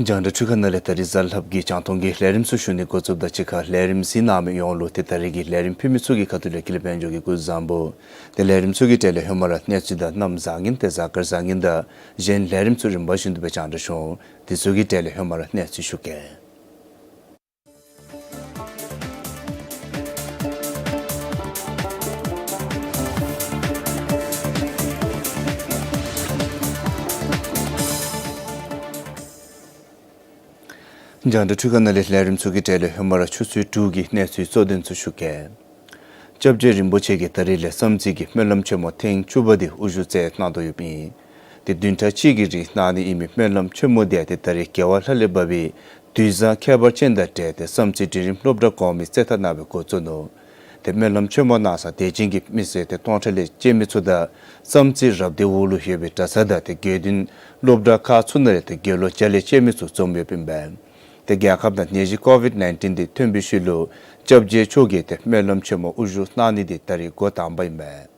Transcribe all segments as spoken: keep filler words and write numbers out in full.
རྒྱང་བསྒྲགས་འཕྲུལ་ཁང་ནང་ལས་ད་རིས་གཟའ་ལྷགཔ་གི་རྒྱང་མཐོང་གི་ལས་རིམ་ཚུ་ཞུ་ནི་འགོ་བཙུགསཔ་དང་གཅིག་ཁར་ལས་རིམ་གཟིགས་གནང་མི་ཡོངས་ལུ་ཏེ་ད་རིས་ཀྱི་ལས་རིམ་ཕུལ་མི་ཚུ་གི་ཁ་ཐུག་ལས་ཀུན་ལེགས་དཔལ་འབྱོར་གྱིས་སྐུ་གཟུགས་བཟང་པོ། ཏེ་ལས་རིམ་ཚུ་གི་གྲས་ལས་ཧེ་མ་ར་གནས་ཚུལ་དང་གནམ་བཟང་ངན་ཏེ་གཟའ་སྐར་བཟང་ངན་དང་གཞན་ལས་རིམ་ཚུ་རིམ་པ་བཞིན་དུ་སྦེ་རྒྱང་བསྒྲགས་ཞུ་འོང་། དེ་ཚུ་གི་གྲས་ལས་ཧེ་མ་ར་གནས་ཚུལ་ཞུ་གེ། རྒྱང་བསྒྲགས་འཕྲུལ་ཁང་ནང་ལས་ལས་རིམ་ཚུ་གི་གྲས་ལས་ཧེ་མ་ར་ཆུ་ཚོད་དྲུག་གི་གནས་ཚུལ་གཙོ་དོན་ཚུ་ཞུ་གེ། སྐྱབས་རྗེ་རིན་པོ་ཆེ་གིས་ད་རིས་ལས་བསམ་རྩེ་གི་སྨོན་ལམ་ཆེན་མོ་ཐེངས་བཅུ་པ་དེ་དབུ་བཞུགས་མཛད་གནང་དོ་ཡོདཔ་ཨིན། ཏེ་བདུན་ཕྲག་གཅིག་གི་རིང་གནང་ནི་ཨིན་མི་སྨོན་ལམ་ཆེན་མོ་དེ་ཏེ་ད་རིས་རྒྱལ་བ་ལྷ་ལས་བབས་པའི་དུས་བཟང་ཁྱད་པར་ཅན་དང་འབྲེལ་ཏེ་བསམ་རྩེ་འབྲིང་རིམ་སློབ་གྲྭ་གོང་མའི་རྩེ་ཐང་ནང་སྦེ་འགོ་བཙུགས་ནུག། ཏེ་སྨོན་ལམ་ཆེན་མོ་གནང་སར་དད་ཅན་གྱི་མི་སེར་ཏེ་སྟོང་ཕྲག་ལས་བཅད་མི་ཚུ་དང་བསམ་རྩེ་རབ་སྡེ་འོག་ལུ་ཡོད་པའི་གྲྭ་ཚང་དང་ཏེ་དགེ་འདུན་སློབ་གྲྭ་ཁག་ཚུ་ནང་ལས་ཏེ་དགེ་སློང་བརྒྱ་ལས་བཅད་མི་ཚུ་འཛོམས་ཡོདཔ་ཨིན་པས། ཏེ་རྒྱལ་ཁབ་ནང་ནད་གཞི་ཀོ་ཝིཌ་ནའིན་ཊིན་དེ་ཐོན་པའི་ཤུལ་ལུ་སྐྱབས་རྗེ་མཆོག་གིས་ཏེ་སྨོན་ལམ་ཆེན་མོ་དབུ་བཞུགས་གནང་ནི་དེ་ད་རིས་འགོ་དང་པ་ཨིན་པས།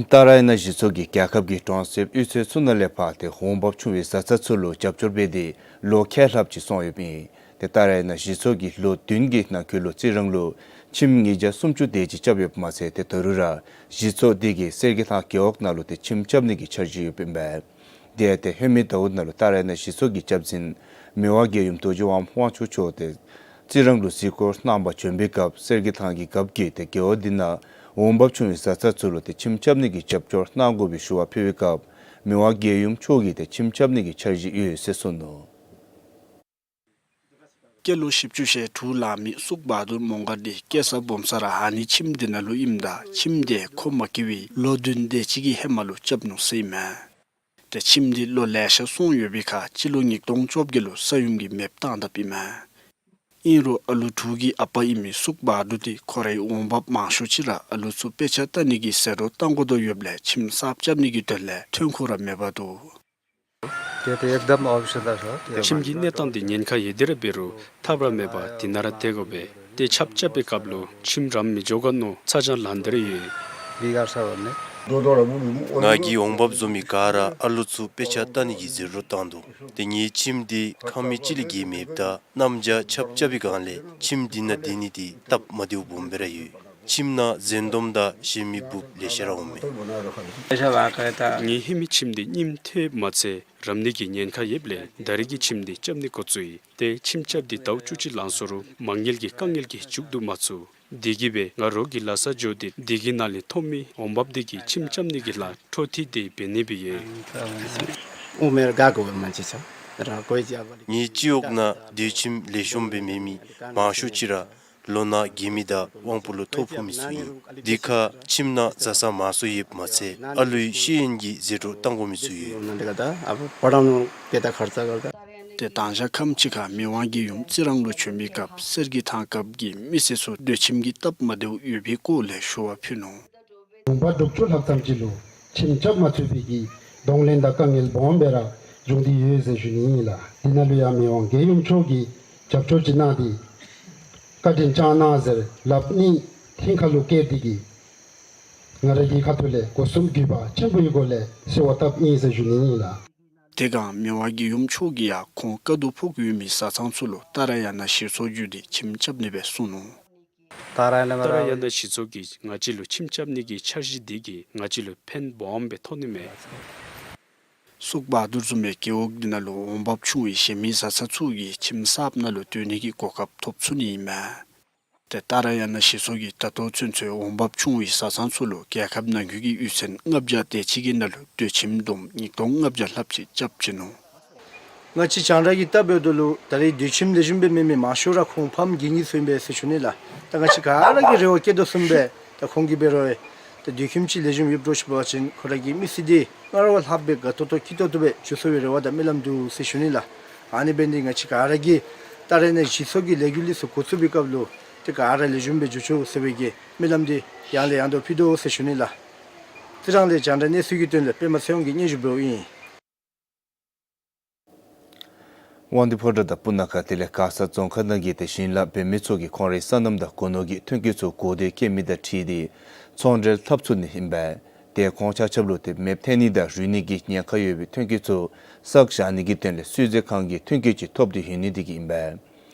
ཏཱ་ར་ཡ་ན་གཞི་ཚོགས་ཀྱིས་རྒྱལ་ཁབ་ཀྱི་གྲོང་གསེབ་གཡུས་ཚན་ཚུ་ནང་ལས་ཕར་ཏེ་འོང་འབབ་ཆུང་བའི་བཟའ་ཚང་ཚུ་ལུ་རྒྱབ་སྐྱོར་འབད་དེ་ལོ་ཁལ་ལྷགཔ་ཅིག་སོང་ཡོདཔ་ཨིན། ཏེ་ཏཱ་ར་ཡ་ན་གཞི་ཚོགས་ཀྱིས་ལོ་བདུན་གྱི་ནང་འཁོད་ལུ་རྩི་རང་ལུ་ཁྱིམ་ཉིས་བརྒྱ་སུམ་ཅུ་དེ་ཅིག་རྐྱབ་ཡོདཔ་མ་ཚད་ཏེ་ད་རུང་ར་གཞི་ཚོགས་དེ་གིས་གསེར་གྱི་ཐང་རྒེད་འོག་ནང་ལུ་ཏེ་ཁྱིམ་རྐྱབ་ནི་གི་འཆར་གཞི་ཡོདཔ་ཨིན་པས། དེ་ཡང་ཏེ་ཧེ་མའི་ཟླཝ་ནང་ལུ་ཏཱ་ར་ཡ་ན་གཞི་ཚོགས་ཀྱི་སྐྱབས་འཛིན་མི་དབང་རྒྱལ་ཡུམ་རྡོ་རྗེ་དབང་དབང་ཕྱུག་མཆོག་ཏེ་རྩི་རང་ལུ་གཟིགས་སྐོར་གནང་པར་བྱོན་པའི་སྐབས་གསེར་གྱི་ཐང་གི་རྒཔོ་གིས་ཏེ་རྒེད་འོག་འདི་ནང་འོང་འབབ་ཆུང་བའི་བཟའ་ཚང་ཚུ་ལུ་ཏེ་ཁྱིམ་རྐྱབ་ནི་གི་རྒྱབ་སྐྱོར་གནང་དགོ་པའི་ཞུ་བ་ཕུལ་བའི་སྐབས་མི་དབང་རྒྱལ་ཡུམ་མཆོག་གིས་ཏེ་ཁྱིམ་རྐྱབ་ནི་གི་འཆར་གཞི་ཡོད་ཟེར་གསུངས་ནུག། སྐྱེས་ལོ་བཞི་བཅུ་ཞེ་དྲུག་ལང་མི་སུག་བ་དུར་མོང་སྒར་འདི་སྐྱེས་ས་སྦོམ་ས་ར་ཨ་ནི་ཁྱིམ་འདི་ནང་ལུ་ཨིནམ་ད་ཁྱིམ་དེ་ཁོ་མ་སྐྱེ་བའི་ལོ་བདུན་དེ་ཅིག་གི་ཧེ་མ་ལུ་རྐྱབ་ནུག་ཟེར་ཨིན་མས། ཏེ་ཁྱིམ་འདི་ལོ་ལེ་ཤ་སོང་ཡོད་པའི་ཁར་སྤྱི་ལོ་ཉིས་སྟོང་བཅོ་བརྒྱད་ལུ་ས་ཡོམ་གྱིས་མེདཔ་བཏང་དཔ་ཨིན་མས། ཨིན་རུང་ཨ་ལུ་དྲུག་གི་ཨ་པ་ཨིན་མི་སུག་བ་དུར་འདི་ཁོ་རའི་འོང་འབབ་མང་ཤོས་ཅིག་ར་ཨ་ལུ་ཚུ་དཔེ་ཆ་ལྟ་ནི་གི་ཟད་འགྲོ་གཏང་དགོ་དོ་ཡོདཔ་ལས་ཁྱིམ་གསརཔ་རྐྱབ་ནི་གི་དོན་ལས་ཐོན་ཁུངས་ར་མེདཔ་འདུག། དེ་དེ་ཨེག་དམ་ཨོཔ་ཤཱན་ད་ཤོ། ཁྱིམ་གྱི་གནས་སྟངས་འདི་ཉེན་ཁ་ཡོད་དེ་ར་འབད་རུང་ཐབས་ར་མེད་པར་འདི་ནང་ར་སྡོད་དགོ་པས། ཏེ་ཆརཔ་རྐྱབ་པའི་སྐབས་ལུ་ཁྱིམ་རམ་མི་འགྱོ་ག་མནོ་ཚ་གྱང་ལང་སྟེ་ར་ཡོད། ང་གིས་འོང་འབབ་བཟོ་མི་ག་ར་ཨ་ལུ་ཚུ་དཔེ་ཆ་ལྟ་ནི་གི་ཟད་འགྲོ་བཏང་དོ། ཏེ་ངེའི་ཁྱིམ་འདི་ཁང་མིག་གཅིག་ལས་བརྒལ་མེདཔ་ད་གནམ་བྱཱར་ཆརཔ་རྐྱབ་པའི་སྒང་ལས་ཁྱིམ་འདི་ནང་སྡོད་ནི་འདི་སྟབས་མ་བདེཝ་སྦོམ་སྦེ་ར་ཡོད། ཁྱིམ་ནང་འཛེན་སྡོམ་དང་གཞན་མི་འབུཔ་ལེ་ཤ་ར་འོང་མས། ངེའི་ཧེ་མའི་ཁྱིམ་འདི་རྙིངམ་ཐལཝ་མ་ཚད་རམ་ནི་གི་ཉེན་ཁ་ཡོདཔ་ལས་ད་རིས་ཀྱི་ཁྱིམ་འདི་རྐྱབ་ནི་འགོ་བཙུགས་ཡི། ཏེ་ཁྱིམ་རྐྱབ་སྟེ་ཟླཝ་བཅུ་གཅིག་ལང་སོང་རུང་མ་དངུལ་གྱི་དཀའ་ངལ་གྱིས་མཇུག་བསྡུ་མ་ཚུགས། དེ་གིས་སྦེ་ང་རོགས་ཀྱི་ལཱ་སར་འགྱོ་སྟེ་དེ་གི་ནང་ལས་ཐོབ་མི་འོང་འབབ་དེ་གིས་ཁྱིམ་རྐྱབ་ནི་གི་ལཱ་འཕྲོ་མཐུད་དེ་འབད་ནི་སྦེ་ཡོད། ངེའི་སྤྱི་འོག་ནང་སྡོད་ཁྱིམ་ལེགས་ཤོམ་སྦེ་མེད་མི་མང་ཤོས་ཅིག་ར་ལོ་ན་རྒས་མི་དང་དབང་པོ་ལུ་ཐོ་ཕོག་མི་ཚུ་ཨིན། དེ་ཁར་ཁྱིམ་ནང་བཟའ་ཚང་མང་སུ་ཡོདཔ་མ་ཚད་ཨ་ལུའི་ཤེས་ཡོན་གྱི་ཟད་འགྲོ་གཏང་དགོ་མི་ཚུ་ཡོད། ཏེ་དང་ཞག་ཁམས་ཅིག་ཁར་མི་དབང་རྒྱལ་ཡུམ་རྩི་རང་ལུ་བྱོན་པའི་སྐབས་གསེར་གྱི་ཐང་རྒཔོ་གིས་མི་སེར་ཚུ་སྡོད་ཁྱིམ་གྱི་སྟབས་མ་བདེཝ་ཡོད་པའི་སྐོར་ལས་ཞུ་བ་ཕུལ་ནུག། ལུང་པ་དྲུག་ཅུ་ལྷགཔ་ཙམ་ཅིག་ལུ་ཁྱིམ་རྐྱབ་མ་ཚུགས་པའི་གི་ གདོང་ལེན་དང་དཀའ་ངལ་སྦོམ་སྦེ་ར་འབྱུང་སྟེ་ཡོད་ཟེར་ཞུ་ནི་ཨིན་ལགས། དེ་ནང་ལུ་ཡང་མི་དབང་རྒྱལ་ཡུམ་མཆོག་གིས་རྒྱབ་སྐྱོར་ཅིག་གནང་སྟེ་བཀའ་དྲིན་བསྐྱངས་གནང་ཟེར་ལགཔ་གཉིས་སྙིང་ཁ་ལུ་བཀལ་ཏེ་གིས་ང་ར་གི་ཁ་ཐུག་ལས་སྒོ་གསུམ་གུས་པ་ཆེན་པོའི་སྒོ་ལས་གསོལ་བ་བཏབ་ཨིན་ཟེར་ཞུ་ནི་ཨིན་ལགས། དེ་སྒང་མི་དབང་རྒྱལ་ཡུམ་མཆོག་གིས་ཡང་ཁོང་དཀའ་སྡུག་ཕོག་ཡོད་མི་བཟའ་ཚང་ཚུ་ལུ་ཏཱ་ར་ཡ་ན་གཞི་ཚོགས་བརྒྱུད་དེ་ཁྱིམ་རྐྱབ་ནི་སྦེ་གསུངས་ནུག། ཏཱ་ར་ཡ་ན་ཏཱ་ར་ཡ་ན་གཞི་ཚོགས་ཀྱིས་ང་བཅས་ལུ་ཁྱིམ་རྐྱབ་ནི་གི་འཆར་གཞི་འདི་གིས་ང་བཅས་ལུ་ཕན་སྦོམ་སྦེ་ཐོགས་ནི་མས། སུག་བ་དུར་བཟུམ་མའི་རྒེད་འོག་འདི་ནང་ལུ་འོང་འབབ་ཆུང་བའི་གཞན་མི་བཟའ་ཚང་ཚུ་གིས་ཁྱིམ་གསརཔ་ནང་ལུ་སྡོད་ནི་གི་གོ་སྐབས་ཐོབ་ཚུགས་ནི་ཨིན་མས། ཏེ་ཏཱ་ར་ཡ་ན་གཞི་ཚོགས་ཀྱིས་ད་ལྟོ་ཚུན་ཚོད་འོང་འབབ་ཆུང་བའི་བཟའ་ཚང་ཚུ་ལུ་རྒྱལ་ཁབ་ནང་འཁོད་ཀྱི་ཡུལ་ཚན་ལྔ་བརྒྱ་དེ་ཅིག་གི་ནང་ལུ་སྡོད་ཁྱིམ་བསྡོམས་ཉིས་སྟོང་ལྔ་བརྒྱ་ལྷགཔ་ཅིག་རྐྱབ་ཅི་ནུག། ང་བཅས་རྒྱང་བསྒྲགས་ཀྱིས་བལྟཝ་ད་ལུ་ད་རེས་སྡོད་ཁྱིམ་ལེགས་ཤོམ་སྦེ་མེད་མི་མང་ཤོས་ར་ཁོང་ཕམ་གྱི་ནི་ཚུ་ཨིན་པས་ཟེར་ཞུ་ནི་ལགས། ད་ང་བཅས་ག་ར་གིས་རེ་བ་བསྐྱེད་དོ་བཟུམ་སྦེ་ད་ཁོང་གིས་འབད་རུང་ད་སྡོད་ཁྱིམ་ཅིག་ལེགས་ཤོམ་ཡོདཔ་འདྲཝ་ཅིག་འབད་བ་ཅིན་ཁོང་ར་གི་མི་ཚེ་འདི་སྔར་བ་ལྷགཔ་སྦེ་དགའ་ཏོག་ཏོ་སྐྱིད་ཏོག་ཏོ་སྦེ་འགྱོ་ཚུགས་པའི་རེ་བ་དང་སྨོན་ལམ་འདུག་ཟེར་ཞུ་ནི་ལགས། ཨ་ནི་འབད་ནི་འདི་ང་བཅས་ག་ར་གིས་ཏཱ་ར་ཡ་ན་གཞི་ཚོགས་ཀྱི་ལས་འགུལ་འདི་ཚུ་འགོ་བཙུགས་པའི་སྐབས་ལུ་ཏེ་ག་ར་ལེགས་ཤོམ་སྦེ་འགྱོ་ཚུགས་ཟེར་བའི་གི་སྨོན་ལམ་འདི་ཡང་ལས་ཡང་དུ་ཕུལ་དོ་ཟེར་ཞུ་ནི་ལགས། རྩི་རང་ལས་རྒྱང་བསྒྲགས་གནས་ཚུལ་གྱི་དོན་ལས་པདྨ་ཚེ་དབང་གིས་སྙན་ཞུ་འབདཝ་ཨིན། དབང་འདུས་ཕོ་བྲང་དང་སྤུ་ན་ཁ་དེ་ལས་མགར་ས་རྫོང་ཁག་ནང་གི་ཏེ་ཞིང་ལཱ་འབད་མི་ཚུ་གིས་ཁོང་རའི་སོ་ནམ་དང་སྒོ་ནོར་གྱི་ཐོན་སྐྱེད་ཚུ་གོ་བདེ་སྐྱེལ་མི་དང་འཁྲིལ་ཏེ་ཚོང་འབྲེལ་འཐབ་ཚུགས་ནི་ཨིན་པས། ཏེ་ཁོང་ཆ་ཁྱབ་ལུ་ཏེ་མེདཔ་ཐོན་ནི་དང་རུལ་ནི་གི་ཉེན་ཁ་ཡོད་པའི་ཐོན་སྐྱེད་ཚུ་བསགས་བཞག་ནི་གི་དོན་ལས་སུད་ཟོས་ཁང་གི་ཐོན་སྐྱེད་ཅིག་ཐོབ་སྟེ་ཡོད་ནི་དེ་གིས་ཨིན་པས།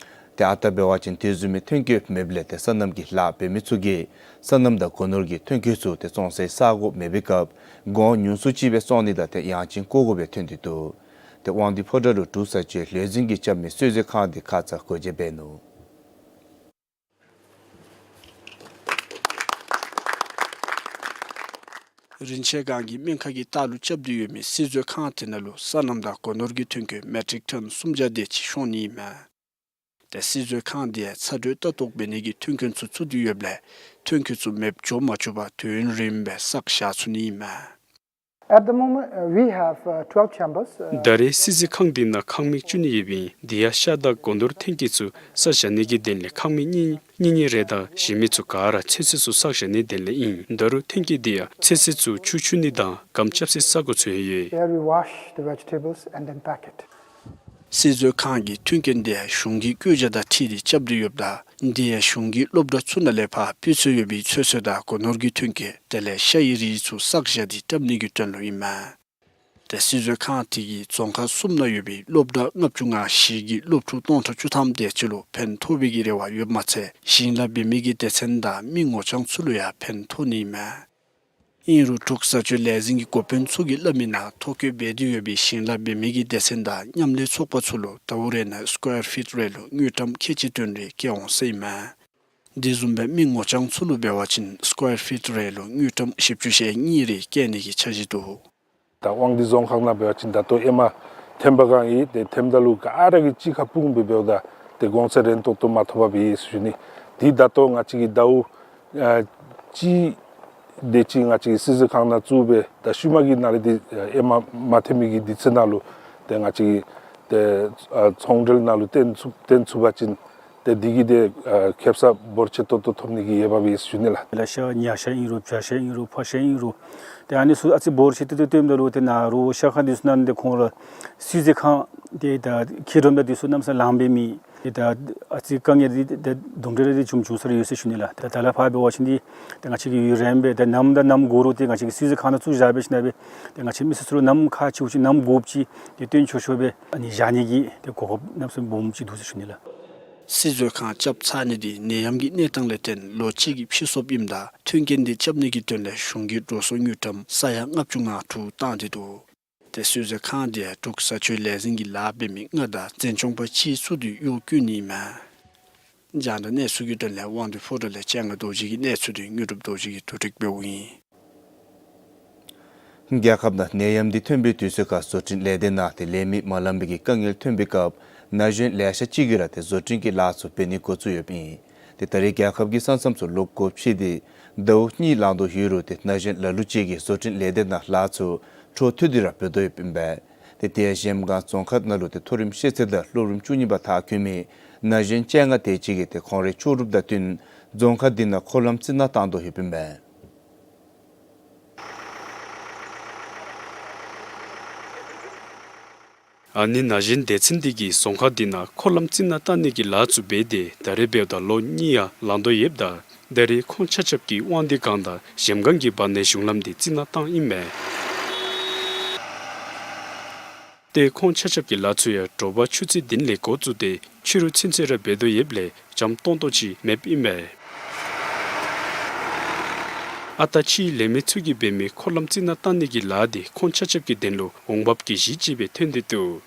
ཏེ་ཨ་རྟག་འབད་བ་ཅིན་དེ་བཟུམ་མའི་ཐོན་སྐྱེད་མེདཔ་ལས་ཏེ་སོ་ནམ་གྱི་ལཱ་འབད་མི་ཚུ་གིས་སོ་ནམ་དང་སྒོ་ནོར་གྱི་ཐོན་སྐྱེད་ཚུ་ཏེ་བཙོང་སའི་ས་སྒོ་མེད་པའི་སྐབས་གོང་ཉུང་སུ་ཅིག་སྦེ་བཙོང་ནི་དང་ཏེ་ཡང་ཅིན་བཀོ་དགོཔ་སྦེ་ཐོན་ཏེ་འདུག། ཏེ་དབང་འདུས་ཕོ་བྲང་ལུ་འབྲུག་བཟའ་སྤྱོད་ལས་འཛིན་གྱིས་རྐྱབ་མི་སུད་ཟོས་ཁང་འདི་ཁ་ཙ་སྒོ་འབྱེད་འབད་ནུག། རིན་ཆེན་སྒང་གི་སྨན་ཁང་གི་ལྟག་ལུ་རྐྱབ་སྟེ་ཡོད་མི་སུད་ཟོས་ཁང་དེ་ནང་ལུ་སོ་ནམ་དང་སྒོ་ནོར་གྱི་ཐོན་སྐྱེད་མེ་ཊིག་ཊོན་སུམ་བརྒྱ་དེ་ཅིག་ཤོང་ནི་ཨིན་མས། ཏེ་སུད་ཟོས་ཁང་འདི་ཚ་དྲོད་ལྟ་རྟོག་འབད་ནི་གི་མཐུན་རྐྱེན་ཚུ་ཚུད་དེ་ཡོདཔ་ལས་ཐོན་སྐྱེད་ཚུ་མེདཔ་འགྱོ་མ་བཅུག་པར་དུས་ཡུན་རིངམོ་སྦེ་བསགས་བཞག་ཚུགས་ནི་ཨིན་མས། At the moment, uh, we have, uh, twelve chambers, uh, ད་རེས་སུད་ཟོས་ཁང་འདི་ནང་ཁང་མིག་བཅུ་གཉིས་ཡོདཔ་ཨིན། དེ་ཡང་ཤ་དང་སྒོ་ནོར་ཐོན་སྐྱེད་ཚུ་བསགས་བཞག་ནི་གི་དོན་ལས་ཁང་མིག་གཉིས་གཉིས་གཉིས་རེ་དང་གཞན་མི་ཚུ་ག་ར་ཚོད་བསྲེ་ཚུ་བསགས་བཞག་ནིའི་དོན་ལས་ཨིན། ད་རུང་ཐོན་སྐྱེད་འདི་ཡང་ཚོད་བསྲེ་ཚུ་ཆུ་འཁྱུ་ནི་དང་སྒམ་རྐྱབ་སའི་ས་སྒོ་ཚུ་ཡང་ཡོད། Where we wash the vegetables and then pack it. སུད་ཟོས་ཁང་གི་མཐུན་རྐྱེན་འདི་གཞུང་གི་བཀོད་རྒྱ་དང་འཁྲིལ་ཏེ་རྐྱབ་སྟེ་ཡོདཔ་ད་འདི་ཡང་གཞུང་གི་སློབ་གྲྭ་ཚུ་ནང་ལས་ཕར་སྤུས་ཚད་ཡོད་པའི་ཚོད་བསྲེ་དང་སྒོ་ནོར་གྱི་ཐོན་སྐྱེད་དེ་ལས་ཤ་ཡི་རིགས་ཚུ་བསགས་བཞག་སྟེ་རྐྱབ་ནི་གི་དོན་ལུ་ཨིན་མས། ཏེ་སུད་ཟོས་ཁང་དེ་གིས་རྫོང་ཁག་གསུམ་ནང་ཡོད་པའི་སློབ་གྲྭ་ལྔ་བཅུ་ང་བཞི་གི་སློབ་ཕྲུག་སྟོང་ཕྲག་བཅུ་ཐམ་དེ་ཅིག་ལུ་ཕན་ཐོགས་པའི་གི་རེ་བ་ཡོདཔ་མ་ཚད་ཞིང་ལཱ་འབད་མི་གི་སྡེ་ཚན་དང་མི་ངོ་རྐྱང་ཚུ་ལུ་ཡང་ཕན་ཐོགས་ནི་ཨིན་མས། ཨིན་རུང་འབྲུག་བཟའ་སྤྱོད་ལས་འཛིན་གྱི་འགོ་དཔོན་ཚུ་གིས་སླབ་མིའི་ནང་ཐོ་བཀོད་འབད་དེ་ཡོད་པའི་ཞིང་ལཱ་འབད་མི་གི་སྡེ་ཚན་དང་མཉམ་ལས་ཚོགས་པ་ཚུ་ལུ་ཟླཝ་རེ་ནང་སི་ཀོ་ཝེར་ཕིཊ་རེ་ལུ་དངུལ་ཀྲམ་ཁལ་གཅིག་དོན་རེ་བཀལ་འོང་ཟེར་ཨིན་མས། དེ་བཟུམ་སྦེ་མི་ངོ་རྐྱང་ཚུ་ལུ་འབད་བ་ཅིན་སི་ཀོ་ཝེར་ཕིཊ་རེ་ལུ་དངུལ་ཀྲམ་བཞི་བཅུ་ཞེ་གཉིས་རེ་བཀལ་ནི་གི་འཆར་གཞི་འདུག། ད་དབང་འདུས་རྫོང་ཁག་ནང་འབད་བ་ཅིན་ད་ལྟོ་ཨེ་མ་ཐེམ་པ་གང་ཨིན། ཏེ་ཐེམ་ད་ལུ་ག་ར་གིས་གཅིག་ཁར་སྤུངས་སྦེ་འབདཝ་ད་ཏེ་གོང་ཚད་རན་ཏོག་ཏོ་མ་ཐོབ་པར་སྦེ་ཡོད་ཟེར་ཞུ་ནི། དེ་ད་ལྟོ་ང་བཅས་ཀྱིས་ཟླཝ་ཨ་གཅིག་དེ་ཅིག་ང་བཅས་ཀྱིས་སུད་ཟོས་ཁང་ནང་བཙུགས་སྦེ་ད་ཤུལ་མ་གི་ནང་ལས་དེ་ཨེ་མ་མ་ཐེམ་མི་གི་དུས་ཚོད་ནང་ལུ་ཏེ་ང་བཅས་ཀྱིས་ཏེ་ཨ་ཚོང་འབྲེལ་ནང་ལུ་བརྟེན་ཚུགས་བརྟེན་ཚུགས་པ་ཅིན་ཏེ་དེ་གིས་ཏེ་ཨ་ཁེ་སང་འབོར་ཆེ་ཏོག་ཏོ་ཐོབ་ནི་གི་ཡོདཔ་སྦེ་ཞུ་ནི་ལགས། ལ་ཤ་ཉ་ཤ་ཨིན་རུང་བྱ་ཤ་ཨིན་རུང་ཕག་ཤ་ཨིན་རུང་ཏེ་ཨ་ནི་ཚུ་ཨ་ཙི་འབོར་ཆེ་ཏོག་ཏོ་ཐོནམ་ད་ལུ་ཏེ་ནཱ་རོགས་ཤ་ཁང་འདི་ཚུ་ནང་ཏེ་ཁོང་ར་སུད་ཟོས་ཁང་ཏེ་ད་ཁྱི་སྒྲོམ་དང་འདི་ཚུ་གནམ་མེད་ས་མེད་ལངམ་སྦེ་མེད། ཏེ་ད་ཨ་ཙི་དཀའ་ངལ་འདི་ཏེ་གདོང་འདྲེ་ར་འདི་བྱུང་བྱུང་ས་ར་ཡོད་ཟེར་ཞུ་ནི་ལགས། ད་ད་ལས་ཕར་འབད་བ་ཅིན་འདི་ཏེ་ང་བཅས་ཀྱིས་ཡུན་རིངམོ་སྦེ་ཏེ་ནམ་དང་ནམ་དགོ་རུང་ཏེ་ང་བཅས་ཀྱིས་སུད་ཟོས་ཁང་ནང་བཙུགས་བཞག་སྦེ་ཞིནམ་ལས་ཏེ་ང་བཅས་མི་སེར་ཚུ་ལུ་ནམ་ཁག་ཆེཝ་ཅིག་ནམ་དགོཔ་ཅིག་ཏེ་སྟོན་ཆོག་ཆོག་སྦེ་ཨ་ནི་བཞག་ནི་གི་ཏེ་གོ་སྐབས་གནམ་མེད་ས་མེད་སྦོམ་ཅིག་འདུག་ཟེར་ཞུ་ནི་ལགས། སུད་ཟོས་ཁང་རྐྱབ་ཚར་ནི་འདི་ནད་ཡམས་ཀྱི་གནས་སྟངས་ལས་བརྟེན་ལོ་གཅིག་གི་ཕྱིས་སོངམ་ཨིནམ་ད་མཐུན་རྐྱེན་འདི་རྐྱབ་ནི་གི་དོན་ལས་གཞུང་གིས་འགྲོ་སོང་དངུལ་ཀྲམ་ས་ཡ་ལྔ་བཅུ་ང་དྲུག་བཏང་སྟེ་འདུག། ཏེ་སུད་ཟོས་ཁང་འདི་འབྲུག་བཟའ་སྤྱོད་ལས་འཛིན་གྱི་ལཱ་འབད་མི་ལྔ་དང་འཛིན་སྐྱོང་པ་གཅིག་བཙུགས་ཏེ་གཡོག་བཀོལ་ནི་ཨིན་མས། རྒྱང་བསྒྲགས་གནས་ཚུལ་གྱི་དོན་ལས་དབང་འདུས་ཕོ་བྲང་ལས་སྤྱན་སྔ་རྡོ་རྗེ་གི་གནས་ཚུལ་འདི་དངོས་གྲུབ་རྡོ་རྗེ་གིས་བསྡུ་སྒྲིག་འབདཝ་ཨིན། རྒྱལ་ཁབ་ནང་ནད་ཡམས་འདི་ཐོན་པའི་དུས་ཚོད་ཁར་བཟོ་སྐྲུན་ལས་སྡེ་ནང་ཏེ་ལས་མི་མ་ལང་པའི་གི་དཀའ་ངལ་ཐོན་པའི་སྐབས་ན་གཞོན་ལེ་ཤ་ཅིག་གིས་ར་ཏེ་བཟོ་སྐྲུན་གྱི་ལཱ་ཚུ་འབད་ནི་འགོ་བཙུགས་ཡོདཔ་ཨིན། ཏེ་ད་རེས་རྒྱལ་ཁབ་ཀྱི་ས་མཚམས་ཚུ་ལོག་སྒོ་ཕྱེ་སྟེ་ཟླཝ་གཉིས་ལང་དོ་ཡོད་རུང་ཏེ་ན་གཞོན་ལ་ལུ་ཅིག་གིས་བཟོ་སྐྲུན་ལས་སྡེ་ནང་ལཱ་ཚུ་འཕྲོ་མཐུད་དེ་ར་འབད་དོ་ཡོདཔ་ཨིན་པས། ཏེ་དེ་ཡང་གཞལམ་སྒང་རྫོང་ཁག་ནང་ལུ་ཏེ་མཐོ་རིམ་ཤེས་ཚད་དང་སློབ་རིམ་བཅུ་གཉིས་པ་མཐར་འཁྱོལ་མི་ན་གཞོན་བཅོ་ལྔ་དེ་ཅིག་གིས་ཏེ་ཁོང་རའི་ལྕོགས་གྲུབ་དང་བསྟུན་རྫོང་ཁག་འདི་ནང་འཁོར་ལམ་རྩི་ནག་བཏང་དོ་ཡོདཔ་ཨིན་པས། ཨ་ནི་ན་གཞོན་སྡེ་ཚན་འདི་གིས་རྫོང་ཁག་འདི་ནང་འཁོར་ལམ་རྩི་ནག་བཏང་ནི་གི་ལཱ་ཚུ་འབད་དེ་ད་རེས་འབདཝ་ད་ལོ་གཉིས་ཡང་ལང་དོ་ཡོདཔ་ད། ད་རེས་ཁོང་ཆ་ཁྱབ་ཀྱིས་དབང་འདུས་སྒང་དང་གཞལམ་སྒང་གི་བར་ནའི་གཞུང་ལམ་འདི་རྩི་ནག་བཏང་ཨིན་མས། ཏེ་ཁོང་ཆ་ཁྱབ་ཀྱི་ལཱ་ཚུ་ཡང་དྲོ་པ་ཆུ་ཚོད་བདུན་ལས་འགོ་བཙུགས་ཏེ་ཕྱི་རུ་ཚུན་ཚོད་ར་འབད་དོ་ཡོདཔ་ལས་འཇམ་ཏོང་ཏོ་ཅིག་མེདཔ་ཨིན་མས། ཨ་རྟག་ཕྱིའི་ལས་མི་ཚུ་གིས་འབད་མི་འཁོར་ལམ་རྩི་ནག་བཏང་ནི་གི་ལཱ་འདི་ཁོང་ཆ་ཁྱབ་ཀྱི་དོན་ལུ་འོང་འབབ་ཀྱི་གཞི་ཅིག་སྦེ་ཐོན་ཏེ་འདུག།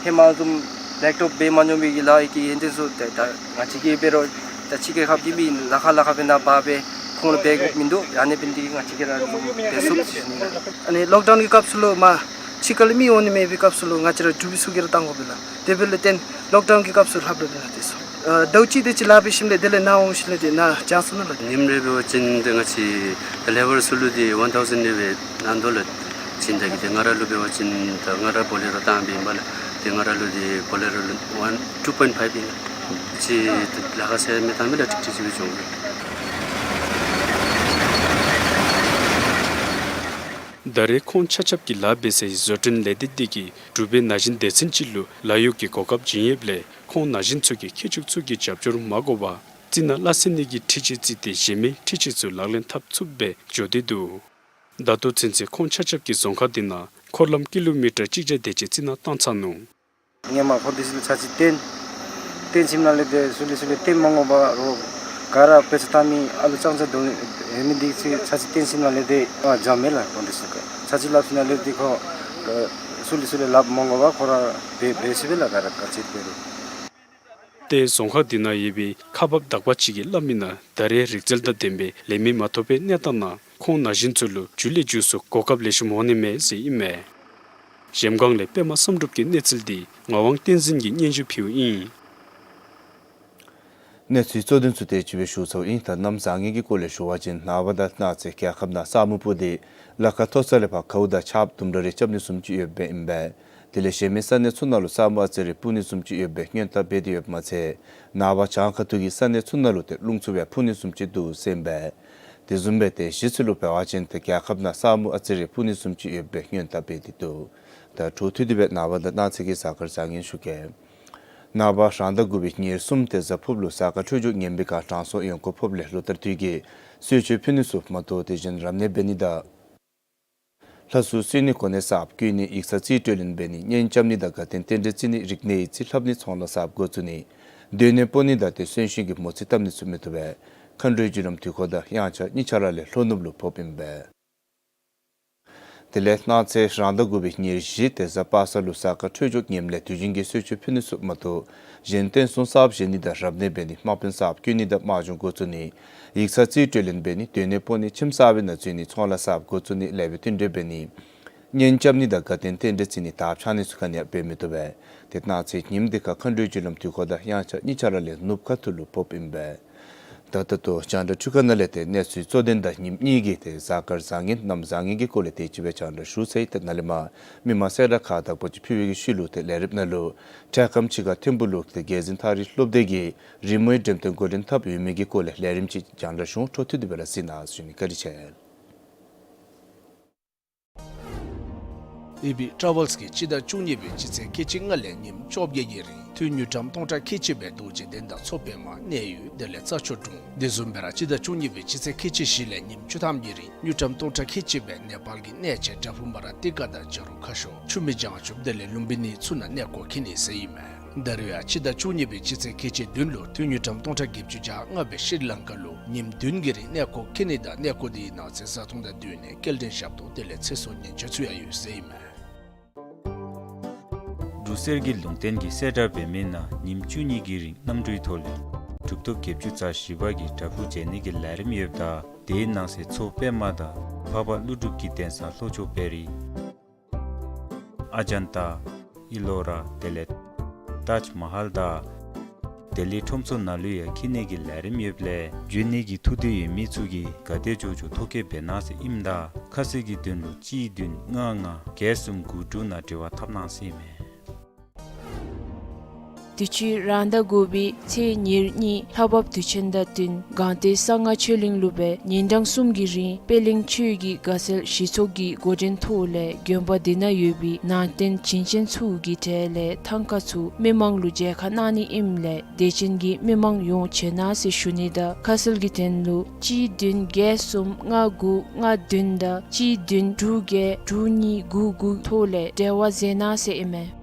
ཧེ་མ་བཟུམ་བླེག་ཊོབ་འབད་མ་མྱོང་མི་གི་ལཱ་ཨིན་གི་ཨིན་ཏེ་ཚུ་ད་ད་ང་བཅས་ཀྱིས་འབད་རུང་ད་ཕྱི་རྒྱལ་ཁབ་ཀྱི་མི་ལ་ཁ་ལ་ཁ་སྦེ་ནཱ་འབག་སྦེ་ཁོང་ལུ་འབད་དགོཔ་མིན་འདུག། ཨ་ནི་འབད་ནི་འདི་གིས་ང་བཅས་ཀྱིས་ར་འབད་ཚུགས་ཟེར་ཞུ་ནི་ལགས། ཨ་ནི་ལོག་ཌའུན་གྱི་སྐབས་སུ་ལུ་མ་ཕྱི་ཁ་ལས་མི་འོང་ནི་མེད་པའི་སྐབས་སུ་ལུ་ང་བཅས་ར་འབྲུག་པའི་ཚུ་གིས་ར་བཏང་དགོ་པས་ལགས། དེ་འབདཝ་ལས་བརྟེན་ལོག་ཌའུན་གྱི་སྐབས་སུ་ལྷབ་ར་འབད་ལགས་དེ་ཚུ། ཨ་ཟླཝ་གཅིག་དེ་ཅིག་ལཱ་འབད་ཞིནམ་ལས་དེ་ལས་ནཱ་འོང་ཞིནམ་ལས་དེ་ནཱ་བྱང་སོང་ནུག་ལགས། ཉིནམ་རེ་འབད་བ་ཅིན་ཏེ་ང་བཅས་ཌ་ལའི་བར་ཚུ་ལུ་ཏེ་ཝན་ཐའུ་ཟེན་ནི་སྦེ་ནང་དོ་ལགས། བྱིན་ད་གི་ཏེ་ང་ར་ལུ་འབད་བ་ཅིན་ད་ང་ར་བོ་ལེ་རོ་བཏང་སྦེ་ཨིན་པས་ལགས། ཏེ་ང་ར་ལུ་ཏེ་བོ་ལེ་རོ་ལུ་ཝན་ཊུ་པོའིནཊི་ཕའིབ་ཨིན་ལགས། ཅིག་ཏེ་ལཱ་ཁག་ཟེར་མི་ཐང་མི་ལགས་ཀྲིག་ཀྲི་ཅིག་སྦེ་བྱུང་ཡི། ད་རེས་ཁོང་ཆ་ཁྱབ་ཀྱིས་ལཱ་འབད་སའི་བཟོ་སྐྲུན་ལས་སྡེ་འདི་གིས་འབྲུག་པའི་ན་གཞོན་སྡེ་ཚན་ཅིག་ལུ་ལཱ་གཡོག་གི་གོ་སྐབས་བྱིན་ཡོདཔ་ལས་ཁོང་ན་གཞོན་ཚུ་གིས་ཁྱད་ཅུག་ཚུ་གི་རྒྱབ་སྐྱོར་མ་དགོ་པར་རྩི་ནག་སླ་བསྲེ་ནི་གི་འཕྲུལ་ཆས་བརྩིས་ཏེ་གཞན་མི་འཕྲུལ་ཆས་ཚུ་ལག་ལེན་འཐབ་ཚུགསཔ་སྦེ་འགྱོ་སྟེ་འདུག། ད་ལྟོ་ཚུན་ཚོད་ཁོང་ཆ་ཁྱབ་ཀྱིས་རྫོང་ཁག་འདི་ནང་འཁོར་ལམ་ཀི་ལོ་མི་ཊར་གཅིག་བརྒྱ་དེ་ཅིག་རྩི་ནག་བཏང་ཚར་ནུག། ཧེ་མ་ཁོང་འདི་ཚུ་ལུ་ཚར་གཅིག་སྟོན། སྟོན་ཞིནམ་ལས་ཏེ་ཚུ་ལུ་ཚུ་ལུ་སྟོན་མ་དགོ་པར་རོགས་ག་ར་དཔེ་ཆ་ལྟ་མི་ཨ་ལུ་ཙང་ཙང་འདུག་ཡོད་མི་འདི་ཚུ་ཚར་གཅིག་སྟོན་ཞིནམ་ལས་ཏེ་ཨ་འཇམ་མས་ལགས། ཁོང་འདི་ཚུ་ག་ཚར་གཅིག་སླབ་ཞིནམ་ལས་ཏེ་ཁོང་ཚུ་ལུ་ཚུ་ལུ་སླབ་མ་དགོ་པར་ཁོ་ར་འབད་འབད་ཚུགས་པས་ལགས། ག་ར་ག་ཅི་འབད་རུང་། ཏེ་རྫོང་ཁག་འདི་ནང་ཡོད་པའི་ཁག་འབགཔ་དག་པ་ཅིག་གིས་སླབ་མིའི་ནང་ད་རེས་རིག་རྩལ་དང་ལྡན་པའི་ལས་མི་མ་ཐོབ་པའི་གནས་སྟངས་ནང་ཁོང་ན་གཞོན་ཚུ་ལུ་མཇུག་ལས་མཇུག་སུ་གོ་སྐབས་ལེགས་ཤོམ་འོང་ནི་མས་ཟེར་ཨིན་མས། གཞལམ་སྒང་ལས་པདྨ་བསམ་གྲུབ་ཀྱི་གནས་ཚུལ་འདི་ངག་དབང་བསྟན་འཛིན་གྱིས་སྙན་ཞུ་ཕུལཝ་ཨིན། གནས་ཚུལ་གཙོ་དོན་ཚུ་དེ་ཅིག་སྦེ་ཞུ་ཚརཝ་ཨིན། ད་གནམ་བཟང་ངན་གྱི་སྐོར་ལས་ཞུ་བ་ཅིན་ནངས་པ་དང་གནངས་ཚེ་རྒྱལ་ཁབ་ནང་ས་སྨུག་སྤུབས་ཏེ་ལ་ཁ་མཐོ་ས་ལས་ཕར་གའུ་དང་ཆརཔ་དུམ་གྲ་རེ་རྐྱབ་ནི་བཟུམ་ཅིག་ཡོདཔ་ཨིན་པས། དེ་ལས་གཞན་མི་ས་གནས་ཚུ་ནང་ལུ་ས་སྨུག་ཨ་ཙི་རེ་སྤུབ་ནི་བཟུམ་ཅིག་ཡོདཔ་སྦེ་སྔོན་བརྡ་འབད་དེ་ཡོདཔ་མ་ཚད་ནངས་པ་བྱང་ཁ་ཐུག་གི་ས་གནས་ཚུ་ནང་ལུ་ཏེ་རླུང་འཚུབ་ཡང་འཕུ་ནི་བཟུམ་ཅིག་འདུག་ཟེར་ཨིན་པས། དེ་བཟུམ་སྦེ་ཏེ་གཞིས་ཚུ་ལུ་འབད་བ་ཅིན་ཏེ་རྒྱལ་ཁབ་ནང་ས་སྨུག་ཨ་ཙི་རེ་སྤུབ་ནི་བཟུམ་ཅིག་ཡོདཔ་སྦེ་སྔོན་བརྡ་འབད་དེ་འདུག། ད་འཕྲོ་མཐུད་དེ་སྦེ་ནངས་པ་དང་གནངས་ཚེ་གི་གཟའ་སྐར་བཟང་ངན་ཞུ་གེ། ནངས་པ་རང་ཟླ་དགུ་པའི་ཉེར་གསུམ་ཏེ་གཟའ་ཕུརཔ་ལུ་གཟའ་སྐར་འཕྲོད་སྦྱོར་ངན་པའི་ཁར་དྲང་སྲོང་གཡོག་འཁོར་ཕོགཔ་ལས་ལོ་ལྟར་དུས་ཀྱི་གསོལ་མཆོད་ཕུལ་ནི་ཚུ་མ་དོ་དེ་བཞིན་རབ་གནས་འབད་ནི་དང་ལྷ་གསོལ་གསོལ་ནི་གོ་གནས་གསརཔ་བསྐོ་ནི་ཡིག་ཚང་རྩིས་སྤྲོད་ལེན་འབད་ནི་གཉེན་རྐྱབ་ནི་དང་དགའ་སྟོན་རྟེན་འབྲེལ་བརྩི་ནི་རིག་གནས་ཡིག་རྩིས་ལྷབ་ནི་ཚོང་ལཱ་གསརཔ་འགོ་བཙུགས་ནི་སྡོད་གནས་སྤོ་ནི་དང་ཏེ་གསོན་གཤིན་གྱི་མོ་རྩིས་བཏབ་ནི་ཚུ་མི་བཏུབ་པས། མཁའ་འགྲོའི་རྒྱུ་ལམ་དུས་འཁོར་དང་དབྱངས་འཆར་གཉིས་ཆ་ར་ལས་ལྷོ་ནུབ་ལུ་ཕོགཔ་ཨིན་པས། དེ་ལས་གནངས་ཚེ་རང་ཟླ་དགུ་པའི་ཉེར་བཞི་ཏེ་གཟའ་པ་སངས་ལུ་གཟའ་སྐར་འཕྲོད་སྦྱོར་ངནམ་ལས་དུས་རྒྱུན་གྱི་གསོལ་མཆོད་ཕུལ་ནི་ཚུ་མ་དོ་གཞན་རྟེན་གསུམ་གསརཔ་བཞེངས་ནི་དང་རབ་གནས་འབད་ནི་དམག་དཔོན་གསརཔ་བསྐོ་ནི་དང་དམག་སྦྱོང་འགོ་བཙུགས་ནི་ཡིག་ཚང་རྩིས་སྤྲོད་ལེན་འབད་ནི་སྡོད་གནས་སྤོ་ནི་ཁྱིམ་གསར་པའི་ནང་འཛུལ་ནི་ཚོང་ལཱ་གསརཔ་འགོ་བཙུགས་ནི་ལེགས་པའི་བསྟུན་གྲོས་འབད་ནི་གཉེན་རྐྱབ་ནི་དང་དགའ་སྟོན་རྟེན་འབྲེལ་བརྩི་ནི་དར་འཕྱར་ནི་ཚུ་ག་ནི་ཡང་འབད་མི་བཏུབ་པས། ཏེ་གནངས་ཚེ་ཉིནམ་འདི་ཁར་མཁའ་འགྲོའི་རྒྱུ་ལམ་དུས་འཁོར་དང་དབྱངས་འཆར་གཉིས་ཆ་ར་ལས་ནུབ་ཁ་ཐུག་ལུ་ཕོགཔ་ཨིན་པས། ད་ད་ལྟོ་རྒྱང་བསྒྲགས་འཕྲུལ་ཁང་ནང་ལས་ཏེ་གནས་ཚུལ་གཙོ་དོན་དང་ཉིནམ་གཉིས་ཀྱི་ཏེ་གཟའ་སྐར་བཟང་ངན་གནམ་བཟང་ངན་གྱི་སྐོར་ལས་དེ་ཅིག་སྦེ་རྒྱང་བསྒྲགས་ཞུ་ཚར་ཡི། ཏེ་ནཱ་ལས་མར་མི་མང་གསལ་བསྒྲགས་ཁག་དག་པ་ཅིག་ཕུལ་བའི་གི་ཤུལ་ལུ་ཏེ་ལས་རིམ་ནང་ལུ་འཕྲལ་ཁམས་ཅིག་ཁར་ཐིམ་ཕུག་ལུ་ཏེ་རྒྱལ་འཛིན་ཐག་རིང་སློབ་སྡེ་གིས་རི་མོའི་འགྲེམས་སྟོན་འགོ་འདྲེན་འཐབ་ཡོད་མི་གི་སྐོར་ལས་ལས་རིམ་ཅིག་རྒྱང་བསྒྲགས་ཞུ་འོང་། འཕྲོ་མཐུད་དེ་སྦེ་ར་གཟིགས་གནང་ཞུ་ནི། བཀའ་དྲིན་ཆེ། ཨེ་བི་ཊ་རེ་ཝེལསི་གིས་སྤྱི་ཟླ་བཅུ་གཉིས་པའི་སྤྱི་ཚེས་ཁལ་གཅིག་ལྔ་ལས་ཉིནམ་བཅོ་བརྒྱད་ཀྱི་རིང་ཐུན་དངུལ་ཀྲམ་སྟོང་ཕྲག་ཁལ་གཅིག་སྦེ་རྡོ་རྗེ་གདན་དང་མཚོ་པདྨ་གནས་ཡུལ་དེ་ལས་རྩྭ་མཆོག་གྲོང་དེ་བཟུམ་སྦེ་ར་སྤྱི་ཟླ་བཅུ་གཉིས་པའི་སྤྱི་ཚེས་ཁལ་གཅིག་བཞི་ལས་ཉིནམ་བཅུ་ཐམ་གྱི་རིང་དངུལ་ཀྲམ་སྟོང་ཕྲག་ཁལ་གཅིག་སྦེ་ནེ་པཱལ་གྱི་གནས་ཆེན་བྲག་ཕུག་མ་ར་ཏི་ཀ་དང་བྱ་རུང་ཁ་ཤོར་ཆུ་སྨད་བྱང་ཆུབ་དེ་ལས་ལུམ་བི་ནི་ཚུ་ནང་གནས་སྐོར་འཁྱིད་ནི་ཟེར་ཨིན་མས། ད་རེས་ཡང་སྤྱི་ཟླ་བཅུ་གཉིས་པའི་སྤྱི་ཚེས་ཁལ་གཅིག་བདུན་ལུ་ཐུན་དངུལ་ཀྲམ་སྟོང་ཕྲག་བརྒྱད་ཅུ་གྱ་ལྔ་སྦེ་ཤྲི་ལང་ཀ་ལུ་ཉིནམ་བདུན་གྱི་རིང་གནས་སྐོར་འཁྱིད་ནི་དང་གནས་སྐོར་དེའི་ནང་གཟིགས་ཚད་ཐོང་དང་བསྟུན་ནས་སྐྱེལ་འདྲེན་ཞབས་ཏོག་དེ་ལས་ཚེ་སྲོག་ཉེན་བཅོལ་ཚུ་ཡང་ཡོད་ཟེར་ཨིན་མས། འབྲུག་གསེར་གྱི་ལུང་བསྟན་གྱིས་གསལ་བསྒྲགས་འབད་མི་ནང་ཉིནམ་བཅུ་གཉིས་ཀྱི་རིང་གནམ་གྲུའི་ཐོག་ལས་གྲུབ་ཐོབ་བརྒྱད་ཅུ་རྩ་བཞི་པ་གིས་བྲག་ཕུག་མཇལ་ནི་གི་ལས་རིམ་ཡོདཔ་ད་དེའི་ནང་གསེས་མཚོ་པདྨ་དང་འཕགས་པ་ཀླུ་སྒྲུབ་ཀྱི་གདན་ས་ལྷོ་ཕྱོགས་དཔལ་རི། ཨ་ཇན་ཏ། ཨི་ལོ་ར་དེ་ལས་ཏཱཇ་མ་ཧཱལ་དང་། དིལླཱི་ཁྲོམ་མཚོ་ནང་ལུ་ཡང་འཁྱིད་ནི་གི་ལས་རིམ་ཡོདཔ་ལས་འབྱོན་ནི་གི་ཐུགས་འདུན་ཡོད་མི་ཚུ་གིས་ག་དེ་མགྱོགས་མགྱོགས་ཐོ་བཀོད་འབད་གནང་ཟེར་ཨིནམ་ད་ཁ་གསལ་གྱི་དོན་ལུ་གཅིག་བདུན་ལྔ་ལྔ་བརྒྱད་གསུམ་དགུ་དྲུག་ནང་འབྲེལ་བ་འཐབ་གནང་ཟེར་ཨིན་མས། དུས་ཅི་རང་ཟླ་དགུ་པའི་ཚེས་ཉེར་གཉིས་ལྷ་བབས་དུས་ཆེན་དང་བསྟུན་སྒང་སྟེང་གསང་སྔགས་ཆོས་གླིང་ལུ་སྦེ་ཉིན་གྲངས་གསུམ་གྱི་རིང་པད་གླིང་ཆོས་ཀྱི་དགའ་ཚལ་གཞི་ཚོགས་ཀྱི་འགོ་འདྲེན་ཐོག་ལས་དགོན་པ་འདི་ནང་ཡོད་པའི་ནང་རྟེན་བྱིན་ཅན་ཚུ་གི་གྲལ་ལས་ཐང་ཀ་ཚུ་མི་མང་ལུ་མཇལ་ཁ་གནང་ནི་ཨིནམ་ལས་དད་ཅན་གྱི་མི་མང་ཡོངས་བྱོན་གནང་ཟེར་ཞུ་ནི་དང་ཁ་གསལ་གྱི་དོན་ལུ་གཅིག་བདུན་བརྒྱད་གསུམ་ལྔ་དགུ་ལྔ་བདུན་དང་གཅིག་བདུན་དྲུག་བརྒྱད་དྲུག་གཉིས་དགུ་དགུ་ཐོག་ལས་འབྲེལ་བ་མཛད་གནང་ཟེར་ཨིན་མས།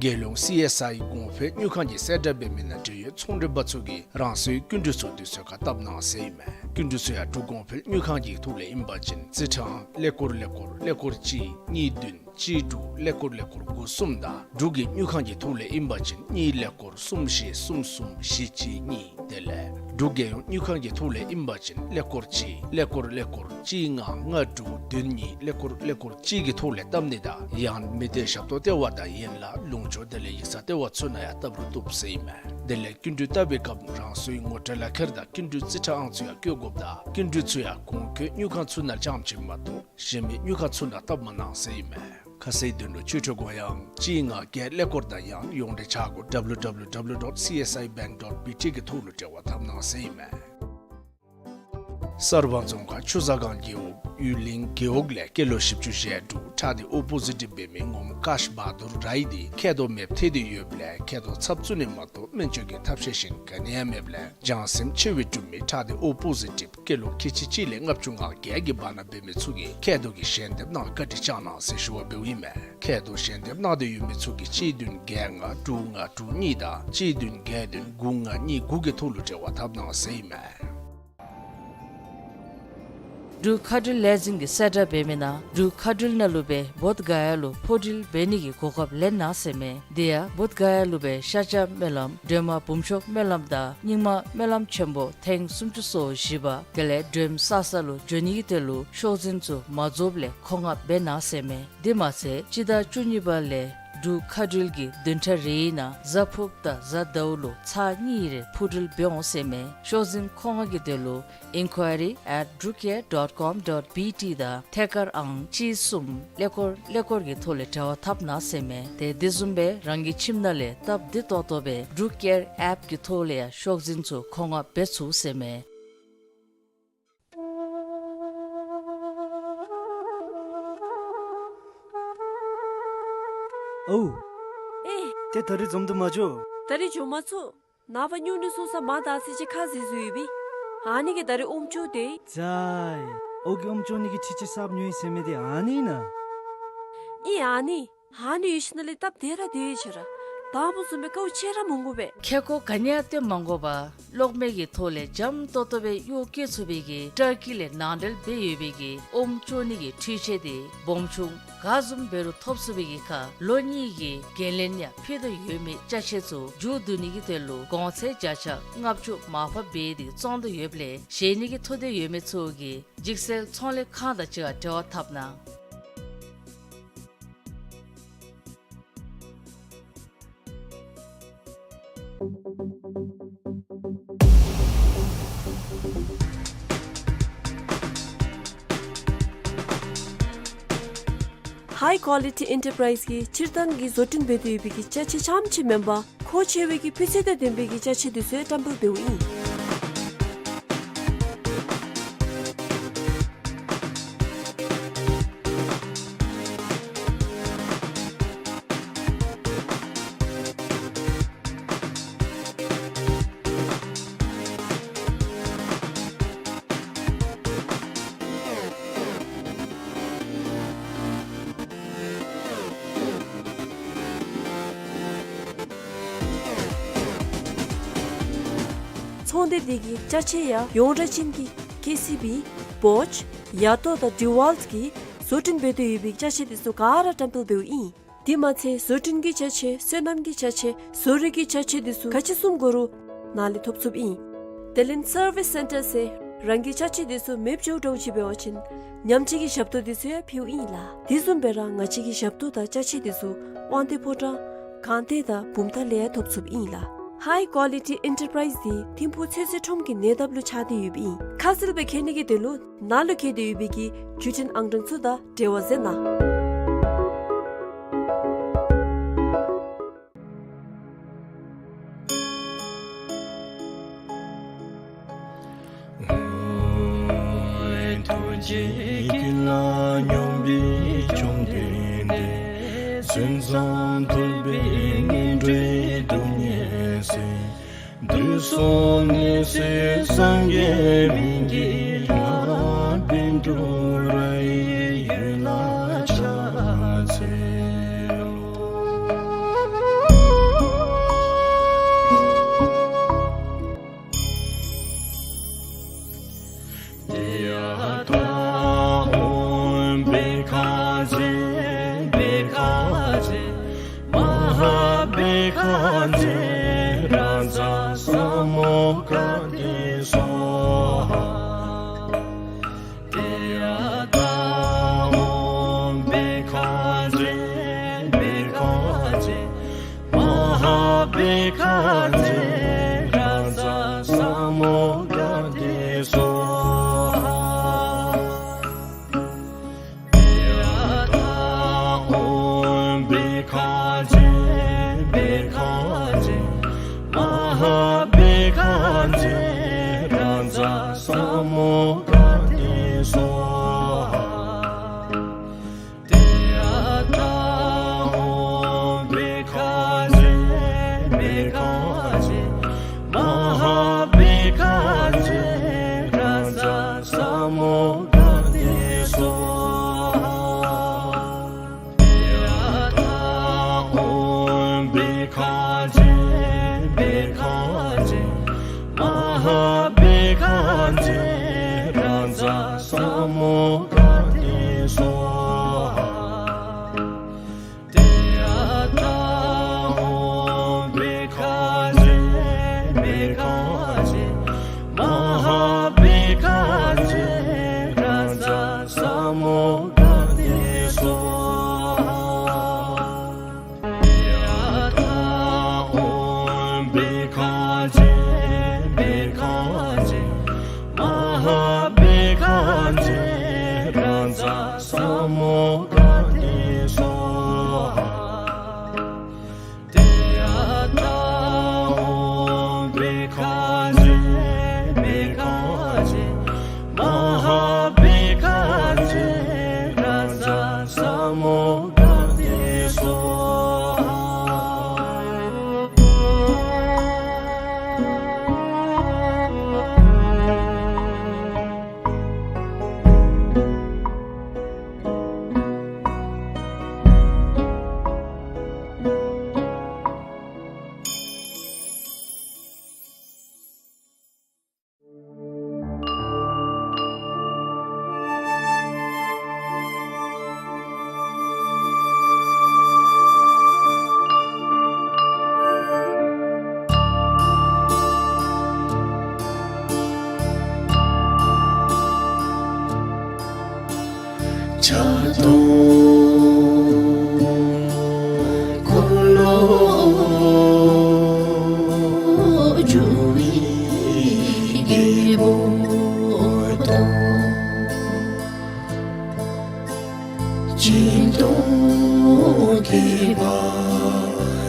རྒྱལ་ཡོངས་སི་ཨེསི་ཨའི་གོང་འཕེལ་དངུལ་ཁང་གི་གསལ་བསྒྲགས་འབད་མི་ནང་འབྲེལ་ཡོད་ཚོང་འབྲེལ་པ་ཚུ་གིས་རང་སོའི་སྐྱིན་འགྲུལ་ཚུ་དུས་ཚོད་ཁར་བཏབ་གནང་ཟེར་ཨིན་མས། སྐྱིན་འགྲུལ་ཚུ་ཡང་འབྲུག་གོང་འཕེལ་དངུལ་ཁང་གི་ཐོག་ལས་ཨིན་པ་ཅིན་རྩིས་ཁྲའང་ཀླད་ཀོར་ཀླད་ཀོར་ཀླད་ཀོར་གཅིག་གཉིས་བདུན་གཅིག་དྲུག་ཀླད་ཀོར་ཀླད་ཀོར་དགུ་གསུམ་དང་འབྲུག་གི་དངུལ་ཁང་གི་ཐོག་ལས་ཨིན་པ་ཅིན་གཉིས་ཀླད་ཀོར་གསུམ་བཞི་གསུམ་གསུམ་བཞི་གཅིག་གཉིས། དེ་ལས་འབྲུག་རྒྱལ་ཡོངས་དངུལ་ཁང་གི་ཐོག་ལས་ཨིན་པ་ཅིན་ཀླད་ཀོར་གཅིག་ཀླད་ཀོར་ཀླད་ཀོར་གཅིག་ལྔ་ལྔ་དྲུག་བདུན་གཉིས་ཀླད་ཀོར་ཀླད་ཀོར་གཅིག་གི་ཐོག་ལས་བཏབ་ནི་དང་ཡང་མི་སྡེ་ཞབས་ཏོག་ལྟེ་བ་དང་ཡན་ལག་ལུང་ཕྱོགས་དེ་ལས་ཡིག་ཚང་ལྟེ་བ་ཚུ་ནང་ཡང་བཏབ་རུང་བཏུབ་ཟེར་ཨིན་མས། དེ་ལས་སྐྱིན་འགྲུལ་བཏབ་པའི་སྐབས་རང་སོའི་ངོ་སྤྲོད་ལག་ཁྱེར་དང་སྐྱིན་འགྲུལ་རྩིས་ཁྲའང་ཚུ་ཡང་བཀོད་དགོཔ་དང་སྐྱིན་འགྲུལ་ཚུ་ཡང་གོང་འཁོད་དངུལ་ཁང་ཚུ་ནང་རྐྱངམ་ཅིག་མ་གཏོགས་གཞན་མི་དངུལ་ཁང་ཚུ་ནང་བཏབ་མ་གནང་ཟེར་ཨིན་མས། ཁ་གསལ་དོན་ལུ་ཆོས་ཁྲོད་གོ་ཡང་གཅིག་ལྔ་བརྒྱད་ཀླད་ཀོར་དང་ཡང་ཡོངས་འབྲེལ་བྱ་སྒོ་W W W dot C S I bank dot B T གི་ཐོག་ལུ་འབྲེལ་བ་འཐབ་གནང་ཟེར་ཨིན་མས། གསར་སྤང་རྫོང་ཁག་ཆུ་བཟང་སྒང་རྒེད་འོག་ཡུལ་གླིང་རྒེད་འོག་ལས་སྐྱེས་ལོ་བཞི་བཅུ་ཞེ་དྲུག་ཁྲག་ལྡན་ཨོ་པོ་ཟི་ཊིབ་འབད་མི་ངོམ་ཀཱཤ་བྷ་དུར་རའི་འདི་མཁལ་རྡོག་མེདཔ་ཐལ་ཏེ་ཡོདཔ་ལས་མཁལ་རྡོག་ཚབ་བཙུགས་ནི་མ་གཏོགས་སྨན་བཅོས་ཀྱི་ཐབས་ཤེས་གཞན་ག་ནི་ཡང་མེདཔ་ལས་བྱང་སེམས་ཆེ་བའི་འབྲུག་མི་ཁྲག་ལྡན་ཨོ་པོ་ཟི་ཊིབ་སྐྱེས་ལོ་ཁལ་གཅིག་གཅིག་ལས་ལྔ་བཅུ་ང་བརྒྱད་ཀྱི་བར་ན་འབད་མི་ཚུ་གིས་མཁལ་རྡོག་གི་ཞལ་འདེབས་གནང་བཀའ་དྲིན་བསྐྱང་གནང་ཟེར་ཞུ་བ་འབདཝ་ཨིན་མས། མཁལ་རྡོག་ཞལ་འདེབས་གནང་སྟེ་ཡོད་མི་ཚུ་གིས་གཅིག་བདུན་བརྒྱད་ལྔ་དྲུག་ལྔ་དྲུག་གཉིས་དང་གཅིག་བདུན་བརྒྱད་བདུན་དགུ་ལྔ་གཉིས་དགུ་གི་ཐོག་ལུ་འབྲེལ་བ་འཐབ་གནང་ཟེར་ཨིན་མས། འབྲུག་མཁའ་འགྲུལ་ལས་འཛིན་གྱི་གསལ་བསྒྲགས་འབད་མི་ནང་འབྲུག་མཁའ་འགྲུལ་ནང་ལུ་སྦེ་བོདྷ་ག་ཡ་ལུ་འཕུར་འགྲུལ་འབད་ནི་གི་གོ་སྐབས་ལེན་གནང་ཟེར་མས། དེ་ཡང་བོདྷ་ག་ཡ་ལུ་སྦེ་ཤཱཀྱ་སྨོན་ལམ་སྒྲོལ་མ་འབུམ་ཤོག་སྨོན་ལམ་དང་རྙིང་མ་སྨོན་ལམ་ཆེན་པོ་ཐེངས་སུམ་ཅུ་སོ་བཞི་པ་དེ་ལས་སྒྲོལམ་ས་ས་ལུ་འགྱོ་ནི་གི་དོན་ལུ་ཤོག་འཛིན་ཚུ་མ་རྫོགསཔ་ལས་མཁོ་མངགས་འབད་གནང་ཟེར་མས། དེ་མ་ཚད་སྤྱི་ཟླ་བཅུ་གཉིས་པ་ལས་འབྲུག་མཁའ་འགྲུལ་གྱི་བདུན་ཕྲག་རེའི་ནང་གཟའ་ཕུརཔ་དང་གཟའ་ཟླཝ་ལུ་ཚར་གཉིས་རེ་འཕུར་འགྲུལ་འབད་འོང་ཟེར་མས། ཤོག་འཛིན་མཁོ་མངགས་ཀྱི་དོན་ལུ་inquiry at drukair dot com dot B T དང་ཐད་ཀར་ཨང་གཅིག་གསུམ་ཀླད་ཀོར་ཀླད་ཀོར་གྱི་ཐོག་ལས་འབྲེལ་བ་འཐབ་གནང་ཟེར་མས། དེ་དེ་བཟུམ་སྦེ་རང་གི་ཁྱིམ་ནང་ལས་སྟབས་བདེ་ཏོག་ཏོ་སྦེ་འབྲུག་ཨེར་ཨེཔ་གི་ཐོག་ལས་ཡང་ཤོག་འཛིན་ཚུ་མཁོ་མངགས་འབད་ཚུགས་ཟེར་མས། ཨོ། ཨེ། ཏེ་ད་རིས་འཛོམས་དུ་མ་འགྱོ། ད་རིས་འགྱོ་མ་ཚུགས། ནངས་པ་སྨྱུང་གནས་སོང་ས་མར་ད་ཟེར་ཅིག་ཁ་བཟེད་བཟོ་ཡོད་པས། ཨ་ནི་གིས་ད་རིས་ཨོམ་ཅོག་སྟེ། ཙི། ཨོ་གི་ཨོམ་ཅོག་ནི་གི་ཁྲི་ཆ་གསརཔ་ཉོ་ཡི་ཟེར་མི་དེ་ཨ་ནི་ཨིན་ན། ཨིན་ཨ་ནི། ཨ་ནི་ཡོད་ཞིནམ་ལས་སྟབས་བདེ་ར་བདེ་ཡོད་ཆེ་ར། དང་པ་བཟུམ་སྦེ་དཀའཝ་སྤྱད་ར་མི་དགོ་པས། ཁེ་ཀོ་ག་ནི་ཡང་སྟོན་མ་དགོ་པར་གློག་མེ་གི་ཐོག་ལས་འཇམ་ཏོག་ཏོ་སྦེ་གཡོག་བཀོལ་ཚུགས་པའི་གི་ཊར་ཀི་ལས་ནང་འདྲེན་འབད་ཡོད་པའི་གི་ཨོམ་ཅོག་ནི་གི་འཕྲུལ་ཆས་དེ་སྦོམ་ཆུང་ག་བཟུམ་འབད་རུང་ཐོབ་ཚུགས་པའི་གི་ཁར་ལོ་གཉིས་ཀྱི་འགན་ལེན་ཡང་ཕུལ་དོ་ཡོད་མི་ཅ་ཆས་ཚུ་མཇུག་བསྡུ་ནི་གི་དོན་ལུ་གོང་ཚད་བརྒྱ་ཆ་ལྔ་བཅུ་མར་ཕབ་འབད་དེ་བཙོང་དོ་ཡོདཔ་ལས་གཞན་ནི་གི་ཐོབ་འདོད་ཡོད་མི་ཚུ་གིས་འཇིགས་སེལ་ཚོང་ལས་ཁང་དང་གཅིག་ཁར་འབྲེལ་བ་འཐབ་གནང་། ཧའི་ཀོ་ལི་ཊི་ཨེན་ཊར་པ་རའིཛ་གིས་སྤྱིར་བཏང་གི་བཟོ་སྐྲུན་འབད་དེ་ཡོད་པའི་གི་ཅ་ཆས་རྐྱངམ་ཅིག་མེན་པར་མཁོ་ཆེ་བའི་གི་སྤུས་ཚད་དང་ལྡན་པའི་གི་ཅ་ཆས་དེ་ཚུ་ཡང་བཀྲམ་སྤེལ་འབདཝ་ཨིན། ཚོང་སྡེ་འདི་གི་ཅ་ཆས་ཡང་ཡོངས་གྲགས་ཅན་གྱི་ཀེ་སི་བི་བོཆ་ཡ་ཏོ་དང་ཌི་ཝཱལཊ་གིས་བཟོ་སྐྲུན་འབད་དེ་ཡོད་པའི་ཅ་ཆས་དེ་ཚུ་ག་ར་བཀྲམ་སྤེལ་འབདཝ་ཨིན། དེ་མ་ཚད་བཟོ་སྐྲུན་གྱི་ཅ་ཆས་སོ་ནམ་གྱི་ཅ་ཆས་བཟོ་རིག་གི་ཅ་ཆས་དེ་ཚུ་ག་ཅི་བཟུམ་དགོ་རུང་ནཱ་ལས་ཐོབ་ཚུགསཔ་ཨིན། དེ་ལས་སར་བིས་སེན་ཊར་ཟེར་རང་གི་ཅ་ཆས་དེ་ཚུ་མེདཔ་འགྱོཝ་འདྲཝ་ཅིག་འབད་བ་ཅིན་ཉམས་བཅོས་ཀྱི་ཞབས་ཏོག་དེ་ཚུ་ཡང་ཕུལཝ་ཨིན་ལགས། དེ་བཟུམ་སྦེ་ར་ང་བཅས་ཀྱི་ཞབས་ཏོག་དང་ཅ་ཆས་དེ་ཚུ་དབང་འདུས་ཕོ་བྲང་སྒང་སྟེང་དང་བུམ་ཐང་ལས་ཡང་ཐོབ་ཚུགསཔ་ཨིན་ལགས། ཧའི་ཀོ་ལི་ཊི་ཨེན་ཊར་པ་རའིཛ་འདི་ཐིམ་ཕུག་ཚོད་བསྲེ་ཁྲོམ་གྱི་ཉེ་འདབས་ལུ་ཆགས་ཏེ་ཡོདཔ་ཨིན། ཁ་གསལ་སྦེ་མཁྱེན་ནི་གི་དོན་ལུ་ནཱ་ལུ་བཀོད་དེ་ཡོད་པའི་གི་བརྒྱུད་འཕྲིན་ཨང་གྲངས་ཚུ་དང་འབྲེལ་བ་མཛད་གནང་། ཇི་སྐད་ལ་སྙོམས་པའི་བཅོམ་ལྡན་འདས། ཟན་གསུམ་ཐུབ་པའི་ངན་འགྲོའི་སྡུག་བསྔལ་སེལ། དུས་གསུམ་ནད་སེལ་སངས་རྒྱས་སྨན་གྱི་བླ། བཻ་ཌཱུརྱ་ཡི་འོད་ལ་ཕྱག་འཚལ་ལོ། ཡ་ཐཱ། ཨོཾ་བྷཻ་ཥ་ཛྱེ་བྷཻ་ཥ་ཛྱེ་མ་ཧཱ་བྷཻ་ཥ་ཛྱེ་རཱ་ཛ་ས་མུདྒ་ཏེ་སྭཱ་ཧཱ། ཡ་ཐཱ། ཨོཾ་བྷཻ་ཥ་ཛྱེ་བྷཻ་ཥ་ཛྱེ་མ་ཧཱ་བྷཻ་ཥ་ཛྱེ་རཱ་ཛ་ས་མུདྒ་ཏེ་སྭཱ་ཧཱ། ཡ་ཐཱ། ཨོཾ་བྷཻ་ཥ་ཛྱེ་བྷཻ་ཥ་ཛྱེ་མ་ཧཱ་བྷཻ་ཥ་ཛྱེ་རཱ་ཛ་ས་མུདྒ་ཏེ་སྭཱ་ཧཱ། ཡ་ཐཱ། ཨོཾ་བྷཻ་ཥ་ཛྱེ་བྷཻ་ཥ་ཛྱེ་མ་ཧཱ་བྷཻ་ཥ་ཛྱེ་རཱ་ཛ་ས་མུདྒ་ཏེ་སྭཱ་ཧཱ། ཡ་ཐཱ། ཨོཾ་བྷཻ་ཥ་ཛྱེ་བྷཻ་ཥ་ཛྱེ་མ་ཧཱ་བྷཻ་ཥ་ཛྱེ་རཱ་ཛ་ས་མུདྒ་ཏེ་སྭཱ་ཧཱ། ཡ་ཐཱ། ཨོཾ་བྷཻ་ཥ་ཛྱེ་བྷཻ་ཥ་ཛྱེ་མ་ཧཱ་བྷཻ་ཥ་ཛྱེ་རཱ་ཛ་ས་མུདྒ་ཏེ་སྭཱ་ཧཱ། ཡ་ཐཱ། ཨོཾ་བྷཻ་ཥ་ཛྱེ་བྷཻ་ཥ་ཛྱེ་མ་ཧཱ་བྷཻ་ཥ་ཛྱེ་རཱ་ཛ་ས་མུདྒ་ཏེ་སྭཱ་ཧཱ། ཡ་ཐཱ། ཨོཾ་བྷཻ་ཥ་ཛྱེ་བྷཻ་ཥ་ཛྱེ་མ་ཧཱ་བྷཻ་ཥ་ཛྱེ་རཱ་ཛ་ས་མུདྒ་ཏེ་སྭཱ་ཧཱ། ཕྱག་སྟོང་འཁོར་ལོ་སྒྱུར་བའི་རྒྱལ་པོ་དང་། སྦྱིན་བདག་ཐེག་པ་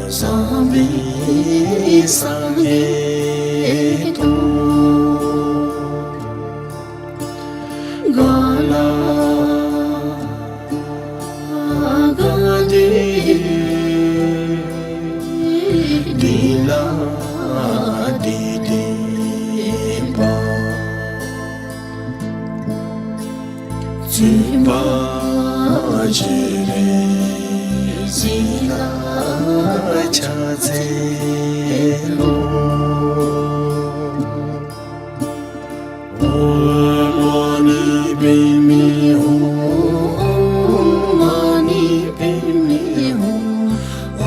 བཟང་པོའི་སངས་རྒྱས་དང་། ག་ལ་ག་ཏེ་འདི་ལ་འདི་བསྟན་པ། བཙུན་པ་སྤྱན་རས་གཟིགས་ལ་ཕྱག་འཚལ་ལོ། ཨོཾ་མ་ཎི་པདྨེ་ཧཱུྃ། ཨོཾ་མ་ཎི་པདྨེ་ཧཱུྃ།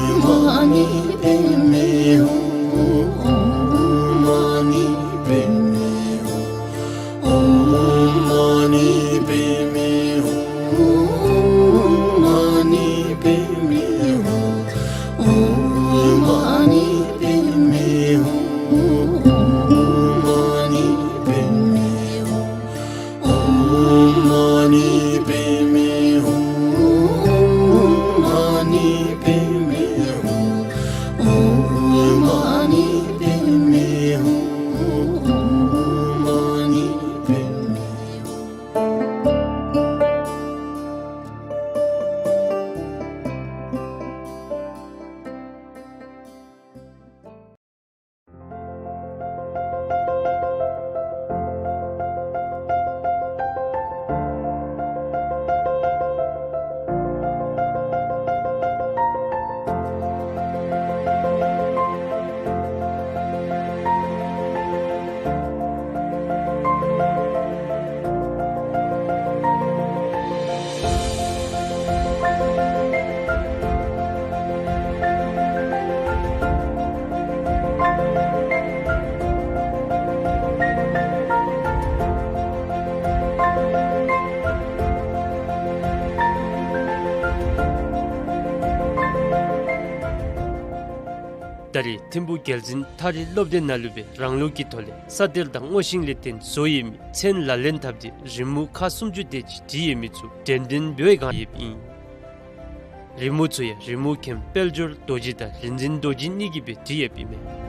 ཨོཾ་མ་ཎི་པདྨེ་ཧཱུྃ། ཨོཾ་མ་ཎི་པདྨེ་ཧཱུྃ། ཨོཾ་མ་ཎི་པདྨེ་ཧཱུྃ། ཨོཾ་མ་ཎི་པདྨེ་ཧཱུྃ། ཨོཾ་མ་ཎི་པདྨེ་ ད་རེས་ཐིམ་ཕུག་རྒྱལ་འཛིན་ཐ་རི་སློབ་སྡེ་ནང་ལུ་སྦེ་རང་ལུགས་ཀྱི་ཐོག་ལས་ས་གཏེར་དང་སྔོ་ཤིང་ལས་བརྟེན་བཟོ་ཡོད་མི་ཚན་ལག་ལེན་འཐབ་སྟེ་རི་མོ་ཁག་སུམ་ཅུ་དེ་ཅིག་བྲིས་ཡོད་མི་ཚུ་འགྲེམས་སྟོན་འབད་བའི་བསྒང་ཡོདཔ་ཨིན། རི་མོ་ཚུ་ཡང་རི་མོ་མཁན་དཔལ་འབྱོར་རྡོ་རྗེ་དང་རིག་འཛིན་རྡོ་རྗེ་གཉིས་ཀྱིས་སྦེ་བྲིས་ཡོདཔ་ཨིན་མས།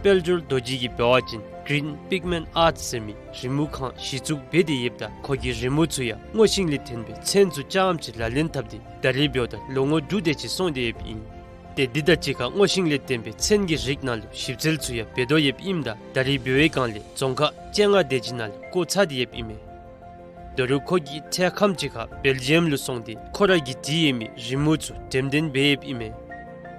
དཔལ་འབྱོར་རྡོ་རྗེ་གིས་འབད་བ་ཅིན་Green Pigment Arts ཟེར་མི་རི་མོ་ཁང་གཞི་བཙུགས་འབད་དེ་ཡོདཔ་ད་ཁོ་གིས་རི་མོ་ཚུ་ཡང་སྔོ་ཤིང་ལས་བརྟེན་པའི་ཚན་ཚུ་རྐྱངམ་ཅིག་ལག་ལེན་འཐབ་སྟེ་ད་རེས་འབདཝ་ད་ལོ་ངོ་དྲུག་དེ་ཅིག་སོང་སྟེ་ཡོདཔ་ཨིན། ཏེ་འདི་དང་གཅིག་ཁར་སྔོ་ཤིང་ལས་བརྟེན་པའི་ཚན་གྱི་རིགས་ནང་ལུ་ཞིབ་འཚོལ་ཚུ་ཡང་འབད་དོ་ཡོདཔ་ཨིནམ་ད་ད་རེས་འབད་བའི་བསྒང་ལས་རྫོང་ཁག་བཅོ་ལྔ་དེ་ཅིག་ནང་ལུ་བསྐོ་ཚར་ཏེ་ཡོདཔ་ཨིན་མས། ད་རུང་ཁོ་གིས་ཐེངས་ཁམས་ཅིག་ཁར་སྦེལ་ཇི་ཡམ་ལུ་སོང་སྟེ་ཁོ་ར་གིས་བྲིས་ཡོད་མི་རི་མོ་ཚུ་འགྲེམས་སྟོན་འབད་ཡོདཔ་ཨིན་མས།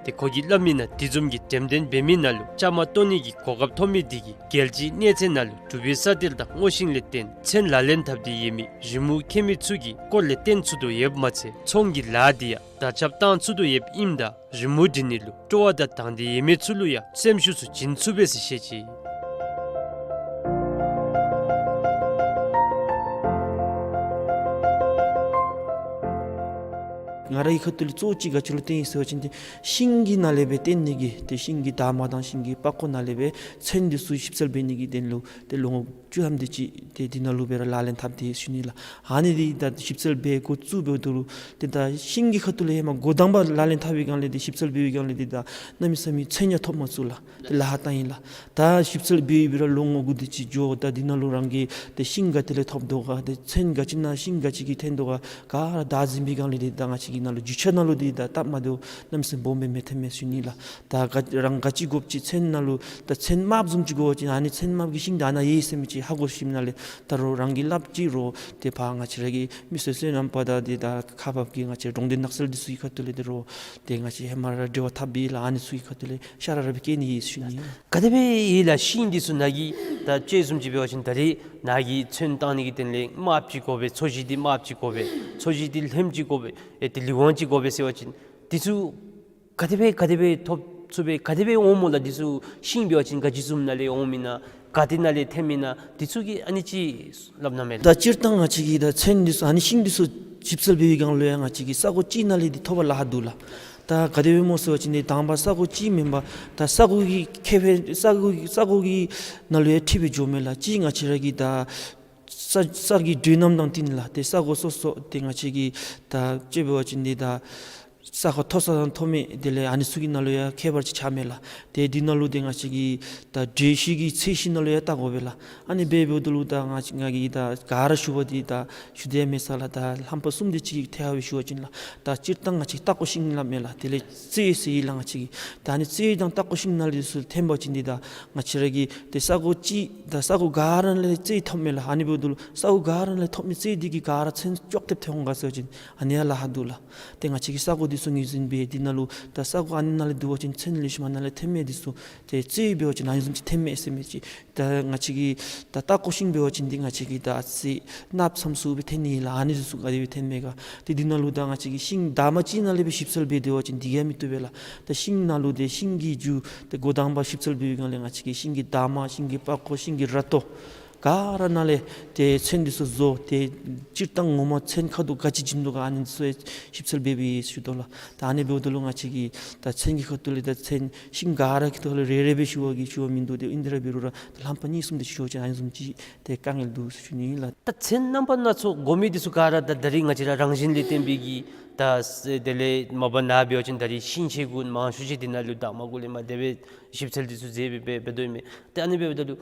ཏེ་ཁོ་གིས་སླབ་མི་ནང་དེ་བཟུམ་གྱི་འགྲེམས་སྟོན་འབད་མི་ནང་ལུ་བཅའ་མར་གཏོགས་ནི་གི་གོ་སྐབས་ཐོབ་མི་དེ་གིས་རྒྱལ་སྤྱིའི་གནས་ཚད་ནང་ལུ་འབྲུག་པའི་ས་གཏེར་དང་སྔོ་ཤིང་ལས་བརྟེན་ཚན་ལག་ལེན་འཐབ་སྟེ་ཡོད་མི་རི་མོ་མཁས་མི་ཚུ་གི་སྐོར་ལས་བསྟན་ཚུགས་དོ་ཡོདཔ་མ་ཚད་ཚོང་གི་ལཱ་དེ་ཡང་དར་ཁྱབ་བཏང་ཚུགས་དོ་ཡོདཔ་ཨིནམ་ད་རི་མོ་འབྲི་ནི་ལུ་སྤྲོ་བ་དང་དང་འདོད་ཡོད་མི་ཚུ་ལུ་ཡང་སེམས་ཤུགས་ཚུ་བྱིན་ཚུགས་པས་ཟེར་བཤད་ཅི། ང་རའི་ཁ་ཐུག་ལས་གཙོ་བོ་ཅིག་ག་ཅི་ལུ་བརྟེན་ཡི་ཟེར་བ་ཅིན་ཏེ་ཤིང་གི་ནང་ལས་སྦེ་བརྟེན་ནི་གི་ཏེ་ཤིང་གི་འདབ་མ་དང་ཤིང་གི་པགས་ཀོ་ནང་ལས་སྦེ་ཚན་འདི་ཚུ་ཞིབ་འཚོལ་འབད་ནི་གི་དོན་ལུ་ཏེ་ལོ་ངོ་བཅུ་ཐམ་དེ་ཅིག་ཏེ་འདི་ནང་ལུ་སྦེ་ར་ལག་ལེན་འཐབ་སྟེ་ཡོད་ཟེར་ཞུ་ནི་ལགས། ཨ་ནི་འདི་ད་ཞིབ་འཚོལ་འབད་འགོ་བཙུགས་འབདཝ་ད་ལུ་ཏེ་ད་ཤིང་གི་ཁ་ཐུག་ལས་ཧེ་མ་འགོ་དང་པ་ལག་ལེན་འཐབ་པའི་བསྒང་ལས་ཏེ་ཞིབ་འཚོལ་འབད་བའི་བསྒང་ལས་ཏེ་ད་གནམ་མེད་ས་མེད་ཚན་ཡང་ཐོབ་མ་ཚུགས་ལགས། ཏེ་ལཱ་ཁག་བཏང་ཡི་ལགས། ད་ཞིབ་འཚོལ་འབད་འབད་ར་ལོ་ངོ་དགུ་དེ་ཅིག་འགྱོ། ད་འདི་ནང་ལུ་རང་གིས་ཏེ་ཤིང་ག་ཏེ་ལས་ཐོབ་དོ་ག་ཏེ་ཚན་ག་ཅི་ནང་ཤིང་ག་ཅི་གིས་འཐོན་དོ་ག་ག་ར་བདའ་ཟིན་པའི་བསྒང་ལས་ཏེ་ད་ང་བཅས་ཀྱི་ནང་ལུ་རྒྱུ་ཆ་ནང་ལུ་ཏེ་ད་སྟབས་མ་བདེཝ་གནམ་མེད་ས་མེད་སྦོམ་སྦེ་མི་འཐོན་མས་ཟེར་ཞུ་ནི་ལགས། ད་ག་རང་ག་ཅི་དགོཔ་ཅིག་ཚན་ནང་ལུ་ད་ཚན་དམརཔོ་བཟུམ་ཅིག་དགོ་པ་ཅིན་ཨ་ནི་ཚན་དམརཔོ་གི་ཤིང་ད་ནཱ་ཡོད་ཟེར་མི་ཅིག་ཧ་གོ་ཞིནམ་ལས་ད་རུང་རང་གིས་སླབ་ཅི་རུང་ཏེ་ཕར་ང་བཅས་ར་གི་མི་སེར་སོ་ནམ་པ་དང་ཏེ་ད་ཁག་འབག་གི་ང་བཅས་གྲོང་སྡེ་ནགས་ཚལ་འདི་ཚུ་གི་ཁ་ཐུག་ལས་ཏེ་རུང་ཏེ་ང་བཅས་ཧེ་མ་ར་འབྲེལ་བ་འཐབ་པས་ལགས། ཨ་ནི་ཚུ་གི་ཁ་ཐུག་ལས་ཤ་ར་ར་སྦེ་བཀལ་ནི་ཨིན་ཟེར་ཞུ་ནི། ག་དེ་སྦེ་ཡོད་ལགས་ཤིང་འདི་ཚུ་ནཱ་གི་ད་ཅི་བཟུམ་ཅིག་འབད་བ་ཅིན་ད་རེས་ནཱ་གི་ཚོན་བཏང་ནི་གི་དོན་ལས་དམརཔོ་ཅིག་དགོ་པས། ཚོས་གཞི་འདི་དམརཔོ་ཅིག་དགོ་པས། ཚོས་གཞི་འདི་ལྷནམ་ཅིག་དགོ་པས། ཨེ་ཏེ་ལི་ཝང་ཅིག་དགོ་པས་ཟེར་བ་ཅིན་འདི་ཚུ་ག་དེ་སྦེ་ག་དེ་སྦེ་ཐོབ་ཚུགས་པས། ག་དེ་སྦེ་འོང་སྨོ་ལགས། འདི་ཚུ་ཤིང་འབད་བ་ཅིན་ག་ཅི་བཟུམ་ནང་ལས་འོང་མི་ན་ག་ཏེ་ནང་ལས་འཐོན་མི་ན་འདི་ཚུ་གི་ཨ་ནི་ཅིག་སླབ་གནང་མས་ལགས། ད་སྤྱིར་བཏང་ང་བཅས་ཀྱིས་ད་ཚོན་འདི་ཚུ་ཨ་ནི་ཤིང་འདི་ཚུ་ཞིབ་འཚོལ་འབད་བའི་བསྒང་ལུ་ཡང་ང་བཅས་ཀྱིས་ས་གོ་གཅིག་ནང་ལས་འདི་ཐོབ་པར་ལཱ་ཁག་འདུག་ལགས། ད་ག་དེ་སྦེ་སྨོ་ཟེར་བ་ཅིན་ཏེ་དང་པ་ས་གོ་གཅིག་མེན་པར་ད་ས་གོ་གི་ཁེ་ཕན་ས་གོ་གི་ས་གོ་གི་ནང་ལུ་ཡང་འཁྲིལ་སྦེ་འགྱོཝ་མས་ལགས། གཅིག་ང་བཅས་ར་གི་ད་ས་ས་གི་འགྲོས་རྣམ་དང་བསྟུན་ལགས། ཏེ་ས་གོ་སོ་སོ་ཏེ་ང་བཅས་ཀྱིས་ད་དཔྱེ་འབད་བ་ཅིན་འདི་ད་ས་ཁ་མཐོ་ས་དང་མཐོ་དམའ་དེ་ལས་ཨ་ནི་ཚུ་གི་ནང་ལུ་ཡང་ཁྱད་པར་ཅིག་ཆགས་མས་ལགས། ཏེ་འདི་ནང་ལུ་ཏེ་ང་བཅས་ཀྱིས་ད་འགྲོས་གཞི་གི་ཚད་གཞི་ནང་ལུ་ཡང་བལྟ་དགོ་པས་ལགས། ཨ་ནི་འབད་འབདཝ་ད་ལུ་ད་ང་ང་གིས་ད་ག་ར་ཞུ་བ་འདི་ད་ཞུ་དེས་མེད་ས་ལགས། ད་རྣམ་པ་གསུམ་དེ་ཅིག་གི་ཐད་ཁར་སྦེ་ཞུ་བ་ཅིན་ལགས། ད་སྤྱིར་བཏང་ང་བཅས་ཀྱིས་ལྟག་ཀོ་ཤིང་སླབ་མས་ལགས། དེ་ལས་རྩེ་ཟེར་ཡི་ལགས། ང་བཅས་ཀྱིས་ད་ཨ་ནི་རྩེ་དང་ལྟག་ཀོ་ཤིང་ནང་ལས་ཚུར་འཐོན་པ་ཅིན་འདི་ད་ང་བཅས་ར་གི་ཏེ་ས་གོ་གཅིག་ད་ས་གོ་ག་ར་ལས་རྩེ་ཐོབ་མས་ལགས། ཨ་ནི་འབདཝ་ད་ལུ་ས་གོ་ག་ར་ལས་ཐོབ་མི་རྩེ་འདི་གིས་ག་ར་ཚོན་ཅོག་འཐདཔ་འཐོན་འོང་ག་ཟེར་བ་ཅིན་ཨ་ནི་ཡང་ལཱ་ཁག་འདུག་ལགས། ཏེ་ང་བཅས་ཀྱིས་ས་གོ་འདི་ཚུ་ངོས་འཛིན་འབད་འདི་ནང་ལུ་ད་ས་གོ་ཨ་ནི་ནང་ལས་བསྡུ་བ་ཅིན་ཚོན་ལེགས་ཤོམ་ཨ་ནཱ་ལས་འཐོན་མས། འདི་ཚུ་ཏེ་རྩེ་འབད་བ་ཅིན་ཨ་ནི་བཟུམ་ཅིག་འཐོན་མས་ཟེར་མི་ཅིག། ད་ང་བཅས་ཀྱིས་ད་ལྟག་ཀོ་ཤིང་འབད་བ་ཅིན་འདི་ང་བཅས་ཀྱིས་ད་ཨ་ཙི་གནགཔོ་ཙམ་ཚུ་སྦེ་འཐོན་ནི་ལགས། ཨ་ནི་འདི་ཚུ་ག་དེ་སྦེ་འཐོན་མས་ག། ཏེ་འདི་ནང་ལུ་ད་ང་བཅས་ཀྱིས་ཤིང་འདབ་མ་གཅིག་ནང་ལས་སྦེ་ཞིབ་འཚོལ་འབད་སྡོད་པ་ཅིན་འདི་གིས་ཡང་མི་བཏུབ་པས་ལགས། ད་ཤིང་ནང་ལུ་ཏེ་ཤིང་གི་རྒྱུ་ཏེ་འགོ་དང་པ་ཞིབ་འཚོལ་འབད་བའི་སྒང་ལས་ང་བཅས་ཀྱིས་ཤིང་གི་འདབ་མ་ཤིང་གི་པགས་ཀོ་ཤིང་གི་ར་ཏོ་ག་ར་ནང་ལས་ཏེ་ཚོན་འདི་ཚུ་བཟོ། ཏེ་སྤྱིར་བཏང་ངོ་མ་ཚོན་ཁ་དོག་ག་ཅི་བྱིན་དོ་ག་ཨ་ནི་ཚུ་ཡང་ཞིབ་འཚོལ་འབད་འབད་ཞུ་དོ་ལགས། ད་ཨ་ནི་འབདཝ་ད་ལུ་ང་བཅས་ཀྱིས་ད་ཚོན་གྱི་ཁ་ཐུག་ལས་ད་ཚོན་ཤིང་ག་ར་གི་ཐོག་ལས་རེ་རེ་སྦེ་ཞུ་བ་གི་ཞུ་བ་མིན་འདུག། ཏེ་ཨིན་ཏེ་ར་འབད་རུང་ར་ད་རྣམ་པ་གཉིས་གསུམ་དེ་ཞུ་བ་ཅིན་ཨ་ནི་བཟུམ་ཅིག་ཏེ་དཀའ་ངལ་འདུག་ཟེར་ཞུ་ནི་ཨིན་ལགས། ད་ཚོན་རྣམ་པ་སྣ་ཚོགས་དགོ་མི་འདི་ཚུ་ག་ར་ད་ད་རིས་ང་བཅས་ར་རང་བཞིན་ལས་བརྟེན་པའི་གི་ད་དེ་ལས་མ་པ་ནཱ་འབད་བ་ཅིན་ད་རིས་ཤིང་ཆས་གུ་མང་ཤོས་ཅིག་འདི་ནང་ལུ་ད་མ་གུ་ལས་མར་དེ་སྦེ་ཞིབ་འཚོལ་འདི་ཚུ་མཛད་སྦེ་འབད་འབད་དོ་ཨིན་མས། ཏེ་ཨ་ནི་འབདཝ་ད་ལུ་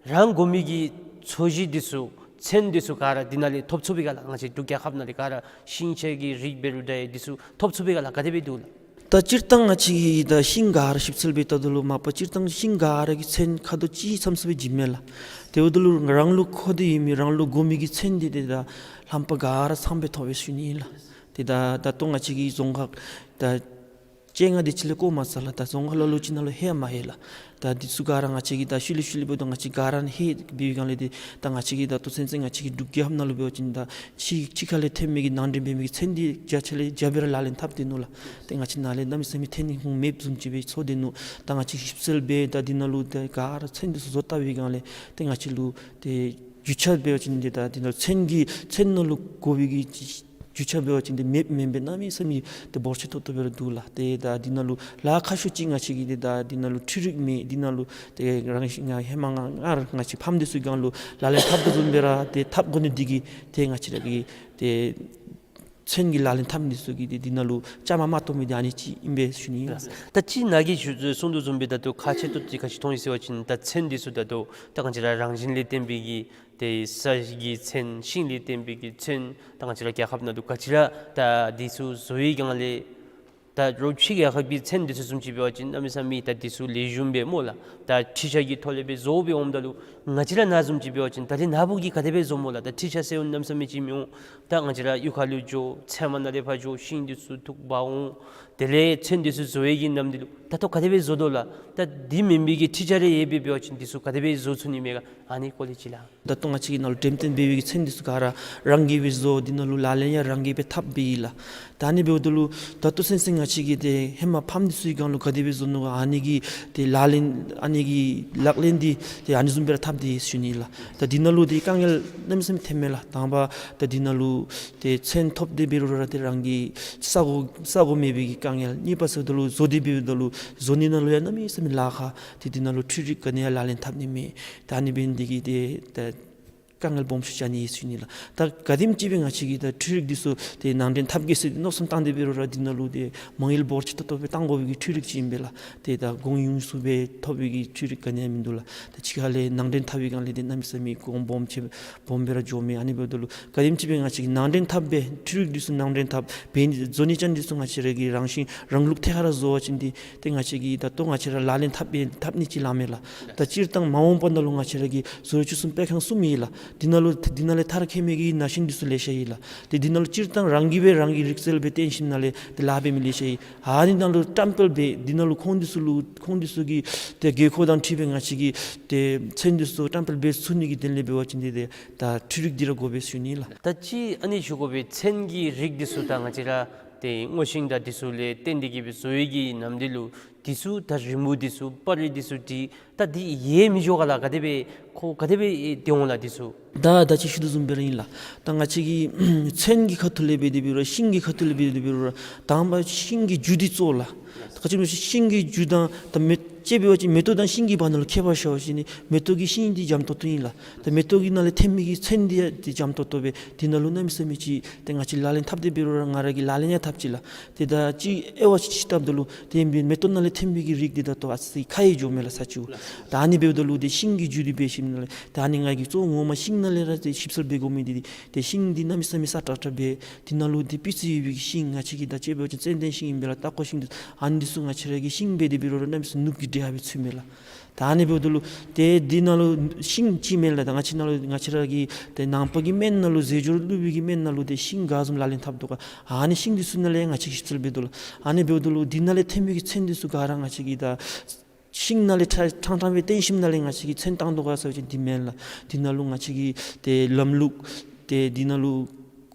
རང་དགོ་མི་གི་ཚོས་གཞི་འདི་ཚུ་ཚོན་འདི་ཚུ་ག་ར་འདི་ནང་ལས་ཐོབ་ཚུགས་པས་ག་ལགས། ང་བཅས་འབྲུག་རྒྱལ་ཁབ་ནང་ལས་ག་ར་ཤིང་ཆས་ཀྱི་རིགས་འབད་རུང་འདྲ་འདི་ཚུ་ཐོབ་ཚུགས་པས་ག་ལགས། ག་དེ་སྦེ་འདུག་ལགས། ད་སྤྱིར་བཏང་ང་བཅས་ཀྱིས་ད་ཤིང་ག་ར་ཞིབ་འཚོལ་འབད་བལྟཝ་ད་ལུ་མ་པ་སྤྱིར་བཏང་ཤིང་ག་ར་གི་ཚོན་ཁ་དོག་གཅིག་ཙམ་ཙམ་སྦེ་བྱིནམ་མས་ལགས། དེ་འབདཝ་ད་ལུ་རང་ལུ་མཁོ་སྟེ་ཡོད་མི་རང་ལུ་དགོ་མི་གི་ཚོན་འདི་ཏེ་ད་རྣམ་པ་ག་ར་ཚངམ་སྦེ་ཐོབ་པས་ཟེར་ཞུ་ནི་ཨིན་ལགས། ཏེ་ད་ད་ལྟོ་ང་བཅས་ཀྱི་རྫོང་ཁག་ད་ ཅན་ང་འདི་ཅིག་ལས་བཀོ་མ་ཚར་ལགས། ད་རྫོང་ཁག་ལ་ལུ་ཅིག་ནང་ལུ་ལྷོད་མ་ལྷོད་ལགས། ད་འདི་ཚུ་ག་ར་ང་བཅས་ཀྱིས་ད་ཤུལ་ལས་ཤུལ་ལས་འབདཝ་ད་ང་བཅས་ག་ར་ལྷོད་འབད་བའི་སྒང་ལས་ཏེ་ད་ང་བཅས་ཀྱིས་ད་ལྟོ་ཚུན་ཚོད་ང་བཅས་ཀྱི་འབྲུག་རྒྱལ་ཁབ་ནང་ལུ་འབད་བ་ཅིན་ད་ཕྱི་ཕྱི་ཁ་ལས་ཐོན་མི་གི་ནང་འདྲེན་འབད་མི་གི་ཚན་འདི་བརྒྱ་ཆ་ལས་བརྒྱ་སྦེ་ར་ལག་ལེན་འཐབ་སྟེ་ནུག་ལགས། ཏེ་ང་བཅས་ནང་ལས་གནམ་མེད་ས་མེད་ཐོན་ནི་ཧུང་མེདཔ་བཟུམ་ཅིག་སྦེ་ཚོར་ཏེ་ནུག། ད་ང་བཅས་ཞིབ་འཚོལ་འབད་ད་འདི་ནང་ལུ་ད་ག་ར་ཚན་འདི་ཚུ་བཟོ་བལྟ་བའི་སྒང་ལས་ཏེ་ང་བཅས་ལུ་ཏེ་རྒྱུ་ཆ་འབད་བ་ཅིན་ཏེ་ད་འདི་ནང་ཚན་གྱི་ཚན་ནང་ལུ་དགོ་པའི་གི་རྒྱུ་ཆ་འབད་བ་ཅིན་ཏེ་མེདཔ་མེན་པར་གནམ་མེད་ས་མེད་ཏེ་འབོར་ཆེ་ཏོག་ཏོ་སྦེ་ར་འདུག་ལགས། ཏེ་ད་འདི་ནང་ལུ་ལཱ་ཁག་ཤོས་ཅིག་ང་བཅས་ཀྱིས་ཏེ་ད་འདི་ནང་ལུ་འཕྲུལ་རིག་མེད། འདི་ནང་ལུ་ཏེ་རང་བཞིན་ང་ཧེ་མ་ང་ང་ར་ང་བཅས་ཕམ་འདི་ཚུ་གི་སྒང་ལུ་ལག་ལེན་འཐབ་དོ་བཟུམ་སྦེ་ར་ཏེ་འཐབ་དགོ་ནི་འདི་གིས་ཏེ་ང་བཅས་ར་གི་ཏེ་ཚན་གྱི་ལག་ལེན་འཐབ་མི་འདི་ཚུ་གིས་ཏེ་འདི་ནང་ལུ་བཅའ་མར་མ་གཏོགས་མི་འདི་ཨ་ནི་ཅིག་ཨིན་པས་ཞུ་ནི་ཨིན་ལགས། ད་ཅི་ནཱ་གིས་ཞུ་གསུངས་དོ་བཟུམ་སྦེ་ད་ལྟོ་ཁག་ཆེ་ཏོག་ཏོ་ག་ཅི་མཐོང་ཡི་ཟེར་བ་ཅིན་ད་ཚན་འདི་ཚུ་ད་ལྟོ་ད་ང་བཅས་ར་རང་བཞིན་ལས་བརྟེན་པའི་གི་ཏེ་ས་གི་ཚན་ཤིང་ལས་བརྟེན་པའི་གི་ཚན་ད་ང་བཅས་ར་རྒྱལ་ཁབ་ནང་ལུ་ག་ཅི་ར་ད་འདི་ཚུ་བཟོ་བའི་སྒང་ལས་ད་རོགས་ཕྱི་རྒྱལ་ཁབ་ཀྱི་ཚན་འདི་ཚུ་བཟུམ་ཅིག་འབད་བ་ཅིན་གནམ་མེད་ས་མེད་ད་འདི་ཚུ་ལེགས་ཤོམ་སྦེ་སྨོ་ལགས། ད་འཕྲུལ་ཆས་ཀྱི་ཐོག་ལས་སྦེ་བཟོ་སྦེ་འོངམ་ད་ལུ་ང་བཅས་ར་ནཱ་བཟུམ་ཅིག་འབད་བ་ཅིན་ད་རེས་ནཱ་བུ་གིས་ག་དེ་སྦེ་བཟོཝ་སྨོ་ལགས། ད་འཕྲུལ་ཆས་ཟེར་གནམ་མེད་ས་མེད་ཅིག་མི་འོང་། ད་ང་བཅས་ར་གཡུས་ཁ་ལུ་འགྱོ་ཚལ་མ་ནང་ལས་ཕར་འགྱོ་ཤིང་འདི་ཚུ་འཐུ་འབག་འོང་། དེ་ལས་ཚན་འདི་ཚུ་བཟོ་བའི་གི་ནམ་འདི་ལུ་ད་ལྟོ་ག་དེ་སྦེ་བཟོ་དོ་ལགས། ད་འདི་མེན་པའི་གི་འཕྲུལ་ཆས་རེ་ཡོད་པའི་འབད་བ་ཅིན་འདི་ཚུ་ག་དེ་སྦེ་བཟོ་ཚུགས་ནི་མས་ག། ཨ་ནི་སྐོར་ལས་ཅིག་ལགས། ད་ལྟོ་ང་བཅས་ཀྱིས་ནཱ་ལུ་འགྲེམས་སྟོན་འབད་བའི་གི་ཚན་འདི་ཚུ་ག་ར་རང་གིས་སྦེ་བཟོ། འདི་ནང་ལུ་ལག་ལེན་ཡང་རང་གིས་སྦེ་འཐབ་སྦེ་ཨིན་ལགས། ད་ཨ་ནི་འབདཝ་ད་ལུ་ད་ལྟོ་ཚུན་ཚོད་ང་བཅས་ཀྱིས་ཏེ་ཧེ་མ་ཕམ་འདི་ཚུ་གི་སྒང་ལུ་ག་དེ་སྦེ་བཟོ་ནུག་ག། ཨ་ནི་གི་ཏེ་ལག་ལེན་ཨ་ནི་གི་ལག་ལེན་འདི་ཏེ་ཨ་ནི་བཟུམ་སྦེ་ར་འཐབ་སྟེ་ཡོད་ཞུ་ནི་ལགས། ད་འདི་ནང་ལུ་ཏེ་དཀའ་ངལ་གནམ་མེད་ས་མེད་ཐོནམ་མས་ལགས། དང་པ་ད་འདི་ནང་ལུ་ཏེ་ཚན་ཐོབ་སྟེ་འབད་རུང་ར་ཏེ་རང་གི་ས་གོ་ས་གོ་མེད་པའི་གི་དཀའ་ངལ། གཉིས་པ་ཟེརཝ་ད་ལུ་བཟོ་སྟེ་འབདཝ་ད་ལུ་བཟོ་ནི་ནང་ལུ་ཡང་གནམ་མེད་ས་མེད་ལཱ་ཁག། ཏེ་འདི་ནང་ལུ་འཕྲུལ་རིག་ག་ནི་ཡང་ལག་ལེན་འཐབ་ནི་མེད། ད་ཨ་ནི་འབད་ནི་འདི་གིས་ཏེ་ད་དཀའ་ངལ་སྦོམ་ཤོས་ཅིག་ཨ་ནི་ཨིན་ཞུ་ནི་ལགས། ད་ག་དེམ་ཅིག་སྦེ་ང་བཅས་ཀྱིས་ད་འཕྲུལ་རིག་འདི་ཚུ་ཏེ་ནང་འདྲེན་འཐབ་གེ་ཟེར་མནོ་བསམ་བཏང་སྟེ་འབད་རུང་ར་འདི་ནང་ལུ་ཏེ་མ་དངུལ་འབོར་ཆེ་ཏོག་ཏོ་སྦེ་བཏང་དགོ་པའི་གི་འཕྲུལ་རིག་ཅིག་ཨིན་པས་ལགས། ཏེ་ད་གོང་ཡུན་སུ་སྦེ་ཐོབ་པའི་གི་འཕྲུལ་རིག་ག་ནི་ཡང་མིན་འདུག་ལགས། ད་ཕྱི་ཁ་ལས་ནང་འདྲེན་འཐབ་པའི་སྒང་ལས་ཏེ་གནམ་མེད་ས་མེད་གོང་སྦོམ་ཆེ་སྦོམ་སྦེ་ར་འགྱོཝ་མས། ཨ་ནི་འབདཝ་ད་ལུ་ག་དེམ་ཅིག་སྦེ་ང་བཅས་ཀྱིས་ནང་འདྲེན་འཐབ་སྦེ་འཕྲུལ་རིག་འདི་ཚུ་ནང་འདྲེན་འཐབ་སྦེ་བཟོ་ནི་ཅན་འདི་ཚུ་ང་བཅས་ར་གི་རང་བཞིན་རང་ལུགས་ཐད་ཀར་བཟོ་བ་ཅིན་འདི་ཏེ་ང་བཅས་ཀྱིས་ད་ལྟོ་ང་བཅས་ར་ལག་ལེན་འཐབ་སྦེ་འཐབ་ནི་ཅིག་ལགས་མས་ལགས། ད་སྤྱིར་བཏང་མ་འོངས་པ་ནང་ལུ་ང་བཅས་ར་གི་བཟོ་བཅོས་གསུམ་སྤེལ་ཁང་གསུམ་ཨིན་ལགས། འདི་ནང་ལུ་འདི་ནང་ལས་མཐར་འཁྱོལ་མི་གི་ནང་ཤིང་འདི་ཚུ་ལེ་ཤ་ཨིན་ལགས། ཏེ་འདི་ནང་ལུ་སྤྱིར་བཏང་རང་གིས་སྦེ་རང་གི་རིག་རྩལ་སྦེ་བརྟེན་ཞིནམ་ལས་ཏེ་ལཱ་འབད་མི་ལེ་ཤ་ཨིན། ཨ་ནི་ནང་ལུ་བཀྲམ་སྤེལ་འབད་འདི་ནང་ལུ་ཁོང་འདི་ཚུ་ལུ་ཁོང་འདི་ཚུ་གི་ཏེ་དགོས་མཁོ་དང་འཁྲིལ་སྦེ་ང་བཅས་ཀྱིས་ཏེ་ཚན་འདི་ཚུ་བཀྲམ་སྤེལ་འབད་ཚུགས་ནི་གི་དོན་ལས་འབད་བ་ཅིན་འདི་ཏེ་ད་འཕྲུལ་རིག་འདི་ར་དགོ་པས་ཞུ་ནི་ལགས། ད་ཅི་ཨ་ནི་ཞུ་དགོ་པས། ཚན་གྱི་རིགས་འདི་ཚུ་ད་ང་བཅས་ར་ཏེ་སྔོ་ཤིང་དང་འདི་ཚུ་ལས་བརྟེན་ཏེ་གིས་སྦེ་བཟོ་བའི་གི་ནམ་འདི་ལུ་འདི་ཚུ་ད་རི་མོ་འདི་ཚུ་པར་རིས་འདི་ཚུ་འདི་ད་འདི་ཡང་མི་འགྱོ་ག་ལགས། ག་དེ་སྦེ་ཁོ་ག་དེ་སྦེ་ཏེ་འོང་ལགས་འདི་ཚུ། ད་ད་ཅི་ཞུ་དོ་བཟུམ་སྦེ་ར་ཨིན་ལགས། ད་ང་བཅས་ཀྱིས་ཚན་གྱི་ཁ་ཐུག་ལས་འབད་དེ་འབད་རུང་ཤིང་གི་ཁ་ཐུག་ལས་འབད་དེ་འབད་རུང་དང་པ་ཤིང་གི་རྒྱུ་འདི་གཙོ་བོ་ལགས། ད་ག་ཅི་སྨོ་ཤིང་གི་རྒྱུ་དང་ད་མེ་ལྕེ་འབད་བ་ཅིན་མེ་ཏོག་དང་ཤིང་གི་བར་ན་ལུ་ཁྱད་པར་ཤར་བ་ཅིན་ནི་མེ་ཏོག་གི་ཤིང་འདི་འཇམ་ཏོག་ཏོ་ཨིན་ལགས། ད་མེ་ཏོག་གི་ནང་ལས་ཐོན་མི་གི་ཚན་འདི་ཡང་འདི་འཇམ་ཏོག་ཏོ་སྦེ་འདི་ནང་ལུ་གནམ་མེད་ས་མེད་ཅིག་ཏེ་ང་བཅས་ལག་ལེན་འཐབ་སྟེ་འབད་རུང་ར་ང་ར་གིས་ལག་ལེན་ཡང་འཐབ་ཅི་ལགས། ཏེ་ད་ཅིག་དབྱེ་བ་ཅིག་ཅིག་བལྟཝ་ད་ལུ་ཏེ་མེ་ཏོག་ནང་ལས་ཐོན་མི་གི་རིགས་འདི་ད་ལྟོ་ཨ་ཙི་ཁ་ཡི་འགྱོཝ་མས་ལགས་ས་ཅིག་ལགས། ད་ཨ་ནི་འབདཝ་ད་ལུ་ཏེ་ཤིང་གི་རྒྱུ་འདི་འབད་ཞིནམ་ལས་ད་ཨ་ནི་ང་གིས་གཙོ་བོ་ངོ་མ་ཤིང་ནང་ལས་ར་ཏེ་ཞིབ་འཚོལ་འབད་དགོ་མི་འདི་ཏེ་ཤིང་འདི་གནམ་མེད་ས་མེད་སྲ་ཀྲག་ཀྲ་སྦེ་འདི་ནང་ལུ་ཏེ་སྤུས་ཚད་ཡོད་པའི་གི་ཤིང་ང་བཅས་ཀྱིས་ད་ཅི་འབད་བ་ཅིན་ཙན་དན་ཤིང་ཨིན་པས་ལགས། ཏ་ཀོ་ཤིང་འདི་ཨ་ནི་འདི་ཚུ་ང་བཅས་ར་གི་ཤིང་འབད་དེ་འབད་རུང་ར་གནམ་མེད་ས་མེད་ནུབ་ཀྱི་འདྲེ་ཧ་སྦེ་ཚུད་མས་ལགས། ད་ཨ་ནི་འབདཝ་ད་ལུ་ཏེ་འདི་ནང་ལུ་ཤིང་ཅིག་མེན་ལགས། ད་ང་བཅས་ནང་ལུ་ང་བཅས་ར་གི་ཏེ་ནང་པ་གི་སྨན་ནང་ལུ་ཟས་སྦྱོར་བླུག་པའི་གི་སྨན་ནང་ལུ་ཏེ་ཤིང་ག་བཟུམ་ལག་ལེན་འཐབ་དོ་ག་ཨ་ནི་ཤིང་འདི་ཚུ་ནང་ལས་ང་བཅས་ཀྱིས་ཞིབ་འཚོལ་འབད་དོ་ལགས། ཨ་ནི་འབདཝ་ད་ལུ་འདི་ནང་ལས་ཐོན་མི་གི་ཚན་འདི་ཚུ་ག་ར་ང་བཅས་ཀྱིས་ད་ཤིང་ནང་ལས་ཕྲང་ཕྲང་སྦེ་བཏོན་ཞིནམ་ལས་ང་བཅས་ཀྱིས་ཚོན་བཏང་དོ་ག་ཟེར་བ་ཅིན་འདི་མེན་ལགས། འདི་ནང་ལུ་ང་བཅས་ཀྱི་ཏེ་ལམ་ལུགས་ཏེ་འདི་ནང་ལུ་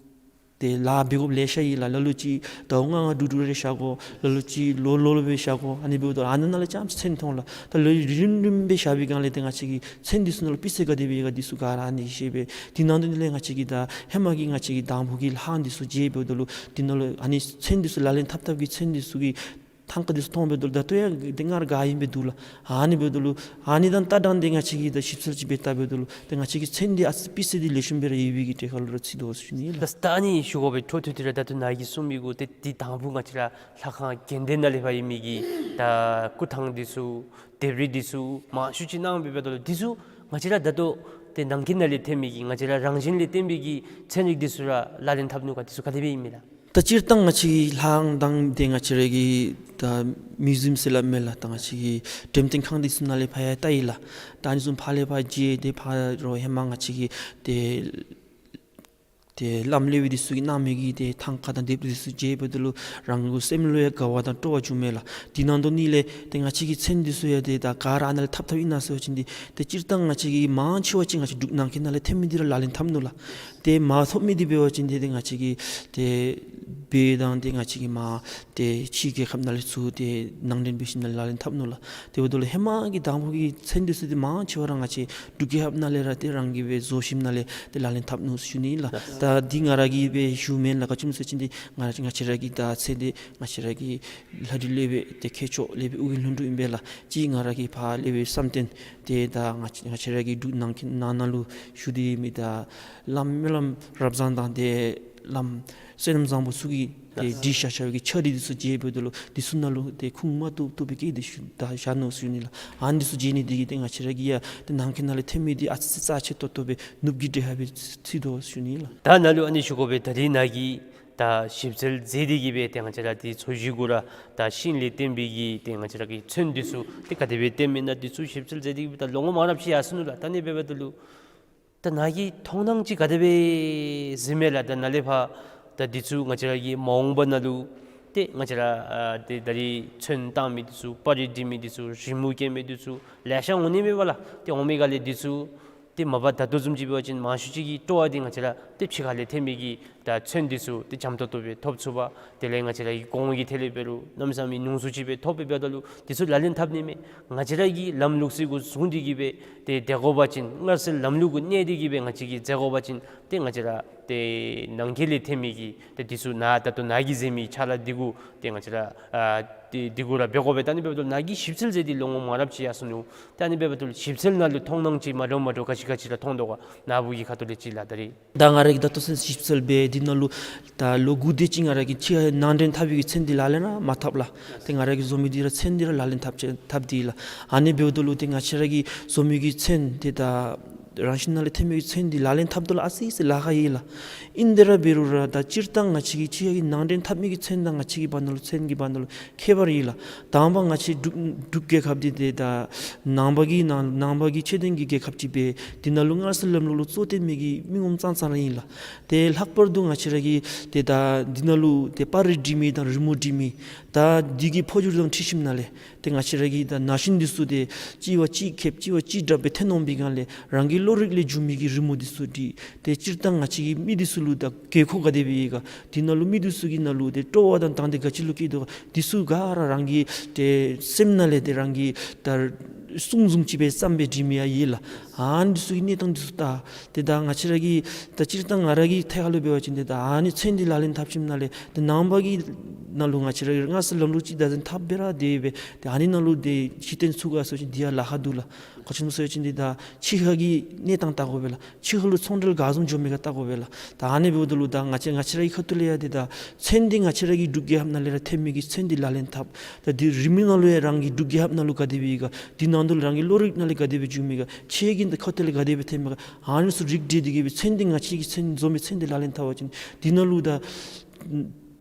ཏེ་ལཱ་འབད་དགོཔ་ལེ་ཤ་ཡོད་ལགས། ལ་ལུ་ཅིག་ཟླཝ་ལྔ་ལྔ་དྲུག་དྲུག་རེ་བཞག་དགོ། ལ་ལུ་ཅིག་ལོ་ལོ་ལུ་སྦེ་བཞག་དགོ། ཨ་ནི་འབདཝ་ད་ཨ་ནི་ནང་ལས་རྐྱངམ་ཅིག་ཚོན་མཐོང་ལགས། ད་ལོ་རིམ་རིམ་སྦེ་བཞག་པའི་སྒང་ལས་ཏེ་ང་བཅས་ཀྱིས་ཚོན་འདི་ཚུ་ནང་ལུ་སྤུས་ཚད་ག་དེ་སྦེ་ཡོད་ག་འདི་ཚུ་ག་ར་ཨ་ནི་ཤེས་པས། འདི་ནང་དོན་ལས་ང་བཅས་ཀྱིས་ད་ཧེ་མ་གི་ང་བཅས་ཀྱི་དང་ཕུ་གི་ལྷག་འདི་ཚུ་བརྗེ་འབདཝ་ད་ལུ་འདི་ནང་ལུ་ཨ་ནི་ཚོན་འདི་ཚུ་ལག་ལེན་འཐབ་འཐབ་ཀྱི་ཚོན་འདི་ཚུ་གི་ཐང་ཀ་འདི་ཚུ་མཐོང་འབདཝ་ད་ལུ་ད་ལྟོ་ཡང་འདི་སྔར་ག་ཨིནམ་སྦེ་འདུག་ལགས། ཨ་ནི་འབདཝ་ད་ལུ་ཨ་ནི་དང་ལྟ་སྟངས་འདི་ང་བཅས་ཀྱིས་ད་ཞིབ་འཚོལ་ཅིག་འབད་བལྟ་འབདཝ་ད་ལུ་ཏེ་ང་བཅས་ཀྱི་ཚོན་འདི་ཨ་ཙི་སྤུས་ཚད་འདི་ལེགས་ཤོམ་སྦེ་ར་ཡོད་པའི་གི་གྲལ་ཁར་ལུ་ར་ཚུད་དོ་ཟེར་ཞུ་ནི་ལགས། ད་ཨ་ནི་ཞུ་དགོ་པའི་འཕྲོ་མཐུད་དེ་ར་ད་ལྟོ་ནཱ་གིས་གསུངས་མི་གུ་ཏེ་འདི་དང་ཕུ་ང་བཅས་ར་ལྷ་ཁང་དགོན་སྡེ་ནང་ལས་ཕར་ཡོད་མི་གི་ད་སྐུ་ཐང་འདི་ཚུ་ལྡེབས་རིས་འདི་ཚུ་མང་ཤོས་ཅིག་གནང་འབདཝ་ད་ལུ་འདི་ཚུ་ང་བཅས་ར་ད་ལྟོ་ཏེ་ནང་འཁོད་ནང་ལས་ཐོན་མི་གི་ང་བཅས་ར་རང་བཞིན་ལས་བརྟེན་པའི་གི་ཚན་རིག་འདི་ཚུ་ར་ལག་ལེན་འཐབ་ནུག་ག་འདི་ཚུ་ག་དེ་སྦེ་ཨིན་མས་ལགས། ད་སྤྱིར་བཏང་ང་བཅས་ཀྱི་ལྷ་ཁང་དང་ཏེ་ང་བཅས་ར་གི་ད་མིའུ་ཟིམ་ཟེར་སླབ་མས་ལགས། ད་ང་བཅས་ཀྱི་འགྲེམས་སྟོན་ཁང་འདི་ཚུ་ནང་ལས་ཕར་ཡང་བལྟ་ཡི་ལགས། ད་ཨ་ནི་ཚུ་ཕར་ལས་ཕར་བརྗེ་སྟེ་ཕར་རོགས་ཧེ་མ་ང་བཅས་ཀྱི་ཏེ་ ཏེ་བླམ་ལེགས་པའི་འདི་ཚུ་གིས་གནང་མི་གི་ཏེ་ཐང་ཀ་དང་དེབ་འདི་ཚུ་མཇལཝ་ད་ལུ་རང་གི་སེམས་ལུ་ཡང་དགའ་བ་དང་སྤྲོ་བ་བྱུང་མས་ལགས། དེ་ནང་དོག་ལས་ཏེ་ང་བཅས་ཀྱི་མཚན་འདི་ཚུ་ཡང་ཏེ་ད་ག་ར་ཨ་ནཱ་ལས་འཐབ་འཐབ་ཨིན་ན་ཟེར་བ་ཅིན་འདི་ཏེ་སྤྱིར་བཏང་ང་བཅས་ཀྱིས་མང་ཆེ་བ་ཅིག་ང་བཅས་འབྲུག་ནང་འཁོད་ནང་ལས་ཐོན་མི་འདི་ར་ལག་ལེན་འཐབ་ནུག་ལགས། ཏེ་མ་ཐོབ་མི་འདི་འབད་བ་ཅིན་འདི་ཏེ་ང་བཅས་ཀྱི་ཏེ་བོད་དང་ཏེ་ང་བཅས་ཀྱི་མ་ཏེ་ཕྱི་རྒྱལ་ཁབ་ནང་ལས་ཚུར་ཏེ་ནང་འདྲེན་འབད་ཞིནམ་ལས་ལག་ལེན་འཐབ་ནུག་ལགས། ཏེ་འབདཝ་ད་ལུ་ཧེ་མ་གི་དང་ཕུ་གི་མཚན་འདི་ཚུ་འདི་མང་ཆེ་བ་ར་ང་བཅས་འབྲུག་རྒྱལ་ཁབ་ནང་ལས་ར་ཏེ་རང་གིས་སྦེ་བཟོ་ཞིནམ་ལས་ཏེ་ལག་ལེན་འཐབ་ནུག་ཞུ་ནི་ཨིན་ལགས། ད་འདི་ང་ར་གིས་སྦེ་ཞུ་མེན་ལགས། ག་ཅི་སྨོ་ཟེར་བ་ཅིན་འདི་ང་ང་བཅས་ར་གི་ད་མཚན་འདི་ང་བཅས་ར་གི་ལྷ་བྲིས་ལེགས་པའི་ཏེ་མཁས་མཆོག་ལེགས་པའི་ཨོ་རྒྱན་ལྷུན་གྲུབ་ཨིན་པས་ལགས། གཅིག་ང་ར་གི་ཕ་ལེགས་པའི་བསམ་གཏན་ཏེ་ད་ང་བཅས་ང་བཅས་ར་གི་འབྲུག་ནང་འཁོད་ནང་ནང་ལུ་བཞུགས་ཏེ་མི་ད་བླམ་སྨོན་ལམ་རབ་བཟང་དང་ཏེ་བླམ་བསོད་ནམས་བཟང་པོ་ཚུ་གིས་ཏེ་བྲིས་བཞག་བཞག་པའི་གི་ཕྱག་བྲིས་འདི་ཚུ་མཇལཝ་ད་ལུ་འདི་ཚུ་ནང་ལུ་ཏེ་ཁུངས་མ་བཏུབ་བཏུབ་པའི་སྐད་འདི་ཞུ་ད་བཞག་ནུག་ཞུ་ནི་ལགས། ཨ་ནི་འདི་ཚུ་མཇལ་ནི་འདི་གིས་ཏེ་ང་བཅས་ར་གི་ཡང་ཏེ་ནང་འཁོད་ནང་ལས་ཐོན་མི་འདི་ཨ་ཙི་ཙི་རྩ་ཆེ་ཏོག་ཏོ་སྦེ་ནུབ་ཀྱི་འདྲེ་ཧ་སྦེ་ཚུད་དོ་ཞུ་ནི་ལགས། ད་ནཱ་ལུ་ཨ་ནི་ཞུ་དགོ་པས། ད་རིས་ནཱ་གིས་ད་ཞིབ་འཚོལ་མཛད་དེ་གིས་སྦེ་ཏེ་ང་བཅས་ར་འདི་ཚོས་གཞི་གུ་ར་ད་ཤིང་ལས་བརྟེན་པའི་གི་ཏེ་ང་བཅས་ར་གི་ཚོན་འདི་ཚུ་ཏེ་ག་དེ་སྦེ་བརྟེན་མི་ཨིན་ན་འདི་ཚུ་ཞིབ་འཚོལ་མཛད་དེ་གིས་སྦེ་ད་ལོ་ངོ་མང་རབས་ཅིག་ཡར་སོ་ནུག་ལགས། ད་ཨ་ནི་འབདཝ་ད་ལུ་ད་ནཱ་གི་མཐོང་སྣང་ཅིག་ག་དེ་སྦེ་གཟིགས་མས་ལགས། ད་ནཱ་ལས་ཕར་ད་འདི་ཚུ་ང་བཅས་ར་གི་མ་འོངས་པ་ནང་ལུ་ཏེ་ང་བཅས་ར་ཨ་ཏེ་ད་རིས་ཚོན་བཏང་མི་འདི་ཚུ་པར་རིས་བྲི་མི་འདི་ཚུ་རི་མོ་བཀལ་མི་འདི་ཚུ་ལེ་ཤ་འོང་ནི་མས་པ་ལགས། ཏེ་འོང་མི་ག་ལས་འདི་ཚུ་ཏེ་མ་པ་ད་ལྟོ་བཟུམ་ཅིག་འབད་བ་ཅིན་མང་ཤོས་ཅིག་གི་སྤྲོ་བ་འདི་ང་བཅས་ར་ཏེ་ཕྱི་ཁ་ལས་ཐོན་མི་གི་ད་ཚོན་འདི་ཚུ་ཏེ་འཇམ་ཏོག་ཏོ་སྦེ་ཐོབ་ཚུགས་པ། དེ་ལས་ང་བཅས་ར་གི་གོང་གི་ཐད་ལས་འབད་རུང་གནམ་མེད་ས་མེད་ཉུང་སུ་ཅིག་སྦེ་ཐོབ་པས། འབདཝ་ད་ལུ་འདི་ཚུ་ལག་ལེན་འཐབ་ནི་མས། ང་བཅས་ར་གི་ལམ་ལུགས་ཚུ་གུ་བཟུང་སྟེ་གིས་སྦེ་ཏེ་སྡོད་དགོ་པ་ཅིན་སྔར་སྲོལ་ལམ་ལུགས་གུ་གནས་ཏེ་གིས་སྦེ་ང་བཅས་ཀྱིས་མཛད་དགོ་པ་ཅིན་ཏེ་ང་བཅས་ར་ཏེ་ནང་འཁོད་ལས་ཐོན་མི་གི་ཏེ་འདི་ཚུ་ནཱ་ད་ལྟོ་ནཱ་གིས་མཛད་མི་ཕྱག་ལཱ་འདི་གུ་ཏེ་ང་བཅས་ར་ཨ་ཏེ་འདི་གུ་ར་འབད་དགོ་པས། ད་ཨ་ནི་འབདཝ་ད་ལུ་ནཱ་གིས་ཞིབ་འཚོལ་མཛད་དེ་ལོ་ངོ་མང་རབས་ཅིག་ཡར་སོ་ནུག། ད་ཨ་ནི་འབདཝ་ད་ལུ་ཞིབ་འཚོལ་ནང་ལུ་མཐོང་སྣང་ཅིག་མ་འདྲཝ་མ་འདྲཝ་ག་ཅི་ག་ཅི་ར་མཐོང་དོ་ག། ནཱ་བུ་གི་ཁ་ཐུག་ལས་ཅིག་ལགས། ད་རིས་ད་ང་ར་གིས་ད་ལྟོ་ཚུན་ཞིབ་འཚོལ་འབད་དེ་ནང་ལུ་ད་ལོ་དགུ་དེ་ཅིག་ང་ར་གིས་ཕྱི་ནང་འདྲེན་འཐབ་པའི་གི་ཚོན་འདི་ལག་ལེན་ར་མ་འཐབ་ལགས། ཏེ་ང་ར་གིས་བཟོ་མི་འདི་ར་ཚོན་འདི་ར་ལག་ལེན་འཐབ་ཅི་འཐབ་དེ་ལགས། ཨ་ནི་འབདཝ་ད་ལུ་ཏེ་ང་བཅས་ར་གིས་བཟོ་མི་གི་ཚོན་འདི་ད་རང་བཞིན་ནང་ལས་ཐོན་མི་གི་ཚོན་འདི་ལག་ལེན་འཐབ་དོ་ལགས། ཨ་ཙི་ཙི་ལཱ་ཁག་ཡོད་ལགས། ཨིན་དེ་ར་འབད་རུང་ར་ད་སྤྱིར་བཏང་ང་བཅས་ཀྱི་ཕྱི་ཁ་གི་ནང་འདྲེན་འཐབ་མི་གི་ཚོན་དང་ང་བཅས་ཀྱི་བར་ན་ལུ་ཚོན་གྱི་བར་ན་ལུ་ཁྱད་པར་ཡོད་ལགས། དང་པ་ང་བཅས་འབྲུག་འབྲུག་རྒྱལ་ཁབ་འདི་ཏེ་ད་ནང་པ་གི་ནང་ནང་པ་གི་ཆོས་ལྡན་གྱི་རྒྱལ་ཁབ་ཅིག་སྦེ་འདི་ནང་ལུ་སྔར་སྲོལ་ལམ་ལུགས་ལུ་གཙོ་བོ་བཏོན་མི་གི་མི་ངོམ་ཙང་ཙང་ར་ཨིན་ལགས། ཏེ་ལྷག་པར་དུ་ང་བཅས་ར་གི་ཏེ་ད་འདི་ནང་ལུ་ཏེ་པར་རིས་བྲི་མི་དང་རི་མོ་བྲི་མི་ད་འདི་གི་འཕོ་འགྱུར་དང་འཁྲིལ་ཞིནམ་ལས་ཏེ་ང་བཅས་ར་གི་ད་ན་གཞོན་འདི་ཚུ་ཏེ་གཅིག་བ་གཅིག་ཁེབས་གཅིག་བ་གཅིག་དྲག་སྦེ་ཐོན་འོང་པའི་སྒང་ལས་རང་གི་བློ་རིག་ལས་བྱུང་མི་གི་རི་མོ་འདི་ཚུ་བྲིས། ཏེ་སྤྱིར་བཏང་ང་བཅས་ཀྱི་མི་འདི་ཚུ་ལུ་ད་དགོས་མཁོ་ག་དེ་སྦེ་ཡོད་ག། འདི་ནང་ལུ་མི་འདི་ཚུ་གི་ནང་ལུ་ཏེ་སྤྲོ་བ་དང་དང་འདོད་ག་ཅི་ལུ་སྐྱེ་དོ་ག། འདི་ཚུ་ག་ར་རང་གི་ཏེ་སེམས་ནང་ལས་ཏེ་རང་གི་ད་གསུང་བཟུམ་ཅིག་སྦེ་བརྩམས་སྦེ་བྲི་མི་ཡང་ཡོད་ལགས། ཨ་ནི་འདི་ཚུ་གི་གནས་སྟངས་འདི་ཚུ་ད་ཏེ་ད་ང་བཅས་ར་གི་ད་སྤྱིར་བཏང་ང་ར་གི་ཐད་ཁ་ལུ་འབད་བ་ཅིན་ཏེ་ད་ཨ་ནི་ཚོན་འདི་ལག་ལེན་འཐབ་ཞིནམ་ལས་ཏེ་ནང་པ་གི་ནང་ལུ་ང་བཅས་ར་གི་སྔར་སྲོལ་ལམ་ལུགས་ཅིག་བདག་འཛིན་འཐབ་སྦེ་ར་སྡོད་སྦེ་ཏེ་ཨ་ནི་ནང་ལུ་ཏེ་གཞི་རྟེན་ཚུགས་ག་ཟེར་བ་ཅིན་འདི་ཡང་ལཱ་ཁག་འདུག་ལགས། ག་ཅི་སྨོ་ཟེར་བ་ཅིན་འདི་ད་ཕྱི་ཁ་གི་གནས་སྟངས་བལྟ་དགོ་པས་ལགས། ཕྱི་ཁ་ལུ་ཚོང་འབྲེལ་ག་བཟུམ་འགྱོ་མི་ག་བལྟ་དགོ་པས་ལགས། ད་ཨ་ནི་འབདཝ་ད་ལུ་ད་ང་བཅས་ང་བཅས་ར་གི་ཁ་ཐུག་ལས་ཡང་འདི་ད་ཚོན་འདི་ང་བཅས་ར་གི་འབྲུག་རྒྱལ་ཁབ་ནང་ལས་ར་ཐོན་མི་གི་ཚོན་འདི་ལག་ལེན་འཐབ། ད་འདི་རི་མོ་ནང་ལུ་ཡང་རང་གི་འབྲུག་རྒྱལ་ཁབ་ནང་ལུ་ག་དེ་སྦེ་ཡོད་ག། འདི་ནང་དོག་ལས་རང་གི་བློ་རིག་ནང་ལས་ག་དེ་སྦེ་བྱུང་མི་ག། ཁྱེད་ཀྱི་འདི་ཁ་ཐུག་ལས་ག་དེ་སྦེ་ཐོན་མི་ག། ཨ་ནི་ཚུ་རིག་འགྲེ་སྟེ་གིས་སྦེ་ཚོན་འདི་ང་བཅས་ཀྱི་ཚོན་བཟོ་མི་ཚོན་འདི་ལག་ལེན་འཐབ་པ་ཅིན་འདི་ནང་ལུ་ད་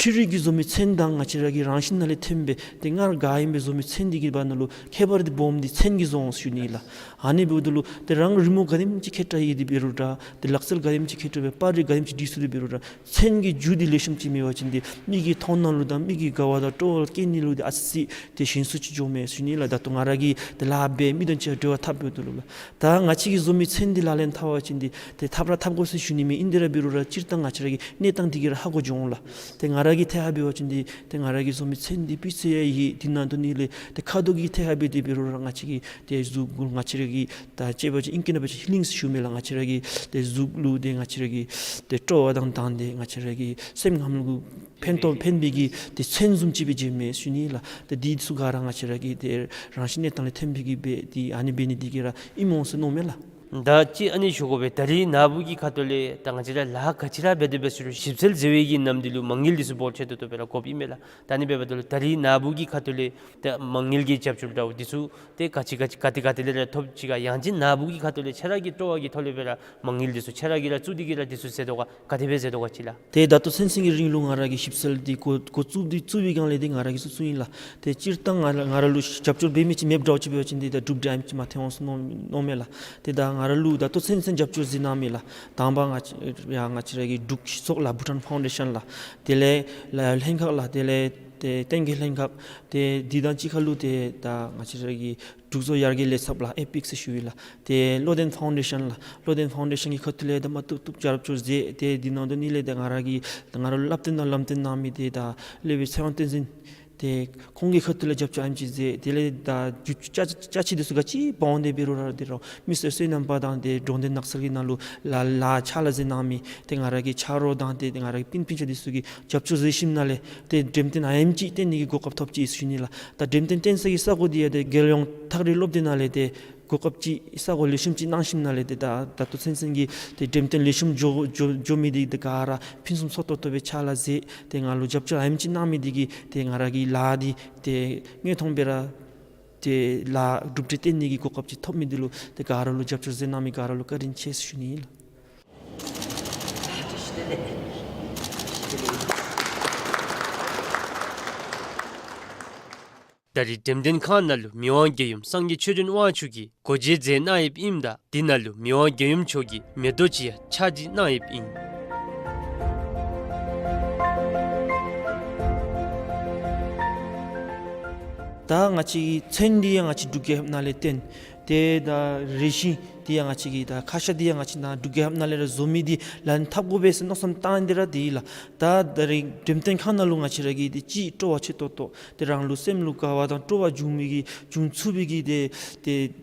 འཕྲུལ་རིག་གིས་བཟོ་མི་ཚོན་དང་ང་བཅས་ར་གི་རང་བཞིན་ནང་ལས་ཐོན་པའི་ཏེ་སྔར་ག་ཨིནམ་སྦེ་བཟོ་མི་ཚོན་འདི་གི་བར་ན་ལུ་ཁྱད་པར་འདི་སྦོམ་འདི་ཚོན་གྱིས་བཟོ་འོང་ཞུ་ནི་ལགས། ཨ་ནི་འབདཝ་ད་ལུ་ཏེ་རང་རི་མོ་ག་དེམ་ཅིག་མཁས་དྲགས་ཡོད་དེ་འབད་རུང་འདྲ། ཏེ་ལག་རྩལ་ག་དེམ་ཅིག་མཁས་དྲགས་སྦེ་པར་རིས་ག་དེམ་ཅིག་བྲི་ཚུགས་དེ་འབད་རུང་འདྲ། ཚོན་གྱི་རྒྱུ་འདི་ལེགས་ཤོམ་ཅིག་མེད་པ་ཅིན་འདི་མི་གི་མཐོང་སྣང་ལུ་དང་མི་གི་དགའ་བ་དང་སྤྲོ་བ་སྐྱེ་ནི་ལུ་འདི་ཨ་ཙི་ཏེ་ཞན་སུ་ཅིག་འགྱོཝ་མས་ཞུ་ནི་ལགས། ད་ལྟོ་ང་ར་གིས་ཏེ་ལཱ་འབད་མི་དང་གཅིག་ཁར་འབྲེལ་བ་འཐབ་འབདཝ་ད་ལུ་ལགས། ད་ང་བཅས་ཀྱིས་བཟོ་མི་ཚོན་འདི་ལག་ལེན་འཐབ་པ་ཅིན་འདི་ཏེ་འཐབ་ར་འཐབ་དགོ་ཟེར་ཞུ་ནི་མེན། ཨིན་དེ་ར་འབད་རུང་ར་སྤྱིར་བཏང་ང་བཅས་ར་གི་གནས་སྟངས་འདི་གིས་ར་ཧ་གོ་འགྱོ་འོང་ལགས། ཏེ་ང་ར་གི་ཐད་ཁར་འབད་བ་ཅིན་འདི་ཏེ་ང་ར་གིས་བཟོ་མི་ཚོན་འདི་སྤུས་ཚད་ཡང་ཡོད། འདི་ནང་དོག་ལས་ཏེ་ཁ་དོག་གི་ཐད་ཁར་འབད་དེ་འབད་རུང་ར་ང་བཅས་ཀྱི་ཏེ་གཟུགས་པོ་ང་བཅས་ར་གི་ད་ཅིག་འབད་བ་ཅིན་ཨིང་སྐད་ནང་འབད་བ་ཅིན་ཧི་ལིང་ཞུཝ་མས་ལགས། ང་བཅས་ར་གི་ཏེ་གཟུགས་ལུ་ཏེ་ང་བཅས་ར་གི་ཏེ་སྤྲོ་བ་དང་དང་ཏེ་ང་བཅས་ར་གི་སེམས་ཁམས་ལུ་ཕན་ཐོགས་ཕན་པའི་གི་ཏེ་ཚོན་བཟུམ་ཅིག་སྦེ་མཇལཝ་མས་ཞུ་ནི་ལགས། ཏེ་འདི་ཚུ་ག་ར་ང་བཅས་ར་གི་ཏེ་རང་བཞིན་གནས་སྟངས་ལས་ཐོན་པའི་གི་སྦེ་ཏེ་ཨ་ནི་འབད་ནི་འདི་གིས་ར་ཨིནམ་འོང་ཟེར་མནོཝ་མས་ལགས། ད་ཅི་ཨ་ནི་ཞུ་དགོ་པས། ད་རིས་ནཱ་བུ་གི་ཁ་ཐུག་ལས་ད་ང་བཅས་ར་ལཱ་ག་ཅི་ར་འབད་དེ་འབད་ཟེར་རུང་ཞིབ་འཚོལ་མཛད་པའི་གི་ནམ་དུས་ལུ་མ་དངུལ་འདི་ཚུ་འབོར་ཆེ་ཏོག་ཏོ་སྦེ་ར་དགོཔ་ཨིན་མས་ལགས། ད་ཨ་ནི་འབདཝ་ད་ལུ་ད་རིས་ནཱ་བུ་གི་ཁ་ཐུག་ལས་ད་མ་དངུལ་གྱི་རྒྱབ་སྐྱོར་འདྲཝ་འདི་ཚུ་ཏེ་ག་ཅི་ག་ཅི་ག་ཏེ་ག་ཏེ་ལས་ར་ཐོབ་ཅི་ག། ཡང་ཅིན་ནཱ་བུ་གི་ཁ་ཐུག་ལས་ཁྱེད་ར་གི་སྤྲོ་བ་གི་ཐོག་ལས་སྦེ་ར་མ་དངུལ་འདི་ཚུ་ཁྱེད་ར་གིས་ར་བཙུགས་ཏེ་གིས་ར་འདི་ཚུ་མཛད་དོ་ག། ག་དེ་སྦེ་མཛད་དོ་ག་ཅིག་ལགས། ཏེ་ད་ལྟོ་ཚུན་ཚོད་ཀྱི་རིང་ལུ་ང་ར་གིས་ཞིབ་འཚོལ་འདི་འགོ་འགོ་བཙུགས་འདི་བཙུགས་པའི་སྒང་ལས་འདི་ང་ར་གིས་ཚུ་ཚུ་ཨིན་ལགས། ཏེ་སྤྱིར་བཏང་ང་ར་ང་ར་ལུ་རྒྱབ་སྐྱོར་འབད་མི་ཅིག་མེདཔ་འདྲཝ་ཅིག་འབད་བ་ཅིན་འདི་ད་འབྲུག་སྒྲ་ཨེམ་ཅིག་མ་ཐོན་འོང་ཟེར་མནོ་མནོཝ་མས་ལགས། ཏེ་ད་ང་ ང་ར་ལུ་ད་ལྟོ་ཚུན་ཚོད་རྒྱབ་སྐྱོར་མཛད་གནང་མི་ལགས། དང་པ་ང་བཅས་ཡ་ང་བཅས་ར་གི་འབྲུག་སྤྱི་ཚོགས་ལགས་བྷུ་ཊཱན་ཕའུན་ཌེ་ཤཱན་ལགས། དེ་ལས་ལ་ལྷན་ཁག་ལགས། དེ་ལས་ཏེ་བསྟན་རྒྱས་ལྷན་ཁག། ཏེ་འདི་དང་གཅིག་ཁར་ལུ་ཏེ་ད་ང་བཅས་ར་གི་འབྲུག་བཟོ་ཡར་རྒྱས་ལས་ཚབ་ལགས་ཨེ་པིག་ཟེར་ཞུ་ཡི་ལགས། ཏེ་བློ་ལྡན་ཕའུན་ཌེ་ཤཱན་ལགས། བློ་ལྡན་ཕའུན་ཌེ་ཤཱན་གྱི་ཁ་ཐུག་ལས་ད་མ་བཏུབ་བཏུབ་རྒྱབ་སྐྱོར་མཛད། ཏེ་འདི་ནང་དོ་ནི་ལས་ད་ང་ར་གི་ད་ང་ར་ལུ་བསླབ་སྟོན་དང་ལམ་སྟོན་གནང་མི་ཏེ་ད་སློབ་དཔོན་ཚེ་དབང་བསྟན་འཛིན། ཏེ་ཁོང་གི་ཁ་ཐུག་ལས་རྒྱབ་སྐྱོར་ཨེམ་ཅིག་མཛད། དེ་ལས་ད་རྒྱུ་ཅ་ཅ་ཅ་ཆས་འདི་ཚུ་ག་ཅི་འབག་འོང་སྟེ་འབད་རུང་ར་འདི་རུང་མི་སེར་བསོད་ནམས་པ་དང་ཏེ་འབྲོག་སྡེ་ནགས་ཚལ་གྱི་ནང་ལུ་ལཱ་ལཱ་ཕྱག་ལཱ་མཛད་གནང་མི་ཏེ་ང་ར་གི་ཆ་རོགས་དང་ཏེ་ང་ར་གི་སྤུན་སྤུན་ཆ་འདི་ཚུ་གིས་རྒྱབ་སྐྱོར་མཛད་ཞིནམ་ལས་ཏེ་འགྲེམས་སྟོན་ཨེམ་ཅིག་སྟོན་ནི་གི་གོ་སྐབས་ཐོབ་ཅི་ཟེར་ཞུ་ནི་ལགས། ད་འགྲེམས་སྟོན་སྟོན་ས་གི་ས་གོ་འདི་ཡང་ཏེ་རྒྱལ་ཡོངས་ཐག་རིང་སློབ་སྡེ་ནང་ལས་ཏེ་གོ་སྐབས་ཅིག་ས་གོ་ལེགས་ཤོམ་ཅིག་གནང་ཞིནམ་ལས་ཏེ་ད་ད་ལྟོ་ཚུན་ཚོད་ཀྱི་ཏེ་འགྲེམས་སྟོན་ལེགས་ཤོམ་འགྱོ་འགྱོ་འགྱོ་མི་འདི་ཏེ་ག་ར་ཕུན་སུམ་ཚོགས་ཏོག་ཏོ་སྦེ་ཕྱག་ལཱ་མཛད། ཏེ་ང་ལུ་རྒྱབ་སྐྱོར་ཨེམ་ཅིག་གནང་མི་འདི་གིས་ཏེ་ང་ར་གི་ལཱ་འདི་ཏེ་དངོས་མཐོང་སྦེ་ར་ཏེ་ལཱ་གྲུབ་འབྲས་སྟོན་ནི་གི་གོ་སྐབས་ཅིག་ཐོབ་མི་འདི་ལུ་ཏེ་ག་ར་ལུ་རྒྱབ་སྐྱོར་མཛད་གནང་མི་ག་ར་ལུ་བཀའ་དྲིན་ཆེ་ཟེར་ཞུ་ནི་ལགས། ད་རིས་འགྲེམས་སྟོན་ཁང་ནང་ལུ་མི་དབང་རྒྱལ་ཡུམ་སངས་རྒྱས་ཆོས་སྒྲོན་དབང་ཕྱུག་གིས་སྒོ་འབྱེད་མཛད་གནང་ཡོདཔ་ཨིནམ་ད་འདི་ནང་ལུ་མི་དབང་རྒྱལ་ཡུམ་མཆོག་གིས་མེ་ཏོག་ཅིག་ཡང་ཕྱག་བྲིས་གནང་ཡོདཔ་ཨིན། ད་ང་བཅས་ཀྱི་ཚོན་འདི་ཡང་ང་བཅས་འབྲུག་རྒྱལ་ཁབ་ནང་ལས་བཏོན། ཏེ་ད་རས་ཆེན་འདི་ཡང་ང་བཅས་ཀྱི་ད་ཁ་ཤ་འདི་ཡང་ང་བཅས་ནཱ་འབྲུག་རྒྱལ་ཁབ་ནང་ལས་ར་བཟོ་མི་འདི་ལག་ལེན་འཐབ་དགོ་པས་ཟེར་མནོ་བསམ་བཏང་སྟེ་ར་འདི་ལགས། ད་ད་རིས་འགྲེམས་སྟོན་ཁང་ནང་ལུ་ང་བཅས་ར་གི་འདི་ཅིག་སྤྲོ་བ་ཆེ་ཏོག་ཏོ་ཏེ་རང་ལུ་སེམས་ལུ་དགའ་བ་དང་སྤྲོ་བ་འབྱུང་མི་གི་འབྱུང་ཚུགས་པའི་གི་ཏེ་ཏེ་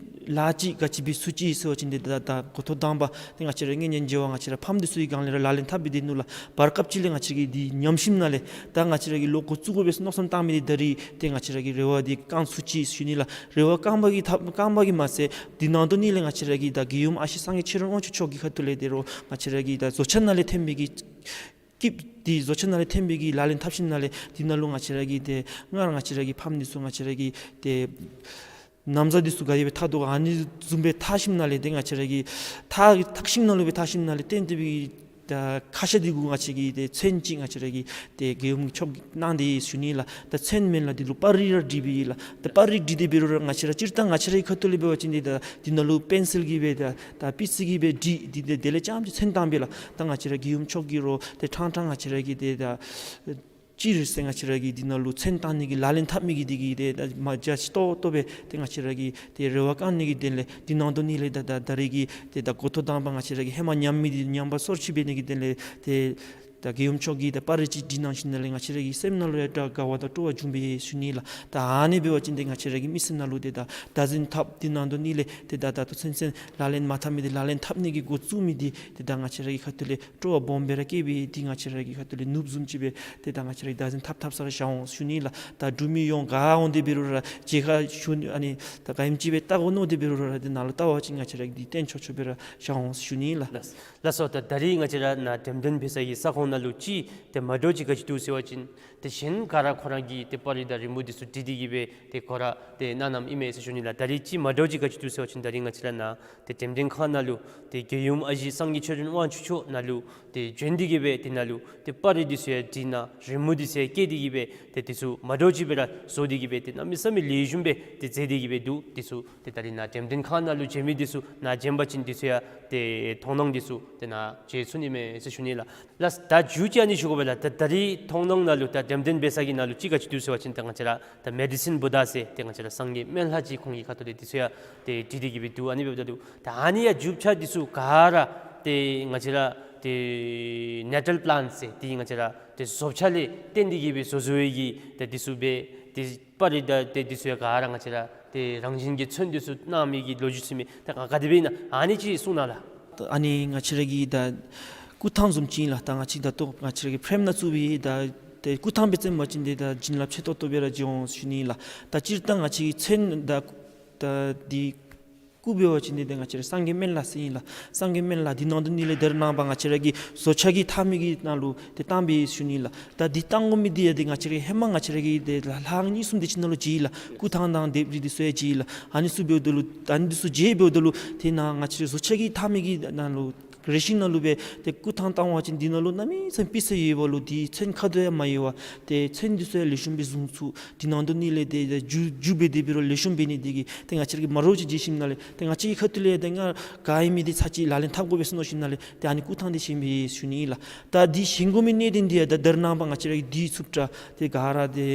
ལཱ་ཅིག་ག་ཅི་འབད་ཚུགས་ཅི་ཟེར་བ་ཅིན་ཏེ་ད་ད་འགོ་ཐོག་དང་པ་ཏེ་ང་བཅས་ར་གི་ཉན་རྗེ་བ་ང་བཅས་ར་ཕམ་འདི་ཚུ་གི་སྒང་ལས་ར་ལག་ལེན་འཐབ་སྦེ་སྡོད་ནུག་ལགས། བར་སྐབས་ཅིག་ལས་ང་བཅས་ར་གི་འདི་ཉམས་ཞིནམ་ལས་ད་ང་བཅས་ར་གི་ལོག་འགོ་བཙུགས་དགོ་པས་ཟེར་མནོ་བསམ་བཏང་མི་འདི་ད་རིས་ཏེ་ང་བཅས་ར་གི་རེ་བ་འདི་བསྐང་ཚུགས་ཅི་ཟེར་ཞུ་ནི་ལགས། རེ་བ་བསྐངས་པ་གིས་ཐབས་བསྐངས་པ་གིས་མ་ཚད་འདི་ནང་དོ་ནི་ལས་ང་བཅས་ར་གི་ད་རྒྱལ་ཡུམ་ཨ་ཞེ་སངས་རྒྱས་ཆོས་སྒྲོན་དབང་ཕྱུག་མཆོག་གི་ཁ་ཐུག་ལས་ཏེ་རོགས་ང་བཅས་ར་གི་ད་བཟོ་གྲྭ་ནང་ལས་ཐོན་པའི་གི་སྐྱིདཔ་འདི་བཟོ་གྲྭ་ནང་ལས་ཐོན་པའི་གི་ལག་ལེན་འཐབ་ཞིནམ་ལས་འདི་ནང་ལུ་ང་བཅས་ར་གི་ཏེ་སྔར་ང་བཅས་ར་གི་ཕམ་འདི་ཚུ་ང་བཅས་ར་གི་ཏེ་ན་བཟའ་འདི་ཚུ་ག་དེ་སྦེ་འཐག་དོ་ག་ཨ་ནི་བཟུམ་སྦེ་འཐག་ཞིནམ་ལས་ཏེ་ང་བཅས་ར་གི་འཐག་འཐག་ཤིང་ནང་ལུ་སྦེ་འཐག་ཞིནམ་ལས་བཏོན་ཏེ་སྦེ་ད་ཁ་ཤ་འདི་གུ་ང་བཅས་ཀྱིས་ཏེ་ཚོན་ཅིག་ང་བཅས་ར་གིས་ཏེ་རྒྱལ་ཡུམ་མཆོག་གིས་གནང་སྟེ་ཡོད་ཟེར་ཞུ་ནི་ལགས། ད་ཚོན་མེན་ལགས། འདི་ལུ་པར་རིས་ར་བྲིས་པའི་ལགས། ད་པར་རིས་བྲིས་ཏེ་འབད་རུང་ར་ང་བཅས་ར་སྤྱིར་བཏང་ང་བཅས་རའི་ཁ་ཐུག་ལས་འབད་བ་ཅིན་འདི་ད་འདི་ནང་ལུ་པེན་སིལ་གྱིས་སྦེ་ད་ད་པི་སི་གིས་སྦེ་བྲིས་ཏེ་ཏེ་དེ་ལས་རྐྱངམ་ཅིག་ཚོན་བཏང་པས་ལགས། ད་ང་བཅས་ར་རྒྱལ་ཡུམ་མཆོག་གིས་རོགས་ཏེ་ཕྲང་ཕྲང་ང་བཅས་ར་གི་ཏེ་ད་སྤྱིར་ཟེར་ང་བཅས་ར་གི་འདི་ནང་ལུ་ཚོན་བཏང་ནི་གི་ལག་ལེན་འཐབ་མི་གི་འདི་གིས་ཏེ་ད་མ་རྒྱ་ཆེ་ཏོག་ཏོ་སྦེ་ཏེ་ང་བཅས་ར་གིས་ཏེ་རེ་བ་བསྐང་ནི་གི་དོན་ལས་འདི་ནང་དོ་ནི་ལས་ད་ད་ད་རིས་ཀྱི་ཏེ་ད་འགོ་ཐོག་དང་པ་ང་བཅས་ར་གིས་ཧེ་མ་ཉམས་མི་འདི་ཉམས་པ་སོར་ཆུད་འབད་ནི་གི་དོན་ལས་ཏེ་ད་རྒྱལ་ཡུམ་མཆོག་གིས་ད་པར་རིས་ཅིག་བྲིས་གནང་ཞིནམ་ལས་ང་བཅས་ར་གི་སེམས་ནང་ལུ་ཡང་དགའ་བ་དང་སྤྲོ་བ་བྱུང་པས་ཟེར་ཞུ་ནི་ལགས། ད་ཨ་ནི་འབད་བ་ཅིན་ཏེ་ང་བཅས་ར་གི་མི་སེར་ནང་ལུ་ཏེ་ད་བདག་འཛིན་འཐབ་འདི་ནང་དོ་ནི་ལས་ཏེ་ད་ད་ལྟོ་ཚུན་ཚོད་ལག་ལེན་མ་འཐབ་མི་འདི་ལག་ལེན་འཐབ་ནི་གི་འགོ་བཙུགས་མི་འདི་ཏེ་ད་ང་བཅས་ར་གི་ཁ་ཐུག་ལས་སྤྲོ་བ་སྦོམ་སྦེ་ར་སྐྱེས་པས། འདི་ང་བཅས་ར་གི་ཁ་ཐུག་ལས་ནོར་བུ་བཟུམ་ཅིག་སྦེ་ཏེ་ད་ང་བཅས་ར་གིས་བདག་འཛིན་འཐབ་འཐབ་ས་ར་བཞག་འོང་ཟེར་ཞུ་ནི་ལགས། ད་འབྲུག་མི་ཡོངས་ག་འོང་སྟེ་འབད་རུང་ར་མཇལ་ཁ་ཞུ་ནི་ཨ་ནི་ད་ག་ཨིནམ་ཅིག་སྦེ་བལྟ་དགོ་མནོ་སྟེ་འབད་རུང་ར་འདི་ནང་ལུ་བལྟ་བ་ཅིན་ང་བཅས་ར་གིས་འདི་སྟོན་ཆོག་ཆོག་སྦེ་ར་བཞག་འོང་ཟེར་ཞུ་ནི་ལགས། ལགས་སོ། ད་ད་རིས་ང་བཅས་ར་ནཱ་འགྲེམས་སྟོན་འབད་ས་གི་ས་ཁོངས་ནང་ལུ་ཅིག་ཏེ་མ་འདྲཝ་ཅིག་ག་ཅི་འདུག་ཟེར་བ་ཅིན་ཏེ་གཞན་ག་ར་ཁོ་ར་གིས་ཏེ་པར་རིས་དང་རི་མོ་འདི་ཚུ་བྲིས་ཏེ་གིས་སྦེ་ཏེ་ཁོ་ར་ཏེ་གནང་གནངམ་ཨིན་མས་ཟེར་ཞུ་ནི་ལགས། ད་རིས་ཅིག་མ་འདྲཝ་ཅིག་ག་ཅི་འདུག་ཟེར་བ་ཅིན་ད་རིས་ང་བཅས་ར་ནཱ་ཏེ་འགྲེམས་སྟོན་ཁང་ནང་ལུ་ཏེ་རྒྱལ་ཡུམ་ཨ་ཞེ་སངས་རྒྱས་ཆོས་སྒྲོན་དབང་ཕྱུག་མཆོག་ནཱ་ལུ་ཏེ་བྱོན་ཏེ་གིས་སྦེ་ཏེ་ནཱ་ལུ་ཏེ་པར་རིས་འདི་ཚུ་ཡང་བྲིས་གནང་རི་མོ་འདི་ཚུ་ཡང་བཀལ་ཏེ་གིས་སྦེ་ཏེ་འདི་ཚུ་མ་འདྲཝ་ཅིག་སྦེ་ར་བཟོ་སྟེ་གིས་སྦེ་ཏེ་གནམ་མེད་ས་མེད་ལེགས་ཤོམ་སྦེ་ཏེ་མཛད་དེ་གིས་སྦེ་འདུག། འདི་ཚུ་ཏེ་ད་རིས་ནཱ་འགྲེམས་སྟོན་ཁང་ནང་ལུ་མཇལ་མི་འདི་ཚུ་ནཱ་མཇལ་བ་ཅིན་འདི་ཚུ་ཡང་ཏེ་མཐོང་སྣང་འདི་ཚུ་ཏེ་ནཱ་མཇལ་ཚུགས་ནི་མས་ཟེར་ཞུ་ནི་ལགས། ལགས། ད་མཇུག་ཅིག་ཨ་ནི་ཞུ་དགོ་པས་ལགས། ད་ད་རིས་མཐོང་སྣང་ནང་ལུ་ད་འགྲེམས་སྟོན་འབད་ས་གི་ནང་ལུ་ཅིག་ག་ཅི་འདུག་ཟེར་བ་ཅིན་ད་ང་བཅས་ར་ད་མེ་ཌི་སིན་བུ་དྷ་ཟེར་ཏེ་ང་བཅས་ར་སངས་རྒྱས་སྨན་བླ་ཅིག་ཁོང་གི་ཁ་ཐུག་ལས་འདི་ཚུ་ཡང་ཏེ་བྲིས་ཏེ་གིས་སྦེ་འདུག། ཨ་ནི་འབདཝ་ད་ལུ་ད་ཨ་ནི་ཡང་རྒྱུ་ཆ་འདི་ཚུ་ག་ར་ཏེ་ང་བཅས་ར་ཏེ་ནེ་ཊཱལ་པི་ལཱནཊ་ཟེར་ཏེ་ང་བཅས་ར་ཏེ་བཟོ་བྱ་ལས་བརྟེན་ཏེ་གིས་སྦེ་བཟོ་བཟོ་བའི་གི་ཏེ་འདི་ཚུ་སྦེ་ཏེ་པར་རིས་དང་ཏེ་འདི་ཚུ་ཡང་ག་ར་ང་བཅས་ར་ཏེ་རང་བཞིན་གྱི་ཚོན་འདི་ཚུ་གནང་མི་གི་ལོ་རྒྱུས་ཚུ་མས། ད་ག་ག་དེ་སྦེ་ཨིན་ན་ཨ་ནི་ཅིག་གསུང་གནང་ལགས། ཨ་ནི་ང་བཅས་ར་གི་ད་སྐུ་ཐང་བཟུམ་ཅིག་ཨིན་ལགས། ད་ང་བཅས་ད་ལྟོ་ང་བཅས་ར་གི་ཕྲེམ་ནང་བཙུགས་པའི་ད་ཏེ་སྐུ་ཐང་སྦེ་བརྩིཝ་ཅིན་འདི་ད་བྱིན་རླབས་ཆེ་ཏོག་ཏོ་སྦེ་ར་འབྱུང་འོང་ཟེར་ཞུ་ནི་ལགས། ད་སྤྱིར་བཏང་ང་བཅས་ཀྱི་ཚོན་ད་ད་འདི་སྐུ་འབད་བ་ཅིན་འདི་ད་ང་བཅས་ར་སངས་རྒྱས་སྨན་བླ་ཟེར་ཨིན་ལགས། སངས་རྒྱས་སྨན་བླ་འདི་ནང་དོ་ནི་ལས་ད་རེས་ནངས་པ་ང་བཅས་ར་གི་བཟོ་བྱ་གིས་འཐག་མི་གི་ནང་ལུ་ཏེ་བཏང་པས་ཟེར་ཞུ་ནི་ལགས། ད་འདི་བཏང་དགོ་མི་འདི་ཡང་ཏེ་ང་བཅས་ར་ཧེ་མ་ང་བཅས་ར་གིས་ཏེ་ལ་ལྷག་གཉིས་གསུམ་དེ་ཅིག་ནང་ལུ་མཇལ་ཡི་ལགས། སྐུ་ཐང་དང་ལྡེབས་རིས་འདི་ཚུ་ཡང་མཇལ་ཡི་ལགས། ཨ་ནི་ཚུ་འབདཝ་ད་ལུ་ཨ་ནི་འདི་ཚུ་མཇལ་འབདཝ་ད་ལུ་ཏེ་ནཱ་ང་བཅས་ར་བཟོ་བྱ་གིས་འཐག་མི་གི་ནང་ལུ་ རེ་ཤིང་ནང་ལུ་སྦེ་ཏེ་བཀོ་ཐང་བཏང་བ་ཅིན་འདི་ནང་ལུ་གནམ་མེད་ས་མེད་པི་སེ་ཡོད་པ་ལུ་འདི་ཚོན་ཁ་དོག་ཡང་མ་ཡལ་བར་ཏེ་ཚོན་འདི་ཚུ་ཡང་ལེགས་ཤོམ་སྦེ་བཟུང་ཚུགས། འདི་ནང་དོག་ནི་ལས་ཏེ་ཏེ་རྒྱུ་རྒྱུ་སྦེ་དེ་འབད་རུང་ལེགས་ཤོམ་འབད་ནི་དེ་གིས་ཏེ་ང་བཅས་ར་གིས་མ་འདྲཝ་ཅིག་མཇལ་ཞིནམ་ལས་ཏེ་ང་བཅས་ཀྱི་ཁ་ཐུག་ལས་ཏེ་ང་ག་ཨིན་མི་འདི་ཚར་གཅིག་ལག་ལེན་འཐབ་དགོ་པས་ཟེར་མནོ་ཞིནམ་ལས་ཏེ་ཨ་ནི་བཀོ་ཐངས་འདི་བཤད་མི་ཡི་ཞུ་ནི་ཨིན་ལགས། ད་འདི་བཞེངས་དགོ་མི་གནད་དོན་འདི་ཡང་ད་ད་རེས་ནངས་པ་ང་བཅས་ར་གིས་དེ་ཚུབ་དྲགས་ཏེ་ག་ར་ཏེ་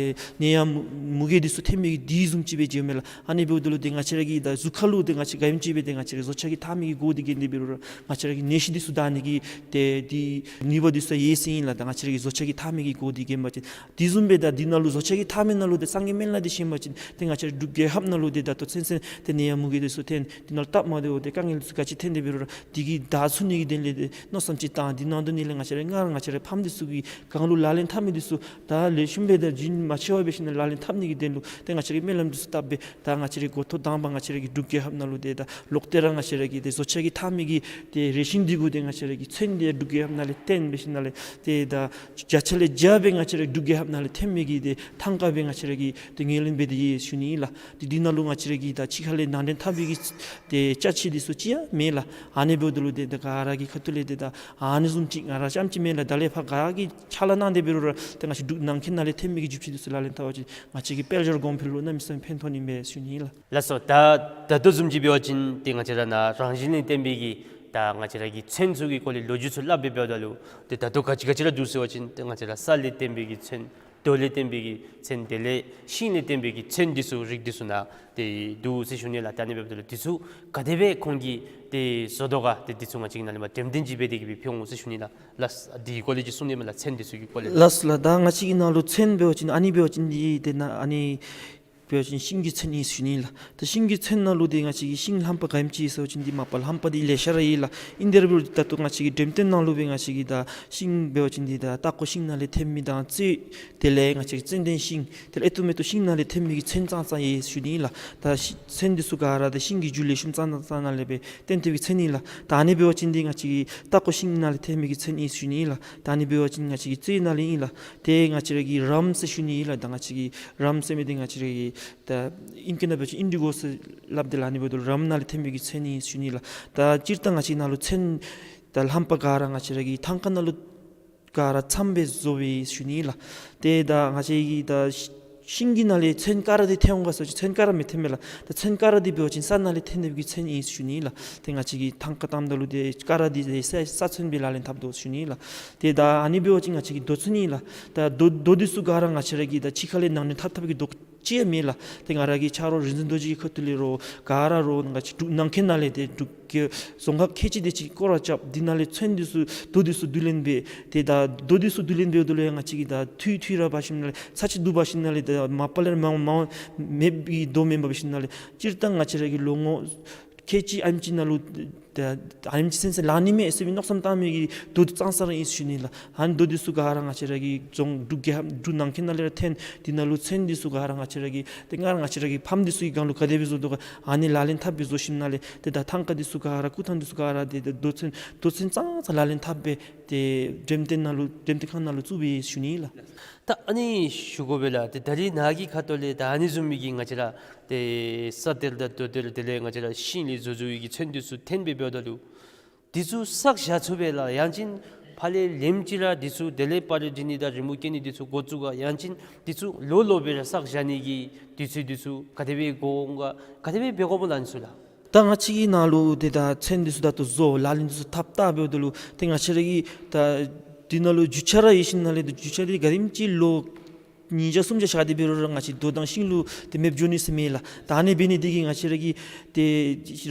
ནད་ཡམས་མུ་གེ་འདི་ཚུ་ཐོན་མི་གི་དུས་བཟུམ་ཅིག་སྦེ་མཇལཝ་མས་ལགས། ཨ་ནི་འབདཝ་ད་ལུ་ཏེ་ང་བཅས་ར་གིས་ད་གཟུགས་ཁ་ལུ་ཏེ་ང་བཅས་ག་ཨིནམ་ཅིག་སྦེ་ཏེ་ང་བཅས་ར་བཟོ་ལྕགས་ཀྱི་ཐག་མེད་ཀྱི་སྒོ་འདི་བརྒལ་ཏེ་འབད་རུང་ར་ང་བཅས་ར་གི་ནད་གཞི་འདི་ཚུ་དྲག་ནི་གི་ཏེ་འདི་ནུས་པ་འདི་ཚུ་ཡོད་ཟེར་ཨིན་ལགས། ད་ང་བཅས་ར་གིས་བཟོ་ལྕགས་ཀྱི་ཐག་མེད་ཀྱི་སྒོ་འདི་བརྒལ་བ་ཅིན། དེ་བཟུམ་སྦེ་ད་འདི་ནང་ལུ་བཟོ་ལྕགས་ཀྱི་ཐག་མེད་ནང་ལུ་ཏེ་སངས་རྒྱས་སྨན་བླ་འདི་བཞེངས་པ་ཅིན་ཏེ་ང་བཅས་ར་འབྲུག་རྒྱལ་ཁབ་ནང་ལུ་ཏེ་ད་ལྟོ་ཚུན་ཚོད་ཏེ་ནད་ཡམས་མུ་གེ་འདི་ཚུ་ཐོན་འདི་ནང་ལུ་སྟབས་མ་བདེཝ་ཏེ་དཀའ་ངལ་འདི་ཚུ་ག་ཅི་ཐོན་ཏེ་འབད་རུང་ར་འདི་གིས་དྲག་ཚུགས་ནི་གི་དོན་ལས་ཏེ་མནོ་བསམ་ཅིག་བཏང་འདི་ནང་དོག་ནི་ལས་ང་བཅས་ར་སྔར་ང་བཅས་ར་ཕམ་འདི་ཚུ་གིས་གང་ལུ་ལག་ལེན་འཐབ་མི་འདི་ཚུ་ད་ལེགས་ཤོམ་སྦེ་ད་རྒྱུན་མ་ཆད་པར་འབད་ཞིནམ་ལས་ལག་ལེན་འཐབ་ནི་གི་དོན་ལུ་ཏེ་ང་བཅས་ར་གིས་སྨོན་ལམ་འདི་ཚུ་བཏབ་སྦེ་ད་ང་བཅས་ར་འགོ་ཐོག་དང་པ་ང་བཅས་ར་གི་འབྲུག་རྒྱལ་ཁབ་ནང་ལུ་ཏེ་ད་ལོག་སྟེ་ར་ང་བཅས་ར་གི་ཏེ་བཟོ་ལྕགས་ཀྱི་ཐག་མེད་ཀྱི་ཏེ་རེ་ཤིང་འདི་གུ་ཏེ་ང་བཅས་ར་གི་ཚོན་འདི་འབྲུག་རྒྱལ་ཁབ་ནང་ལས་བཏོན་འབད་ཞིནམ་ལས་ཏེ་ད་བརྒྱ་ཆ་ལས་བརྒྱ་སྦེ་ང་བཅས་ར་འབྲུག་རྒྱལ་ཁབ་ནང་ལས་ཐོན་མི་གི་ཏེ་ཐང་ཀ་སྦེ་ང་བཅས་ར་གིས་ཏེ་ངོས་ལེན་འབད་དེ་ཡོད་ཞུ་ནི་ཨིན་ལགས། ཏེ་འདི་ནང་ལུ་ང་བཅས་ར་གིས་ད་ཕྱི་ཁ་ལས་ནང་འདྲེན་འཐབ་པའི་གི་ཏེ་ཅ་ཆས་འདི་ཚུ་ཅིག་ཡང་མེད་ལགས། ཨ་ནི་འབདཝ་ད་ལུ་ཏེ་ད་ག་ར་གི་ཁ་ཐུག་ལས་ཏེ་ད་ཨ་ནི་བཟུམ་ཅིག་ང་ར་རྐྱངམ་ཅིག་མེན་ལགས། ད་ལས་ཕར་ག་གིས་ཕྱག་ལཱ་གནང་སྟེ་འབད་རུང་ར་ཏེ་ང་བཅས་འབྲུག་ནང་འཁོད་ནང་ལས་ཐོན་མི་གི་རྒྱུ་ཆ་འདི་ཚུ་ལག་ལེན་འཐབ་པ་ཅིན་ང་བཅས་ཀྱི་དཔལ་འབྱོར་གོང་འཕེལ་ལུ་གནམ་མེད་ས་མེད་ཕན་ཐོགས་ནི་མས་ཞུ་ནི་ཨིན་ལགས། ལགས་སོ། ད་ད་ལྟོ་བཟུམ་ཅིག་འབད་བ་ཅིན་ཏེ་ང་བཅས་ར་ནཱ་རང་བཞིན་ལས་བརྟེན་པའི་གི་ད་ང་བཅས་ར་གི་ཚོན་ཚུ་གི་སྐོར་ལས་ལོ་རྒྱུས་ཚུ་སླབ་སྦེ་འབདཝ་ད་ལུ་ཏེ་ད་ལྟོ་ག་ཅི་ག་ཅི་ར་འདུག་ཟེར་བ་ཅིན་ཏེ་ང་བཅས་ར་ས་ལས་བརྟེན་པའི་གི་ཚོན་རྡོ་ལས་བརྟེན་པའི་གི་ཚོན་དེ་ལས་ཤིང་ལས་བརྟེན་པའི་གི་ཚོན་འདི་ཚུ་རིགས་འདི་ཚུ་ནཱ་ཏེ་འདུག་ཟེར་ཞུ་ནི་ལགས། ད་ཨ་ནི་འབདཝ་ད་ལུ་འདི་ཚུ་ག་དེ་སྦེ་ཁོང་གིས་ཏེ་བཟོ་དོ་ག་ཏེ་འདི་ཚུ་ང་བཅས་ཀྱི་ནཱ་ལས་མར་འགྲེམས་སྟོན་ཅིག་འབད་དེ་གི་སྦེ་ཕུལ་འོང་ཟེར་ཞུ་ནི་ལགས། ལགས་སོ། ད་འདི་སྐོར་ལས་ཅིག་གསུང་ནི་མས་ལགས། ཚོན་འདི་ཚུ་གི་སྐོར་ལས་ལགས། ལགས་སོ་ལགས། ད་ང་བཅས་ཀྱི་ནང་ལུ་ཚོན་འབད་བ་ཅིན་ཨ་ནི་འབད་བ་ཅིན་འདི་ཏེ་ནཱ་ཨ་ནི་འབད་བ་ཅིན་ཤིང་གི་ཚོན་ཨིན་ཟེར་ཞུ་ནི་ལགས། ད་ཤིང་གི་ཚོན་ནང་ལུ་ཏེ་ང་བཅས་ཀྱི་ཤིང་རྣམ་པ་ག་ཨིནམ་ཅིག་ཟེར་བ་ཅིན་འདི་མ་པ་རྣམ་པ་འདི་ལེ་ཤ་ར་ཡོད་ལགས། ཨིན་དེ་ར་འབད་རུང་ད་ལྟོ་ང་བཅས་ཀྱི་འགྲེམས་སྟོན་ནང་ལུ་སྦེ་ང་བཅས་ཀྱི་ད་ཤིང་འབད་བ་ཅིན་འདི་ད་སྟག་ཀོ་ཤིང་ནང་ལས་ཐོན་མི་དང་ཙེ་དེ་ལས་ང་བཅས་ཀྱི་ཙན་དན་ཤིང་དེ་ལས་ཨེ་ཏོག་མེ་ཏོག་ཤིང་ནང་ལས་ཐོན་མི་གི་ཚོན་ཙང་ཙང་ཡོད་ཟེར་ཞུ་ནི་ལགས། ད་ཤི་ཚོན་འདི་ཚུ་ག་ར་ད་ཤིང་གི་རྒྱུ་ལེགས་ཤོམ་ཙང་ཙང་ཙང་ནང་ལས་སྦེ་བཏོན་ཏེ་གི་ཚོན་ཨིན་ལགས། ད་ཨ་ནི་འབད་བ་ཅིན་འདི་ང་བཅས་ཀྱི་སྟག་ཀོ་ཤིང་ནང་ལས་ཐོན་མི་གི་ཚོན་ཨིན་ཟེར་ཞུ་ནི་ལགས། ད་ཨ་ནི་འབད་བ་ཅིན་ང་བཅས་ཀྱི་ཙེ་ནང་ལས་ཨིན་ལགས། ཏེ་ང་བཅས་ར་གི་རམ་ཟེར་ཞུ་ནི་ཨིན་ལགས། ད་ང་བཅས་ཀྱི་རམ་ཟེར་མི་འདི་ང་བཅས་ར་གི་ད་ཨིང་སྐད་ནང་འབད་བ་ཅིན་ཨིན་ཌི་གོ་ཟེར་སླབ་དེ་ལགས། ཨ་ནི་འབདཝ་ད་ལུ་རམ་ནང་ལས་ཐོན་མི་གི་ཚོན་ཨིན་ཟེར་ཞུ་ནི་ལགས། ད་སྤྱིར་བཏང་ང་བཅས་ནང་ལུ་ཚོན་ད་རྣམ་པ་ག་ར་ང་བཅས་ར་གི་ཐང་ཀ་ནང་ལུ་ག་ར་ཚངམ་སྦེ་བཟོ་བས་ཞུ་ནི་ལགས། ཏེ་ད་ང་བཅས་ཀྱི་ད་ཤི་ཤིང་གི་ནང་ལས་ཚོན་ག་ར་འདི་ཐོན་འོང་ག་ཟེར་བ་ཅིན་ཚོན་ག་ར་མི་ཐོན་མས་ལགས། ད་ཚོན་ག་ར་འདི་འབད་བ་ཅིན་ས་ནང་ལས་ཐོན་ནི་གི་ཚོན་ཨིན་ཟེར་ཞུ་ནི་ལགས། ཏེ་ང་བཅས་ཀྱི་ཐང་ཀ་བཏངམ་ད་ལུ་ཏེ་ག་ར་འདི་ཏེ་ས་ས་ཚོན་སྦེ་ལག་ལེན་འཐབ་དོ་ཟེར་ཞུ་ནི་ལགས། ཏེ་ད་ཨ་ནི་འབད་བ་ཅིན་ང་བཅས་ཀྱི་རྡོ་ཚོན་ཨིན་ལགས། ད་རྡོ་རྡོ་འདི་ཚུ་ག་ར་ང་བཅས་ར་གི་ད་ཕྱི་ཁ་ལས་ནང་འདྲེན་འཐབ་འཐབ་པའི་གི་རྡོ་ཅིག་ཡང་མེད་ལགས། ཏེ་ང་ར་གི་ཆ་རོགས་རིག་འཛིན་རྡོ་རྗེ་གི་ཁ་ཐུག་ལས་རོགས་ག་ར་རོགས་ང་བཅས་འབྲུག་ནང་འཁོད་ནང་ལས་ཏེ་འབྲུག་གི་རྫོང་ཁག་ཁལ་གཅིག་དེ་ཅིག་སྐོར་ར་རྐྱབ། འདི་ནང་ལས་ཚོན་འདི་ཚུ་རྡོ་འདི་ཚུ་བསྡུ་ལེན་འབད། ཏེ་ད་རྡོ་འདི་ཚུ་བསྡུ་ལེན་འབདཝ་ད་ལུ་ཡང་ང་བཅས་ཀྱིས་ད་འཐུས་འཐུས་ར་འབད་ཞིནམ་ལས་ཚར་གཅིག་བསྡུ་འབད་ཞིནམ་ལས་ད་མ་པ་ལས་ར་མ་མ་མེདཔ་གི་རྡོ་མེན་པར་འབད་ཞིནམ་ལས་སྤྱིར་བཏང་ང་བཅས་ར་གི་ལོ་ངོ་ཁལ་གཅིག་ཨ་ནེམ་ཅིག་ནང་ལུ་ད་ཨ་ནེམ་ཅིག་ཚུན་ཚོད་ལང་ནི་མས་ཟེར་བའི་མནོ་བསམ་བཏང་མི་གི་རྡོ་འདི་ཙང་ཙང་ར་ཨིན་ཟེར་ཞུ་ནི་ལགས། ཨ་ནི་རྡོ་འདི་ཚུ་ག་ར་ང་བཅས་ར་གི་རྫོང་འབྲུག་རྒྱལ་ཁབ་འབྲུག་ནང་འཁོད་ནང་ལས་ར་ཐོན། འདི་ནང་ལུ་ཚོན་འདི་ཚུ་ག་ར་ང་བཅས་ར་གི་ཏེ་སྔར་ང་བཅས་ར་གི་ཕམ་འདི་ཚུ་གི་སྒང་ལུ་ག་དེ་སྦེ་བཟོ་དོ་ག་ཨ་ནི་ལག་ལེན་འཐབ་སྦེ་བཟོ་ཞིནམ་ལས་ཏེ་ད་ཐང་ཀ་འདི་ཚུ་ག་ར་བརྐུ་ཐངས་འདི་ཚུ་ག་ར་ཏེ་ད་རྡོ་ཚོན་རྡོ་ཚོན་ཙང་ཙང་ལག་ལེན་འཐབ་སྦེ་ཏེ་འགྲེམས་སྟོན་ནང་ལུ་འགྲེམས་སྟོན་ཁང་ནང་ལུ་བཙུགས་པས་ཞུ་ནི་ལགས། ད་ཨ་ནི་ཞུ་དགོ་པས་ལགས། ཏེ་ད་རིས་ནཱ་གི་ཁ་ཐུག་ལས་ད་ཨ་ནི་བཟུམ་མའི་གི་ང་བཅས་ར་ཏེ་ས་གཏེར་དང་རྡོ་གཏེར་དེ་ལས་ང་བཅས་ར་ཤིང་ལས་བཟོ་བཟོ་བའི་གི་ཚོན་འདི་ཚུ་ཐོན་སྦེ་འབདཝ་ད་ལུ་འདི་ཚུ་བསགས་བཞག་ཚུགས་པས་ལགས། ཡང་ཅིན་ཕར་ལས་ལེནམ་ཅིག་ར་འདི་ཚུ་དེ་ལས་པར་རིས་འབྲི་ནི་དང་རི་མོ་བཀལ་ནི་འདི་ཚུ་འགོ་བཙུགས་ག། ཡང་ཅིན་འདི་ཚུ་ལོ་ལོ་སྦེ་ར་བསགས་བཞག་ནི་གི་དུས་ཚོད་འདི་ཚུ་ག་དེ་སྦེ་འགོར་འོང་ག། ག་དེ་སྦེ་འབད་དགོཔ་ལགས་ཨ་ནི་ཚུ་ལགས། ད་ང་བཅས་ཀྱི་ནང་ལུ་ཏེ་ད་ཚོན་འདི་ཚུ་ད་ལྟོ་བཟོ་ལག་ལེན་འདི་ཚུ་འཐབ་འཐབ་འབདཝ་ད་ལུ་ཏེ་ང་བཅས་ར་གི་ད་འདི་ནང་ལུ་རྒྱུ་ཆ་ར་ཡོད་ཞིནམ་ལས་ཏེ་རྒྱུ་ཆ་འདི་ག་དེམ་ཅིག་ལོ་ཉིས་བརྒྱ་སུམ་བརྒྱ་བཞག་སྟེ་འབད་རུང་ར་ང་བཅས་རྡོ་དང་ཤིང་ལུ་ཏེ་མེདཔ་འགྱོ་ནི་ཟེར་མེད་ལགས། ད་ཨ་ནི་འབད་ནི་འདི་གིས་ང་བཅས་ར་གི་ཏེ་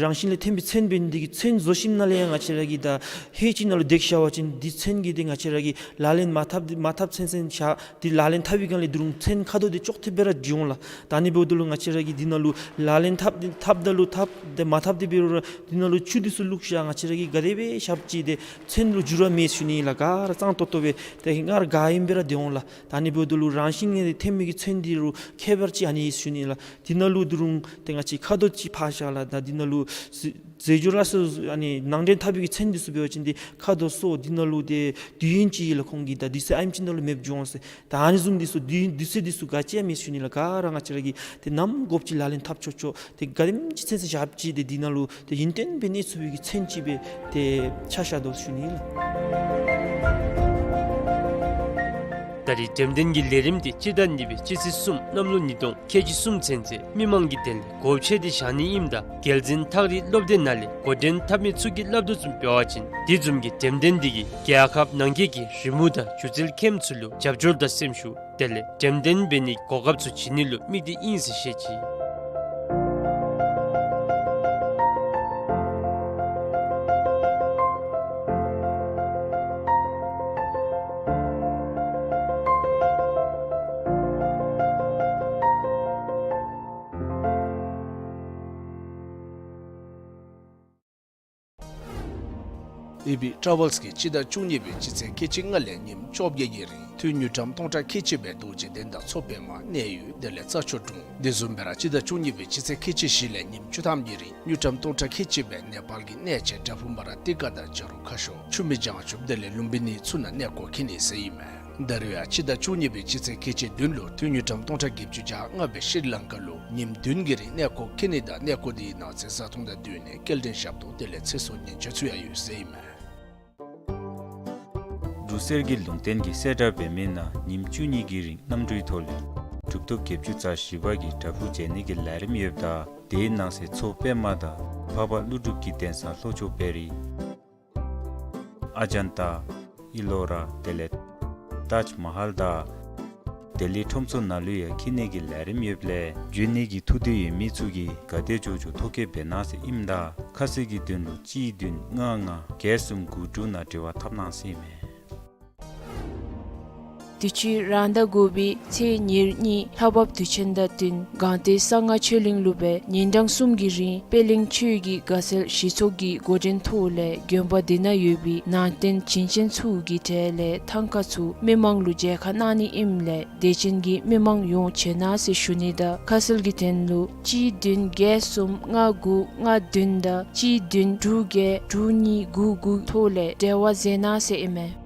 རང་བཞིན་ལས་ཐོན་པའི་ཚོན་འབད་ནི་འདི་གིས་ཚོན་བཟོ་ཞིནམ་ལས་ཡང་ང་བཅས་ར་གི་ད་ཧེ་ཅིག་ནང་ལུ་བཏེགས་བཞག་པ་ཅིན་འདི་ཚོན་གྱི་ཏེ་ང་བཅས་ར་གིས་ལག་ལེན་མ་འཐབ་མ་འཐབ་ཚུན་ཚོད་བཞག། ཏེ་ལག་ལེན་འཐབ་པའི་སྒང་ལས་ད་རུང་ཚོན་ཁ་དོག་འདི་ཅོག་འཐདཔ་སྦེ་ར་འགྱོ་འོང་ལགས། ད་ཨ་ནི་འབདཝ་ད་ལུ་ང་བཅས་ར་གིས་འདི་ནང་ལུ་ལག་ལེན་འཐབ་འཐབ་ད་ལུ་འཐབ་ཏེ་མ་འཐབ་སྟེ་འབད་རུང་ར་འདི་ནང་ལུ་ཆུ་འདི་ཚུ་བླུགས་བཞག། ང་བཅས་ར་གིས་ག་དེ་སྦེ་བཞགཔ་ཅིག་ཏེ་ཚོན་ལུ་འགྱུར་བ་མེད་ཞུ་ནི་ལགས། ག་ར་གཙང་ཏོག་ཏོ་སྦེ་ཏེ་སྔར་ག་ཨིནམ་སྦེ་ར་སྡོད་འོང་ལགས། ད་ཨ་ནི་འབདཝ་ད་ལུ་རང་བཞིན་ ཤིང་ནགས་འདི་ཐོན་མི་གི་ཚོན་འདི་རུང་ཁྱད་པར་ཅིག་ཨ་ནི་ཡོད་ཟེར་ཞུ་ནི་ལགས། འདི་ནང་ལུ་ད་རུང་ཏེ་ང་བཅས་ཁ་དོག་ཅིག་ཕར་བཞག་ལགས། ད་འདི་ནང་ལུ་ཟེ་ཟེ་འབྲུ་ལ་སོགས་ཨ་ནི་ནང་འདྲེན་འཐབ་པའི་གི་ཚོན་འདི་ཚུ་འབད་བ་ཅིན་ཏེ་ཁ་དོག་སོགས་འདི་ནང་ལུ་ཏེ་དུས་ཡུན་ཅིག་ལུ་ཁོང་གིས་ད་དུས་ཚོད་ཨ་ནེམ་ཅིག་ནང་ལུ་མེདཔ་འགྱོ་འོང་ཟེར། ད་ཨ་ནི་བཟུམ་འདི་ཚུ་དུས་དུས་ཚོད་འདི་ཚུ་ག་ཅི་ཡང་མེད་ཟེར་ཞུ་ནི་ལགས། ག་ར་ང་བཅས་ར་གིས་ཏེ་ནམ་དགོཔ་ཅིག་ལག་ལེན་འཐབ་ཆོག་ཆོག། ཏེ་ག་དེམ་ཅིག་ཚུན་ཚོད་བཞག་ཅི་ཏེ་འདི་ནང་ལུ་ཏེ་ཡུན་བརྟན་སྦེ་གནས་ཚུགས་པའི་གི་ཚོན་ཅིག་སྦེ་ཏེ་ཆ་བཞག་དོ་ཞུ་ནི་ལགས། ད་རེས་འགྲེམས་སྟོན་གྱི་ལས་རིམ་འདི་སྤྱི་ཟླ་གཉིས་པའི་སྤྱི་ཚེས་གསུམ་གནམ་ལོ་ཉིས་སྟོང་ཁལ་གཅིག་གསུམ་ཚུན་ཚོད་མི་མང་གི་དོན་ལས་སྒོ་ཕྱེ་སྟེ་བཞག་ནི་ཨིནམ་ད་རྒྱལ་འཛིན་ཐག་རིང་སློབ་སྡེ་ནང་ལས་འགོ་འདྲེན་འཐབ་མི་ཚུ་གིས་སླབ་དོ་བཟུམ་འབད་བ་ཅིན་དེ་བཟུམ་གྱི་འགྲེམས་སྟོན་འདི་གིས་རྒྱལ་ཁབ་ནང་འཁོད་ཀྱི་རི་མོ་དང་སྒྱུ་རྩལ་མཁནམ་ཚུ་ལུ་རྒྱབ་སྐྱོར་དང་སེམས་ཤུགས་དེ་ལས་འགྲེམས་སྟོན་འབད་ནིའི་གོ་སྐབས་ཚུ་བྱིན་ནི་ལུ་དམིགས་ཏེ་ཨིན་ཟེར་བཤད་ཅི། ཨེ་བི་ཊ་རེ་ཝལསི་གིས་སྤྱི་ཟླ་བཅུ་གཉིས་པའི་སྤྱི་ཚེས་ཁལ་གཅིག་ལྔ་ལས་ཉིནམ་བཅོ་བརྒྱད་ཀྱི་རིང་ཐུན་དངུལ་ཀྲམ་སྟོང་ཕྲག་ཁལ་གཅིག་སྦེ་རྡོ་རྗེ་གདན་དང་མཚོ་པདྨ་གནས་ཡུལ་དེ་ལས་རྩྭ་མཆོག་གྲོང་། དེ་བཟུམ་སྦེ་ར་སྤྱི་ཟླ་བཅུ་གཉིས་པའི་སྤྱི་ཚེས་ཁལ་གཅིག་བཞི་ལས་ཉིནམ་བཅུ་ཐམ་གྱི་རིང་དངུལ་ཀྲམ་སྟོང་ཕྲག་ཁལ་གཅིག་སྦེ་ནེ་པཱལ་གྱི་གནས་ཆེན་བྲག་ཕུག་མ་ར་ཏི་ཀ་དང་བྱ་རུང་ཁ་ཤོར་ཆུ་སྨད་བྱང་ཆུབ་དེ་ལས་ལུམ་བི་ནི་ཚུ་ནང་གནས་སྐོར་འཁྱིད་ནི་ཟེར་ཨིན་མས། ད་རེས་ཡང་སྤྱི་ཟླ་བཅུ་གཉིས་པའི་སྤྱི་ཚེས་ཁལ་གཅིག་བདུན་ལུ་ཐུན་དངུལ་ཀྲམ་སྟོང་ཕྲག་བརྒྱད་ཅུ་གྱ་ལྔ་སྦེ་ཤྲི་ལང་ཀ་ལུ་ཉིནམ་བདུན་གྱི་རིང་གནས་སྐོར་འཁྱིད་ནི་དང་གནས་སྐོར་དེའི་ནང་གཟིགས་ཚོགས་དང་བསྟུན་ནི་སྐྱེལ་འདྲེན་ཞབས་ཏོག་དེ་ལས་ཚེ་སྲོག་ཉེན་བཅོལ་ཚུ་ཡང་ཡོད་ཟེར་ཨིན་མས། འབྲུག་གསེར་གྱི་ལུང་བསྟན་གྱི་གསལ་བསྒྲགས་འབད་མི་ནང་ཉིནམ་བཅུ་གཉིས་ཀྱི་རིང་གནམ་གྲུའི་ཐོག་ལས་གྲུབ་ཐོབ་བརྒྱད་ཅུ་རྩ་བཞི་པ་གི་བྲག་ཕུག་མཇལ་ནི་གི་ལས་རིམ་ཡོདཔ་ད་དེའི་ནང་གསེས་མཚོ་པདྨ་དང་འཕགས་པ་ཀླུ་སྒྲུབ་ཀྱི་གདན་ས་ལྷོ་ཕྱོགས་དཔལ་རི། ཨ་ཇན་ཏ། ཨི་ལོ་ར་དེ་ལས་ཏཱཇ་མ་ཧཱལ་དང་ལྡི་ལི་ཁྲོམ་ཚོགས་ནང་ལུ་ཡང་འཁྱིད་ནི་གི་ལས་རིམ་ཡོདཔ་ལས་འབྱོན་ནི་གི་ཐུགས་འདོད་ཡོད་མི་ཚུ་གིས་ག་དེ་མགྱོགས་མགྱོགས་ཐོ་བཀོད་འབད་གནང་ཟེར་ཨིནམ་ད་ཁ་གསལ་གྱི་དོན་ལུ་གཅིག་བདུན་ལྔ་ལྔ་བརྒྱད་གསུམ་དགུ་དྲུག་ནང་འབྲེལ་བ་འཐབ་གནང་ཟེར་ཨིན་མས། དུས་ཅི་རང་ཟླ་དགུ་པའི་ཚེས་ཉེར་གཉིས་ལྷ་བབས་དུས་ཆེན་དང་བསྟུན་སྒང་སྟེང་གསང་སྔགས་ཆོས་གླིང་ལུ་སྦེ་ཉིན་གྲངས་གསུམ་གྱི་རིང་པད་གླིང་ཆོས་ཀྱི་དགའ་ཚལ་གཞི་ཚོགས་ཀྱི་འགོ་འདྲེན་ཐོག་ལས་དགོན་པ་དེ་ནང་ཡོད་པའི་ནང་རྟེན་བྱིན་ཅན་ཚུ་གི་གྲལ་ལས་ཐང་ཀ་ཚུ་མི་མང་ལུ་མཇལ་ཁ་གནང་ནི་ཨིནམ་ལས་དད་ཅན་གྱི་མི་མང་ཡོངས་བྱོན་གནང་ཟེར་ཞུ་ནི་དང་ཁ་གསལ་གྱི་དོན་ལུ་གཅིག་བདུན་བརྒྱད་གསུམ་ལྔ་དགུ་ལྔ་བདུན་དང་གཅིག་བདུན་དྲུག་བརྒྱད་དྲུག་གཉིས་དགུ་དགུ་ཐོག་ལས་འབྲེལ་བ་མཛད་གནང་ཟེར་ཨིན་མས།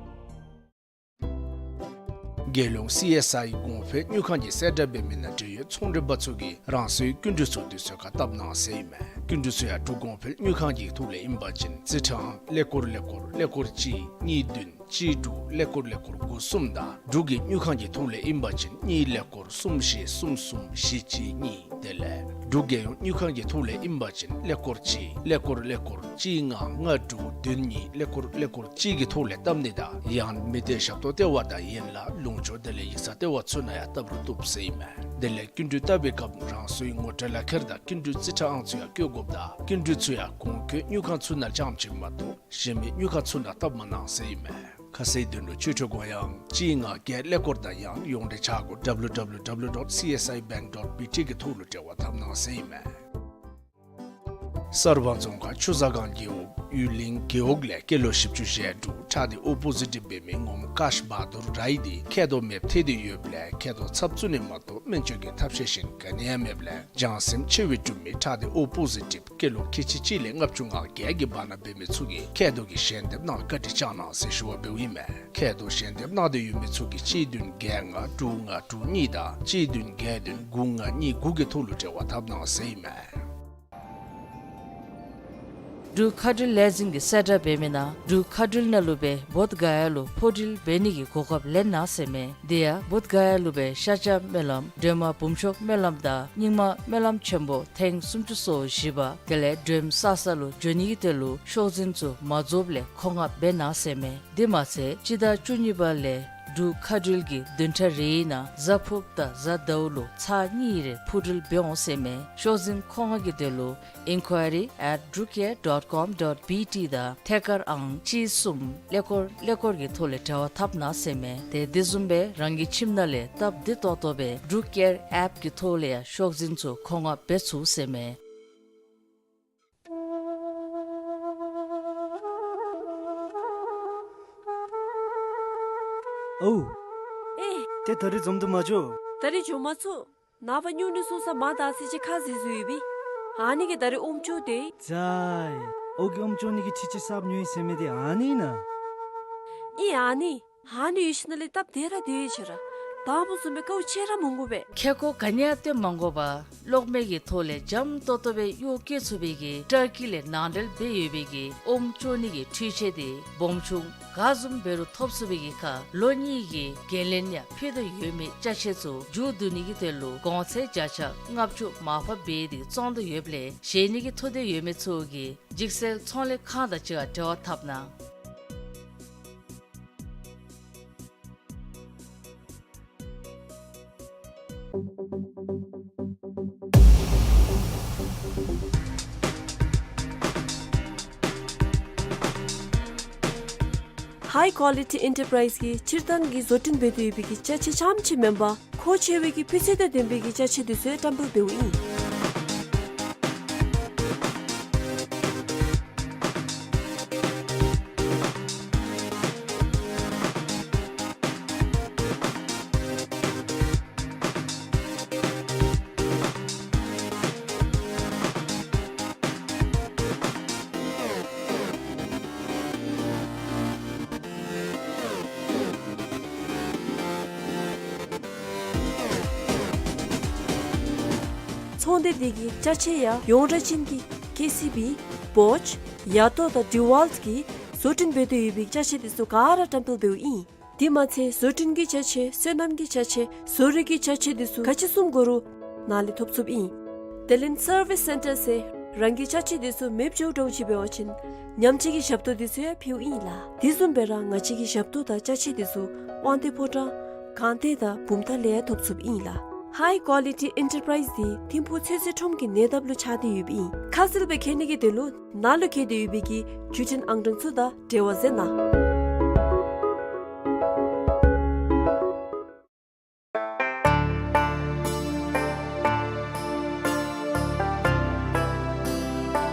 རྒྱལ་ཡོངས་སི་ཨེསི་ཨའི་གོང་འཕེལ་དངུལ་ཁང་གི་གསལ་བསྒྲགས་འབད་མི་ནང་འབྲེལ་ཡོད་ཚོང་འབྲེལ་པ་ཚུ་གིས་རང་སོའི་སྐྱིན་འགྲུལ་ཚུ་དུས་ཚོད་ཁར་བཏབ་གནང་ཟེར་ཨིན་མས། སྐྱིན་འགྲུལ་ཚུ་ཡང་འབྲུག་གོང་འཕེལ་དངུལ་ཁང་གི་ཐོག་ལས་ཨིན་པ་ཅིན་རྩིས་ཁྲའང་ཀླད་ཀོར་ཀླད་ཀོར་ཀླད་ཀོར་གཅིག་གཉིས་བདུན་གཅིག་དྲུག་ཀླད་ཀོར་ཀླད་ཀོར་དགུ་གསུམ་དང་འབྲུག་གི་དངུལ་ཁང་གི་ཐོག་ལས་ཨིན་པ་ཅིན་གཉིས་ཀླད་ཀོར་གསུམ་བཞི་གསུམ་གསུམ་བཞི་གཅིག་གཉིས། དེ་ལས་འབྲུག་རྒྱལ་ཡོངས་དངུལ་ཁང་གི་ཐོག་ལས་ཨིན་པ་ཅིན་ཀླད་ཀོར་གཅིག་ཀླད་ཀོར་ཀླད་ཀོར་གཅིག་ལྔ་ལྔ་དྲུག་བདུན་གཉིས་ཀླད་ཀོར་ཀླད་ཀོར་གཅིག་གི་ཐོག་ལས་བཏབ་ནི་དང་ཡང་མི་སྡེ་ཞབས་ཏོག་ལྟེ་བ་དང་ཡན་ལག་ལུང་ཕྱོགས་དེ་ལས་ཡིག་ཚང་ལྟེ་བ་ཚུ་ནང་ཡང་བཏབ་རུང་བཏུབ་ཟེར་ཨིན་མས། དེ་ལས་སྐྱིན་འགྲུལ་བཏབ་པའི་སྐབས་རང་སོའི་ངོ་སྤྲོད་ལག་ཁྱེར་དང་སྐྱིན་འགྲུལ་རྩིས་ཁྲ་ཨང་ཚུ་ཡང་བཀོད་དགོཔ་དང་སྐྱིན་འགྲུལ་ཚུ་ཡང་གོང་འཁོད་དངུལ་ཁང་ཚུ་ནང་རྐྱངམ་ཅིག་མ་གཏོགས་གཞན་མི་དངུལ་ཁང་ཚུ་ནང་བཏབ་མ་གནང་ཟེར་ཨིན་མས། ཁ་གསལ་དོན་ལུ་ཆོས་ཁྲོད་གོ་ཡང་གཅིག་ལྔ་བརྒྱད་ཀླད་ཀོར་དང་ཡང་ཡོངས་འབྲེལ་ཆ་གོ་W W W dot C S I bank dot B T གི་ཐོག་ལུ་འབྲེལ་བ་འཐབ་གནང་ཟེར་ཨིན་མས། གསར་སྤང་རྫོང་ཁག་ཆུ་བཟང་སྒང་རྒེད་འོག་ཡུལ་གླིང་རྒེད་འོག་ལས་སྐྱེས་ལོ་བཞི་བཅུ་ཞེ་དྲུག་ཁྲག་སྡེ་ཨོ་པོ་ཟི་ཊིབ་འབད་མི་ངོམ་ཀཱཤ་བྷ་དུར་རའི་འདི་མཁལ་རྡོག་མེདཔ་ཐལ་ཏེ་ཡོདཔ་ལས་མཁལ་རྡོག་ཚབ་བཙུགས་ནི་མ་གཏོགས་སྨན་བཅོས་ཀྱི་ཐབས་ཤེས་གཞན་ག་ནི་ཡང་མེདཔ་ལས་བྱང་སེམས་ཆེ་བའི་འབྲུག་མི་ཁྲག་སྡེ་ཨོ་པོ་ཟི་ཊིབ་སྐྱེས་ལོ་ཁལ་གཅིག་གཅིག་ལས་ལྔ་བཅུ་ང་བརྒྱད་ཀྱི་བར་ན་འབད་མི་ཚུ་གིས་མཁལ་རྡོག་གི་ཞལ་འདེབས་གནང་བཀའ་དྲིན་བསྐྱང་གནང་ཟེར་ཞུ་བ་འབདཝ་ཨིན་མས། མཁལ་རྡོག་ཞལ་འདེབས་གནང་སྟེ་ཡོད་མི་ཚུ་གིས་གཅིག་བདུན་བརྒྱད་ལྔ་དྲུག་ལྔ་དྲུག་གཉིས་དང་གཅིག་བདུན་བརྒྱད་བདུན་དགུ་ལྔ་གཉིས་དགུ་གི་ཐོག་ལུ་འབྲེལ་བ་འཐབ་གནང་ཟེར་ཨིན་མས། འབྲུག་མཁའ་འགྲུལ་ལས་འཛིན་གྱི་གསལ་བསྒྲགས་འབད་མི་ནང་འབྲུག་མཁའ་འགྲུལ་ནང་ལུ་སྦེ་བོདྷ་ག་ཡ་ལུ་འཕུར་འགྲུལ་འབད་ནི་གི་གོ་སྐབས་ལེན་གནང་ཟེར་མས། དེ་ཡང་བོདྷ་ག་ཡ་ལུ་སྦེ་ཤཱཀྱ་སྨོན་ལམ་སྒྲོལ་མ་འབུམ་ཤོག་སྨོན་ལམ་དང་རྙིང་མ་སྨོན་ལམ་ཆེན་པོ་ཐེངས་སུམ་ཅུ་སོ་བཞི་པ་དེ་ལས་སྒྲོལམ་ས་ས་ལུ་འགྱོ་ནི་གི་དོན་ལུ་ཤོག་འཛིན་ཚུ་མ་རྫོགསཔ་ལས་མཁོ་མངགས་འབད་གནང་ཟེར་མས། དེ་མ་ཚད་སྤྱི་ཟླ་བཅུ་གཉིས་པ་ལས་འབྲུག་མཁའ་འགྲུལ་གྱི་བདུན་ཕྲག་རེའི་ནང་གཟའ་ཕུརཔ་དང་གཟའ་ཟླཝ་ལུ་ཚར་གཉིས་རེ་འཕུར་འགྲུལ་འབད་འོང་ཟེར་མས། ཤོག་འཛིན་མཁོ་མངགས་ཀྱི་དོན་ལུ་inquiry at drukair dot com dot B T དང་ཐད་ཀར་ཨང་གཅིག་གསུམ་ཀླད་ཀོར་ཀླད་ཀོར་གྱི་ཐོག་ལས་འབྲེལ་བ་འཐབ་གནང་ཟེར་མས། ཏེ་དེ་བཟུམ་སྦེ་རང་གི་ཁྱིམ་ནང་ལས་སྟབས་བདེ་ཏོག་ཏོ་སྦེ་འབྲུག་ཨེར་ཨེཔ་ཀྱི་ཐོག་ལས་ཡང་ཤོག་འཛིན་ཚུ་མཁོ་མངགས་འབད་ཚུགས་ཟེར་མས། ཨོ། ཨེ། ཏེ་ད་རིས་འཛོམས་དུ་མ་བཅུག། ད་རིས་འཛོམས་མ་ཚུགས། ནངས་པ་སྨྱུང་གནས་སོང་ས་མར་ད་ཟེར་ཅིག་ཁ་བཟེད་བཟོ་ཡོད་པས། ཨ་ནི་གིས་ད་རིས་ཨོམ་བཙོ་སྟེ། ཙ་ཨོ་གི་ཨོམ་བཙོ་ནི་གི་འཕྲུལ་ཆས་གསརཔ་ཉོ་ཡི་ཟེར་མི་དེ་ཨ་ནི་ཨིན་ན། ཨིན་ཨ་ནི། ཨ་ནི་ཡོད་ཞིནམ་ལས་སྟབས་བདེ་ར་བདེ་ཡོད་ཤག་ར། དང་པ་བཟུམ་སྦེ་དཀའཝ་སྤྱད་ར་མི་དགོ་པས། ཁེ་ཀོ་ག་ནི་ཡང་སྟོན་མ་དགོ་པར་གློག་མེ་གི་ཐོག་ལས་འཇམ་ཏོག་ཏོ་སྦེ་གཡོག་བཀོལ་ཚུགས་པའི་གི་ཊར་ཀི་ལས་ནང་འབྲེལ་འབད་ཡོད་པའི་གི་ཨོམ་བཙོ་ནི་གི་འཕྲུལ་ཆས་དེ་སྦོམ་ཆུང་ག་བཟུམ་འབད་རུང་ཐོབ་ཚུགས་པའི་གི་ཁར་ལོ་གཉིས་ཀྱི་འགན་ལེན་ཡང་ཕུལ་དོ་ཡོད་མི་ཅ་ཆས་ཚུ་མཇུག་བསྡུ་ནི་གི་དོན་ལུ་གོང་ཚད་བརྒྱ་ཆ་ལྔ་བཅུ་མར་ཕབ་འབད་དེ་བཙོང་དོ་ཡོདཔ་ལས་བཞེས་ནི་གི་ཐུགས་འདོད་ཡོད་མི་ཚུ་གིས་འཇིགས་སེལ་ཚོང་ལས་ཁང་དང་གཅིག་ཁར་འབྲེལ་བ་འཐབ་གནང་། High Quality Enterprise གིས་སྤྱིར་བཏང་གི་བཟོ་སྐྲུན་འབད་དོ་ཡོད་པའི་གི་ཅ་ཆས་རྐྱངམ་ཅིག་མེན་པར་མཁོ་ཆེ་བའི་གི་སྤུས་ཚད་དང་ལྡན་པའི་གི་ཅ་ཆས་དེ་ཚུ་ཡང་བཀྲམ་སྤེལ་འབདཝ་ཨིན། ཚོང་སྡེ་འདི་གི་ཅ་ཆས་ཡང་ཡོངས་གྲགས་ཅན་གྱི་ཀེ་སི་བི། བོཆ། ཡ་ཏོ་དང་ཌི་ཝཱལཊ་གིས་བཟོ་སྐྲུན་འབད་དོ་ཡོད་པའི་ཅ་ཆས་དེ་ཚུ་ག་ར་བཀྲམ་སྤེལ་འབདཝ་ཨིན། དེ་མ་ཚད་བཟོ་སྐྲུན་གྱི་ཅ་ཆས་སོ་ནམ་གྱི་ཅ་ཆས་བཟོ་རིག་གི་ཅ་ཆས་དེ་ཚུ་ག་ཅི་བཟུམ་དགོ་རུང་ནཱ་ལས་ཐོབ་ཚུགསཔ་ཨིན། དེ་ལས་སར་བིས་སེན་ཊར་ཟེར་རང་གི་ཅ་ཆས་དེ་ཚུ་མེདཔ་འགྱོཝ་འདྲཝ་ཅིག་འབད་བ་ཅིན་ཉམས་བཅོས་ཀྱི་ཞབས་ཏོག་དེ་ཚུ་ཡང་ཕུལཝ་ཨིན་ལགས། དེ་བཟུམ་སྦེ་ར་ང་བཅས་ཀྱི་ཞབས་ཏོག་དང་ཅ་ཆས་དེ་ཚུ་དབང་འདུས་ཕོ་བྲང་སྒང་སྟེང་དང་བུམ་ཐང་ལས་ཡང་ཐོབ་ཚུགསཔ་ཨིན་ལགས། High Quality Enterprise འདི་ཐིམ་ཕུག་ཚོད་བསྲེ་ཁྲོམ་གྱི་ཉེ་འདབས་ལུ་ཆགས་ཏེ་ཡོདཔ་ཨིན། ཁ་གསལ་སྦེ་མཁྱེན་ནི་གི་དོན་ལུ་ནཱ་ལུ་བཀལ་ཏེ་ཡོད་པའི་གི་བརྒྱུད་འཕྲིན་ཨང་གྲངས་ཚུ་དང་འབྲེལ་བ་མཛད་གནང་།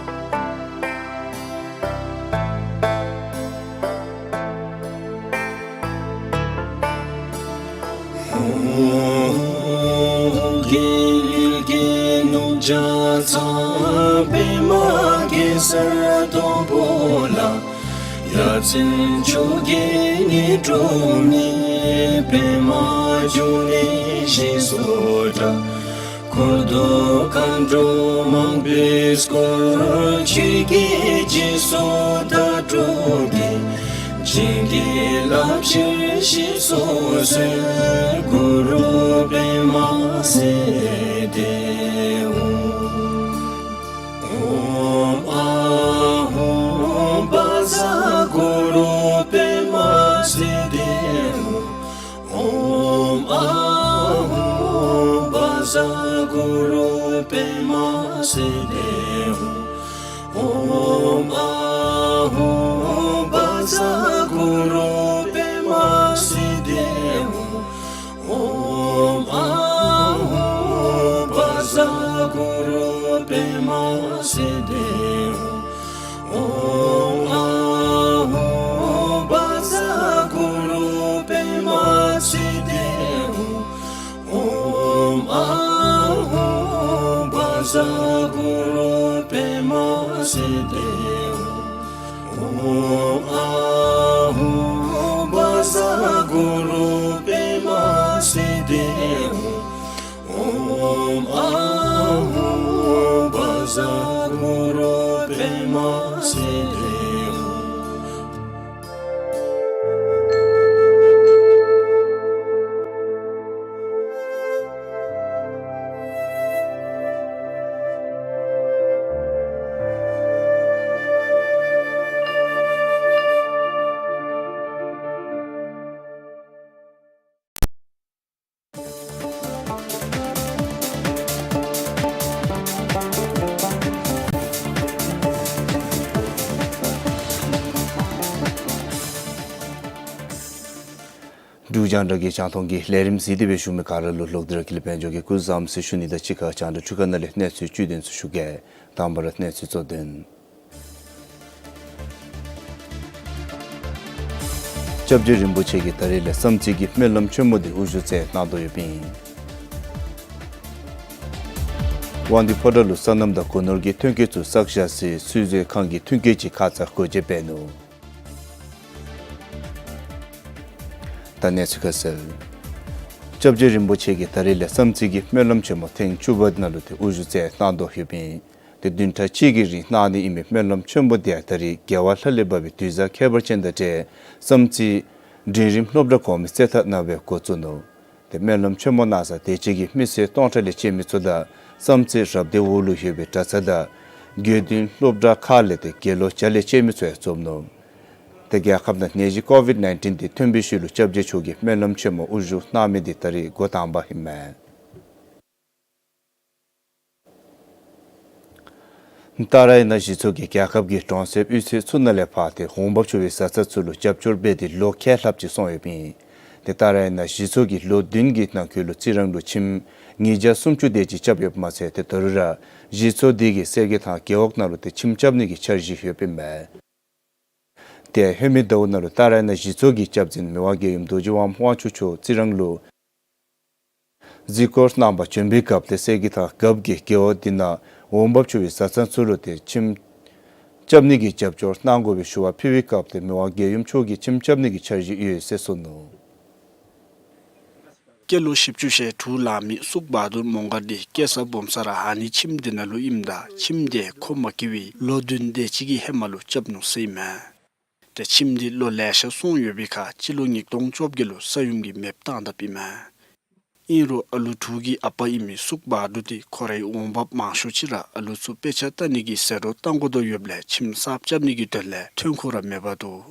རྒྱལ་གྱི་ནུབ་བྱང་ཚང་པདྨ་གེ་སར་དང་པོ་ལ། ཡ་མཚན་མཆོག་གི་ཉི་སྒྲོན་མེ། པདྨ་འབྱུང་གནས་ཞེས་སུ་གྲགས། འཁོར་དང་མཁའ་འགྲོ་མང་པོས་བསྐོར། ཆོས་ཀྱི་རྗེས་སུ་བདག་སྒྲུབ་ཀྱིས། བྱིན་གྱིས་བརླབ་ཕྱིར་གཤེགས་སུ་གསོལ། གུ་རུ་པདྨ་སིདྡྷི་ཧཱུྃ། ཨོཾ་ཨཱཿཧཱུྃ་བཛྲ་གུ་རུ་པདྨ་སིདྡྷི་ཧཱུྃ། ཨོཾ་ཨཱཿཧཱུྃ་བཛྲ་གུ་རུ་པདྨ་སིདྡྷི་ཧཱུྃ། ཨོཾ་ཨཱཿཧཱུྃ་བཛྲ་གུ་རུ་པདྨ་སིདྡྷི་ཧཱུྃ། ཨོཾ་ཨཱཿཧཱུྃ་བཛྲ་གུ་རུ་པདྨ་སིདྡྷི་ཧཱུྃ། ཨོཾ་ཨཱཿཧཱུྃ་བཛྲ་གུ་རུ་པདྨ་སིདྡྷི་ཧཱུྃ། ཨོཾ་ཨཱཿཧཱུྃ་བཛྲ་གུ་རུ་པདྨ་སིདྡྷི་ཧཱུྃ། ཨོཾ་ཨཱཿཧཱུྃ་བཛྲ་གུ་རུ་པདྨ་སིདྡྷི་ཧཱུྃ། ཨོཾ་ཨཱཿཧཱུྃ་བཛྲ་གུ་རུ་པདྨ་སིདྡྷི་ཧཱུྃ། འབྲུག་རྒྱང་བསྒྲགས་ཀྱི་རྒྱང་མཐོང་གི་ལས་རིམ་གཟིགས་ཏེ་སྦེ་བཞུགས་མི་ག་ར་ལུ་ལོག་སྟེ་ར་ཀུན་ལེགས་དཔལ་འབྱོར་གྱིས་སྐུ་བཟང་ཟེར་ཞུ་ནི་དང་གཅིག་ཁར་རྒྱང་བསྒྲགས་འཕྲུལ་ཁང་ནང་ལས་གནས་ཚུལ་བཅུད་དོན་ཚུ་ཞུ་གེ། དང་པ་ར་གནས་ཚུལ་གཙོ་དོན། སྐྱབས་རྗེ་རིན་པོ་ཆེ་གིས་ད་རིས་ལས་བསམ་རྩེ་གི་སྨོན་ལམ་ཆེན་མོ་འདི་དབུ་བཞུགས་མཛད་གནང་དོ་ཡོདཔ་ཨིན། དབང་འདུས་ཕོ་བྲང་ལུ་སོ་ནམ་དང་སྒོ་ནོར་གྱི་ཐོན་སྐྱེད་ཚུ་བསགས་བཞག་ས་ཚུད་བཟོ་ཁང་གི་ཐོན་སྐྱེད་ཅིག་ཁ་ཙ་སྒོ་འབྱེད་འབད་ནུག། ད་གནས་ཚུལ་ཁ་གསལ། སྐྱབས་རྗེ་རིན་པོ་ཆེ་གིས་ད་རིས་ལས་བསམ་རྩེ་གི་སྨོན་ལམ་ཆེན་མོ་ཐེངས་བཅུ་པ་ནང་ལུ་ཏེ་དབུ་བཞུགས་མཛད་གནང་དོ་ཡོདཔ་ཨིན། ཏེ་བདུན་ཕྲག་གཅིག་གི་རིང་གནང་ནི་ཨིན་མི་སྨོན་ལམ་ཆེན་མོ་འདི་ཡང་ད་རིས་རྒྱལ་བ་ལྷ་ལས་བབས་པའི་དུས་བཟང་ཁྱད་པར་ཅན་དང་འབྲེལ་བསམ་རྩེ་འབྲིང་རིམ་སློབ་གྲྭ་གོང་མའི་རྩེ་ཐང་ནང་སྦེ་འགོ་བཙུགས་ནུག། ཏེ་སྨོན་ལམ་ཆེན་མོ་གནང་ས་དེ་ཅིག་གི་མི་སེར་སྟོང་ཕྲག་ལས་བཅད་མི་ཚུ་དང་བསམ་རྩེ་རབ་སྡེ་འོག་ལུ་ཡོད་པའི་གྲྭ་ཚང་དང་དགེ་འདུན་སློབ་གྲྭ་ཁག་ལས་ཏེ་དགེ་སློང་བརྒྱ་ལས་བཅད་མི་ཚུ་ཡང་འཛོམས་ནུག། ཏེ་རྒྱལ་ཁབ་ནང་ནད་གཞི་ཀོ་ཝིཌ་ནའིན་ཊིན་འདི་ཐོན་པའི་ཤུལ་ལུ་སྐྱབས་རྗེ་མཆོག་གིས་སྨོན་ལམ་ཆེན་མོ་དབུ་བཞུགས་གནང་མི་འདི་ད་རིས་འགོ་དང་པ་ཨིན་མས། ཏཱ་ར་ཡ་ན་གཞི་ཚོགས་ཀྱིས་རྒྱལ་ཁབ་ཀྱི་གྲོང་གསེབ་གཡུས་ཚན་ཚུ་ནང་ལས་ཕར་ཏེ་འོང་འབབ་ཆོག་པའི་བཟའ་ཚང་ཚུ་ལུ་རྒྱབ་སྐྱོར་འབད་དེ་ལོ་ཁལ་ལྷགཔ་ཅིག་སོང་ཡོདཔ་ཨིན། ཏེ་ཏཱ་ར་ཡ་ན་གཞི་ཚོགས་ཀྱིས་ལོ་བདུན་གྱི་ནང་འཁོད་ལུ་རྩི་རང་ལུ་ཁྱིམ་ཉིས་བརྒྱ་སུམ་ཅུ་དེ་ཅིག་རྐྱབ་ཡོདཔ་མ་ཚད་ཏེ་ད་རུང་ར་གཞི་ཚོགས་འདི་གིས་གསེར་གྱི་ཐང་རྒེད་འོག་ནང་ལུ་ཏེ་ཁྱིམ་རྐྱབ་ནི་གི་འཆར་གཞི་ཡོདཔ་ཨིན་མས། ཏེ་ཧེ་མའི་ཟླཝ་ནང་ལུ་ཏཱ་ར་ཡ་ན་གཞི་ཚོགས་ཀྱི་སྐྱབས་འཛིན་མི་དབང་རྒྱལ་ཡུམ་རྡོ་རྗེ་དབང་དབང་ཕྱུག་མཆོག་རྩི་རང་ལུ་གཟིགས་སྐོར་གནང་པར་བྱོན་པའི་སྐབས་ཏེ་གསེར་གྱི་ཐང་རྒཔོ་གིས་རྒེད་འོག་འདི་ནང་འོང་འབབ་ཆོག་པའི་བཟའ་ཚང་ཚུ་ལུ་ཏེ་ཁྱིམ་རྐྱབ་ནི་གི་རྒྱབ་སྐྱོར་གནང་དགོ་པའི་ཞུ་བ་ཕུལ་བའི་སྐབས་ཏེ་མི་དབང་རྒྱལ་ཡུམ་མཆོག་གིས་ཁྱིམ་རྐྱབ་ནི་གི་འཆར་གཞི་ཡོད་ཟེར་གསུངས་ནུག། སྐྱེས་ལོ་བཞི་བཅུ་ཞེ་དྲུག་ལང་མི་སུག་བ་དུར་མོང་སྒར་འདི་སྐྱེས་ས་སྦོམ་ས་ར་ཨ་ནི་ཁྱིམ་འདི་ནང་ལུ་ཨིནམ་ད་ཁྱིམ་འདི་ཁོ་མ་སྐྱེ་བའི་ལོ་བདུན་དེ་ཅིག་གི་ཧེ་མ་ལུ་རྐྱབ་ནུག་ཟེར་ཨིན་མས། ཏེ་ཁྱིམ་འདི་ལོ་ལེ་ཤ་སོང་ཡོད་པའི་ཁར་སྤྱི་ལོ་ཉིས་སྟོང་བཅོ་བརྒྱད་ལུ་ས་ཡོམ་གྱིས་མེདཔ་བཏང་དཔ་ཨིན་མས། ཨིན་རུང་ཨ་ལུ་དྲུག་གི་ཨ་པ་ཨིན་མི་སུག་བ་དུར་འདི་ཁོ་རའི་འོང་འབབ་མང་ཤོས་ཅིག་ར་ཨ་ལུ་ཚུ་དཔེ་ཆ་ལྟ་ནི་གི་ཟད་འགྲོ་བཏང་དགོ་དོ་ཡོདཔ་ལས་ཁྱིམ་གསརཔ་རྐྱབ་ནི་གི་དོན་ལས་ཐོན་ཁུངས་ར་མེདཔ་འདུག།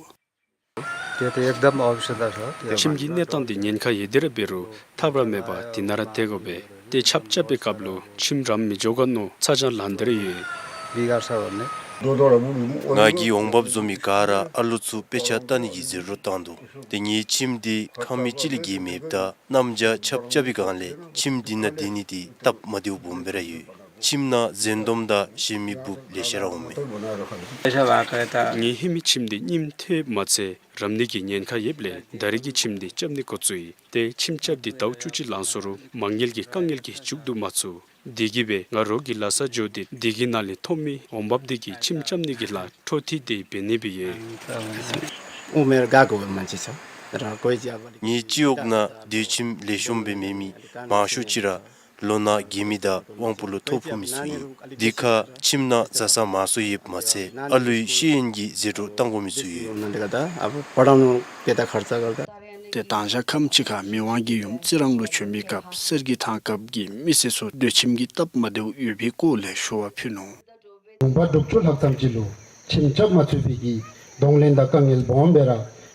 དེ་དེ་ཡེག་དམ་ཨོ་བི་ཤེལ་ད་ཤོ། ཁྱིམ་གྱི་གནས་སྟངས་འདི་ཉེན་ཁ་ཡོད་དེ་ར་འབད་རུང་ཐབས་ར་མེད་པར་འདི་ནང་ར་སྡོད་དགོ་པས། ཏེ་ཆརཔ་རྐྱབ་པའི་སྐབས་ལུ་ཁྱིམ་རམ་མི་འགྱོ་ག་མནོ་ཚ་གྱང་ལང་སྟེ་ར་ཡོད། ང་གིས་འོང་འབབ་བཟོ་མི་ག་ར་ཨ་ལུ་ཚུ་དཔེ་ཆ་ལྟ་ནི་གི་ཟད་འགྲོ་བཏང་འདུག། ཏེ་ངེའི་ཁྱིམ་འདི་ཁང་མིག་གཅིག་ལས་བརྒལ་མེདཔ་ད་གནམ་བྱཱར་ཆརཔ་རྐྱབ་པའི་སྒང་ལས་ཁྱིམ་འདི་ནང་སྡོད་ནི་འདི་སྟབས་མ་བདེཝ་སྦོམ་སྦེ་ར་ཡོད། ཁྱིམ་ནང་གཟན་དོམ་དང་གཞན་མི་འབུཔ་ལེ་ཤ་ར་འོང་མས། ངེའི་ཧེ་མའི་ཁྱིམ་འདི་རྙིངམ་ཐལཝ་མ་ཚད་རམ་ནི་གི་ཉེན་ཁ་ཡོདཔ་ལས་ད་རེས་ཀྱི་ཁྱིམ་འདི་རྐྱབ་ནི་འགོ་བཙུགས་ཡི། ཏེ་ཁྱིམ་རྐྱབ་སྟེ་ཟླཝ་བཅུ་གཅིག་ལང་སོང་རུང་མ་དངུལ་གྱི་དཀའ་ངལ་གྱིས་མཇུག་བསྡུ་མ་ཚུགས། དེ་གིས་སྦེ་ང་རོགས་ཀྱིས་ལཱ་ས་འགྱོ་སྟེ་དེ་གི་ནང་ལས་ཐོབ་མི་འོང་འབབ་དེ་གིས་ཁྱིམ་རྐྱབ་ནི་གི་ལཱ་འཕྲོ་མཐུད་དེ་འབད་ནི་སྦེ་ཡོད། ངེའི་སྤྱི་འོག་ནང་སྡོད་ཁྱིམ་ལེགས་ཤོམ་སྦེ་མེད་མི་མང་ཤོས་ཅིག་ར་ལོ་ན་རྒས་མི་དང་དབང་པོ་ལུ་ཐོ་ཕོག་མི་ཚུ་ཨིན། དེ་ཁར་ཁྱིམ་ནང་བཟའ་ཚང་མང་སུ་ཡོདཔ་མ་ཚད་ཨ་ལུའི་ཤེས་ཡོན་གྱི་ཟད་འགྲོ་བཏང་དགོ་མི་ཚུ་ཡོད། ཏེ་མདང་ཞག་ཁམས་ཅིག་ཁར་མི་དབང་རྒྱལ་ཡུམ་རྩི་རང་ལུ་བྱོན་པའི་སྐབས་གསེར་གྱི་ཐང་རྒཔོ་གིས་མི་སེར་ཚུ་སྡོད་ཁྱིམ་གྱི་སྟབས་མ་བདེཝ་ཡོད་པའི་སྐོར་ལས་ཞུ་བ་ཕུལ་ནུག། ལུང་པ་དྲུག་ཅུ་ལྷག་ཙམ་ཅིག་ལུ་ཁྱིམ་རྐྱབ་མ་ཚུགས་པའི་གི་གདོང་ལེན་དང་དཀའ་ངལ་སྦོམ་སྦེ་ར་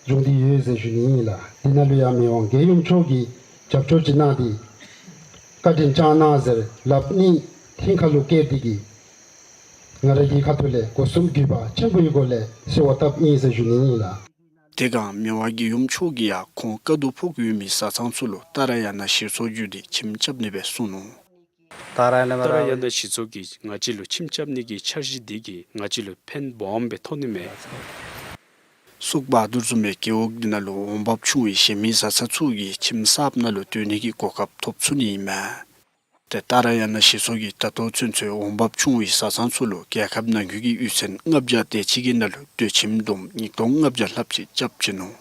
བྱུང་སྟེ་ཡོད་ཟེར་ཞུ་ནི་ཨིན་ལགས། དེ་ནང་ལུ་ཡང་མི་དབང་རྒྱལ་ཡུམ་མཆོག་གིས་རྒྱབ་སྐྱོར་ཅིག་གནང་སྟེ་བཀའ་དྲིན་བསྐྱངས་གནང་ཟེར་ལགཔ་གཉིས་ཧིང་ཁ་ལུ་བཀལ་ཏེ་གིས་ང་ར་གི་ཁ་ཐུག་ལས་སྒོ་གསུམ་གུས་པ་ཆེན་པོའི་སྒོ་ལས་གསོལ་བ་བཏབ་ཨིན་ཟེར་ཞུ་ནི་ཨིན་ལགས། དེ་སྒང་མི་དབང་རྒྱལ་ཡུམ་མཆོག་གིས་ཡང་ཁོང་དཀའ་སྡུག་ཕོག་ཡོད་མི་བཟའ་ཚང་ཚུ་ལུ་ཏཱ་ར་ཡ་ན་གཞི་ཚོགས་བརྒྱུད་དེ་ཁྱིམ་རྐྱབ་ནི་སྦེ་གསུངས་ནུག། ཏཱ་ར་ཡ་ན་གཞི་ཚོགས་ཀྱིས་ང་བཅས་ལུ་ཁྱིམ་རྐྱབ་ནི་གི་འཆར་གཞི་འདི་གིས་ང་བཅས་ལུ་ཕན་སྦོམ་སྦེ་ཐོགས་ནི་མས། སུག་བ་དུར་བཟུམ་མའི་རྒེད་འོག་འདི་ནང་ལུ་འོང་འབབ་ཆུང་བའི་གཞན་མི་བཟའ་ཚང་ཚུ་གིས་ཁྱིམ་གསརཔ་ནང་ལུ་སྡོད་ནི་གི་གོ་སྐབས་ཐོབ་ཚུགས་ནི་ཨིན་མས། ཏེ་ཏཱ་ར་ཡ་ན་གཞི་ཚོགས་ཀྱིས་ད་ལྟོ་ཚུན་ཚོད་འོང་འབབ་ཆུང་བའི་བཟའ་ཚང་ཚུ་ལུ་རྒྱལ་ཁབ་ནང་འཁོད་ཀྱི་གཡུས་ཚན་ལྔ་བརྒྱ་དེ་ཅིག་གི་ནང་ལུ་སྡོད་ཁྱིམ་བསྡོམས་ཉིས་སྟོང་ལྔ་བརྒྱ་ལྷགཔ་ཅིག་རྐྱབ་བྱིན་ནུག།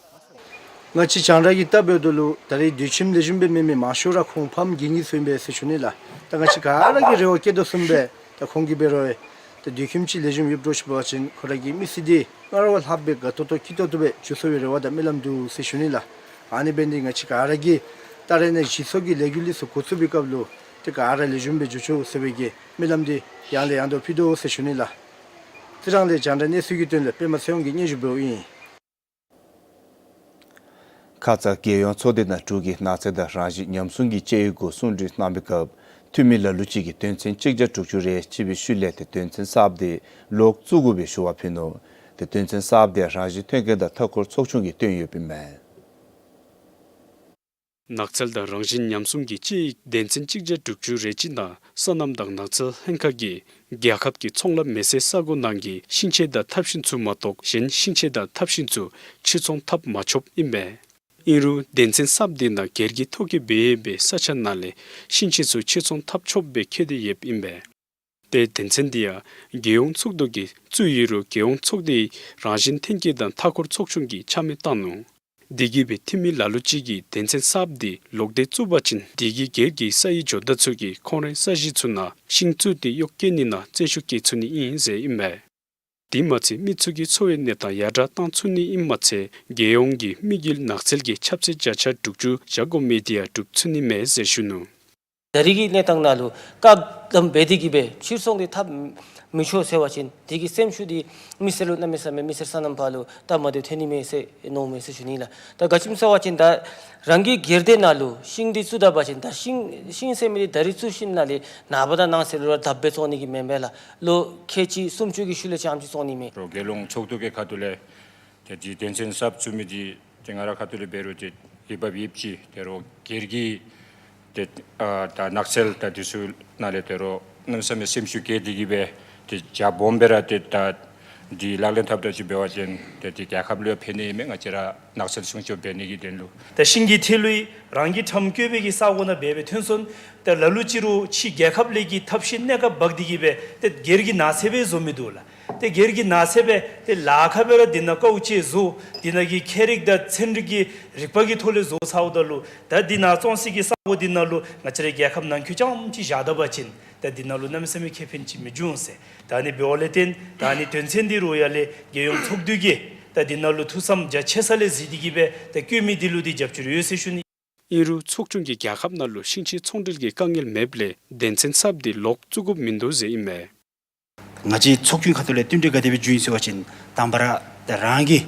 ང་བཅས་རྒྱང་བསྒྲགས་ཀྱིས་བལྟ་འབདཝ་ད་ལུ་ད་རེས་སྡོད་ཁྱིམ་ལེགས་ཤོམ་སྦེ་མེད་མི་མང་ཤོས་ར་ཁོང་ཕམ་རྒས་ནི་ཚུ་ཨིན་པས་ཟེར་ཞུ་ནི་ལགས། ད་ང་བཅས་ག་ར་གིས་རེ་བ་བསྐྱེད་དོ་བཟུམ་སྦེ་ད་ཁོང་གིས་འབད་རུང་ད་སྡོད་ཁྱིམ་ཅིག་ལེགས་ཤོམ་ཡོདཔ་འདྲཝ་ཅིག་འབད་བ་ཅིན་ཁོང་ར་གི་མི་ཚེ་འདི་སྔར་བ་ལྷགཔ་སྦེ་དགའ་ཏོག་ཏོ་སྐྱིད་ཏོག་ཏོ་སྦེ་འགྱོ་ཚུགས་པའི་རེ་བ་དང་སྨོན་ལམ་འདུག་ཟེར་ཞུ་ནི་ལགས། ཨ་ནི་འབད་ནི་འདི་ང་བཅས་ག་ར་གིས་ཏཱ་ར་ཡ་ན་གཞི་ཚོགས་ཀྱི་ལས་འགུལ་འདི་ཚུ་འགོ་བཙུགས་པའི་སྐབས་ལུ་ཏེ་ག་ར་ལེགས་ཤོམ་སྦེ་འགྱོ་ཚུགས་ཟེར་བའི་གི་སྨོན་ལམ་འདི་ཡང་ལས་ཡང་དུ་ཕུལ་དོ་ཟེར་ཞུ་ནི་ལགས། རྩི་རང་ལས་རྒྱང་བསྒྲགས་གནས་ཚུལ་གྱི་དོན་ལས་པདྨ་ཚེ་དབང་གིས་སྙན་ཞུ་འབདཝ་ཨིན། ཁ་ཙ་རྒྱལ་ཡོངས་ཚོགས་སྡེ་ནང་འབྲུག་གི་ནགས་ཚལ་དང་རང་བཞིན་ཉམས་སྲུང་གི་དཔྱད་ཡིག་སྐོར་གསུང་གྲོས་གནང་པའི་སྐབས་འཐུས་མི་ལ་ལུ་ཅིག་གིས་དོན་ཚན་གཅིག་བརྒྱ་དྲུག་ཅུ་རེ་གཅིག་པའི་ཤུལ་ལས་ཏེ་དོན་ཚན་གསརཔ་དེ་ལོག་བཙུགས་དགོ་པའི་ཞུ་བ་ཕུལ་ནུག། ཏེ་དོན་ཚན་གསརཔ་དེ་རང་བཞིན་ཐོན་སྐྱེད་དང་མཐའ་འཁོར་ཚོགས་ཆུང་གིས་བཏོན་ཡོདཔ་ཨིན་མས། ནགས་ཚལ་དང་རང་བཞིན་ཉམས་སྲུང་གི་དཔྱད་ཡིག་སྡེ་ཚན་གཅིག་བརྒྱ་དྲུག་ཅུ་རེ་གཅིག་ནང་སོ་ནམ་དང་ནགས་ཚལ་ལྷན་ཁག་གིས་རྒྱལ་ཁབ་ཀྱི་ཚོང་ལམ་མེ་སྲེག་ས་གོ་ནང་གི་ཤིང་ཆས་དང་ཐབ་ཤིང་ཚུ་མ་གཏོགས་གཞན་ཤིང་ཆས་དང་ཐབ་ཤིང་ཚུ་ཕྱིར་ཚོང་འཐབ་མ་ཆོགཔ་ཨིན་པས། ཨིན་རུང་སྡེ་ཚན་གསརཔ་འདི་ནང་སྒེར་གྱིས་ཐོ་བཀོད་འབད་ཡོད་པའི་ས་ཆ་ནང་ལས་ཤིང་ཆས་ཚུ་ཕྱིར་ཚོང་འཐབ་ཆོགཔ་སྦེ་བཀོད་དེ་ཡོདཔ་ཨིན་པས། ཏེ་སྡེ་ཚན་འདི་ཡང་རྒྱལ་ཡོངས་ཚོགས་འདུ་གིས་བཙུགས་ཡོད་རུང་རྒྱལ་ཡོངས་ཚོགས་སྡེའི་རང་བཞིན་ཐོན་སྐྱེད་དང་མཐའ་འཁོར་ཚོགས་ཆུང་གིས་ཆ་མེད་བཏང་ནུག། དེ་གིས་སྦེ་འཐུས་མི་ལ་ལུ་ཅིག་གིས་སྡེ་ཚན་གསརཔ་འདི་ལོག་སྟེ་བཙུགས་པ་ཅིན་དེ་གིས་སྒེར་གྱི་ས་ཡི་ཇོ་བདག་ཚུ་གིས་ཁོང་རའི་ས་གཞི་ཚུ་ནང་ཤིང་བཙུགས་ཏེ་གཡོག་བཀོལ་ནི་ནང་བཙན་ཤུགས་བཀལ་ཚུགས་ནི་ཨིན་ཟེར་ཨིན་པས། དེ་མ་ཚད་མི་ཚུ་གི་འཚོ་བའི་གནས་སྟངས་ཡར་དྲག་བཏང་ཚུགས་ནི་ཨིནམ་མ་ཚད་རྒྱལ་ཡོངས་ཀྱི་དམིགས་ཡུལ་ནགས་ཚལ་གྱི་ཁྱབ་ཚད་བརྒྱ་ཆ་དྲུག་ཅུ་བཞག་དགོ་མི་དེ་ཡང་འགྲུབ་ཚུགས་ནི་མས་ཟེར་ཞུ་ནུག། ད་རེས་ཀྱི་གནས་སྟངས་ནང་ལུ་བཀག་དམ་འབད་དེ་གིས་སྦེ་ཕྱིར་ཚོང་འདི་འཐབ་མི་ཆོག་ཟེར་བ་ཅིན་དེ་གི་སེམས་ཤུགས་འདི་མི་སེར་ལུ་གནམ་མེད་ས་མེད་མི་སེར་སོ་ནམ་པ་ལུ་སྟབས་མ་བདེཝ་ཐོན་ནི་མས་ཟེར་མནོཝ་མས་ཟེར་ཞུ་ནི་ལགས། ད་ག་ཅི་སྨོ་ཟེར་བ་ཅིན་ད་རང་གི་སྒེར་སྡེ་ནང་ལུ་ཤིང་འདི་བཙུགས་ད་པ་ཅིན་ད་ཤིང་ཤིང་ཟེར་མི་འདི་ད་རེས་བཙུགས་ཞིནམ་ལས་ནངས་པ་དང་གནངས་ཚེ་ལུ་ར་བརྡབ་སྦེ་བཙོང་ནི་གི་མེན་པས་ལགས། ལོ་ཁལ་གཅིག་སུམ་ཅུ་གི་ཤུལ་ལས་ཙམ་ཅིག་བཙོང་ནི་མས། རྒྱལ་ཡོངས་ཚོགས་འདུ་གི་ཁ་ཐུག་ལས་ཏེ་འདི་སྡེ་ཚན་གསརཔ་བཙུགས་མི་འདི་ཏེ་ང་རའི་ཁ་ཐུག་ལས་འབད་རུང་ཏེ་འོས་འབབ་ཡོདཔ་ཅིག། དེ་རུང་སྒེར་གྱི་ཏེ་ཨ་ད་ནགས་ཚལ་དང་དེ་ཚུ་ནང་ལས་དེ་རུང་གནམ་མེད་ས་མེད་སེམས་ཤུགས་བསྐྱེད་དེ་གིས་སྦེ་ཏེ་རྒྱ་སྦོམ་སྦེ་ར་ཏེ་ད་འདི་ལག་ལེན་འཐབ་ད་ཅིག་འབད་བ་ཅིན་ཏེ་འདི་རྒྱལ་ཁབ་ལུ་ཡང་ཕན་ནི་ཨིན་མས། ང་བཅས་ར་ནགས་ཚལ་སྲུང་སྐྱོབ་འབད་ནི་གི་དོན་ལུ། ད་ཤིང་གི་ཐད་ལུ་རང་གི་ཁྲམ་བཀོད་པའི་གི་ས་གོ་ནང་འབད་སྦེ་ཐོན་སོང་། ད་ལ་ལུ་ཅིག་རུང་ཕྱི་རྒྱལ་ཁབ་ལས་ཀྱི་ཐབས་ཤེས་གནས་སྐབས་འབག་སྟེ་གིས་སྦེ་ཏེ་སྒེར་གྱི་ནགས་ཚལ་སྦེ་བཟོ་མི་འདུག་ལགས། ཏེ་སྒེར་གྱི་ནགས་ཚལ་སྦེ་ཏེ་ལཱ་ཁག་སྦེ་ར་འདི་ནང་ཀཝ་ཅིག་བཟོ། འདི་ནང་གི་ཁྱད་རིག་དང་ཚན་རིག་གི་རིག་པ་གི་ཐོག་ལས་བཟོ་ཚརཝ་ད་ལུ་ད་འདི་ནང་བཙོང་སའི་གི་ས་གོ་འདི་ནང་ལུ་ང་བཅས་རའི་རྒྱལ་ཁབ་ནང་འཁོད་རྐྱངམ་ཅིག་བཞག་ད་པ་ཅིན་ད་འདི་ནང་ལུ་གནམ་མེད་ས་མེད་ཁེ་ཕན་ཅིག་མི་འབྱུང་ཟེར། ད་ཨ་ནི་འབདཝ་ལས་བརྟེན་ད་ཨ་ནི་དོན་ཚན་འདི་རུང་ཡར་ལས་རྒྱལ་ཡོངས་ཚོགས་འདུ་གིས་ད་འདི་ནང་ལུ་ཐུགས་བསམ་རྒྱ་ཆེ་ས་ལས་གཟིགས་ཏེ་གིས་སྦེ་ད་བཀོད་མི་འདི་ལུ་འདི་རྒྱབ་སྐྱོར་ཡོད་ཟེར་ཞུ་ནི། ཨིན་རུང་ཚོགས་ཆུང་གིས་རྒྱལ་ཁབ་ནང་ལུ་ཤིང་ཆས་ཚོང་འབྲེལ་གྱི་དཀའ་ངལ་མེདཔ་ལས་སྡེ་ཚན་གསརཔ་འདི་ལོག་བཙུགས་དགོཔ་མིན་འདུག་ཟེར་ཨིན་མས། ང་བཅས་ཚོགས་ཆུང་ཁ་ཐུག་ལས་བསྟུན་གྲོས་ག་དེ་སྦེ་བྱུང་ཡི་ཟེར་བ་ཅིན་དང་པ་ར་ཏེ་རང་གིས་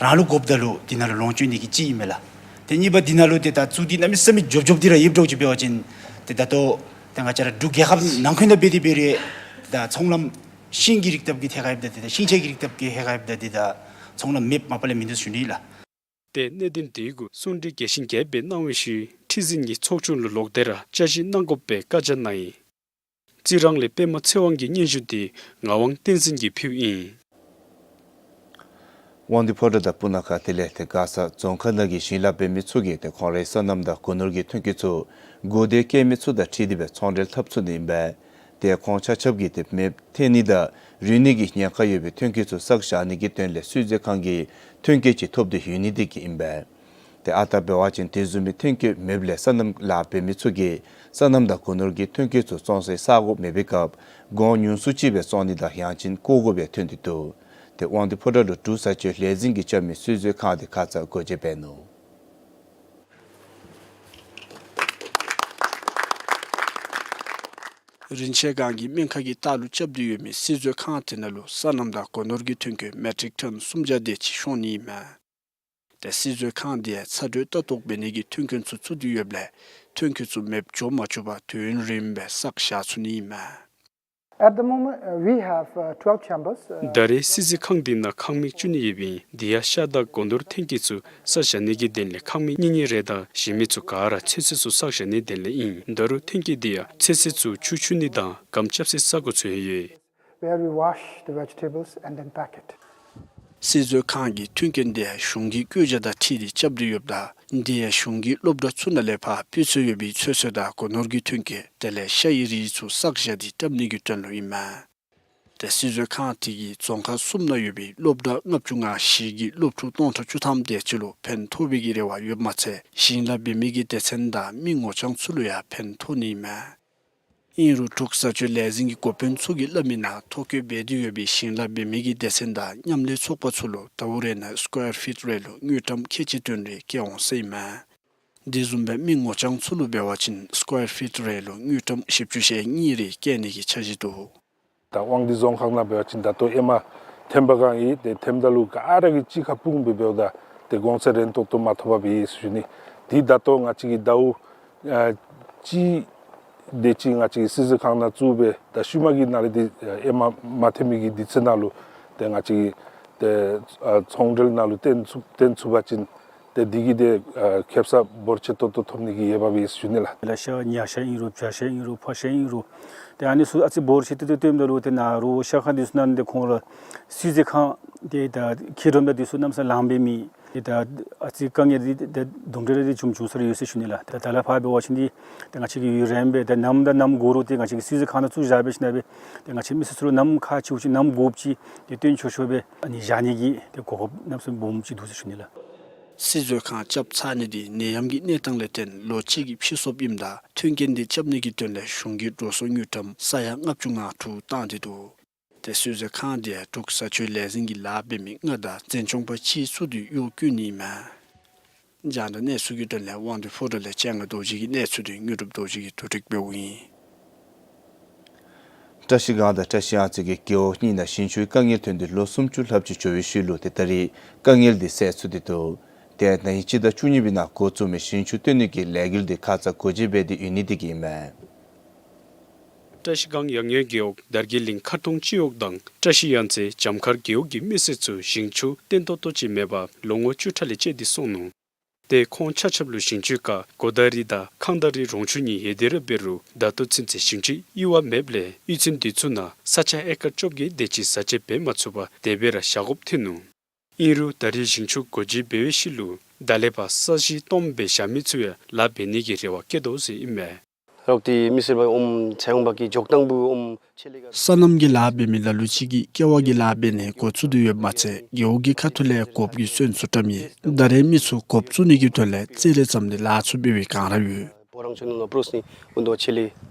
རང་ལུ་དགོཔ་ད་ལུ་འདི་ནང་ལུ་ལོངས་སྤྱོད་ནི་གི་ཅིག་ཨིན་མས་ལགས། ཏེ་གཉིས་པ་འདི་ནང་ལུ་ཏེ་ད་ཚུ་འདི་གནམ་མེད་ས་མེད་འཇོབ་འཇོབ་འདི་ར་ཡོདཔ་འདྲཝ་ཅིག་འབད་བ་ཅིན་ཏེ་ད་ལྟོ་ཏེ་ང་བཅས་ར་འབྲུག་རྒྱལ་ཁབ་ནང་འཁོད་ནང་འབད་དེ་འབད་རུང་ད་ཚོང་ལམ་ཤིང་གི་རིགས་ལྟབ་ཀྱི་ཐད་ཁར་འབདཝ་ད་འདི་ད་ཤིང་ཆས་ཀྱི་རིགས་ལྟབ་ཀྱི་ཐད་ཁར་འབདཝ་ད་འདི་ད་ཚོང་ལམ་མེདཔ་མ་པ་ལས་མིན་འདུག་ཞུ་ནི་ལགས། ཏེ་གནད་དོན་དེ་གུ་གསུང་གྲོས་རྒྱས་ཤིང་རྒྱསཔ་སྦེ་གནང་བའི་ཤུལ་ཁྲི་འཛིན་གྱིས་ཚོགས་ཆུང་ལུ་ལོག་སྟེ་ར་བཅའ་གཞི་གནང་དགོ་པའི་བཀའ་རྒྱ་གནང་ཡི། རྩི་རང་ལས་པདྨ་ཚེ་དབང་གི་སྙན་ཞུ་དེ་ངག་དབང་བསྟན་འཛིན་གྱིས་ཕུལཝ་ཨིན། དབང་འདུས་ཕོ་བྲང་དང་སྤུ་ན་ཁ་དེ་ལས་ཏེ་མགར་ས་རྫོང་ཁག་ནང་གི་ཞིང་ལཱ་འབད་མི་ཚུ་གིས་ཏེ་ཁོང་རའི་སོ་ནམ་དང་སྒོ་ནོར་གྱི་ཐོན་སྐྱེད་ཚུ་སྒོ་བདེ་བཀལ་མི་ཚུ་དང་འཁྲིལ་ཏེ་སྦེ་ཚོང་འབྲེལ་འཐབ་ཚུགས་ནི་ཨིན་པས། ཏེ་ཁོང་ཆ་ཁྱབ་ཀྱིས་ཏེ་མེདཔ་ཐལ་ནི་དང་རུལ་ནི་གི་ཉེན་ཁ་ཡོད་པའི་ཐོན་སྐྱེད་ཚུ་བསགས་བཞག་ནི་གི་དོན་ལས་སུད་བཟོ་ཁང་གི་ཐོན་སྐྱེད་ཅིག་ཐོབ་སྟེ་ཡོད་ནི་དེ་གིས་ཨིན་པས། ཏེ་ཨ་རྟག་འབད་བ་ཅིན་དེ་བཟུམ་མའི་ཐོན་སྐྱེད་མེདཔ་ལས་སོ་ནམ་ལཱ་འབད་མི་ཚུ་གིས་སོ་ནམ་དང་སྒོ་ནོར་གྱི་ཐོན་སྐྱེད་ཚུ་བཙོང་སའི་ས་གོ་མེད་པའི་སྐབས་གོང་ཉུང་སུ་ཅིག་སྦེ་བཙོང་ནི་དང་ཡང་ཅིན་བཀོ་དགོཔ་སྦེ་ཐོན་ཏེ་འདུག། ཏེ་དབང་འདུས་ཕོ་བྲང་ལུ་འབྲུག་བཟའ་སྤྱོད་ལས་འཛིན་གྱིས་རྐྱབ་མི་སུད་བཟོ་ཁང་དེ་ཁ་ཙ་སྒོ་འབྱེད་འབད་ནུག། རིན་ཆེན་སྒང་གི་སྨན་ཁང་གི་ལྟག་ལུ་རྐྱབ་སྟེ་ཡོད་མི་སིལ་བཟོ་ཁང་དེ་ནང་ལུ་སོ་ནམ་དང་སྒོ་ནོར་གྱི་ཐོན་སྐྱེད་མེ་ཊིག་ཊོན་སུམ་བརྒྱ་དེ་ཅིག་ཤོང་ནི་ཨིན་མས། ཏེ་སིལ་བཟོ་ཁང་དེ་ཚ་དྲོད་ལྟ་རྟོག་འབད་ནི་གི་མཐུན་རྐྱེན་ཚུ་ཚུད་དེ་ཡོདཔ་ལས་ཐོན་སྐྱེད་ཚུ་མེདཔ་འགྱོ་མ་བཅུག་པར་དུས་ཡུན་རིངམོ་སྦེ་བསགས་བཞག་ཚུགས་ནི་ཨིན་མས། At the moment, uh, we have, uh, twelve chambers, uh, ད་རེས་སིལ་བཟོ་ཁང་དེ་ནང་ཁང་མིག་བཅུ་གཉིས་ཡོདཔ་ཨིན། དེ་ཡང་ཤ་དང་སྒོ་ནོར་ཐོན་སྐྱེད་ཚུ་བསགས་བཞག་ནི་གི་དོན་ལས་ཁང་མིག་གཉིས་གཉིས་རེ་དང་གཞན་མི་ཚུ་ག་ར་ཚོད་བསྲེ་ཚུ་བསགས་བཞག་ནིའི་དོན་ལས་ཨིན། ད་རུང་ཐོན་སྐྱེད་དེ་ཡང་ཚོད་བསྲེ་ཚུ་ཆུ་འཁྱུ་ནི་དང་སྐམ་རྐྱབ་སའི་ས་གོ་ཚུ་ཡང་ཡོད། Where we wash the vegetables and then pack it. སིལ་བཟོ་ཁང་གི་མཐུན་རྐྱེན་དེ་ཡང་གཞུང་གི་བཀོད་རྒྱ་དང་འཁྲིལ་ཏེ་རྐྱབ་སྟེ་ཡོདཔ་ད་དེ་ཡང་གཞུང་གི་སློབ་གྲྭ་ཚུ་ནང་ལས་ཕར་སྤུས་ཚད་ཡོད་པའི་ཚོད་བསྲེ་དང་སྒོ་ནོར་གྱི་ཐོན་སྐྱེད་དེ་ལས་ཤའི་རིགས་ཚུ་བསགས་བཞག་སྟེ་བཏབ་ནི་གི་དོན་ལུ་ཨིན་མས། ཏེ་སིལ་བཟོ་ཁང་དེ་གིས་རྫོང་ཁག་གསུམ་ནང་ཡོད་པའི་སློབ་གྲྭ་ལྔ་བཅུ་ང་བཞི་གི་སློབ་ཕྲུག་སྟོང་ཕྲག་བཅུ་ཐམ་དེ་ཅིག་ལུ་ཕན་ཐོགས་པའི་གི་རེ་བ་ཡོདཔ་མ་ཚད་ཞིང་ལཱ་འབད་མི་གི་སྡེ་ཚན་དང་མི་ངོ་རྐྱང་ཚུ་ལུ་ཡང་ཕན་ཐོགས་ནི་ཨིན་མས། ཨིན་རུང་འབྲུག་བཟའ་སྤྱོད་ལས་འཛིན་གྱི་འགོ་དཔོན་ཚུ་གིས་སླབ་མི་ནང་ཐོ་བཀོད་འབད་དེ་ཡོད་པའི་ཞིང་ལཱ་འབད་མི་གི་སྡེ་ཚན་དང་མཉམ་ལས་ཚོགས་པ་ཚུ་ལུ་ཟླཝ་རེ་ནང་སི་ཀོ་ཡར་ཕིཊ་རེ་ལུ་དངུལ་ཀྲམ་ཁལ་གཅིག་བདུན་རེ་བཀལ་འོང་ཟེར་ཨིན་མས། དེ་བཟུམ་སྦེ་མི་ངོ་རྐྱང་ཚུ་ལུ་འབད་བ་ཅིན་སི་ཀོ་ཡར་ཕིཊ་རེ་ལུ་དངུལ་ཀྲམ་བཞི་བཅུ་ཞེ་གཉིས་རེ་བཀལ་ནི་གི་འཆར་གཞི་འདུག། ད་དབང་འདུས་རྫོང་ཁག་ནང་འབད་བ་ཅིན་ད་ལྟོ་ཨེ་མ་ཐེམ་པ་གང་ཨིན་ཏེ་ཐེམ་ད་ལུ་ག་ར་གིས་གཅིག་ཁར་སྤུངས་སྦེ་འབདཝ་ད་ཏེ་གོང་ཚད་རན་ཏོག་ཏོ་མ་ཐོབ་པར་སྦེ་ཡོད་ཟེར་ཞུ་ནི། དེ་ད་ལྟོ་ང་བཅས་ཀྱིས་ཟླཝ་ཨ་གཅིག་དེ་ཅིག་ང་བཅས་ཀྱིས་སིལ་བཟོ་ཁང་ནང་བཙུགས་སྦེ་ད་ཤུལ་མ་གི་ནང་ལས་ཏེ་ཨེ་མ་མ་ཐེམ་མི་གི་དུས་ཚོད་ནང་ལུ་ཏེ་ང་བཅས་ཀྱིས་ཏེ་ཨ་ཚོང་འབྲེལ་ནང་ལུ་བརྟེན་ཚུགས་བརྟེན་ཚུགས་པ་ཅིན་ ཏེ་འདི་གིས་ཏེ་ཨ་ཁེབ་ས་འབོར་ཆེ་ཏོག་ཏོ་ཐོབ་ནི་གི་འོས་འབབ་ཡོད་ཟེར་ཞུ་ནི་ལགས། ལ་ཤ་ཉ་ཤ་ཨིན་རུང་བྱ་ཤ་ཨིན་རུང་ཕག་ཤ་ཨིན་རུང་ཏེ་ཨ་ནི་ཚུ་ཨ་ཙི་འབོར་ཆེ་ཏོག་ཏོ་ཐོནམ་ད་ལུ་ཏེ་ནཱ་རོགས་ཤ་ཁང་འདི་ཚུ་ནང་ཏེ་ཁོང་ར་བསིལ་མཛོད་ཁང་ཏེ་ད་ཁྱི་འདྲོམ་དང་འདི་ཚུ་གནམ་ས་ལངམ་འབད་མི་ཏེ་ད་ཨ་ཙི་དཀའ་ངལ་འདི་ཏེ་དུམ་གྲ་རེ་འདི་བྱུང་བྱུང་ས་ར་ཡོད་ཟེར་ཞུ་ནི་ལགས། ད་ད་ལས་ཕར་འབད་བ་ཅིན་འདི་ཏེ་ང་བཅས་ཀྱི་ཡུན་རིངམོ་སྦེ་ད་ནམ་དང་ནམ་དགོ་རུང་ཏེ་ང་བཅས་ཀྱིས་བསིལ་མཛོད་ཁང་ནང་བཙུགས་བཞག་འབད་ཞིནམ་ལས་ཏེ་ང་བཅས་མི་སེར་ཚུ་ལུ་ནམ་ཁག་ཆེཝ་ཅིག་ནམ་དགོཔ་ཅིག་ཏེ་སྟོན་ཆོག་ཆོ་སྦེ་ཨ་ནི་བཞག་ནི་གི་ཏེ་གོ་སྐབས་གནམ་ས་སྦོམ་ཅིག་འདུག་ཟེར་ཞུ་ནི་ལགས། བསིལ་མཛོད་ཁང་རྐྱབ་ཚར་ནི་འདི་ནད་ཡམས་ཀྱི་གནས་སྟངས་ལས་བརྟེན་ལོ་གཅིག་གིས་ཕྱིས་སོཔ་ཨིནམ་ད་མཐུན་རྐྱེན་འདི་རྐྱབ་ནི་གི་དོན་ལས་གཞུང་གིས་འགྲོ་སོང་དངུལ་ཀྲམ་ས་ཡ་ལྔ་བཅུ་ང་དྲུག་བཏང་སྟེ་འདུག། ཏེ་བསིལ་མཛོད་ཁང་འདི་འབྲུག་བཟའ་སྤྱོད་ལས་འཛིན་གྱི་ལཱ་འབད་མི་ལྔ་དང་འཛིན་སྐྱོང་པ་གཅིག་ཚུ་འདི་གཡོག་བཀོལ་ནི་ཨིན་མས། རྒྱང་བསྒྲགས་གནས་ཚུལ་གྱི་དོན་ལས་དབང་འདུས་ཕོ་བྲང་ལས་སྤྱན་སྔ་རྡོ་རྗེ་གི་གནས་ཚུལ་འདི་དངོས་གྲུབ་རྡོ་རྗེ་གིས་བསྡུ་སྒྲིག་འབདཝ་ཨིན། བཀྲ་ཤིས་སྒང་དང་བཀྲ་ཤིས་གཡང་རྩེ་གི་རྒེད་འོག་གཉིས་ནང་ཞིང་ཆུའི་དཀའ་ངལ་ཐོན་ཏེ་ལོ་སུམ་ཅུ་ལྷགཔ་ཅིག་འགྱོ་བའི་ཤུལ་ལུ་ཏེ་ད་རེས་དཀའ་ངལ་འདི་སེལ་ཚུགས་ཏེ་འདུག། ཏེ་ན་ཧིང་སྤྱི་ཟླ་བཅུ་གཉིས་པའི་ནང་འགོ་བཙུགས་མི་ཞིང་ཆུ་བཏོན་ནི་གི་ལས་འགུལ་འདི་ཁ་ཙ་སྒོ་འབྱེད་འབད་དེ་ཡོད་ནི་འདི་གིས་ཨིན་མས། བཀྲ་ཤིས་སྒང་ཡར་ངོའི་རྒེད་འོག་དར་རྒྱས་གླིང་མཁར་གྲོང་སྤྱི་འོག་དང་བཀྲ་ཤིས་གཡང་རྩེ་བྱམས་མཁར་རྒེད་འོག་གི་མི་སེར་ཚུ་ཞིང་ཆུ་བཏོན་ཏོག་ཏོ་ཅིག་མེད་པར་ལོ་ངོ་བཅུ་ཕྲག་ལས་བཅད་དེ་སོང་ནུག། ཏེ་ཁོང་ཆ་ཁྱབ་ལུ་ཞིང་ཆུའི་ཁར་གོ་ད་རི་དང་ཁང་ད་རི་རོང་ཆུ་གཉིས་ཡོད་དེ་ར་འབད་རུང་ད་ལྟོ་ཚུན་ཚོད་ཞིང་ཆུའི་གཡུར་བ་མེདཔ་ལས་གཡུས་ཚན་འདི་ཚུ་ནང་ས་ཆ་ཨེ་ཀར་བཅོ་བརྒྱད་དེ་ཅིག་བཟའ་བཅའ་འབད་མ་ཚུགས་པར་དེ་སྦེ་ར་བཞག་དགོཔ་ཐོན་ནུག། ཨིན་རུང་ད་རེས་ཞིང་ཆུ་སྒོ་འབྱེད་འབད་བའི་ཤུལ་ལུ་ད་ལས་ཕར་ས་གཞི་སྟོངམ་སྦེ་བཞག་མི་ཚུ་ཡང་ལཱ་འབད་ནི་གི་རེ་བ་བསྐྱེད་དོ་ཟེར་ཨིན་མས། རོགས་ཏེ་མི་སེར་བ་ཨོམ་ཚེ་ཡོང་བ་གི་འཇོག་ཐངས་བུ་ཨོམ་ཆེ་ལེ་ག། སོ་ནམ་གྱི་ལཱ་འབད་མི་ལ་ལུ་ཅིག་གིས་ཀེ་བ་གི་ལཱ་འབད་ནི་འགོ་བཙུགས་ཏེ་ཡོདཔ་མ་ཚད་རྒེད་འོག་གི་ཁ་ཐུག་ལས་གོགཔ་གི་སོན་ཚུ་བཀྲམ་ཡི། ད་རེས་མི་ཚུ་གོགཔ་བཙུགས་ནི་གི་དོན་ལས་རྩིས་ལས་བརྩམས་ཏེ་ལཱ་ཚུ་འབད་བའི་བསྒང་ར་ཡོད། པོ་རང་ཚུ་ནང་ལུ་པྲོས་ནི་ཨུན་དོ་ཆེ་ལེ་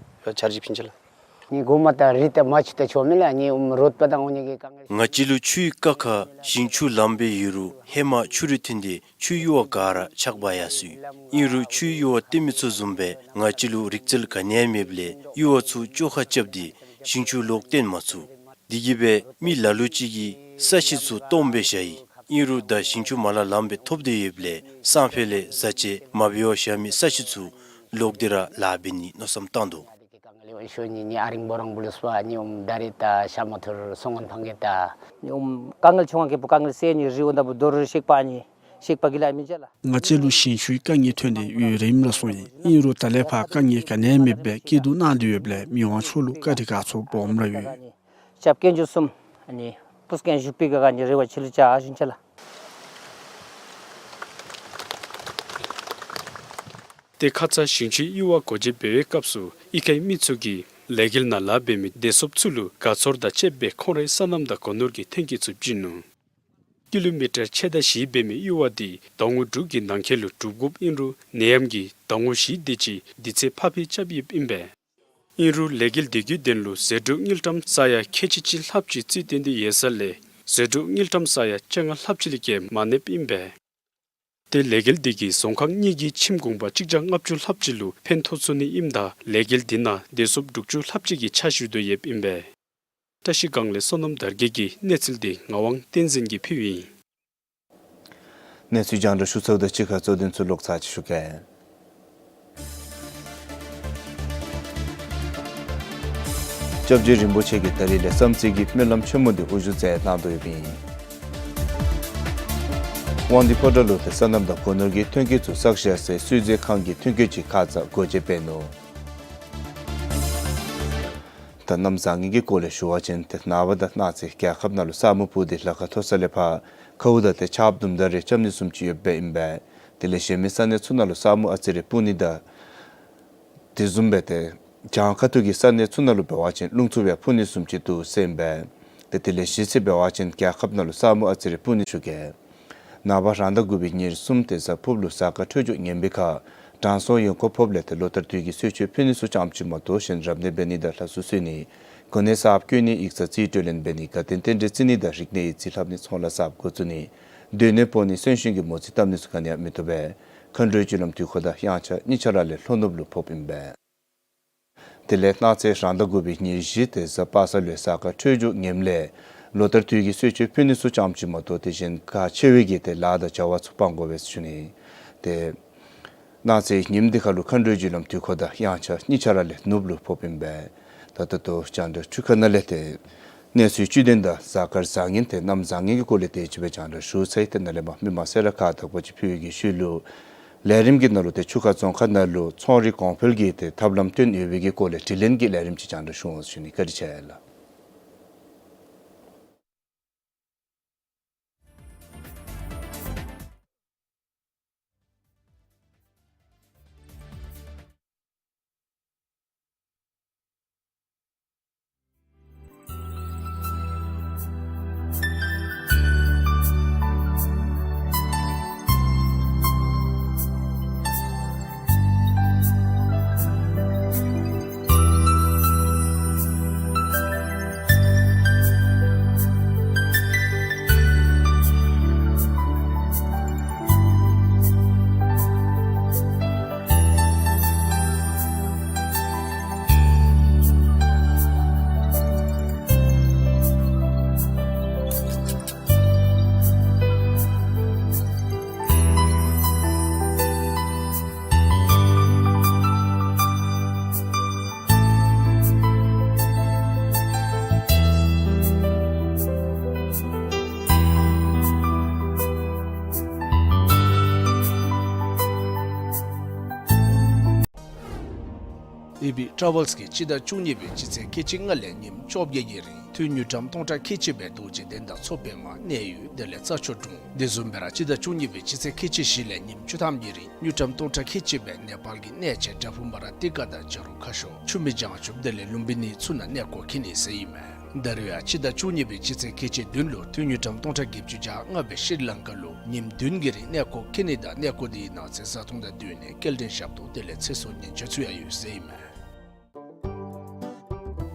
ཆར་གྱིས་ཕྱིན་ཅི་ལགས། ནི་གོ་མ་ད་རི་ད་མ་ཆུ་ད་ཆོ་མི་ལ་ནི་ཨོམ་རོད་པ་དང་འོ་ནི་གི་གང་། ང་བཅས་ལུ་ཆུའི་ཀ་ཁར་ཞིང་ཆུ་ལངམ་སྦེ་ཡོད་རུང་ཧེ་མ་ཆུ་རུད་ཐོན་ཏེ་ཆུའི་གཡུར་བ་ག་ར་ཆག་འབག་ཡར་སོ་ཡི། ཨིན་རུང་ཆུའི་གཡུར་བ་བཏོན་མི་ཚུ་བཟུམ་སྦེ་ང་བཅས་ལུ་རིག་རྩལ་ག་ནི་ཡང་མེདཔ་ལས་གཡུར་བ་ཚུ་བཅོ་ཁ་རྐྱབ་སྟེ་ཞིང་ཆུ་ལོག་བཏོན་མ་ཚུགས། དེ་གིས་སྦེ་མི་ལ་ལུ་ཅིག་གིས་ས་གཞི་ཚུ་སྟོངམ་སྦེ་བཞག་ཡི། ཨིན་རུང་ད་ཞིང་ཆུ་མ་ལ་ལངམ་སྦེ་ཐོབ་སྟེ་ཡོདཔ་ལས་སང་ཕོད་ལས་བཟའ་བཅའ་མ་འབད་བར་བཞག་མི་ས་གཞི་ཚུ་ལོག་སྟེ་ར་ལཱ་འབད་ནིའི་མནོ་བསམ་བཏང་དོ། ནི་ཨོམ་དཀའ་ངལ་ཆུང་ང་གི་བུ་དཀའ་ངལ་སེལ་ནི་རི་འོང་ད་བུ་རྡོ་རུ་ཤེག་པ་ནི་ཤེག་པ་གི་ལ་མི་ཅ་ལ། ང་བཅས་ལུ་ཞིང་ཆུའི་དཀའ་ངལ་ཐོན་ཏེ་ཡུན་རིངམོ་ར་སོང་ཡི། ཨིན་རུང་ད་ལས་ཕར་དཀའ་ངལ་ག་ནི་ཡང་མེདཔ་སྦེ་སྐྱིད་སྡུག་གནང་སྟེ་ཡོདཔ་ལས་མི་དབང་མཆོག་ལུ་བཀའ་དྲིན་དགའ་ཚོར་སྦོམ་ར་ཡོད། ཆབ་ཀེན་ཇུ་གསུམ་ཨ་ནི་པུས་ཀེན་ཞུ་པི་ག་ག་ནི་རེ་བ་ཆེ་ལུ་ཅ་ཨ་ཞུན་ཅ་ལགས། ཏེ་ཁ་ཙ་ཞིང་ཆུའི་གཡུར་བ་སྒོ་འབྱེད་འབད་བའི་སྐབས་སུ་ཨི་ཁའི་མི་ཚུ་གིས་ལས་འགུལ་ནང་ལཱ་འབད་མི་བདེ་སྲུངཔ་ཚུ་ལུ་དགའ་ཚོར་དང་བཅསཔ་སྦེ་ཁོང་རའི་སོ་ནམ་དང་སྒོ་ནོར་གྱི་ཐོན་སྐྱེད་ཚུ་བྱིན་ནུག། ཀི་ལོ་མི་ཊར་ཕྱེད་དང་བཞི་འབད་མི་གཡུར་བ་འདི་ཟླ་ངོ་དྲུག་གི་ནང་འཁོད་ལུ་གྲུབ་དགོཔ་ཨིན་རུང་ནད་ཡམས་ཀྱིས་ཟླ་ངོ་བཞི་དེ་ཅིག་དུས་ཚོད་ཕར་འཕུལ་རྐྱབ་ཡོདཔ་ཨིན་པས། ཨིན་རུང་ལས་འགུལ་འདི་གི་དོན་ལུ་ཟད་འགྲོ་དངུལ་ཀྲམ་ས་ཡ་ཁལ་གཅིག་གཅིག་ལྷགཔ་ཅིག་རྩིས་བཏོན་ཏེ་ཡོད་ས་ལས་ཟད་འགྲོ་དངུལ་ཀྲམ་ས་ཡ་བཅོ་ལྔ་ལྷགཔ་ཅིག་ལས་བརྒལ་མ་གནསཔ་ཨིན་པས། ཏེ་ལས་འགུལ་འདི་གིས་རྫོང་ཁག་གཉིས་ཀྱི་ཁྱིམ་གུང་པ་གཅིག་བརྒྱ་ལྔ་བཅུ་ལྷགཔ་ཅིག་ལུ་ཕན་ཐོགས་ཚུགས་ནི་ཨིནམ་ད་ལས་འགུལ་འདི་ནང་བདེ་སྲུངཔ་དྲུག་ཅུ་ལྷགཔ་ཅིག་གིས་ཕྱག་ཞུ་དོ་ཡོདཔ་ཨིན་པས། བཀྲ་ཤིས་སྒང་ལས་སོ་ནམ་དར་རྒྱས་ཀྱི་གནས་ཚུལ་འདི་ངག་དབང་བསྟན་འཛིན་གྱིས་ཕུལཝ་ཨིན། གནས་ཚུལ་རྒྱང་བསྒྲགས་ཞུ་ཚརཝ་དང་གཅིག་ཁར་གཙོ་དོན་ཚུ་ལོག་ཚར་ཅིག་ཞུ་གེ། སྐྱབས་རྗེ་རིན་པོ་ཆེ་གིས་ད་རིས་ལས་བསམ་རྩེ་གི་སྨོན་ལམ་ཆེན་མོ་འདི་དབུ་བཞུགས་མཛད་གནང་དོ་ཡོདཔ་ཨིན། དབང་འདུས་ཕོ་བྲང་ལུ་ཏེ་སོ་ནམ་དང་སྒོ་ནོར་གྱི་ཐོན་སྐྱེད་ཚུ་བསགས་བཞག་སའི་བསིལ་མཛོད་ཁང་གི་ཐོན་སྐྱེད་ཅིག་ཁ་ཙ་སྒོ་འབྱེད་འབད་ནུག། ད་གནམ་བཟང་ངན་གྱི་སྐོར་ལས་ཞུ་བ་ཅིན་ཏེ་ནངས་པ་དང་གནངས་ཚེ་རྒྱལ་ཁབ་ནང་ལུ་ས་སྨུག་སྤུབས་ཏེ་ལ་ཁ་མཐོ་ས་ལས་ཕར་ཁཝ་དང་ཏེ་ཆརཔ་དུམ་གྲ་རེ་རྐྱབ་ནི་བཟུམ་ཅིག་ཡོདཔ་ཨིན་པས། དེ་ལས་གཞན་མི་ས་གནས་ཚུ་ནང་ལུ་ས་སྨུག་ཨ་ཙི་རེ་སྤུབས་ནི་དང་དེ་བཟུམ་སྦེ་ཏེ་བྱང་ཁ་ཐུག་གི་ས་གནས་ཚུ་ནང་ལུ་འབད་བ་ཅིན་རླུང་འཚུབ་ཡང་འཕུ་ནི་བཟུམ་ཅིག་འདུག་ཟེར་ཨིན་པས། ཏེ་དེ་ལས་གཞི་རྩ་འབད་བ་ཅིན་རྒྱལ་ཁབ་ནང་ལུ་ས་སྨུག་ཨ་ཙི་རེ་སྤུབས་ནི་ཞུ་གེ། ནངས་པ་རང་ཟླ་དགུ་པའི་ཉེར་གསུམ་ཏེ་གཟའ་ཕུརཔ་ལུ་གཟའ་སྐར་འཕྲོད་སྦྱོར་ངནམ་སྦེ་ཁར་དྲང་སྲོང་ཡོན་ཁོ་ཕོགཔ་ལས་ཏེ་ལོ་ལྟར་དུས་ཀྱི་གསོལ་མཆོད་ཕུལ་ནི་ཚུ་ཙམ་ཅིག་མ་གཏོགས་གཞན་རབ་གནས་འབད་ནི་དང་ལྷ་གསོལ་གསོལ་ནི་གོ་གནས་གསརཔ་བསྐོ་ནི་ཡིག་ཚང་རྩིས་སྤྲོད་ལེན་འབད་ནི་དགའ་སྟོན་རྟེན་འབྲེལ་བརྩི་ནི་དང་རིག་གནས་ཡིག་རྩིས་ལྷབ་ནི་ཚོང་ལཱ་གསརཔ་འགོ་བཙུགས་ནི་སྡོད་གནས་སྤོ་ནི་གསོན་གཤིན་གྱི་མོ་རྩིས་བཏབ་ནི་ཚུ་ག་ནི་ཡང་མི་བཏུབ་པས། མཁའ་འགྲོའི་རྒྱུ་ལམ་དུས་འཁོར་དང་དབྱངས་འཆར་གཉིས་ཆ་ར་ལས་ལྷོ་ནུབ་ལུ་ཕོགཔ་ཨིན་པས། དེ་ལས་གནངས་ཚེ་རང་ཟླ་དགུ་པའི་ཉེར་བཞི་ཏེ་གཟའ་པ་སངས་ལུ་གཟའ་སྐར་འཕྲོད་སྦྱོར་ངནམ་ལས་ལོ་ལྟར་དུས་ཀྱི་གསོལ་མཆོད་ཕུལ་ནི་ཚུ་ཙམ་ཅིག་མ་གཏོགས་དེ་གཞན་གལ་ཆེ་བའི་གི་ཏེ་ལཱ་དང་བྱ་བ་ཚུ་སྤང་དགོ་པས་ཟེར་ཞུ་ནི། ཏེ་གནངས་ཚེ་ཉིནམ་འདི་ཁར་ལུ་མཁའ་འགྲོའི་རྒྱུ་ལམ་དུས་འཁོར་དང་དབྱངས་འཆར་གཉིས་ཆ་ར་ལས་ནུབ་ལུ་ཕོགཔ་ཨིན་པས། ད་ད་ལྟོ་རྒྱང་བསྒྲགས་འཕྲུལ་ཁང་ནང་ལས་ཏེ་ གནས་ཚུལ་བཅུད་ལྡན་དང་གཟའ་སྐར་བཟང་ངན་ཏེ་གནམ་བཟང་ངན་གྱི་སྐོར་ལས་ཏེ་ཅིག་སྦེ་རྒྱང་བསྒྲགས་ཞུ་ཚར་ཡི། ཏེ་ནཱ་ལས་མར་མི་མང་གསལ་བསྒྲགས་ཁག་དག་པ་ཅིག་ཕུལ་བའི་ཤུལ་ལུ་ལས་རིམ་གྱི་ནང་ལུ་ཏེ་ཆུ་ཁ་རྫོང་ཁག་ནང་ལུ་ཚོང་རིག་གོང་འཕེལ་གྱི་ཏེ་ཐབས་ལམ་བཏོན་ཡོད་པའི་གི་སྐོར་ལས་དྲི་ལན་གྱི་ལས་རིམ་ཅིག་རྒྱང་བསྒྲགས་ཞུ་འོང་ཞུ་ནི། བཀའ་དྲིན་ཆེ་ལགས། ཨེ་བི་ཊ་རེ་ཝེལསི་གིས་སྤྱི་ཟླ་བཅུ་གཉིས་པའི་སྤྱི་ཚེས་ཁལ་གཅིག་ལྔ་ལས་ཉིནམ་བཅོ་བརྒྱད་ཀྱི་རིང་དངུལ་ཀྲམ་སྟོང་ཕྲག་ཁལ་གཅིག་སྦེ་རྡོ་རྗེ་གདན་དང་མཚོ་པདྨ་གནས་ཡུལ་དེ་ལས་རྩྭ་མཆོག་གྲོང་། དེ་བཟུམ་སྦེ་ར་སྤྱི་ཟླ་བཅུ་གཉིས་པའི་སྤྱི་ཚེས་ཁལ་གཅིག་བཞི་ལས་ཉིནམ་བཅུ་ཐམ་གྱི་རིང་དངུལ་ཀྲམ་སྟོང་ཕྲག་ཁལ་གཅིག་སྦེ་ནེ་པཱལ་གྱི་གནས་ཆེན་བྲག་ཕུག་མ་ར་ཏི་ཀ་དང་བྱ་རུང་ཁ་ཤོར་ཆུ་མིག་བྱང་ཆུབ་དེ་ལས་ལུམྦི་ནི་ཚུ་ནང་གནས་སྐོར་འཁྱིད་ནི་ཟེར་ཨིན་མས། ད་རུང་ཡང་སྤྱི་ཟླ་བཅུ་གཉིས་པའི་སྤྱི་ཚེས་ཁལ་གཅིག་བདུན་ལུ་དངུལ་ཀྲམ་སྟོང་ཕྲག་བརྒྱད་ཅུ་གྱ་ལྔ་སྦེ་ཤྲི་ལང་ཀ་ལུ་ཉིནམ་བདུན་གྱི་རིང་གནས་སྐོར་འཁྱིད་ནི་དང་གནས་སྐོར་དེའི་ནང་གསེས་བཟའ་འཐུང་དང་སྡོད་གནས་སྐྱེལ་འདྲེན་ཞབས་ཏོག་དེ་ལས་ཚེ་སྲོག་ཉེན་བཅོལ་ཚུ་ཡང་ཡོད་ཟེར་ཨིན་མས།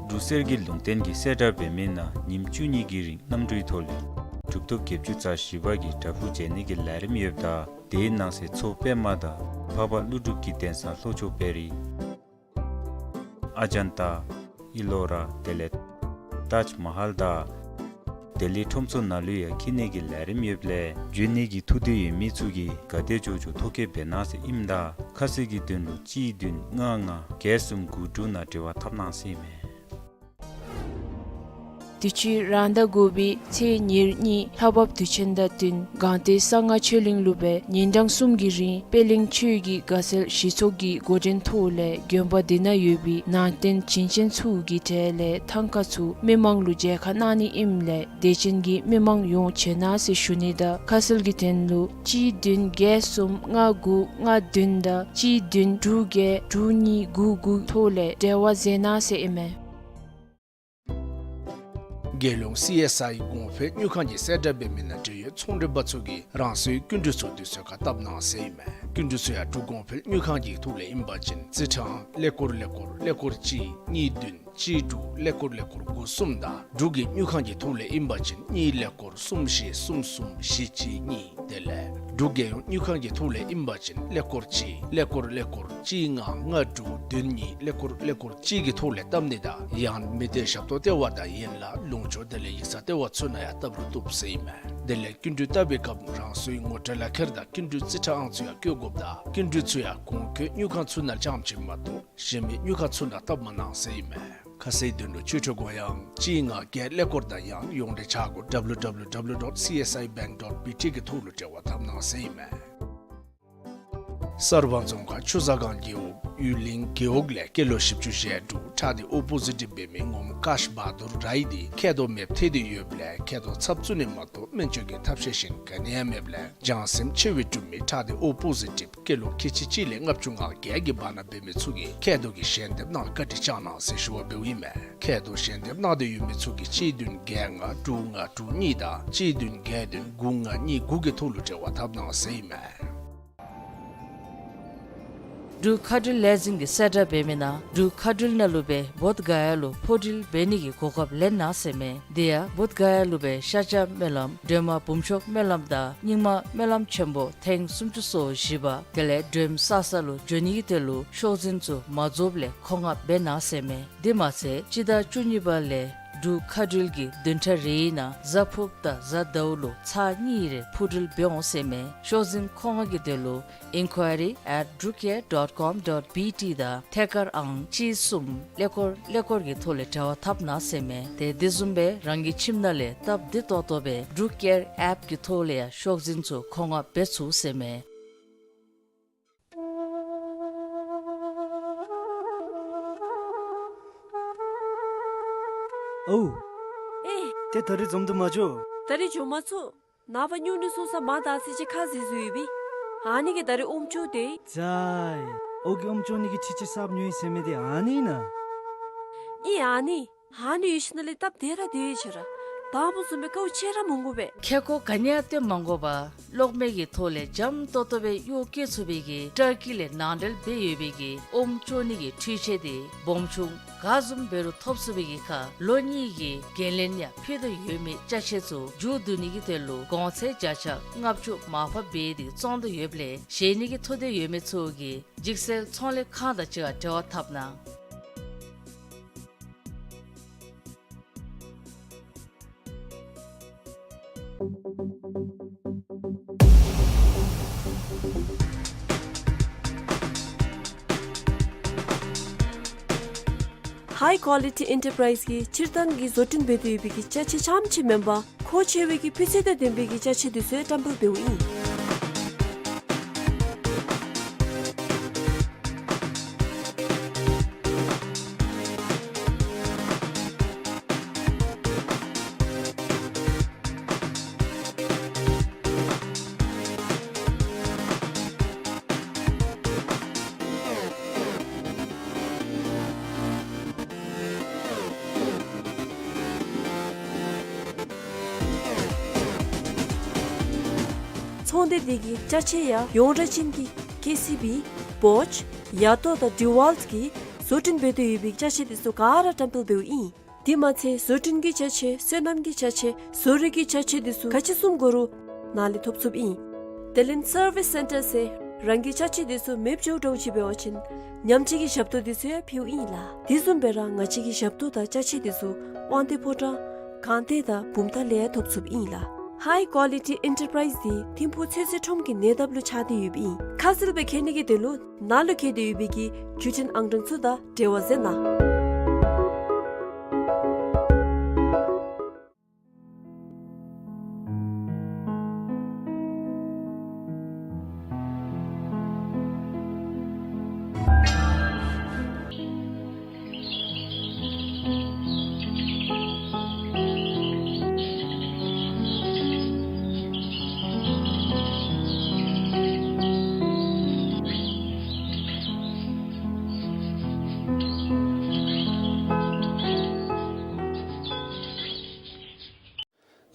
འབྲུག་གསེར་གྱི་ལུང་བསྟན་གྱིས་གསལ་བསྒྲགས་འབད་མི་ནང་ཉིནམ་བཅུ་གཉིས་ཀྱི་རིང་གནམ་གྲུའི་ཐོག་ལས་གྲུབ་ཐོབ་བརྒྱད་ཅུ་རྩ་བཞི་པ་གི་བྲག་ཕུག་མཇལ་ནི་གི་ལས་རིམ་ཡོདཔ་ད་དེའི་ནང་གསེས་མཚོ་པདྨ་དང་འཕགས་པ་ཀླུ་སྒྲུབ་ཀྱི་གདན་ས་ལྷོ་ཕྱོགས་དཔལ་རི་ཨ་ཇན་ཏ་ཨི་ལོ་ར་དེ་ལས་ཏཱཇ་མ་ཧཱལ་དང་ལྡི་ལི་ཁྲོམ་ཚོགས་ནང་ལུ་ཡང་འཁྱིད་ནི་གི་ལས་རིམ་ཡོདཔ་ལས་འབྱོན་ནི་གི་ཐུགས་འདོད་ཡོད་མི་ཚུ་གིས་ག་དེ་མགྱོགས་མགྱོགས་ཐོ་བཀོད་འབད་གནང་ཟེར་ཨིནམ་ད་ཁ་གསལ་གྱི་དོན་ལུ་གཅིག་བདུན་ལྔ་ལྔ་བརྒྱད་གསུམ་དགུ་དྲུག་ནང་འབྲེལ་བ་འཐབ་གནང་ཟེར་ཨིན་མས། དུས་ཅི་རང་ཟླ་དགུ་པའི་ཚེས་ཉེར་གཉིས་ལྷ་བབས་དུས་ཆེན་དང་བསྟུན་སྒང་སྟེང་གསང་སྔགས་ཆོས་གླིང་ལུ་སྦེ་ཉིན་གྲངས་གསུམ་གྱི་རིང་པད་གླིང་ཆོས་ཀྱི་དགའ་ཚལ་གཞི་ཚོགས་ཀྱི་འགོ་འདྲེན་ཐོག་ལས་དགོན་པ་དེ་ནང་ཡོད་པའི་ནང་རྟེན་བྱིན་ཅན་ཚུ་གི་གྲལ་ལས་ཐང་ཀ་ཚུ་མི་མང་ལུ་མཇལ་ཁ་གནང་ནི་ཨིནམ་ལས་དད་ཅན་གྱི་མི་མང་ཡོངས་བྱོན་གནང་ཟེར་ཞུ་ནི་དང་ཁ་གསལ་གྱི་དོན་ལུ་གཅིག་བདུན་བརྒྱད་གསུམ་ལྔ་དགུ་ལྔ་བདུན་དང་གཅིག་བདུན་དྲུག་བརྒྱད་དྲུག་གཉིས་དགུ་དགུ་ཐོག་ལས་འབྲེལ་བ་མཛད་གནང་ཟེར་ཨིན་མས། རྒྱལ་ཡོངས་སི་ཨེསི་ཨའི་གོང་འཕེལ་དངུལ་ཁང་གི་གསལ་བསྒྲགས་འབད་མི་ནང་འབྲེལ་ཡོད་ཚོང་འབྲེལ་པ་ཚུ་གིས་རང་སོའི་སྐྱིན་འགྲུལ་ཚུ་དུས་ཚོད་ཁར་བཏབ་གནང་ཟེར་ཨིན་མས། སྐྱིན་འགྲུལ་ཚུ་ཡང་འབྲུག་གོང་འཕེལ་དངུལ་ཁང་གི་ཐོག་ལས་ཨིན་པ་ཅིན་རྩིས་ཁྲའང་ཀླད་ཀོར་ཀླད་ཀོར་ཀླད་ཀོར་གཅིག་གཉིས་བདུན་གཅིག་དྲུག་ཀླད་ཀོར་ཀླད་ཀོར་དགུ་གསུམ་དང་འབྲུག་གི་དངུལ་ཁང་གི་ཐོག་ལས་ཨིན་པ་ཅིན་གཉིས་ཀླད་ཀོར་གསུམ་བཞི་གསུམ་གསུམ་བཞི་གཅིག་གཉིས། དེ་ལས་འབྲུག་རྒྱལ་ཡོངས་དངུལ་ཁང་གི་ཐོག་ལས་ཨིན་པ་ཅིན་ཀླད་ཀོར་གཅིག་ཀླད་ཀོར་ཀླད་ཀོར་གཅིག་ལྔ་ལྔ་དྲུག་བདུན་གཉིས་ཀླད་ཀོར་ཀླད་ཀོར་གཅིག་གི་ཐོག་ལས་བཏབ་ནི་དང་ཡང་མི་སྡེ་ཞབས་ཏོག་ལྟེ་བ་དང་ཡན་ལག་ལུང་ཕྱོགས་དེ་ལས་ཡིག་ཚང་ལྟེ་བ་ཚུ་ནང་ཡང་བཏབ་རུང་བཏུབ་ཟེར་ཨིན་མས། དེ་ལས་སྐྱིན་འགྲུལ་བཏབ་པའི་སྐབས་རང་སོའི་ངོ་སྤྲོད་ལག་ཁྱེར་དང་སྐྱིན་འགྲུལ་རྩིས་ཁྲའང་ཚུ་ཡང་བཀོད་དགོཔ་ད་སྐྱིན་འགྲུལ་ཚུ་ཡང་གོང་འཁོད་དངུལ་ཁང་ཚུ་ནང་རྐྱངམ་ཅིག་མ་གཏོགས་གཞན་མི་དངུལ་ཁང་ཚུ་ནང་བཏབ་མ་གནང་ཟེར་ཨིན་མས། ཁ་གསལ་དོན་ལུ་ཆོས་འཕྲོ་གོ་ཡང་གཅིག་ལྔ་བརྒྱད་ཀླད་ཀོར་དང་ཡང་ཡོངས་འབྲེལ་ཆ་སྒོ་W W W dot C S I bank dot B T གི་ཐོག་ལུ་འབྲེལ་བ་འཐབ་གནང་ཟེར་ཨིན་མས། གསར་སྤང་རྫོང་ཁག་ཆུ་བཟང་སྒང་རྒེད་འོག་ཡུལ་གླིང་རྒེད་འོག་ལས་སྐྱེས་ལོ་བཞི་བཅུ་ཞེ་དྲུག་ཁྲག་སྡེ་ཨོ་པོ་ཟི་ཊིབ་འབད་མི་ངོམ་ཀཱཤ་བྷ་དུར་རའི་འདི་མཁལ་རྡོག་མེདཔ་ཐལ་ཏེ་ཡོདཔ་ལས་མཁལ་རྡོག་ཚབ་བཙུགས་ནི་མ་གཏོགས་སྨན་བཅོས་ཀྱི་ཐབས་ཤེས་གཞན་ག་ནི་ཡང་མེདཔ་ལས་བྱང་སེམས་ཆེ་བའི་འབྲུག་མི་ཁྲག་སྡེ་ཨོ་པོ་ཟི་ཊིབ་སྐྱེས་ལོ་ཁལ་གཅིག་གཅིག་ལས་ལྔ་བཅུ་ང་བརྒྱད་ཀྱི་བར་ན་འབད་མི་ཚུ་གིས་མཁལ་རྡོག་གི་ཞལ་འདེབས་གནང་བཀའ་དྲིན་བསྐྱང་གནང་ཟེར་ཞུ་བ་འབདཝ་ཨིན་མས། མཁལ་རྡོག་ཞལ་འདེབས་གནང་སྟེ་ཡོད་མི་ཚུ་གིས་གཅིག་བདུན་བརྒྱད་ལྔ་དྲུག་ལྔ་དྲུག་གཉིས་དང་གཅིག་བདུན་བརྒྱད་བདུན་དགུ་ལྔ་གཉིས་དགུ་གི་ཐོག་ལུ་འབྲེལ་བ་འཐབ་གནང་ཟེར་ཨིན་མས། འབྲུག་མཁའ་འགྲུལ་ལས་འཛིན་གྱིས་གསལ་བསྒྲགས་འབད་མི་ནང་འབྲུག་མཁའ་འགྲུལ་ནང་ལུ་སྦེ་བོདྷ་ག་ཡ་ལུ་འཕུར་འགྲུལ་འབད་ནི་གི་གོ་སྐབས་ལེན་གནང་ཟེར་མས། དེ་ཡང་བོདྷ་ག་ཡ་ལུ་སྦེ་ཤཱཀྱ་སྨོན་ལམ་སྒྲོལ་མ་འབུམ་ཤོག་སྨོན་ལམ་དང་རྙིང་མ་སྨོན་ལམ་ཆེན་པོ་ཐེངས་སུམ་ཅུ་སོ་བཞི་པ་དེ་ལས་སྒྲོལམ་གསར་ས་ལུ་འབྱོན་ནི་གི་དོན་ལུ་ཤོག་འཛིན་ཚུ་མ་རྫོགསཔ་ལས་མཁོ་མངགས་འབད་གནང་ཟེར་མས། དེ་མ་ཚད་སྤྱི་ཟླ་བཅུ་གཉིས་པ་ལས་ འབྲུག་མཁའ་འགྲུལ་གྱིས་བདུན་ཕྲག་རེའི་ནང་གཟའ་ཕུརཔ་དང་གཟའ་ཟླཝ་ལུ་ཚར་གཉིས་རེ་འཕུར་འགྲུལ་འབད་འོང་ཟེར་མས། ཤོག་འཛིན་མཁོ་མངགས་ཀྱི་དོན་ལུ་inquiry at drukair dot com dot B T དང་ཐད་ཀར་ཨང་གཅིག་གསུམ་ཀླད་ཀོར་ཀླད་ཀོར་གྱི་ཐོག་ལས་འབྲེལ་བ་འཐབ་གནང་ཟེར་མས། ཏེ་དེ་བཟུམ་སྦེ་རང་གི་ཁྱིམ་ནང་ལས་སྟབས་བདེ་ཏོག་ཏོ་སྦེ་འབྲུག་ཨེར་ཨེཔ་ཀྱི་ཐོག་ལས་ཡང་ཤོག་འཛིན་ཚུ་མཁོ་མངགས་འབད་ཚུགས་ཟེར་མས། ཨོ། ཨེ། ཏེ་ད་རིས་འཛོམས་དུ་མ་འགྱོ། ད་རིས་འགྱོ་མ་ཚུགས། ནངས་པ་སྨྱུང་གནས་སོང་ས་མར་དར་ཚིལ་ཅིག་ཁ་བཟེད་བཟོ་ཡོད་པས། ཨ་ནི་གིས་ད་རིས་ཨོམ་སྐྱོར་ཏེ། ཙ་ཨེ། ཨོ་གི་ཨོམ་སྐྱོར་ནི་གི་འཕྲུལ་ཆས་གསརཔ་ཉོ་ཡི་ཟེར་མི་དེ་ཨ་ནི་ཨིན་ན། ཨིན་ཨ་ནི། ཨ་ནི་ཡོད་ཞིནམ་ལས་སྟབས་བདེ་ར་བདེ་ཡོད་ཆེ་ར། དང་པ་བཟུམ་སྦེ་དཀའཝ་སྤྱད་ར་མི་དགོ་པས། ཁེ་ཀོ་ག་ནི་ཡང་སྟོན་མ་དགོ་པར་གློག་མེ་གི་ཐོག་ལས་འཇམ་ཏོག་ཏོ་སྦེ་གཡོག་བཀོལ་ཚུགས་པའི་གི་ཊར་ཀི་ལས་ནང་འབྲེལ་འབད་ཡོད་པའི་གི་ཨོམ་སྐྱོར་ནི་གི་འཕྲུལ་ཆས་དེ་སྦོམ་ཆུང་ག་བཟུམ་འབད་རུང་ཐོབ་ཚུགས་པའི་གི་ཁར་ལོ་གཉིས་ཀྱི་འགན་ལེན་ཡང་ཕུལ་དོ་ཡོད་མི་ཅ་ཆས་ཚུ་མཇུག་བསྡུ་ནི་གི་དོན་ལུ་གོང་ཚད་བརྒྱ་ཆ་ལྔ་བཅུ་མར་ཕབ་འབད་དེ་བཙོང་དོ་ཡོདཔ་ལས་བཞེས་ནི་གི་ཐོབ་འདོད་ཡོད་མི་ཚུ་གིས་འགྱིག་སེལ་ཚོང་ལས་ཁང་དང་གཅིག་ཁར་འབྲེལ་བ་འཐབ་གནང་། High Quality Enterprise གིས་སྤྱིར་བཏང་གི་བཟོ་སྐྲུན་འབད་དེ་ཡོད་པའི་གི་ཅ་ཆས་རྐྱངམ་ཅིག་མེན་པར་མཁོ་ཆེ་བའི་གི་སྤུས་ཚད་དང་ལྡན་པའི་གི་ཅ་ཆས་དེ་ཚུ་ཡང་བཀྲམ་སྤེལ་འབདཝ་ཨིན། ཚོང་སྡེ་འདི་གི་ཅ་ཆས་ཡང་ཡོངས་གྲགས་ཅན་གྱི་ཀེ་སི་བི། བོཆ། ཡ་ཏོ་དང་ཌི་ཝཱལཊ་གིས་བཟོ་སྐྲུན་འབད་དེ་ཡོད་པའི་ཅ་ཆས་དེ་ཚུ་ག་ར་བཀྲམ་སྤེལ་འབདཝ་ཨིན། དེ་མ་ཚད་བཟོ་སྐྲུན་གྱི་ཅ་ཆས་སོ་ནམ་གྱི་ཅ་ཆས་བཟོ་རིག་གི་ཅ་ཆས་དེ་ཚུ་ག་ཅི་བཟུམ་དགོ་རུང་ནཱ་ལས་ཐོབ་ཚུགསཔ་ཨིན། དེ་ལས་སར་བིས་སེན་ཊར་ཟེར་རང་གི་ཅ་ཆས་དེ་ཚུ་མེདཔ་འགྱོ་འགྱོཝ་ཅིག་འབད་བ་ཅིན་ཉམས་བཅོས་ཀྱི་ཞབས་ཏོག་དེ་ཚུ་ཡང་ཕུལཝ་ཨིན་ལགས། དེ་བཟུམ་སྦེ་ར་ང་བཅས་ཀྱི་ཞབས་ཏོག་དང་ཅ་ཆས་དེ་ཚུ་དབང་འདུས་ཕོ་བྲང་གངས་ཏེ་དང་བུམ་ཐང་ལས་ཡང་ཐོབ་ཚུགསཔ་ཨིན་ལགས། High Quality Enterprise འདི་ཐིམ་ཕུག་ཚོད་བསྲེ་ཁྲོམ་གྱི་ཉེ་འདབས་ལུ་ཆགས་ཏེ་ཡོདཔ་ཨིན། ཁ་གསལ་སྦེ་མཁྱེན་ནི་གི་དོན་ལུ་ནཱ་ལུ་བཀོད་དེ་ཡོད་པའི་གི་བརྒྱུད་འཕྲིན་ཨང་གྲངས་ཚུ་དང་འབྲེལ་བ་མཛད་གནང་།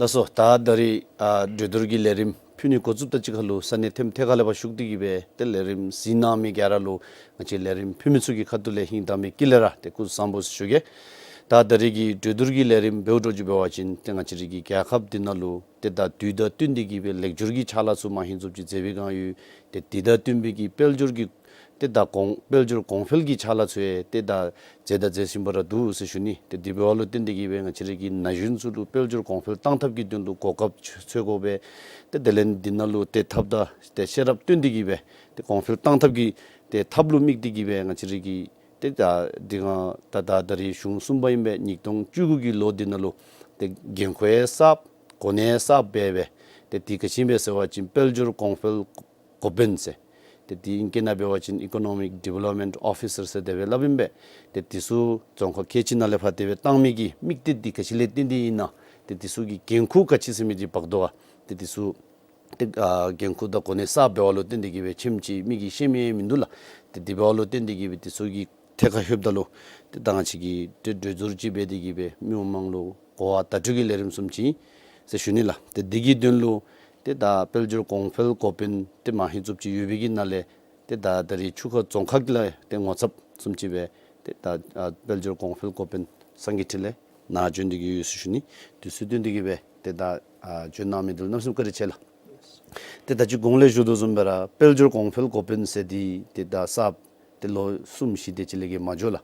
ལགས་སོ། ད་ད་རིས་ཨ་གྲོས་བསྡུར་གྱི་ལས་རིམ་ཕུལ་ནི་འགོ་བཙུགསཔ་དང་གཅིག་ཁར་ལུ་ས་གནས་ཐེམ་ཐད་ཁ་ལས་ཕར་ཞུགས་ཏེ་གི་སྦེ་ཏེ་ལས་རིམ་གཟིགས་གནང་མི་ག་ར་ལུ་ང་བཅས་ལས་རིམ་ཕུལ་མི་ཚུ་གི་ཁ་ཐུག་ལས་ཧིང་དྭངས་མའི་དཀྱིལ་ལས་ར་ཏེ་སྐུ་གཟུགས་བཟང་པོ་ཟེར་ཞུ་གེ། ད་ད་རིས་ཀྱི་གྲོས་བསྡུར་གྱི་ལས་རིམ་འབདཝ་འདྲཝ་ཅིག་འབད་བ་ཅིན་ཏེ་ང་བཅས་རའི་གི་རྒྱལ་ཁབ་འདི་ནང་ལུ་ཏེ་ད་དུས་དང་བསྟུན་ཏེ་གི་སྦེ་ལེགས་བསྒྱུར་གྱི་ཕྱག་ལཱ་ཚུ་མ་ཧེ་ཙམ་ཅིག་མཛད་པའི་བསྒང་ཡོད། ཏེ་དེ་དང་བསྟུན་པའི་གི་དཔལ་འབྱོར་གྱི་ཏེ་ད་གོང་དཔལ་འབྱོར་གོང་འཕེལ་གྱི་ཕྱག་ལཱ་ཚུ་ཡང་ཏེ་ད་མཛད་དང་མཛད་བཞིན་པ་ར་འདུག་ཟེར་ཞུ་ནི། ཏེ་དེ་འབདཝ་ལུ་བརྟེན་ཏེ་གི་སྦེ་ང་བཅས་རའི་གི་ན་གཞོན་ཚུ་ལུ་དཔལ་འབྱོར་གོང་འཕེལ་གཏང་ཐབས་ཀྱི་དོན་ལུ་གོ་སྐབས་འཚོལ་དགོ་པས། ཏེ་དེ་ལས་འདི་ནང་ལུ་ཏེ་ཐབས་དང་ཏེ་ཤེས་རབ་བཏོན་ཏེ་གི་སྦེ་ཏེ་གོང་འཕེལ་གཏང་ཐབས་ཀྱི་ཏེ་ཐབས་ལུ་དམིགས་ཏེ་གི་སྦེ་ང་བཅས་རའི་གི་ཏེ་ད་འདི་ག་ད་ད་ད་རིས་གཞུང་གསུམ་པ་ཨིན་པས། ཉིས་སྟོང་བཅུ་དགུ་གི་ལོ་འདི་ནང་ལུ་ཏེ་འགན་ཁུར་ཡང་གསརཔ་གོ་གནས་ཡང་གསརཔ་སྦེ་སྦེ་ཏེ་འདི་ག་ཅི་ཨིན་པས་ཟེར་བ་ཅིན་དཔལ་འབྱོར་གོང་འཕེལ་འགོ་དཔོན་ཟེར། ཏེ་འདི་ཨིང་སྐད་ནང་འབད་བ་ཅིན་Economic Development Officer ཟེར་དེ་སྦེ་སླབ་ཨིན་པས། ཏེ་འདི་ཚུ་རྫོང་ཁག་ཁལ་གཅིག་ནང་ལས་ཕར་དེ་སྦེ་བཏང་མི་གི་དམིགས་གཏད་འདི་ག་ཅི་ལས་བརྟེན་ཏེ་ཨིན་ན། ཏེ་འདི་ཚུ་གི་འགན་ཁུར་ག་ཅི་ཟེར་མི་འདི་འབག་དོ་ག། ཏེ་འདི་ཚུ་ཏེ་ཨ་འགན་ཁུར་དང་གོ་གནས་གསརཔ་འབདཝ་ལུ་བརྟེན་ཏེ་གི་སྦེ་ཁྱིམ་གཅིག་མི་གིས་ཤེས་མི་མིན་འདུག་ལགས། ཏེ་འདི་འབདཝ་ལུ་བརྟེན་ཏེ་གི་སྦེ་འདི་ཚུ་གི་ཐད་ཁར་ལྷོདཔ་ད་ལུ་ཏེ་ད་ང་བཅས་ཀྱིས་ཏེ་གྲོས་བསྡུར་ཅིག་འབད་དེ་གི་སྦེ་མི་དབང་མང་ལུ་གོ་བ་བརྡ་སྤྲོད་ཀྱི་ལས་རིམ་བཟུམ་ཅིག་ཨིན་ཟེར་ཞུ་ནི་ལགས། ཏེ་འདི་གི་དོན་ལུ་ཏེ་ད་དཔལ་འབྱོར་གོང་འཕེལ་འགོ་དཔོན་ཏེ་མ་ཧེ་ཙམ་ཅིག་ཡོད་པའི་གི་ནང་ལས་ཏེ་ད་ད་རིས་ཆུ་ཁ་རྫོང་ཁག་གི་ལས་ཏེ་ངོ་ཚབ་བཟུམ་ཅིག་སྦེ་ཏེ་ད་ཨ་དཔལ་འབྱོར་གོང་འཕེལ་འགོ་དཔོན་སངས་རྒྱས་འཕྲིན་ལས་ནཱ་བྱོན་ཏེ་གི་ཡོད་ཟེར་ཞུ་ནི། དུས་ཚོད་བཏོན་ཏེ་གི་སྦེ་ཏེ་ད་ཨ་བྱོན་གནང་མི་འདི་ལུ་གནམ་མེད་ས་མེད་བཀའ་དྲིན་ཆེ་ལགས། ཏེ་ད་ཅི་གོང་ལས་ཞུ་དོ་བཟུམ་སྦེ་ར་དཔལ་འབྱོར་གོང་འཕེལ་འགོ་དཔོན་ཟེར་འདི་ཏེ་ད་གསརཔ་ཏེ་ལོ་གསུམ་བཞི་དེ་ཅིག་ལས་བརྒལ་མ་འགྱོ་ལགས།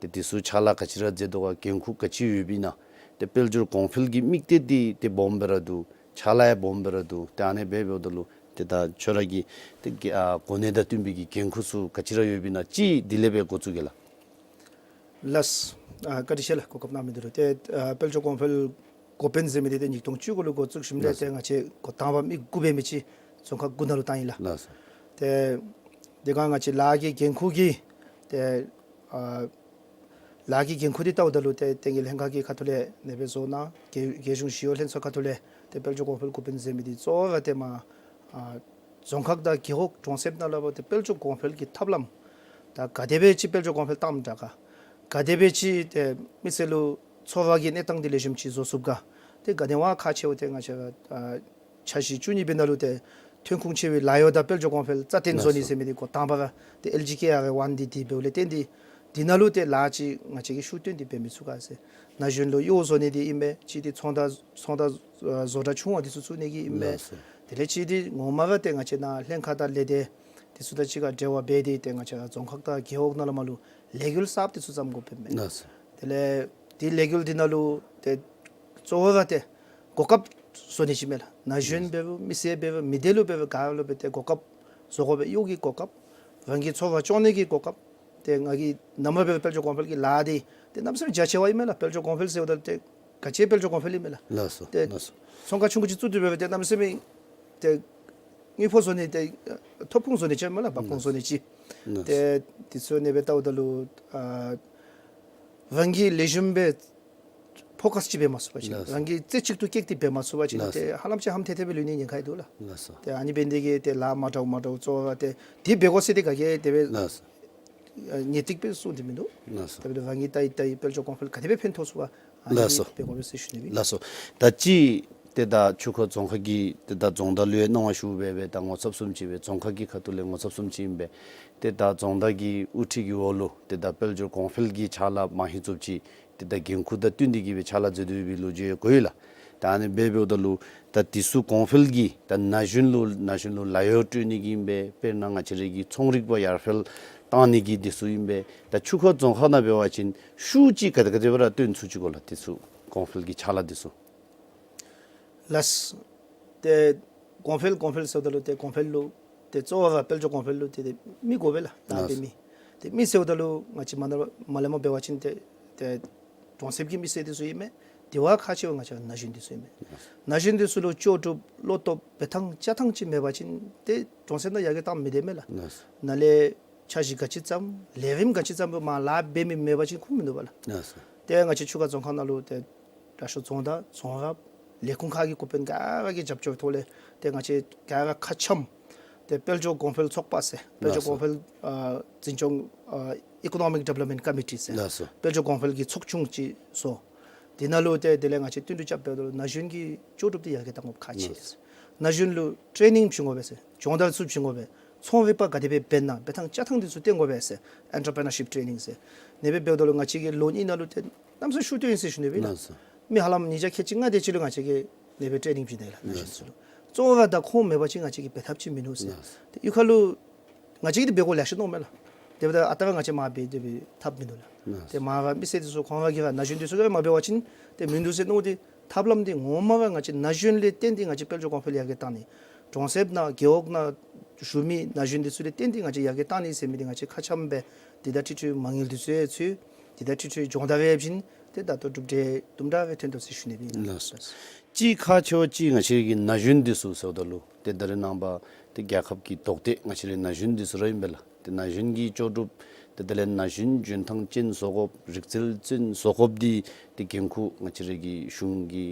ཏེ་འདི་ཚུ་ཕྱག་ལཱ་ག་ཅི་ར་མཛད་དོ་ག། འགན་ཁུར་ག་ཅི་ཡོདཔ་ཨིན་ན། ཏེ་དཔལ་འབྱོར་གོང་འཕེལ་གྱི་དམིགས་གཏད་འདི་ཏེ་སྦོམ་སྦེ་ར་འདུག། ཕྱག་ལཱ་ཡང་སྦོམ་སྦེ་ར་འདུག། ཏེ་ཨ་ནི་སྦེ་འབདཝ་ད་ལུ་ཏེ་ད་ཁྱོད་ར་གི་ཏེ་གི་ཨ་གོ་གནས་དང་བསྟུན་པའི་གི་འགན་ཁུར་ཚུ་ག་ཅི་ར་ཡོདཔ་ཨིན་ན་ཅིག་དེ་ལས་སྦེ་འགོ་བཙུགས་གེ་ལགས། ལགས། ཨ་བཀའ་དྲིན་ཆེ་ལགས། གོ་སྐབས་གནང་མི་འདི་ལུ། ཏེ་ཨ་དཔལ་འབྱོར་གོང་འཕེལ་འགོ་དཔོན་ཟེར་མི་འདི་ཏེ་ཉིས་སྟོང་བཅུ་དགུ་ལུ་འགོ་བཙུགས་ཞིནམ་ལས་ལགས་ཏེ་སོ། ང་བཅས་འགོ་དང་པ་མི་དགུ་འབད་མི་ཅིག་རྫོང་ཁག་དགུ་ནང་ལུ་བཏང་ཡི་ལགས། ལགས་སོ། ཏེ་དེ་སྒང་ང་བཅས་ལཱ་གི་འགན་ཁུར་གྱི་ཏེ་ཨ་ལཱ་གི་འགན་ཁུར་འདི་བལྟཝ་ད་ལུ་ཏེ་བསྟན་རྒྱས་ལྷན་ཁག་གི་ཁ་ཐུག་ལས་ཨ་ནེ་སྦེ་བཟོ་གནང་། རྒྱལ་རྒྱལ་གཞུང་ཞི་གཡོག་ལྷན་ཚོགས་ཁ་ཐུག་ལས་ཏེ་དཔལ་འབྱོར་གོང་འཕེལ་འགོ་དཔོན་ཟེར་མི་འདི་གཙོ་བོ་ར་ཏེ་མར་ཨ་རྫོང་ཁག་དང་རྒེད་འོག་གྲོང་གསེབ་ནང་ལུ་འབད་དེ་དཔལ་འབྱོར་གོང་འཕེལ་གྱི་ཐབས་ལམ་ད་ག་དེ་སྦེ་ཅིག་དཔལ་འབྱོར་གོང་འཕེལ་བཏངམ་དྲག་ག། ག་དེ་སྦེ་ཅིག་ཏེ་མི་སེར་ལུ་འཚོ་བ་གི་གནས་སྟངས་འདི་ལེགས་ཤོམ་ཅིག་བཟོ་ཚུགས་ག། ཏེ་ག་ནི་བ་ཁག་ཆེཝ་ཏེ་ང་བཅས་ཨ་འཆར་གཞི་བཅུ་གཉིས་པའི་ནང་ལུ་ཏེ་ཐོན་ཁུངས་ཆེ་བའི་ལཱ་གཡོག་དང་དཔལ་འབྱོར་གོང་འཕེལ་རྩ་བརྟན་བཟོ་ནི་ཟེར་མི་འདི་འགོ་དང་པ་ར་ཏེ་ཨེལ་ཇི་ཀེ་ཨར་ཨེ་ཝན་འདི་འདི་འབདཝ་ལས་བརྟེན་ཏེ་འདི་ནང་ལུ་ཏེ་ལཱ་ཅིག་ང་བཅས་ཀྱིས་ཤུགས་བཏོན་ཏེ་འབད་མི་ཚུགས་ག་ཟེར། ན་གཞོན་ལུ་གཡོག་བཟོ་ནི་འདི་ཨིན་པས། གཅིག་འདི་ཚོང་རྟགས་ཚོང་རྟགས་ཨ་བཟོ་གྲྭ་ཆུང་བ་འདི་ཚུ་བཙུགས་ནི་གི་ཨིན་པས། ལགས་སོ། དེ་ལས་གཅིག་འདི་ངོ་མ་ར་ཏེ་ང་བཅས་ནཱ་ལྷན་ཁག་དང་ལས་སྡེ་འདི་ཚུ་དང་གཅིག་ཁར་འབྲེལ་བ་འབད་དེ་ཏེ་ང་བཅས་རྫོང་ཁག་དང་རྒེད་འོག་ནང་ལུ་མར་ལུ་ལས་འགུལ་གསརཔ་འདི་ཚུ་བརྩམ་དགོཔ་ཨིན་པས། ལགས་སོ། དེ་ལས་འདི་ལས་འགུལ་འདི་ནང་ལུ་ཏེ་གཙོ་བོ་ར་ཏེ་གོ་སྐབས་བཟོ་ནི་ཅིག་མས་ལགས། ན་གཞོན་ལགས་སོ། འབདཝ་མི་སེར་འབདཝ་མི་སྡེ་ལུ་འབདཝ་ག་ར་ལུ་འབད་དེ་གོ་སྐབས་བཟོ་དགོ་པས། གཡོག་གི་གོ་སྐབས། རང་གི་འཚོ་བ་སྐྱོང་ནི་གི་གོ་སྐབས། ཏེ་ང་གིས་ནམ་ར་འབད་དཔལ་འབྱོར་གོང་འཕེལ་གྱི་ལཱ་འདི་ཏེ་གནམ་མེད་ས་མེད་རྒྱ་ཆེ་བ་ཨིན་མས་ལགས། དཔལ་འབྱོར་གོང་འཕེལ་ཟེརཝ་ད་ཏེ་ག་ཅི་དཔལ་འབྱོར་གོང་འཕེལ་ཨིན་མས་ལགས། ལགས་སོ། ཏེ་ལགས་སོ། ཚོང་ཁང་ཆུང་ཀུ་ཅིག་བཙུགས་ཏེ་འབདཝ་ཏེ་གནམ་མེད་ས་མེད་ཏེ་དངུལ་ཕོགས་བཟོ་ནི་ཏེ་ཐོབ་ཁུངས་བཟོ་ནི་ཅིག་མས་ལགས། འབབ་ཁུངས་བཟོ་ནི་ཅིག། ལགས་སོ། ཏེ་འདི་ཚུ་ཨ་ནེ་སྦེ་བལྟཝ་ད་ལུ་ཨ་རང་གིས་ལེགས་ཤོམ་སྦེ་ཕོ་ཀཱས་ཅིག་འབད་མ་ཚུགས་པ་ཅིན་ལགས་སོ། རང་གིས་རྩེ་གཅིག་ཏུ་བཀལ་ཏེ་འབད་མ་ཚུགས་པ་ཅིན་ལགས་སོ། ཏེ་ཧ་ལམ་ཅིག་ཧམ་ཐལ་ཐལ་སྦེ་ལུས་ནིའི་ཉེན་ཁ་ཡང་འདུག་ལགས། ལགས་སོ། ཏེ་ཨ་ནི་འབད་ནི་འདི་གིས་ཏེ་ལཱ་མ་འདྲཝ་མ་འདྲཝ་གཙོ་བོ་ར་ཏེ་འདི་འབད་དགོ་ཟེར་ཏེ་ག་གིས་དེ་སྦེ་ལགས་སོ། ཨ་ངེས་ཏིག་སྦེ་གསུངས་ཏེ་མིན་འདུག། ལགས་སོ། དེ་འབདཝ་ད་རང་གིས་བལྟ་ཡི་བལྟ་ཡི་དཔལ་འབྱོར་གོང་འཕེལ་ག་དེ་སྦེ་ཕན་ཐོགས་ཚུགས་པ་ཨ་ནི་ལགས་སོ། འབད་དགོ་པས་ཟེར་ཞུ་ནི་ཨིན། ལགས་སོ། ད་ཅི་ཏེ་ད་ཆུ་ཁ་རྫོང་ཁག་གི་ཏེ་ད་རྫོང་བདག་ལུ་ཡང་གནང་བ་ཞུ་སྦེ་སྦེ་ད་ངོ་ཚབ་བཟུམ་ཅིག་སྦེ་རྫོང་ཁག་གི་ཁ་ཐུག་ལས་ངོ་ཚབ་བཟུམ་ཅིག་ཨིན་པས། ཏེ་ད་རྫོང་བདག་གི་དབུ་ཁྲིད་ཀྱི་འོག་ལུ་ཏེ་ད་དཔལ་འབྱོར་གོང་འཕེལ་གྱི་ཕྱག་ལཱ་མང་ཧེང་ཙམ་ཅིག་ཏེ་ད་འགན་ཁུར་དང་བསྟུན་ཏེ་གིས་སྦེ་ཕྱག་ལཱ་མཛད་དོ་བའི་ལོ་རྒྱུས་གོ་ཡི་ལགས། ད་ཨ་ནི་སྦེ་འབདཝ་ད་ལུ་ད་འདི་ཚུ་གོང་འཕེལ་གྱི་ད་ན་གཞོན་ལུ་ན་གཞོན་ལུ་ལཱ་གཡོག་སྤྲོད་ནི་གི་ཨིན་པས། དཔེར་ན་ང་བཅས་རའི་གི་ཚོང་རིག་པ་ཡར་འཕེལ་བཏང་ནི་གི་འདི་ཚུ་ཨིན་པས། ད་ཆུ་ཁ་རྫོང་ཁག་ནང་འབད་བ་ཅིན་ཤུགས་ཅིག་ག་དེ་ག་དེ་སྦེ་ར་བཏོན་ཚུགས་ཅི་གོ་ལགས། འདི་ཚུ་གོང་འཕེལ་གྱི་ཕྱག་ལཱ་འདི་ཚུ། ལགས། ཏེ་གོང་འཕེལ་གོང་འཕེལ་ཟེརཝ་ད་ལུ་ཏེ་གོང་འཕེལ་ལུ་ཏེ་གཙོ་བོ་ར་དཔལ་འབྱོར་གོང་འཕེལ་ལུ་ཏེ་ཏེ་མི་དགོ་པས་ལགས། ལཱ་འབད་མི། ཏེ་མི་ཟེརཝ་ད་ལུ་ང་བཅས་མ་ན་མ་ལས་མར་འབད་བ་ཅིན་ཏེ་ཏེ་གྲོང་གསེབ་ཀྱི་མི་སེར་འདི་ཚུ་ཨིན་མས། དེ་བ་ཁག་ཆེ་བ་ང་བཅས་ན་གཞོན་འདི་ཚུ་ཨིན་མས། ན་གཞོན་འདི་ཚུ་ལུ་ལྕོགས་གྲུབ་བློ་སྟོབས་འབད་ཐངས་བྱ་ཐངས་ཅིག་མེད་པ་ཅིན་ཏེ་གྲོང་གསེབ་ནང་ཡར་རྒྱས་བཏང་མི་བཏུབ་མས་ལགས། ལགས། ནཱ་ལས་འཆར་གཞི་ག་ཅི་བརྩམ་ལས་རིམ་ག་ཅི་བརྩམ་སྦེ་མར་ལཱ་འབད་མི་མེད་པ་ཅིན་ཁུངས་མིན་འདུག་པ་ལགས། ལགས་སོ། ཏེ་ང་བཅས་ཆུ་ཁ་རྫོང་ཁག་ནང་ལུ་ཏེ་དྲག་ཤོས་རྫོང་བདག་རྫོང་རབ་ལས་ཁུངས་ཁག་གི་འགོ་དཔོན་ག་ར་གི་རྒྱབ་སྐྱོར་ཐོག་ལས་ཏེ་ང་བཅས་ག་ར་ཁ་འཆམ་ཏེ་དཔལ་འབྱོར་གོང་འཕེལ་ཚོགས་པ་ཟེར་དཔལ་འབྱོར་ལགས་སོ། གོང་འཕེལ་ཨ་འཛིན་སྐྱོང་ཨ་Economic Development Committee ཟེར་ལགས་སོ། དཔལ་འབྱོར་གོང་འཕེལ་གྱི་ཚོགས་ཆུང་ཅིག་བཟོ། དེ་ནང་ལུ་ཏེ་དེ་ལས་ང་བཅས་བསྟུན་གྲོས་རྐྱབ་འབདཝ་ད་ལུ་ན་གཞོན་གྱི་ལྕོགས་གྲུབ་འདི་ཡར་རྒྱས་གཏང་དགོཔ་ཁག་ཆེ། ལགས་སོ། ན་གཞོན་ལུ་ཊེ་ནིང་བྱིན་དགོ་པས་ཟེར། སྦྱོང་བརྡར་ཚུ་བྱིན་དགོ་པས། ཚོང་རིག་པ་ག་དེ་སྦེ་འབད་ན་འབད་ཐངས་བྱ་ཐངས་འདི་ཚུ་སྟོན་དགོ་པས་ཟེར། Entrepreneurship Training ཟེར། ཨ་ནི་སྦེ་འབདཝ་ད་ལུ་ང་བཅས་ཀྱིས་ལོ་གཉིས་ནང་ལུ་ཏེ་གནམ་མེད་ས་མེད་ཤུགས་བཏོན་ཡི་ཟེར་ཞུ་ནི་ཨིན་ལགས། ལགས་སོ། མི་ཧ་ལམ་ཉིས་བརྒྱ་ཁལ་གཅིག་ལྔ་དེ་ཅིག་ལུ་ང་བཅས་ཀྱིས་ཨ་ནི་སྦེ་ཊེ་ནིང་བྱིན་ཡི་ལགས། ན་གཞོན་ཚུ་ལུ། ལགས་སོ། གཙོ་བོ་ར་ད་ཁོང་མེད་པ་ཅིན་ང་བཅས་ཀྱིས་འབད་ཐབས་ཅིག་མིན་འདུག་ཟེར། ལགས་སོ། ཏེ་གཡུས་ཁ་ལུ་ང་བཅས་ཀྱིས་འདི་འབད་དགོ་ལེ་ཤ་མནོཝ་མས་ལགས། དེ་འབདཝ་ད་ཨ་རྟག་ར་ང་བཅས་མར་འབད་དེ་སྦེ་ཐབས་མིན་འདུག་ལགས། ལགས། ཏེ་མར་ར་མི་སེར་འདི་ཚུ་ཁོང་ར་གིས་ར་ན་གཞོན་འདི་ཚུ་གིས་མ་འབད་བ་ཅིན་ཏེ་མིན་འདུག་ཟེར་མནོ་སྟེ་ཐབས་ལམ་འདི་ངོ་མ་ར་ང་བཅས་ན་གཞོན་ལས་བརྟེན་ཏེ་ང་བཅས་དཔལ་འབྱོར་གོང་འཕེལ་ཡར་རྒྱས་བཏང་ནི། གྲོང་གསེབ་ནང་རྒེད་འོག་ནང་བཞུགས་མི་ན་གཞོན་འདི་ཚུ་ལས་བརྟེན་ཏེ་ང་བཅས་ཡར་རྒྱས་བཏང་ནི་ཟེར་མི་འདི་ང་བཅས་ཁ་འཆམ་སྦེ་འདི་དང་འཁྲིལ་འཁྲིལ་མ་དངུལ་འདི་ཚུ་ཡང་ཚུད། འདི་དང་འཁྲིལ་འཁྲིལ་སྦྱོང་བརྡར་ཡང་བྱིན། ཏེ་ད་ལྟོ་གྲུབ་འབྲས་དུམ་གྲ་སྦེ་ཐོན་དོ་ཟེར་ཞུ་ནི་ཨིན། ལགས་སོ། གཅིག་ཁག་ཆེ་བ་གཅིག་ང་བཅས་ཀྱི་ན་གཞོན་འདི་ཚུ་ཟེརཝ་ད་ལུ་ཏེ་ད་རེས་ནངས་པ་ཏེ་རྒྱལ་ཁབ་ཀྱི་དོགས་གཏད་ང་བཅས་རའི་ན་གཞོན་འདི་ཚུ་ར་ཨིན་པས་ལགས། ཏེ་ན་གཞོན་གྱི་ལྕོགས་གྲུབ་ཏེ་དེ་ལས་ན་གཞོན་འཇོན་ཐང་ཅན་བཟོ་དགོཔ་རིག་རྩལ་ཅན་བཟོ་དགོཔ་འདི་ཏེ་འགན་ཁུར་ང་བཅས་རའི་གི་གཞུང་གི་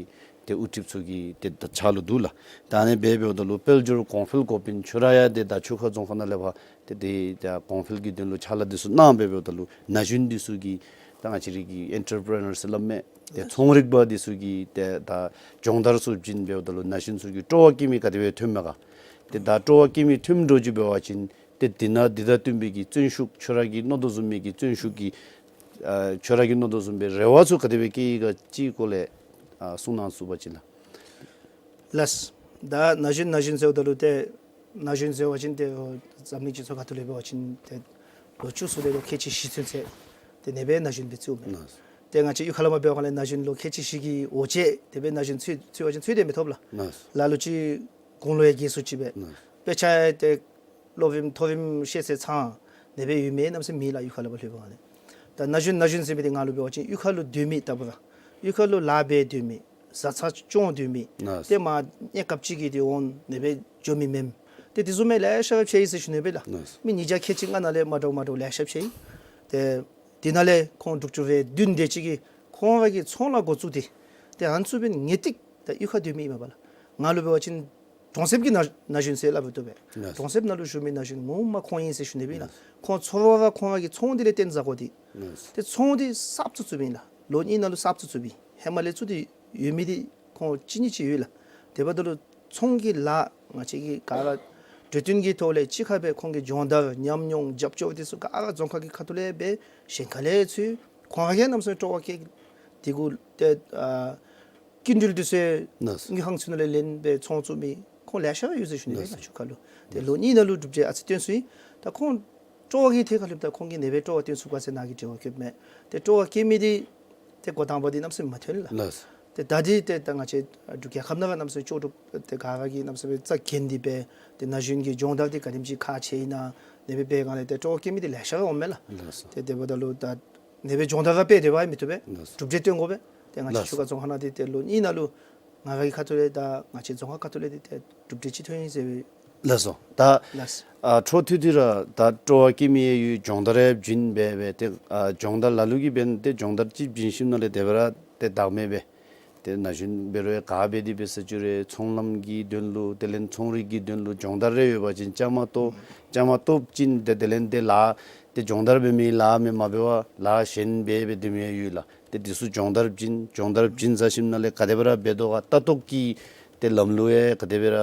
ཏེ་དབུ་ཁྲིདཔ་ཚུ་གི་ཏེ་ད་ཕྱག་ལུ་འདུག་ལགས། ད་ཨ་ནི་སྦེ་འབདཝ་ད་ལུ་དཔལ་འབྱོར་གོང་འཕེལ་འགོ་དཔོན་ཁྱོད་ར་ཡང་ཏེ་ད་ཆུ་ཁ་རྫོང་ཁག་ནང་ལས་ཕར་ཏེ་ཏེ་ད་གོང་འཕེལ་གྱི་དོན་ལུ་ཕྱག་ལཱ་འདི་ཚུ་གནང་སྦེ་འབདཝ་ད་ལུ་ན་གཞོན་འདི་ཚུ་གིས་ད་ང་བཅས་རའི་གི་ཨེན་ཊར་པི་རི་ནར་ཟེར་སླབ་མས། ཏེ་ཚོང་རིག་པ་འདི་ཚུ་གིས་ཏེ་ད་སྦྱོང་བརྡར་ཚུ་བྱིན་འབདཝ་ད་ལུ་ན་གཞོན་ཚུ་གིས་སྤྲོ་བ་སྐྱེ་མི་ག་དེ་སྦེ་ཐོནམ་མས་ག། ཏེ་ད་སྤྲོ་བ་སྐྱེ་མི་ཐོན་འགྱོ་ཅི་འབད་བ་ཅིན་ཏེ་འདི་ནང་འདི་དང་བསྟུན་པའི་གི་བརྩོན་ཤུགས་ཁྱོད་ར་གིས་མནོ་དོ་བཟུམ་མའི་གི་བརྩོན་ཤུགས་ཀྱི་ཨ་ཁྱོད་ར་གིས་མནོ་དོ་བཟུམ་སྦེ་རེ་བ་ཚུ་ག་དེ་སྦེ་བསྐྱེད་ཡི་ག་ཅིག་སྐོར་ལས་ཨ་གསུང་གནང་ཚུགས་པ་ཅིན་ལགས། ལགས། ད་ན་གཞོན་ན་གཞོན་ཟེརཝ་ད་ལུ་ཏེ་ན་གཞོན་ཟེར་བ་ཅིན་ཏེ་འཛམ་གླིང་སྤྱི་ཚོགས་ཁ་ཐུག་ལས་འབད་བ་ཅིན་ཏེ་ལོ་བཅུ་ཚུན་ལས་ལོ་ཁལ་གཅིག་བཞི་ཚུན་ཚོད་དེ་ནང་སྦེ་ན་གཞོན་སྦེ་བརྩིཝ་མས། ལགས། ཏེ་ང་བཅས་གཡུས་ཁ་ལས་མར་འབད་བ་ལས་ན་གཞོན་ལོ་ཁལ་གཅིག་བཞི་གི་འོ་བྱེད་དེ་སྦེ་ན་གཞོན་ཚུད་ཚུད་པ་ཅིན་ཚུད་དེ་མི་ཐོབ་ལགས། ལགས། ལ་ལུ་ཅིག་དགུང་ལོ་ཡང་རྒས་སོ་ཅི་སྦེ། ལགས། དཔེ་ཆ་ཡང་ཏེ་སློབ་རིམ་མཐོ་རིམ་ཤེས་ཚད་ཚང་དེ་སྦེ་ཡོད་མི་གནམ་མེད་ས་མེད་མེད་ལགས། གཡུས་ཁ་ལས་ཕར་ལྷོད་པའི་སྒང་ལས། ད་ན་གཞོན་ན་གཞོན་ཟེར་མི་འདི་ང་ལུ་འབད་བ་ཅིན་གཡུས་ཁ་ལུ་སྡོད་མི་ལྟ་བུ་ར། གཡུས་ཁ་ལུ་ལཱ་འབད་སྡོད་མི། བཟའ་ཚང་སྐྱོང་སྡོད་མི། ལགས། ཏེ་མར་གནས་སྐབས་ཅིག་གི་ཏེ་འོང་དེ་སྦེ་འགྱོ་མི་མེན། ཏེ་དེ་བཟུམ་མའི་ལེ་ཤ་ར་ཕྱད་ཡི་ཟེར་ཞུ་ནི་སྦེ་ལགས། ལགས། མི་ཉིས་བརྒྱ་ཁལ་གཅིག་ལྔ་ནང་ལས་མ་འདྲཝ་མ་འདྲཝ་ལེ་ཤ་ཕྱད་ཡི། ཏེ་དེ་ནང་ལས་ཁོང་དྲུག་ཅུ་རེ་བདུན་དེ་ཅིག་གིས་ཁོང་ར་གི་ཚོང་ལཱ་འགོ་བཙུགས་ཏེ་ཏེ་ཨ་ནི་ཚུ་འབདན་ངེས་ཏིག་ད་གཡུས་ཁར་སྡོད་མི་ཨིན་མས་པ་ལགས། ང་ལུ་འབད་བ་ཅིན་གྲོང་གསེབ་ཀྱི་ན་ན་གཞོན་ཟེར་སླབ་མི་བཏུབ་པས། ལགས། གྲོང་གསེབ་ནང་ལུ་བཞུགས་མི་ན་གཞོན་ངོ་མ་ཁོང་ཨིན་ཟེར་ཞུ་ནི་སྦེ་ཨིན་ལགས། ལགས། ཁོང་ཚོང་པ་ར་ཁོང་ར་གི་ཚོང་འདི་ལས་བརྟེན་བཟའ་དགོ་སྟེ། ལགས། ཏེ་ཚོང་འདི་གསརཔ་བཙུགས་བཙུགསཔ་ཨིན་ལགས། ལོ་གཉིས་ནང་ལུ་གསརཔ་བཙུགས་བཙུགསཔ་ཨིན། ཧེ་མ་ལས་བཙུགས་ཏེ་ཡོད་མི་འདི་ཁོང་གཅིག་གཉིས་ཅིག་ཡོད་ལགས། དེ་འབདཝ་ད་ལུ་ཚོང་གི་ལཱ་ང་བཅས་ཀྱིས་ག་ར་གྲོས་བསྟུན་གྱི་ཐོག་ལས་གཅིག་ཁར་སྦེ་ཁོང་གི་སྦྱོང་བརྡར་ཉམས་མྱོང་རྒྱབ་སྐྱོར་འདི་ཚུ་ག་ར་རྫོང་ཁག་གི་ཁ་ཐུག་ལས་འབད་གཞན་ཁ་ལས་ཚུད་ཁོང་ར་གིས་གནམ་མེད་ས་མེད་སྤྲོ་བ་བསྐྱེད་དེ་གུ་ཏེ་ཨ་སྐྱིན་འགྲུལ་འདི་ཚུ་ལགས། དངུལ་ཁང་ཚུ་ནང་ལས་ལེན་སྦེ་ཚོང་བཙུགས་མི་ཁོང་ལེ་ཤ་ཡོད་ཟེར་ཞུ་ནི་ལགས། ང་ཆུ་ཁ་ལུ། ཏེ་ལོ་གཉིས་ནང་ལུ་གྲུབ་འབྲས་ཨ་ཙི་སྟོན་ཚུགས་ཡི། ད་ཁོང་སྤྲོ་བ་གི་ཐད་ཁར་ལྷོདཔ་ད་ཁོང་གིས་ནེ་སྦེ་སྤྲོ་བ་སྟོན་ཚུགས་ག་ཟེར་ནཱ་གིས་དྲི་བ་བཀོདཔ་མས། ཏེ་སྤྲོ་བ་བསྐྱེད་མི་འདི་ཏེ་འགོ་དང་པ་འདི་གནམ་མེད་ས་མེད་མ་ཐོན་ལགས། ལགས། ཏེ་ད་འདི་ཏེ་ད་ང་བཅས་འབྲུག་རྒྱལ་ཁབ་ནང་གནམ་མེད་ས་མེད་ལྕོགས་གྲུབ་ཏེ་ག་ར་གིས་གནམ་མེད་ས་མེད་རྩ་འགེངས་ཏེ་འབད་ཏེ་ན་གཞོན་གྱི་སྦྱོང་བརྡར་འདི་ག་དེམ་ཅིག་ཁག་ཆེ་ཨིན་ན་ནེ་སྦེ་འབད་སྒང་ལས་ཏེ་སྤྲོ་བ་བསྐྱེད་མི་འདི་ལེ་ཤ་ར་འོངམ་མས་ལགས། ལགས་སོ། ཏེ་དེ་འབདཝ་ད་ལུ་ད་ནེ་སྦེ་སྦྱོང་བརྡར་ར་འབད་དེ་འབདཝ་མི་བཏུབ་པས། ལགས་སོ། གྲུབ་འབྲས་སྟོན་དགོ་པས། ཏེ་ང་བཅས་ལགས་སོ། ཆུ་ཁ་རྫོང་ཁག་ནང་འདི་ཏེ་ལོ་གཉིས་ནང་ལུ་ང་ར་གི་ཁ་ཐུག་ལས་ད་ང་བཅས་རྫོང་ཁག་ཁ་ཐུག་ལས་འདི་ཏེ་གྲུབ་འབྲས་ཅིག་ཐོན་ཡི་ཟེར་བའི། ལགས་སོ། ད་ལགས། ཨ་འཕྲོ་མཐུད་དེ་ར་ད་སྤྲོ་བ་བསྐྱེད་མི་ཡང་ཡོད། སྦྱོང་བརྡར་ཡང་བྱིན་སྦེ་སྦེ་ཏེ་ཨ་སྦྱོང་བརྡར་ལ་ལུ་གིས་འབདན་ཏེ་སྦྱོང་བརྡར་ཅིག་བྱིན་ཞིནམ་ལས་དེ་སྦེ་ར་ཏེ་བདག་མེད་སྦེ་ཏེ་ན་གཞོན་འབད་རུང་ཡང་ག་འབད་དེ་འབད་ས་ཅིག་རུང་ཚོང་ལམ་གྱི་དོན་ལུ་དེ་ལས་ཚོང་རིག་གི་དོན་ལུ་སྦྱོང་བརྡར་རེ་ཡོད་པ་ཅིན་བཅའ་མར་གཏོགས་བཅའ་མར་གཏོགས་བྱིན་ཏེ་དེ་ལས་ཏེ་ལཱ་ཏེ་སྦྱོང་བརྡར་འབད་མི་ལཱ་མེན་མ་འབད་བར་ལཱ་གཞན་འབད་སྦེ་སྡོད་མི་ཡང་ཡོད་ལགས། ཏེ་འདི་ཚུ་སྦྱོང་བརྡར་བྱིན་སྦྱོང་བརྡར་བྱིན་ཚར་ཞིནམ་ལས་ག་དེ་སྦེ་ར་འབད་དོ་ག་ལྟ་རྟོག་གི་ཏེ་ལམ་ལུགས་ཡང་ག་དེ་སྦེ་ར་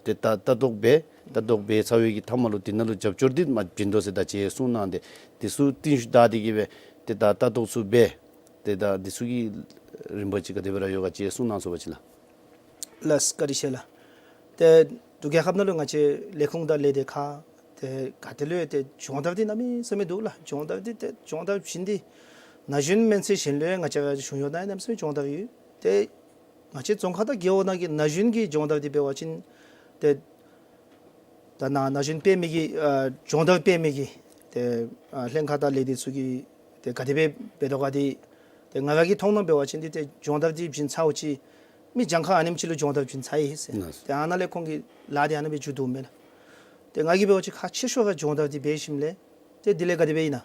ཏེ་ལྟ་ལྟ་རྟོག་འབད་ལྟ་རྟོག་འབད་ཚར་བའི་གི་མཐའ་མ་ལུ་འདི་ནང་ལུ་རྒྱབ་སྐྱོར་འདི་མ་བྱིན་དོ་ཟེར་ད་ཅི་གསུང་གནང་སྟེ་འདི་ཚུ་རྟིང་ཤུལ་བདའ་སྟེ་གི་སྦེ་ཏེ་ད་ལྟ་རྟོག་ཚུ་འབད་ཏེ་ད་འདི་ཚུ་གི་རིམ་པ་ཅིག་ག་དེ་སྦེ་ར་ཡོད་ག་ཅིག་གསུང་གནང་ཚུགས་པ་ཅིན་ལགས། ལགས་བཀའ་དྲིན་ཆེ་ལགས། ཏེ་འབྲུག་རྒྱལ་ཁབ་ནང་ལུ་ང་བཅས་ལས་ཁུངས་དང་ལས་སྡེ་ཁག་ཏེ་ག་ཏེ་ལུ་ཡང་ཏེ་སྦྱོང་བརྡར་འདི་གནམ་མེད་ས་མེད་འདུག་ལགས། སྦྱོང་བརྡར་འདི་ཏེ་སྦྱོང་བརྡར་བྱིན་ཏེ་ན་གཞོན་མེན་ཚེ་གཞན་ལུ་ཡང་ང་བཅས་ར་གཞུང་གཡོག་ནང་གནམ་མེད་ས་མེད་སྦྱོང་བརྡར་ཡོད། ཏེ་ང་བཅས་རྫོང་ཁག་དང་རྒེད་འོག་ནང་གི་ན་གཞོན་གྱི་སྦྱོང་བརྡར་འདི་འབད་བ་ཅིན་ཏེ་ད་ནཱ་ན་གཞོན་སྤེལ་མི་གི་ཨ་སྦྱོང་བརྡར་སྤེལ་མི་གི་ཏེ་ཨ་ལྷན་ཁག་དང་ལས་སྡེ་ཚུ་གིས་ཏེ་ག་དེ་སྦེ་འབད་དོ་ག་འདི་ཏེ་ང་ར་གི་མཐོང་སྣང་འབད་བ་ཅིན་འདི་ཏེ་སྦྱོང་བརྡར་འདི་བྱིན་ཚརཝ་ཅིག་མི་གྱངས་ཁ་ཨ་ནེམ་ཅིག་ལུ་སྦྱོང་བརྡར་བྱིན་ཚར་ཡི་ཟེར། ལགས་སོ། ཏེ་ཨ་ནཱ་ལས་ཁོང་གི་ལཱ་འདི་ཨ་ནཱ་སྦེ་མཇུག་བསྡུཝ་མས་ལགས། ཏེ་ང་གིས་འབད་བ་ཅིན་ཁག་ཆེ་ཤོས་ར་སྦྱོང་བརྡར་འདི་འབད་ཞིནམ་ལས་ཏེ་དེ་ལས་ག་དེ་སྦེ་ཨིན་ན།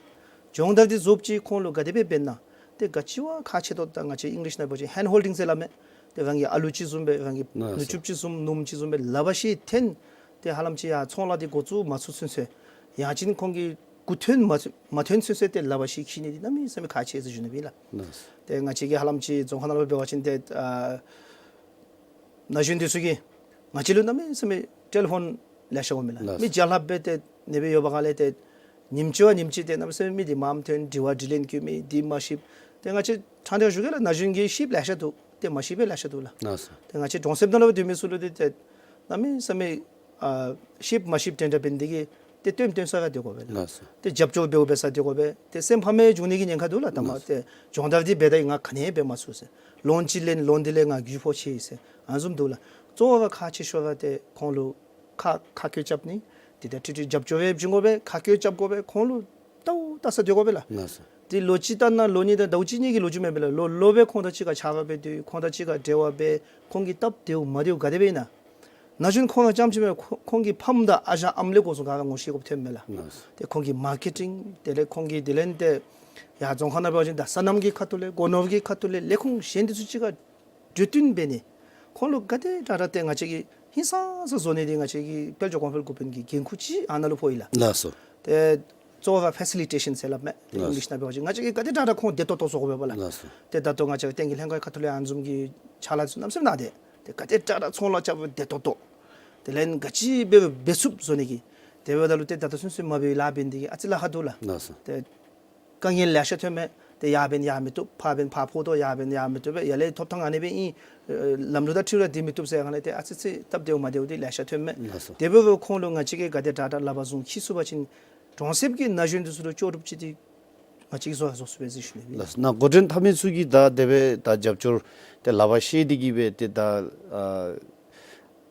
སྦྱོང་བརྡར་འདི་རྫོགསཔ་ཅིག་ཁོང་ལུ་ག་དེ་སྦེ་འབད་ན། ཏེ་ག་ཅི་བ་ཁག་ཆེ་ཏོག་ཏོ་ང་བཅས་ཨིང་ལིཤ་ནང་འབད་བ་ཅིན་ཧེནཌ་ཧོལ་ཌིང་ཟེར་སླབ་མས། ཏེ་རང་གི་ཨ་ལུ་ཅིག་བཟུམ་སྦེ་རང་གི་ལགས་སོ། ནུ་གཅུང་ཅིག་བཟུམ་ནུམོ་ཅིག་བཟུམ་སྦེ་ལག་པ་ཤེད་འཐེན། ཏེ་ཧ་ལམ་ཅིག་ཡར་ཚོང་ལཱ་འདི་འགོ་བཙུགས་མ་ཚུགས་ཚུན་ཚོད་ཡང་ཅིན་ཁོང་གི་འགོ་ཐོན་མ་ཚུ་མ་ཐོན་ཚུན་ཚོད་ཏེ་ལག་པ་ཤེད་འཁྱིད་ནི་འདི་གནམ་མེད་ས་མེད་ཁག་ཆེ་ཟེར་ཞུ་ནི་ཨིན་ལགས། ལགས་སོ། ཏེ་ང་བཅས་ཀྱིས་ཧ་ལམ་ཅིག་རྫོང་ཁག་ནང་ལུ་འབད་བ་ཅིན་ཏེ་ཨ་ན་གཞོན་འདི་ཚུ་གིས་ང་བཅས་ལུ་གནམ་མེད་ས་མེད་ཊེ་ལི་ཕོན་ལེ་ཤ་འོང་མས་ལགས། ལགས་སོ། མི་བརྒྱ་ལྷགཔ་སྦེ་ཏེ་ཨ་ནེ་སྦེ་ཡོད་པའི་སྒང་ལས་ཏེ་ཉིནམ་གཅིག་བ་ཉིནམ་གཅིག་ཏེ་གནམ་མེད་ས་མེད་མི་འདི་མངམ་ཐོན་དྲི་བ་དྲིས་ལན་བཀོད་མི་འདི་མ་ཤེསཔ། ཏེ་ང་བཅས་ཕྲང་སྟེ་ཞུ་གེ་ལགས། ན་གཞོན་གྱིས་ཤེསཔ་ལེ་ཤ་འདུག། ཏེ་མ་ཤེསཔ་ལེ་ཤ་འདུག་ལགས། ལགས་སོ། ཏེ་ང་བཅས་གྲོང་གསེབ་ནང་ལུ་སྡོད་མི་ཚུ་ལུ་ཏེ་ཏེ་གནམ་མེད་ས་མེད་ཨ་ཤེསཔ་མ་ཤེསཔ་དེ་འདྲ་འབད་ནི་དེ་གིས་ཏེ་སྟོནམ་སྟོན་ས་ར་སྡོད་དགོ་པས་ལགས། ལགས་སོ། ཏེ་རྒྱབ་སྐྱོར་འབདཝ་འབད་ས་སྡོད་དགོ་པས། ཏེ་སེམས་ཕམ་སྦེ་འགྱོ་ནི་གི་ཉེན་ཁ་འདུག་ལགས། ད་མ་ལགས་སོ། ཏེ་སྦྱོང་བརྡར་འདི་འབད་ད་ང་ག་ནི་འབད་མ་ཚུགས་ཟེར། ལོན་ཅིག་ལེན་ལོན་འདི་ལས་ང་རྒུད་ཕོག་ཆི་ཟེར་ཨ་ནི་བཟུམ་འདུག་ལགས། གཙོ་བོ་ར་ཁག་ཆེ་ཤོས་ར་ཏེ་ཁོང་ལུ་ཁག་ཁག་བཀོད་རྐྱབ་ནི་འདི་ད་ཁྲིག་ཁྲི་རྒྱབ་སྐྱོར་སྦེ་བྱིན་དགོ་པས། ཁག་བཀོད་རྐྱབ་དགོ་པས། ཁོང་ལུ་ལྟཝ་ལྟ་ས་སྡོད་དགོ་པས་ལགས། ལགས་སོ། ཏེ་ལོ་གཅིག་ལྟ་ན་ལོ་གཉིས་ལྟ་ཟླཝ་གཅིག་གཉིས་ཀྱི་ལོ་རྒྱུས་མེན་པས་ལགས། ལོ་ལོ་སྦེ་ཁོང་དང་གཅིག་ཁར་ཆ་རོགས་འབད་དེ་ཁོང་དང་གཅིག་ཁར་འབྲེལ་བ་འབད་ཁོང་གི་སྟབས་བདེཝ་མ་བདེཝ་ག་དེ་སྦེ་ཨིན་ན། ན་གཞོན་ཁོང་ར་རྐྱངམ་ཅིག་མེན། ཁོང་ཁོང་གི་ཕམ་དང་ཨ་ཞང་ཨམ་ལས་འགོ་བཟུང་ག་ར་ངོ་ཤེས་དགོཔ་ཐོནམ་མས་ལགས། ལགས་སོ། ཏེ་ཁོང་གི་མར་ཀེ་ཊིང་དེ་ལས་ཁོང་གི་དེ་ལས་ཏེ་ཡར་རྫོང་ཁག་ནང་འབད་བ་ཅིན་ད་སོ་ནམ་གྱི་ཁ་ཐུག་ལས་སྒོ་ནོར་གྱི་ཁ་ཐུག་ལས་ལས་ཁུངས་གཞན་འདི་ཚུ་གཅིག་ཁར་གྲོས་བསྟུན་འབད་ནི་ཁོང་ལུ་ག་དེ་དྲག་དྲག་ཏེ་ང་བཅས་ཀྱིས་ཧིང་སངས་ས་བཟོ་ནི་འདི་ང་བཅས་ཀྱི་དཔལ་འབྱོར་གོང་འཕེལ་འགོ་དཔོན་གྱི་འགན་ཁུར་ཅིག་ཨ་ནཱ་ལུ་ཕོག་ཡི་ལགས། ལགས་སོ། ཏེ་གཙོ་བོ་ར་ཕེ་སི་ལི་ཊེ་ཤཱན་ཟེར་སླབ་མས། ཏེ་ལགས་སོ། ཨིང་ལིཤ་ནང་འབད་བ་ཅིན་ང་བཅས་ཀྱིས་ག་དེ་དྲག་དྲག་ཁོང་བདེ་ཏོག་ཏོ་བཟོ་དགོ་པས་ལགས། ལགས་སོ། ཏེ་ད་ལྟོ་ང་བཅས་བསྟན་རྒྱས་ལྷན་ཁག་ཁ་ཐུག་ལས་ཨ་ནི་བཟུམ་གྱི་ཕྱག་ལཱ་ཚུ་གནམ་མེད་ས་མེད་གནང་སྟེ་ཏེ་ག་དེ་དྲག་དྲག་ཚོང་ལཱ་རྐྱབ་བདེ་ཏོག་ཏོ་དེ་ལས་ག་ཅི་འབད་འབད་ཚུགསཔ་བཟོ་ནི་གི་དེ་འབདཝ་ད་ལུ་ཏེ་ད་ལྟོ་ཚུན་ཚོད་མ་འབད་བའི་ལཱ་འབད་ནི་དེ་གིས་ཨ་ཙི་ལཱ་ཁག་འདུག་ལགས། ལགས་སོ། ཏེ་དཀའ་ངལ་ལེ་ཤ་ཐོནམ་མས། ཏེ་ཡར་འབདན་ཡར་མི་བཏུབ། ཕར་འབདན་ཕར་ཕོག་དོ། ཡར་འབདན་ཡར་མི་བཏུབ་པས། ཡར་ལས་ཐོབ་ཐངས་ཨ་ནི་སྦེ་ཨིན། ལམ་ལུགས་དང་འཁྲིལ་ར་སྡོད་མི་བཏུབ་ཟེར་སྒང་ལས་ཏེ་ཨ་ཙི་ཅིག་སྟབས་བདེཝ་མ་བདེཝ་འདི་ལེ་ཤ་ཐོནམ་མས། ལགས་སོ། དེ་འབདཝ་ཁོང་ལུ་ང་བཅས་ཀྱིས་ག་དེ་དྲག་དྲག་ལག་པར་བཟུང་འཁྱིད་ཚུགས་པ་ཅིན་གྲོང་གསེབ་ཀྱི་ན་གཞོན་འདི་ཚུ་ལུ་ལྕོགས་གྲུབ་ཅིག་འདི་ ང་བཅས་ཀྱིས་བཟོ་ཡང་བཟོ་ཚུགས་པས་ཟེར་ཞུ་ནི་ཨིན། ལགས། ནཱ་འགོ་འདྲེན་འཐབ་མི་ཚུ་གིས་ད་དེ་སྦེ་ད་རྒྱབ་སྐྱོར་ཏེ་ལག་པར་བཤེད་དེ་གིས་སྦེ་ཏེ་ད་ཨ་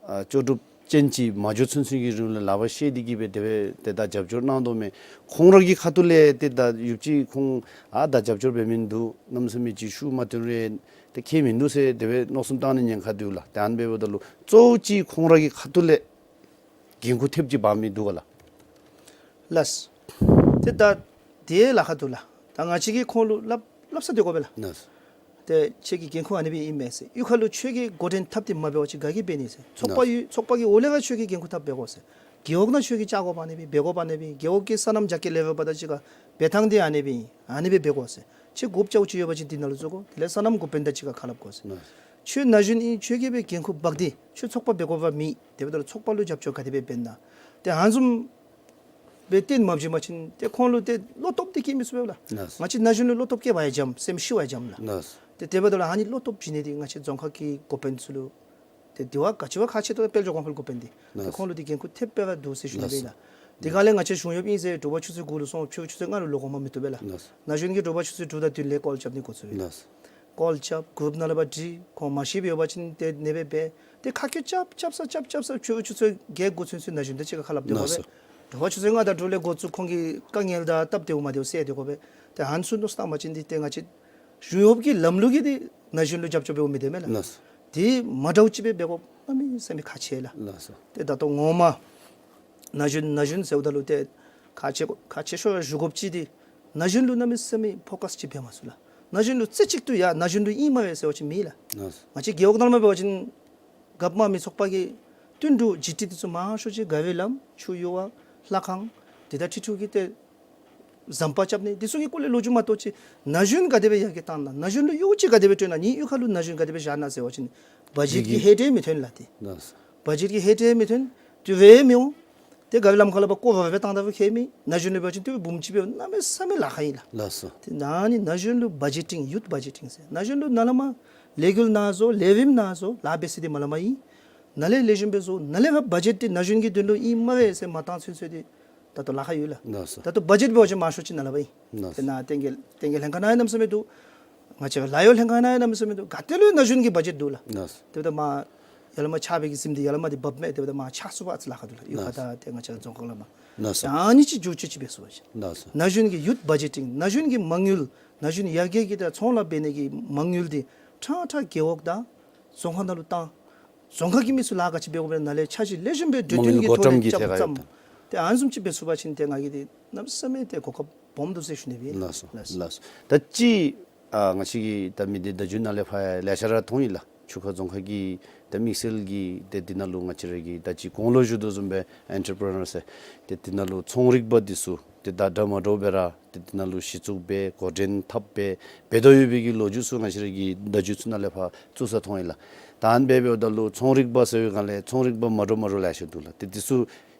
ཨ་ལྕོགས་གྲུབ་ཅན་ཅིག་མ་འགྱོ་ཚུན་ཚོད་ཀྱི་རིང་ལུ་ལག་པར་བཤེད་དེ་གིས་སྦེ་དེ་སྦེ་ཏེ་ད་རྒྱབ་སྐྱོར་གནང་དོ་མས། ཁོང་ར་གི་ཁ་ཐུག་ལས་ཏེ་ད་ཡུདཔ་ཅིག་ཁོང་ཨ་ད་རྒྱབ་སྐྱོར་འབད་མིན་འདུག། གནམ་མེད་ས་མེད་ཅིག་ཤུགས་མ་བཏོན་རུང་ཏེ་ཁྱད་མིན་འདུག་ཟེར་དེ་སྦེ་མནོ་བསམ་བཏང་ནི་ཉེན་ཁ་འདུག་ལགས། ཏེ་ཨ་ནི་འབདཝ་ད་ལུ་གཙོ་བོ་ཅིག་ཁོང་ར་གི་ཁ་ཐུག་ལས་འགན་ཁུར་ཐེབས་ཅིག་འབག་མི་འདུག་ག་ལགས། ལགས། ཏེ་ད་དེ་ལཱ་ཁག་འདུག་ལགས། ད་ང་བཅས་ཀྱིས་ཁོང་ལུ་སླབ་སླབ་ས་སྡོད་དགོ་པས་ལགས། ལགས། ཏེ་ཁྱོད་ཀྱི་འགན་ཁུར་ཨ་ནི་སྦེ་ཨིན་མས་ཟེར། གཡུས་ཁ་ལུ་ཁྱོད་ཀྱིས་འགོ་འདྲེན་འཐབ་སྟེ་མ་འབད་བ་ཅིན་ག་གིས་འབད་ནི་ཟེར། ཚོགས་པ་ལགས། ཡོད། ཚོགས་པ་གི་འོག་ལས་ཕར་ཁྱོད་ཀྱིས་འགན་ཁུར་འཐབ་འབད་དགོ་ཟེར། རྒེད་འོག་ནང་ཁྱོད་ཀྱིས་བཅར་དགོཔ་ཨ་ནི་སྦེ་འབད་དགོཔ་ཨ་ནི་སྦེ། རྒེད་འོག་གི་སོ་ནམ་རྒྱ་སྐྱེད་ལེན་འབདཝ་ད་ཅིག་ཁར་འབད་ཐངས་འདི་ཨ་ནི་སྦེ་ཨིན། ཨ་ནི་སྦེ་འབད་དགོ་ཟེར། ཁྱོད་དགོཔ་རྐྱབ་ཅིག་ཡོད་པ་ཅིན་འདི་ནང་ལུ་འཛུལ་དགོ། དེ་ལས་སོ་ནམ་འགོ་དཔོན་དང་གཅིག་ཁར་ཁ་སླབ་དགོ་ཟེར། ལགས། ཁྱོད་ན་གཞོན་ཨིན། ཁྱོད་ཀྱིས་སྦེ་འགན་ཁུར་འབག་སྟེ་ཁྱོད་ཚོགས་པ་འབད་དགོཔ་མེད། དེ་འབདཝ་ད་ལུ་ཚོགས་པ་ལུ་རྒྱབ་སྐྱོར་ག་དེ་སྦེ་འབད་ན། ཏེ་ཨ་ནི་བཟུམ་སྦེ་བསྟེན་མ་བྱིན་པ་ཅིན་ཏེ་ཁོང་ལུ་ཏེ་བློ་སྟོབས་འདི་སྐྱེ་མི་ཚུགས་པས་ལགས། ལགས། ང་བཅས་ན་གཞོན་ལུ་བློ་སྟོབས་སྐྱེ་བ་ཡང་འཇམ། སེམས་ཤི་བ་ཡང་འཇམ་ལགས། ལགས། ཏེ་དེ་འབདཝ་ད་ལུ་ཨ་ནི་བློ་སྟོབས་བྱིན་ནི་འདི་ང་བཅས་རྫོང་ཁག་གི་འགོ་དཔོན་ཚུ་ལུ་ཏེ་དེ་བ་ག་ཅི་བ་ཁག་ཆེ་ཏོག་ཏོ་དཔལ་འབྱོར་གོང་འཕེལ་འགོ་དཔོན་འདི། ལགས། ཏེ་ཁོང་ལུ་འདི་འགན་ཁུར་ཐེབས་སྦེ་ར་འདུག་ཟེར་ཞུ་ནི་ལགས། ལགས། དེ་སྒང་ལས་ང་བཅས་གཞུང་གཡོགཔ་ཨིན་ཟེར་དྲོ་པ་ཆུ་ཚོད་དགུ་ལུ་སོང་ཕྱི་རུ་ཆུ་ཚོད་ལྔ་ལུ་ལོག་འོང་མ་མི་བཏུབ་པས་ལགས། ལགས། ན་གཞོན་གྱིས་དྲོ་པ་ཆུ་ཚོད་དྲུག་དང་བདུན་ལས་ཀོལ་རྐྱབ་ནི་འགོ་བཙུགས་ཡི། ལགས། ཀོལ་རྐྱབ། གུརུབ་ནང་ལས་ཕར་འདྲི། ཁོང་མ་ཤེས་པར་ཡོད་པ་ཅིན་ཏེ་ཨ་ནི་སྦེ་འབད། ཏེ་ཁ་སྐད་རྐྱབ་རྐྱབ་ས་རྐྱབ་རྐྱབ་ས་ཕྱི་རུ་ཆུ་ཚོད་བརྒྱད་དགུ་ཚུན་ཚོད་ན་གཞོན་དང་གཅིག་ཁར་ཁ་སླབ་སྡོད་དགོ་པས། ལགས་སོ། དྲོ་པ་ཆུ་ཚོད་ལྔ་དང་དྲུག་ལས་འགོ་བཙུགས་ཁོང་གི་དཀའ་ངལ་དང་སྟབས་བདེཝ་མ་བདེཝ་སེལ་སྡོད་དགོ་པས། ཏེ་ཨ་ནི་ཚུ་མནོ་བསམ་བཏང་པ་ཅིན་འདི་ཏེ་ང་བཅས་གཞུང་གཡོགཔ་གི་ལམ་ལུགས་ཀྱིས་འདི་ན་གཞོན་ལུ་རྒྱབ་སྐྱོར་འབདཝ་མེད་དེ་མེན་ལགས། ལགས་སོ། དེ་མ་འདྲཝ་ཅིག་སྦེ་འབད་དགོཔ་གནམ་མེད་ས་མེད་ཁག་ཆེ་ལགས། ལགས་སོ། ཏེ་ད་ལྟོ་ངོ་མ་ན་གཞོན་ན་གཞོན་ཟེརཝ་ད་ལུ་ཏེ་ཁག་ཆེ་ཁག་ཆེ་ཤོས་ར་ཞུ་དགོཔ་ཅིག་འདི་ན་གཞོན་ལུ་གནམ་མེད་ས་མེད་ཕོ་ཀཱས་ཅིག་འབད་མ་ཚུགས་ལགས། ན་གཞོན་ལུ་རྩེ་གཅིག་ཏུ་ཡ་ན་གཞོན་ལུ་ཨིན་སྨ་རེ་ཟེར་བ་ཅིན་མེད་ལགས། ལགས་སོ། ང་བཅས་རྒེད་འོག་ནང་ལུ་འབད་བ་ཅིན་རྒཔོ་དམངས་མི་ཚོགས་པ་གི་བསྟུན་གྲོས་བརྒྱུད་འཕྲིན་འདི་ཚུ་མང་ཤོས་ཅིག་དགའ་བའི་ལམ་ཆུ་གཡུར་བ་ལྷ་ཁང་འདི་དང་འཁྲིལ་འཁྲིལཝ་གི་ཏེ་ཟམ་པ་རྐྱབ་ནི་འདི་ཚུ་གི་སྐོར་ལས་ལོ་རྒྱུས་མ་གཏོགས་ཅིག་ན་གཞོན་ག་དེ་སྦེ་ཡར་རྒྱས་བཏང་ན་ན་གཞོན་ལུ་གཡོག་ཅིག་ག་དེ་སྦེ་སྤྲོད་ན་ངེའི་གཡུས་ཁ་ལུ་ན་གཞོན་ག་དེ་སྦེ་བཞག་ན་ཟེར་བ་ཅིན་བ་ཇེཊ་ཀྱི་ཧེ་ཏེ་མི་ཐོན་ལགས་ཏེ། ལགས་སོ། བ་ཇེཊ་ཀྱི་ཧེ་ཏེ་མི་ཐོན། དུས་བབ་མི་འོང་། ཏེ་དགའ་བའི་ལམ་ཁ་ལུ་འབད་བཀོད་པ་སྦེ་བཏང་ད་བུ་ཁྱད་མེད། ན་གཞོན་ལུ་འབད་བ་ཅིན་དུས་བབ་འབུམ་གཅིག་སྦེ་གནམ་མེད་ས་མེད་ལཱ་ཁག་ཨིན་ལགས། ལགས་སོ། ཏེ་ཨ་ནི་ན་གཞོན་ལུ་བ་ཇེ་ཊིང་ཡུཐ་བ་ཇེ་ཊིང་ཟེར་ན་གཞོན་ལུ་ནཱ་ལས་མར་ལས་འགུལ་ནང་བཟོ་ལས་རིམ་ནང་བཟོ་ལཱ་འབད་ས་འདི་མ་ལས་མར་ཨིན། ནཱ་ལས་ལེགས་ཤོམ་སྦེ་བཟོ་ནཱ་ལས་ཕར་བ་ཇེཊ་འདི་ན་གཞོན་གྱི་དོན་ལུ་ཨིན་སྨ་རེ་ཟེར་མ་བཏང་ཚུན་ཚོད་འདི་ད་ལྟོ་ལཱ་ཁག་ཡོད་ལགས། ལགས་སོ། ད་ལྟོ་བ་ཇེཊ་འབད་བ་ཅིན་མང་ཤོས་ཅིག་ནཱ་ལས་ཕར་ཨིན། ལགས་སོ། ཏེ་ནཱ་བསྟན་རྒྱས་བསྟན་རྒྱས་ལྷན་ཁག་ནང་ཡང་གནམ་མེད་ས་མེད་འདུག། ང་བཅས་ལཱ་གཡོག་ལྷན་ཁག་ནང་ཡང་གནམ་མེད་ས་མེད་འདུག། ག་ཏེ་ལུ་ན་གཞོན་གྱི་བ་ཇེཊ་འདུག་ལགས། ལགས་སོ། དེ་འབདཝ་ད་མར་ཡར་ལས་མར་ཆགས་པའི་གི་གཟིམ་འདི་ཡར་ལས་མར་འདི་འབགཔ་མས། དེ་འབདཝ་ད་མར་ཆགས་ཚུགས་པ་ཨ་ཙི་ལཱ་ཁག་འདུག་ལགས། གཡུས་ཁ་དང་ཏེ་ང་བཅས་རྫོང་ཁག་ལས་མར། ལགས་སོ། ཨ་ནི་ཅིག་འགྱུར་བཅོས་ཅིག་འབད་ཚུགས་པ་ཅིན། ལགས་སོ། ན་གཞོན་གྱི་ཡུཐ་བ་ཇེ་ཊིང་ན་གཞོན་གྱི་མ་དངུལ་ན་གཞོན་ཡར་རྒྱས་ཀྱི་དང་ཚོང་ལཱ་འབད་ནི་གི་མ་དངུལ་འདི་ཕྲང་ཕྲང་རྒེད་འོག་དང་རྫོང་ཁག་ནང་ལུ་བཏང་། རྫོང་ཁག་གི་མི་ཚུ་ལཱ་ག་ཅི་འབད་དགོ་པས་ནཱ་ལས་འཆར་གཞི་ལེགས་ཤོམ་སྦེ་གྲོས་མཐུན་གྱི་ཐོག་ལས་རྐྱབ་བརྩམ། ཏེ་ཨ་ནི་བཟུམ་ཅིག་འབད་ཚུགས་པ་ཅིན་ཏེ་ང་གིས་འདི་གནམ་མེད་ས་མེད་ཏེ་གོ་སྐབས་སྦོམ་འདུག་ཟེར་ཞུ་ནི་སྦེ། ལགས་སོ། ལགས་སོ། ལགས་སོ། ད་ཅི་ཨ་ང་བཅས་ཀྱི་ད་མི་སྡེ་བརྡ་བརྒྱུད་ནང་ལས་ཕར་ཡང་ལེ་ཤ་ར་མཐོང་ཡི་ལགས། ཆུ་ཁ་རྫོང་ཁག་གི་ད་དམིགས་བསལ་གྱི་ཏེ་འདི་ནང་ལུ་ང་བཅས་ར་གི་ད་ཅི་གོང་ལུ་ཞུ་དོ་བཟུམ་སྦེ་ཨེན་ཊར་པི་རི་ནར་ཟེར་ཏེ་འདི་ནང་ལུ་ཚོང་རིག་པ་འདི་ཚུ་ཏེ་ད་འདྲ་མ་འདྲཝ་སྦེ་ར་ཏེ་འདི་ནང་ལུ་གཞི་བཙུགས་འབད་འགོ་འདྲེན་འཐབ་འབད་འབད་དོ་ཡོད་པའི་གི་ལོ་རྒྱུས་ཚུ་ང་བཅས་ར་གི་བརྡ་བརྒྱུད་ཚུ་ནང་ལས་ཕར་བཙུགས་ས་མཐོང་ཡི་ལགས། ད་ཨ་ནི་འབད་འབདཝ་ད་ལུ་ཚོང་རིག་པ་ཟེར་བའི་སྒང་ལས་ཚོང་རིག་པ་མ་འདྲཝ་མ་འདྲཝ་ལེ་ཤ་འདུག་ལགས། ཏེ་འདི་ཚུ་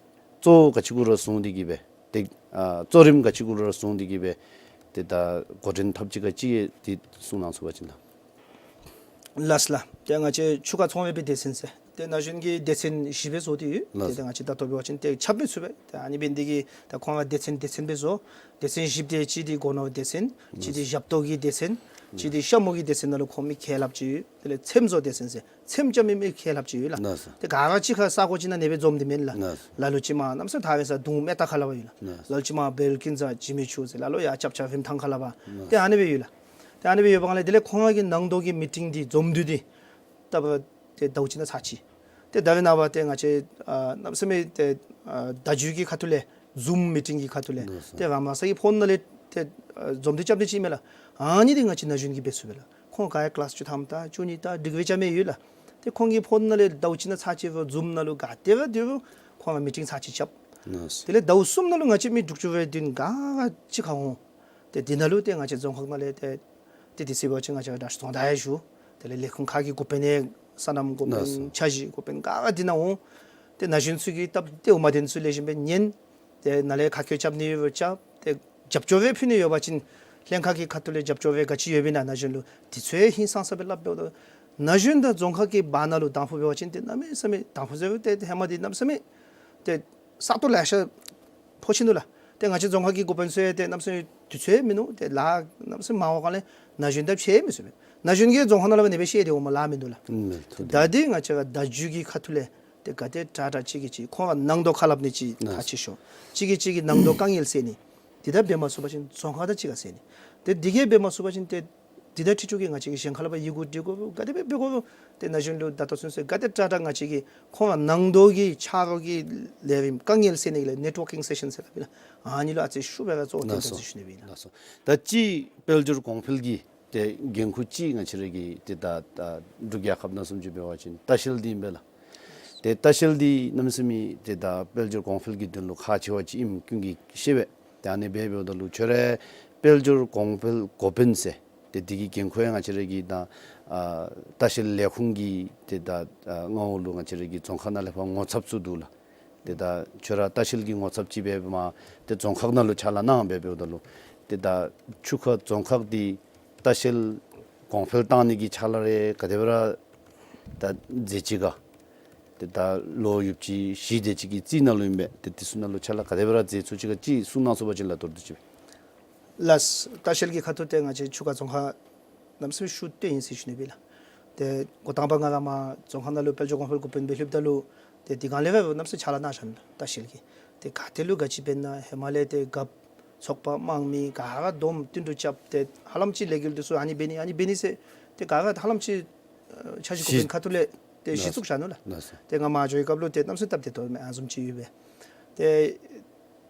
གཙོ་བོ་ག་ཅི་གུ་ར་བཟུང་སྟེ་གིས་སྦེ་ཏེ་ཨ་གཙོ་རིམ་ག་ཅི་གུ་ར་བཟུང་སྟེ་གིས་སྦེ་ཏེ་ད་འགོ་འདྲེན་འཐབ་ཅི་ག་ཅི་ཡང་འདི་གསུང་གནང་ཚུགས་པ་ཅིན་ལགས། ལགས་ལགས། ཏེ་ང་བཅས་ཆུ་ཁ་ཚོང་རིག་པའི་སྡེ་ཚན་ཟེར་ཏེ་ན་གཞོན་གྱི་སྡེ་ཚན་བཞི་སྦེ་བཟོ་སྟེ་ཡོད། ལགས། ཏེ་ཏེ་ང་བཅས་ད་ལྟོ་འབད་བ་ཅིན་ཏེ་ཁྱབ་མི་ཚུགས་པས། ཏེ་ཨ་ནི་འབད་ནི་འདི་གིས་ད་ཁོང་ར་སྡེ་ཚན་སྡེ་ཚན་སྦེ་བཟོ། སྡེ་ཚན་བཞི་སྦེ་ཏེ་གཅིག་འདི་སྒོ་ནོར་སྡེ་ཚན། གཅིག་འདི་ཞབས་ཏོག་གི་སྡེ་ཚན། གཅིག་འདི་ཤ་མུ་གི་སྡེ་ཚན་ནང་ལུ་ཁོང་མི་ཁས་བླབ་ཅིག་ཡོད། དེ་ལས་ཚེམ་བཟོ་སྡེ་ཚན་ཟེར་ཚེམ་རྐྱབ་མི་མི་ཁས་བླབ་ཅིག་ཡོད་ལགས། ལགས་སོ། ཏེ་ག་ར་གཅིག་ཁར་ས་གོ་ཅིག་ནང་ཨ་ནི་སྦེ་འཛོམས་ཏེ་མེན་ལགས། ལགས་སོ། ལ་ལུ་ཅིག་མར་གནམ་མེད་ས་མེད་ཐར་བའི་ས་དུང་མེ་ཏ་ཁ་ལས་ཕར་ཡོད་ལགས། ལགས་སོ། ལ་ལུ་ཅིག་མར་བེལ་ཀིན་ཟེར་འཇིགས་མེད་ཆུ་ཟེར་ལ་ལུ་ཡར་ཅབ་ཆ་བིམ་ཐང་ཁ་ལས་ཕར། ལགས་སོ། ཏེ་ཨ་ནི་སྦེ་ཡོད་ལགས། ཏེ་ཨ་ནི་སྦེ་ཡོད་པའི་སྒང་ལས་དེ་ལས་ཁོང་ར་གི་ནང་དོག་གི་མི་ཊིང་འདི་འཛོམས་འདུ་འདི་ད་འབདན་ཏེ་ཟླཝ་གཅིག་ནང་ཚར་ཅིག། ཏེ་ཟླཝ་ནང་འབདན་ཏེ་ང་བཅས་ཨ་གནམ་མེད་ས་མེད་ཏེ་ཨ་བརྡ་བརྒྱུད་ཀྱི་ཁ་ཐུག་ལས་ཛུམ་མི་ཊིང་གི་ཁ་ཐུག་ལས། ལགས་སོ། ཏེ་རང་རང་སོའི་ཕོན་ནང་ལས་ཏེ་ཨ་འཛོམས་འདུ་རྐྱབ་ནི་ཅིག་མས་ལགས། ཨ་ནི་འདི་ང་བཅས་ན་གཞོན་གྱིས་འབད་ཚུགས་པས་ལགས། ཁོང་ག་ར་ཀི་ལཱསི་བཅུ་ཐམ་དང་བཅུ་གཉིས་དང་ཌིག་རི་ཅིག་མས་ཡོད་ལགས། ཏེ་ཁོང་གི་ཕོན་ནང་ལས་ཟླཝ་གཅིག་ནང་ཚར་ཅིག་སྦེ་ཛུམ་ནང་ལུ་ག་ཏེ་སྦེ་སྡོད་རུང་ཁོང་ལུ་མི་ཊིང་ཚར་ཅིག་རྐྱབ། ལགས་སོ། དེ་ལས་ཟླཝ་གསུམ་ནང་ལུ་ང་བཅས་མི་དྲུག་ཅུ་རེ་བདུན་ག་ར་གཅིག་ཁར་འོང་། ཏེ་འདི་ནང་ལུ་ཏེ་ང་བཅས་རྫོང་ཁག་ནང་ལས་ཏེ་ཏེ་དུས་ཚོད་འབད་བ་ཅིན་ང་བཅས་ར་དྲག་ཤོས་རྫོང་བདག་ཡང་བཞུགས། དེ་ལས་ལས་ཁུངས་ཁག་གི་འགོ་དཔོན་ཡང་སོ་ནམ་འགོ་དཔོན། ལགས་སོ། འཆར་གཞི་འགོ་དཔོན་ག་ར་འདི་ནང་འོང་། ཏེ་ན་གཞོན་ཚུ་གི་སྟབས་བདེཝ་མ་བདེཝ་ཚུ་ལེགས་ཤོམ་སྦེ་ཉན། ཏེ་ནཱ་ལས་ཁ་སྐད་རྐྱབ་ནི་ཡོད་རུང་རྐྱབ། ཏེ་རྒྱབ་སྐྱོར་སྦེ་ཕུལ་ནི་ཡོད་པ་ཅིན་ལྷན་ཁག་གི་ཁ་ཐུག་ལས་རྒྱབ་སྐྱོར་སྦེ་ག་ཅི་ཡོདཔ་ཨིན་ན་ན་གཞོན་ལུ་དུས་ཚོད་ཧིང་སངས་ས་སྦེ་སླབ་འབདཝ་ད་ན་གཞོན་དང་རྫོང་ཁག་གི་བར་ན་ལུ་དང་ཕུ་འབད་བ་ཅིན་ཏེ་གནམ་མེད་ས་མེད་དང་ཕུ་ཟེར་ཏེ་ཧེ་མ་འདི་གནམ་མེད་ས་མེད་ཏེ་ས་སྟོང་ལེ་ཤ་ཕོག་ཅི་ནུག་ལགས། ཏེ་ང་བཅས་རྫོང་ཁག་གི་འགོ་དཔོན་ཚུ་ཡང་ཏེ་གནམ་མེད་ས་མེད་དུས་ཚོད་མིན་ནུག། ཏེ་ལཱ་གནམ་མེད་ས་མེད་མང་བའི་སྒང་ལས་ན་གཞོན་དང་ཕྱད་མི་ཚུགས་པས། ན་གཞོན་གྱིས་རྫོང་ཁག་ནང་ལུ་འབད་ནི་འབད་ཤེས་ཏེ་འོང་མས་ལཱ་མིན་འདུག་ལགས། ཨུམ་ལགས། ཏེ་ད་འདི་ང་བཅས་ར་བརྡ་བརྒྱུད་ཀྱི་ཁ་ཐུག་ལས་ཏེ་ག་དེ་དྲག་དྲག་གཅིག་གིས་གཅིག་ཁོང་ར་ནང་དོག་ཁ་སླབ་ནི་ཅིག་ལགས། ཁག་ཆེ་ཤོས། གཅིག་གིས་གཅིག་གི་ནང་དོག་དཀའ་ངལ་སེལ་ནི། འདི་དང་འབད་མ་ཚུགས་པ་ཅིན་རྫོང་ཁག་དང་གཅིག་ཁར་སེལ་ནི། ཏེ་འདི་གིས་འབད་མ་ཚུགས་པ་ཅིན་ཏེ་འདི་དང་འཁྲིལ་ཏེ་གིས་ང་བཅས་ཀྱིས་གཞན་ཁ་ལས་ཕར་ཡི་གུ་འབྲི་དགོ་ག་དེ་སྦེ་འབད་དགོ། ཏེ་ན་གཞོན་ལུ་བརྡ་ཐོ་ཚུན་ཚོད་ག་དེ་དྲག་དྲག་ང་བཅས་ཀྱིས་ཁོང་ར་ནང་དོག་གི་ཆ་རོགས་ཀྱི་ལས་རིམ་དཀའ་ངལ་སེལ་ནི་གི་ལས་ནེཊ་ཝོར་ཀིང་སེ་ཤཱན་ཟེར་སླབ་ཨིན་ལགས། ཨ་ནི་ལུ་ཨ་ཙི་ཤུགས་སྦེ་ར་གཙོ་བོ་བཏོན་ཏེ་ལགས་སོ། ཞུ་ནི་ཨིན་ལགས། ལགས་སོ། ད་ཅི་དཔལ་འབྱོར་གོང་འཕེལ་གྱི་ཏེ་འགན་ཁུར་ཅིག་ང་བཅས་ར་གི་ཏེ་ད་ད་འབྲུག་རྒྱལ་ཁབ་ནང་བཟུམ་ཅིག་འབད་བ་ཅིན་ལྟ་བཤལ་འདི་ཨིན་པས་ལགས། ཏེ་ལྟ་བཤལ་འདི་གནམ་མེད་ས་མེད་ཏེ་ད་དཔལ་འབྱོར་གོང་འཕེལ་གྱི་དོན་ལུ་ཁག་ཆེ་བ་ཅིག་ཨིནམ་ཀུན་གྱིས་ཤེས་པས། ཏེ་ཨ་ནི་སྦེ་འབདཝ་ད་ལུ་ཁྱོད་ར་དཔལ་འབྱོར་གོང་འཕེལ་འགོ་དཔོན་ཟེར་ཏེ་འདི་གི་འགན་ཁུར་ཡང་ང་བཅས་ར་གི་ད་ཨ་ལྟ་བཤལ་ལས་ཁུངས་ཀྱི་ཏེ་ད་ཨ་མངའ་འོག་ལུ་ང་བཅས་ར་གི་རྫོང་ཁག་ནང་ལས་ཕར་ངོ་ཚབ་ཚུ་འདུག་ལགས། ཏེ་ད་ཁྱོད་ར་ལྟ་བཤལ་གྱི་ངོ་ཚབ་ཅིག་འབད་བ་མ་ཏེ་རྫོང་ཁག་ནང་ལུ་ཕྱག་ལཱ་གནང་སྦེ་འབདཝ་ད་ལུ་ཏེ་ད་ཆུ་ཁ་རྫོང་ཁག་འདི་ལྟ་བཤལ་གོང་འཕེལ་བཏང་ནི་གི་ཕྱག་ལཱ་རེ་ག་དེ་སྦེ་ར་ད་མཛད་ཅི་ག། ཏེ་ད་ལོ་ཡུདཔ་ཅིག་བཞི་དེ་ཅིག་གི་རྩིས་ནང་ལུ་ཨིན་པས། ཏེ་དེ་ཚུ་ནང་ལུ་ཕྱག་ལཱ་ག་དེ་སྦེ་ར་མཛད་ཚུགས་ཅི་ག་ཅིག་གསུང་གནང་ཚུགས་པ་ཅིན་ལགས་མདོར་བསྡུས་ཅིག་སྦེ། ལགས། ལྟ་བཤལ་གྱི་ཁ་ཐུག་ཏེ་ང་བཅས་ཆུ་ཁ་རྫོང་ཁག་གནམ་མེད་ས་མེད་ཤུགས་བཏོན་ཡི་ཟེར་ཞུ་ནི་ཨིན་ལགས། ཏེ་འགོ་དང་པ་ང་ར་མར་རྫོང་ཁག་ནང་ལུ་དཔལ་འབྱོར་གོང་འཕེལ་འགོ་དཔོན་སྦེ་ལྷོདཔ་ད་ལུ་ཏེ་དེ་སྒང་ལས་སྦེ་གནམ་མེད་ས་མེད་ཕྱག་ལཱ་གནང་ཞིནམ་ལས་ལྟ་བཤལ་གྱི་ཏེ་ག་ཏེ་ལུ་ག་ཅི་འབད་ན་ཧེ་མ་ལས་ཏེ་རྒཔོ་ཚོགས་པ་དམངས་མི་ག་ར་བསྡོམས་བསྟུན་གྲོས་རྐྱབ་སྟེ་ཧ་ལམ་ཅིག་ལས་འགུལ་འདི་ཚུ་ཨ་ནི་འབད་ནི་ཨ་ནི་འབད་ནི་ཟེར་ཏེ་ག་ར་ཧ་ལམ་ཅིག་ཨ་འཆར་གཞི་འགོ་དཔོན་ཁ་ཐུག་ལས་ཏེ་གཞི་བཙུགས་བཞག་ནུག་ལགས། ལགས་སོ། ཏེ་ང་མར་འགྱོ་བའི་སྐབས་ལུ་ཏེ་གནམ་མེད་ས་མེད་སྟབས་བདེ་ཏོག་ཏོ་མས། ཨ་བཟུམ་ཅིག་ཡོད་པས། ཏེ་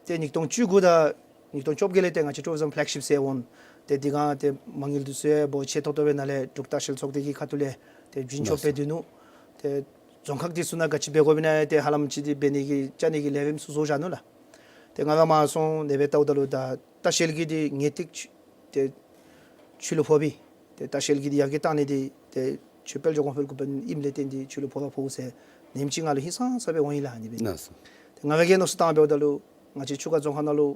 ཏེ་ཉིས་སྟོང་བཅུ་དགུ་དང་ཉིས་སྟོང་བཅོ་བརྒྱད་ལས་ཏེ་ང་བཅས་ཊུ་རི་ཛིམ་ཕེ་ལེག་ཤིཔ་ཟེར་འོང་། ཏེ་དེ་སྒང་ཏེ་མ་དངུལ་འདི་ཚུ་འབོར་ཆེ་ཏོག་ཏོ་སྦེ་ནཱ་ལས་འབྲུག་ལྟ་བཤལ་ཚོགས་སྡེ་གི་ཁ་ཐུག་ལས་ཏེ་བྱིན་ཆོག་སྦེ་སྡོད་ནུག། ཏེ་རྫོང་ཁག་འདི་ཚུ་ནང་ག་ཅི་འབད་དགོཔ་ཨིན་ན་ཏེ་ཧ་ལམ་ཅིག་འདི་འབད་ནི་གི་བཅའ་ནི་གི་ལས་རིམ་ཚུ་བཟོ་བཞག་ནུག་ལགས། ཏེ་ང་ར་མར་སོང་ནེ་སྦེ་བལྟཝ་ད་ལུ་ད་ལྟ་བཤལ་གྱི་འདི་ངེས་ཏིག་ཏེ་ཆུ་ལུ་ཕོག་པས། ཏེ་ལྟ་བཤལ་གྱི་འདི་ཡར་རྒྱས་བཏང་ནི་འདི་ཏེ་ཆུ་དཔལ་འབྱོར་གོང་འཕེལ་འགོ་དཔོན་ཨིནམ་ལས་བརྟེན་ཏེ་ཆུ་ལུ་ཕོག་ར་ཕོག་ཟེར་ཉིནམ་ཅིག་ང་ལུ་ཧིང་སངས་ས་སྦེ་འོང་ཡི་ལགས། ཨ་ནི་སྦེ། ལགས་སོ། ཏེ་ང་ར་གིས་མནོ་བསམ་བཏང་འབདཝ་ད་ལུ་ང་བཅས་ཆུ་ཁ་རྫོང་ཁག་ནང་ལུ་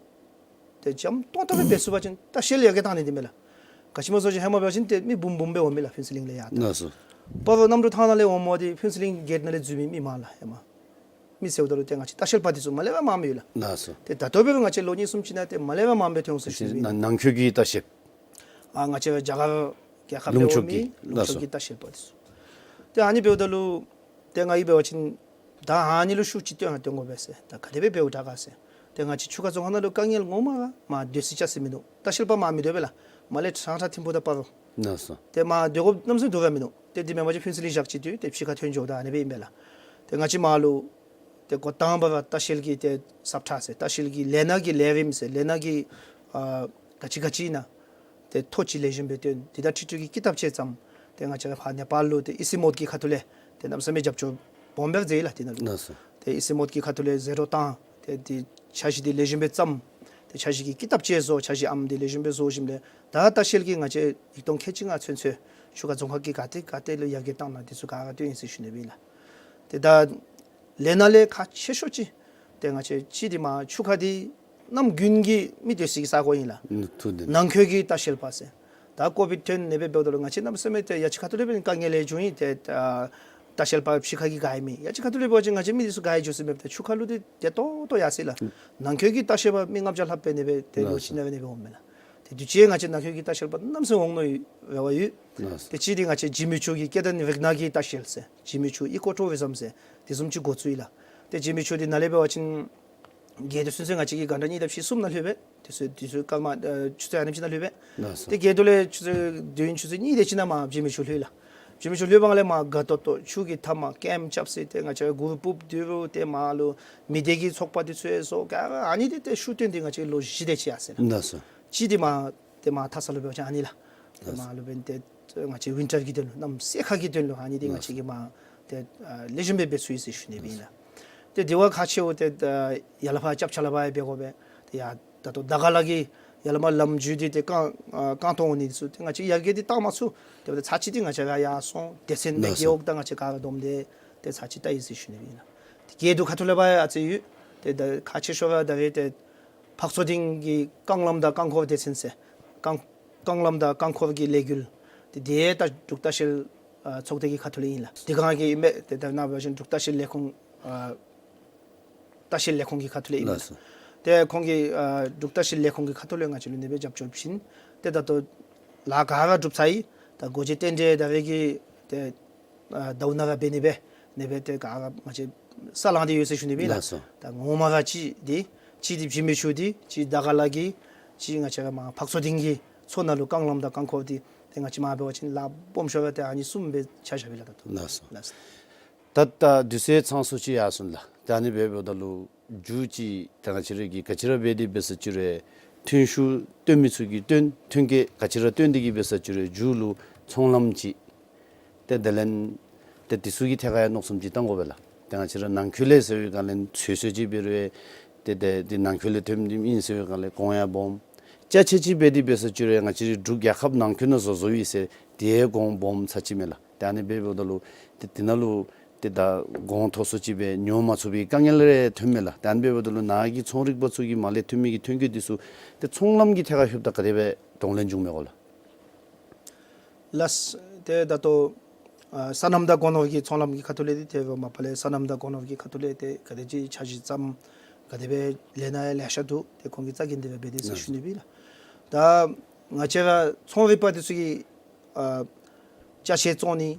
ཏེ་འཇམ་ཏོང་ཏོ་སྦེ་འབད་ཚུགས་པ་ཅིན་ལྟ་བཤལ་ཡར་རྒྱས་བཏང་ནི་འདི་མས་ལགས། ག་ཅི་སྨོ་ཟེར་བ་ཅིན་ཧེ་མ་འབད་བ་ཅིན་ཏེ་མི་འབུམ་འབུམ་སྦེ་འོང་མས་ལགས་ཕུན་ཚོགས་གླིང་ལས་ཡར་ད། ལགས་སོ། སྤ་རོ་གནམ་གྲུ་ཐང་ནང་ལས་འོངམ་འདི་ཕུན་ཚོགས་གླིང་གེཊ་ནང་ལས་འཛུལ་མི་མི་མང་ལགས་ཧེ་མ། མི་ཟེརཝ་ད་ལུ་ཏེ་ང་བཅས་ལྟ་བཤལ་པ་འདི་ཚུ་མ་ལས་ཕར་མངམ་ཡོད་ལགས། ལགས་སོ། ཏེ་ད་ལྟོ་འབད་རུང་ང་བཅས་ལོ་གཉིས་གསུམ་ཅིག་ནང་ཏེ་མ་ལས་ཕར་མངམ་སྦེ་ཐོན་འོང་ཟེར་ཞུ་ནི་ཨིན། ནང་ནང་འཁོད་ཀྱི་ལྟ་བཤལ། ཨ་ང་བཅས་རྒྱ་གར་རྒྱལ་ཁབ་ལས་ལུང་ཕྱོགས་འོང་མི་ཀྱི། ལུང་ལགས་ཕྱོགས་སོ། ཀྱི་ལྟ་བཤལ་པ་འདི་ཚུ། ཏེ་ཨ་ནི་འབདཝ་ད་ལུ་ཏེ་ང་གིས་འབད་བ་ཅིན་ད་ཨ་ནི་ལུ་ཤུགས་ཅིག་བཏོན་ཡང་བཏོན་དགོ་པས་ཟེར། ད་ག་དེ་སྦེ་འབདཝ་དྲག་ག་ཟེར། ཏེ་ང་བཅས་ཆུ་ཁ་རྫོང་ཁག་ནང་ལུ་དཀའ་ངལ་ངོ་མ་ར་མར་སྡོད་ས་ཅིག་ཟེར་མིན་འདུག། ལྟ་བཤལ་པ་མངམ་མི་སྡོད་པས་ལགས། མར་ལས་ཁྲང་ཁྲ་ཐིམ་ཕུག་དང་སྤ་རོ། ལགས་སོ། ཏེ་མར་སྡོད་དགོཔ་གནམ་མེད་ས་མེད་འདུག་པ་མིན་འདུག། ཏེ་འདི་མེན་པ་ཅིན་ཕུན་ཚོགས་གླིང་བཞག་ཅི་སྡོད་ཏེ་ཕྱི་ཁར་ཐོན་འགྱོཝ་ད་ཨ་ནི་སྦེ་ཨིན་པས་ལགས། ཏེ་ང་བཅས་མར་ལུ་ཏེ་འགོ་དང་པ་ར་ལྟ་བཤལ་གྱི་ཏེ་སབ་ཁྲ་ཟེར་ལྟ་བཤལ་གྱི་ལས་སྣ་གི་ལས་རིམ་ཟེར་ལས་སྣ་གི་ཨ་ག་ཅི་ག་ཅི་ཨིན་ན་ཏེ་ཐོ་ཅིག་ལེགས་ཤོམ་སྦེ་བཏོན། དེ་དང་འཁྲིལ་ཏེ་གི་ཀི་ཏབ་ཅིག་བརྩམས། ཏེ་ང་བཅས་ར་ཕར་ནེ་པཱལ་ལུ་ཏེ་ཨི་སི་མོཌ་ཀྱི་ཁ་ཐུག་ལས་ཏེ་གནམ་མེད་ས་མེད་རྒྱབ་སྐྱོར་སྦོམ་སྦེ་ར་མཛད་ཡི་ལགས་དེ་ནང་ལུ། ལགས་སོ། ཏེ་ཨི་སི་མོཌ་ཀྱི་ཁ་ཐུག་ལས་ཟེར་རོགས་བཏང་། ཏེ་འདི་འཆར་གཞི་འདི་ལེགས་ཤོམ་སྦེ་བརྩམས། ཏེ་འཆར་གཞི་གི་ཀི་ཏབ་ཅིག་བཟོ། འཆར་གཞི་ཨམ་འདི་ལེགས་ཤོམ་སྦེ་བཟོ་ཞིནམ་ལས་ད་ལྟ་བཤལ་གྱི་ང་བཅས་ཉིས་སྟོང་ཁལ་གཅིག་ལྔ་ཚུན་ཚོད་ཆུ་ཁ་རྫོང་ཁག་གིས་ག་ཏེ་ག་ཏེ་ལུ་ཡར་རྒྱས་བཏང་ན་འདི་ཚུ་ག་ར་བཏོན་ཡི་ཟེར་ཞུ་ནི་ཨིན་ལགས། ཏེ་ད་ལས་སྣ་ལས་ཁག་ཆེ་ཤོས་ཅིག་ཏེ་ང་བཅས་ཅིག་འདི་མར་ཆུ་ཁ་འདི་གནམ་དགུན་གྱི་མི་སྡོད་སའི་ས་གོ་ཨིན་ལགས། ཨུམ་ཐུགས་བདེན། ནང་འཁོད་ཀྱི་ལྟ་བཤལ་པ་ཟེར། ད་ཀོ་བིཌ་ཐོན་ནེ་སྦེ་འབདཝ་ད་ལུ་ང་བཅས་གནམ་མེད་ས་མེད་ཏེ་ཡ་གཅིག་ཁ་ཐུག་ལས་འབད་དཀའ་ངལ་ལེ་བྱུང་ཡི། ཏེ་ཨ་ལྟ་བཤལ་པ་ཕྱི་ཁ་གི་ག་ཡོད་མི་ཡ་གཅིག་ཁ་ཐུག་ལས་འབད་བ་ཅིན་ང་བཅས་མི་འདི་ཚུ་ག་ཡོད་འགྱོ་ཟེར་མེདཔ་ད་ཆུ་ཁ་ལུ་འདི་བདེ་ཏོག་ཏོ་ཡར་སོ་ཡི་ལགས། ཨུམ། ནང་འཁོད་ཀྱི་ལྟ་བཤལ་པ་མི་ལྔ་བརྒྱ་ལྷགཔ་འབད་ནི་སྦེ་ཏེ་ལོ་ལགས་སོ། གཅིག་ནང་འབད་ནི་སྦེ་འོང་མས་ལགས། ཏེ་དུས་ཅི་ང་བཅས་ནང་འཁོད་ཀྱི་ལྟ་བཤལ་པ་གནམ་མེད་ས་མེད་འོང་ནི་རེ་བ་ཡོད། ལགས་སོ། ཏེ་གཅིག་འདི་ང་བཅས་འཇིགས་མེད་ཆུ་གི་སྐད་གྲགས་རིག་གནས་ཀྱི་ལྟ་བཤལ་ཟེར་འཇིགས་མེད་ཆུ་ཨི་ཀོ་ཊུ་རི་ཛིམ་ཟེར་དེ་བཟུམ་ཅིག་འགོ་བཙུགས་ཡི་ལགས། ཏེ་འཇིགས་མེད་ཆུ་འདི་ནཱ་ལས་འབད་བ་ཅིན་བརྒལ་ཏེ་ཚུན་ཚོད་ང་བཅས་ཀྱིས་གྷན་ཊ་གཉིས་དང་ཕྱེད་གསུམ་ནང་ལྷོད་པས། དེ་ཚུ་དེ་ཚུ་སྐར་མ་ཨ་ཆུ་ཚོད་ཨ་ནེམ་ཅིག་ནང་ལྷོད་པས། ལགས་སོ། ཏེ་བརྒལ་ཏེ་ལས་ཆུ་ཚོད་དུས་ཡུན་ཆུ་ཚོད་གཉིས་དེ་ཅིག་ནང་མར་འཇིགས་མེད་ཆུ་ལྷོད་ཡི་ལགས། འཇིགས་མེད་ཆུ་ལྷོད་པའི་སྒང་ལས་མར་དགའ་ཏོག་ཏོ་ཆུ་གི་མཐའ་མར་ཀེམཔ་རྐྱབ་ས་ཏེ་ང་བཅས་གུར་ཕུབ་སྡོད་རུང་ཏེ་མར་ལུ་མི་སྡེ་གི་ཚོགས་པ་འདི་ཚུ་ཡང་བཟོ་ག་ར་ཨ་ནི་འདི་ཏེ་ཤུགས་བཏོན་ཏེ་ང་བཅས་ལོ་བཞི་དེ་ཅིག་ཡར་སོ་ཡི་ལགས། ལགས་སོ། གཅིག་འདི་མར་ཏེ་མར་མཐའ་ས་ལུ་འབད་བ་ཅིན་ཨ་ནི་ལགས། ཏེ་ལགས་སོ། མར་ལུ་འབད་ནི་ཏེ་ང་བཅས་ཝིན་ཊར་གྱི་དོན་ལུ་གནམ་སེར་ཁ་གི་དོན་ལུ་ཨ་ནི་འདི་ང་བཅས་ཀྱིས་མར་ཏེ་ཨ་ལེགས་ཤོམ་སྦེ་འབད་ཚུགས་ཡི་ཟེར་ཞུ་ནི་སྦེ་ཨིན་ལགས། ཏེ་དེ་བ་ཁག་ཆེཝ་ཏེ་ཨ་ཡར་ལས་ཕར་རྐྱབ་ཆ་ལས་ཕར་ཡང་འབད་དགོ་པས། ཏེ་ཡར་ད་ལྟོ་དར་དཀར་ལ་གི་ཡར་ལས་མར་ལམ་འགྱོ་སྟེ་ཏེ་རྐང་ཨ་རྐང་སྟོང་འོང་ནི་འདི་ཚུ་ཏེ་ང་བཅས་ཡར་རྒྱས་འདི་བཏང་མ་ཚུགས། དེ་འབདཝ་ད་ཚར་གཅིག་འདི་ང་བཅས་ར་ཡར་སོང་སྡེ་ཚན་ལགས་སོ། རྒེད་འོག་དང་ང་བཅས་ག་ར་བསྡོམས་ཏེ་ཏེ་ཚར་གཅིག་བལྟ་ཡི་ཟེར་ཞུ་ནི་སྦེ་ཨིན་ལགས། ཏེ་རྒེད་འོག་ཁ་ཐུག་ལས་ཕར་ཡང་ཨ་ཙི་ཡོད། ཏེ་ད་ཁག་ཆེ་ཤོས་ར་ད་རེས་ཏེ་འཕགས་མཚོ་སྡིངས་ཀྱི་རྐང་ལམ་དང་རྐང་འཁོར་སྡེ་ཚན་ཟེར་རྐང་རྐང་ལམ་དང་རྐང་འཁོར་གྱི་ལས་འགུལ་ཏེ་དེ་ད་འབྲུག་ལྟ་བཤལ་ཨ་ཚོགས་སྡེ་གི་ཁ་ཐུག་ལས་ཨིན་ལགས། དེ་སྒང་གི་ཨིན་པས། ཏེ་ད་ནཱ་འབད་བ་ཅིན་འབྲུག་ལྟ་བཤལ་ལས་ཁུངས་ཨ་ལྟ་བཤལ་ལས་ཁུངས་ཀྱི་ཁ་ཐུག་ལས་ཨིན་ལགས་སོ། ལགས། ཏེ་ཁོང་གི་ཨ་འབྲུག་བཀྲ་ཤིས་ལས་ཁུངས་ཀྱི་ཁ་ཐུག་ལས་ང་བཅས་ལུ་ཨ་ནི་སྦེ་རྒྱབ་སྐྱོར་བྱིན། ཏེ་ད་ལྟོ་ལཱ་ག་ར་གྲུབ་ཚར་ཡི། ད་སྒོ་འབྱེད་རྟེན་འབྲེལ་ད་རེས་ཀྱི་ཏེ་ཨ་ཟླཝ་ནང་ར་འབད་ནི་སྦེ་ཨ་ནི་སྦེ་ཏེ་ག་ར་ང་བཅས་ས་ལང་སྟེ་ཡོད་ཟེར་ཞུ་ནི་སྦེ་ལགས། ལགས་སོ། ད་ངོ་མ་ར་ཅིག་འདི་ཅིག་འདི་བྱིན་མི་ཆོག་འདི་ཅིག་དར་དཀར་ལ་གི་ཅིག་ང་བཅས་ར་མར་འཕགས་མཚོ་སྡིངས་ཀྱི་མཚོ་ནང་ལུ་རྐང་ལམ་དང་རྐང་འཁོར་འདི་ཏེ་ང་བཅས་མར་འབད་བ་ཅིན་ལཱ་སྦོམ་ཤོས་ར་ཏེ་ཨ་ནི་གསུམ་སྦེ་ཆ་བཞག་པས་ལགས། ད་ལྟོ་ལགས་སོ། ལགས། ད་ད་དུས་ཚོད་ཚང་སུ་ཅིག་ཡར་སོང་ལགས། ད་ཨ་ནི་སྦེ་འབདཝ་ད་ལུ་མཇུག་ཅིག་ད་ང་བཅས་ར་གིས་ག་ཅི་ར་འབད་དེ་འབད་ས་ཅིག་རུང་ཐོན་ཤུགས་བཏོན་མི་ཚུ་གིས་བཏོན་ཐོན་སྐྱེད་ག་ཅི་ར་བཏོན་ཏེ་གིས་འབད་ས་ཅིག་རུང་མཇུག་ལུ་ཚོང་ལམ་ཅིག་ཏེ་དེ་ལས་ཏེ་དེ་ཚུ་གི་ཐད་ཁར་ཡང་མནོ་བསམ་ཅིག་བཏང་དགོ་པས་ལགས། ཏེ་ང་བཅས་ར་ནང་འཁོད་ལས་ཟེར་བའི་སྒང་ལས་ཚོད་བསྲེ་ཅིག་འབད་རུང་ཏེ་ཏེ་ཏེ་ནང་འཁོད་ལས་ཐོནམ་ཨིན་ཟེར་བའི་སྒང་ལས་གོང་ཡང་སྦོམ། ཅ་ཆས་ཅིག་འབད་དེ་འབད་ས་ཅིག་རུང་ང་བཅས་རའི་འབྲུག་རྒྱལ་ཁབ་ནང་འཁོད་ནང་བཟོ་བཟོཝ་ཨིན་ཟེར་དེ་ཡང་གོང་སྦོམ་ཚར་ཅིག་མས་ལགས། ཏེ་ཨ་ནི་སྦེ་འབདཝ་ད་ལུ་ཏེ་དེ་ནང་ལུ་ཏེ་ད་གོང་མཐོ་སུ་ཅིག་སྦེ་ཉོ་མ་ཚུགས་པའི་དཀའ་ངལ་རེ་ཐོནམ་མས་ལགས། ཏེ་ཨ་ནི་སྦེ་འབདཝ་ད་ལུ་ནཱ་གི་ཚོང་རིག་པ་ཚུ་གིས་མར་ལས་ཐོན་མི་གི་ཐོན་སྐྱེད་འདི་ཚུ་ཏེ་ཚོང་ལམ་གྱི་ཐད་ཁར་ལྷོདཔ་ད་ག་དེ་སྦེ་གདོང་ལེན་འབྱུངམ་མས་གོ་ལགས། ལགས། ཏེ་ད་ལྟོ་ཨ་སོ་ནམ་དང་སྒོ་ནོར་གྱི་ཚོང་ལམ་གྱི་ཁ་ཐུག་ལས་འདི་ཏེ་མ་པ་ལས་སོ་ནམ་དང་སྒོ་ནོར་གྱི་ཁ་ཐུག་ལས་ཏེ་ག་དེ་ཅིག་འཆར་གཞི་བརྩམ་ག་དེ་སྦེ་ལས་སྣ་ཡང་ལེ་ཤ་འདུག། ཏེ་ཁོང་གིས་རྩ་འགེངས་ཏེ་སྦེ་འབད་དེ་ཟེར་ཞུ་ནི་སྦེ་ལགས། ད་ང་བཅས་ར་ཚོང་རིག་པ་འདི་ཚུ་གིས་ཨ་ཅ་ཆས་བཙོང་ནི་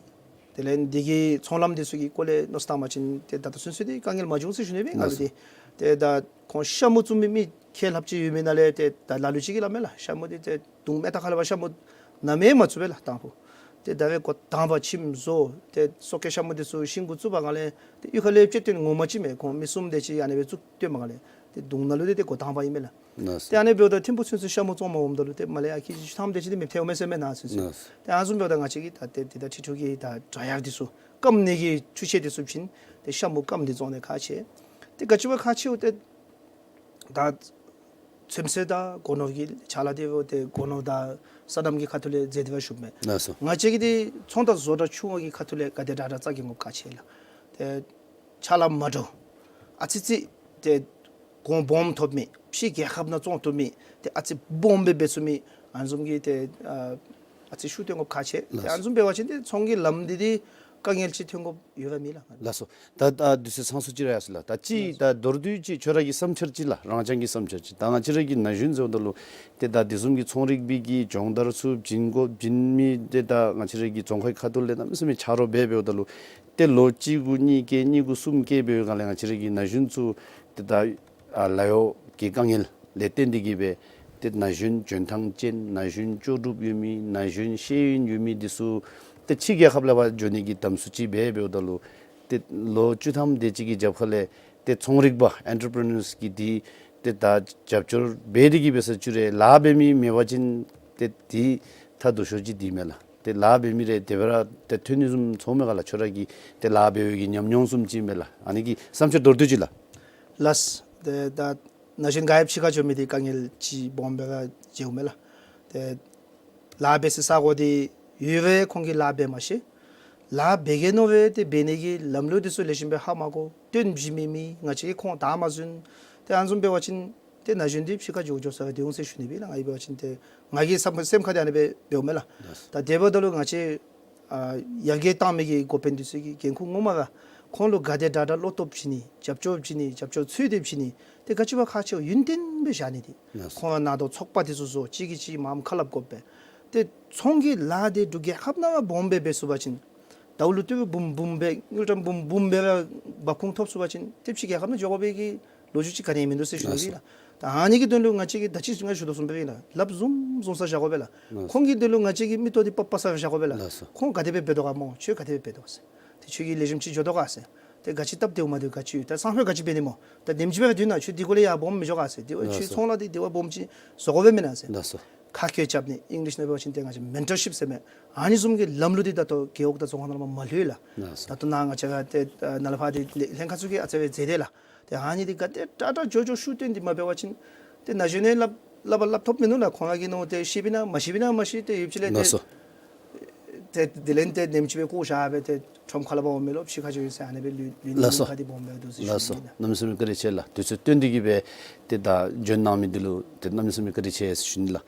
དེ་ལས་འདི་གི་ཚོང་ལམ་འདི་ཚུ་གི་སྐོར་ལས་མནོ་བསམ་བཏང་བ་ཅིན་ཏེ་ད་ལྟོ་ཚུན་ཚོད་འདི་དཀའ་ངལ་མ་བྱུང་ཟེར་ཞུ་ནི་སྦེ་ང་ལུ་ཏེ། ཏེ་ད་ཁོང་ཤ་མུ་བཙུགས་མི་མི་ཁལ་ལྷགཔ་ཅིག་ཡོད་མི་ནང་ལས་ཏེ་ད་ལ་ལུ་ཅིག་གིས་སླབ་མས་ལགས། ཤ་མུ་འདི་ཏེ་དུང་མེ་ཏོག་ཁ་ལས་ཕར་ཤ་མུ་ནམ་ཡང་མ་བཙུགས་པས་ལགས་དང་ཕུ། ཏེ་ད་རེས་འགོ་དང་པ་ཁྱིམ་བཟོ་ཏེ་སོ་ཀའི་ཤ་མུ་འདི་ཚུ་ཤིང་གུ་བཙུགས་པའི་སྒང་ལས་ཏེ་གཡུས་ཁ་ལས་ཕྱེ་སྟོན་ངོ་མ་ཅིག་མས། ཁོང་མི་གསུམ་དེ་ཅིག་ཨ་ནི་སྦེ་བཙུགས་སྟོན་པའི་སྒང་ལས་ཏེ་དུང་ནང་ལུ་ཏེ་ཏེ་འགོ་དང་པ་ཨིན་མས་ལགས། ལགས་སོ། ཏེ་ཨ་ནི་འབདཝ་ད་ཐིམ་ཕུ་ཚུན་ཚོད་ཤ་མུ་བཙོང་མ་འོངམ་ད་ལུ་ཏེ་མར་ལས་ཨ་ཁི་ཆུ་ཐང་དེ་ཅིག་འདི་མེདཔ་ཐལཝ་མས་ཟེར་མས་ནཱ་ཚུན་ཚོད། ལགས་སོ། ཏེ་ཨ་ནི་བཟུམ་འབདཝ་ད་ང་བཅས་ཀྱིས་ད་ཏེ་ཏེ་ད་ཁྲི་ཁྲོ་གི་ད་ཌ་རའི་ཡར་འདི་ཚུ་སྐམ་ནི་གི་ཆུ་ཆད་འདི་ཚུ་བྱིན་ཏེ་ཤ་མུ་སྐམ་འདི་བཙོང་ནི་ཁག་ཆེ། ཏེ་ག་ཅི་སྦེ་ཁག་ཆེཝ་ཏེ་ད་ཚོད་བསྲེ་དང་སྒོ་ནོར་གྱི་ཕྱག་ལཱ་འདི་འབདཝ་ད་སྒོ་ནོར་དང་སོ་ནམ་གྱི་ཁ་ཐུག་ལས་མཛད་དེ་སྦེ་ཞུཝ་མས། ལགས་སོ། ང་བཅས་ཀྱི་འདི་ཚོང་དང་བཟོ་གྲྭ་ཆུང་བ་གི་ཁ་ཐུག་ལས་ག་དེ་དྲག་དྲག་རྩ་འགེངས་དགོཔ་ཁག་ཆེ་ལགས། ཏེ་ཕྱག་ལཱ་མ་འདྲཝ་ཨ་ཙི་ཙི་ཏེ་གོང་སྦོམ་ཐོབ་མི་ཕྱི་རྒྱལ་ཁབ་ནང་བཙོང་བཏུབ་མི་ཏེ་ཨ་ཙི་སྦོམ་སྦེ་འབད་ཚུགས་མི་ཨ་ནི་བཟུམ་གྱི་ཏེ་ཨ་ཨ་ཙི་ཤུགས་བཏོན་དགོཔ་ཁག་ཆེ། ཏེ་ཨ་ནི་བཟུམ་འབད་བ་ཅིན་ཏེ་ཚོང་གི་ལམ་འདི་འདི་དཀའ་ངལ་ཅིག་ཐོན་དགོཔ་ཡོདཔ་མེད་ལགས། ལགས་སོ། ད་ད་དུས་ཚོད་ཚང་སུ་ཅིག་ར་ཡར་སོང་ལགས། ད་ཅིག་ད་མདོར་བསྡུས་ཅིག་ཁྱོད་ར་གི་བསམ་འཆར་ཅིག་ལགས། རང་རྐྱང་གི་བསམ་འཆར་ཅིག། ད་ང་བཅས་ར་གི་ན་གཞོན་ཟེརཝ་ད་ལུ་ཏེ་ད་དེ་བཟུམ་གྱི་ཚོང་རིག་པའི་གི་སྦྱོང་བརྡར་ཚུ་བྱིན་དགོ་བྱིན་མི་ཏེ་ད་ང་བཅས་ར་གི་རྫོང་ཁའི་ཁ་ཐུག་ལས་གནམ་མེད་ས་མེད་ཆ་རོགས་འབད་འབདཝ་ད་ལུ་ཏེ་ལོ་གཅིག་གུ་གཉིས་བཀལ་གཉིས་གུ་གསུམ་བཀལ་འབད་བའི་སྒང་ལས་ང་བཅས་ར་གི་ན་གཞོན་ཚུ་ཏེ་ད་ཨ་ལཱ་གཡོག་གི་དཀའ་ངལ་ལས་བརྟེན་ཏེ་གིས་སྦེ་ཏེ་ན་གཞོན་འཇོན་ཐང་ཅན་ན་གཞོན་ལྕོགས་གྲུབ་ཡོད་མི་ན་གཞོན་ཤེས་ཡོན་ཡོད་མི་འདི་ཚུ་ཏེ་ཕྱི་རྒྱལ་ཁབ་ལས་ཕར་འགྱོ་ནི་གི་དམ་སུ་ཅིག་འབད་འབདཝ་ད་ལུ་ཏེ་ལོ་བཅུ་ཐམ་དེ་ཅིག་གི་རྒྱབ་ཁ་ལས་ཏེ་ཚོང་རིག་པ་ཨེན་ཊར་པི་རི་ནརསི་གི་འདི་ཏེ་ད་རྒྱབ་སྐྱོར་འབད་དེ་གིས་འབད་ས་ཅིག་རུང་ལཱ་འབད་མི་མེད་པ་ཅིན་ཏེ་འདི་ཐ་དུ་ཤོས་ཅིག་འདི་མས་ལགས། ཏེ་ལཱ་འབད་མི་རེ་དེ་སྦེ་ར་ཏེ་ཐོན་ནི་བཟུམ་ཚོརཝ་མས་ག་ལགས། ཁྱོད་ར་གིས་ཏེ་ལཱ་འབད་བའི་གི་ཉམས་མྱོང་བཟུམ་ཅིག་མས་ལགས། ཨ་ནི་གི་བསམ་འཆར་མདོར་བསྡུས་ཅིག་ལགས། ལགས། ཏེ་ད་ན་གཞོན་ག་ཡང་ཕྱི་ཁར་འགྱོ་མི་འདི་དཀའ་ངལ་ཅིག་སྦོམ་སྦེ་ར་མཇལཝ་མས་ལགས། ཏེ་ལཱ་འབད་སའི་ས་གོ་འདི་ཡོད་རུང་ཁོང་གིས་ལཱ་འབད་མ་ཤེས། ལཱ་འབད་གེ་མནོ་རུང་ཏེ་འབད་ནི་གི་ལམ་ལུགས་འདི་ཚུ་ལེགས་ཤོམ་སྦེ་ཧ་མ་གོ། སྟོན་བྱིན་མི་མེད། ང་བཅས་ཀྱིས་ཁོང་བདའ་མ་ཟུན། ཏེ་ཨ་ནི་བཟུམ་འབད་བ་ཅིན་ཏེ་ན་གཞོན་འདི་ཕྱི་ཁར་འགྱོ་འགྱོ་ས་ར་སྡོད་འོང་ཟེར་ཞུ་ནི་སྦེ་ལགས། ང་གིས་འབད་བ་ཅིན་ཏེ་ང་གི་བསམ་སེམས་ཁར་ཏེ་ཨ་ནི་སྦེ་འབདཝ་མས་ལགས། ད་དེ་འབདཝ་ད་ལུ་ང་བཅས་ཨ་ཡར་རྒྱས་བཏང་མི་གི་འགོ་དཔོན་འདི་ཚུ་གི་འགན་ཁུར་ངོ་མ་ར་ཁོང་ལུ་ག་དེ་དྲག་དྲག་བློ་སྟོབས་བྱིན་ནི་རྒྱབ་སྐྱོར་བྱིན་ནི་རྒྱབ་སྐྱོར་ཚུད་དེ་བྱིན་ནི་ཏེ་ག་ཅི་སྦེ་ཁག་ཆེཝ་ཡུན་བརྟན་སྦེ་བཞག་ནི་འདི། ལགས་སོ། ཁོང་ར་ནང་དོག་ཚོགས་པ་འདི་ཚུ་བཟོ་གཅིག་གིས་གཅིག་མངམ་ཁ་སླབ་དགོ་པས། ཏེ་ཚོང་གི་ལཱ་འདི་འབྲུག་རྒྱལ་ཁབ་ནང་ར་སྦོམ་སྦེ་འབད་ཚུགས་པ་ཅིན་ཟླཝ་ལུ་ཏི་རུ་འབུམ་འབུམ་སྦེ་དངུལ་ཀྲམ་འབུམ་འབུམ་སྦེ་ར་འབབ་ཁུངས་ཐོབ་ཚུགས་པ་ཅིན་ཏེ་ཕྱི་རྒྱལ་ཁབ་ནང་འགྱོ་དགོ་པའི་གི་ལོ་རྒྱུས་ཅིག་ག་ནི་ཡང་མིན་འདུག་ཟེར་ཞུ་ནི་ལགས་སྦེ་ལགས། ད་ཨ་ནི་གི་དོན་ལུ་ང་བཅས་ཀྱིས་ད་ཅི་ང་ཞུ་དོ་བཟུམ་སྦེ་ལགས་ལགཔ་བཟུང་བཟུང་ས་བཞག་དགོ་པས་ལགས། ལགས་སོ། ཁོང་གི་དོན་ལུ་ང་བཅས་ཀྱིས་མིག་ཏོ་འདི་ཕབ་ཕབ་ས་བཞག་དགོ་པས་ལགས། ལགས་སོ། ཁོང་ག་དེ་སྦེ་འབད་དོ་ག་སྨོ། ཁྱོད་ག་དེ་སྦེ་འབད་དོ་ག་ཟེར། ཏེ་ཁྱོད་ཀྱིས་ལེགས་ཤོམ་ཅིག་འགྱོ་དོ་ག་ཟེར། ཏེ་ག་ཅི་སྟབས་བདེཝ་མ་བདེཝ་ག་ཅི་ཡོད། ད་སང་ཕོད་ག་ཅི་འབད་ནི་སྨོ། ད་ནེམ་ཅིག་སྦེ་སྡོད་ན་ཁྱོད་འདི་གུ་ལས་ཡར་སྦོམ་མི་འགྱོ་ག་ཟེར། ཏེ་ཁྱོད་ལགས་སོ། ཚོང་ལཱ་འདི་དེ་བ་སྦོམ་ཅིག་བཟོ་དགོ་པས་མེན་ན་ཟེར། ལགས་སོ། ཁ་སྐད་རྐྱབ་ནི་ཨིང་ལིཤ་ནང་འབད་བ་ཅིན་ཏེ་ང་བཅས་མེན་ཊར་ཤིཔ་ཟེར་མས། ཨ་ནི་བཟུམ་གྱི་ལམ་ལུགས་འདི་ད་ལྟོ་རྒེད་འོག་དང་རྫོང་ཁག་ནང་ལུ་མ་ལྷོད་ལགས། ལགས་སོ། ད་ལྟོ་ནཱ་ང་བཅས་ར་ཏེ་ཨ་ནཱ་ལས་ཕར་འདི་ལྷན་ཁག་ཚུ་གིས་ཨ་ཙི་སྦེ་མཛད་དེ་ལགས། ཏེ་ཨ་ནི་འདི་ག་དེ་དྲག་དྲག་འགྱོ་འགྱོ་ཤུགས་བཏོན་ཏེ་མ་འབད་བ་ཅིན་ཏེ་ན་གཞོན་ནི་སླབ་སླབ་སླབ་ཐོབ་མིན་འདུག་ལགས། ཁོང་ར་གིས་མནོ་ཏེ་ཤེས་པས་ན་མ་ཤེས་པས་ན་མ་ཤེས། ཏེ་ཡུདཔ་ཅིག་ལས་ཏེ་ལགས་སོ། ཏེ་དེ་ལས་ཏེ་ནེམ་ཅིག་སྦེ་བཀོ་བཞག་སྦེ་ཏེ་ཁྲོམ་ཁ་ལས་ཕར་འོང་མི་ལོ་ཕྱི་ཁར་འགྱོ་ཡི་ཟེར་ཨ་ནི་སྦེ་ལུས་ལུས་ནི་ལགས་སོ། ཁ་འདི་སྦོམ་སྦེ་འདུག་ཟེར་ཞུ་ནི་ལགས། ལགས་སོ། གནམ་མེད་ས་མེད་བཀའ་དྲིན་ཆེ་ལགས། དུས་ཚོད་བཏོན་ཏེ་གིས་སྦེ་ཏེ་ད་བྱོན་གནང་མི་འདི་ལུ་ཏེ་གནམ་མེད་ས་མེད་བཀའ་དྲིན་ཆེ་ཟེར་ཞུ་ནི་ལགས།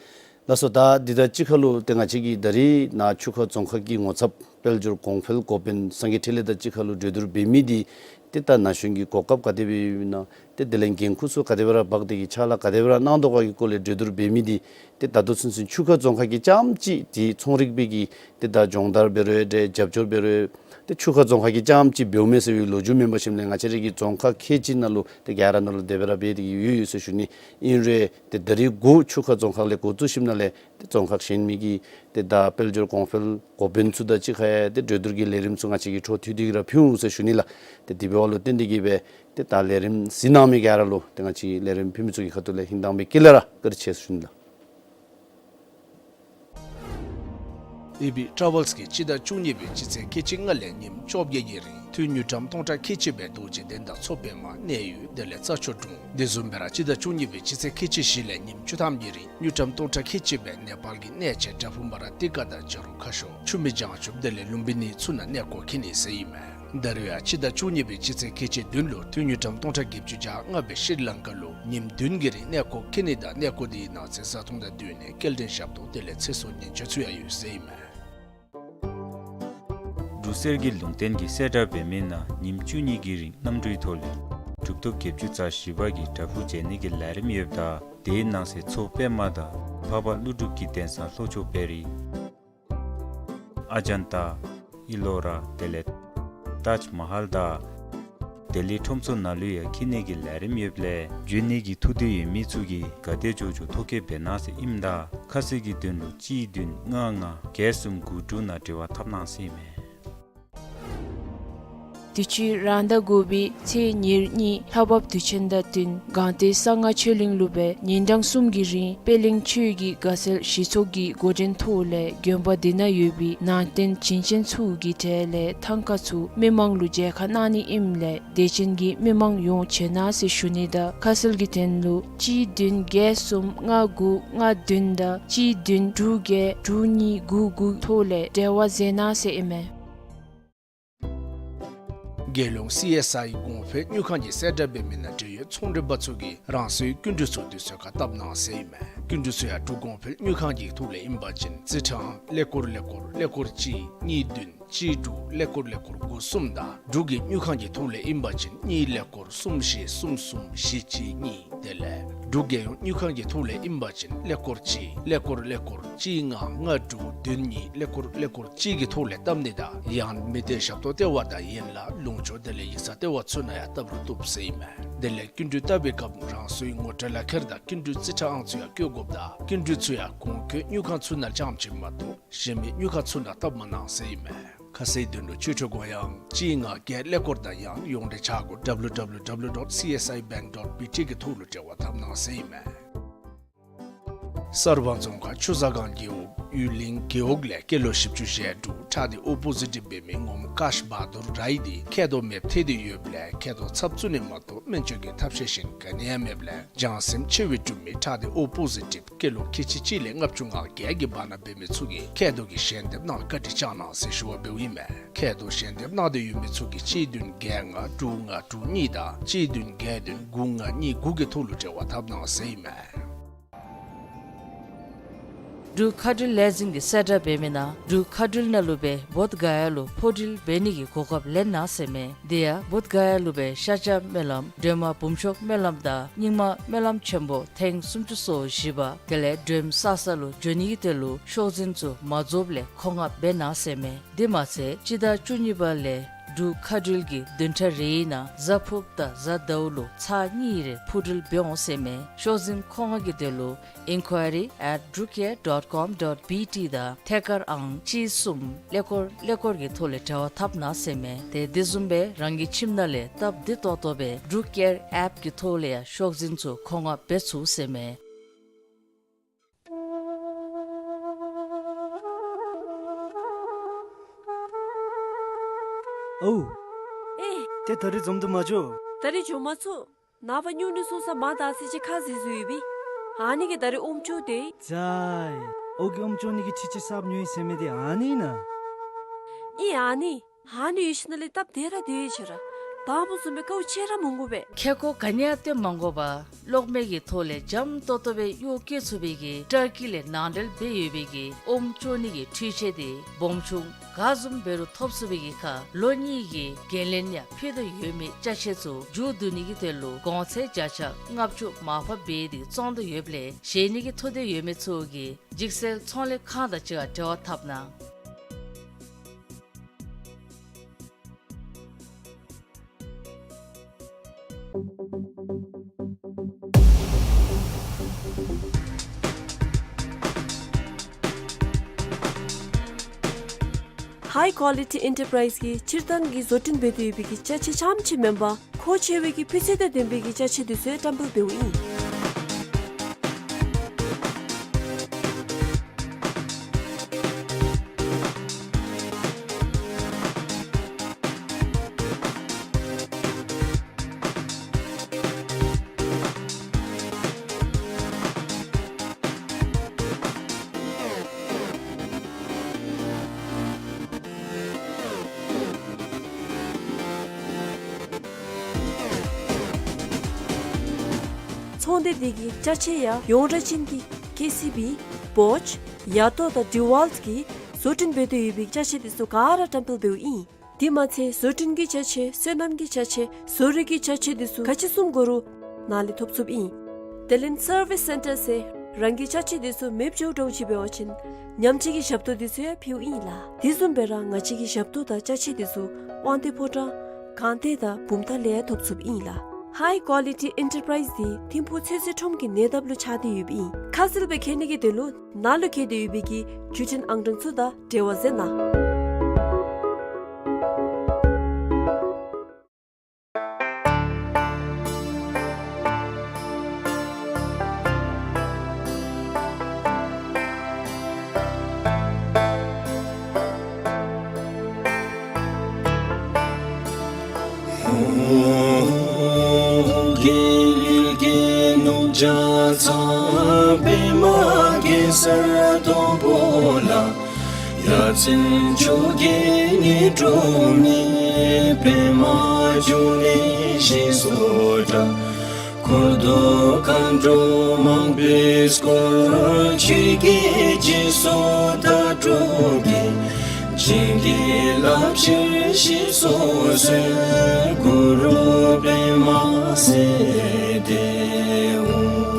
ལགས་སོ། ད་འདི་དང་གཅིག་ཁར་ལུ་ཏེ་ང་བཅས་ཀྱིས་ད་རིས་ནཱ་ཆུ་ཁ་རྫོང་ཁག་གི་ངོ་ཚབ་དཔལ་འབྱོར་གོང་འཕེལ་འགོ་དཔོན་སངས་རྒྱས་འཕྲིན་ལས་དང་གཅིག་ཁར་ལུ་གྲོས་བསྡུར་འབད་མི་འདི་ཏེ་ད་ན་གཞོན་གྱི་གོ་སྐབས་ག་དེ་སྦེ་ཡོདཔ་ཨིན་ན། ཏེ་དེ་ལས་འགན་ཁུར་ཚུ་ག་དེ་སྦེ་ར་འབག་སྟེ་གིས་ཕྱག་ལཱ་ག་དེ་སྦེ་ར་གནང་དོ་ག་གི་སྐོར་ལས་གྲོས་བསྡུར་འབད་མི་འདི་ཏེ་ད་ལྟོ་ཚུན་ཚོད་ཆུ་ཁ་རྫོང་ཁག་གིས་རྐྱངམ་གཅིག་ཏེ་ཚོང་རིག་པའི་གི་ཏེ་ད་སྦྱོང་བརྡར་འབད་རུང་འདྲ་རྒྱབ་སྐྱོར་འབད་རུང་ཏེ་ཆུ་ཁ་རྫོང་ཁག་གིས་རྐྱངམ་གཅིག་འབདཝ་མས་ཟེར་བའི་ལོ་རྒྱུས་མེན་པར་ཞིནམ་ལས་ང་བཅས་རའི་གི་རྫོང་ཁག་ཁལ་གཅིག་ནང་ལུ་ཏེ་ག་ར་ནང་ལུ་དེ་སྦེ་ར་འབད་དེ་གིས་ཡོད་ཡོད་ཟེར་ཞུ་ནི། ཨིན་རུང་ཏེ་ད་རིས་འགོ་ཆུ་ཁ་རྫོང་ཁག་ལས་འགོ་བཙུགས་ཞིནམ་ལས་ཏེ་རྫོང་ཁག་གཞན་མི་གི་ཏེ་ད་དཔལ་འབྱོར་གོང་འཕེལ་འགོ་དཔོན་ཚུ་དང་གཅིག་ཁར་ཡང་ཏེ་གྲོས་བསྡུར་གྱི་ལས་རིམ་ཚུ་ང་བཅས་ཀྱིས་འཕྲོ་མཐུད་དེ་གིས་ར་ཕུལ་འོང་ཟེར་ཞུ་ནི་ལགས། ཏེ་དེ་འབདཝ་ལུ་བརྟེན་ཏེ་གིས་སྦེ་ཏེ་ད་ལས་རིམ་གཟིགས་གནང་མི་ག་ར་ལུ་ཏེ་ང་བཅས་ལས་རིམ་ཕུལ་མི་ཚུ་གི་ཁ་ཐུག་ལས་ཧིང་དྭངས་པའི་དཀྱིལ་ལས་ར་བཀའ་དྲིན་ཆེ་ཟེར་ཞུ་ནི་ལགས། ཨེ་བི་ཊ་རེ་ཝལསི་གིས་སྤྱི་ཟླ་བཅུ་གཉིས་པའི་སྤྱི་ཚེས་ཁལ་གཅིག་ལྔ་ལས་ཉིནམ་བཅོ་བརྒྱད་ཀྱི་རིང་ཐུན་དངུལ་ཀྲམ་སྟོང་ཕྲག་ཁལ་གཅིག་སྦེ་རྡོ་རྗེ་གདན་དང་མཚོ་པདྨ་གནས་ཡུལ་དེ་ལས་རྩྭ་མཆོག་གྲོང་དེ་བཟུམ་སྦེ་ར་སྤྱི་ཟླ་བཅུ་གཉིས་པའི་སྤྱི་ཚེས་ཁལ་གཅིག་བཞི་ལས་ཉིནམ་བཅུ་ཐམ་གྱི་རིང་དངུལ་ཀྲམ་སྟོང་ཕྲག་ཁལ་གཅིག་སྦེ་ནེ་པཱལ་གྱི་གནས་ཆེན་བྲག་ཕུག་མ་ར་ཏི་ཀ་དང་བྱ་རུང་ཁ་ཤོར་ཆུ་སྨད་བྱང་ཆུབ་དེ་ལས་ལུམ་བི་ནི་ཚུ་ནང་གནས་སྐོར་འཁྱིད་ནི་ཟེར་ཨིན་མས། ད་རིས་ཡང་སྤྱི་ཟླ་བཅུ་གཉིས་པའི་སྤྱི་ཚེས་ཁལ་གཅིག་བདུན་ལུ་ཐུན་དངུལ་ཀྲམ་སྟོང་ཕྲག་བརྒྱད་ཅུ་གྱ་ལྔ་སྦེ་ཤྲི་ལང་ཀ་ལུ་ཉིནམ་བདུན་གྱི་རིང་གནས་སྐོར་འཁྱིད་ནི་དང་གནས་སྐོར་དེའི་ནང་གསེས་བཟའ་འཐུང་དང་སྡོད་གནས་སྐྱེལ་འདྲེན་ཞབས་ཏོག་དེ་ལས་ཚེ་སྲོག་ཉེན་བཅོལ་ཚུ་ཡང་ཡོད་ཟེར་ཨིན་མས། འབྲུག་གསེར་གྱི་ལུང་བསྟན་གྱིས་གསལ་བསྒྲགས་འབད་མི་ནང་ཉིནམ་བཅུ་གཉིས་ཀྱི་རིང་གནམ་གྲུའི་ཐོག་ལས་གྲུབ་ཐོབ་བརྒྱད་ཅུ་རྩ་བཞི་པ་གི་བྲག་ཕུག་མཇལ་ནི་གི་ལས་རིམ་ཡོདཔ་ད་དེའི་ནང་གསེས་མཚོ་པདྨ་དང་འཕགས་པ་ཀླུ་སྒྲུབ་ཀྱི་གདན་ས་ལྷོ་ཕྱོགས་དཔལ་རི་ཨ་ཇན་ཏ་ཨི་ལོ་ར་དེ་ལས་ཏཱཇ་མ་ཧཱལ་དང་ལྡི་ལི་ཁྲོམ་ཚོགས་ནང་ལུ་ཡང་འཁྱིད་ནི་གི་ལས་རིམ་ཡོདཔ་ལས་འབྱོན་ནི་གི་ཐུགས་འདུན་ཡོད་མི་ཚུ་གིས་ག་དེ་མགྱོགས་མགྱོགས་ཐོ་བཀོད་འབད་གནང་ཟེར་ཨིནམ་ད་ཁ་གསལ་གྱི་དོན་ལུ་གཅིག་བདུན་ལྔ་ལྔ་བརྒྱད་གསུམ་དགུ་དྲུག་ནང་འབྲེལ་བ་འཐབ་གནང་ཟེར་ཨིན་མས། དུས་ཅི་རང་ཟླ་དགུ་པའི་ཚེས་ཉེར་གཉིས་ལྷ་བབས་དུས་ཆེན་དང་བསྟུན་སྒང་སྟེང་གསང་སྔགས་ཆོས་གླིང་ལུ་སྦེ་ཉིན་གྲངས་གསུམ་གྱི་རིང་པད་གླིང་ཆོས་ཀྱི་དགའ་ཚལ་གཞི་ཚོགས་ཀྱི་འགོ་འདྲེན་ཐོག་ལས་དགོན་པ་དེ་ནང་ཡོད་པའི་ནང་རྟེན་བྱིན་ཅན་ཚུ་གི་གྲས་ལས་ཐང་ཀ་ཚུ་མི་མང་ལུ་མཇལ་ཁ་གནང་ནི་ཨིནམ་ལས་དད་ཅན་གྱི་མི་མང་ཡོངས་བྱོན་གནང་ཟེར་ཞུ་ནི་དང་ཁ་གསལ་གྱི་དོན་ལུ་གཅིག་བདུན་བརྒྱད་གསུམ་ལྔ་དགུ་ལྔ་བདུན་དང་གཅིག་བདུན་དྲུག་བརྒྱད་དྲུག་གཉིས་དགུ་དགུ་ཐོག་ལས་འབྲེལ་བ་མཛད་གནང་ཟེར་ཨིན་མས། རྒྱལ་ཡོངས་སི་ཨེསི་ཨའི་གོང་འཕེལ་དངུལ་ཁང་གིས་གསལ་བསྒྲགས་འབད་མི་ནང་འབྲེལ་ཡོད་ཚོང་འབྲེལ་པ་ཚུ་གིས་རང་སོའི་སྐྱིན་འགྲུལ་ཚུ་དུས་ཚོད་ཁར་བཏབ་གནང་ཟེར་ཨིན་མས། སྐྱིན་འགྲུལ་ཚུ་ཡང་འབྲུག་གོང་འཕེལ་དངུལ་ཁང་གི་ཐོག་ལས་ཨིན་པ་ཅིན་རྩིས་ཁྲའང་ཀླད་ཀོར་ཀླད་ཀོར་ཀླད་ཀོར་གཅིག་གཉིས་བདུན་གཅིག་དྲུག་ཀླད་ཀོར་ཀླད་ཀོར་དགུ་གསུམ་དང་འབྲུག་གི་དངུལ་ཁང་གི་ཐོག་ལས་ཨིན་པ་ཅིན་གཉིས་ཀླད་ཀོར་གསུམ་བཞི་གསུམ་གསུམ་བཞི་གཅིག་གཉིས། དེ་ལས་འབྲུག་རྒྱལ་ཡོངས་དངུལ་ཁང་གི་ཐོག་ལས་ཨིན་པ་ཅིན་ཀླད་ཀོར་གཅིག་ཀླད་ཀོར་ཀླད་ཀོར་གཅིག་ལྔ་ལྔ་དྲུག་བདུན་གཉིས་ཀླད་ཀོར་ཀླད་ཀོར་གཅིག་གི་ཐོག་ལས་བཏབ་ནི་དང་ཡང་མི་སྡེ་ཞབས་ཏོག་ལྟེ་བ་དང་ཡན་ལག་ལུང་ཕྱོགས་དེ་ལས་ཡིག་ཚང་ལྟེ་བ་ཚུ་ནང་ཡང་བཏབ་རུང་བཏུབ་ཟེར་ཨིན་མས། དེ་ལས་སྐྱིན་འགྲུལ་བཏབ་པའི་སྐབས་རང་སོའི་ངོ་སྤྲོད་ལག་ཁྱེར་དང་སྐྱིན་འགྲུལ་རྩིས་ཁྲ་ཨང་ཚུ་ཡང་བཀོད་དགོཔ་དང་སྐྱིན་འགྲུལ་ཚུ་ཡང་གོང་འཁོད་དངུལ་ཁང་ཚུ་ནང་རྐྱངམ་ཅིག་མ་གཏོགས་གཞན་མི་དངུལ་ཁང་ཚུ་ནང་བཏབ་མ་གནང་ཟེར་ཨིན་མས། ཁ་གསལ་དོན་ལུ་ཆོས་འཕྲུལ་གོ་ཡང་གཅིག་ལྔ་བརྒྱད་ཀླད་ཀོར་དང་ཡང་ཡོངས་འབྲེལ་བྱ་སྒོ་W W W dot C S I bank dot B T གི་ཐོག་ལུ་འབྲེལ་བ་འཐབ་གནང་ཟེར་ཨིན་མས། གསར་སྤང་རྫོང་ཁག་ཆུ་བཟང་སྒང་རྒེད་འོག་ཡུལ་གླིང་རྒེད་འོག་ལས་སྐྱེས་ལོ་བཞི་བཅུ་ཞེ་དྲུག་ཁྲག་སྡེ་ཨོ་པོ་ཟི་ཊིབ་འབད་མི་ངོམ་ཀཱཤ་བྷ་དུར་རའི་འདི་མཁལ་རྡོག་མེདཔ་ཐལ་ཏེ་ཡོདཔ་ལས་མཁལ་རྡོག་ཚབ་བཙུགས་ནི་མ་གཏོགས་སྨན་བཅོས་ཀྱི་ཐབས་ཤེས་གཞན་ག་ནི་ཡང་མེདཔ་ལས་བྱང་སེམས་ཆེ་བའི་འབྲུག་མི་ཁྲག་སྡེ་ཨོ་པོ་ཟི་ཊིབ་སྐྱེས་ལོ་ཁལ་གཅིག་གཅིག་ལས་ལྔ་བཅུ་ང་བརྒྱད་ཀྱི་བར་ན་འབད་མི་ཚུ་གིས་མཁལ་རྡོག་གི་ཞལ་འདེབས་གནང་བཀའ་དྲིན་བསྐྱང་གནང་ཟེར་ཞུ་བ་འབདཝ་ཨིན་མས། མཁལ་རྡོག་ཞལ་འདེབས་གནང་སྟེ་ཡོད་མི་ཚུ་གིས་གཅིག་བདུན་བརྒྱད་ལྔ་དྲུག་ལྔ་དྲུག་གཉིས་དང་གཅིག་བདུན་བརྒྱད་བདུན་དགུ་ལྔ་གཉིས་དགུ་གི་ཐོག་ལུ་འབྲེལ་བ་འཐབ་གནང་ཟེར་ཨིན་མས། འབྲུག་མཁའ་འགྲུལ་ལས་འཛིན་གྱིས་གསལ་བསྒྲགས་འབད་མི་ནང་འབྲུག་མཁའ་འགྲུལ་ནང་ལུ་སྦེ་བོདྷ་ག་ཡ་ལུ་འཕོ་འགྲུལ་འབད་ནི་གི་གོ་སྐབས་ལེན་གནང་ཟེར་མས། དེ་ཡང་བོདྷ་ག་ཡ་ལུ་སྦེ་ཤཱཀྱ་སྨོན་ལམ་སྒྲོལ་མ་འབུམ་ཆོག་སྨོན་ལམ་དང་རྙིང་མ་སྨོན་ལམ་ཆེན་པོ་ཐེངས་སུམ་ཅུ་སོ་བཞི་པ་དེ་ལས་སྒྲོལམ་གསར་ས་ལུ་འབྱོན་ནི་གི་དོན་ལུ་ཤོག་འཛིན་ཚུ་མ་རྫོགསཔ་ལས་མཁོ་མངགས་འབད་གནང་ཟེར་མས། དེ་མ་ཚད་སྤྱི་ཟླ་བཅུ་གཉིས་པ་ལས་འབྲུག་མཁའ་འགྲུལ་གྱི་བདུན་ཕྲག་རེའི་ནང་གཟའ་ཕུརཔ་དང་གཟའ་ཟླཝ་ལུ་ཚར་གཉིས་རེ་འཕུར་འགྲུལ་འབད་འོང་ཟེར་མས། ཤོག་འཛིན་མཁོ་མངགས་ཀྱི་དོན་ལུ་inquiry at drukair dot com dot B T དང་ཐད་ཀར་ཨང་གཅིག་གསུམ་ཀླད་ཀོར་ཀླད་ཀོར་གྱི་ཐོག་ལས་འབྲེལ་བ་འཐབ་གནང་ཟེར་མས། ཏེ་དེ་བཟུམ་སྦེ་རང་གི་ཁྱིམ་ནང་ལས་སྟབས་བདེ་ཏོག་ཏོ་སྦེ་འབྲུག་ཨེར་ཨེཔ་ཀྱི་ཐོག་ལས་ཡང་ཤོག་འཛིན་ཚུ་མཁོ་མངགས་འབད་ཚུགས་ཟེར་མས། ཨོ། ཨེ། ཏེ་ད་རིས་འཛོམས་དུ་མ་འགྱོ། ད་རིས་འགྱོ་མ་ཚུགས། ནངས་པ་སྨྱུང་གནས་སོང་ས་མར་ད་ཟེར་ཅིག་ཁ་བཟེད་བཟོ་ཡི་པས། ཨ་ནི་གིས་ད་རིས་ཨོམ་ཅོག་དེ། ཙ་ཡ། ཨོ་གི་ཨོམ་ཅོག་ནི་གི་ཁྲི་ཅིག་གསརཔ་ཉོ་ཡི་ཟེར་མི་དེ་ཨ་ནི་ཨིན་ན། ཨིན་ཨ་ནི། ཨ་ནི་ཡོད་ཞིནམ་ལས་སྟབས་བདེ་ར་བདེ་ཡི་ཆ་ར། དང་པ་བཟུམ་སྦེ་དཀའཝ་སྤྱད་ར་མི་དགོ་པས། ཁེ་ཀོ་ག་ནི་ཡང་སྟོན་མ་དགོ་པར་གློག་མེ་གི་ཐོག་ལས་འཇམ་ཏོག་ཏོ་སྦེ་གཡོག་བཀོལ་ཚུགས་པའི་གི་ཊར་ཀི་ལས་ནང་འབྲེལ་འབད་ཡོད་པའི་གི་ཨོམ་བཙོ་ནི་གི་འཕྲུལ་ཆས་དེ་སྦོམ་ཆུང་ག་བཟུམ་འབད་རུང་ཐོབ་ཚུགས་པའི་གི་ཁར་ལོ་གཉིས་ཀྱི་འགན་ལེན་ཡང་ཕུལ་དོ་ཡོད་མི་ཅ་ཆས་ཚུ་མཇུག་བསྡུ་ནི་གི་དོན་ལུ་གོང་ཚད་བརྒྱ་ཆ་ལྔ་བཅུ་མར་ཕབ་འབད་དེ་བཙོང་དོ་ཡོདཔ་ལས་བཞེས་ནི་གི་ཐུགས་འདོད་ཡོད་མི་ཚུ་གིས་འཇིགས་སེལ་ཚོང་ལས་ཁང་དང་གཅིག་ཁར་འབྲེལ་བ་འཐབ་གནང་། ཧའི་ཀོ་ལི་ཊི་ཨེན་ཊར་པ་རའིཛ་གིས་སྤྱིར་བཏང་གི་བཟོ་སྐྲུན་འབད་དེ་ཡོད་པའི་གི་ཅ་ཆས་རྐྱངམ་ཅིག་མེན་པར་མཁོ་ཆེ་བའི་གི་སྤུས་ཚད་དང་ལྡན་པའི་གི་ཅ་ཆས་དེ་ཚུ་ཡང་བཀྲམ་སྤེལ་འབདཝ་ཨིན། ཚོང་སྡེ་འདི་གི་ཅ་ཆས་ཡང་ཡོངས་གྲགས་ཅན་གྱི་ཀེ་སི་བི་བོཆ་ཡ་ཏོ་དང་ཌི་ཝཱལཊ་གིས་བཟོ་སྐྲུན་འབད་དེ་ཡོད་པའི་ཅ་ཆས་དེ་ཚུ་ག་ར་བཀྲམ་སྤེལ་འབདཝ་ཨིན། དེ་མ་ཚད་བཟོ་སྐྲུན་གྱི་ཅ་ཆས་སོ་ནམ་གྱི་ཅ་ཆས་བཟོ་རིག་གི་ཅ་ཆས་དེ་ཚུ་ག་ཅི་བཟུམ་དགོ་རུང་ནཱ་ལས་ཐོབ་ཚུགསཔ་ཨིན། དེ་ལས་སར་བིས་སེན་ཊར་ཟེར་རང་གི་ཅ་ཆས་དེ་ཚུ་མེདཔ་འགྱོཝ་འདྲཝ་ཅིག་འབད་བ་ཅིན་ཉམས་བཅོས་ཀྱི་ཞབས་ཏོག་དེ་ཚུ་ཡང་ཕུལཝ་ཨིན་ལགས། དེ་བཟུམ་སྦེ་ར་ང་བཅས་ཀྱི་ཞབས་ཏོག་དང་ཅ་ཆས་དེ་ཚུ་དབང་འདུས་ཕོ་བྲང་སྒང་སྟེང་དང་བུམ་ཐང་ལས་ཡང་ཐོབ་ཚུགསཔ་ཨིན་ལགས། ཧའི་ཀོ་ལི་ཊི་ཨེན་ཊར་པ་རའིཛ་འདི་ཐིམ་ཕུག་ཚོད་བསྲེ་ཁྲོམ་གྱི་ཉེ་འདབས་ལུ་ཆགས་ཏེ་ཡོདཔ་ཨིན། ཁ་གསལ་སྦེ་མཁྱེན་ནི་གི་དོན་ལུ་ནཱ་ལུ་བཀོད་དེ་ཡོད་པའི་གི་བརྒྱུད་འཕྲིན་ཨང་གྲངས་ཚུ་དང་འབྲེལ་བ་མཛད་གནང་། རྒྱལ་བའི་རྒྱལ་ནོར་བརྒྱ་རྩ་པདྨ་གེ་སར་སྡོང་པོ་ལ། ཡ་མཚན་མཆོག་གི་ཉི་སྒྲོན་མེ་པདྨ་འབྱུང་གནས་ཞེས་སུ་གྲགས། འཁོར་དང་མཁའ་འགྲོ་མང་པོས་བསྐོར། ཆོས་ཀྱི་རྗེས་སུ་བདག་སྒྲུབ་ཀྱིས། བྱིན་གྱིས་བརླབ་ཕྱིར་གཤེགས་སུ་གསོལ། གུ་རུ་པདྨ་སིདྡྷི་ཧཱུྃ།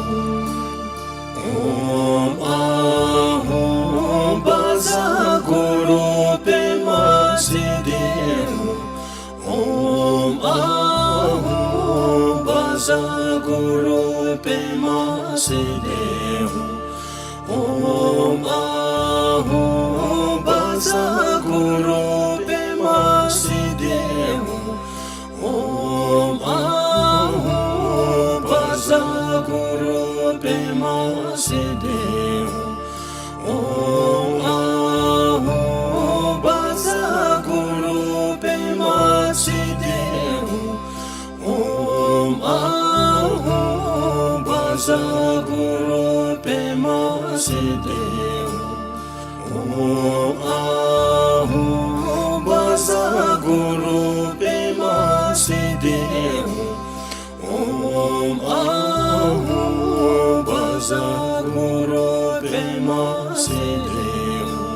ཨོཾ་ཨཱཿཧཱུྃ་བཛྲ་གུ་རུ་པདྨ་སིདྡྷི་ཧཱུྃ། ཨོཾ་ཨཱཿཧཱུྃ་བཛྲ་གུ་རུ་པདྨ་སིདྡྷི་ཧཱུྃ། ཨོཾ་ཨཱཿཧཱུྃ་བཛྲ་གུ་རུ་པདྨ་སིདྡྷི་ཧཱུྃ། ཨོཾ་ཨཱཿཧཱུྃ་བཛྲ་གུ་རུ་པདྨ་སིདྡྷི་ཧཱུྃ། ཨོཾ་ཨཱཿཧཱུྃ་བཛྲ་གུ་རུ་པདྨ་སིདྡྷི་ཧཱུྃ། ཨོཾ་ཨཱཿཧཱུྃ་བཛྲ་གུ་རུ་པདྨ་སིདྡྷི་ཧཱུྃ། ཨོཾ་ཨཱཿཧཱུྃ་བཛྲ་གུ་རུ་པདྨ་སིདྡྷི་ཧཱུྃ། ཨོཾ་ཨཱཿཧཱུྃ་བཛྲ་གུ་རུ་པདྨ་སིདྡྷི་ཧཱུྃ།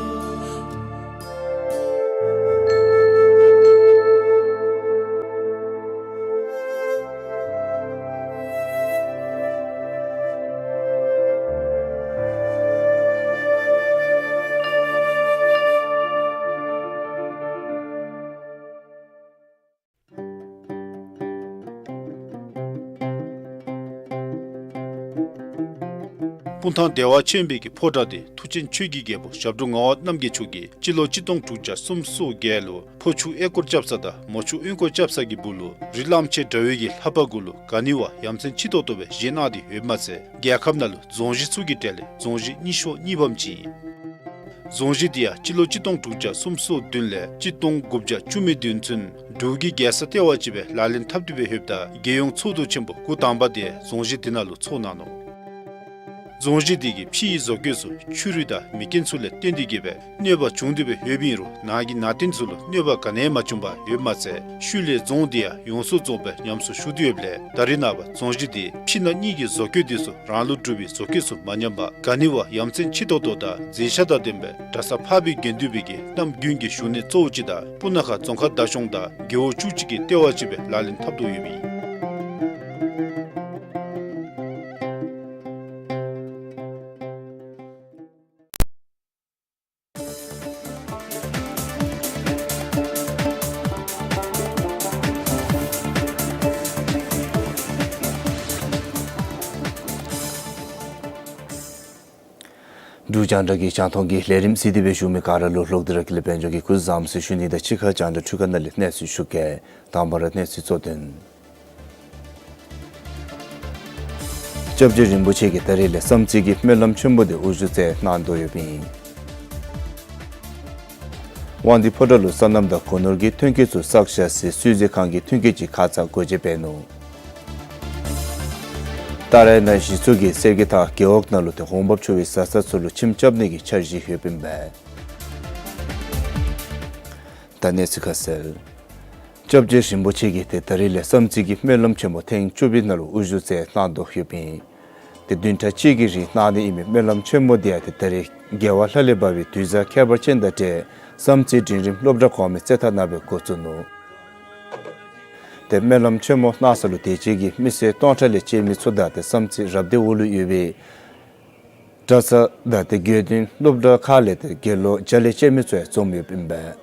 སྤུངས་ཐང་བདེ་བ་ཆེན་པོའི་གི་ཕོ་བྲང་དེ་མཐུ་ཆེན་ཆོས་ཀྱི་རྒྱལ་པོ་ཞབས་དྲུང་ངག་དབང་རྣམ་རྒྱལ་མཆོག་གིས་སྤྱི་ལོ་གཅིག་སྟོང་དྲུག་བརྒྱ་སུམ་ཅུ་སོ་བརྒྱད་ལུ་ཕོ་ཆུ་ཨེ་སྐོར་རྐྱབ་ས་དང་མོ་ཆུ་དབོན་སྐོར་རྐྱབ་ས་གི་སྦུག་ལུ་རི་གླང་ཆེན་འདྲ་བའི་གི་ལྷ་པ་གུ་ལུ་ག་ནི་བ་ཡ་མཚན་ཆེ་ཏོག་ཏོ་སྦེ་བཞེངས་གནང་སྟེ་ཡོདཔ་མ་ཚད་རྒྱལ་ཁབ་ནང་ལུ་རྫོང་གཞི་ཚུ་གི་གྲས་ལས་རྫོང་གཞི་རྙིང་ཤོས་གཉིས་པམ་ཅིག་ཨིན། རྫོང་གཞི་དེ་ཡང་སྤྱི་ལོ་གཅིག་སྟོང་དྲུག་བརྒྱ་སུམ་ཅུ་སོ་བདུན་ལས་གཅིག་སྟོང་དགུ་བརྒྱ་བཅུ་མེད་བདུན་ཚུན་འབྲུག་གི་རྒྱལ་ས་ལྟེ་བ་ཅིག་སྦེ་ལག་ལེན་འཐབ་སྟེ་སྦེ་ཡོདཔ་ད་རྒྱལ་ཡོངས་ཚོགས་འདུ་ཆེན་པོ་འགོ་དང་པ་དེ་རྫོང་གཞི་དེ་ནང་ལུ་ཚོགས་གནང་ནུག། རྫོང་གཞི་དེ་གིས་ཕྱིའི་བཟོ་བཀོད་ཚུ་ཕྱི་རོལ་དང་མེ་རྐྱེན་ཚུ་ལས་བརྟེན་ཏེ་གིས་སྦེ་གནོད་པ་བྱུང་སྟེ་སྦེ་ཡོདཔ་ཨིན་རུང་ནང་གི་ནང་རྟེན་ཚུ་ལུ་གནོད་པ་ག་ནི་ཡང་མ་བྱུང་པར་ཡོདཔ་མ་ཚད་ཤུལ་ལས་རྫོང་དེ་ཡང་ཡོངས་སུ་རྫོགསཔ་སྦེ་ཉམས་གསོ་ཞུ་སྟེ་ཡོདཔ་ལས་ད་རེས་ནངས་པ་རྫོང་གཞི་དེ་ཕྱི་ནང་གཉིས་ཀྱི་བཟོ་བཀོད་དེ་ཚུ་རང་ལུ་གྲུབ་པའི་བཟོ་བཀོད་ཚུ་མ་ཉམས་པར་ག་ནི་བ་ཡ་མཚན་ཆེ་ཏོག་ཏོ་དང་མཛེས་ཆ་དང་ལྡནམ་སྦེ་གྲྭ་ས་འཕགས་པའི་དགེ་འདུན་པའི་གི་གནམ་དགུན་གྱི་བཞུགས་གནས་གཙོ་བོ་ཅིག་དང་སྤུ་ན་ཁ་རྫོང་ཁག་བདག་སྐྱོང་དང་རྒེད་འོག་བཅུ་གཅིག་གི་ལྟེ་བ་ཅིག་སྦེ་ལག་ལེན་འཐབ་དོ་ཡོདཔ་ཨིན། འབྲུག་རྒྱང་བསྒྲགས་ཀྱི་རྒྱང་མཐོང་གི་ལས་རིམ་གཟིགས་ཏེ་སྦེ་བཞུགས་མི་ག་ར་ལུ་ལོག་སྟེ་ར་ཀུན་ལེགས་དཔལ་འབྱོར་གྱིས་སྐུ་གཟུགས་བཟང་ཟེར་ཞུ་ནི་དང་གཅིག་ཁར་རྒྱང་བསྒྲགས་འཕྲུལ་ཁང་ནང་ལས་གནས་ཚུལ་ཞུ་གེ། དང་པ་ར་གནས་ཚུལ་གཙོ་དོན། སྐྱབས་རྗེ་རིན་པོ་ཆེ་གིས་ད་རེས་ལས་བསམ་རྩེ་གི་སྨོན་ལམ་ཆེན་མོ་དེ་དབུ་བཞུགས་མཛད་གནང་དོ་ཡོདཔ་ཨིན། དབང་འདུས་ཕོ་བྲང་ལུ་སོ་ནམ་དང་སྒོ་ནོར་གྱི་ཐོན་སྐྱེད་ཚུ་བསགས་བཞག་སའི་སུས་རྩི་ཁང་གི་ཐོན་སྐྱེད་ཅིག་ཁ་ཙ་སྒོ་འབྱེད་འབད་ནུག། ཏཱ་ར་ཡ་ན་གཞི་ཚོགས་ཀྱིས་སེར་སྐྱའི་ཐང་རྒེད་འོག་ནང་ལུ་ཏེ་འོང་འབབ་ཆོག་པའི་བཟའ་ཚང་ཚུ་ལུ་ཁྱིམ་རྐྱབ་ནི་གི་འཆར་གཞི་ཡོདཔ་ཨིན་པས། ད་གནས་ཚུལ་ཁ་གསལ། སྐྱབས་རྗེ་རིན་པོ་ཆེ་གིས་ཏེ་ད་རེས་ལས་བསམ་རྩེ་གི་སྨོན་ལམ་ཆེན་མོ་ཐེངས་བཅུ་པའི་ནང་ལུ་དབུ་བཞུགས་མཛད་གནང་དོ་ཡོདཔ་ཨིན། ཏེ་བདུན་ཕྲག་གཅིག་གི་རིང་གནང་ནི་ཨིན་མི་སྨོན་ལམ་ཆེན་མོ་དེ་ཡང་ཏེ་ད་རེས་རྒྱལ་བ་ལྷ་ལས་བབས་པའི་དུས་བཟང་ཁྱད་པར་ཅན་དང་འབྲེལ་བསམ་རྩེ་འབྲིང་རིམ་སློབ་གྲྭ་གོང་མའི་རྩེད་ཐང་ནང་སྦེ་འགོ་བཙུགས་ནུག། ཏེ་སྨོན་ལམ་ཆེན་མོ་གནང་ས་ལུ་དེ་ཅིག་གི་མི་སེར་སྟོང་ཕྲག་ལས་བཅད་མི་ཚུ་དང་ཏེ་བསམ་རྩེ་རབ་སྡེ་འོག་ལུ་ཡོད་པའི་གྲྭ་ས་དང་ཏེ་དགེ་འདུན་སློབ་གྲྭ་ཁག་ལས་ཏེ་དགེ་སློང་བརྒྱ་ལས་བཅད་མི་ཚུ་ཡང་འཛོམས་ཡོདཔ་ཨིན་པས།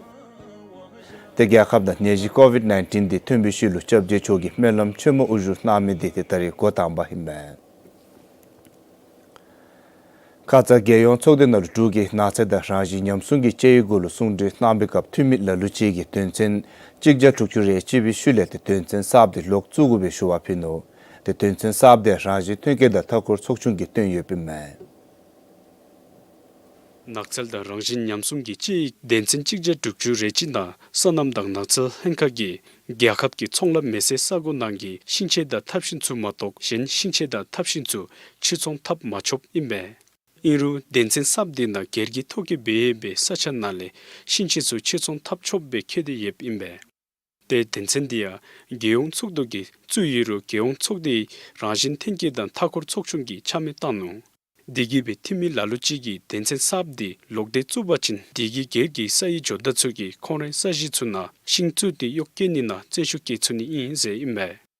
ཏེ་རྒྱལ་ཁབ་ནང་ནད་གཞི་ཀོ་ཝིཌ་ནའིན་ཊིན་དེ་ཐོན་པའི་ཤུལ་ལུ་སྐྱབས་རྗེ་མཆོག་གིས་སྨོན་ལམ་ཆེན་མོ་དབུ་བཞུགས་གནང་མི་དེ་ཏེ་ད་རེས་འགོ་དང་པ་ཨིན་པས། ཁ་ཙ་རྒྱལ་ཡོངས་ཚོགས་སྡེ་ནང་ལུ་འབྲུག་གི་ནགས་ཚལ་དང་རང་བཞིན་ཉམས་སྲུང་གི་དཔྱད་ཡིག་གུ་ལུ་གསུང་གྲོས་གནང་པའི་སྐབས་འཐུས་མི་ལ་ལུ་ཅིག་གིས་དོན་ཚན་གཅིག་བརྒྱ་དྲུག་ཅུ་རེ་གཅིག་པའི་ཤུལ་ལས་ཏེ་དོན་ཚན་གསརཔ་དེ་ལོག་བཙུགས་དགོ་པའི་ཞུ་བ་ཕུལ་ནུག། ཏེ་དོན་ཚན་གསརཔ་དེ་རང་བཞིན་ཐོན་སྐྱེད་དང་མཐའ་འཁོར་ཚོགས་ཆུང་གིས་བཏོན་ཡོདཔ་ཨིན་མས། ནགས་ཚལ་དང་རང་བཞིན་ཉམས་སྲུང་གི་དཔྱད་ཡིག་དོན་ཚན་གཅིག་བརྒྱ་དྲུག་ཅུ་རེ་གཅིག་ནང་སོ་ནམ་དང་ནགས་ཚལ་ལྷན་ཁག་གིས་རྒྱལ་ཁབ་ཀྱི་ཚོང་ལམ་མེ་སྲེག་ས་གོ་ནང་གི་ཤིང་ཆས་དང་ཐབ་ཤིང་ཚུ་མ་གཏོགས་གཞན་ཤིང་ཆས་དང་ཐབ་ཤིང་ཚུ་ཕྱིར་ཚོང་འཐབ་མ་ཆོགཔ་ཨིན་པས། ཨིན་རུང་དོན་ཚན་གསརཔ་དེ་ནང་སྒེར་གྱི་ཐོ་བཀོད་འབད་ཡོད་པའི་ས་ཆ་ནང་ལས་ཤིང་ཆས་ཚུ་ཕྱིར་ཚོང་འཐབ་ཆོགཔ་སྦེ་འཁོད་དེ་ཡོདཔ་ཨིན་པས། ཏེ་དོན་ཚན་དེ་ཡང་རྒྱལ་ཡོངས་ཚོགས་འདུ་གིས་བཙུགས་ཡོད་རུང་རྒྱལ་ཡོངས་ཚོགས་སྡེའི་རང་བཞིན་ཐོན་སྐྱེད་དང་མཐའ་འཁོར་ཚོགས་ཆུང་གིས་ཆ་མེད་བཏང་ནུག། དེ་གིས་སྦེ་འཐུས་མི་ལ་ལུ་ཅིག་གིས་དོན་ཚན་གསརཔ་དེ་ལོག་སྟེ་བཙུགས་པ་ཅིན་དེ་གིས་སྒེར་གྱི་ས་ཡི་ཇོ་བདག་ཚུ་གིས་ཁོང་རའི་ས་གཞི་ཚུ་ནང་ཤིང་བཙུགས་ཏེ་གཡོག་བཀོལ་ནི་ནང་བཙན་ཤུགས་བཀལ་ཚུགས་ནི་ཨིན་ཟེར་ཨིན་པས།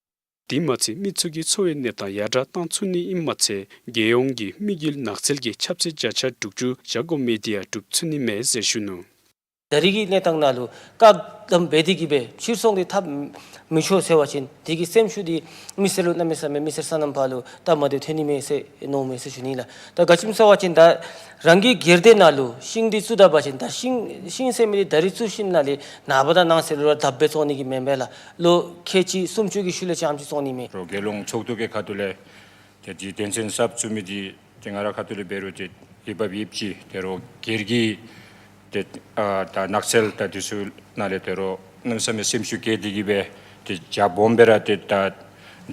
དེ་མ་ཚད་མི་ཚུ་གི་འཚོ་བའི་གནས་སྟངས་ཡར་དྲག་བཏང་ཚུགས་ནི་ཨིནམ་མ་ཚད་རྒྱལ་ཡོངས་ཀྱི་དམིགས་ཡུལ་ནགས་ཚལ་གྱི་ཁྱབ་ཚད་བརྒྱ་ཆ་དྲུག་ཅུ་བཞག་དགོ་མི་དེ་ཡང་འགྲུབ་ཚུགས་ནི་མེད་ཟེར་ཞུ་ནུག། ད་རེས་ཀྱི་གནས་སྟངས་ནང་ལུ་བཀག་དམ་འབད་དེ་གིས་སྦེ་ཕྱིར་ཚོང་འདི་འཐབ་མི་ཆོག་ཟེར་བ་ཅིན་དེ་གི་སེམས་ཤུགས་འདི་མི་སེར་ལུ་གནམ་མེད་ས་མེད་མི་སེར་སོ་ནམ་པ་ལུ་སྟབས་མ་བདེཝ་ཐོན་ནི་མས་ཟེར་མནོཝ་མས་ཟེར་ཞུ་ནི་ལགས། ད་ག་ཅི་སྨོ་ཟེར་བ་ཅིན་ད་རང་གི་སྒེར་སྡེ་ནང་ལུ་ཤིང་འདི་བཙུགས་ད་པ་ཅིན་ད་ཤིང་ཤིང་ཟེར་མི་འདི་ད་རེས་བཙུགས་ཞིནམ་ལས་ནངས་པ་དང་གནངས་ཚེ་ལུ་ར་བརྡབ་སྦེ་བཙོང་ནི་གི་མེན་པས་ལགས། ལོ་ཁལ་གཅིག་སུམ་ཅུ་གི་ཤུལ་ལས་ཙམ་ཅིག་བཙོང་ནི་མས། རོགས་རྒྱལ་ཡོངས་ཚོགས་འདུ་གི་ཁ་ཐུག་ལས་ཏེ་འདི་དོན་ཚན་གསརཔ་བཙུགས་མི་འདི་ཏེ་ང་རའི་ཁ་ཐུག་ལས་འབད་རུང་ཏེ་ཡིད་བབ་ཡོདཔ་ཅིག། ཏེ་རོགས་སྒེར་གྱི་ཏེ་ཨ་ད་ནགས་ཚལ་དང་འདི་ཚུ་ནང་ལས་ཏེ་རོགས་གནམ་མེད་ས་མེད་སེམས་ཤུགས་བསྐྱེད་དེ་གིས་སྦེ་ཏེ་རྒྱ་སྦོམ་སྦེ་ར་ཏེ་ད་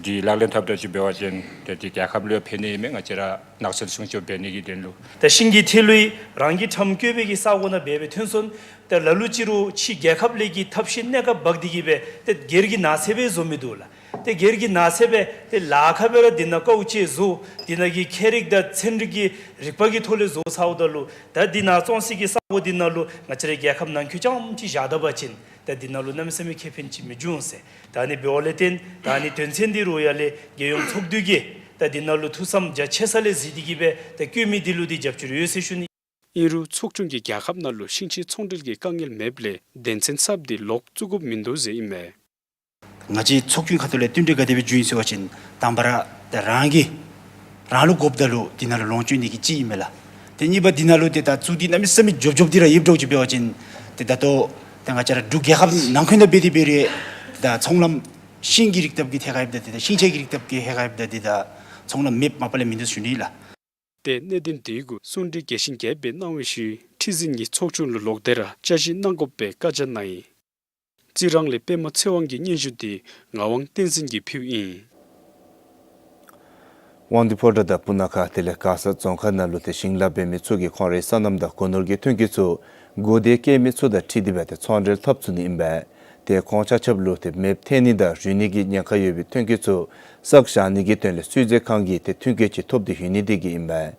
འདི་ལག་ལེན་འཐབ་ད་ཅིག་འབད་བ་ཅིན་ཏེ་འདི་རྒྱལ་ཁབ་ལུ་ཡང་ཕན་ནི་ཨིན་མས། ང་བཅས་ར་ནགས་ཚལ་སྲུང་སྐྱོབ་འབད་ནི་གི་དོན་ལུ། ད་ཤིང་གི་ཐལ་ལུ་རང་གི་ཁྲམ་བཀོད་པའི་གི་ས་གོ་ནང་འབད་སྦེ་ཐོན་སོང་། ཏེ་ལ་ལུ་ཅིག་རུང་ཕྱི་རྒྱལ་ཁབ་ལས་ཀྱི་ཐབས་ཤེས་གནས་སྐབས་འབག་སྟེ་གིས་སྦེ་ཏེ་སྒེར་གྱི་ནགས་ཚལ་སྦེ་བཟོ་མི་འདུག་ལགས། ཏེ་སྒེར་གྱི་ནགས་ཚལ་སྦེ་ཏེ་ལཱ་ཁག་སྦེ་ར་འདི་ནང་ཀཝ་ཅིག་བཟོ། འདི་ནང་གི་ཁྱད་རིག་དང་ཚན་རིག་གི་རིག་པ་གི་ཐོག་ལས་བཟོ་ཚརཝ་ད་ལུ་ད་འདི་ནང་བཙོང་སའི་གི་ས་གོ་འདི་ནང་ལུ་ང་བཅས་རའི་རྒྱལ་ཁབ་ནང་འཁོད་རྐྱངམ་ཅིག་བཞག་ད་པ་ཅིན་ད་འདི་ནང་ལུ་གནམ་མེད་ས་མེད་ཁེ་ཕན་ཅིག་མི་འབྱུང་ཟེར། ད་ཨ་ནི་འབདཝ་ལས་བརྟེན་ད་ཨ་ནི་དོན་ཚན་འདི་རུང་ཡར་ལས་རྒྱལ་ཡོངས་ཚོགས་འདུ་གིས་ད་འདི་ནང་ལུ་ཐུགས་བསམ་རྒྱ་ཆེ་ས་ལས་གཟིགས་ཏེ་གིས་སྦེ་ད་བཀོད་མི་འདི་ལུ་འདི་རྒྱབ་སྐྱོར་ཡོད་ཟེར་ཞུ་ནི། ཨིན་རུང་ཚོགས་ཆུང་གིས་རྒྱལ་ཁབ་ནང་ལུ་ཤིང་ཆས་ཚོང་འབྲེལ་གྱི་དཀའ་ངལ་མེདཔ་ལས་དོན་ཚན་གསརཔ་འདི་ལོག་བཙུགས་དགོཔ་མིན་འདུག་ཟེར་ཨིན་མས། ང་བཅས་ཚོགས་ཆུང་ཁ་ཐུག་ལས་བསྟུན་གྲོས་ག་དེ་སྦེ་བྱུང་ཡི་ཟེར་བ་ཅིན་དང་པ་ར་ད་རང་གིས་རང་ལུ་དགོཔ་ད་ལུ་འདི་ནང་ལུ་ལོངས་སྤྱོད་ནི་གི་ཅིག་ཨིན་མས་ལགས། ཏེ་གཉིས་པ་འདི་ནང་ལུ་ཏེ་ད་བཙུགས་ཏེ་གནམ་མེད་ས་མེད་འཇོབ་འཇོབ་འདི་ར་ཡོདཔ་འདྲཝ་ཅིག་འབད་བ་ཅིན་ཏེ་ད་ལྟོ་ད་ང་བཅས་ར་འབྲུག་རྒྱལ་ཁབ་ནང་འཁོད་ནང་འབད་དེ་འབད་རུང་ད་ཚོང་ལམ་ཤིང་གི་རིགས་སྟབས་ཀྱི་ཐད་ཁར་འབདཝ་ད་འདི་ད་ཤིང་ཆས་ཀྱི་རིགས་སྟབས་ཀྱི་ཐད་ཁར་འབདཝ་ད་འདི་ད་ཚོང་ལམ་མེདཔ་མ་པ་ལས་མིན་འདུག་ཞུ་ནི་ལགས། ཏེ་གནད་དོན་དེ་གུ་གསུང་གྲོས་རྒྱས་ཤིང་རྒྱསཔ་སྦེ་གནང་བའི་ཤུལ་ཁྲི་འཛིན་གྱིས་ཚོགས་ཆུང་ལུ་ལོག་སྟེ་ར་བསྐྱར་ཞིབ་གནང་དགོ་པའི་བཀའ་རྒྱ་གནང་ཡི། རྩི་རང་ལས་པདྨ་ཚེ་དབང་གི་སྙན་ཞུ་དེ་ངག་དབང་བསྟན་འཛིན་གྱིས་ཕུལཝ་ཨིན། དབང་འདུས་ཕོ་བྲང་དང་སྤུ་ན་ཁ་དེ་ལས་མགར་ས་རྫོང་ཁག་ནང་ལུ་ཏེ་ཞིང་ལཱ་འབད་མི་ཚུ་གིས་ཁོང་རའི་སོ་ནམ་དང་སྒོ་ནོར་གྱི་ཐོན་སྐྱེད་ཚུ་སྒོ་བདེ་བཀལ་མི་ཚུ་དང་འཁྲིལ་ཏེ་སྦེ་ཏེ་ཚོང་འབྲེལ་འཐབ་ཚུགས་ནི་ཨིན་པས། ཏེ་ཁོང་ཆ་ཁྱབ་ལུ་ཏེ་མེདཔ་ཐོན་ནི་དང་རུལ་ནི་གི་ཉེན་ཁ་ཡོད་པའི་ཐོན་སྐྱེད་ཚུ་བསགས་བཞག་ནི་གི་དོན་ལས་སུས་བཟོ་ཁང་གིས་ཏེ་ཐོན་སྐྱེད་ཅིག་ཐོབ་སྟེ་ཡོད་ནི་དེ་གིས་ཨིན་པས།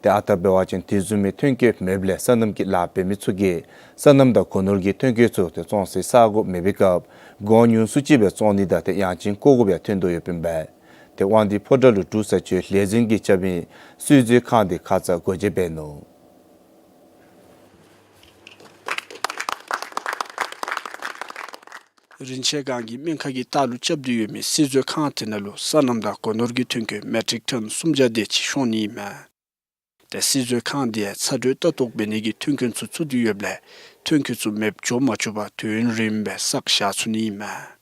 ཏེ་ཨ་རྟག་འབད་བ་ཅིན་དེ་བཟུམ་མའི་ཐོན་སྐྱེད་མེདཔ་ལས་སོ་ནམ་གྱི་ལཱ་འབད་མི་ཚུ་གིས་སོ་ནམ་དང་སྒོ་ནོར་གྱི་ཐོན་སྐྱེད་ཚུ་ཏེ་བཙོང་སའི་ས་སྒོ་མེད་པའི་སྐབས་གོང་ཉུང་སུ་ཅིག་སྦེ་བཙོང་ནི་དང་ཏེ་ཡང་ཅིན་བཀོ་དགོཔ་ཡང་ཐོན་དོ་ཡོདཔ་ཨིན་པས། ཏེ་དབང་འདུས་ཕོ་བྲང་ལུ་འབྲུག་བཟའ་སྤྱོད་ལས་འཛིན་གྱིས་རྐྱབ་མི་སུས་བཟོ་ཁང་དེ་ཁ་ཙ་སྒོ་འབྱེད་འབད་ནུག། རིན་ཆེན་སྒང་གི་སྨན་ཁང་གི་ལྟག་ལུ་རྐྱབ་སྟེ་ཡོད་མི་སིལ་བཟོ་ཁང་དེ་ནང་ལུ་སོ་ནམ་དང་སྒོ་ནོར་གྱི་ཐོན་སྐྱེད་མེ་ཊིག་ཊོན་སུམ་བརྒྱ་དེ་ཅིག་ཤོང་ནི་ཨིན་མས། ཏེ་སིལ་བཟོ་ཁང་དེ་ཡང་ཚ་དྲོད་ལྟ་རྟོག་འབད་ནི་གི་མཐུན་རྐྱེན་ཚུ་ཚུད་དེ་ཡོདཔ་ལས་ཐོན་སྐྱེད་ཚུ་མེདཔ་འགྱོ་མ་བཅུག་པར་དུས་ཡུན་རིངམོ་སྦེ་བསགས་བཞག་ཚུགས་ནི་ཨིན་མས།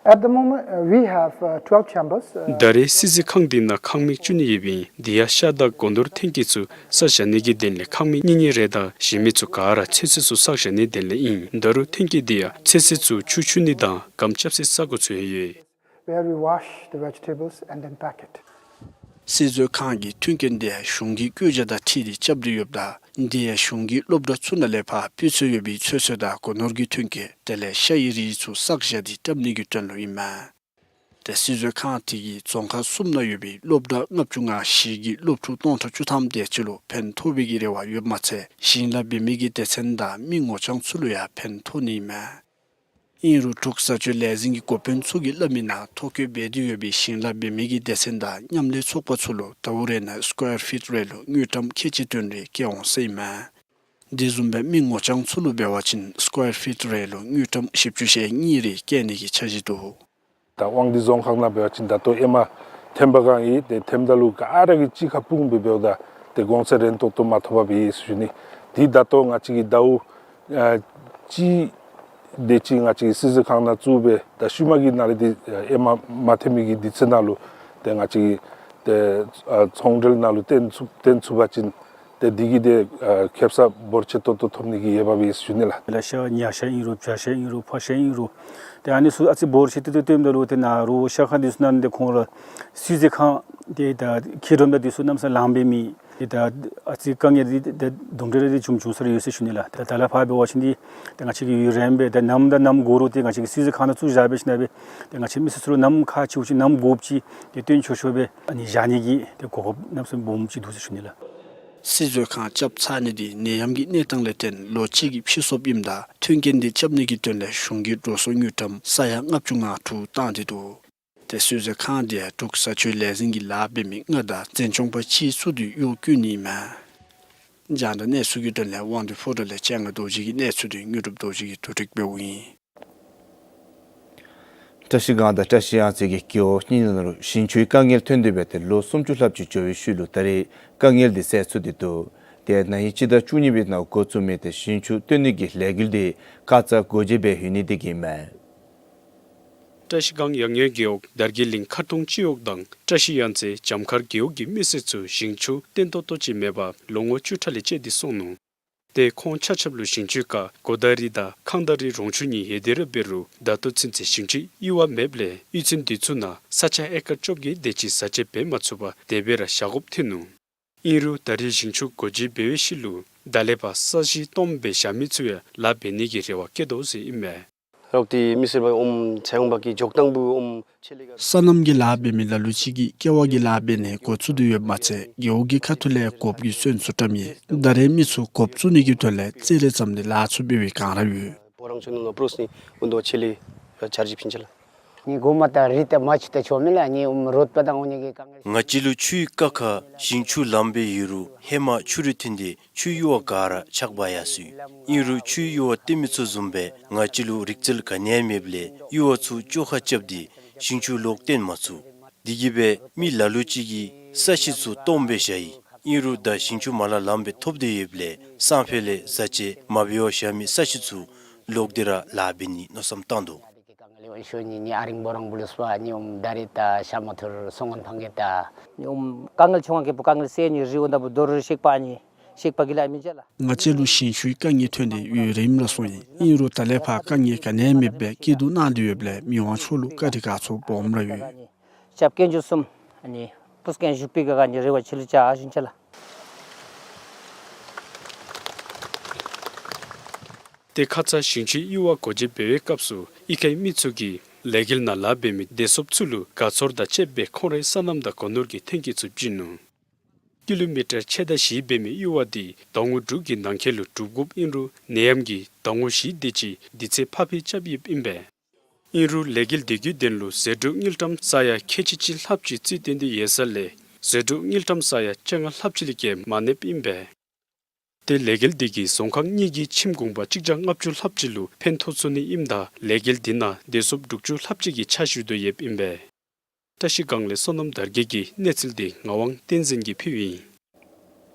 At the moment, uh, we have, uh, twelve chambers, uh, ད་རེས་སིལ་བཟོ་ཁང་འདི་ནང་ཁང་མིག་བཅུ་གཉིས་ཡོདཔ་ཨིན། དེ་ཡང་ཤ་དང་སྒོ་ནོར་ཐོན་སྐྱེད་ཚུ་བསགས་བཞག་ནི་གི་དོན་ལས་ཁང་མིག་གཉིས་གཉིས་རེ་དང་གཞན་མི་ཚུ་ག་ར་ཚོད་བསྲེ་ཚུ་བསགས་བཞག་ནི་དོན་ལས་ཨིན། ད་རུང་ཐོན་སྐྱེད་འདི་ཡང་ཚོད་བསྲེ་ཚུ་ཆུ་འཁྱུ་ནི་དང་སྒམ་རྐྱབ་སའི་ས་སྒོ་ཚུ་ཡང་ཡོད། Where we wash the vegetables and then pack it. སིལ་བཟོ་ཁང་གི་མཐུན་རྐྱེན་འདི་ཡང་གཞུང་གི་བཀོད་རྒྱ་དང་འཁྲིལ་ཏེ་རྐྱབ་སྟེ་ཡོདཔ་ད་འདི་ཡང་གཞུང་གི་སློབ་གྲྭ་ཚུ་ནང་ལས་ཕར་སྤུས་ཚད་ཡོད་པའི་ཚོད་བསྲེ་དང་སྒོ་ནོར་གྱི་ཐོན་སྐྱེད་དེ་ལས་ཤ་ཡི་རིགས་ཚུ་བསགས་བཞག་སྟེ་བཏབ་ནི་གི་དོན་ལུ་ཨིན་མས། ཏེ་སིལ་བཟོ་ཁང་དེ་གིས་རྫོང་ཁག་གསུམ་ནང་ཡོད་པའི་སློབ་གྲྭ་ལྔ་བཅུ་ང་བཞི་གི་སློབ་ཕྲུག་སྟོང་ཕྲག་བཅུ་ཐམ་དེ་ཅིག་ལུ་ཕན་ཐོགས་པའི་གི་རེ་བ་ཡོདཔ་མ་ཚད་ཞིང་ལཱ་འབད་མི་གི་སྡེ་ཚན་དང་མི་ངོ་རྐྱང་ཚུ་ལུ་ཡང་ཕན་ཐོགས་ནི་ཨིན་མས། ཨིན་རུང་འབྲུག་བཟའ་སྤྱོད་ལས་འཛིན་གྱི་འགོ་དཔོན་ཚུ་གིས་སླབ་མི་ནང་ཐོ་བཀོད་འབད་དེ་ཡོད་པའི་ཞིང་ལཱ་འབད་མི་གི་སྡེ་ཚན་དང་མཉམ་ལས་ཚོགས་པ་ཚུ་ལུ་ཟླཝ་རེ་ནང་སི་ཀོ་ཡར་ཕིཊ་རེ་ལུ་དངུལ་ཀྲམ་ཁལ་གཅིག་དོན་རེ་བཀལ་འོང་ཟེར་ཨིན་མས། དེ་བཟུམ་སྦེ་མི་ངོ་རྐྱང་ཚུ་ལུ་འབད་བ་ཅིན་སི་ཀོ་ཡར་ཕིཊ་རེ་ལུ་དངུལ་ཀྲམ་བཞི་བཅུ་ཞེ་གཉིས་རེ་བཀལ་ནི་གི་འཆར་གཞི་འདུག། ད་དབང་འདུས་རྫོང་ཁག་ནང་འབད་བ་ཅིན་ད་ལྟོ་ཨེ་མ་ཐེམ་པ་གང་ཡོད་དེ་ཐེམ་ད་ལུ་ག་ར་གིས་གཅིག་ཁར་སྤུངས་སྦེ་འབདཝ་ད་ཏེ་གོང་ཚད་རན་ཏོག་ཏོ་མ་ཐོབ་པར་སྦེ་ཡོད་ཟེར་ཞུ་ནི། དེ་ད་ལྟོ་ང་བཅས་ཀྱིས་ཟླཝ་ཨ་གཅིག་དེ་ཅིག་ང་བཅས་ཀྱིས་སིལ་བཟོ་ཁང་ནང་བཙུགས་སྦེ་ད་ཤུལ་མ་གི་ནང་ལས་དེ་ཨ་ཨེ་མ་མ་ཐོན་མི་གི་དུས་ཚོད་ནང་ལུ་ཏེ་ང་བཅས་ཀྱིས་ཏེ་ཨ་ཚོང་འབྲེལ་ནང་ལུ་བཏོན་ཚུགས་བཏོན་ཚུགས་པ་ཅིན་ཏེ་དེ་གིས་ཏེ་ཨ་ཁེབ་ས་འབོར་ཆེ་ཏོག་ཏོ་ཐོབ་ནི་གི་འོས་འབབ་ཡོད་ཟེར་ཞུ་ནི་ལགས། ལ་ཤ་ཉ་ཤ་ཨིན་རུང་བྱ་ཤ་ཨིན་རུང་ཕག་ཤ་ཨིན་རུང་ཏེ་ཨ་ནི་ཚུ་ཨ་ཙི་འབོར་ཆེ་ཏོག་ཏོ་བཏོནམ་ད་ལུ་ཏེ་ནཱ་རོགས་ཤ་ཁང་འདི་ཚུ་ནང་ཏེ་ཁོང་ར་སིལ་བཟོ་ཁང་ཏེ་ད་ཁྱི་སྒྲོམ་དང་འདི་ཚུ་གནམ་མེད་ས་མེད་ལངམ་འབད་མི་ཏེ་ད་ཨ་ཙི་དཀའ་ངལ་འདི་ཏེ་དུམ་གྲ་རེ་འདི་བྱུང་བྱུང་ས་ར་ཡོད་ཟེར་ཞུ་ནི་ལགས། ཏེ་ད་ལས་ཕར་འབད་བ་ཅིན་འདི་ཏེ་ང་བཅས་ཀྱིས་ཡུན་རིངམོ་སྦེ་ཏེ་ནམ་དང་ནམ་དགོ་རུང་ཏེ་ང་བཅས་ཀྱིས་སིལ་བཟོ་ཁང་ནང་བཙུགས་བཞག་སྦེ་ཞིནམ་ལས་ཏེ་ང་བཅས་མི་སེར་ཚུ་ལུ་ནམ་ཁག་ཆེཝ་ཅིག་ནམ་དགོཔ་ཅིག་ཏེ་བཏོན་ཆོག་ཆོག་སྦེ་ཨ་ནི་བཞག་ནི་གི་ཏེ་གོ་སྐབས་གནམ་མེད་ས་མེད་སྦོམ་ཅིག་འདུག་ཟེར་ཞུ་ནི་ལགས། སིལ་བཟོ་ཁང་རྐྱབ་ཚར་ནི་འདི་ནད་ཡམས་ཀྱི་གནས་སྟངས་ལས་བརྟེན་ལོ་གཅིག་གི་ཕྱིར་སོཔ་ཨིནམ་ད་ཐོན་སྐྱེད་འདི་རྐྱབ་ནི་གི་དོན་ལས་གཞུང་གིས་འགྲོ་སོང་དངུལ་ཀྲམ་ས་ཡ་ལྔ་བཅུ་ང་དྲུག་བཏང་སྟེ་འདུག། ཏེ་སིལ་བཟོ་ཁང་འདི་ཡང་འབྲུག་བཟའ་སྤྱོད་ལས་འཛིན་གྱི་ལཱ་འབད་མི་ལྔ་དང་འཛིན་སྐྱོང་པ་གཅིག་ཚུ་འདི་གཡོག་བཀོལ་ནི་ཨིན་མས། རྒྱང་བསྒྲགས་གནས་ཚུལ་གྱི་དོན་ལས་དབང་འདུས་ཕོ་བྲང་ལས་སྤྱན་སྔ་རྡོ་རྗེ་གི་གནས་ཚུལ་འདི་དངོས་གྲུབ་རྡོ་རྗེ་གིས་བསྡུ་སྒྲིག་འབདཝ་ཨིན། བཀྲ་ཤིས་སྒང་དང་བཀྲ་ཤིས་གཡང་རྩེ་གི་རྒེད་འོག་གཉིས་ནང་ལུ་ཞིང་ཆུའི་དཀའ་ངལ་ཐོན་ཏེ་འབད་ཏེ་ལོ་སུམ་ཅུ་ལྷགཔ་ཅིག་འགྱོ་བའི་ཤུལ་ལུ་ད་རེས་དཀའ་ངལ་འདི་སེལ་ཚུགས་ཏེ་འདུག། ཏེ་ན་ཧིང་སྤྱི་ཟླ་བཅུ་གཉིས་པའི་ནང་འགོ་བཙུགས་མི་ཏེ་ཞིང་ཆུ་བཏོན་ནི་གི་ལས་འགུལ་འདི་ཁ་ཙ་སྒོ་འབྱེད་འབད་ཡོད་ནི་དེ་གིས་ཨིན་མས། བཀྲ་ཤིས་སྒང་ཡང་ངེ་རྒེད་འོག་དར་རྒྱས་གླིང་མཁར་གྲོང་སྤྱི་འོག་དང་བཀྲ་ཤིས་གཡང་རྩེ་བྱམས་མཁར་རྒེད་འོག་གི་མི་སེར་ཚུ་ཞིང་ཆུ་བཏོན་ཏོག་ཏོ་ཅིག་མེད་པར་ལོ་ངོ་བཅུ་ཕྲག་ལས་བཅད་དེ་སོང་ནུག། ཏེ་ཁོང་ཆ་ཁྱབ་ལུ་ཞིང་ཆུའི་ཁར་གོ་ད་རི་དང་ཁང་ད་རི་རོང་ཆུ་གཉིས་ཡོད་དེ་ར་འབད་རུང་ད་ལྟོ་ཚུན་ཚོད་ཞིང་ཆུ་གཡུར་བ་མེདཔ་ལས་གཡུས་ཚན་འདི་ཚུ་ནང་ས་ཆ་ཨེ་ཀར་བཅོ་བརྒྱད་དེ་ཅིག་བཟའ་བཅའ་འབད་མ་ཚུགས་པར་དེ་སྦེ་ར་བཞག་དགོཔ་ཐོན་ནུག། ཨིན་རུང་ད་རེས་ཞིང་ཆུ་སྒོ་འབྱེད་འབད་བའི་ཤུལ་ལུ་ད་ལས་ཕར་ས་གཞི་སྟོངམ་སྦེ་བཞག་མི་ཚུ་ཡང་ལཱ་འབད་ནི་གི་རེ་བ་བསྐྱེད་དོ་ཟེར་ཨིན་མས། རོགས་ཏེ་མི་སེར་པ་ཨོམ་ཚེ་ཡོང་པ་གི་འགྱོ་སྟངས་པོ་ཨོམ་ཆེ་ལེ་ག། སོ་ནམ་གྱི་ལཱ་འབད་མི་ལ་ལུ་ཅིག་གིས་ཀེ་བ་གི་ལཱ་འབད་ནི་འགོ་བཙུགས་ཏེ་ཡོདཔ་མ་ཚད་རྒེད་འོག་གི་ཁ་ཐུག་ལས་གོ་སྐབས་ཀྱི་སོན་ཚུ་བཀྲམ་ཡི། ད་རེས་མི་ཚུ་གོ་སྐབས་བཙུགས་ནི་གི་དོན་ལས་རྩིས་རེ་ཙམ་ལས་ལཱ་ཚུ་འབད་བའི་སྒང་ར་ཡོད། པོ་རང་ཚུ་ནང་ལུ་པྲོས་ནི་འུ་དོ་ཆེ་ལེ་ཆར་ཅིག་ཕིན་ཆ་ལ། ནི་གོ་མ་ད་རི་ད་མ་ཆུ་ད་ཆོ་མི་ལ་ནི་ཨོམ་རོད་པ་དང་འོ་ནི་གི་གང་། ང་བཅས་ལུ་ཆུའི་ཀ་ཁར་ཞིང་ཆུ་ལངམ་སྦེ་ཡོད་རུང་ཧེ་མ་ཆུ་རུད་ཐོན་ཏེ་ཆུ་གཡུར་བ་ག་ར་ཆག་འབག་ཡར་སོ་ཡི། ཨིན་རུང་ཆུའི་གཡུར་བ་བཏོན་མི་ཚུ་བཟུམ་སྦེ་ང་བཅས་ལུ་རིག་རྩལ་ག་ནི་ཡང་མེདཔ་ལས་གཡུར་བ་ཚུ་བཅོ་ཁ་རྐྱབ་སྟེ་ཞིང་ཆུ་ལོག་བཏོན་མ་ཚུགས། དེ་གིས་སྦེ་མི་ལ་ལུ་ཅིག་གིས་ས་གཞི་ཚུ་སྟོངམ་སྦེ་བཞག་ཡི། ཨིན་རུང་ད་ཞིང་ཆུ་མ་ལང་ལངམ་སྦེ་ཐོབ་སྟེ་ཡོདཔ་ལས་སང་ཕོད་ལས་བཟའ་བཅའ་མ་འབད་བར་བཞག་མི་ས་གཞི་ཚུ་ལོག་སྟེ་ར་ལཱ་འབད་ནི་མནོ་བསམ་བཏང་དོ། ཤོ་ནི་ནི་ཨ་རིང་བོ་རང་བུ་ལུ་སྤ་ནི་ཨོམ་ད་རི་ད་ཤ་མ་ཐུར་སོང་ངན་ཕང་གེ་ད། ནི་ཨོམ་དཀའ་ངལ་ཆུང་ང་གི་བུ་དཀའ་ངལ་སེལ་ནི་རི་འོ་ད་བུ་རྡོ་རུ་ཤིག་པ་ནི་ཤིག་པ་གི་ལ་མི་ཅ་ལ། ང་བཅས་ལུ་ཞིང་ཆུའི་དཀའ་ངལ་ཐོན་ཏེ་ཡུན་རིངམོ་ར་སོང་ཡི། ཨིན་རུང་ད་ལས་ཕར་དཀའ་ངལ་ག་ནི་ཡང་མེདཔ་སྦེ་སྐྱིད་སྡུག་གནང་སྟེ་ཡོདཔ་ལས་མི་དབང་མཆོག་ལུ་བཀའ་དྲིན་དགའ་ཚོར་སྦོམ་ར་ཡོད། ཞབས་སྐྱོན་ཅུ་གསུམ་ཨ་ནི་ ཕུགས་རྒྱང་བཞུགས་པའི་ག་ག་ནི་རེ་བ་ཆེ་ལུ་བྱ་ཞུ་ཅི་ལགས། ཏེ་ཁ་ཙ་ཞིང་ཆུའི་གཡུར་བ་སྒོ་འབྱེད་འབད་བའི་སྐབས་སུ་གཡུས་ཁའི་མི་ཚུ་གིས་ལས་འགུལ་ནང་ལཱ་འབད་མི་བདེ་སྲུངཔ་ཚུ་ལུ་དགའ་ཚོར་དང་བཅསཔ་སྦེ་ཁོང་རའི་སོ་ནམ་དང་སྒོ་ནོར་གྱི་ཐོན་སྐྱེད་ཚུ་བྱིན་ནུག། ཀི་ལོ་མི་ཊར་ཕྱེད་དང་བཞི་འབད་མི་གཡུར་བ་འདི་ཟླ་ངོ་དྲུག་གི་ནང་འཁོད་ལུ་གྲུབ་དགོཔ་ཨིན་རུང་ནད་ཡམས་ཀྱིས་ཟླ་ངོ་བཞི་དེ་ཅིག་དུས་ཚོད་ཕར་འཕུལ་རྐྱབ་ཡོདཔ་ཨིན་པས། ཨིན་རུང་ལས་འགུལ་འདི་གི་དོན་ལུ་ཟད་འགྲོ་དངུལ་ཀྲམ་ས་ཡ་ཁལ་གཅིག་གཅིག་ལྷགཔ་ཅིག་རྩིས་སྟོན་ཏེ་ཡོད་ས་ལས་ཟད་འགྲོ་དངུལ་ཀྲམ་ས་ཡ་བཅོ་ལྔ་ལྷགཔ་ཅིག་ལས་བརྒལ་མ་གནསཔ་ཨིན་པས། ཏེ་ལས་འགུལ་འདི་གིས་རྫོང་ཁག་གཉིས་ཀྱི་ཁྱིམ་གུང་པ་གཅིག་བརྒྱ་ལྔ་བཅུ་ལྷགཔ་ཅིག་ལུ་ཕན་ཐོགས་ཚུགས་ནི་ཨིནམ་ད་ལས་འགུལ་འདི་ནང་བདེ་སྲུངཔ་དྲུག་ཅུ་ལྷགཔ་ཅིག་གིས་ཕྱག་ཞུ་དོ་ཡོདཔ་ཨིན་པས། བཀྲ་ཤིས་སྒང་ལས་སོ་ནམ་དར་རྒྱས་ཀྱི་གནས་ཚུལ་འདི་ངག་དབང་བསྟན་འཛིན་གྱིས་ཕུལཝ་ཨིན།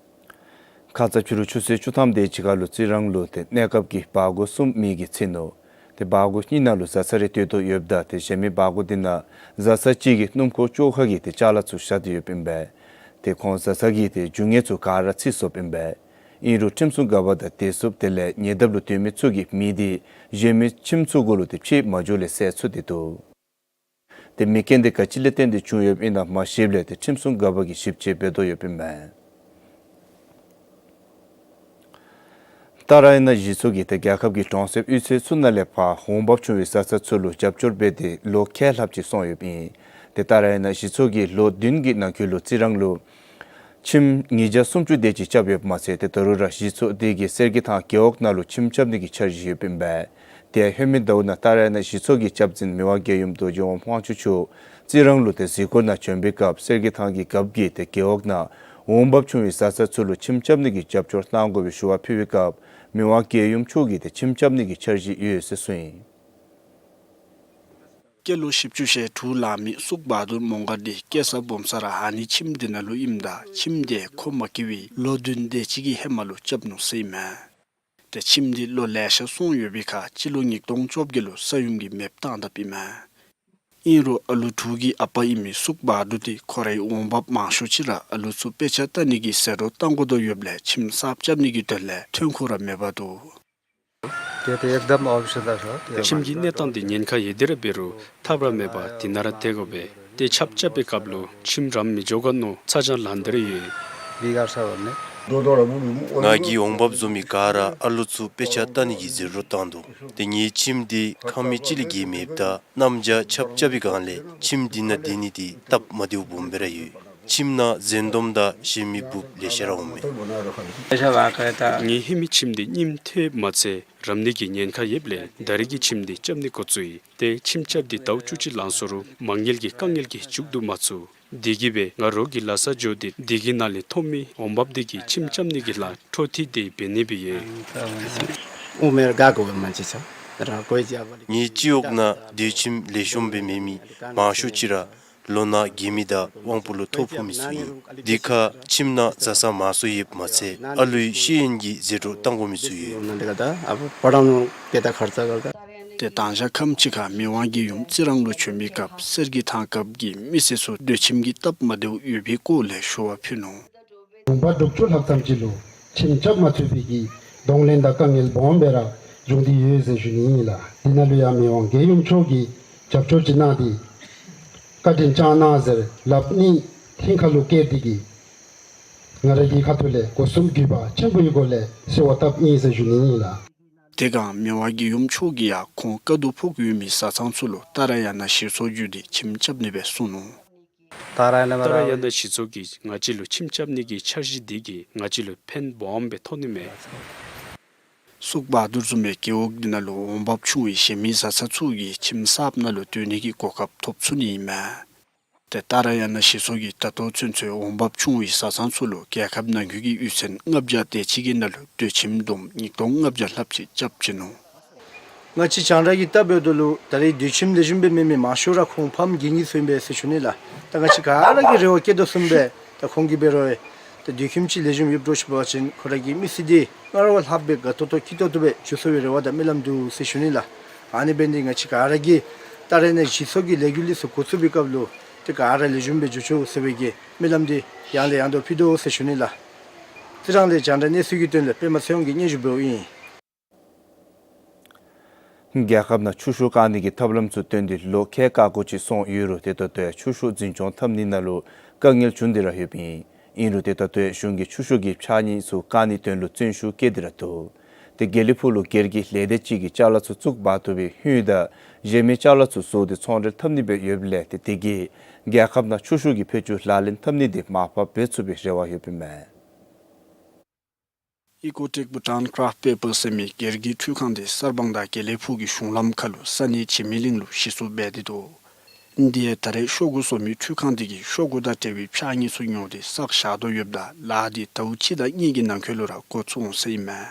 ཁ་ཙ་ཕྱི་རུ་ཆུ་ཚོད་བཅུ་ཐམ་དེ་ཅིག་ཁར་ལུ་རྩི་རང་ལུ་ཏེ་གནས་སྐབས་ཀྱི་སྦ་སྒོ་གསུམ་མེ་གིས་འཚིག་ནུག། ཏེ་སྦ་སྒོ་གཉིས་ནང་ལུ་བཟའ་ཚང་རེ་སྡོད་དོ་ཡོདཔ་ད་ཏེ་གཞན་མི་སྦ་སྒོ་འདི་ནང་བཟའ་ཚང་གཅིག་གིས་སྣུམ་འཁོར་བཅོ་ཁ་གི་ཏེ་ཅ་ལ་ཚུ་བཞག་སྟེ་ཡོདཔ་ཨིན་པས། ཏེ་ཁོང་བཟའ་ཚང་གི་ཏེ་རྒྱུ་དངོས་ཚུ་ག་ར་འཚིག་སོཔ་ཨིན་པས། ཨིན་རུང་ཁྲིམས་སྲུང་འགག་པ་དང་བདེ་སྲུངཔ་དེ་ལས་ཉེ་འདབས་ལུ་སྡོད་མི་ཚུ་གིས་མེ་འདི་གཞན་མི་ཁྱིམ་ཚུ་གུ་ལུ་ཏེ་ཕྱེ་མ་འགྱོཝ་ལས་སེལ་ཚུགས་ཏེ་འདུག། ཏེ་མེ་རྐྱེན་འདི་ག་ཅི་ལས་བརྟེན་ཏེ་བྱུང་ཡོདཔ་ཨིན་ན་མ་ཤེསཔ་ལས་ཏེ་ཁྲིམས་སྲུང་འགག་པ་གིས་ཞིབ་དཔྱད་འབད་དོ་ཡོདཔ་ཨིན་མས། ཏཱ་ར་ཡ་ན་གཞི་ཚོགས་ཀྱིས་ཏེ་རྒྱལ་ཁབ་ཀྱི་གྲོང་གསེབ་གཡུས་ཚན་ཚུ་ནང་ལས་ཕར་འོང་འབབ་བྱུང་བའི་བཟའ་ཚང་ཚུ་ལུ་རྒྱབ་སྐྱོར་འབད་དེ་ལོ་ཁལ་ལྷགཔ་ཅིག་སོང་ཡོདཔ་ཨིན། ཏེ་ཏཱ་ར་ཡ་ན་གཞི་ཚོགས་ཀྱིས་ལོ་བདུན་གྱི་ནང་འཁོད་ལུ་རྩི་རང་ལུ་ཁྱིམ་ཉིས་བརྒྱ་སུམ་ཅུ་དེ་ཅིག་རྐྱབ་ཡོདཔ་མ་ཚད་ཏེ་ད་རུང་ར་གཞི་ཚོགས་དེ་གིས་གསེར་གྱི་ཐང་རྒེད་འོག་ནང་ལུ་ཁྱིམ་རྐྱབ་ནི་གི་འཆར་གཞི་ཡོདཔ་ཨིན་པས། ཏེ་ལྷོད་མེད་ཟླཝ་ནང་ཏཱ་ར་ཡ་ན་གཞི་ཚོགས་ཀྱི་སྐྱབས་འཛིན་མི་དབང་རྒྱལ་ཡུམ་རྡོ་རྗེ་དབང་དབང་ཕྱུག་མཆོག་རྩི་རང་ལུ་ཏེ་གཟིགས་སྐོར་ནང་བྱོན་པའི་སྐབས་གསེར་གྱི་ཐང་གི་རྒཔོ་གིས་ཏེ་རྒེད་འོག་ནང་འོང་འབབ་བྱུང་བའི་བཟའ་ཚང་ཚུ་ལུ་ཁྱིམ་རྐྱབ་ནི་གི་རྒྱབ་སྐྱོར་གནང་དགོ་པའི་ཞུ་བ་ཕུལ་བའི་སྐབས་མི་དབང་རྒྱལ་ཡུམ་མཆོག་གིས་ཏེ་ཁྱིམ་རྐྱབ་ནི་གི་འཆར་གཞི་ཡོད་ཟེར་གསུངས་ཡི། སྐྱེས་ལོ་བཞི་བཅུ་ཞེ་དྲུག་ལང་མི་སུག་བྷ་དུར་མོང་སྒར་འདི་སྐྱེས་ས་སྦོམ་ས་ར་ཨ་ནི་ཁྱིམ་འདི་ནང་ལུ་ཨིནམ་ད་ཁྱིམ་འདི་ཁོ་མ་སྐྱེ་བའི་ལོ་བདུན་དེ་ཅིག་གི་ཧེ་མ་ལུ་རྐྱབ་ནུག་ཟེར་ཨིན་མས། ཏེ་ཁྱིམ་འདི་ལོ་ལེ་ཤ་སོང་ཡོད་པའི་ཁར་སྤྱི་ལོ་ཉིས་སྟོང་བཅོ་བརྒྱད་ལུ་ས་ཡོམ་གྱིས་མེདཔ་བཏང་དཔ་ཨིན་མས། ཨིན་རུང་ཨ་ལུ་དྲུག་གི་ཨ་པ་ཨིན་མི་སུག་བྷ་དུར་འདི་ཁོ་རའི་འོང་འབབ་མང་ཤོས་ཅིག་ར་ཨ་ལུ་ཚུ་དཔེ་ཆ་ལྟ་ནི་གི་ཟད་འགྲོ་བཏང་དགོ་དོ་ཡོདཔ་ལས་ཁྱིམ་གསརཔ་རྐྱབ་ནི་གི་དོན་ལས་ཐོན་ཁུངས་ར་མེདཔ་འདུག། དེ་དེ་ཨེག་དམ་ཨོབ་ཤན་ད་ཤོ། ཁྱིམ་གྱི་གནས་སྟངས་འདི་ཉེན་ཁ་ཡོད་དེ་ར་འབད་རུང་ཐབས་ར་མེད་པར་འདི་ནང་ར་སྡོད་དགོ་པས། ཏེ་ཆརཔ་རྐྱབ་པའི་སྐབས་ལུ་ཁྱིམ་རམ་མི་འགྱོ་ག་མནོ་ཚ་གྱང་ལང་སྟེ་ར་ཡོད། ང་གིས་འོང་འབབ་བཟོ་མི་ག་ར་ཨ་ལུ་ཚུ་དཔེ་ཆ་ལྟ་ནི་གི་ཟད་འགྲོ་བཏང་འདུག། ཏེ་ངེའི་ཁྱིམ་འདི་ཁང་མིག་གཅིག་ལས་བརྒལ་མེདཔ་ད་གནམ་བྱཱར་ཆརཔ་རྐྱབ་པའི་སྒང་ལས་ཁྱིམ་འདི་ནང་སྡོད་ནི་འདི་སྟབས་མ་བདེཝ་སྦོམ་སྦེ་ར་ཡོད། ཁྱིམ་ནང་ཟན་དོམ་དང་གཞན་མི་འབུཔ་ལེ་ཤ་ར་འོང་མས། ངེའི་ཧེ་མའི་ཁྱིམ་འདི་རྙིངམ་ཐལཝ་མ་ཚད་རམ་ནི་གི་ཉེན་ཁ་ཡོདཔ་ལས་ད་རེས་ཀྱི་ཁྱིམ་འདི་རྐྱབ་ནི་འགོ་བཙུགས་ཡི། ཏེ་ཁྱིམ་རྐྱབ་སྟེ་ཟླཝ་བཅུ་གཅིག་ལང་སོང་རུང་མ་དངུལ་གྱི་དཀའ་ངལ་གྱིས་མཇུག་བསྡུ་མ་ཚུགས། དེ་གིས་སྦེ་ང་རོགས་ཀྱི་ལཱ་སར་འགྱོ་སྟེ་དེ་གི་ནང་ལས་ཐོབ་མི་འོང་འབབ་དེ་གིས་ཁྱིམ་རྐྱབ་ནི་གི་ལཱ་འཕྲོ་མཐུད་དེ་འབད་ནི་སྦེ་ཡོད། ངེའི་སྤྱི་འོག་ནང་སྡོད་ཁྱིམ་ལེགས་ཤོམ་སྦེ་མེད་མི་མང་ཤོས་ཅིག་ར་ལོ་ན་རྒས་མི་དང་དབང་པོ་ལུ་ཐོ་ཕོག་མི་ཚུ་ཨིན། དེ་ཁར་ཁྱིམ་ནང་བཟའ་ཚང་མང་སུ་ཡོདཔ་མ་ཚད་ཨ་ལུའི་ཤེས་ཡོན་གྱི་ཟད་འགྲོ་བཏང་དགོ་མི་ཚུ་ཡོད། ཏེ་དང་ཞག་ཁམས་ཅིག་ཁར་མི་དབང་རྒྱལ་ཡུམ་རྩི་རང་ལུ་བྱོན་པའི་སྐབས་གསེར་གྱི་ཐང་རྒཔོ་གིས་མི་སེར་ཚུ་སྡོད་ཁྱིམ་གྱི་སྟབས་མ་བདེཝ་ཡོད་པའི་སྐོར་ལས་ཞུ་བ་ཕུལ་ནུག། འོང་འབབ་དྲུག་ཅུ་ལྷགཔ་ཙམ་ཅིག་ལུ་ཁྱིམ་རྐྱབ་མ་ཚུགས་པའི་གི་གདོང་ལེན་དང་དཀའ་ངལ་སྦོམ་སྦེ་ར་བྱུང་སྟེ་ཡོད་ཟེར་ཞུ་ནི་ཨིན་ལགས། དེ་ནང་ལུ་ཡང་མི་དབང་རྒྱལ་ཡུམ་མཆོག་གིས་རྒྱབ་སྐྱོར་ཅིག་གནང་སྟེ་བཀའ་དྲིན་བསྐྱངས་གནང་ཟེར་ལགཔ་གཉིས་ལྷན་ཁ་ལུ་བཀལ་ཏེ་གིས་ང་རའི་གི་ཁ་ཐུག་ལས་སྒོ་གསུམ་གུས་པ་ཆེན་པོའི་སྒོ་ལས་གསོལ་བ་བཏབ་ཨིན་ཟེར་ཞུ་ནི་ཨིན་ལགས། དེ་སྒང་མི་དབང་རྒྱལ་ཡུམ་མཆོག་གིས་ཡང་ཁོང་དཀའ་སྡུག་ཕོག་ཡོད་མི་བཟའ་ཚང་ཚུ་ལུ་ཏཱ་ར་ཡ་ན་གཞི་ཚོགས་བརྒྱུད་དེ་ཁྱིམ་རྐྱབ་ནི་སྦེ་གསུངས་ནུག། ཏཱ་ར་ཡ་ན་གཞི་ཚོགས་ཀྱིས་ང་བཅས་ལུ་ཁྱིམ་རྐྱབ་ནི་གི་འཆར་གཞི་འདི་གིས་ང་བཅས་ལུ་ཕན་སྦོམ་སྦེ་ཐོགས་ནི་མས། སུག་བྷ་དུར་བཟུམ་མའི་རྒེད་འོག་འདི་ནང་ལུ་འོང་འབབ་ཆུང་བའི་གཞན་མི་བཟའ་ཚང་ཚུ་གིས་ཁྱིམ་གསརཔ་ནང་ལུ་སྡོད་ནི་གི་གོ་སྐབས་ཐོབ་ཚུགས་ནི་ཨིན་མས། ཏེ་ཏཱ་ར་ཡ་ན་གཞི་ཚོགས་ཀྱིས་ད་ལྟོ་ཚུན་ཚོད་འོང་འབབ་ཆུང་བའི་བཟའ་ཚང་ཚུ་ལུ་རྒྱལ་ཁབ་ནང་འཁོད་ཀྱི་གཡུས་ཚན་ལྔ་བརྒྱ་དེ་ཅིག་གི་ནང་ལུ་སྡོད་ཁྱིམ་བསྡོམས་ཉིས་སྟོང་ལྔ་བརྒྱ་ལྷགཔ་ཅིག་རྐྱབ་ཅི་ནུག། ང་བཅས་རྒྱང་བསྒྲགས་ཀྱིས་བལྟ་འབདཝ་ད་ལུ་ད་རེས་སྡོད་ཁྱིམ་ལེགས་ཤོམ་སྦེ་མེད་མི་མང་ཤོས་ར་ཁོང་ཕམ་རྒས་ནི་ཚུ་ཨིན་པས་ཟེར་ཞུ་ནི་ལགས། ད་ང་བཅས་ག་ར་གིས་རེ་བ་བསྐྱེད་དོ་བཟུམ་སྦེ་ད་ཁོང་གིས་འབད་རུང་ད་སྡོད་ཁྱིམ་ཅིག་ལེགས་ཤོམ་ཡོདཔ་འདྲཝ་ཅིག་འབད་བ་ཅིན་ཁོང་ར་གི་མི་ཚེ་འདི་སྔར་བ་ལྷགཔ་སྦེ་དགའ་ཏོག་ཏོ་སྐྱིད་ཏོག་ཏོ་སྦེ་འགྱོ་ཚུགས་པའི་རེ་བ་དང་སྨོན་ལམ་འདུག་ཟེར་ཞུ་ནི་ལགས། ཨ་ནི་འབད་ནི་འདི་ང་བཅས་ག་ར་གིས་ཏཱ་ར་ཡ་ན་གཞི་ཚོགས་ཀྱི་ལས་འགུལ་འདི་ཚུ་འགོ་བཙུགས་པའི་སྐབས་ལུ་ཏེ་ག་ར་ལེགས་ཤོམ་སྦེ་འགྱོ་ཚུགས་ཟེར་བའི་གི་སྨོན་ལམ་འདི་ཡང་ལས་ཡང་དུ་ཕུལ་དོ་ཟེར་ཞུ་ནི་ལགས། རྩི་རང་ལས་རྒྱང་བསྒྲགས་གནས་ཚུལ་གྱི་དོན་ལས་པདྨ་ཚེ་དབང་གིས་སྙན་ཞུ་འབདཝ་ཨིན། རྒྱལ་ཁབ་ནང་ཆུ་ཤུགས་བཀག་ནི་གི་ཐབས་ལམ་ཚུ་བཏོན་ཏེ་ལོ་ཁལ་ཀ་ཀོ་ཅིག་སོང་ཡོད་རུང་ཏེ་ད་ལྟོ་ཡང་ཆུ་ཤུགས་འཛིན་སྐྱོང་འཐབ་ནི་ནང་ལུ་ དཀའ་ངལ་བྱུང་སྟེ་ར་ཡོདཔ་ཨིན། ཨིན་རུང་ཏེ་ད་ལྟོ་ཡང་གཞུང་གིས་ཆུ་ཤོག་གི་ཕྱགས་སྙིགས་ཚུ་བཀག་ནིའི་དོན་ལུ་བརྩོན་ཤུགས་བསྐྱེད་དེ་ར་འདུག། ཏེ་དགེ་ལེགས་ཕུག་ལུ་སྒེར་གྱི་ལས་སྡེ་ཅིག་གིས་ཅ་ལ་ཚུ་བཙུགས་འབག་བཏུབ་པའི་ཧིང་དང་གཞན་མི་ཅ་ལ་ཚུ་བཟོ་སྟེ་ཚོང་འབྲེལ་འཐབ་ནི་སྦེ་ཡོདཔ་ལས་ཏེ་དེ་གིས་རྒྱལ་ཁབ་ནང་ཆུ་ཤོག་གི་བེད་སྤྱོད་ལག་ལེན་འཐབ་ནི་དེ་མར་ཕབ་འབད་ཚུགས་པའི་རེ་བ་ཡོདཔ་ཨིན་མས། ཨི་ཀོ་ཊེཀ་བྷུ་ཊཱན་ཀ་རཱཕཊ་པེ་པར་ཟེར་མི་སྒེར་གྱི་འཕྲུལ་ཁང་དེ་གསར་སྤང་དང་དགེ་ལེགས་ཕུག་གི་གཞུང་ལམ་ཁ་ལུ་ས་གནས་འཆི་མེད་གླིང་ལུ་གཞི་བཙུགས་འབད་དེ་འདུག། དེ་ཡང་ད་རེས་ཤོག་གུ་བཟོ་མི་འཕྲུལ་ཁང་དེ་གིས་ཤོག་གུ་དང་འབྲེལ་བའི་ཕྱགས་སྙིགས་ཚུ་ཉོ་སྟེ་བསགས་བཞག་དོ་ཡོདཔ་ད་ལཱ་དེ་ཟླཝ་གཅིག་དང་གཉིས་ཀྱི་ནང་འཁོད་ལུ་ར་འགོ་བཙུགས་འོང་ཟེར་ཨིན་མས།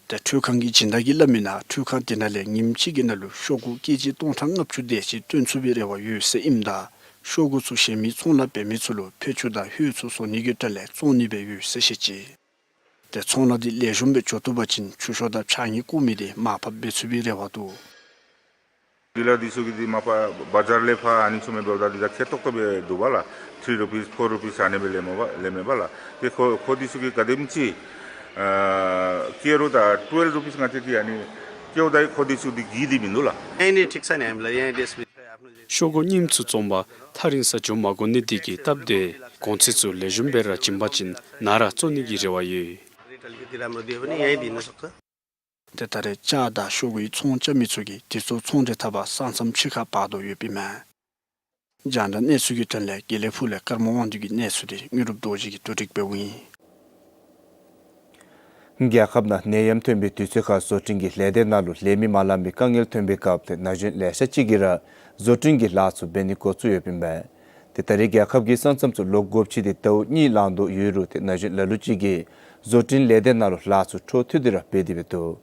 ཏེ་འཕྲུལ་ཁང་གི་སྦྱིན་བདག་གིས་སླབ་མི་ནང་འཕྲུལ་ཁང་དེ་ནང་ལས་ཉིནམ་གཅིག་གི་ནང་ལུ་ཤོག་གུ་ཀེ་ཇི་སྟོང་ཕྲག་ལྔ་བཅུ་དེ་ཅིག་བཏོན་ཚུགས་པའི་རེ་བ་ཡོད་ཟེར་ཨིནམ་ད་ཤོག་གུ་ཚུ་གཞན་མི་ཚོང་ལཱ་འབད་མི་ཚུ་ལུ་ཕད་ཅུང་དང་ཧོད་ཚུ་བཟོ་ནི་གི་དོན་ལས་བཙོང་ནི་སྦེ་ཡོད་ཟེར་བཤད་ཅི། ཏེ་ཚོང་ལཱ་འདི་ལེགས་ཤོམ་སྦེ་འགྱོ་བཏུབ་པ་ཅིན་ཆུ་ཤོག་དང་ཕྱགས་སྙིགས་བཀོག་མི་དེ་མར་ཕབ་འབད་ཚུགས་པའི་རེ་བ་འདུག། ཌི་ལར་འདི་ཚུ་གིས་འདི་མ་པ་བ་ཛར་ལས་ཕར་ཨ་ནི་ཚུ་མེན་པ་ད་འདི་ད་ཁེ་ཏོག་ཏོ་སྦེ་འདུག་པ་ལགས། ཐི་རི་རུ་པིས་ཕོར་རུ་པིས་ཨ་ནི་སྦེ་ལེན་མས་པ་ལགས། ཏེ་ཁོ་ཁོ་འདི་ཚུ་གིས་ག་དེམ་ཅིག་ཨ་བཀལ་རུང་ད་ཊུ་ཝེལ་རུ་པིས་ང་བཅས་ཀྱིས་ཨ་ནི་བཀལཝ་ད་ཁོ་འདི་ཚུ་འདི་གིས་འདི་མིན་འདུག་ལགས། यहीँ नै ठिक छ नि, हामीलाई यहीँ देशभित्र आफ्नो ཤོག་གུ་རྙིངམ་ཚུ་བཙོང་པར་ཐག་རིང་སར་འགྱོ་མ་དགོ་ནི་དེ་གིས་སྟབས་བདེ། གོང་ཚད་ཚུ་ལེགས་ཤོམ་སྦེ་ར་བྱིན་པ་ཅིན་ནཱ་ར་བཙོང་ནི་གི་རེ་བ་ཡོད། रेट अलिकति राम्रो दियो भने यहीँ दिन सक्छ। ཏེ་ད་རེས་ཅ་དང་ཤོག་གུའི་ཚོང་རྐྱབ་མི་ཚུ་གིས་དེ་ཚུ་ཚོང་འབྲེལ་འཐབ་པར་ས་མཚམས་ཕྱི་ཁར་འབག་དོ་ཡོདཔ་ཨིན་མས། རྒྱང་བསྒྲགས་གནས་ཚུལ་གྱི་དོན་ལས་དགེ་ལེགས་ཕུག་ལས་ཀརྨ་དབང་འདུས་ཀྱི་གནས་ཚུལ་དེ་དངོས་གྲུབ་རྡོ་རྗེ་གིས་བསྡུ་སྒྲིག་འབདཝ་ཨིན། རྒྱལ་ཁབ་ནང་ནད་ཡམས་ཐོན་པའི་དུས་ཚོད་ཁར་བཟོ་སྐྲུན་གྱི་ལས་སྡེ་ནང་ལུ་ལས་མི་མ་ལང་པའི་དཀའ་ངལ་ཐོན་པའི་སྐབས་ཏེ་ན་གཞོན་ལེ་ཤ་ཅིག་གིས་ར་བཟོ་སྐྲུན་གྱི་ལཱ་ཚུ་འབད་ནི་འགོ་བཙུགས་ཡོདཔ་ཨིན་པས། ཏེ་ད་རེས་རྒྱལ་ཁབ་ཀྱི་ས་མཚམས་ཚུ་ལོག་དགོཔ་ཅིག་དེ་ཟླཝ་གཉིས་ལང་དོ་ཡོད་རུང་ཏེ་ན་གཞོན་ལ་ལུ་ཅིག་གིས་བཟོ་སྐྲུན་ལས་སྡེ་ནང་ལུ་ལཱ་ཚུ་འཕྲོ་མཐུད་དེ་ར་འབད་དེ་འབད་དོ།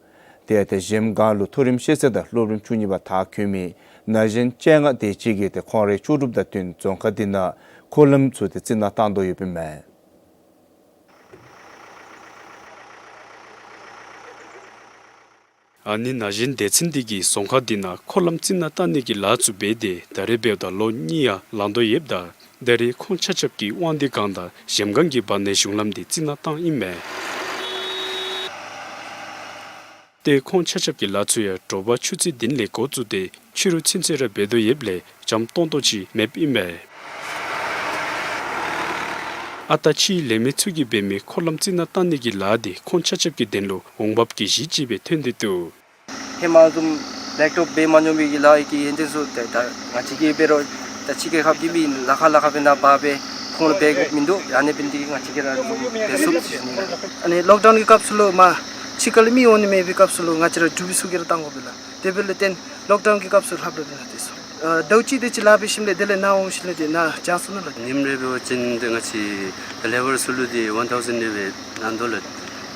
ཏེ་ཏེ་གཞལམ་སྒང་ལུ་མཐོ་རིམ་ཤེས་ཚད་དང་སློབ་རིམ་བཅུ་གཉིས་པ་མཐར་འཁྱོལ་མི་ན་གཞོན་བཅོ་ལྔ་དེ་ཅིག་གིས་ཏེ་ཁོང་རའི་ལྕོགས་གྲུབ་དང་བསྟུན་རྫོང་ཁག་འདི་ནང་འཁོར་ལམ་ཚུ་ཏེ་བརྩི་ནག་བཏང་དོ་ཡོདཔ་ཨིན་མས། ཨ་ནི་ན་གཞོན་སྡེ་ཚན་འདི་གིས་རྫོང་ཁག་འདི་ནང་འཁོར་ལམ་བརྩི་ནག་བཏང་ནི་གི་ལཱ་ཚུ་འབད་དེ་ད་རེས་འབདཝ་ད་ལོ་གཉིས་ཡང་ལང་དོ་ཡོདཔ་ད་ད་རེས་ཁོང་ཆ་ཁྱབ་ཀྱིས་དབང་འདུས་སྒང་དང་གཞལམ་སྒང་གི་བར་ནའི་གཞུང་ལམ་འདི་བརྩི་ནག་བཏངམ་ཨིན་མས། ཏེ་ཁོང་ཆ་ཁྱབ་ཀྱི་ལཱ་ཚུ་ཡང་དྲོ་པ་ཆུ་ཚོད་བདུན་ལས་འགོ་བཙུགས་ཏེ་ཕྱི་རུ་ཚུན་ཚོད་ར་འབད་དོ་ཡོདཔ་ལས་འཇམ་ཏོང་ཏོ་ཅིག་མེདཔ་ཨིན་མས། ཨ་རྟག་ཕྱིའི་ལས་མི་ཚུ་གིས་འབད་མི་འཁོར་ལམ་བརྩི་ནག་བཏང་ནི་གི་ལཱ་འདི་ཁོང་ཆ་ཁྱབ་ཀྱི་དོན་ལུ་འོང་འབབ་ཀྱི་གཞི་ཅིག་སྦེ་ཐོན་ཏེ་འདུག། ཧེ་མ་བཟུམ་བླེག་ཊོབ་འབད་མ་མྱོང་མི་གི་ལཱ་ཡི་གི་ཡོན་ཏན་ཚུ་ཏེ་ད་ང་བཅས་ཀྱིས་འབད་རུང་ད་ཕྱི་རྒྱལ་ཁབ་ཀྱི་མི་ལ་ཁ་ལ་ཁ་སྦེ་ནཱ་འབག་སྦེ་ཁོང་ལུ་འབད་དགོཔ་མིན་འདུག། ཨ་ནི་འབད་ནི་དེ་གིས་ང་བཅས་ཀྱིས་ར་འབད་ཚུགས་ཟེར་ཞུ་ནི། ཨ་ནི་ལོག་ཌའུན་གྱི་སྐབས་སུ་ལུ་མ་ཕྱི་ཁ་ལས་མི་འོང་ནི་མེད་པའི་སྐབས་སུ་ལུ་ང་བཅས་ར་འབྲུག་པའི་ཚུ་གིས་ར་བཏང་དགོ་པས་ལགས། དེ་འབདཝ་ལས་བརྟེན་ལོག་ཌའུན་གྱི་སྐབས་སུ་ལྷབ་ལྷབ་སྦེ་ནཱ་སྡོད་སོང་། ཨ་ཟླཝ་གཅིག་དེ་ཅིག་ལཱ་འབད་ཞིནམ་ལས་དེ་ལས་ནཱ་འོང་ཞིནམ་ལས་དེ་ནཱ་བྱང་སོང་ནུག་ལགས། ཉིནམ་རེ་འབད་བ་ཅིན་ཏེ་ང་བཅས་ལེ་བར་ཚུ་ལུ་ཏེ་ཝན་ཐའུ་ཟེན་ནི་སྦེ་ནང་དོ་ལགས།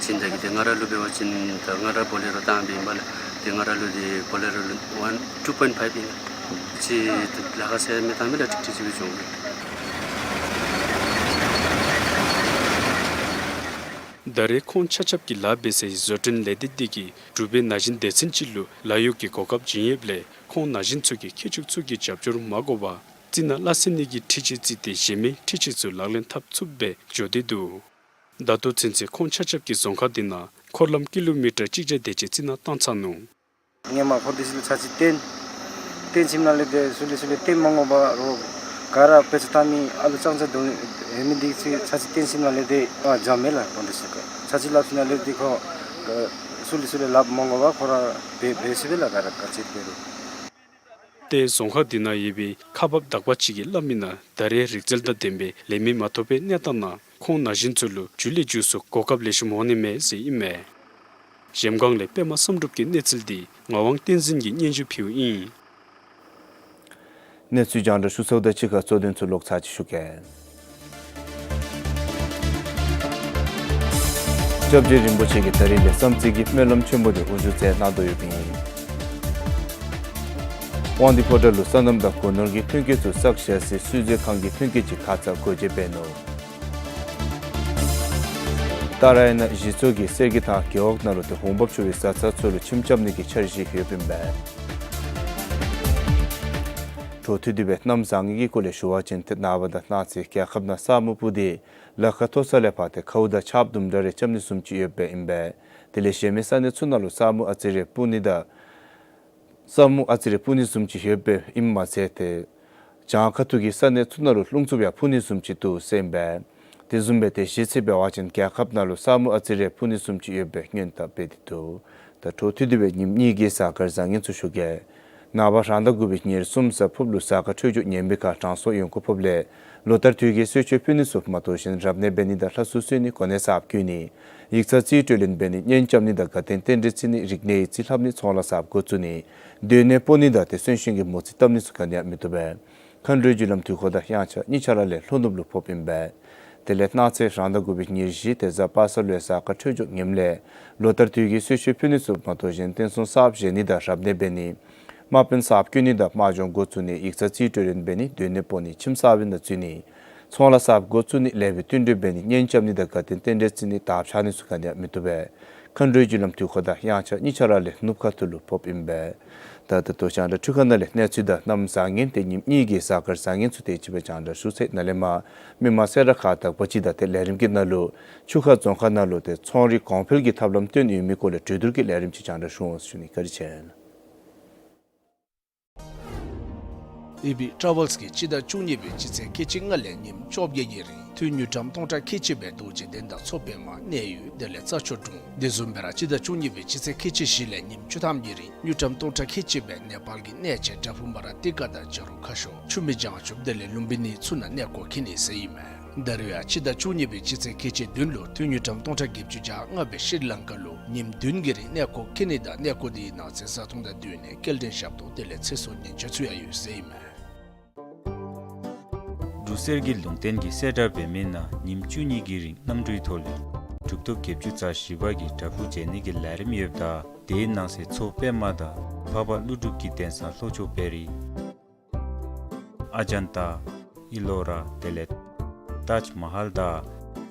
བྱིན་བདག་གི་ཏེ་ང་ར་ལུ་འབད་བ་ཅིན་ད་ང་ར་བོ་ལེ་རོ་བཏང་སྦེ་ཨིན་པས་ལགས། ཏེ་ང་ར་ལུ་ཏེ་བོ་ལེ་རོ་ལུ་ཝན་ཊུ་པོའིནཊི་ཕའིབ་ཨིན་ལགས། ཅིག་ལཱ་ཁག་ཟེར་མི་བཏང་མི་ལགས། ཀྲིག་ཀྲི་ཅིག་སྦེ་འགྱོ་འོང་། ད་རེས་ཁོང་ཆ་ཁྱབ་ཀྱིས་ལཱ་འབད་སའི་བཟོ་སྐྲུན་ལས་སྡེ་འདི་གིས་འབྲུག་པའི་ན་གཞོན་སྡེ་ཚན་ཅིག་ལུ་ལཱ་གཡོག་གི་གོ་སྐབས་བྱིན་ཡོདཔ་ལས་ཁོང་ན་གཞོན་ཚུ་གིས་ཁྱད་ཅུག་ཚུ་གི་རྒྱབ་སྐྱོར་མ་དགོ་པར་རྩི་ནག་སླ་བསྲེ་ནི་གི་འཕྲུལ་ཆས་བརྩིས་ཏེ་གཞན་མི་འཕྲུལ་ཆས་ཚུ་ལག་ལེན་འཐབ་ཚུགསཔ་སྦེ་འགྱོ་སྟེ་འདུག། ད་ལྟོ་ཚུན་ཚོད་ཁོང་ཆ་ཁྱབ་ཀྱིས་རྫོང་ཁག་འདི་ནང་འཁོར་ལམ་ཀི་ལོ་མི་ཊར་གཅིག་བརྒྱ་དེ་ཅིག་རྩི་ནག་བཏང་ཚར་ནུག། སྔོན་མ་འཁོར་འདི་ཚུ་ལུ་ཚར་གཅིག་བཏོན། བཏོན་ཞིནམ་ལས་དེ་ཚུ་ལུ་ཚུ་ལུ་བཏོན་མ་དགོ་པར་རོགས་ག་ར་དཔེ་ཆ་ལྟ་མི་ཨ་ལུ་ཙང་ཙང་འདུག་ཨིན་མི་འདི་ཚུ་ཚར་གཅིག་བཏོན་ཞིནམ་ལས་དེ་ཨ་འཇམ་མས་ལགས། འཁོར་འདི་ཚུ་ཁར་ཚར་གཅིག་ལྷབ་ཞིནམ་ལས་དེ་ཁོ་ཚུ་ལུ་ཚུ་ལུ་ལྷབ་མ་དགོ་པར་ཁོ་ར་འབད་འབད་ཚུགས་པས་ལགས། ག་ར་ག་ཅི་འབད་རུང་། ཏེ་རྫོང་ཁག་འདི་ནང་ཡོད་པའི་ཁག་འབགཔ་དག་པ་ཅིག་གིས་སླབ་མི་ནང་ད་རེས་རིག་རྩལ་དང་ལྡན་པའི་ལས་མི་མ་ཐོབ་པའི་གནས་སྟངས་ནང་ཁོང་ན་གཞོན་ཚུ་ལུ་མཇུག་ལས་མཇུག་སུ་གོ་སྐབས་ལེགས་ཤོམ་འོང་ནི་མས་ཟེར་ཨིན་མས། གཞལམ་སྒང་ལས་པདྨ་བསམ་གྲུབ་ཀྱི་གནས་ཚུལ་འདི་ངག་དབང་བསྟན་འཛིན་གྱིས་སྙན་ཞུ་ཕུལཝ་ཨིན། གནས་ཚུལ་རྒྱང་བསྒྲགས་ཞུ་ཚརཝ་དང་གཅིག་ཁར་གཙོ་དོན་ཚུ་ལོག་ཚར་གཅིག་ཞུ་གེ། སྐྱབས་རྗེ་རིན་པོ་ཆེ་གིས་ད་རིས་ལས་བསམ་རྩེ་གི་སྨོན་ལམ་ཆེན་པོ་དེ་དབུ་བཞུགས་མཛད་གནང་དོ་ཡོདཔ་ཨིན། དབང་འདུས་ཕོ་བྲང་ལུ་སོ་ནམ་དང་སྒོ་ནོར་གྱི་ཐོན་སྐྱེད་ཚུ་བསགས་བཞག་སའི་བསིལ་མཛོད་ཁང་གི་ཐོན་སྐྱེད་ཅིག་ཁ་ཙ་སྒོ་འབྱེད་འབད་ནུག། ཏཱ་ར་ཡ་ན་གཞི་ཚོགས་ཀྱིས་གསེར་གྱི་ཐང་རྒེད་འོག་ནང་ལུ་ཏེ་འོང་འབབ་ཆེ་བའི་བཟའ་ཚང་ཚུ་ལུ་ཁྱིམ་རྐྱབ་ནི་གི་འཆར་གཞི་ཡོདཔ་ཨིན་པས། འཕྲོ་མཐུད་དེ་སྦེ་གནམ་བཟང་ངན་གྱི་སྐོར་ལས་ཞུ་བ་ཅིན་ཏེ་ནངས་པ་དང་གནངས་ཚེ་རྒྱལ་ཁབ་ནང་ས་སྨུག་སྤུབས་ཏེ་ལ་ཁ་མཐོ་ས་ལས་ཕར་ཏེ་ཁཝ་དང་ཆརཔ་དུམ་གྲ་རེ་རྐྱབ་ནི་བཟུམ་ཅིག་ཡོདཔ་ཨིན་པས། དེ་ལས་གཞན་མི་ས་གནས་ཚུ་ནང་ལུ་ས་སྨུག་ཨ་ཙི་རེ་སྤུབ་ནི་དང་ས་སྨུག་ཨ་ཙི་རེ་སྤུབ་ནི་བཟུམ་ཅིག་ཡོདཔ་ཨིནམ་མ་ཚད་ཏེ་ བྱང་ཁ་ཐུག་གི་ས་གནས་ཚུ་ནང་ལུ་རླུང་འཚུབ་ཡང་འཕུ་ནི་བཟུམ་ཅིག་འདུག་ཟེར་ཨིན་པས། དེ་བཟུམ་སྦེ་ཏེ་གཞེས་ཚེ་འབད་བ་ཅིན་རྒྱལ་ཁབ་ནང་ལུ་ས་སྨུག་ཨ་ཙི་རེ་འཕུ་ནི་བཟུམ་ཅིག་ཡོད་པའི་སྔོན་དཔག་འབད་དེ་འདུག། ད་འཕྲོ་མཐུད་དེ་སྦེ་ཉིནམ་གཉིས་ཀྱི་གཟའ་སྐར་བཟང་ངན་ཚུ་ཞུ་གེ། ནངས་པ་རང་ཟླ་དགུ་པའི་ཉེར་གསུམ་གཟའ་ཕུརཔ་ལུ་གཟའ་སྐར་འཕྲོད་སྦྱོར་ངན་པའི་ཁར་དྲང་སྲོང་ཡོངས་སྐོར་ཕོགཔ་ལས་ལོ་ལྟར་དུས་ཀྱི་གསོལ་མཆོད་ཕུལ་ནི་ཚུ་མ་གཏོགས་གཞན་རབ་གནས་འབད་ནི་དང་ལྷ་གསོལ་གསོལ་ནི་གོ་གནས་གསརཔ་བསྐོ་ནི་ཡིག་ཚང་རྩིས་སྤྲོད་ལེན་འབད་ནི་གཉེན་རྐྱབ་ནི་དང་དགའ་སྟོན་རྟེན་འབྲེལ་བརྩི་ནི་རིག་གནས་ཡིག་རྩིས་ལྷབ་ནི་ཚོང་ལཱ་གསརཔ་འགོ་བཙུགས་ནི་སྡོད་གནས་སྤོ་ནི་དང་ཏེ་གསོན་གཤིན་གྱི་མོ་རྩིས་བཏབ་ནི་ཚུ་ག་ནི་ཡང་མི་བཏུབ་པས། མཁའ་འགྲོའི་རྒྱུ་ལམ་དུས་འཁོར་དང་དབྱངས་འཆར་གཉིས་ཆ་ར་ལས་ལྷོ་ནུབ་ལུ་ཕོགཔ་ཨིན་པས། དེ་ལས་གནངས་ཚེ་རང་ཟླ་དགུ་པའི་ཉེར་བཞི་ཏེ་གཟའ་པ་སངས་ལུ་ཡང་གཟའ་སྐར་འཕྲོད་སྦྱོར་ངནམ་ལས་ལོ་ལྟར་དུས་ཀྱི་གསོལ་མཆོད་ཕུལ་ནི་ཚུ་མ་གཏོགས་གཞན་རྟེན་གསུམ་གསརཔ་བཞེངས་ནི་དང་རབ་གནས་འབད་ནི་དམག་དཔོན་གསརཔ་བསྐོ་ནི་དང་དམག་སྦྱོང་འགོ་བཙུགས་ནི་ཡིག་ཚང་རྩིས་སྤྲོད་ལེན་འབད་ནི་སྡོད་གནས་སྤོ་ནི་ཁྱིམ་གསར་པའི་ནང་འཛུལ་ནི་ཚོང་ལཱ་གསརཔ་འགོ་བཙུགས་ནི་ལེགས་པའི་བསྟུན་གྲོས་འབད་ནི་གཉེན་རྐྱབ་ནི་དང་དགའ་སྟོན་རྟེན་འབྲེལ་བརྩི་ནི་དར་འཕྱར་ནི་ཚུ་ག་ནི་ཡང་མི་བཏུབ་པས། མཁའ་འགྲོའི་རྒྱུ་ལམ་དུས་འཁོར་དང་དབྱངས་འཆར་གཉིས་ཆ་ར་ལས་ནུབ་ཁ་ཐུག་ལུ་ཕོགཔ་ཨིན་པས། ད་ད་ལྟོ་རྒྱང་བསྒྲགས་འཕྲུལ་ཁང་ནང་ལས་གནས་ཚུལ་དང་གནམ་བཟང་ངན་ཏེ་ཉིནམ་གཉིས་ཀྱི་གཟའ་སྐར་བཟང་ངན་ཚུ་དེ་ཅིག་སྦེ་རྒྱང་བསྒྲགས་ཞུ་ཚར་ཡི། ནཱ་ལས་མར་མི་མང་གསལ་བསྒྲགས་ཁག་དག་པ་ཅིག་དང་ཏེ་ལས་རིམ་གྱི་ནང་ལུ་ཆུ་ཁ་རྫོང་ཁག་ནང་ལུ་ཏེ་ཚོང་རིག་གོང་འཕེལ་གྱི་ཐབས་ལམ་སྟོན་ཡོད་མི་སྐོར་ལས་གྲོས་བསྡུར་གྱི་ལས་རིམ་ཅིག་རྒྱང་བསྒྲགས་ཞུ་འོང་ཟེར་ཞུ་ནི། བཀའ་དྲིན་ཆེ། ཨེ་བི་ཊ་རེ་ཝེལསི་གིས་སྤྱི་ཟླ་བཅུ་གཉིས་པའི་སྤྱི་ཚེས་ཁལ་གཅིག་ལྔ་ལས་ཉིནམ་བཅོ་བརྒྱད་ཀྱི་རིང་ཐུན་དངུལ་ཀྲམ་སྟོང་ཕྲག་ཁལ་གཅིག་སྦེ་རྡོ་རྗེ་གདན་དང་མཚོ་པདྨ་གནས་ཡུལ་དེ་ལས་རྩྭ་མཆོག་གྲོང་། དེ་བཟུམ་སྦེ་ར་སྤྱི་ཟླ་བཅུ་གཉིས་པའི་སྤྱི་ཚེས་ཁལ་གཅིག་བཞི་ལས་ཉིནམ་བཅུ་ཐམ་གྱི་རིང་དངུལ་ཀྲམ་སྟོང་ཕྲག་ཁལ་གཅིག་སྦེ་ནེ་པཱལ་གྱི་གནས་ཆེན་བྲག་ཕུག་མ་ར་ཏི་ཀ་དང་བྱ་རུང་ཁ་ཤོར་ཆུ་སྨད་བྱང་ཆུབ་དེ་ལས་ལུམ་བི་ནི་ཚུ་ནང་གནས་སྐོར་འཁྱིད་ནི་ཟེར་ཨིན་མས། ད་རུང་ཡང་སྤྱི་ཟླ་བཅུ་གཉིས་པའི་སྤྱི་ཚེས་ཁལ་གཅིག་བདུན་ལུ་ཐུན་དངུལ་ཀྲམ་སྟོང་ཕྲག་བརྒྱད་ཅུ་གྱ་ལྔ་སྦེ་ཤྲི་ལང་ཀ་ལུ་ཉིནམ་བདུན་གྱི་རིང་གནས་སྐོར་འཁྱིད་ནི་དང་གནས་སྐོར་དེའི་ནང་ཚན་བཟའ་འཐུང་དང་སྡོད་གནས་སྐྱེལ་འདྲེན་ཞབས་ཏོག་དེ་ལས་ཚེ་སྲོག་ཉེན་བཅོལ་ཚུ་ཡང་ཡོད་ཟེར་ཨིན་མས། འབྲུག་གསེར་གྱི་ལུང་བསྟན་གྱིས་གསལ་བསྒྲགས་འབད་མི་ནང་ཉིནམ་བཅུ་གཉིས་ཀྱི་རིང་གནམ་གྲུའི་ཐོག་ལས་གྲུབ་ཐོབ་བརྒྱད་ཅུ་རྩ་བཞི་པ་གིས་བྲག་ཕུག་མཇལ་ནི་གི་ལས་རིམ་ཡོདཔ་ད་དེའི་ནང་གསེས་མཚོ་པདྨ་དང་འཕགས་པ་ཀླུ་སྒྲུབ་ཀྱི་གདན་ས་ལྷོ་ཕྱོགས་དཔལ་རི་ཨ་ཇན་ཏ་ཨི་ལོ་ར་དེ་ལས་ཏཱཇ་མ་ཧཱལ་དང་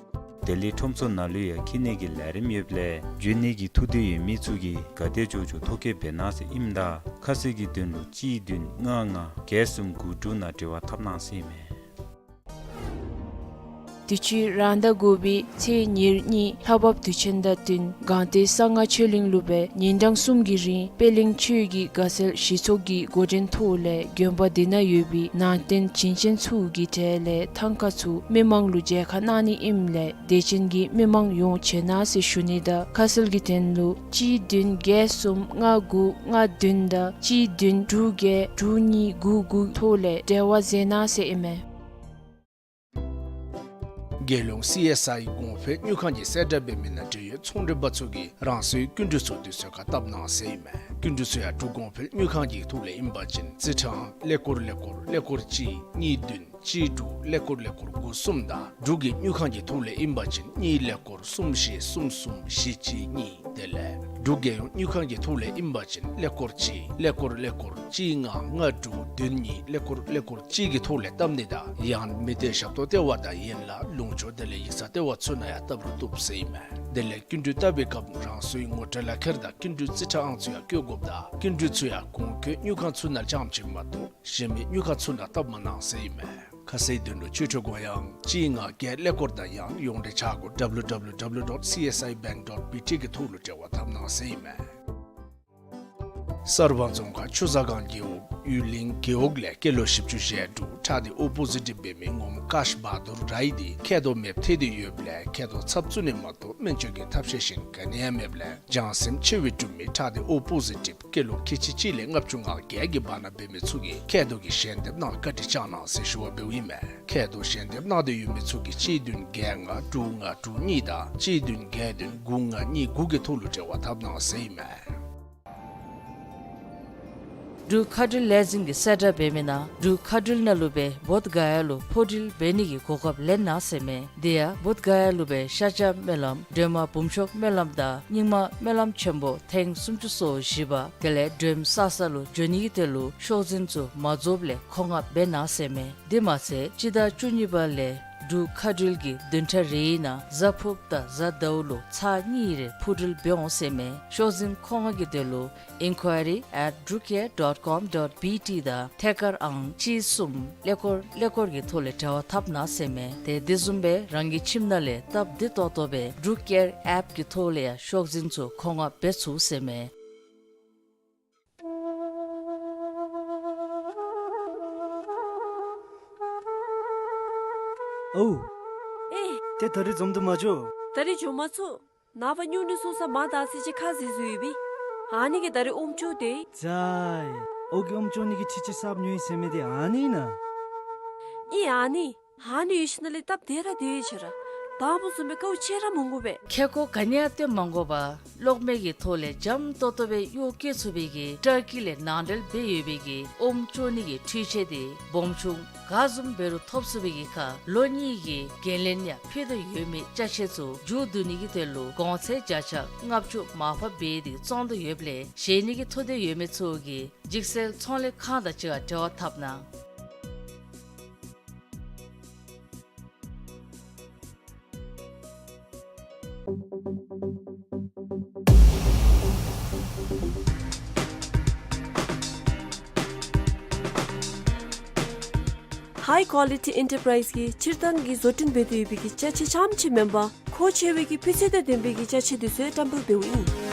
ལྡི་ལི་ཁྲོམ་ཚོགས་ནང་ལུ་ཡང་འཁྱིད་ནི་གི་ལས་རིམ་ཡོདཔ་ལས་འབྱོན་ནི་གི་ཐུགས་འདོད་ཡོད་མི་ཚུ་གིས་ག་དེ་མགྱོགས་མགྱོགས་ཐོ་བཀོད་འབད་གནང་ཟེར་ཨིནམ་ད་ཁ་གསལ་གྱི་དོན་ལུ་གཅིག་བདུན་ལྔ་ལྔ་བརྒྱད་གསུམ་དགུ་དྲུག་ནང་འབྲེལ་བ་འཐབ་གནང་ཟེར་ཨིན་མས། དུས་ཅི་རང་ཟླ་དགུ་པའི་ཚེས་ཉེར་གཉིས་ལྷ་བབས་དུས་ཆེན་དང་བསྟུན་སྒང་སྟེང་གསང་སྔགས་ཆོས་གླིང་ལུ་སྦེ་ཉིན་གྲངས་གསུམ་གྱི་རིང་པད་གླིང་ཆོས་ཀྱི་དགའ་ཚལ་གཞི་ཚོགས་ཀྱི་འགོ་འདྲེན་ཐོག་ལས་དགོན་པ་དེ་ནང་ཡོད་པའི་ནང་རྟེན་བྱིན་ཅན་ཚུ་གི་གྲལ་ལས་ཐང་ཀ་ཚུ་མི་མང་ལུ་མཇལ་ཁ་གནང་ནི་ཨིནམ་ལས་དད་ཅན་གྱི་མི་མང་ཡོངས་བྱོན་གནང་ཟེར་ཞུ་ནི་དང་ཁ་གསལ་གྱི་དོན་ལུ་གཅིག་བདུན་བརྒྱད་གསུམ་ལྔ་དགུ་ལྔ་བདུན་དང་གཅིག་བདུན་དྲུག་བརྒྱད་དྲུག་གཉིས་དགུ་དགུ་ཐོག་ལས་འབྲེལ་བ་མཛད་གནང་ཟེར་ཨིན་མས། རྒྱལ་ཡོངས་སི་ཨེསི་ཨའི་གོང་འཕེལ་དངུལ་ཁང་གིས་གསལ་བསྒྲགས་འབད་མི་ནང་འབྲེལ་ཡོད་ཚོང་འབྲེལ་པ་ཚུ་གིས་རང་སོའི་སྐྱིན་འགྲུལ་ཚུ་དུས་ཚོད་ཁར་བཏབ་གནང་ཟེར་ཨིན་མས། སྐྱིན་འགྲུལ་ཚུ་ཡང་འབྲུག་གོང་འཕེལ་དངུལ་ཁང་གི་ཐོག་ལས་ཨིན་པ་ཅིན་རྩིས་ཁྲའང་ཀླད་ཀོར་ཀླད་ཀོར་ཀླད་ཀོར་གཅིག་གཉིས་བདུན་གཅིག་དྲུག་ཀླད་ཀོར་ཀླད་ཀོར་དགུ་གསུམ་དང་འབྲུག་གི་དངུལ་ཁང་གི་ཐོག་ལས་ཨིན་པ་ཅིན་གཉིས་ཀླད་ཀོར་གསུམ་བཞི་གསུམ་གསུམ་བཞི་གཅིག་གཉིས། དེ་ལས་འབྲུག་རྒྱལ་ཡོངས་དངུལ་ཁང་གི་ཐོག་ལས་ཨིན་པ་ཅིན་ཀླད་ཀོར་གཅིག་ཀླད་ཀོར་ཀླད་ཀོར་གཅིག་ལྔ་ལྔ་དྲུག་བདུན་གཉིས་ཀླད་ཀོར་ཀླད་ཀོར་གཅིག་གི་ཐོག་ལས་བཏབ་ནི་དང་ཡང་མི་སྡེ་ཞབས་ཏོག་ལྟེ་བ་དང་ཡན་ལག་ལུང་ཕྱོགས་དེ་ལས་ཡིག་ཚང་ལྟེ་བ་ཚུ་ནང་ཡང་བཏབ་རུང་བཏུབ་ཟེར་ཨིན་མས། དེ་ལས་སྐྱིན་འགྲུལ་བཏབ་པའི་སྐབས་རང་སོའི་ངོ་སྤྲོད་ལག་ཁྱེར་དང་སྐྱིན་འགྲུལ་རྩིས་ཁྲའང་ཚུ་ཡང་བཀོད་དགོཔ་ད་སྐྱིན་འགྲུལ་ཚུ་ཡང་གོང་འཁོད་དངུལ་ཁང་ཚུ་ནང་རྐྱངམ་ཅིག་མ་གཏོགས་གཞན་མི་དངུལ་ཁང་ཚུ་ནང་བཏབ་མ་གནང་ཟེར་ཨིན་མས། ཁ་གསལ་དོན་ལུ་ཆོས་ཁྲིད་དགོངས་ཡངས་གཅིག་ལྔ་བརྒྱད་ཀླད་ཀོར་དང་ཡང་ཡོངས་འབྲེལ་བྱ་སྒོ་W W W dot C S I bank dot B T གི་ཐོག་ལུ་འབྲེལ་བ་འཐབ་གནང་ཟེར་ཨིན་མས། གསར་སྤང་རྫོང་ཁག་ཆུ་བཟང་སྒང་རྒེད་འོག་ཡུལ་གླིང་རྒེད་འོག་ལས་སྐྱེས་ལོ་བཞི་བཅུ་ཞེ་དྲུག་ཁྲག་སྡེ་ཨོ་པོ་ཟི་ཊིབ་འབད་མི་ངོམ་ཀཱཤ་བྷ་དུར་རའི་འདི་མཁལ་རྡོག་མེདཔ་ཐལ་ཏེ་ཡོདཔ་ལས་མཁལ་རྡོག་ཚབ་བཙུགས་ནི་མ་གཏོགས་སྨན་བཅོས་ཀྱི་ཐབས་ཤེས་གཞན་ག་ནི་ཡང་མེདཔ་ལས་བྱང་སེམས་ཆེ་བའི་འབྲུག་མི་ཁྲག་སྡེ་ཨོ་པོ་ཟི་ཊིབ་སྐྱེས་ལོ་ཁལ་གཅིག་གཅིག་ལས་ལྔ་བཅུ་ང་བརྒྱད་ཀྱི་བར་ན་འབད་མི་ཚུ་གིས་མཁལ་རྡོག་གི་ཞལ་འདེབས་གནང་བཀའ་དྲིན་བསྐྱང་གནང་ཟེར་ཞུ་བ་འབདཝ་ཨིན་མས། མཁལ་རྡོག་ཞལ་འདེབས་གནང་སྟེ་ཡོད་མི་ཚུ་གིས་གཅིག་བདུན་བརྒྱད་ལྔ་དྲུག་ལྔ་དྲུག་གཉིས་དང་གཅིག་བདུན་བརྒྱད་བདུན་དགུ་ལྔ་གཉིས་དགུ་གི་ཐོག་ལུ་འབྲེལ་བ་འཐབ་གནང་ཟེར་ཨིན་མས། འབྲུག་མཁའ་འགྲུལ་ལས་འཛིན་གྱིས་གསལ་བསྒྲགས་འབད་མི་ནང་འབྲུག་མཁའ་འགྲུལ་ནང་ལུ་སྦེ་བོདྷ་ག་ཡ་ལུ་འཕུར་འགྲུལ་འབད་ནི་གི་གོ་སྐབས་ལེན་གནང་ཟེར་མས། དེ་ཡང་བོདྷ་ག་ཡ་ལུ་སྦེ་ཤཱཀྱ་སྨོན་ལམ་སྒྲོལ་མ་འབུམ་ཤོག་སྨོན་ལམ་དང་རྙིང་མ་སྨོན་ལམ་ཆེན་པོ་ཐེངས་སུམ་ཅུ་སོ་བཞི་པ་དེ་ལས་སྒྲོལམ་གསར་ས་ལུ་འབྱོན་ནི་གི་དོན་ལུ་ཤོག་འཛིན་ཚུ་མ་རྫོགསཔ་ལས་མཁོ་མངགས་འབད་གནང་ཟེར་མས། དེ་མ་ཚད་སྤྱི་ཟླ་བཅུ་གཉིས་པ་ལས་འབྲུག་མཁའ་འགྲུལ་གྱིས་བདུན་ཕྲག་རེའི་ནང་གཟའ་ཕུརཔ་དང་གཟའ་ཟླཝ་ལུ་ཚར་གཉིས་རེ་འཕུར་འགྲུལ་འབད་འོང་ཟེར་མས། ཤོག་འཛིན་མཁོ་མངགས་ཀྱི་དོན་ལུ་inquiry at drukair dot com dot B T དང་ཐད་ཀར་ཨང་གཅིག་གསུམ་ཀླད་ཀོར་ཀླད་ཀོར་གྱི་ཐོག་ལས་འབྲེལ་བ་འཐབ་གནང་ཟེར་མས། ཏེ་དེ་བཟུམ་སྦེ་རང་གི་ཁྱིམ་ནང་ལས་སྟབས་བདེ་ཏོག་ཏོ་སྦེ་འབྲུག་ཨེར་ཨེཔ་གི་ཐོག་ལས་ཡང་ཤོག་འཛིན་ཚུ་མཁོ་མངགས་འབད་ཚུགས་ཟེར་མས། ཨོ། ཨེ། ཏེ་ད་རིས་འཛོམས་དུ་མ་བྱོན། ད་རིས་འགྱོ་མ་ཚུགས། ནངས་པ་སྨྱུང་གནས་སོང་ས་མ་ད་ཟེར་ཅིག་ཁ་བཟེད་བཟོ་ཡི་པས། ཨ་ནི་གིས་ད་རིས་ཨོམ་ཅོག་དེ། ཙ་ཡེ། ཨོ་གི་ཨོམ་ཅོག་ནི་གི་ཁྲི་ཅིག་གསརཔ་ཉོ་ཡི་ཟེར་མི་དེ་ཨ་ནི་ཨིན་ན། ཨིན་ཨ་ནི། ཨ་ནི་ཡོད་ཞིནམ་ལས་སྟབས་བདེ་ར་བདེ་ཡི་ཆ་ར། དང་པ་བཟུམ་སྦེ་དཀའཝ་སྤྱད་ར་མི་དགོ་པས། ཁེ་ཀོ་ག་ནི་ཡང་སྟོན་མ་དགོ་པར་གློག་མེ་གི་ཐོག་ལས་འཇམ་ཏོག་ཏོ་སྦེ་གཡོག་བཀོལ་ཚུགས་པའི་གི་ཊར་ཀི་ལས་ནང་འབྲེལ་འབད་ཡོད་པའི་གི་ཨོམ་ཅོག་ནི་གི་འཕྲུལ་ཆས་དེ་སྦོམ་ཆུང་ག་བཟུམ་འབད་རུང་ཐོབ་ཚུགས་པའི་གི་ཁར་ལོ་གཉིས་ཀྱི་འགན་ལེན་ཡང་ཕུལ་དོ་ཡོད་མི་ཅ་ཆས་ཚུ་མཇུག་བསྡུ་ནི་གི་དོན་ལུ་གོང་ཚད་བརྒྱ་ཆ་ལྔ་བཅུ་མར་ཕབ་འབད་དེ་བཙོང་དོ་ཡོདཔ་ལས་བཞེས་ནི་གི་ཐུགས་འདོད་ཡོད་མི་ཚུ་གིས་འཇིགས་སེལ་ཚོང་ལས་ཁང་དང་གཅིག་ཁར་འབྲེལ་བ་འཐབ་གནང་། High Quality Enterprise གིས་སྤྱིར་བཏང་གི་བཟོ་སྐྲུན་འབད་དེ་ཡོད་པའི་གི་ཅ་ཆས་རྐྱངམ་ཅིག་མེན་པར་མཁོ་ཆེ་བའི་གི་སྤུས་ཚད་དང་ལྡན་པའི་གི་ཅ་ཆས་དེ་ཚུ་ཡང་བཀྲམ་སྤེལ་འབདཝ་ཨིན།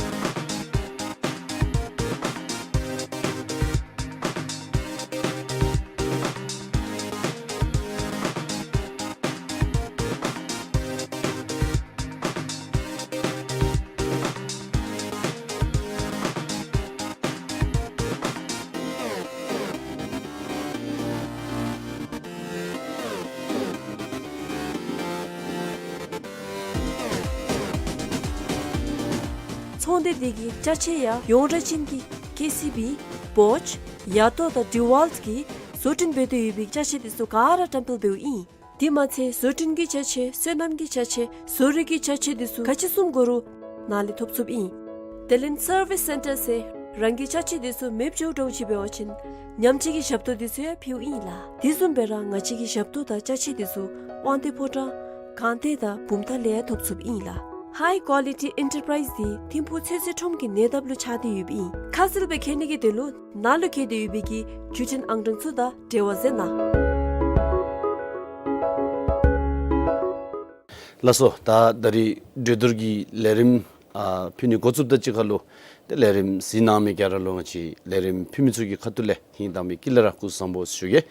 ཚོང་སྡེ་འདི་གི་ཅ་ཆས་ཡང་ཡོངས་གྲགས་ཅན་གྱི་ཀེ་སི་བི། བོཇ། ཡ་ཏོ་དང་ཌི་ཝལཊ་གིས་བཟོ་སྐྲུན་འབད་དེ་ཡོད་པའི་ཅ་ཆས་དེ་ཚུ་ག་ར་བཀྲམ་སྤེལ་འབདཝ་ཨིན། དེ་མ་ཚད་བཟོ་སྐྲུན་གྱི་ཅ་ཆས་སོ་ནམ་གྱི་ཅ་ཆས་བཟོ་རིག་གི་ཅ་ཆས་དེ་ཚུ་ག་ཅི་བཟུམ་དགོ་རུང་ནཱ་ལས་ཐོབ་ཚུགསཔ་ཨིན། དེ་ལས་སར་བིས་སེན་ཊར་ཟེར་རང་གི་ཅ་ཆས་དེ་ཚུ་མེདཔ་འགྱོ་འགྱོཝ་ཅིག་འབད་བ་ཅིན་ཉམས་བཅོས་ཀྱི་ཞབས་ཏོག་དེ་ཚུ་ཡང་ཕུལཝ་ཨིན་ལགས། དེ་བཟུམ་སྦེ་ར་ང་བཅས་ཀྱི་ཞབས་ཏོག་དང་ཅ་ཆས་དེ་ཚུ་དབང་འདུས་ཕོ་བྲང་སྒང་སྟེང་དང་བུམ་ཐང་ལས་ཡང་ཐོབ་ཚུགསཔ་ཨིན་ལགས། High Quality Enterprise འདི་ཐིམ་ཕུག་ཚོད་བསྲེ་ཁྲོམ་གྱི་ཉེ་འདབས་ལུ་ཆགས་ཏེ་ཡོདཔ་ཨིན། ཁ་གསལ་སྦེ་མཁྱེན་ནི་གི་དོན་ལུ་ནཱ་ལུ་བཀལ་ཏེ་ཡོད་པའི་གི་བརྒྱུད་འཕྲིན་ཨང་གྲངས་ཚུ་དང་འབྲེལ་བ་མཛད་གནང་། ལགས་སོ། ད་ད་རིས་གྲོས་བསྡུར་གྱི་ལས་རིམ་ཨ་ཕུལ་ནི་འགོ་བཙུགསཔ་དང་གཅིག་ཁར་ལུ་ཏེ་ལས་རིམ་གཟིགས་གནང་མི་ག་ར་ལུ་ང་བཅས་ལས་རིམ་ཕུལ་མི་ཚུ་གི་ཁ་ཐུག་ལས་ཧིང་དྭངས་པའི་དཀྱིལ་ལས་ར་སྐུ་གཟུགས་བཟང་པོ་ཞུ་གེ།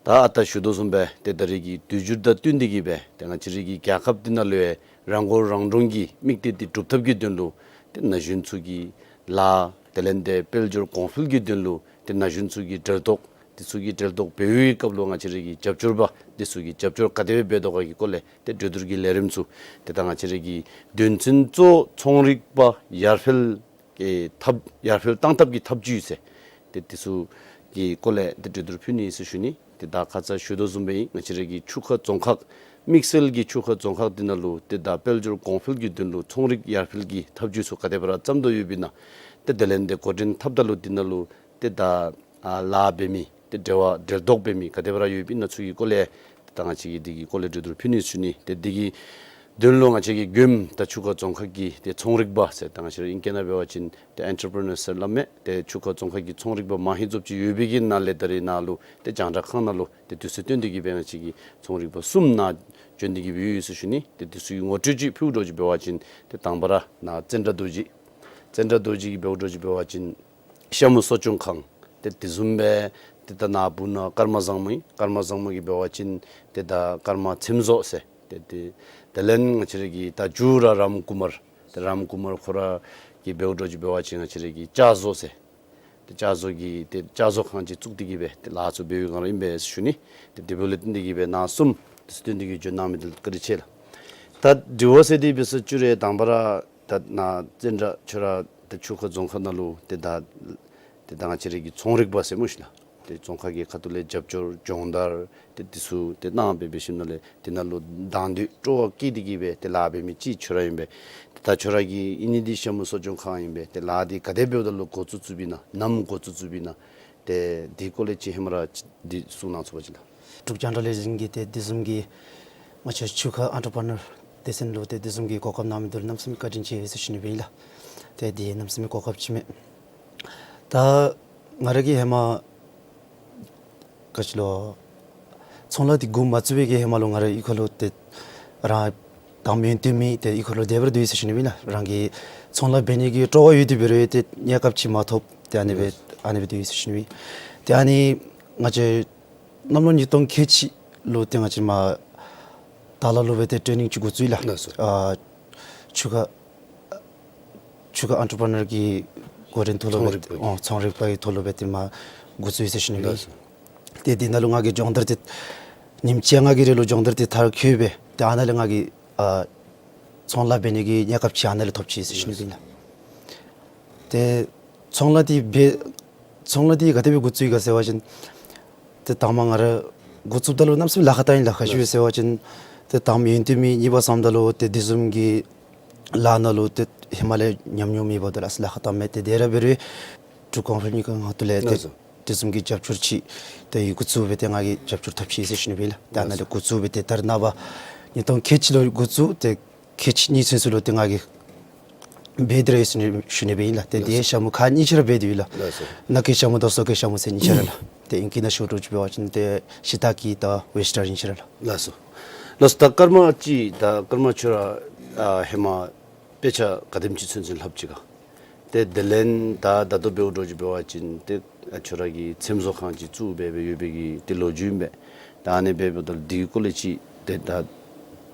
ད་ཨ་རྟག་ཞུ་དོ་བཟུམ་སྦེ་ཏེ་ད་རིས་ཀྱི་དུས་འགྱུར་དང་བསྟུན་ཏེ་གིས་སྦེ་ཏེ་ང་བཅས་རའི་གི་རྒྱལ་ཁབ་འདི་ནང་ལུ་ཡང་རང་མགོ་རང་འདྲོངས་ཀྱི་དམིགས་གཏད་འདི་སྒྲུབ་ཐབས་ཀྱི་དོན་ལུ་ཏེ་ན་གཞོན་ཚུ་གི་ལཱ་དེ་ལས་ཏེ་དཔལ་འབྱོར་གོང་འཕེལ་གྱི་དོན་ལུ་ཏེ་ན་གཞོན་ཚུ་གི་འབྲེལ་གཏོགས་དེ་ཚུ་གི་འབྲེལ་གཏོགས་འབད་བའི་སྐབས་ལུ་ང་བཅས་རའི་གི་རྒྱབ་སྐྱོར་པ་དེ་ཚུ་གིས་རྒྱབ་སྐྱོར་ག་དེ་སྦེ་འབད་དོ་ག་གི་སྐོར་ལས་ཏེ་གྲོས་བསྡུར་གྱི་ལས་རིམ་ཚུ་ཏེ་ད་ང་བཅས་རའི་གི་དོན་ཚན་གཙོ་བོ་ཚོང་རིག་པ་ཡར་འཕེལ་གྱི་ཐབས་ཡར་འཕེལ་གཏང་ཐབས་ཀྱི་ཐབས་བྱུས་ཟེར་ཏེ་དེ་ཚུ་གི་སྐོར་ལས་ཏེ་གྲོས་བསྡུར་ཕུལ་ནི་ཨིན་ཟེར་ཞུ་ནི། ཏེ་ད་ཁ་ཙ་ཞུ་དོ་བཟུམ་སྦེ་ང་བཅས་རའི་གི་ཆུ་ཁ་རྫོང་ཁག་དམིགས་བསལ་གྱི་ཆུ་ཁ་རྫོང་ཁག་འདི་ནང་ལུ་ཏེ་ད་དཔལ་འབྱོར་གོང་འཕེལ་གྱི་དོན་ལུ་ཚོང་རིག་ཡར་འཕེལ་གྱི་ཐབས་བྱུས་ཚུ་ག་དེ་སྦེ་ར་བརྩམ་དོ་ཡོདཔ་ཨིན་ན། ཏེ་དེ་ལས་ཏེ་འགོ་འདྲེན་འཐབ་ད་ལུ་འདི་ནང་ལུ་ཏེ་ད་ཨ་ལཱ་འབད་མི་ཏེ་འབྲེལ་བ་འབྲེལ་གཏོགས་འབད་མི་ག་དེ་སྦེ་ར་ཡོདཔ་ཨིན་ན་ཚུ་གི་སྐོར་ལས་ཏེ་ད་ང་བཅས་ཀྱིས་འདི་གི་སྐོར་ལས་གྲོས་བསྡུར་ཕུལ་ནི་ཟེར་ཞུ་ནི། ཏེ་འདི་གི་དོན་ལུ་ང་བཅས་ཀྱིས་མགྱོནམ་ད་ཆུ་ཁ་རྫོང་ཁག་གི་ཏེ་ཚོང་རིག་པ་ཟེར་ད་ང་བཅས་ར་ཨིང་སྐད་ནང་འབད་བ་ཅིན་ཏེ་ཨེན་ཊར་པི་རི་ནར་ཟེར་སླབ་མས། ཏེ་ཆུ་ཁ་རྫོང་ཁག་གི་ཚོང་རིག་པ་མང་ཧེང་ཙམ་ཅིག་ཡོད་པའི་གི་ནང་ལས་ད་རིས་ནཱ་ལུ་ཏེ་རྒྱང་བསྒྲགས་ཁང་ནང་ལུ་ཏེ་དུས་ཚོད་བཏོན་ཏེ་གིས་སྦེ་ང་བཅས་ཀྱིས་ཚོང་རིག་པ་གསུམ་ནཱ་བྱོན་ཏེ་གིས་སྦེ་ཡོད་ཡོད་ཟེར་ཞུ་ནི། ཏེ་དེ་ཚུ་གི་ངོ་སྤྲོད་ཅིག་ཕུལཝ་འདྲཝ་ཅིག་འབད་བ་ཅིན་ཏེ་དང་པ་ར་ནཱ་ཙནྡྲ་རྡོ་རྗེ། ཙནྡྲ་རྡོ་རྗེ་གིས་འབདཝ་འདྲཝ་ཅིག་འབད་བ་ཅིན་ཤ་མུ་གསོ་སྐྱོང་ཁང་། ཏེ་དེ་བཟུམ་སྦེ་ཏེ་ད་ནཱ་སྦུག་ན་ཀརྨ་བཟང་མོ་ཨིན། ཀརྨ་བཟང་མོ་གིས་འབད་བ་ཅིན་ཏེ་ད་ཀརྨ་ཚེམ་བཟོ་ཟེར། ཏེ་ཏེ་དེ་ལས་ང་བཅས་ར་གི་ད་མཇུག་ར་རམ་ཀུ་མར། ཏེ་རམ་ཀུ་མར་ཁོ་ར་གིས་འབདཝ་འདྲཝ་ཅིག་འབད་བ་ཅིན་ང་བཅས་ར་གི་ལྕགས་བཟོ་ཟེར། ཏེ་ལྕགས་བཟོ་གི་ཏེ་ལྕགས་བཟོ་ཁང་ཅིག་བཙུགས་ཏེ་གིས་སྦེ་ཏེ་ལཱ་ཚུ་འབད་བའི་སྒང་ར་ཨིན་པས་ཟེར་ཞུ་ནི། ཏེ་དེ་འབདཝ་ལས་བརྟེན་ཏེ་གིས་སྦེ་ནཱ་གསུམ་ཏེ་སྟོན་ཏེ་གིས་བྱོན་གནང་མི་འདི་ལུ་བཀའ་དྲིན་ཆེ་ལགས། ད་དྲི་བ་ཟེར་འདི་འབད་ས་བཅུག་རུང་དང་པ་ར་ད་ནཱ་ཙནྡྲ་ཁྱོད་ར་ད་ཆུ་ཁ་རྫོང་ཁག་ནང་ལུ་ཏེ་ད་ཏེ་ད་ང་བཅས་ར་གི་ཚོང་རིག་པ་ཟེར་སྨོ་ཤིག་ལགས། ཏེ་ཚོང་ཁང་གི་ཁ་ཐུག་ལས་རྒྱབ་སྐྱོར་སྦྱོང་བརྡར་ཏེ་དེ་ཚུ་ཏེ་གནང་སྦེ་འབད་ཞིནམ་ལས་དེ་ནང་ལུ་དང་འདོད་སྤྲོ་བ་བསྐྱེད་དེ་གིས་སྦེ་ཏེ་ལཱ་འབད་མི་ཅིག་ཁྱོད་ར་ཨིན་པས། ཏེ་ད་ཁྱོད་ར་གི་ཨ་ནི་འདི་ཤ་མུ་གསོ་སྐྱོང་ཁང་ཨིན་པས། ཏེ་ལཱ་འདི་ག་དེ་འབདཝ་ད་ལུ་འགོ་བཙུགས་བཙུགསཔ་ཨིན་ན་ནམ་འགོ་བཙུགས་བཙུགསཔ་ཨིན་ན། ཏེ་འདི་སྐོར་ལས་ཅིག་ཧེ་མ་ར་ཅིག་འདི་གསུང་གནང་ཚུགས་པ་ཅིན་ལགས། འབྲུག་རྒྱང་བསྒྲགས་ལས་འཛིན་གྱིས་ཏེ་དེ་བཟུམ་གྱི་ང་བཅས་ཆུ་ཁ་ཨེན་ཊར་པི་རི་ནར་སྡེ་ཚན་ལུ་ཏེ་དེ་བཟུམ་གྱི་གོ་སྐབས་གནང་མི་འདི་ལུ་གནམ་མེད་ས་མེད་བཀའ་དྲིན་ཆེ་ཟེར་ཞུ་ནི་སྦེ་ཨིན་ལགས། ཏེ་འདི་གནམ་མེད་ས་མེད་གོ་སྐབས་ཅིག་མས། ད་ང་ར་གིས་ཧེ་མ་ག་ཅི་ལོ་ཚོང་ལཱ་འདི་འགོ་མ་བཙུགས་པའི་གི་ཧེ་མ་ལུ་ང་ར་གཡུས་ཁ་ལུ་ཏེ་རང་དང་མེན་དུས་མེད་ཏེ་གཡུས་ཁ་ལུ་དེ་སྦེ་ར་སྡོད་ཡི་ཟེར་ཞུ་ནི་སྦེ་ཨིན་ལགས། རང་གི་ཚོང་ལཱ་འབད་ནི་གི་སྤྲོ་བ་ཡོད་དེ་འབད་རུང་ཏེ་གནས་སྐབས་ཅིག་མ་ཐོབ་ཏེ་ཨ་ནི་སྦེ་ཨ་ནི་སྦེ་སྡོད་ཡི་ཟེར་ཞུ་ནི་སྦེ། ཏེ་ཨ་ནི་ང་བཅས་གནམ་ལོ་ཉིས་སྟོང་ཁལ་གཅིག་ལུ་ཏེ་ང་བཅས་མར་ ད་ལ་ལུ་སྦེ་ཏེ་ཊེ་ནིང་ཅིག་འགོ་བཙུགས་ཡི་ལགས། ལགས་སོ། ཨ་ཆུ་ཁ་ཆུ་ཁ་ཨེན་ཊར་པི་རི་ནར་གྱི་འགོ་འདྲེན་ཐོག་ལུ་སྦེ་ཚོང་རིག་པ་གི་ཨོ་ཚོང་རིག་པ་གི་ཐོག་ལུ་སྦེ་ཏེ་མར་འགོ་བཙུགས་ཡི་ཟེར་ཞུ་ནི་ཨིན། ལགས་སོ། ཏེ་དེ་ནང་ལུ་ང་གིས་སྦྱོང་བརྡར་ཏེ་ཉིནམ་གཅིག་ང་གིས་རེ་ལུ་སྦྱོང་བརྡར་ཏེ་མཐར་འཁྱོལ་སྦེ་ཏེ་ཨ་ནཱ་ལས་ང་གིས་ཨ་ཚོང་ལཱ་འབད་ནི་གི་གནས་སྐབས་ཅིག་ཨ་ནཱ་ལས་ཐོབ་ཅི་ཟེར་ཞུ་ནི་ཨིན་ལགས། ཏེ་ཚོང་ལཱ་འདི་འབད་ཚོང་ལཱ་འདི་ག་དེ་སྦེ་འགོ་བཙུགས་ཡི་ག་ཟེར་བ་ཅིན་ཏེ་དང་པ་ང་ར་འགོ་བཙུགསཔ་ད་ལུ་གནམ་མེད་ས་མེད་ལཱ་ཁག་བཏང་ཡི་ལགས། ག་ཅི་སྦེ་ཟེར་བ་ཅིན་ཏེ་དང་པ་ཡོན་ཏན་མེད། གཉིས་པ་བསམ་ད་ལུ་ཏེ་དེ་བཟུམ་གྱི་ལཱ་ནང་ལུ་ཏེ་ཧེ་མ་ལས་ཉམས་མྱོང་མེད་པ་ད་ལུ་ཨ་ཙི་ལཱ་ཁག་བཏངམ་མས། ཏེ་དེ་ར་འབད་རུང་འབྲུག་ཀོང་ཕོར་མི་གི་ངོས་ཐོག་ལས་ཏེ་ལགས་སོ། དེ་བཟུམ་གྱི་རྒྱབ་སྐྱོར་ཅིག་ཏེ་འགོ་བཙུགས་སྦེ་ཏེ་ང་གིས་རྒྱབ་སྐྱོར་ཐོབ་ཅི་ཟེར་ཞུ་ནི་ཨིན་ལགས། ཏེ་ཨ་ནཱ་ལས་འགོ་བཙུགས་སྦེ་ཏེ་ད་རེས་ནངས་པ་ཉིས་སྟོང་ཁལ་གཅིག་ལུ་འགོ་བཙུགས་ཏེ་ཁལ་གཅིག་གཉིས་ཚུན་ཚོད་ལུ་ཏེ་ང་གིས་འབད་དེ་ར་ཡོད་ཟེར་ཞུ་ནི་སྦེ་ཨིན་ལགས། ཏེ་ལགས་དེ་སོ། ཞྭ་མོ་ཁག་གཉིས་ཅིག་ར་འབད་དེ་ཡོད་ལགས། ལགས་སོ། ནང་འཁོད་ཞྭ་མོ་དང་ཟུར་འཁོད་ཞྭ་མོ་ཟེར་གཉིས་ཆ་ར་ལགས། ཏེ་ཨིང་སྐད་ནང་ཞུ་དགོཔ་ཅིག་འབད་བ་ཅིན་ཏེ་ཤི་ཏཱ་ཀི་དང་ཝེསི་ཊར་གཉིས་ཆ་ར་ལགས། ལགས་སོ། ལགས་སོ། ད་ཀརྨ་ཅིག་ད་ཀརྨ་ཁྱོད་ར་ཨ་ཧེ་མ་དཔེ་ཆ་ག་དེམ་ཅིག་ཚུན་ཚོད་ལྷབ་ཅི་ག། ཏེ་དེ་ལས་ད་ད་ལྟོ་འབདཝ་འདྲཝ་ཅིག་འབད་བ་ཅིན་ཏེ་ཨ་ཁྱོད་ར་གི་ཚེམ་བཟོ་ཁང་ཅིག་བཙུགས་སྦེ་སྦེ་ཡོད་པའི་གི་ཏེ་ལོ་རྒྱུས་ཨིན་པས། ད་ཨ་ནི་འབདཝ་ད་ལུ་དེ་གི་སྐོར་ལས་ཅིག་ཏེ་ད་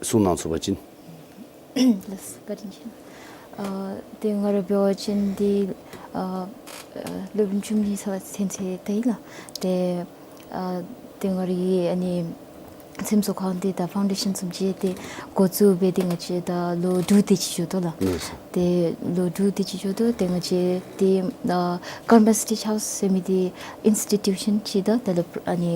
གསུང་གནང་ཚུགས་པ་ཅིན། ལགས་སོ། བཀའ་དྲིན་ཆེ། ཨ་ཏེ་ང་ར་འབད་བ་ཅིན་འདི་ཨ་ཨ་སློབ་རིམ་བཅུ་གཉིས་ཚར་ཚུན་ཚོད་ད་ཡི་ལགས། ཏེ་ཨ་ཏེ་ང་རའི་ཨ་ནི་ཚེམ་བཟོ་ཁང་འདི་ད་ཕའུན་ཌེ་ཤཱན་བཟུམ་ཅིག་ཏེ་འགོ་བཙུགས་སྦེ་ཏེ་ང་བཅས་ད་ལོ་དྲུག་དེ་ཅིག་འགྱོ་དོ་ལགས། ལགས་སོ། ཏེ་ལོ་དྲུག་དེ་ཅིག་འགྱོ་དོ། ཏེ་ང་བཅས་ཏེ་ཨ་ཀརྨ་སི་ཊིཆ་ཧའུསི་ཟེར་མི་འདི་ཨིནསི་ཊི་ཊུ་ཤཱན་ཅིག་དང་དེ་ལས་ཨ་ནི་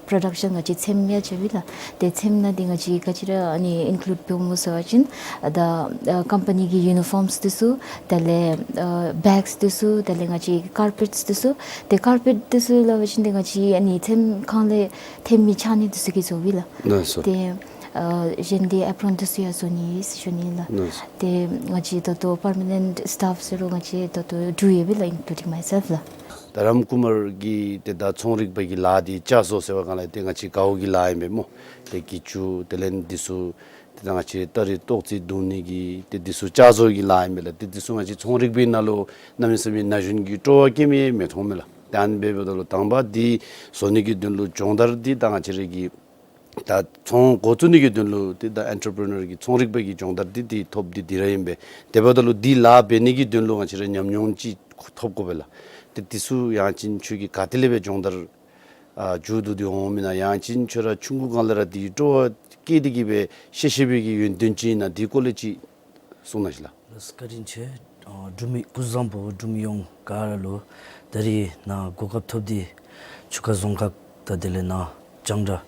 པྲོ་ཌག་ཤཱན་ང་བཅས་ཚེམ་ཡང་རྐྱབ་ཡི་ལགས། ཏེ་ཚེམ་ནང་འདི་ང་བཅས་ག་ཅི་ར་ཨ་ནི་ཨིན་ཀུ་ལུཌ་འབདཝ་སྨོ་ཟེར་བ་ཅིན་ད་ཨ་ཀམ་པ་ནི་གི་ཡུ་ནི་ཕོརམསི་འདི་ཚུ་དེ་ལས་ཨ་བེགསི་འདི་ཚུ་དེ་ལས་ང་བཅས་ཀར་པེཊསི་འདི་ཚུ། ཏེ་ཀར་པེཊ་འདི་ཚུ་སླབ་པ་ཅིན་ཏེ་ང་བཅས་ཨ་ནི་ཚེམ་ཁང་ལས་ཐོན་མི་ཆ་ནི་འདི་ཚུ་གིས་བཟོཝ་ཨིན་ལགས། ལགས་སོ། ཏེ་ཨ་གཞན་འདི་ཨེ་པི་རོན་འདི་ཚུ་ཡང་བཟོ་ནི་ཟེར་ཞུ་ནི་ལགས། ལགས་སོ། ཏེ་ང་བཅས་ད་ལྟོ་པར་མ་ནེནཊ་སི་ཊཕ་ཟེར་རུང་ང་བཅས་ད་ལྟོ་དྲུག་ཡོད་པས་ལགས། ཨིན་ཀུ་ལུ་ཌིང་མའི་སེལཕ་ལགས། ད་རམ་ཀུ་མར་གྱིས་ཏེ་ད་ཚོང་རིག་པ་གི་ལཱ་འདི་ལྕགས་བཟོ་ཟེར་བ་གང་ལགས། ཏེ་ང་བཅས་གའུ་གི་ལཱ་ཨིན་པས་སྨོ། ཏེ་གྱི་ཅུ་དེ་ལས་འདི་ཚུ་ཏེ་ད་ང་བཅས་སྟ་རེ་ཏོག་ཙེ་བརྡུང་ནི་གི་ཏེ་འདི་ཚུ་ལྕགས་བཟོ་གི་ལཱ་ཨིན་པས་ལགས། ཏེ་འདི་ཚུ་ང་བཅས་ཚོང་རིག་པའི་ནང་ལུ་གནམ་མེད་ས་མེད་ན་གཞོན་གྱིས་སྤྲོ་བ་བསྐྱེད་མི་མི་མཐོང་མས་ལགས། ཏེ་ཨ་ནི་འབདཝ་ད་ལུ་དང་པ་འདི་བཟོ་ནི་གི་དོན་ལུ་སྦྱོང་བརྡར་འདི་ད་ང་བཅས་ར་གི་ད་ཚོང་འགོ་བཙུགས་ནི་གི་དོན་ལུ་ཏེ་ད་ཨེན་ཊར་པི་རི་ནར་གྱི་ཚོང་རིག་པ་གི་སྦྱོང་བརྡར་འདི་འདི་ཐོབ་འདི་འདི་ར་ཨིན་པས། དེ་འབདཝ་ད་ལུ་འདི་ལཱ་འབད་ནི་གི་དོན་ལུ་ང་བཅས་ར་ཉམས་མྱོང་ཅིག་ཐོབ་དགོ་པས་ལགས། ཏེ་འདི་ཚུ་ཡང་ཅིན་ཁྱོད་ཀྱིས་ག་ཏེ་ལས་སྦེ་སྦྱོང་བརྡར་ཨ་མཇུག་བསྡུ་སྟེ་འོང་མི་ཨིན་ན། ཡང་ཅིན་ཁྱོད་ར་ཆུང་ཀུ་སྒང་ལས་ར་འདི་སྤྲོ་བ་བསྐྱེད་དེ་གི་སྦེ་ཤེས་ཤེས་པའི་གི་ཡོན་ཏན་ཅིག་ཨིན་ན། འདི་སྐོར་ལས་ཅིག་གསུང་གནང་ཞིག་ལགས། ལགས་སོ། བཀའ་དྲིན་ཆེ། ཨ་འབྲུག་མི་སྐུ་གཟུགས་བཟང་པོ་འབྲུག་མི་ཡོངས་ག་ར་ལུ་ད་རིས་ནཱ་གོ་སྐབས་ཐོབ་སྟེ་ཆུ་ཁ་རྫོང་ཁག་དང་དེ་ལས་ནཱ་རྒྱང་བསྒྲགས་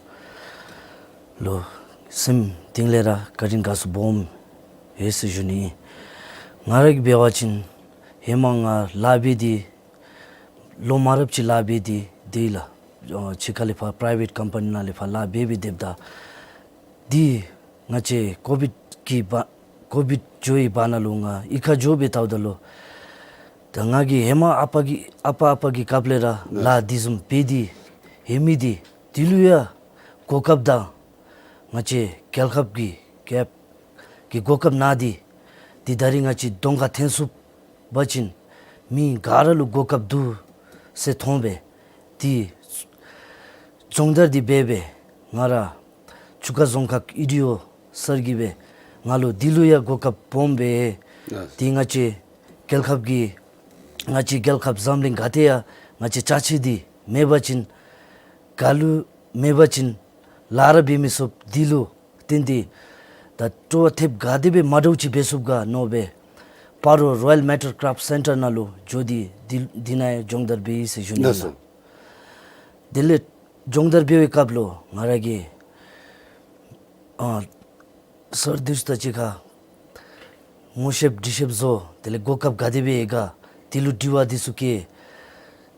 ལུ་སེམས་གཏིང་ལས་ར་བཀའ་དྲིན་དགའ་ཚོར་སྦོམ་ཡོད་ཟེར་ཞུ་ནི། ང་ར་གིས་འབད་བ་ཅིན་ཧེ་མ་ང་ལཱ་འབད་དེ་ལོ་མང་རབས་ཅིག་ལཱ་འབད་དེ་སྡོད་ཡི་ལགས། ཨ་ཕྱི་ཁ་ལས་ཕར་པྲའི་ཝེཊ་ཀམ་པ་ནི་ནང་ལས་ཕར་ལཱ་འབད་འབད་སྡོདཔ་ད་འདི་ང་བཅས་ཀོ་བིཌ་ཀྱི་བར་ཀོ་བིཌ་འགྱོ་བའི་བར་ན་ལུ་ང་གཡུས་ཁར་འགྱོ་སྦེ་བལྟཝ་ད་ལུ་ད་ང་གིས་ཧེ་མ་ཨ་པ་གི་ཨ་པ་ཨ་པ་གི་སྐབས་ལས་ར་ལཱ་འདི་བཟུམ་འབད་དེ་ཡོད་མི་འདི་འདི་ལུ་ཡང་གོ་སྐབས་དང་ང་བཅས་རྒྱལ་ཁབ་ཀྱི་རྒྱལ་ཁབ་ཀྱི་གོ་སྐབས་གནང་སྟེ་འདི་ད་རིས་ང་བཅས་གདོང་ཁར་ཐོན་ཚུགས་པ་ཅིན་མི་ག་ར་ལུ་གོ་སྐབས་འདུག་ཟེར་མཐོང་སྦེ་འདི་སྦྱོང་བརྡར་འདི་འབད་སྦེ་ང་ར་ཆུ་ཁ་རྫོང་ཁག་ཨི་ཌི་ཨོ་སར་གྱིས་སྦེ་ང་ལུ་འདི་ལུ་ཡང་གོ་སྐབས་སྦོམ་སྦེ་ལགས། འདི་ང་བཅས་རྒྱལ་ཁབ་ཀྱི་ང་བཅས་རྒྱལ་ཁབ་འཛམ་གླིང་ག་ཏེ་ཡང་ང་བཅས་ཅ་ཆས་འདི་མེད་པ་ཅིན་ག་ལུ་མེད་པ་ཅིན་ལཱ་ར་འབད་མི་ཚུགས། འདི་ལུ་བརྟེན་ཏེ་ད་སྤྲོ་བ་ཐེབས་ག་དེ་སྦེ་མ་འདྲཝ་ཅིག་འབད་ཚུགས་ག་མནོ་སྦེ་སྤ་རོ་རོ་ཡལ་མེ་ཊལ་ཀ་རེཕཊ་སེན་ཊར་ནང་ལུ་འགྱོ་སྟེ་འདི་འདི་ནང་ཡང་སྦྱོང་བརྡར་འབད་ཡི་ཟེར་ཞུ་ནི་ལགས་སོ། ལགས། དེ་ལས་སྦྱོང་བརྡར་འབད་བའི་སྐབས་ལུ་ང་ར་གིས་ཨ་སར་འདི་ཚུ་དང་གཅིག་ཁར་ངོ་ཤེསཔ་འདྲིས་ཤེསཔ་བཟོ། དེ་ལས་གོ་སྐབས་ག་དེ་སྦེ་ཡོད་ག་འདི་ལུ་དྲི་བ་འདི་ཚུ་བཀོད།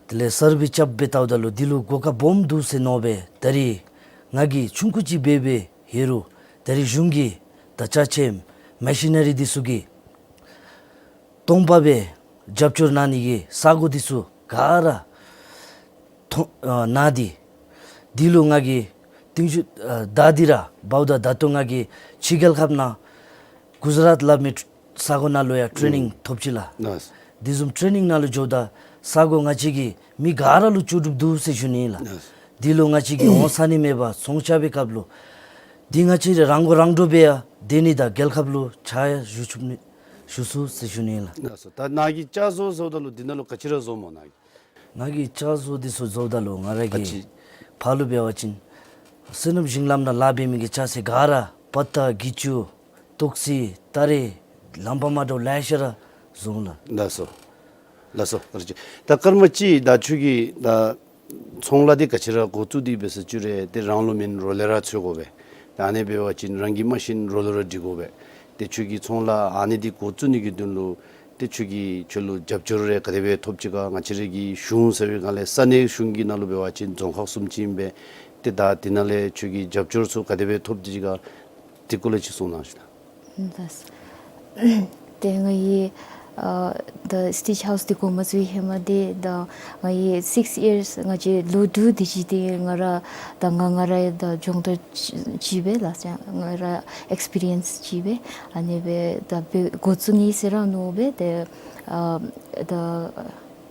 དེ་ལས་སར་སྦེ་རྐྱབ་སྦེ་བལྟཝ་ད་ལུ་འདི་ལུ་གོ་སྐབས་སྦོམ་འདུག་ཟེར་མནོ་སྦེ་ད་རིས་ང་གིས་ཆུང་ཀུ་ཅིག་འབད་འབད་ཡོད་རུང་ད་རིས་གཞུང་གིས་ད་ཅ་ཆས་མེ་ཤི་ནེ་རི་འདི་ཚུ་གི་སྟོང་པ་སྦེ་རྒྱབ་སྐྱོར་གནང་ནི་གི་ས་གོ་འདི་ཚུ་ག་ར་ཐོ་ཨ་གནང་སྟེ་འདི་ལུ་ང་གིས་རྟིང་ཤུལ་ཨ་བདའ་སྟེ་ར་འབདཝ་ད་ད་ལྟོ་ང་གིས་ཕྱི་རྒྱལ་ཁབ་ནང་གུ་ཇི་རཱཏ་སླབ་མི་ས་གོ་ནང་ལུ་ཡང་ཊེ་ནིང་ཐོབ་ཅི་ལགས། ལགས། འདི་བཟུམ་ཊེ་ནིང་ནང་ལུ་འགྱོཝ་ད་ས་གོ་ང་བཅས་ཀྱི་མི་ག་ར་ལུ་ལྕོགས་གྲུབ་འདུག་ཟེར་ཞུ་ནི་ལགས། ལགས། འདི་ལུ་ང་བཅས་ཀྱིས་འོང་ས་ནི་མེད་པར་ཚོང་རྐྱབ་པའི་སྐབས་ལུ་ འདི་ང་བཅས་ར་རང་མགོ་རང་འདྲོངས་སྦེ་ཡང་སྡོད་ནི་དང་རྒྱལ་ཁབ་ལུ་ཕྱག་ཡང་ཞུ་ཚུགས་ནི་ཞུ་ཚུགས་ཟེར་ཞུ་ནི་ལགས། ལགས་སོ། ད་ནཱ་གིས་ལྕགས་བཟོ་བཟོཝ་ད་ལུ་འདི་ནང་ལུ་ག་ཅི་ར་བཟོཝ་སྨོ་ནཱ་གིས། ནཱ་གིས་ལྕགས་བཟོ་འདི་ཚུ་བཟོཝ་ད་ལུ་ང་ར་གིས་ཕར་ལུ་འབད་བ་ཅིན་བསོད་ནམས་ཞིང་ལམ་ནང་ལཱ་འབད་མི་གི་ལྕགས་ཟེར་ག་ར་པ་ཏ་གི་ཅུ་ཏོག་སི་ཏ་རེ་ལམ་པ་མ་འདྲཝ་ལེ་ཤ་ར་བཟོ་ལགས། ལགས་སོ། ལགས་སོ། བཀའ་དྲིན་ཆེ། ད་སྐར་མ་གཅིག་ད་ཁྱོད་ཀྱིས་ད་ཚོང་ལཱ་འདི་ག་ཅི་ར་འགོ་བཙུགས་ཏེ་འབད་ཟེར་ཞུ་རུང་ཏེ་རང་ལུ་མེན་རོགས་ལས་ར་འཚོལ་དགོ་པས། ད་ཨ་ནི་འབད་བ་ཅིན་རང་གིས་མ་ཤེས་རོགས་ལུ་ར་དྲི་དགོ་པས། ཏེ་ཁྱོད་ཀྱིས་ཚོང་ལཱ་ཨ་ནི་འདི་འགོ་བཙུགས་ནི་གི་དོན་ལུ་ཏེ་ཁྱོད་ཀྱིས་ཁྱོད་ལུ་རྒྱབ་སྐྱོར་རེ་ག་དེ་སྦེ་ཐོབ་ཅི་ག། ང་བཅས་ར་གི་གཞུང་ཟེར་བའི་སྒང་ལས་ས་གནས་གཞུང་གི་ནང་ལུ་འབད་བ་ཅིན་རྫོང་ཁག་གསུམ་ཅིག་ཨིན་པས། ཏེ་ད་འདི་ནང་ལས་ཁྱོད་ཀྱིས་རྒྱབ་སྐྱོར་ཚུ་ག་དེ་སྦེ་ཐོབ་སྟེ་ཅི་ག། དེ་སྐོར་ལས་ཅིག་གསུང་གནང་ཞུ་ལགས། ལགས། ཏེ་ང་གིས་ཨ་ད་སི་ཊིཅ་ཧའུསི་འདི་འགོ་མ་བཙུགས་པའི་ཧེ་མ་འདི་ད་ང་གིས་སིཀསི་ཡརསི་ང་བཅས་ལོ་དྲུག་དེ་ཅིག་འདི་ང་ར་ད་ང་ང་ར་ད་སྦྱོང་བརྡར་ཅིག་འབད་ལགས། ང་ར་ཨེགསི་པི་རི་ཡནསི་ཅིག་འབད། ཨ་ནི་སྦེ་ད་འབད་འགོ་བཙུགས་ནི་ཟེར་ར་མནོ་སྦེ་ཏེ་ཨ་ད་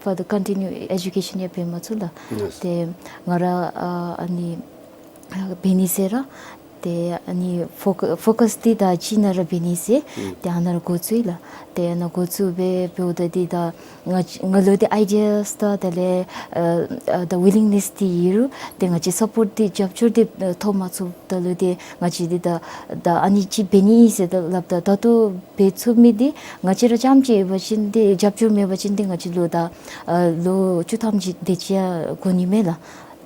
ཕར་ད་ཀོན་ཊི་ནིའུ་ཨེ་ཌུ་ཀེ་ཤཱན་ཡང་འབད་མ་ཚུགས་ལགས། ལགས། ཏེ་ང་ར་ཨ་ཨ་ནི་འབད་ནི་ཟེར་ར། ཏེ་ཨ་ནི་ཕོ་ཕོ་ཀཱསི་འདི་ད་ཅིག་ནང་ར་འབད་ནི་ཟེར། ཨུམ། ཏེ་ཨ་ནཱ་ར་འགོ་བཙུགས་ཡི་ལགས། ཏེ་ཨ་ནཱ་འགོ་བཙུགས་སྦེ་འབདཝ་ད་འདི་ད་ང་ང་ལུ་འདི་ཨའི་ཌི་ཡཱསི་དང་དེ་ལས་ཨ་ཨ་ད་ཝི་ལིང་ནེསི་འདི་ཡོད་རུང་ཏེ་ང་བཅས་སཔོརཊ་འདི་རྒྱབ་སྐྱོར་འདི་ཨ་ཐོབ་མ་ཚུགསཔ་ད་ལུ་ཏེ་ང་བཅས་འདི་ད་ད་ཨ་ནི་ཅིག་འབད་ནི་ཨིན་ཟེར་ད་སླབ་ད་ད་ལྟོ་འབད་ཚུགས་མི་འདི་ང་བཅས་ར་རྐྱངམ་ཅིག་ཡོད་པ་ཅིན་འདི་རྒྱབ་སྐྱོར་མེད་པ་ཅིན་འདི་ང་བཅས་ལུ་ད་ཨ་ལོ་བཅུ་ཐམ་ཅིག་དེ་ཅིག་ཡང་འགོར་ནི་མས་ལགས།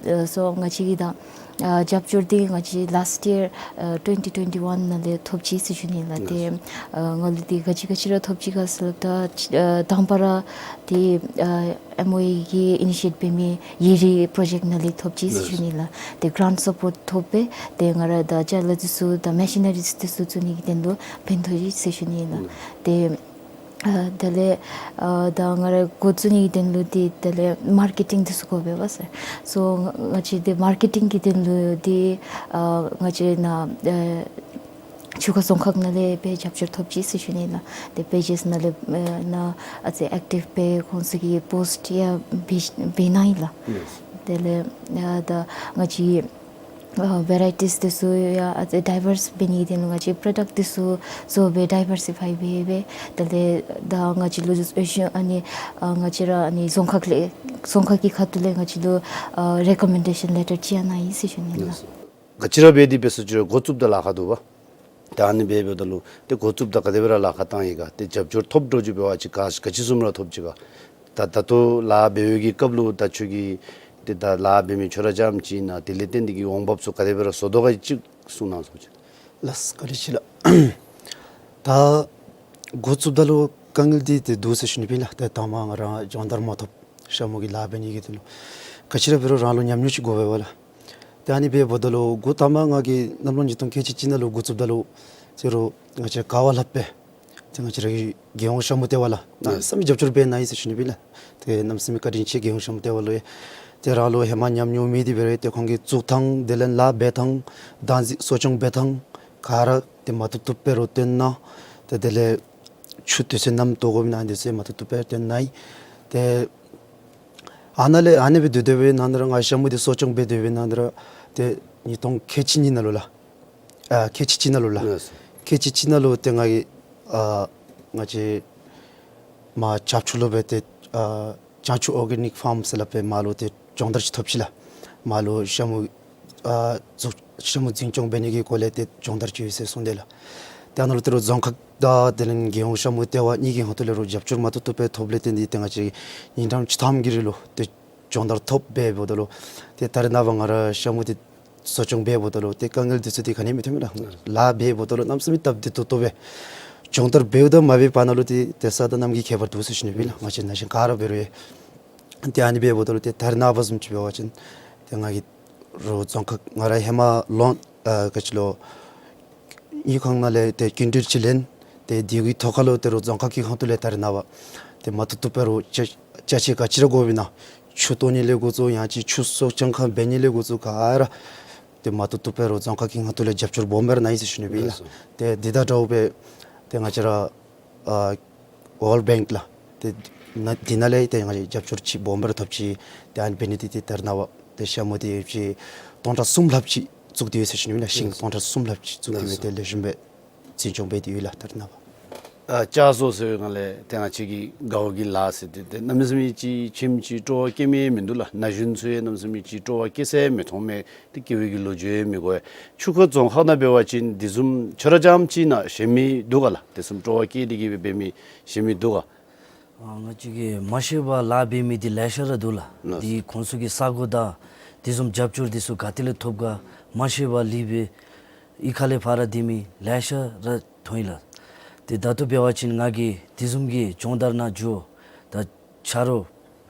ཨ་སོ་ང་བཅས་ཀྱིས་ད་ཨ་རྒྱབ་སྐྱོར་འདི་ང་བཅས་ལཱསཊ་ཡར་ཨ་ཊུ་ཝེན་ཊི་ཊུ་ཝེན་ཊི་ཝཱན་ནང་ལས་ཐོབ་ཅི་ཟེར་ཞུ་ནི་ལགས། ཏེ་ཨ་ང་ལུ་འདི་ག་ཅི་ག་ཅི་ར་ཐོབ་ཅི་ག་ཟེར་ད་ཨ་དང་པ་ར་འདི་ཨ་ཨེམ་ཨོ་ཨི་གིས་ཨི་ནི་ཤི་ཨེཊ་འབད་མི་ཡི་རིགས་པྲོ་ཇེཀཊ་ནང་ལས་ཐོབ་ཅི་ཟེར་ཞུ་ནི་ལགས། ཏེ་གྷ་རེནཊ་སཔོརཊ་ཐོབ་སྦེ་ཏེ་ང་ར་ད་ཅ་ལ་འདི་ཚུ་དང་མེ་ཤི་ནཱ་རིསི་འདི་ཚུ་བཙུགས་ནི་གི་དོན་ལུ་ཕན་ཐོགས་ཅི་ཟེར་ཞུ་ནི་ལགས། ཏེ་ཨ་དེ་ལས་ཨ་ད་ང་ར་འགོ་བཙུགས་ནི་གི་དོན་ལུ་འདི་དེ་ལས་མར་ཀེ་ཊིང་འདི་ཚུ་དགོ་པས་པ་ཟེར། སོ་ང་བཅས་འདི་མར་ཀེ་ཊིང་གི་དོན་ལུ་འདི་ཨ་ང་བཅས་ནཱ་ཨ་ཆུ་ཁ་རྫོང་ཁག་ནང་ལས་སྦེ་རྒྱབ་སྐྱོར་ཐོབ་ཅི་ཟེར་ཞུ་ནི་ལགས། ཏེ་པེ་ཇེསི་ནང་ལས་ཨ་ནཱ་ཨ་ཙི་ཨེཀ་ཊིབ་སྦེ་ཁོང་ཚུ་གིས་པོསཊ་ཡང་འབད་འབད་གནང་ཡི་ལགས། ཡེསི། དེ་ལས་ཨ་ད་ང་བཅས་ཨ་ཝེ་རའི་ཊིསི་འདི་ཚུ་ཡང་ཨ་ཙི་ཌའི་ཝརསི་འབད་ནི་དེ་ལུ་ང་བཅས་པྲོ་ཌཀཊ་འདི་ཚུ་བཟོ་སྦེ་ཌའི་ཝར་སི་ཕའི་འབད་སྦེ་དེ་ལས་ད་ང་བཅས་ལུ་ཨོ་ཤུ་ཨ་ནི་ཨ་ང་བཅས་ར་ཨ་ནི་རྫོང་ཁག་ལས་རྫོང་ཁག་གི་ཁ་ཐུག་ལས་ང་བཅས་ལུ་ཨ་རེ་ཀོ་མེན་ཌེ་ཤཱན་ལེ་ཊར་ཅིག་ཡང་གནང་ཡི་ཟེར་ཞུ་ནི་ལགས། ལགས་སོ། ག་ཅི་ར་འབད་དེ་འབད་ཟེར་ཞུ་རུང་འགོ་བཙུགསཔ་ད་ལཱ་ཁག་འདུག་པ། ད་ཨ་ནི་འབད་འབདཝ་ད་ལུ་ཏེ་འགོ་བཙུགསཔ་ད་ག་དེ་སྦེ་ར་ལཱ་ཁག་བཏང་ཡི་ག། ཏེ་རྒྱབ་སྐྱོར་ཐོབ་འགྱོ་ཅི་འབད་བ་ཅིན་ག་ག་ཅི་བཟུམ་ར་ཐོབ་ཅི་ག། ད་ད་ལྟོ་ལཱ་འབད་བའི་གི་སྐབས་ལུ་ད་ཁྱོད་ཀྱིས་ཏེ་ད་ལཱ་འབད་མི་ཁྱོད་ར་རྐྱངམ་ཅིག་ཨིན་ན། དེ་ལས་བརྟེན་ཏེ་གི་འོང་འབབ་ཚུ་ག་དེ་སྦེ་ར་བཟོ་དོ་ག་ཅིག་གསུང་གནང་ཟེར་ཞུ། ལགས་སོ། བཀའ་དྲིན་ཆེ་ལགས། ད་འགོ་བཙུགསཔ་ད་ལུ་དཀའ་ངལ་འདི་ཏེ་འདུག་ཟེར་ཞུ་ནི་སྦེ་ལགས། ཏེ་དང་པ་ང་ར་སྦྱོང་བརྡར་མ་ཐོབ། ཤ་མུ་གི་ལཱ་འབད་ནི་གི་དོན་ལུ་ག་ཅི་ར་འབད་རུང་རང་ལུ་ཉམས་མྱོང་ཅིག་དགོ་པས་པ་ལགས། ཏེ་ཨ་ནི་འབད་འབདཝ་ད་ལུ་འགོ་དང་པ་ང་གིས་གནམ་ལོ་ཉིས་སྟོང་ཁལ་གཅིག་གཅིག་ནང་ལུ་འགོ་བཙུགསཔ་ད་ལུ་ཟེར་རུང་ང་བཅས་ག་བ་ལྷགཔ་སྦེ་ཏེ་ང་བཅས་ར་གི་རྒྱལ་ཡོངས་ཤ་མུ་ལྟེ་བ་ལགས་གནམ་མེད་ས་མེད་རྒྱབ་སྐྱོར་འབད་གནང་ཡི་ཟེར་ཞུ་ནི་སྦེ་ལགས། ཏེ་གནམ་མེད་ས་མེད་བཀའ་དྲིན་ཆེ། རྒྱལ་ཡོངས་ཤ་མུ་ལྟེ་བ་ལུ་ཡང་ཏེ་རང་ལུ་ཧེ་མ་ཉམས་མྱོང་མེད། དེ་འབད་རུང་ཏེ་ཁོང་གིས་བཙུགས་ཐངས་དེ་ལས་ལཱ་འབད་ཐངས་བདག་འཛིན་གསོ་སྐྱོང་འབད་ཐངས་ག་ར་ཏེ་མ་བཏུབ་བཏུབ་སྦེ་ར་སྟོན་གནང་། ཏེ་དེ་ལས་ཆུ་དུས་ཚོད་ནམ་བཏོག་དགོཔ་ཨིན་ན་དུས་ཚོད་མ་བཏུབ་བཏུབ་སྦེ་སྟོན་གནང་ཡི། ཏེ་ཨ་ནཱ་ལས་ཨ་ནི་སྦེ་སྡོད་སྡོད་པའི་ནང་ན་ར་ང་ཤ་མུ་འདི་གསོ་སྐྱོང་འབད་སྡོད་པའི་ནང་ན་ར་ཏེ་ཉིས་སྟོང་ཁལ་གཅིག་གཉིས་ནང་ལུ་ལགས། ཨ་ཁལ་གཅིག་གཅིག་ནང་ལུ་ལགས། ལགས་སོ། ཁལ་གཅིག་གཅིག་ནང་ལུ་ཏེ་ང་གིས་ཨ་ང་བཅས་མར་བྱག་ཆུ་ལུ་སྦེ་ཏེ་ཨ་བྱང་ཆུབ་ཨོར་གེ་ནིག་ཕཱརམ་ཟེར་སླབ་སྦེ་མར་ལུ་ཏེ་སྦྱོང་བརྡར་ཅིག་ཐོབ་ཅི་ལགས། མར་ལུ་ཤ་མུ་ཨ་འཛུགས་ཤ་མུ་འཛིན་སྐྱོང་འབད་ནི་གི་སྐོར་ལས་ཏེ་སྦྱོང་བརྡར་ཅིག་ཡོད་ཟེར་གསུངས་དེས་ལགས། ཏེ་ཨ་ནཱ་ལུ་ཏེ་རུང་རྫོང་ཁག་དང་དེ་ལས་རྒྱལ་ཡོངས་ཤ་མུ་ལྟེ་བ་གཉིས་ཀྱི་ཁ་ཐུག་ལས་ར་རྒྱབ་སྐྱོར་མ་བཏུབ་བཏུབ་སྦེ་ཐོབ་ལས་བརྟེན་ཏེ་ཏེ་ང་བཅས་ཉིན་གྲངས་བཅུ་ཐམ་གྱི་རིང་ལུ་ཏེ་སྦྱོང་བརྡར་ཐོབ་འབད་འབདཝ་ད་ལུ་ཏེ་ད་རེས་ནངས་པ་ང་ར་ཤ་མུ་འདི་གསོ་སྐྱོང་འབད་འབདཝ་ད་ལུ་ཏེ་དཀའ་ངལ་འདི་ཚུ་ཏེ་ག་ནི་མི་ཐོན་མས་ལགས། ལཱ་འབད་འབདཝ་ད་ལུ་གནམ་མེད་ས་མེད་སྟབས་བདེ་ཏོག་ཏོ་སྦེ་སྦྱོང་བརྡར་འབདཝ་དང་མ་འབད་བར་ན་ལུ་ཏེ་ཏེ་ས་དང་གནམ་གྱི་ཁྱད་པར་འདུག་ཟེར་ཞུ་ནི་སྦེ་ལགས། ང་བཅས་ན་གཞོན་ག་ར་འབད་རུང་ཡང་ཏེ་ཨ་ནི་འབད་འབདཝ་ད་ལུ་ཏེ་ད་རེས་ནངས་པ་བཟུམ་ཅིག་འབད་བ་ཅིན་ཏེ་ང་གིས་རོགས་རྫོང་ཁག་ང་ར་ཧེ་མ་ལོན་ཨ་ག་ཅི་ལོ་དངུལ་ཁང་ནང་ལས་ཏེ་སྐྱིན་འགྲུལ་ཅིག་ལེན། ཏེ་དེ་གི་ཐོག་ཁར་ལུ་ཏེ་རོགས་རྫོང་ཁག་གི་ཁ་ཐུག་ལས་ད་རེས་ནངས་པ་ཏེ་མ་བཏུབ་བཏུབ་སྦེ་རོགས་ཅ་ཅ་ཆས་ག་ཅི་ར་དགོཔ་ཨིན་ན་ཆུ་གཏོར་ནི་ལས་འགོ་བཙུགས་ཡང་ཅིན་ཆུ་གསོ་སྐྱོང་ཁང་འབད་ནི་ལས་འགོ་བཙུགས་ག་ར་ཏེ་མ་བཏུབ་བཏུབ་སྦེ་རོགས་རྫོང་ཁག་གི་ཁ་ཐུག་ལས་རྒྱབ་སྐྱོར་སྦོམ་སྦེ་ར་གནང་ཡི་ཟེར་ཞུ་ནི་སྦེ་ལགས། ལགས་སོ། ཏེ་འདི་དང་འདྲཝ་སྦེ་ཏེ་ང་བཅས་ར་ཨ་ཝཱལཌ་བེངཀ་ལགས། ཏེ་ན་འདི་ནང་ལས་ཏེ་ང་བཅས་རྒྱབ་སྐྱོར་ཅིག་སྦོམ་སྦེ་ར་ཐོབ་ཅི། ཏེ་ཨ་ནི་འབད་ནི་འདི་ཏེ་ད་རེས་ནངས་པ་ཏེ་ཤ་མུ་འདི་ཡོད་ཅི་སྟོང་ཕྲག་གསུམ་ལྷགཔ་ཅིག་ བཙུགས་ཏེ་ཡོད་ཟེར་ཞུ་ནི་ཨིན་ལགས། ཤིང་སྟོང་ཕྲག་གསུམ་ལྷགཔ་ཅིག་བཙུགས་ཏེ་ཡོད། ལགས་སོ། དེ་ལེགས་ཤོམ་སྦེ་འཛིན་སྐྱོང་འབད་དེ་ཡོད་ལགས། ད་རེས་ནངས་པ། ཨ་ལྕགས་བཟོ་ཟེར་བའི་སྒང་ལས་ཏེ་ང་བཅས་ཀྱི་མགརཝ་གི་ལཱ་ཟེར་ཏེ་ཏེ་གནམ་མེད་ས་མེད་ཅིག་ཁྱིམ་ཅིག་སྤྲོ་བ་སྐྱེ་མི་མིན་འདུག་ལགས། ན་གཞོན་ཚུ་ཡང་གནམ་མེད་ས་མེད་ཅིག་སྤྲོ་བ་སྐྱེ་ས་མི་མཐོང་མས། ཏེ་སྐྱེ་བའི་གི་ལོ་རྒྱུས་ཡང་མི་གོ་བས། ཆུ་ཁ་རྫོང་ཁག་ནང་འབད་བ་ཅིན་དེ་བཟུམ་ཁྱོད་ར་རྐྱངམ་ཅིག་ནང་ཤེས་མི་འདུག་ག་ལགས། དེ་བཟུམ་སྤྲོ་བ་སྐྱེ་སྟེ་གི་སྦེ་འབད་མི་ཤེས་མི་འདུག་ག། ཨ་ང་བཅས་ཀྱིས་མ་ཤེས་པར་ལཱ་འབད་མི་འདི་ལེ་ཤ་ར་འདུག་ལགས། ལགས། འདི་ཁོང་ཚུ་གི་ས་གོ་དང་དེ་བཟུམ་རྒྱབ་སྐྱོར་འདི་ཚུ་ག་ཏེ་ལས་ཐོབ་ག་མ་ཤེས་པར་ལཱ་འབད་གཡུས་ཁ་ལས་ཕར་ར་སྡོད་མི་ལེ་ཤ་ར་མཐོང་ཡི་ལགས། ཏེ་ད་ལྟོ་འབད་བ་ཅིན་ང་གིས་དེ་བཟུམ་གྱི་སྦྱོང་བརྡར་ནང་འགྱོ་ད་ཆ་རོགས་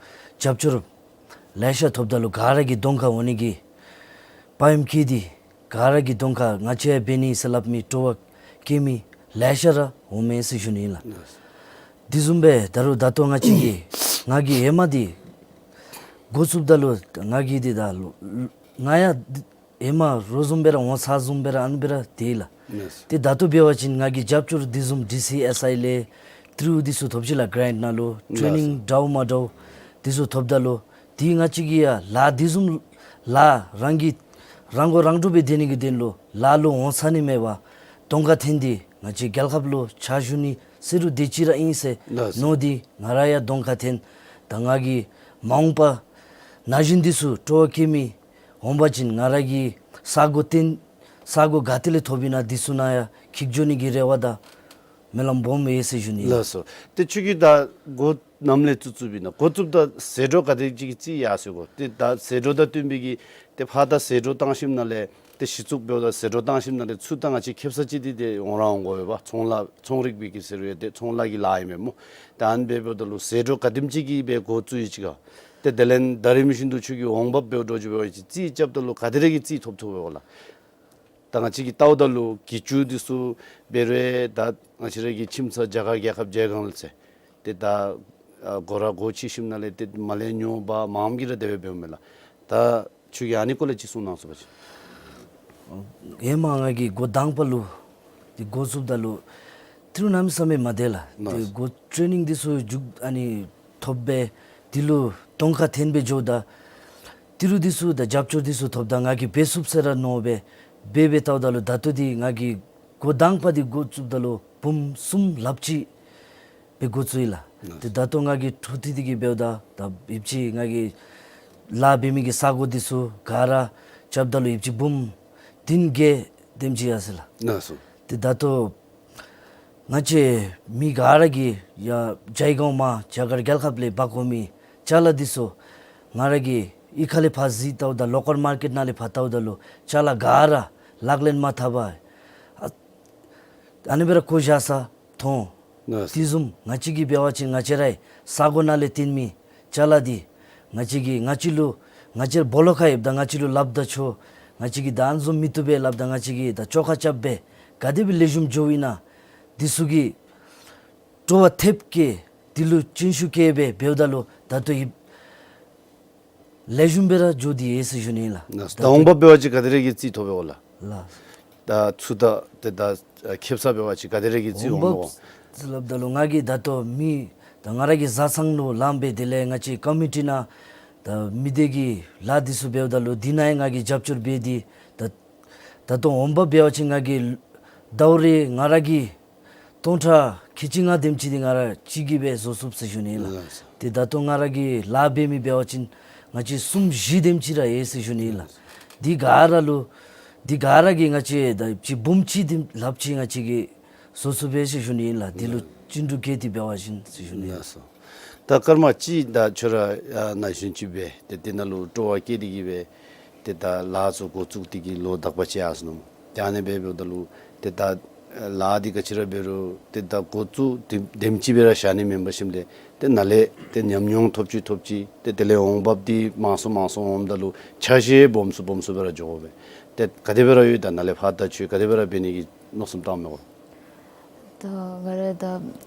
རྒྱབ་སྐྱོར་ལེ་ཤ་ཐོབ་ད་ལུ་ག་ར་གི་གདོང་ཁར་འོང་ནི་གི་དཔའ་ཉམས་སྐྱེས་ཏེ་ག་ར་གི་གདོང་ཁར་ང་བཅས་འབད་ནི་ཟེར་སླབ་མི་སྤྲོ་བ་སྐྱེ་མི་ལེ་ཤ་ར་འོང་མས་ཟེར་ཞུ་ནི་ཨིན་ལགས། དེ་བཟུམ་སྦེ་ད་རུང་ད་ལྟོ་ང་བཅས་ཀྱིས་ང་གིས་ཧེ་མ་འདི་འགོ་བཙུགསཔ་ད་ལུ་ང་གིས་འདི་ད་ལུ་ང་ཡང་ཧེ་མ་རོགས་བཟུམ་སྦེ་ར་འོང་ས་བཟུམ་སྦེ་ར་ཨ་ནི་སྦེ་ར་སྡོད་ཡི་ལགས། ལགས། ཏེ་ད་ལྟོ་འབད་བ་ཅིན་ང་གིས་རྒྱབ་སྐྱོར་དེ་བཟུམ་ཌི་སི་ཨེསི་ཨའི་ལས་ཏི་རུ་འདི་ཚུ་ཐོབ་ཅི་ལགས། ག་རེནཊ་ནང་ལུ་ལགས་སོ། ཊེ་ནིང་འདྲཝ་མ་འདྲཝ་འདི་ཚུ་ཐོབ་ད་ལུ་ཏེ་ང་བཅས་ཀྱིས་ཡང་ལཱ་དེ་བཟུམ་ལཱ་རང་གིས་རང་མགོ་རང་འདྲོངས་སྦེ་སྡོད་ནི་གི་དོན་ལུ་ལཱ་ལུ་འོང་ཚར་ནི་མེད་པར་གདོང་ཁར་འཐོན་ཏེ་ང་བཅས་རྒྱལ་ཁབ་ལུ་ཕྱག་ཞུ་ནི་ཟེར་རུང་དེ་ཅིག་ར་ཨིན་ཟེར་ལགས་སོ། མནོ་སྟེ་ང་ར་ཡང་གདོང་ཁར་འཐོན། ད་ང་གིས་མ་འོངས་པ་ན་གཞོན་འདི་ཚུ་སྤྲོ་བ་སྐྱེ་མི་འོང་པ་ཅིན་ང་ར་གི་ས་གོ་བརྟེན་ས་གོ་ག་ཏེ་ལས་ཐོབ་ཨིན་ན་འདི་ཚུ་ནང་ཡང་འཁྱིད་འགྱོ་ནི་གི་རེ་བ་དང་སྨོན་ལམ་སྦོམ་ཡོད་ཟེར་ཞུ་ནི་ཨིན། ལགས་སོ། ཏེ་ཁྱོད་ཀྱིས་ད་འགོ་ནམ་ལས་བཙུགས་བཙུགསཔ་ཨིན་ན། འགོ་བཙུགསཔ་ད་ཟད་འགྲོ་ག་དེ་ཅིག་གི་རྩིས་ཡར་སོང་གོ། ཏེ་ད་ཟད་འགྲོ་དང་བསྟུན་པའི་གི་ཏེ་ཕར་ད་ཟད་འགྲོ་བཏང་ཞིནམ་ལས་ཏེ་གཞི་བཙུགས་འབདཝ་ད་ཟད་འགྲོ་བཏང་ཞིནམ་ལས་ཚུར་ད་ང་བཅས་ཁེབ་ས་ཅིག་འདི་ཏེ་འོང་ར་འོང་དགོ་པས། ཚོང་ལཱ་ཚོང་རིག་པའི་གི་ཟེར་རུང་ཡང་ཏེ་ཚོང་ལཱ་གི་ལཱ་ཨིན་མས་སྨོ། ད་ཨ་ནི་སྦེ་འབདཝ་ད་ལུ་ཟད་འགྲོ་ག་དེམ་ཅིག་གི་སྦེ་འགོ་བཙུགས་ཡི་ཅིག་ག། ཏེ་དེ་ལས་ད་རིམ་བཞིན་དུ་ཁྱོད་ཀྱིས་འོང་འབབ་འབདཝ་འདྲཝ་ཅིག་འབད་བ་ཅིན་རྩིས་རྐྱབ་ད་ལུ་ག་དེ་རེ་གི་རྩིས་ཐོབ་ཐོབ་པས་ལགས། ད་ང་བཅས་ཀྱིས་བལྟཝ་ད་ལུ་གྱི་ཅུང་འདི་ཚུ་འབད་རུང་ད་ང་བཅས་ར་གི་ཁྱིམ་ཚང་རྒྱ་གར་རྒྱལ་ཁབ་མཇལ་གང་ལ་ཚེ་ཏེ་ད་ཨ་སྒོ་ར་སྒོ་ཕྱེ་ཞིནམ་ལས་ཏེ་མར་ལས་ཉོ་བ་མངམ་གིས་ར་དེ་སྦེ་འབདཝ་མས་ལགས། ད་ཁྱོད་ཀྱིས་ཨ་ནི་སྐོར་ལས་ཅིག་གསུང་གནང་སོང་པ་ཅིན། ཧེ་མ་ང་གིས་འགོ་དང་པ་ལུ་ཏེ་འགོ་བཙུགསཔ་ད་ལུ་ཏི་རུ་གནམ་མེད་ས་མེད་མ་འདི་ལགས། ལགས། ཏེ་འགོ་ཊེ་ནིང་འདི་ཚུ་མཇུག་ཨ་ནི་ཐོབ་སྦེ་འདི་ལུ་གདོང་ཁར་འཐོན་སྦེ་འགྱོཝ་ད་ཏི་རུ་འདི་ཚུ་དང་རྒྱབ་སྐྱོར་འདི་ཚུ་ཐོབ་ད་ང་གིས་འབད་ཚུགས་ཟེར་ར་མནོ་སྦེ་འབད་འབད་བལྟཝ་ད་ལུ་ད་ལྟོ་འདི་ང་གིས་འགོ་དང་པ་འདི་འགོ་བཙུགསཔ་ད་ལུ་འབུམ་གསུམ་ལྷགཔ་ཅིག་སྦེ་འགོ་བཙུགས་ཡི་ལགས། ལགས། ཏེ་ད་ལྟོ་ང་གིས་འཕྲོ་མཐུད་དེ་གི་འབདཝ་ད་ད་ཡོདཔ་ཅིག་ང་གིས་ལཱ་འབད་མི་གི་ས་གོ་འདི་ཚུ་ག་ར་རྐྱབ་ད་ལུ་ཡོདཔ་ཅིག་འབུམ་བདུན་བརྒྱད་དེམ་ཅིག་ཡར་སོ་ཡི་ལགས། ལགས་སོ། ཏེ་ད་ལྟོ་ང་བཅས་མི་ག་ར་གིས་ཡར་ཇའི་གོང་མ་རྒྱ་གར་རྒྱལ་ཁབ་ལས་འབག་འོང་མི་ཅ་ལ་འདི་ཚུ་ང་ར་གིས་གཡུས་ཁ་ལས་ཕར་གཟིགས་བལྟཝ་ད་ལོ་ཀཱལ་མར་ཀེཊ་ནང་ལས་ཕར་བལྟཝ་ད་ལུ་ཅ་ལ་ག་ར་ལག་ལེན་མ་འཐབ་པར་ཨ་ཨ་ནི་སྦེ་ར་བཀོ་བཞག་ས་མཐོང་། ལགས། དེ་བཟུམ་ང་བཅས་ཀྱིས་འབད་བ་ཅིན་ང་བཅས་རའི་ས་གོ་ནང་ལས་བཏོན་མི་ཅ་ལ་འདི་ང་བཅས་ཀྱིས་ང་བཅས་ལུ་ང་བཅས་སྦོ་ལོགས་ཁར་ཡོདཔ་ད་ང་བཅས་ལུ་སླབ་ད་ཆོག། ང་བཅས་ཀྱིས་ད་ཨ་ནི་བཟུམ་མི་བཏུབ་པས་སླབ་ད་ང་བཅས་ཀྱིས་ད་བཅོ་ཁ་རྐྱབ་སྦེ་ག་དེ་སྦེ་ལེགས་ཤོམ་འགྱོཝ་ཨིན་ན་འདི་ཚུ་གི་སྤྲོ་བ་ཐེབས་བསྐྱེད་འདི་ལུ་སྤྱན་ཤུགས་བསྐྱེད་སྦེ་འབདཝ་ད་ལུ་ད་ལྟོ་ཡིབ་ལེགས་ཤོམ་སྦེ་ར་འགྱོ་སྟེ་ཡོད་ཟེར་ཞུ་ནི་ཨིན་ལགས། ལགས། ད་འོང་འབབ་འབད་བ་ཅིན་ག་དེ་རེ་གི་རྩིས་ཐོབ་པས་འོང་ལགས། ལགས། ད་ཚུར་ད་ཏེ་ད་ཁེབ་ས་འབད་བ་ཅིན་ག་དེ་རེ་གི་རྩིས་འོང་འོང་འབབ་འོང་། ཟེར་སླབ་ད་ལུ་ང་གིས་ད་ལྟོ་མི་ད་ང་ར་གི་བཟའ་ཚང་ལུ་ལངམ་སྦེ་དེ་ལས་ང་བཅས་ཀོ་མི་ཊི་ནང་ད་མི་སྡེ་གི་ལཱ་འདི་ཚུ་འབདཝ་ད་ལུ་འདི་ནང་ཡང་ང་གིས་རྒྱབ་སྐྱོར་འབད་དེ་ད་ད་ལྟོ་འོང་འབབ་འབད་བ་ཅིན་ང་གིས་ཟླཝ་རེ་ང་ར་གིས་སྟོང་ཕྲག་ཁལ་གཅིག་ལྔ་དེམ་ཅིག་འདི་ང་ར་གཅིག་གིས་སྦེ་བཟོ་ཚུགས་ཟེར་ཞུ་ནི་ཨིན་ལགས། ལགས་སོ། ཏེ་ད་ལྟོ་ང་ར་གིས་ལཱ་འབད་མི་འབད་བ་ཅིན་ང་བཅས་གསུམ་བཞི་དེམ་ཅིག་ར་ཡོད་ཟེར་ཞུ་ནི་ཨིན་ལགས། འདི་ག་ར་ལུ་འདི་ག་ར་གིས་ང་བཅས་ད་ཅིག་འབུམ་གཅིག་དེམ་ལྷགཔ་ཅིག་ང་བཅས་ཀྱིས་བཟོ་ཚུགས་པས་ཟེར་ཞུ་ནི་ཨིན་ལགས། འདི་ལུ་ལགས། སྤྱན་འབྲུག་བསྐྱེད་དེ་འབད་བ་ཅིན་ཟེར་ཞུ་ནི་ཨིན། ལགས་སོ། ད་སྐར་མ་གཅིག་ད་ཁྱོད་ར་ཨ་ན་གཞོན་ཅིག་སྦེ་ཏེ་དེ་ནང་ལུ་སྤྲོ་བ་བསྐྱེད་དེ་གི་སྦེ་ཏེ་ད་ལཱ་ཚུ་འགོ་བཙུགས་ཏེ་གི་ལོ་དག་པ་ཅིག་ཡར་སོ་ནུག། ཏེ་ཨ་ནི་སྦེ་འབདཝ་ད་ལུ་ཏེ་ད་ལཱ་འདི་ག་ཅི་ར་འབད་རུང་ཏེ་ད་འགོ་བཙུགས་དེམ་དེམ་ཅིག་སྦེ་ར་བཞག་ནི་མེན་པར་ཞིནམ་ལས་ཏེ་ནཱ་ལས་ཏེ་ཉམས་མྱོང་ཐོབ་ཅི་ཐོབ་ཅི་ཏེ་དེ་ལས་འོང་འབབ་འདི་མང་སུ་མང་སུ་འོངམ་ད་ལུ་ཆ་ཤས་སྦོམ་སུ་སྦོམ་སུ་སྦེ་ར་འགྱོ་དགོ་པས། ཏེ་ག་དེ་སྦེ་ར་ཡོད། ད་ནཱ་ལས་ཕར་ད་ཁྱོད་ག་དེ་སྦེ་ར་འབད་ནི་གི་མནོ་བསམ་བཏངམ་མས་གོ། ད་ང་ར་ད་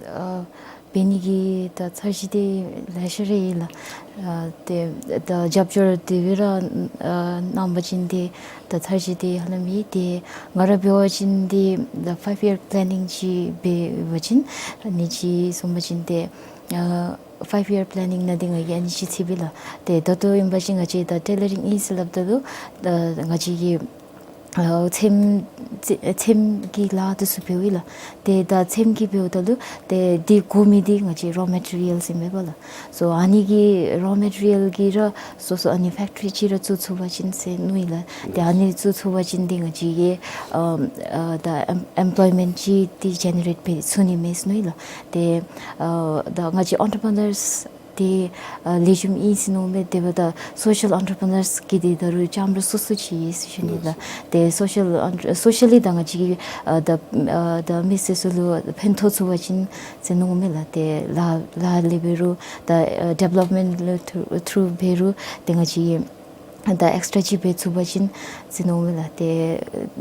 ཨ་འབད་ནི་གི་ད་འཆར་གཞི་འདི་ལེ་ཤ་ར་ཡོད་ལགས། ཨ་ཏེ་ད་རྒྱབ་སྐྱོར་དེ་སྦེ་ར་ཨ་གནང་བ་ཅིན་ཏེ་ད་འཆར་གཞི་འདི་ཧ་ལམ་ཡོད། ཏེ་ང་ར་འབད་བ་ཅིན་ཏེ་ད་ཕའིབ་ཡར་པ་ལེ་ནིང་ཅིག་འབད་བ་ཅིན་ཨ་ནི་ཅིག་སོང་བ་ཅིན་ཏེ་ཨ་ཕའིབ་ཡར་པ་ལེ་ནིང་ནང་ཏེ་ང་གིས་ཨ་ནི་ཅིག་འཚོལ་བས་ལགས། ཏེ་ད་ལྟོ་ཨིན་པ་ཅིན་ང་བཅས་ད་ཊེ་ལ་རིང་ཨིན་ཟེར་སླབ་ད་ལུ་ད་ང་བཅས་ཀྱི་ ཨ་ཚེམ་ཚེ་ཚེམ་གྱི་ལཱ་འདི་ཚུ་འབདཝ་ཨིན་ལགས། ཏེ་ད་ཚེམ་གྱི་འབདཝ་ད་ལུ་ཏེ་འདི་དགོ་མི་འདི་ང་བཅས་རོ་མེ་ཊི་རི་ཡལ་ཟེར་མས་པ་ལགས། སོ་ཨ་ནི་གི་རོ་མེ་ཊི་རི་ཡལ་གྱིས་ར་སོ་སོ་ཨ་ནི་ཕེཀ་ཊི་རི་ཅིག་ར་བཙུགས་ཚུགས་པ་ཅིན་ཟེར་མནོཝ་ཨིན་ལགས། ཏེ་ཨ་ནི་བཙུགས་ཚུགས་པ་ཅིན་འདི་ང་བཅས་ཀྱིས་ཨ་ཨ་ད་ཨེམ་ཨེམ་པློའི་མེནཊ་ཅིག་འདི་ཇེ་ནེ་རེཊ་འབད་ཚུགས་ནི་མས་ཟེར་མནོཝ་ཨིན་ལགས། ཏེ་ཨ་ད་ང་བཅས་ཨོན་ཊི་པི་རི་ནརསི་འདི་ཨ་ལེགས་ཤོམ་ཨིན་ཟེར་མནོཝ་མས། དེ་འབདཝ་ད་སོ་ཤལ་ཨོན་ཊི་པི་རི་ནརསི་གི་འདི་ད་རུང་ལྕམ་ར་སོ་སོ་ཅིག་ཡོད་ཟེར་ཞུ་ནི་ལགས། ཏེ་སོ་ཤལ་ཨོན་སོ་ཤལ་ལི་ད་ང་བཅས་ཀྱིས་ཨ་ད་ཨ་ད་མི་སེར་ཚུ་ལུ་ཕན་ཐོགས་ཚུགས་པ་ཅིན་ཟེར་མནོཝ་མས་ལགས། ཏེ་ལཱ་ལཱ་ལས་འབད་རུང་ད་ཨ་ཌི་ཝེ་ལོབ་མེནཊ་ལུ་ཐུ་ཐུརུ་འབད་རུང་ཏེ་ང་བཅས་ད་ཨེགསི་ཊྲ་ཅིག་འབད་ཚུགས་པ་ཅིན་ཟེར་མནོཝ་མས་ལགས། ཏེ་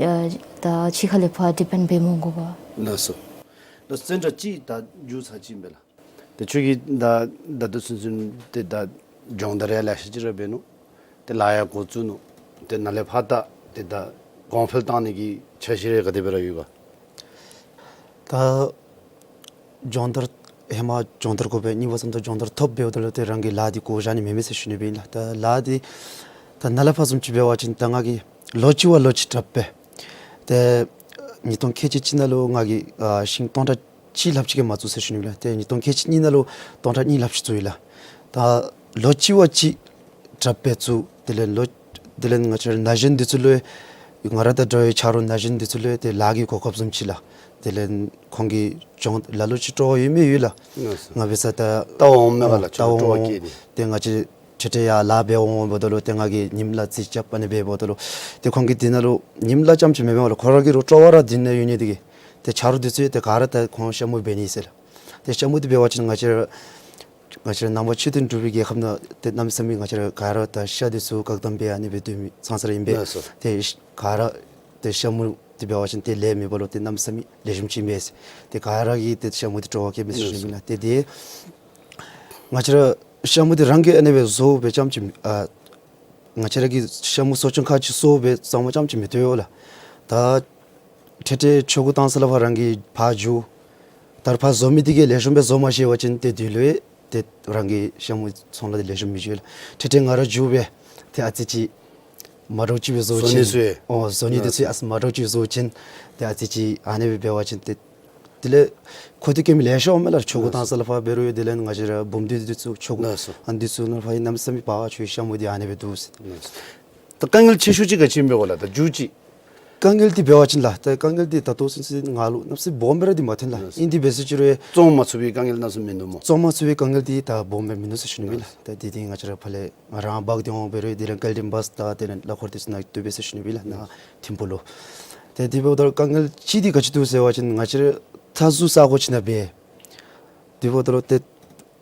ཨ་ད་ཕྱི་ཁ་ལས་ཕར་ཌི་པེནཌ་འབད་མ་དགོ་པར། ལགས་སོ། ད་བཙན་དྲག་ཅིག་ད་མཇུག་ཚར་ཅིག་ཨིན་པས་ལགས། ཏེ་ཁྱོད་ཀྱིས་ད་ད་ལྟོ་ཚུན་ཚོད་ཏེ་ད་སྦྱོང་བརྡར་ཡང་ལེ་ཤ་ཅིག་ར་འབད་ནུག། ཏེ་ལཱ་ཡང་འགོ་བཙུགས་ནུག། ཏེ་ནཱ་ལས་ཕར་ད་ཏེ་ད་གོང་འཕེལ་བཏང་ནི་གི་འཆར་གཞི་རེ་ག་དེ་སྦེ་ར་ཡོད་ག། ད་སྦྱོང་བརྡར་ཧེ་མ་སྦྱོང་བརྡར་དགོ་པས། གཉིས་པ་ཙམ་དུ་སྦྱོང་བརྡར་ཐོབ་འབདཝ་ད་ལུ་ཏེ་རང་གི་ལཱ་འདི་བཀོ་བཞག་ནི་མེད་མས་ཟེར་ཞུ་ནི་སྦེ་ཨིན་ལགས། ད་ལཱ་འདི་ད་ནཱ་ལས་ཕར་བཟུམ་ཅིག་འབད་བ་ཅིན་ད་ང་གིས་ལོ་གཅིག་བ་ལོ་གཅིག་དྲག་པས། ཏེ་ཉིས་སྟོང་ཁལ་གཅིག་གཅིག་ནང་ལུ་ང་གིས་ཨ་ཤིང་སྟོང་ཕྲག་གཅིག་ལྷགཔ་ཅིག་གིས་མ་བཙུགས་ཟེར་ཞུ་ནི་ལགས། ཏེ་ཉིས་སྟོང་ཁལ་གཅིག་གཉིས་ནང་ལུ་སྟོང་ཕྲག་གཉིས་ལྷགཔ་ཅིག་བཙུགས་ཡི་ལགས། ད་ལོ་གཅིག་བ་གཅིག་དྲག་པས་བཙུགས། དེ་ལས་ལོ་དེ་ལས་ང་བཅས་ར་ན་གཞོན་འདི་ཚུ་ལུ་ང་ར་དང་འདྲ་བའི་ཆ་རོགས་ན་གཞོན་འདི་ཚུ་ལུ་ཏེ་ལཱ་གི་གོ་སྐབས་བཟུམ་ཅིག་ལགས། དེ་ལས་ཁོང་གིས་སྦྱོང་ལ་ལུ་ཅིག་སྤྲོ་བ་ཡོད་མི་ཡོད་ལགས། ལགས་སོ། ང་འབད་ས་ད་ལྟ་བ་འོང་མས་ག་ལགས། ལྟ་བ་སྤྲོ་བ་འོང་། སྐྱེས་ནི། ཏེ་ང་བཅས་འཕྲལ་འཕྲལ་ཡར་ལཱ་འབད་འོང་འབདཝ་ད་ལུ་ཏེ་ང་གིས་ཉིནམ་ལ་རྩིས་རྐྱབ་ཨ་ནི་འབདཝ་ད་ལུ་ཏེ་ཁོང་གིས་འདི་ནང་ལུ་ཉིནམ་ལ་རྐྱངམ་ཅིག་མེན་མས་ག་ལགས། ཁོ་ར་གི་ར་སྤྲོ་བ་ར་འདི་ནང་ཡོད་ནི་འདི་གིས་ཏེ་ཆ་རོགས་འདི་ཚུ་ཏེ་ག་ར་ད་ཁོང་ཤ་མུ་འབད་ནི་ཟེར་ལགས། ཏེ་ཤ་མུ་འདི་འབད་བ་ཅིན་ང་བཅས་ར་ང་བཅས་ར་ནང་པ་ཆོས་མཐུན་གྲུབ་པའི་རྒྱལ་ཁབ་ནང་ཏེ་གནམ་མེད་ས་མེད་ང་བཅས་ར་ག་ར་ད་ཤ་འདི་ཚུ་བཀག་དམ་འབད་ཨ་ནི་སྦེ་སྡོད་མི་ཚང་ས་ར་ཨིན་པས། ལགས་སོ། ཏེ་ག་ར་ཏེ་ཤ་མུ་འདི་འབད་བ་ཅིན་ཏེ་ལཱ་མེད་པར་ལུ་ཏེ་གནམ་མེད་ས་མེད་ལེགས་ཤོམ་ཅིག་ཨིན་པས། ཏེ་ག་ར་གིས་ཏེ་ཤ་མུ་འདི་སྤྲོ་བ་བསྐྱེད་མི་ཚུ་ཨིན་པས་ལགས། ཏེ་ཏེ་ང་བཅས་ར་ཤ་མུ་འདི་རང་གིས་ཨ་ནི་སྦེ་བཟོ་སྦེ་རྐྱངམ་ཅིག་ཨ་ང་བཅས་ར་གིས་ཤ་མུ་གསོ་སྐྱོང་ཁག་ཅིག་གསོ་སྦེ་གཙང་མ་རྐྱངམ་ཅིག་མི་བཏུབ་ལགས། ད་འཕྲལ་འཕྲལ་ཆོ་ག་བཏང་ས་ལས་ཕར་རང་གིས་ཕར་འགྱོ། ད་རུང་ཕར་བཟོ་མི་འདི་གིས་ལེགས་ཤོམ་སྦེ་བཟོ་མ་ཤེས་པ་ཅིན་ཏེ་དེ་ལུ་ཏེ་རང་གི་ཤ་མུ་ཚོང་ལཱ་འདི་ལེགས་ཤོམ་མི་འགྱོ་ལགས། འཕྲལ་འཕྲལ་ང་ར་འགྱོ་སྦེ་ཏེ་ཨ་ཙི་ཅིག་མ་འདྲཝ་ཅིག་སྦེ་བཟོ་བཟོ་ནི་ཅིན་ཚུ་ཡང་ཨོ་བཟོ་ནི་འདི་ཚུ་ཡང་ཨ་ཙི་མ་འདྲཝ་ཅིག་བཟོ་ཅིན་ཏེ་ཨ་ཙི་ཅིག་ཨ་ནི་སྦེ་འབད་བ་ཅིན་ཏེ་དེ་ལས་ཁོ་ཐུག་སྐྱེལ་མི་ལེ་ཤ་འོང་མས་ལགས། ཆོ་ག་བཏང་ས་ལས་ཕར་འབད་རུང་དེ་ལས་ང་བཅས་ར་བུམོ་འདི་འདི་ཚུ་ཆོ་ག་ལགས་སོ། ཨ་འདི་ཚུ་ནང་ཕར་ཨིན་གནམ་མེད་ས་མེད་འབད་བ་ཆོས་ཤ་མུ་འདི་ཨ་ནི་སྦེ་འདུག་ཟེར། ལགས་སོ། ད་དཀའ་ངལ་ཆེ་ཤོས་ཅིག་ག་ཅི་ཨིན་པས་ག་ལགས། ད་མཇུག་ཅིག་དཀའ་ངལ་འདི་འབད་བ་ཅིན་ལགས། ད་དཀའ་ངལ་འདི་ད་ལྟོ་ཚུན་ཚོད་ང་ལུ་གནམ་མེད་ས་མེད་སྦོམ་སྦེ་ར་འདི་མ་ཐོན་ལགས། ལགས་སོ། ཨིན་འདི་འབད་ཟེར་ཅི་རུང་བཙོང་མ་ཚུགས་པའི་དཀའ་ངལ་སྣ་ཚོགས་མིན་འདུག་སྨོ། བཙོང་མ་ཚུགས་པའི་དཀའ་ངལ་འདི་ད་སྦོམ་སྦེ་མིན་འདུག་ཟེར་ཞུ་ནི་ཨིན་ལགས། ད་འདི་འདི་ང་བཅས་ར་ཕར་ལས་ང་ར་འབག་སྟེ་འོང་འབད་རུང་དེ་ལས་ཀལ་ཏིང་བཱས་དང་དེ་ལས་གླ་འཁོར་འདི་ཚུ་ནང་སྡོད་པས་ཟེར་ཞུ་ནི་ཨིན་ལགས། ནཱ་ཐིམ་ཕུག་ལུ། ཏེ་དེ་འབདཝ་ད་དཀའ་ངལ་ཅིག་འདི་ག་ཅི་འདུག་ཟེར་བ་ཅིན་ང་བཅས་ར་མཐའ་ཟུར་ས་གོ་ཅིག་ནང་འབད། དེ་འབདཝ་ད་ཏེ་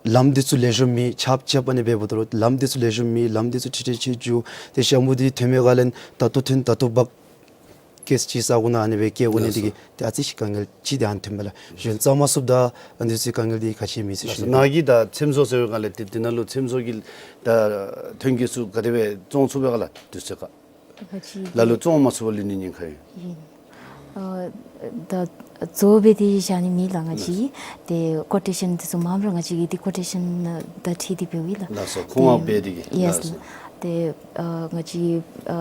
ལམ་འདི་ཚུ་ལེགས་ཤོམ་མེད། ཆགཔ་ཆགཔ་ཨ་ནི་འབདཝ་ད་ལམ་འདི་ཚུ་ལེགས་ཤོམ་མེད། ལམ་འདི་ཚུ་འཕྲལ་འཕྲལ་ཆད་འགྱོ། ཏེ་ཤ་མུ་འདི་ཐོན་མི་ག་ལས་ད་ལྟོ་ཐོན་ད་ལྟོ་འབག་སྐྱེས་ཅིག་ས་གོ་ནང་ཨ་ནི་སྦེ་སྐྱེ་འོང་ནི་འདི་གིས་ཏེ་ཨ་ཙི་ཅིག་དཀའ་ངལ་ཅིག་འདི་ཨ་ནི་ཐོན་མས་ལགས། གཞན་བཙོང་མ་ཚུགསཔ་དང་ཨ་འདི་ཚུ་དཀའ་ངལ་འདི་ག་ཅི་མེད་ཟེར་ཞུ་ནི། ནཱ་གིས་ད་ཚེམ་བཟོ་ཟེར་བའི་སྒང་ལས་ཏེ་དེ་ནང་ལུ་ཚེམ་བཟོ་གི་ད་ཐོན་སྐྱེད་ཚུ་ག་དེ་སྦེ་བཙོང་ཚུགས་པས་ག་ལགས། དུས་ཚོད་ཁར་ད་ག་ཅི་ལ་ལུ་བཙོང་མ་ཚུགས་པར་ལུས་ནི་ཉེན་ཁ་ཡོད། ཨིན། ཨ་ད་བཟོ་སྦེ་འདི་བཞག་ནི་མེད་ལགས་ང་བཅས། ཏེ་ཀོ་ཊེ་ཤཱན་འདི་ཚུ་མངམ་ར་ང་བཅས་ཀྱིས་འདི་ཀོ་ཊེ་ཤཱན་ད་འཁྲིལ་ཏེ་འབདཝ་ཨིན་ལགས། ལགས་སོ། ཁོང་ཨ་འབད་དེ་གིས། ཡེས་ལགས། ཏེ་ཨ་ང་བཅས་ཨ་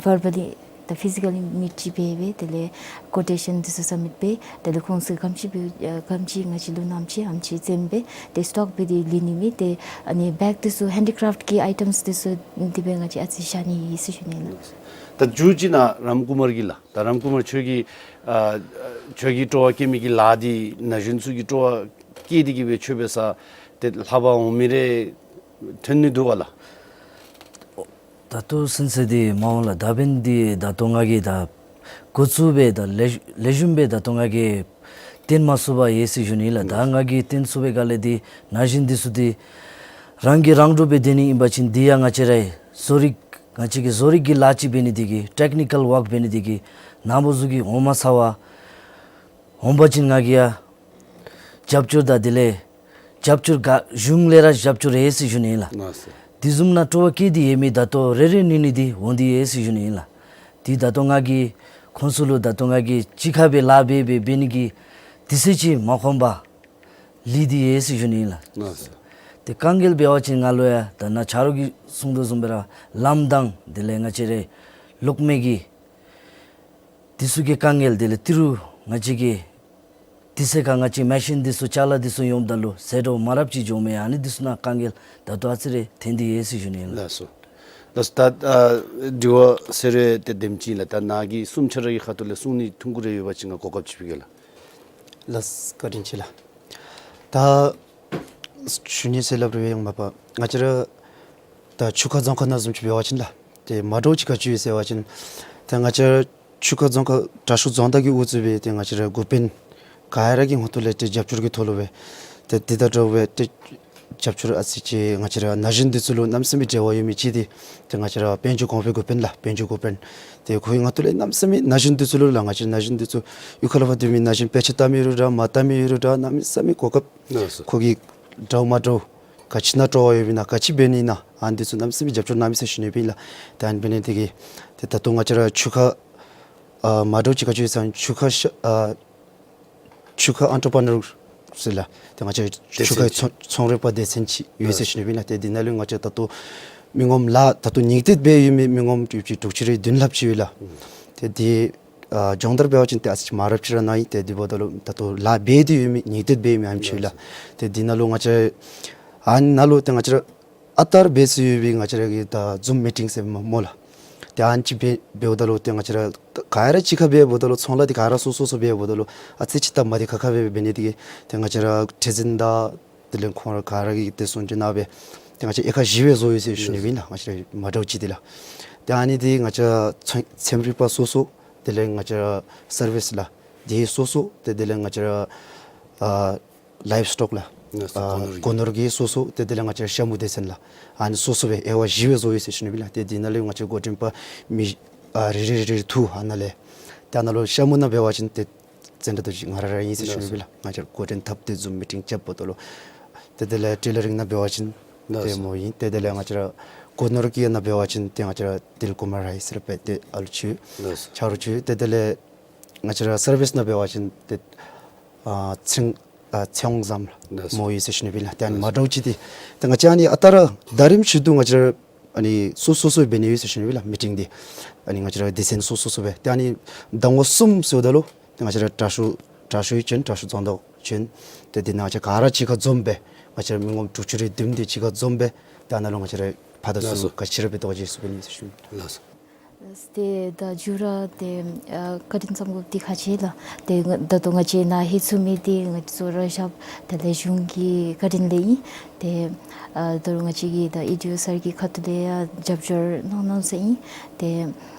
ཝར་བ་ལི་ད་ཕི་ཟི་ཀ་ལི་མིཊ་ཅིག་འབད་སྦེ་དེ་ལས་ཀོ་ཊེ་ཤཱན་འདི་ཚུ་སབ་མིཊ་འབད། དེ་ལས་ཁོང་ཚུ་ག་དེམ་ཅིག་འབད་ཨ་ག་དེམ་ཅིག་ང་བཅས་ལུ་གནངམ་ཅིག་ཨ་དེམ་ཅིག་བཙེམ་སྦེ་ཏེ་སི་ཊོག་འབད་དེ་ལུས་ནི་མེད། ཏེ་ཨ་ནི་བེག་འདི་ཚུ་ཧེན་ཌི་ཀྲེཕཊ་ཀྱི་ཨའི་ཊེམསི་འདི་ཚུ་འདི་སྦེ་ང་བཅས་ཨ་ཙི་བཞག་ནི་ཨིན་ཟེར་ཞུ་ནི་ལགས། ད་མཇུག་ཅིག་ནཱ་རམ་ཀུ་མར་གྱིས་ལགས། ད་རམ་ཀུ་མར་ཁྱོད་ཀྱིས་ཨ་ཁྱོད་ཀྱིས་སྤྲོ་བ་བསྐྱེད་མི་གི་ལཱ་འདི་ན་གཞོན་ཚུ་གིས་སྤྲོ་བ་བསྐྱེད་དེ་གིས་སྦེ་ཁྱོད་འབད་ས་ཏེ་ལྷག་པར་འོང་མི་རེ་ཐོན་ནི་འདུག་ག་ལགས། ད་ལྟོ་ཚུན་ཚོད་འདི་མ་འོང་ལགས། ད་འབདན་འདི་ད་ལྟོ་ང་གིས་ད་འགོ་བཙུགས་སྦེ་ད་ལེགས་ལེགས་ཤོམ་སྦེ་ད་ལྟོ་ང་གིས་སྟོན་མ་ཚུགས་པར་ཡོད་ཟེར་ཞུ་ནི་ལགས། ད་ང་གིས་སྟོན་ཚུགས་པའི་སྒང་ལས་འདི་ན་གཞོན་འདི་ཚུ་འདི་རང་གིས་རང་སྒྲུབ་སྦེ་སྡོད་ནི་ཨིན་པ་ཅིན་འདི་ཡང་ང་བཅས་རའི་བཟོ་རིག་ང་བཅས་ཀྱི་བཟོ་རིག་གི་ལཱ་ཅིག་འབད་ནི་འདི་གིས་ཊེག་ནི་ཀལ་ཝརཀ་འབད་ནི་འདི་གིས་ནཱ་བུ་ཚུ་གིས་འོང་མ་ཚར་བར་འོང་པ་ཅིན་ང་གིས་ཡང་རྒྱབ་སྐྱོར་དང་དེ་ལས་རྒྱབ་སྐྱོར་ག་གཞུང་ལས་ར་རྒྱབ་སྐྱོར་ཡོད་ཟེར་ཞུ་ནི་ཨིན་ལགས། ལགས་སོ། དེ་བཟུམ་ནང་སྤྲོ་བ་བསྐྱེད་དེ་ཡོད་མི་ད་ལྟོ་རེ་རེ་གཉིས་གཉིས་འདི་འོང་སྟེ་ཡོད་ཟེར་ཞུ་ནི་ཨིན་ལགས། དེ་ད་ལྟོ་ང་གིས་ཁོང་ཚུ་ལུ་ད་ལྟོ་ང་གིས་གཅིག་ཁར་སྦེ་ལཱ་འབད་འབད་འབད་ནི་གི་དུས་ཚོད་ཅིག་མ་ཁོམ་པར་ལུས་ཏེ་ཡོད་ཟེར་ཞུ་ནི་ཨིན་ལགས། ལགས་སོ། ཏེ་དཀའ་ངལ་འབད་བ་ཅིན་ང་ལུ་ཡང་ད་ནཱ་ཆ་རོགས་ཀྱིས་གསུང་དོ་བཟུམ་སྦེ་ར་ལམ་དང་དེ་ལས་ང་བཅས་རའི་གློག་མེ་གི་ འདི་ཚུ་གི་དཀའ་ངལ་དེ་ལས་ཏི་རུ་ང་བཅས་ཀྱི་དེ་ཚེ་ཁར་ང་བཅས་མེ་ཤིན་འདི་ཚུ་ཅ་ལ་འདི་ཚུ་ཡོངམ་ད་ལུ་ཟད་འགྲོ་མ་རབས་ཅིག་འགྱོཝ་མས། ཨ་ནི་འདི་ཚུ་ནང་དཀའ་ངལ་ད་ལྟོ་ཨ་ཙི་རེ་ཐོན་ཏེ་ཡོད་ཟེར་ཞུ་ནི་ལགས། ལགས་སོ། ལགས་སོ། ད་ཨ་དྲི་བ་ཟེར་རུང་ཏེ་དེམ་ཅིག་ལགས། ད་ནཱ་གི་གསུམ་ཆ་ར་གི་ཁ་ཐུག་ལས་གསུང་ནི་ཐུང་ཀུ་རེ་ཡོད་པ་ཅིན་ང་གོ་སྐབས་ཅིག་ཕུལ་གེ་ལགས། ལགས་བཀའ་དྲིན་ཆེ་ལགས། ད་ཞུ་ནི་ཟེར་སླབ་རུང་ཡང་མ་པ་ང་བཅས་ར་ད་ཆུ་ཁ་རྫོང་ཁག་ནང་བཟུམ་ཅིག་འབད་བ་ཅིན་ལགས། ཏེ་མ་འདྲཝ་ཅིག་ག་ཅི་ཡོད་ཟེར་བ་ཅིན་ཏེ་ང་བཅས་ར་ཆུ་ཁ་རྫོང་ཁག་དྲག་ཤོས་རྫོང་བདག་གིས་དབུ་གཙོས་སྦེ་ཏེ་ང་བཅས་ར་འགོ་དཔོན་ག་ར་གི་ཧོངས་ཐོག་ལས་ཏེ་རྒྱབ་སྐྱོར་གྱི་ཐོག་ལུ་སྦེ་ཏེ་དེ་དང་འདྲཝ་སྦེ་ཏེ་རྒྱབ་སྐྱོར་ཨ་ཙི་ཅིག་ང་བཅས་ར་ན་གཞོན་འདི་ཚུ་ལུ་གནམ་མེད་ས་མེད་འབྲེལ་བ་ཡོད་མི་ཅིག་འདི་ཏེ་ང་བཅས་ར་དཔལ་འབྱོར་གོང་འཕེལ་འགོ་དཔོན་ལགས། དཔལ་འབྱོར་འགོ་དཔོན་ཏེ་ཁོ་གི་ཧོངས་ཐོག་ལས་གནམ་མེད་ས་མེད་ན་གཞོན་འདི་ཚུ་ལུ་ལགས། ང་བཅས་ན་གཞོན་འདི་ཚུ་གཡུས་ཁ་ལུ་ཕར་སྡོད་མི་ན་གཞོན་དཔེ་ཆ་ལྟ་མི་ཡོད་རུང་འདྲ་མ་ལྟ་མི་ཡོད་རུང་འདྲ་གནམ་མེད་ས་མེད་གོ་སྐབས་ལགས་སོ། ཁོ་གིས་འདྲཝ་མ་འདྲཝ་ག་ཅི་ནང་སྤྲོ་བ་ཡོདཔ་ཨིན་ན་ག་ཅི་འབད་ནི་ཨིན་ན་ཨ་ནི་འདི་ཚུ་གནམ་མེད་ས་མེད་རྒྱབ་སྐྱོར་གནང་མི་ཟེར་ཞུ་ནི་སྦེ་ཨིན་ལགས། ཏེ་ཨ་ནི་འབད་ནི་དེ་གིས་ཏེ་ད་ལྟོ་ང་བཅས་ར་ཆུ་ཁ་ཨ་མ་འདྲཝ་ཅིག་ག་ཅི་ཡོད་ཟེར་བ་ཅིན་ཆུ་ཁ་ཤ་ཨ་ཆུ་ཁ་ཨན་ཊར་པ་ནར་ཟེར་ལགས། ཏེ་ང་བཅས་སྡེ་ཆུ་ཁའི་ཚན་ཚོང་ཚོང་རིག་པ་སྡེ་ཚན་ཅིག་ཡོད་ཟེར་ཞུ་ནི་སྦེ་ཨིན་ལགས། ཏེ་འདི་ནང་ལུ་ང་བཅས་ད་ལྟོ་མི་ངོམ་ལཱ་ད་ལྟོ་ཉིས་སྟོང་འབད་ཡོད་མི་མི་ངོམ་ཡོདཔ་ཅིག་དྲུག་ཅུ་རེ་བདུན་ལྷགཔ་ཅིག་ཡོད་ལགས། ཏེ་འདི་ཨ་སྦྱོང་བརྡར་འབད་བ་ཅིན་ཏེ་ཨ་ཙི་ཅིག་མ་རབས་ཅིག་ར་ནང་ཨིན། ཏེ་འདི་འབདཝ་ད་ལུ་ད་ལྟོ་ལཱ་འབད་དེ་ཡོད་མི་ཉིས་སྟོང་འབད་ཡོད་མི་ཨ་ནེམ་ཅིག་ཡོད་ལགས། ཏེ་འདི་ནང་ལུ་ང་བཅས་ཨ་ནཱ་ལུ་ཏེ་ང་བཅས་ར་ཨ་རྟག་ར་འབད་སྲོལ་ཡོད་པའི་ང་བཅས་ར་གི་ད་ཛུམ་མི་ཊིང་ཟེར་མས་སྨོ་ལགས། ཏེ་ཨ་ནི་ཅིག་འབད་འབདཝ་ད་ལུ་ཏེ་ང་བཅས་ར་ག་ར་གཅིག་ཁར་འབད་འབདཝ་ད་ལུ་ཚོང་ལཱ་འདི་ག་ར་སོ་སོ་སོ་འབད་འབདཝ་ད་ལུ་ཨ་ཙི་ཅིག་སྟབས་མ་བདེ་ཁག་ཁ་སྦེ་འབད་ནི་དེ་གིས་ཏེ་ང་བཅས་ར་ཁྲི་འཛིན་དང་དེ་ལས་ཁོང་ར་ག་ར་གིས་ཏེ་གསུང་གྲོས་གནང་སྦེ་ཏེ་ང་བཅས་གཡུས་ཁ་གཞི་སྦེ་བཟོ་ཡི་ཟེར་ཞུ་ནི་སྦེ་ཨིན་ལགས། ང་བཅས་ར་མ་འདྲཝ་ཅིག་འདི་ལགས། ཏེ་ཨ་ནི་འདི་ང་བཅས་ཚན་ཚན་རིག་པ་སོ་སོ་དེ་ལས་ང་བཅས་སར་བིསི་ལགས་འདི་སོ་སོ་ཏེ་དེ་ལས་ང་བཅས་ཨ་ལའིབ་སི་ཊོག་ལགས། ལགས་སོ། ཨ་སྒོ་ནོར་གྱི་སྒོ་ནོར་གྱི་སོ་སོ་ཏེ་དེ་ལས་ང་བཅས་ཤ་མུ་སྡེ་ཚན་ལགས། ཨ་ནི་སོ་སོ་སྦེ་དབྱེ་བ་བཞི་སྦེ་བཟོ་ཡི་ཟེར་ཞུ་ནི་སྦེ་ལགས། ཏེ་འདི་ནང་ལས་ང་བཅས་འགོ་འདྲེན་པ་མི་ཨ་རེ་རེ་རེ་རེ་འདུག། ཨ་ནཱ་ལས་ཏེ་ཨ་ནཱ་ལུ་ཤ་མུ་ནང་འབད་བ་ཅིན་ཏེ་ཙན་དྲ་རྡོ་རྗེ་ང་ར་ར་ཨིན་ཟེར་ཞུ་ནི་སྦེ་ལགས། ལགས་སོ། ང་བཅས་འགོ་འདྲེན་འཐབ་སྟེ་ཛུམ་མི་ཊིང་རྐྱབ་འབདཝ་ད་ལུ་ཏེ་དེ་ལས་ཊེ་ལ་རིང་ནང་འབད་བ་ཅིན་ལགས་ཏེ་སོ་མོ་ཨིན། ཏེ་དེ་ལས་ང་བཅས་ར་སྒོ་ནོར་གྱི་ནང་འབད་བ་ཅིན་ཏེ་ང་བཅས་ར་དིལ་ཀུ་མར་ཨིན་ཟེར་སྦེ་ཏེ་ཨ་ལུ་ཅིག་ལགས་སོ། ཆ་རོགས་ཅིག། ཏེ་དེ་ལས་ང་བཅས་ར་སར་བིསི་ནང་འབད་བ་ཅིན་ཏེ་ཨ་ཚེ་ཨ་ཚེ་དབང་བཟངམོ་ལགས་སོ། ཨིན་ཟེར་ཞུ་ནི་སྦེ་ལགས། ཏེ་ཨ་ནི་མ་འདྲཝ་ཅིག་འདི་ཏེ་ང་བཅས་ཨ་ནི་ཨ་རྟག་ར་ཟླ་རིམ་བཞིན་དུ་ང་བཅས་ར་ཨ་ནི་སོ་སོ་སོ་འབད་ནི་ཡོད་ཟེར་ཞུ་ནི་སྦེ་ལགས། མི་ཊིང་འདི་ཨ་ནི་ང་བཅས་ར་སྡེ་ཚན་སོ་སོ་སོ་སྦེ་ཏེ་ཨ་ནི་ཟླ་ངོ་གསུམ་ཟེརཝ་ད་ལུ་ཏེ་ང་བཅས་ར་དྲག་ཤོས་དྲག་ཤོས་ཡང་བྱོན། དྲག་ཤོས་རྫོང་བདག་བྱོན། ཏེ་འདི་ནང་ང་བཅས་ག་ར་གཅིག་ཁར་འཛོམས་སྦེ་ང་བཅས་ར་མི་ངོམ་དྲུག་ཅུ་རེ་བདུན་འདི་གཅིག་ཁར་འཛོམས་སྦེ་ཏེ་ཨ་ནཱ་ལུ་ང་བཅས་ར་ཕར་དང་ཚུར་ལགས་སོ། ག་ཅི་ར་འབད་དོ་ག་ཅི་སུ་འབད་ནི་ཟེར་ཞུ་ནི། ལགས་སོ། ཏེ་ད་མཇུག་ར་ཏེ་ཨ་བཀའ་དྲིན་བསམ་དགོཔ་འདི་ཁག་ཆེ་ལགས། ཏེ་ད་ལྟོ་ང་བཅས་ནཱ་ལྷོད་ཚུགས་མི་འདི་ང་བཅས་གཙོ་བོ་ར་ཞབས་དེ་ལས་གཞུང་གི་བཀའ་དྲིན་ལས་ཨིན། ཏེ་ཨ་ད་རུང་ང་བཅས་ཀྱི་ད་ཨི་ཌི་ཨོ་སར་གྱི་ཁ་ཐུག་ལས་ཡང་རྒྱབ་སྐྱོར་གནང་གནངམ་ཟེར་ཨིན། ཏེ་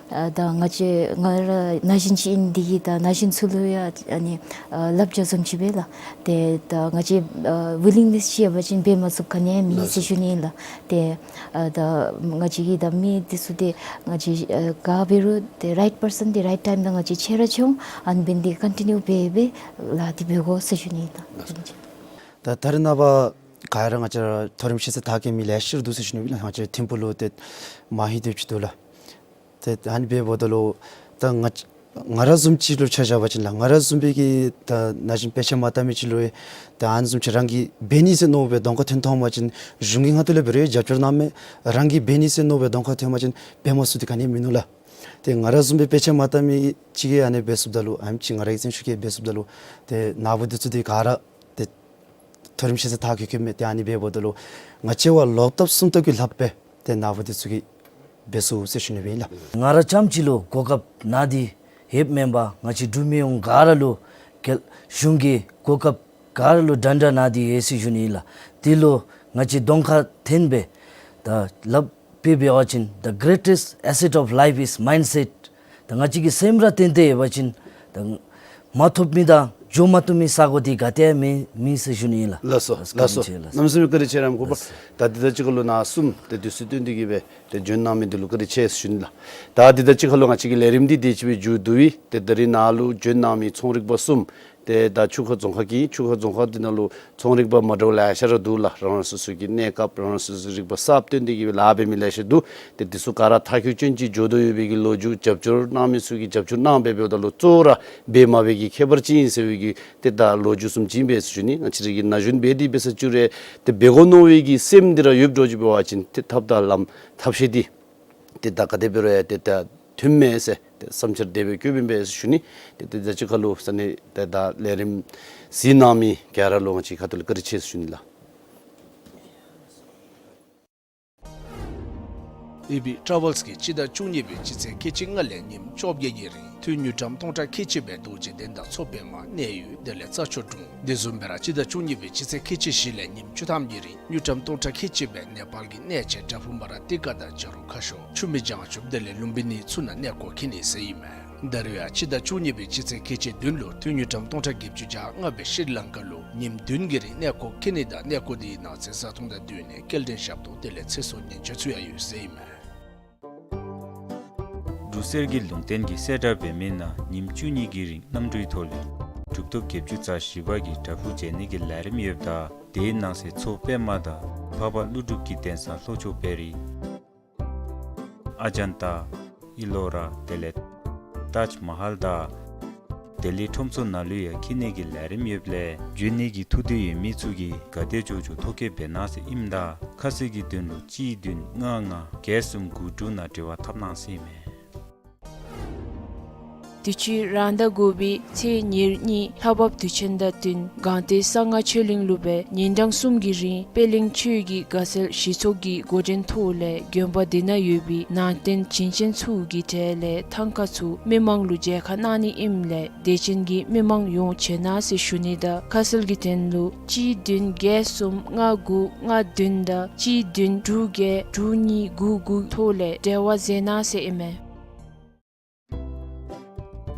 ཨ་ད་ང་བཅས་ང་ར་ན་གཞོན་ཅིག་ཨིན་འདི་གིས་ད་ན་གཞོན་ཚུ་ལུ་ཡང་ཨ་ནི་ཨ་བསླབ་བྱ་བཟུམ་ཅིག་སྦེ་ལགས། ཏེ་ད་ང་བཅས་ཨ་ཝི་ལིང་ནེསི་ཅིག་ཡོད་པ་ཅིན་འབད་མ་ཚུགསཔ་ག་ནི་ཡང་མེད་ཟེར་ཞུ་ནི་ཨིན་ལགས། ཏེ་ཨ་ད་ང་བཅས་ཀྱི་ད་མི་འདི་ཚུ་ཏེ་ང་བཅས་ཨ་ག་འབད་རུང་ཏེ་རའིཊ་པར་སཱན་འདི་རའིཊ་ཊའིམ་ནང་ང་བཅས་འཕྱད་ར་འཕྱད་འོང་། ཨ་ནི་འབད་ནི་འདི་ཀོན་ཊི་ནིའུ་འབད་སྦེ་ལཱ་འདི་འབད་དགོ་ཟེར་ཞུ་ནི་ཨིན་ལགས། ད་ད་རེས་ནངས་པ་ག་ར་ང་བཅས་ར་མཐོ་རིམ་ཤེས་ཚད་མཐར་འཁྱོལ་མི་ལེ་ཤ་ར་འདུག་ཟེར་ཞུ་ནི་སྦེ་ལགས། ང་བཅས་ཐིམ་ཕུག་ལུ་ཏེ་མང་ཧེང་དེ་ཅིག་འདུག་ལགས། ཏེ་ཨ་ནི་འབདཝ་ད་ལུ་ད་ང་ང་ར་བཟུམ་ཅིག་ལུ་ཆ་བཞག་པ་ཅིན་ལགས། ང་ར་བཟུམ་སྦེ་གི་ད་ན་གཞོན་དཔེ་ཆ་མ་ལྟ་མི་ཅིག་ལུ་ད་ཨ་ནི་བཟུམ་ཅིག་རང་གིས་འབད་ནི་ཟེར་མནོ་སྦེ་གདོང་ཁར་ཐོན་ཐོནམ་ཅིན་གཞུང་གི་ཧོངས་ཐོག་ལས་འབད་རུང་རྒྱབ་སྐྱོར་གནང་མས། རང་གིས་འབད་ནི་ཟེར་མནོ་སྦེ་གདོང་ཁར་ཐོནམ་ཅིན་འབད་མ་ཚུགས་འདི་ག་ནི་ཡང་མིན་ནུག་ལགས། ཏེ་ང་ར་བཟུམ་སྦེ་དཔེ་ཆ་མ་ལྟ་མི་ཅིག་གིས་ཨ་ནི་འབད་ཚུགསཔ་ད་ལུ་ཨ་ནེམ་ཅིག་ང་ར་གི་བཙན་ཤུགས་ཀྱིས་འབད་ཚུགསཔ་ད་ལུ་ཏེ་ནཱ་བུ་འདི་ཚུ་འདི་ག་ར་ཏེ་མཐོ་རིམ་ཤེས་ཚད་མཐར་འཁྱོལ་འཁྱོལཝ་མས། ཏེ་ཨ་ནི་འབདཝ་ད་ལུ་ང་བཅས་བ་ལོག་ལྟབ་གསུམ་ལྟབ་ཀྱི་ལྷགཔ་སྦེ་ཏེ་ནཱ་བུ་འདི་ཚུ་གིས་འབད་ཚུགས་ཟེར་ཞུ་ནི་སྦེ་ཨིན་ལགས། ང་ར་རྐྱངམ་ཅིག་ལུ་གོ་སྐབས་གནང་སྟེ་ཡོདཔ་མེན་པར་ང་བཅས་འབྲུག་མི་ཡོངས་ག་ར་ལུ་གལ་གཞུང་གིས་གོ་སྐབས་ག་ར་ལུ་འདྲན་འདྲ་གནང་སྟེ་ཡོད་ཟེར་ཞུ་ནི་ཨིན་ལགས། དེ་ལུ་ང་བཅས་གདོང་ཁར་ཐོན་སྦེ་ད་སླབ་དཔེ་འབད་བ་ཅིན་the greatest asset of life is mindset. ད་ང་བཅས་ཀྱི་སེམས་ར་བརྟན་ཏེ་ཡོད་པ་ཅིན་ད་མ་ཐོབ་མི་དང་འགྱོ་མ་བཏུབ་མི་ས་གོ་འདི་ག་ཏེ་ཡང་མེད་མེད་ཟེར་ཞུ་ནི་ཨིན་ལགས། ལགས་སོ། ལགས་སོ། བཀའ་དྲིན་ཆེ་ལགས། གནམ་མེད་ས་མེད་བཀའ་དྲིན་ཆེ་རམ་གུ་པ། ལགས་སོ། ད་འདི་དང་གཅིག་ཁར་ལུ་ནཱ་གསུམ་ཏེ་དུས་ཚོད་བཏོན་ཏེ་གི་སྦེ་ཏེ་འབྱོན་གནང་མི་འདི་ལུ་བཀའ་དྲིན་ཆེ་ཟེར་ཞུ་ནི་ལགས། ད་འདི་དང་གཅིག་ཁར་ལུ་ང་བཅས་ཀྱི་ལས་རིམ་འདི་དེ་ཅིག་སྦེ་མཇུག་བསྡུ་ཡི། ཏེ་ད་རིས་ནཱ་ལུ་འབྱོན་གནང་མི་ཚོང་རིག་པ་གསུམ་ཏེ་ད་ཆུ་ཁ་རྫོང་ཁག་གི་ཆུ་ཁ་རྫོང་ཁག་འདི་ནང་ལུ་ཚོང་རིག་པ་མ་འདྲཝ་ལེ་ཤ་ར་འདུག་ལགས། རང་རང་སོ་སོ་གི་གནས་སྐབས་རང་རང་སོ་སོ་རིག་པ་གསརཔ་བཏོན་ཏེ་གི་སྦེ་ལཱ་འབད་མི་ལེ་ཤ་འདུག། ཏེ་འདི་ཚུ་ག་ར་མཐར་འཁྱོལ་ཅན་ཅིག་འགྱོ་དོ་ཡོད་པའི་གི་ལོ་རྒྱུས། རྒྱབ་སྐྱོར་གནང་མི་ཚུ་གིས་རྒྱབ་སྐྱོར་གནང་སྦེ་འབདཝ་ད་ལུ་གཙོ་བོ་ར་འབད་མ་འབད་ཀྱི་ཁྱད་པར་ཅིག་ཨིན་ཟེར་བའི་གི་ཏེ་ད་ལོ་རྒྱུས་བཟུམ་ཅིག་ཨིན་པས་ཟེར་ཞུ་ནི། ང་བཅས་ར་གི་ན་གཞོན་འབད་དེ་འབད་ས་བཅུག་རུང་ཏེ་འབད་དགོ་མནོ་བའི་གི་སེམས་འདི་ར་ཡོདཔ་འདྲཝ་ཅིག་འབད་བ་ཅིན་ཏེ་ཐབས་དང་ལམ་ཐབས་ཤེས་འདི་ཏེ་ད་ག་དེ་འབད་རུང་ཡང་ཏེ་ད་ ཐོནམ་མས་ཟེར་ཏེ་བསམ་འཆར་དེ་སྦེ་བཀོདཔ་ཨིན་པས་ཟེར་ཞུ་ནི། ཏེ་ཏེ་ད་ཅི་ཁ་ལུ་ས་གནས་ཏེ་ད་ལས་རིམ་གཟིགས་གནང་མི་ག་ར་ལུ་ང་བཅས་ཁ་ཐུག་ལས་བཀའ་དྲིན་ཆེ་ཟེར་ཞུ་ནི་ལགས། ཨེ་བི་ཊ་རེ་ཝེལསི་གིས་སྤྱི་ཟླ་བཅུ་གཉིས་པའི་སྤྱི་ཚེས་ཁལ་གཅིག་ལྔ་ལས་ཉིནམ་བཅོ་བརྒྱད་ཀྱི་རིང་ཐུན་དངུལ་ཀྲམ་སྟོང་ཕྲག་ཁལ་གཅིག་སྦེ་རྡོ་རྗེ་གདན་དང་མཚོ་པདྨ་གནས་ཡུལ་དེ་ལས་རྩྭ་མཆོག་གྲོང་དེ་བཟུམ་སྦེ་ར་སྤྱི་ཟླ་བཅུ་གཉིས་པའི་སྤྱི་ཚེས་ཁལ་གཅིག་བཞི་ལས་ཉིནམ་བཅུ་ཐམ་གྱི་རིང་དངུལ་ཀྲམ་སྟོང་ཕྲག་ཁལ་གཅིག་སྦེ་ནེ་པཱལ་གྱི་གནས་ཆེན་བྲག་ཕུག་མ་ར་ཏི་ཀ་དང་བྱ་རུང་ཁ་ཤོར་ཆུ་སྨད་བྱང་ཆུབ་དེ་ལས་ལུམ་བི་ནི་ཚུ་ནང་གནས་སྐོར་འཁྱིད་ནི་ཟེར་ཨིན་མས། ད་རེས་ཡང་སྤྱི་ཟླ་བཅུ་གཉིས་པའི་སྤྱི་ཚེས་ཁལ་གཅིག་བདུན་ལུ་ཐུན་དངུལ་ཀྲམ་སྟོང་ཕྲག་བརྒྱད་ཅུ་གྱ་ལྔ་སྦེ་ཤྲི་ལང་ཀ་ལུ་ཉིནམ་བདུན་གྱི་རིང་གནས་སྐོར་འཁྱིད་ནི་དང་གནས་སྐོར་དེའི་ནང་གཟན་ས་ཐོང་དང་བསྟུན་ནས་སྐྱེལ་འདྲེན་ཞབས་ཏོག་དེ་ལས་ཚེ་སྲོག་ཉེན་བཅོལ་ཚུ་ཡང་ཡོད་ཟེར་ཨིན་མས། འབྲུག་གསེར་གྱི་ལུང་བསྟན་གྱིས་གསལ་བསྒྲགས་འབད་མི་ནང་ཉིནམ་བཅུ་གཉིས་ཀྱི་རིང་གནམ་གྲུའི་ཐོག་ལས་གྲུབ་ཐོབ་བརྒྱད་ཅུ་རྩ་བཞི་པ་གིས་བྲག་ཕུག་མཇལ་ནི་གི་ལས་རིམ་ཡོདཔ་ད་དེའི་ནང་གསེས་མཚོ་པདྨ་དང་འཕགས་པ་ཀླུ་སྒྲུབ་ཀྱི་གདན་ས་ལྷོ་ཕྱོགས་དཔལ་རི། ཨ་ཇན་ཏ། ཨི་ལོ་ར་དེ་ལས་ཏཱཇ་མ་ཧཱལ་དང་། ལྡི་ལི་ཁྲོམ་ཚོགས་ནང་ལུ་ཡང་འཁྱིད་ནི་གི་ལས་རིམ་ཡོདཔ་ལས་འབྱོན་ནི་གི་ཐུགས་འདོད་ཡོད་མི་ཚུ་གིས་ག་དེ་མགྱོགས་མགྱོགས་ཐོ་བཀོད་འབད་གནང་ཟེར་ཨིནམ་ད་ཁ་གསལ་གྱི་དོན་ལུ་གཅིག་བདུན་ལྔ་ལྔ་བརྒྱད་གསུམ་དགུ་དྲུག་ནང་འབྲེལ་བ་འཐབ་གནང་ཟེར་ཨིན་མས། དུས་ཅི་རང་ཟླ་དགུ་པའི་ཚེས་ཉེར་གཉིས་ལྷ་བབས་དུས་ཆེན་དང་བསྟུན་སྒང་སྟེང་གསང་སྔགས་ཆོས་གླིང་ལུ་སྦེ་ཉིན་གྲངས་གསུམ་གྱི་རིང་པད་གླིང་ཆོས་ཀྱི་དགའ་ཚལ་གཞི་ཚོགས་ཀྱི་འགོ་འདྲེན་ཐོག་ལས་དགོན་པ་དེ་ནང་ཡོད་པའི་ནང་རྟེན་བྱིན་ཅན་ཚུ་གི་གྲལ་ལས་ཐང་ཀ་ཚུ་མི་མང་ལུ་མཇལ་ཁ་གནང་ནི་ཨིནམ་ལས་དད་ཅན་གྱི་མི་མང་ཡོངས་བྱོན་གནང་ཟེར་ཞུ་ནི་དང་ཁ་གསལ་གྱི་དོན་ལུ་གཅིག་བདུན་བརྒྱད་གསུམ་ལྔ་དགུ་ལྔ་བདུན་དང་གཅིག་བདུན་དྲུག་བརྒྱད་དྲུག་གཉིས་དགུ་དགུ་ཐོག་ལས་འབྲེལ་བ་མཛད་གནང་ཟེར་ཨིན་མས།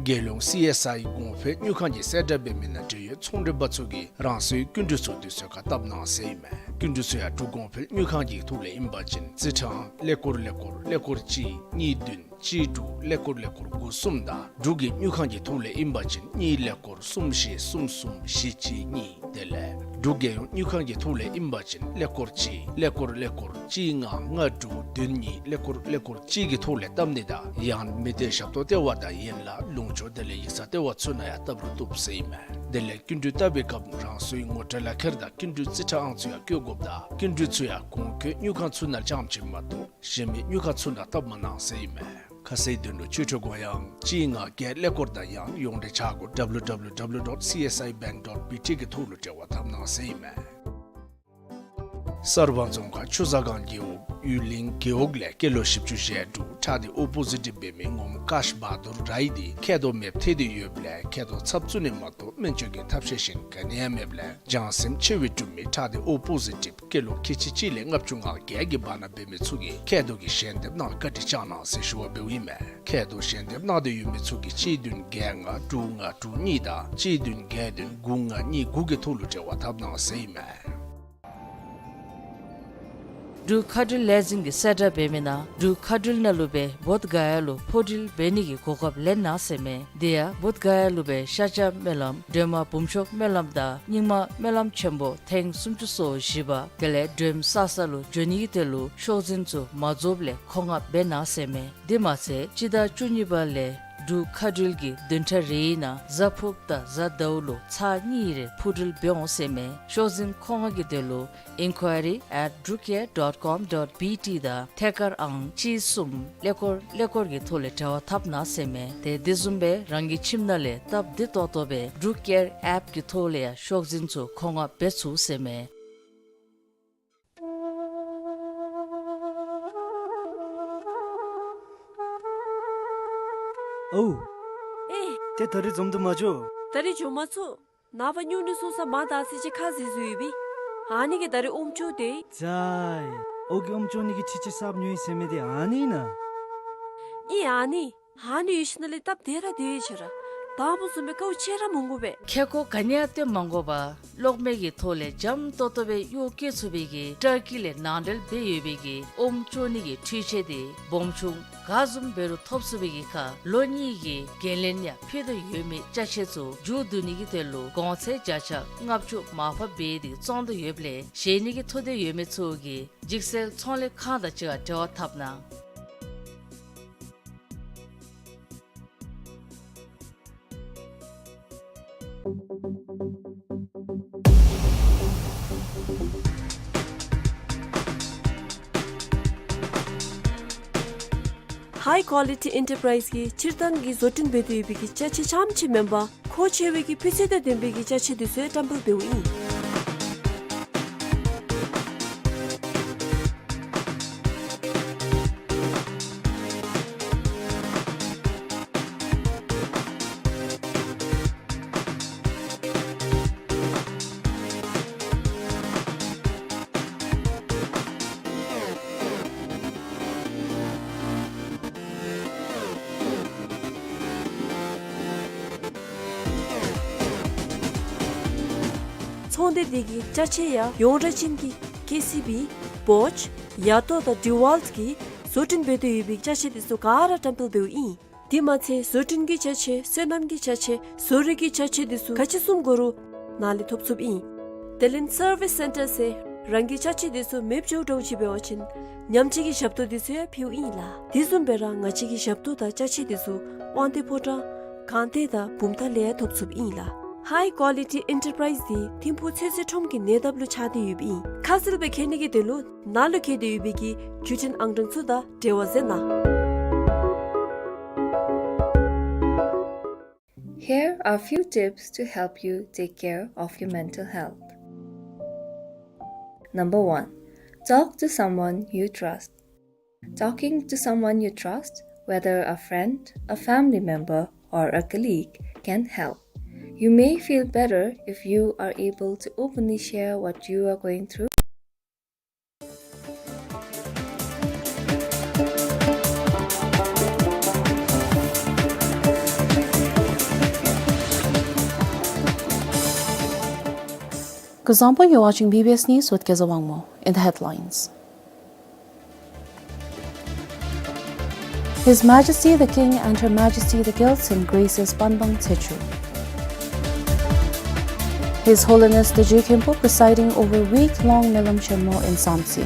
རྒྱལ་ཡོངས་སི་ཨེསི་ཨའི་གོང་འཕེལ་དངུལ་ཁང་གིས་གསལ་བསྒྲགས་འབད་མི་ནང་འབྲེལ་ཡོད་ཚོང་མགྲོན་པ་ཚུ་གིས་རང་སོའི་སྐྱིན་འགྲུལ་ཚུ་དུས་ཚོད་ཁར་བཏབ་གནང་ཟེར་ཨིན་མས། སྐྱིན་འགྲུལ་ཚུ་ཡང་འབྲུག་གོང་འཕེལ་དངུལ་ཁང་གི་ཐོག་ལས་ཨིན་པ་ཅིན་རྩིས་ཁྲའང་ཀླད་ཀོར་ཀླད་ཀོར་ཀླད་ཀོར་གཅིག་གཉིས་བདུན་གཅིག་དྲུག་ཀླད་ཀོར་ཀླད་ཀོར་དགུ་གསུམ་དང་འབྲུག་གི་དངུལ་ཁང་གི་ཐོག་ལས་ཨིན་པ་ཅིན་གཉིས་ཀླད་ཀོར་གསུམ་བཞི་གསུམ་གསུམ་བཞི་གཅིག་གཉིས། དེ་ལས་འབྲུག་རྒྱལ་ཡོངས་དངུལ་ཁང་གི་ཐོག་ལས་ཨིན་པ་ཅིན་ཀླད་ཀོར་གཅིག་ཀླད་ཀོར་ཀླད་ཀོར་གཅིག་ལྔ་ལྔ་དྲུག་བདུན་གཉིས་ཀླད་ཀོར་ཀླད་ཀོར་གཅིག་གི་ཐོག་ལས་བཏབ་ནི་དང་ཡང་མི་སྡེ་ཞབས་ཏོག་ལྟེ་བ་དང་ཡན་ལག་ལུང་ཕྱོགས་དེ་ལས་ཡིག་ཚང་ལྟེ་བ་ཚུ་ནང་ཡང་བཏབ་རུང་བཏུབ་ཟེར་ཨིན་མས། དེ་ལས་སྐྱིན་འགྲུལ་བཏབ་པའི་སྐབས་རང་སོའི་ངོ་སྤྲོད་ལག་ཁྱེར་དང་སྐྱིན་འགྲུལ་རྩིས་ཁྲ་ཨང་ཚུ་ཡང་བཀོད་དགོཔ་དང་སྐྱིན་འགྲུལ་ཚུ་ཡང་གོང་འཁོད་དངུལ་ཁང་ཚུ་ནང་རྐྱངམ་ཅིག་མ་གཏོགས་གཞན་མི་དངུལ་ཁང་ཚུ་ནང་བཏབ་མ་གནང་ཟེར་ཨིན་མས། ཁ་གསལ་དོན་ལུ་ཆོས་ཁྲོད་སྒོ་ཡང་གཅིག་ལྔ་བརྒྱད་ཀླད་ཀོར་དང་ཡང་ཡོངས་འབྲེལ་ཆ་སྒོ་W W W dot C S I bank dot B T གི་ཐོག་ལུ་འབྲེལ་བ་འཐབ་གནང་ཟེར་ཨིན་མས། གསར་སྤང་རྫོང་ཁག་ཆུ་བཟང་སྒང་རྒེད་འོག་ཡུལ་གླིང་རྒེད་འོག་ལས་སྐྱེས་ལོ་བཞི་བཅུ་ཞེ་དྲུག་ཁྲག་སྡེ་ཨོ་པོ་ཟི་ཊིབ་འབད་མི་ངོམ་ཀཱཤ་བྷ་དུར་རའི་འདི་མཁལ་རྡོག་མེདཔ་ཐལ་ཏེ་ཡོདཔ་ལས་མཁལ་རྡོག་ཚབ་བཙུགས་ནི་མ་གཏོགས་སྨན་བཅོས་ཀྱི་ཐབས་ཤེས་གཞན་ག་ནི་ཡང་མེདཔ་ལས་བྱང་སེམས་ཆེ་བའི་འབྲུག་མི་ཁྲག་སྡེ་ཨོ་པོ་ཟི་ཊིབ་སྐྱེས་ལོ་ཁལ་གཅིག་གཅིག་ལས་ལྔ་བཅུ་ང་བརྒྱད་ཀྱི་བར་ན་འབད་མི་ཚུ་གིས་མཁལ་རྡོག་གི་ཞལ་འདེབས་གནང་བཀའ་དྲིན་བསྐྱང་གནང་ཟེར་ཞུ་བ་འབདཝ་ཨིན་མས། མཁལ་རྡོག་ཞལ་འདེབས་གནང་སྟེ་ཡོད་མི་ཚུ་གིས་གཅིག་བདུན་བརྒྱད་ལྔ་དྲུག་ལྔ་དྲུག་གཉིས་དང་གཅིག་བདུན་བརྒྱད་བདུན་དགུ་ལྔ་གཉིས་དགུ་གི་ཐོག་ལུ་འབྲེལ་བ་འཐབ་གནང་ཟེར་ཨིན་མས། འབྲུག་མཁའ་འགྲུལ་ལས་འཛིན་གྱིས་གསལ་བསྒྲགས་འབད་མི་ནང་འབྲུག་མཁའ་འགྲུལ་ནང་ལུ་སྦེ་བོདྷ་ག་ཡ་ལུ་འཕུར་འགྲུལ་འབད་ནི་གི་གོ་སྐབས་ལེན་གནང་ཟེར་མས། དེ་ཡང་བོདྷ་ག་ཡ་ལུ་སྦེ་ཤཱཀྱ་སྨོན་ལམ་སྒྲོལ་མ་འབུམ་ཤོག་སྨོན་ལམ་དང་རྙིང་མ་སྨོན་ལམ་ཆེན་པོ་ཐེངས་སུམ་ཅུ་སོ་བཞི་པ་དེ་ལས་སྒྲོལམ་ས་ས་ལུ་འབྱོན་ནི་གི་དོན་ལུ་ཤོག་འཛིན་ཚུ་མ་རྫོགསཔ་ལས་མཁོ་མངགས་འབད་གནང་ཟེར་མས། དེ་མ་ཚད་སྤྱི་ཟླ་བཅུ་གཉིས་པ་ལས་འབྲུག་མཁའ་འགྲུལ་གྱིས་བདུན་ཕྲག་རེའི་ནང་གཟའ་ཕུརཔ་དང་གཟའ་ཟླཝ་ལུ་ཚར་གཉིས་རེ་འཕུར་འགྲུལ་འབད་འོང་ཟེར་མས། ཤོག་འཛིན་མཁོ་མངགས་ཀྱི་དོན་ལུ་inquiry at drukair dot com dot B T དང་ཐད་ཀར་ཨང་གཅིག་གསུམ་ཀླད་ཀོར་ཀླད་ཀོར་གྱི་ཐོག་ལས་འབྲེལ་བ་འཐབ་གནང་ཟེར་མས། ཏེ་དེ་བཟུམ་སྦེ་རང་གི་ཁྱིམ་ནང་ལས་སྟབས་བདེ་ཏོག་ཏོ་སྦེ་འབྲུག་ཨེར་ཨེཔ་ཀྱི་ཐོག་ལས་ཡང་ཤོག་འཛིན་ཚུ་མཁོ་མངགས་འབད་ཚུགས་ཟེར་མས། ཨོ། ཨེ། ཏེ་ད་རིས་འཛོམས་དུ་མ་འགྱོ། ད་རིས་འགྱོ་མ་ཚུགས། ནངས་པ་སྨྱུང་གནས་སོང་ས་མ་དག་ས་ཅིག་ཁ་བཟེད་བཟེདཔ་ཨིན་པས། ཨ་ནི་གིས་ད་རིས་ཨོམ་ཅོག་དེ། ཙ་ཨེ། ཨོ་གིས་ཨོམ་ཅོག་ནི་གི་ཁྲི་ཅིག་གསརཔ་ཉོ་ཡི་ཟེར་མི་དེ་ཨ་ནི་ཨིན་ན། ཨིན་ཨ་ནི། ཨ་ནི་ཡོད་ཞིནམ་ལས་སྟབས་བདེ་ར་བདེ་ཡི་ཆེ་ར། དང་པ་བཟུམ་སྦེ་དཀའཝ་སྤྱད་ར་མི་དགོ་པས། ཁེ་ཁོ་ག་ནི་ཡང་སྟོན་མ་དགོ་པར་གློག་མེ་གི་ཐོག་ལས་འཇམ་ཏོག་ཏོ་སྦེ་གཡོག་བཀོལ་ཚུགས་པའི་གི་ཊར་ཀི་ལས་ནང་འབྲེལ་འབད་ཡོད་པའི་གི་ཨོམ་ཅོག་ནི་གི་འཕྲུལ་ཆས་དེ་སྦོམ་ཆུང་ག་བཟུམ་འབད་རུང་ཐོབ་ཚུགས་པའི་གི་ཁར་ལོ་གཉིས་ཀྱི་འགན་ལེན་ཡང་ཕུལ་དོ་ཡོད་མི་ཅ་ཆས་ཚུ་མཇུག་བསྡུ་ནི་གི་དོན་ལུ་གོང་ཚད་བརྒྱ་ཆ་ལྔ་བཅུ་མར་ཕབ་འབད་དེ་བཙོང་དོ་ཡོདཔ་ལས་བཞེས་ནི་གི་ཐུགས་འདོད་ཡོད་མི་ཚུ་གིས་འཇིགས་སེལ་ཚོང་ལས་ཁང་དང་གཅིག་ཁར་འབྲེལ་བ་འཐབ་གནང་། High Quality Enterprise གིས་སྤྱིར་བཏང་གི་བཟོ་སྐྲུན་འབད་དེ་ཡོད་པའི་གི་ཅ་ཆས་རྐྱངམ་ཅིག་མེན་པར་མཁོ་ཆེ་བའི་གི་སྤུས་ཚད་དང་ལྡན་པའི་གི་ཅ་ཆས་འདི་ཚུ་ཡང་བཀྲམ་སྤེལ་འབདཝ་ཨིན། ཚོང་སྡེ་འདི་གི་ཅ་ཆས་ཡང་ཡོངས་གྲགས་ཅན་གྱི་ཀེ་སི་བི། བོཆ། ཡ་ཏོ་དང་ཌི་ཝལཊ་གིས་བཟོ་སྐྲུན་འབད་དེ་ཡོད་པའི་ཅ་ཆས་འདི་ཚུ་ག་ར་བཀྲམ་སྤེལ་འབདཝ་ཨིན། དེ་མ་ཚད་བཟོ་སྐྲུན་གྱི་ཅ་ཆས་སོ་ནམ་གྱི་ཅ་ཆས་བཟོ་རིག་གི་ཅ་ཆས་འདི་ཚུ་ག་ཅི་བཟུམ་དགོ་རུང་ནཱ་ལས་ཐོབ་ཚུགསཔ་ཨིན། དེ་ལས་སར་བིས་སེན་ཊར་ཟེར་རང་གི་ཅ་ཆས་འདི་ཚུ་མེདཔ་འགྱོཝ་འདྲཝ་ཅིག་འབད་བ་ཅིན་ཉམས་བཅོས་ཀྱི་ཞབས་ཏོག་འདི་ཚུ་ཡང་ཕུལཝ་ཨིན་ལགས། དེ་བཟུམ་སྦེ་ར་ང་བཅས་ཀྱི་ཞབས་ཏོག་དང་ཅ་ཆས་འདི་ཚུ་དབང་འདུས་ཕོ་བྲང་སྒང་སྟེང་དང་བུམ་ཐང་ལས་ཡང་ཐོབ་ཚུགསཔ་ཨིན་ལགས། High Quality Enterprise འདི་ཐིམ་ཕུག་ཚོད་བསྲེ་ཁྲོམ་གྱི་ཉེ་འདབས་ལུ་ཆགས་ཏེ་ཡོདཔ་ཨིན། ཁ་གསལ་སྦེ་མཁྱེན་ནི་གི་དོན་ལུ་ནཱ་ལུ་བཀོད་དེ་ཡོད་པའི་གི་བརྒྱུད་འཕྲིན་ཨང་གྲངས་ཚུ་དང་འབྲེལ་བ་མཛད་གནང་། Here are few tips to help you take care of your mental health. Number one, talk to someone you trust. Talking to someone you trust, whether a friend, a family member, or a colleague, can help. You may feel better if you are able to openly share what you are going through. Kuzuzangpo, you're watching B B S News with Keza Wangmo. In the headlines. His Majesty the King and Her Majesty the Gyaltsuen graces Banbang Tsechu. His Holiness the Je Khenpo presiding over week-long Melam Chenmo in Samtse.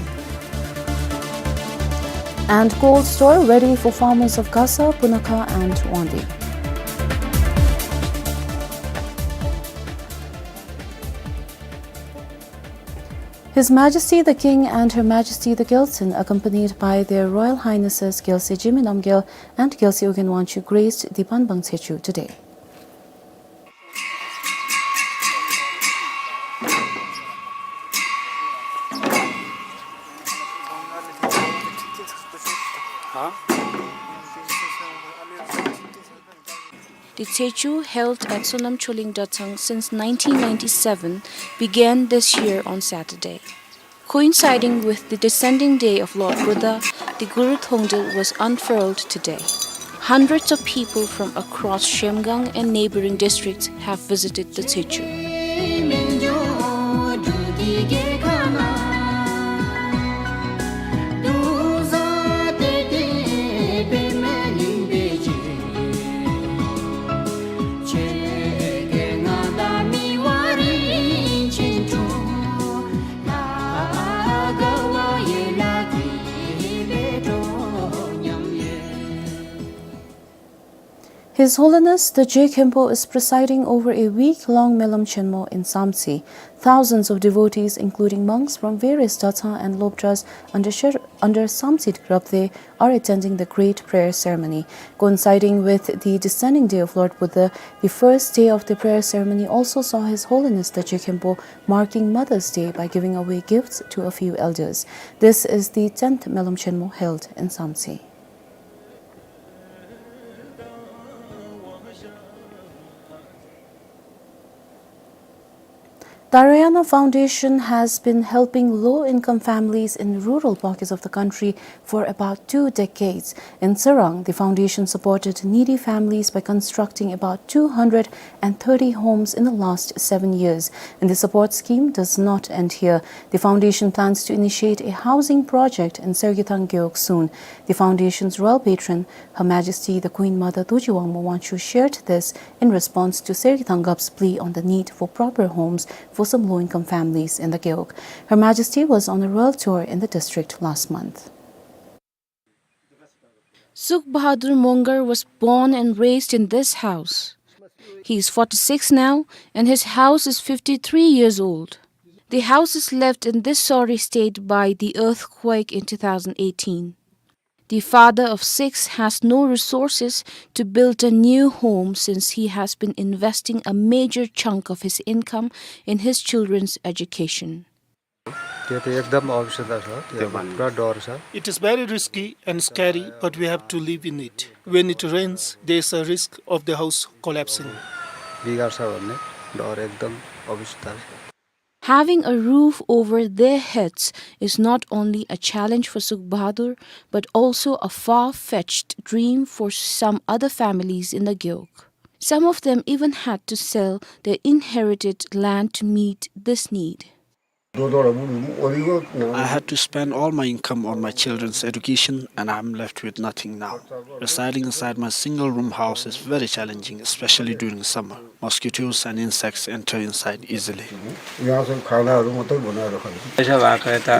And cold store ready for farmers of Gasa, Punakha and Wangdue. His Majesty the King and Her Majesty the Gyaltsuen, accompanied by Their Royal Highnesses Gyalse Jigme Namgyal and Gyalse Ugyen Wangchuck, graced the Banbang Tsechu today. The Tsechu, held at Sonam Choling Datsang since nineteen ninety-seven, began this year on Saturday. Coinciding with the descending day of Lord Buddha, the Guru Thongdil was unfurled today. Hundreds of people from across Zhemgang and neighboring districts have visited the Tsechu. His Holiness the Je Khenpo is presiding over a week-long Melam Chenmo in Samtse. Thousands of devotees, including monks from various Datha and Lobdras under Sher-, under Samtse Rabdey, are attending the great prayer ceremony. Coinciding with the descending day of Lord Buddha, the first day of the prayer ceremony also saw His Holiness the Je Khenpo marking Mother's Day by giving away gifts to a few elders. This is the tenth Melam Chenmo held in Samtse. Darayana Foundation has been helping low-income families in rural pockets of the country for about two decades. In Tsirang, the foundation supported needy families by constructing about two hundred and thirty homes in the last seven years. And the support scheme does not end here. The foundation plans to initiate a housing project in Sergithang Gewog soon. The foundation's royal patron, Her Majesty the Queen Mother Dorji Wangmo Wangchuck, shared this in response to Sergithang Gap's plea on the need for proper homes for some low-income families in the Gewog. Her Majesty was on a royal tour in the district last month. Sukh Bahadur Mongar was born and raised in this house. He is forty-six now, and his house is fifty-three years old. The house is left in this sorry state by the earthquake in two thousand eighteen. The father of six has no resources to build a new home since he has been investing a major chunk of his income in his children's education. त्यो त एकदम अवस्था छ, त्यो पुरा डर छ। It is very risky and scary, but we have to live in it. When it rains, there is a risk of the house collapsing. बिगार्छ भन्ने डर एकदम अवस्था छ। Having a roof over their heads is not only a challenge for Sukh Bahadur, but also a far-fetched dream for some other families in the Gewog. Some of them even had to sell their inherited land to meet this need. I had to spend all my income on my children's education, and I'm left with nothing now. Residing inside my single-room house is very challenging, especially during summer. Mosquitoes and insects enter inside easily. यहाँ से खानाहरू मात्रै बनाएर खान्छ। पैसा भएको यता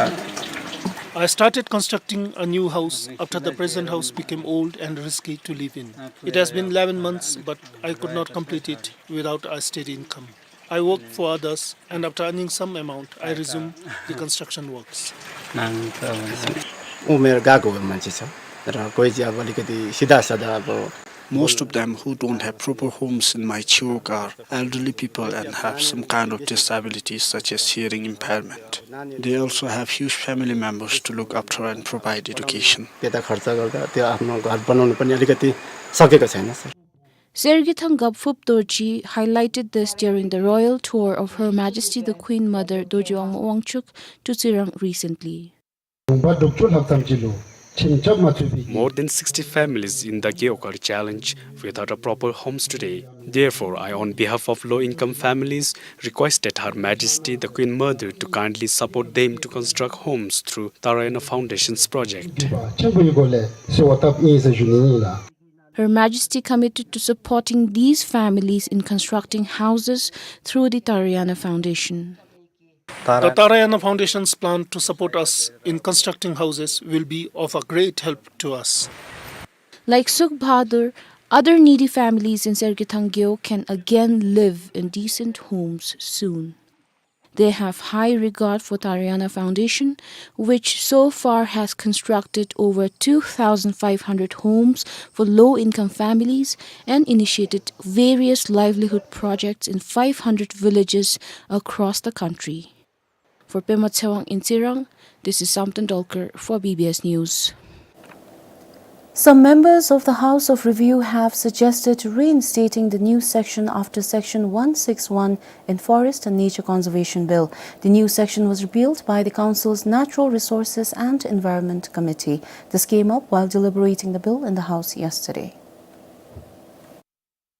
I started constructing a new house after the present house became old and risky to live in. It has been eleven months, but I could not complete it without a steady income. I work for others, and after earning some amount, I resume the construction works. उमेर गएको मान्छे छ र कोही चाहिँ अब अलिकति सिधासाधा अब Most of them who don't have proper homes in my Gewog are elderly people and have some kind of disabilities such as hearing impairment. They also have huge family members to look after and provide education. त्यता खर्च गर्दा त्यो आफ्नो घर बनाउनु पनि अलिकति सकेको छैन, sir. Sergethang Gapfup Dorji highlighted this during the royal tour of Her Majesty the Queen Mother Dorji Wangma Wangchuck to Tsirang recently. More than sixty families in the Gewog are challenged without a proper homes today. Therefore, I, on behalf of low-income families, requested Her Majesty the Queen Mother to kindly support them to construct homes through Tarayana Foundation's project. Her Majesty committed to supporting these families in constructing houses through the Tarayana Foundation. The Tarayana Foundation's plan to support us in constructing houses will be of a great help to us. Like Sukh Bahadur, other needy families in Sergethang Gewog can again live in decent homes soon. They have high regard for Tarayana Foundation, which so far has constructed over two thousand five hundred homes for low-income families and initiated various livelihood projects in five hundred villages across the country. For Pema Tshewang in Tsirang, this is Samten Dolkar for B B S News. Some members of the House of Review have suggested reinstating the new section after Section one six one in Forest and Nature Conservation Bill. The new section was repealed by the Council's Natural Resources and Environment Committee. This came up while deliberating the bill in the House yesterday.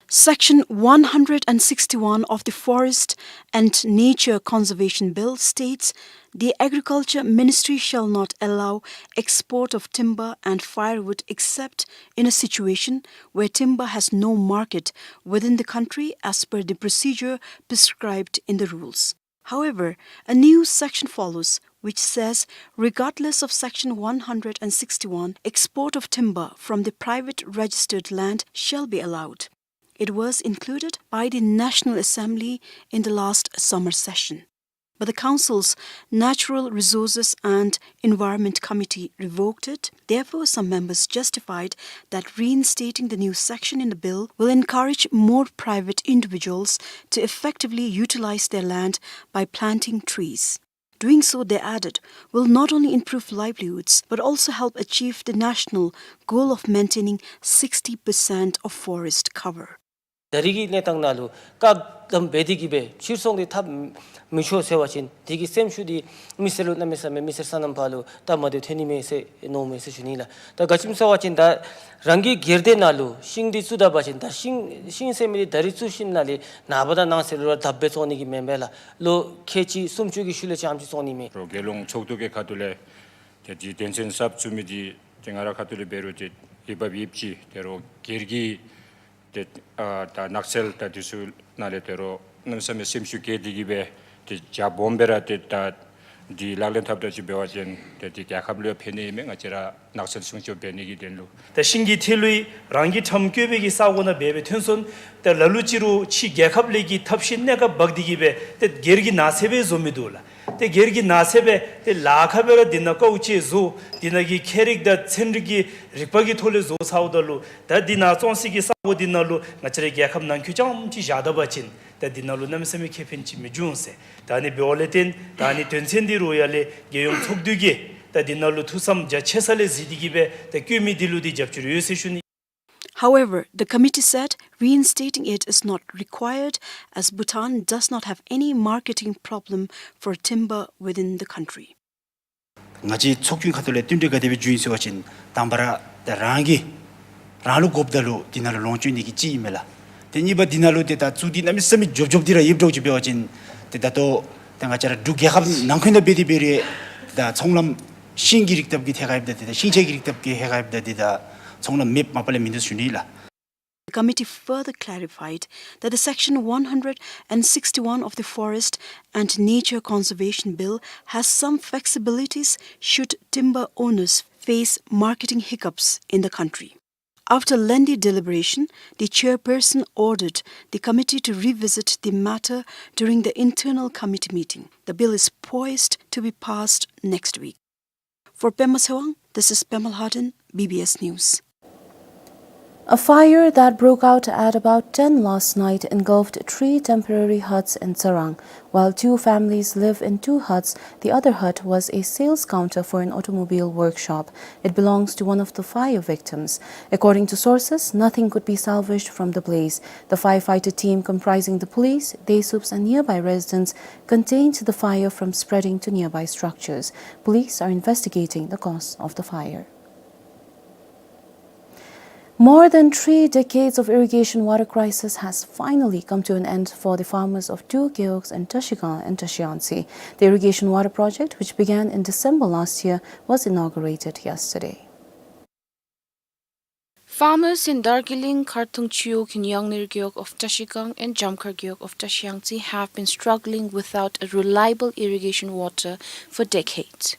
Section one hundred and sixty-one of the Forest and Nature Conservation Bill states the Agriculture Ministry shall not allow export of timber and firewood except in a situation where timber has no market within the country as per the procedure prescribed in the rules. However, a new section follows, which says, regardless of Section one hundred and sixty-one, export of timber from the private registered land shall be allowed. It was included by the National Assembly in the last summer session. But the Council's Natural Resources and Environment Committee revoked it. Therefore, some members justified that reinstating the new section in the bill will encourage more private individuals to effectively utilize their land by planting trees. Doing so, they added, will not only improve livelihoods, but also help achieve the national goal of maintaining sixty percent of forest cover. ད་རིས་ཀྱི་གནས་སྟངས་ནང་ལུ་བཀག་དམ་འབད་དེ་གི་སྦེ་ཕྱིར་ཚོང་འདི་འཐབ་མི་ཆོག་ཟེར་བ་ཅིན་དེ་གི་སེམས་ཤུགས་འདི་མི་སེར་ལུ་གནམ་མེད་ས་མེད་མི་སེར་སོ་ནམ་པ་ལུ་སྟབས་མ་བདེཝ་ཐོན་ནི་མས་ཟེར་མནོཝ་མས་ཟེར་ཞུ་ནི་ལགས། ད་ག་ཅི་སྨོ་ཟེར་བ་ཅིན་ད་རང་གི་སྒེར་སྡེ་ནང་ལུ་ཤིང་འདི་བཙུགས་ད་པ་ཅིན་ད་ཤིང་ཤིང་ཟེར་མི་འདི་ད་རིས་བཙུགས་ཞིནམ་ལས་ནངས་པ་དང་གནངས་ཚེ་ལུ་ར་བརྡབ་སྦེ་བཙོང་ནི་གི་མེན་པས་ལགས། ལོ་ཁལ་གཅིག་སུམ་ཅུ་གི་ཤུལ་ལས་ཙམ་ཅིག་བཙོང་ནི་མས། རོགས་རྒྱལ་ཡོངས་ཚོགས་འདུ་གི་ཁ་ཐུག་ལས་ཏེ་འདི་དོན་ཚན་གསརཔ་བཙུགས་མི་འདི་ཏེ་ང་ར་ཁ་ཐུག་ལས་འབད་རུང་ཏེ་ཡིད་བབ་ཡིད་ཆེས། ཏེ་རོགས་སྒེར་གྱི་ཏེ་ཨ་ད་ནགས་ཚལ་ད་འདི་ཚུ་ནང་ལས་ཏེ་རོགས་གནམ་མེད་ས་མེད་སེམས་ཤུགས་བསྐྱེད་དེ་གི་སྦེ་ཏེ་རྒྱ་སྦོམ་སྦེ་ར་ཏེ་ད་འདི་ལག་ལེན་འཐབ་ད་ཅིག་འབད་བ་ཅིན་ཏེ་འདི་རྒྱལ་ཁབ་ལུ་ཡང་ཕན་ནི་ཨིན་མས། ང་བཅས་ར་ནགས་ཚལ་སྲུང་སྐྱོབ་འབད་ནི་གི་དོན་ལུ། ད་ཤིང་གི་ཐལ་ལུ་རང་གི་ཁྲམ་བཀོད་པའི་གི་ས་གོ་ནང་འབད་སྦེ་ཐོན་སོང་། ད་ལ་ལུ་ཅིག་རུང་ཕྱི་རྒྱལ་ཁབ་ལས་ཀྱི་ཐབས་ཤེས་གནས་སྐབས་འབག་སྟེ་གི་སྦེ་ཏེ་སྒེར་གྱི་ནགས་ཚལ་སྦེ་བཟོ་མི་འདུག་ལགས། ཏེ་སྒེར་གྱི་ནང་གསེས་སྦེ་ཏེ་ལཱ་ཁག་སྦེ་ར་འདི་ནང་ཀཝ་ཅིག་བཟོ། འདི་ནང་གི་ཁྱད་རིག་དང་ཚན་རིག་གི་རིག་པ་གི་ཐོག་ལས་བཟོ་ཚརཝ་ད་ལུ་ད་འདི་ནང་བཙོང་སའི་གི་ས་སྒོ་འདི་ནང་ལུ་ང་བཅས་རའི་རྒྱལ་ཁབ་ནང་འཁོད་རྐྱངམ་ཅིག་བཞག་ད་པ་ཅིན་ད་འདི་ནང་ལུ་གནམ་མེད་ས་མེད་ཁེ་ཕན་ཅིག་མི་འབྱུང་ཟེར། ད་ཨ་ནི་འབདཝ་ལས་བརྟེན་ད་ཨ་ནི་དོན་ཚན་འདི་རུང་ཡར་ལས་རྒྱལ་ཡོངས་ཚོགས་འདུ་གིས་ད་འདི་ནང་ལུ་ཐུགས་བསམ་རྒྱ་ཆེ་ས་ལས་གཟིགས་ཏེ་གིས་སྦེ་ད་བཀོད་མི་འདི་ལུ་འདི་རྒྱབ་སྐྱོར་ཡོད་ཟེར་ཞུ་ནི། However, the committee said reinstating it is not required as Bhutan does not have any marketing problem for timber within the country. ང་བཅས་ཚོགས་རྒྱན་ཁ་ཐུག་ལས་བསྟུན་གྲོས་ག་དེ་སྦེ་བྱུང་ཡི་ཟེར་བ་ཅིན་དང་པ་ར་ད་རང་གིས་རང་ལུ་དགོཔ་ད་ལུ་འདི་ནང་ལུ་ལོངས་སྤྱོད་ནི་གི་ཅིག་ཨིན་མས་ལགས། ཏེ་གཉིས་པ་འདི་ནང་ལུ་ཏེ་ད་ཚུ་འདི་གནམ་མེད་ས་མེད་འཇོབ་འཇོབ་འདི་ར་ཡོདཔ་འདྲཝ་ཅིག་འབད་བ་ཅིན་ཏེ་ད་ལྟོ་ད་ང་བཅས་ར་འབྲུག་རྒྱལ་ཁབ་ནང་འཁོད་ནང་འབད་དེ་འབད་རུང་ད་ཚོང་ལམ་ཤིང་གི་རིགས་ལྟ་བུ་གི་ཐད་ཁར་འབདཝ་ད་ཏེ་ད་ཤིང་ཆས་ཀྱི་རིགས་ལྟ་བུ་གི་ཐད་ཁར་འབདཝ་ད་ཏེ་ད་ཚོང་ལམ་མེདཔ་མ་པ་ལས་མིན་འདུག་ཟེར་ཞུ་ནི་ལགས། The committee further clarified that the Section one hundred and sixty-one of the Forest and Nature Conservation Bill has some flexibilities should timber owners face marketing hiccups in the country. After lengthy deliberation, the chairperson ordered the committee to revisit the matter during the internal committee meeting. The bill is poised to be passed next week. For Pema Tshewang, this is Pema Lhaden, B B S News. A fire that broke out at about ten last night engulfed three temporary huts in Tsarang. While two families live in two huts, the other hut was a sales counter for an automobile workshop. It belongs to one of the fire victims. According to sources, nothing could be salvaged from the blaze. The firefighter team, comprising the police, Desups and nearby residents, contained the fire from spreading to nearby structures. Police are investigating the cause of the fire. More than three decades of irrigation water crisis has finally come to an end for the farmers of two gewogs in Trashigang and Trashiyangtse. The irrigation water project, which began in December last year, was inaugurated yesterday. Farmers in Dargiling, Khartung Chiwog in Yangnir Gewog of Trashigang and Jamkhar Gewog of Trashiyangtse have been struggling without a reliable irrigation water for decades.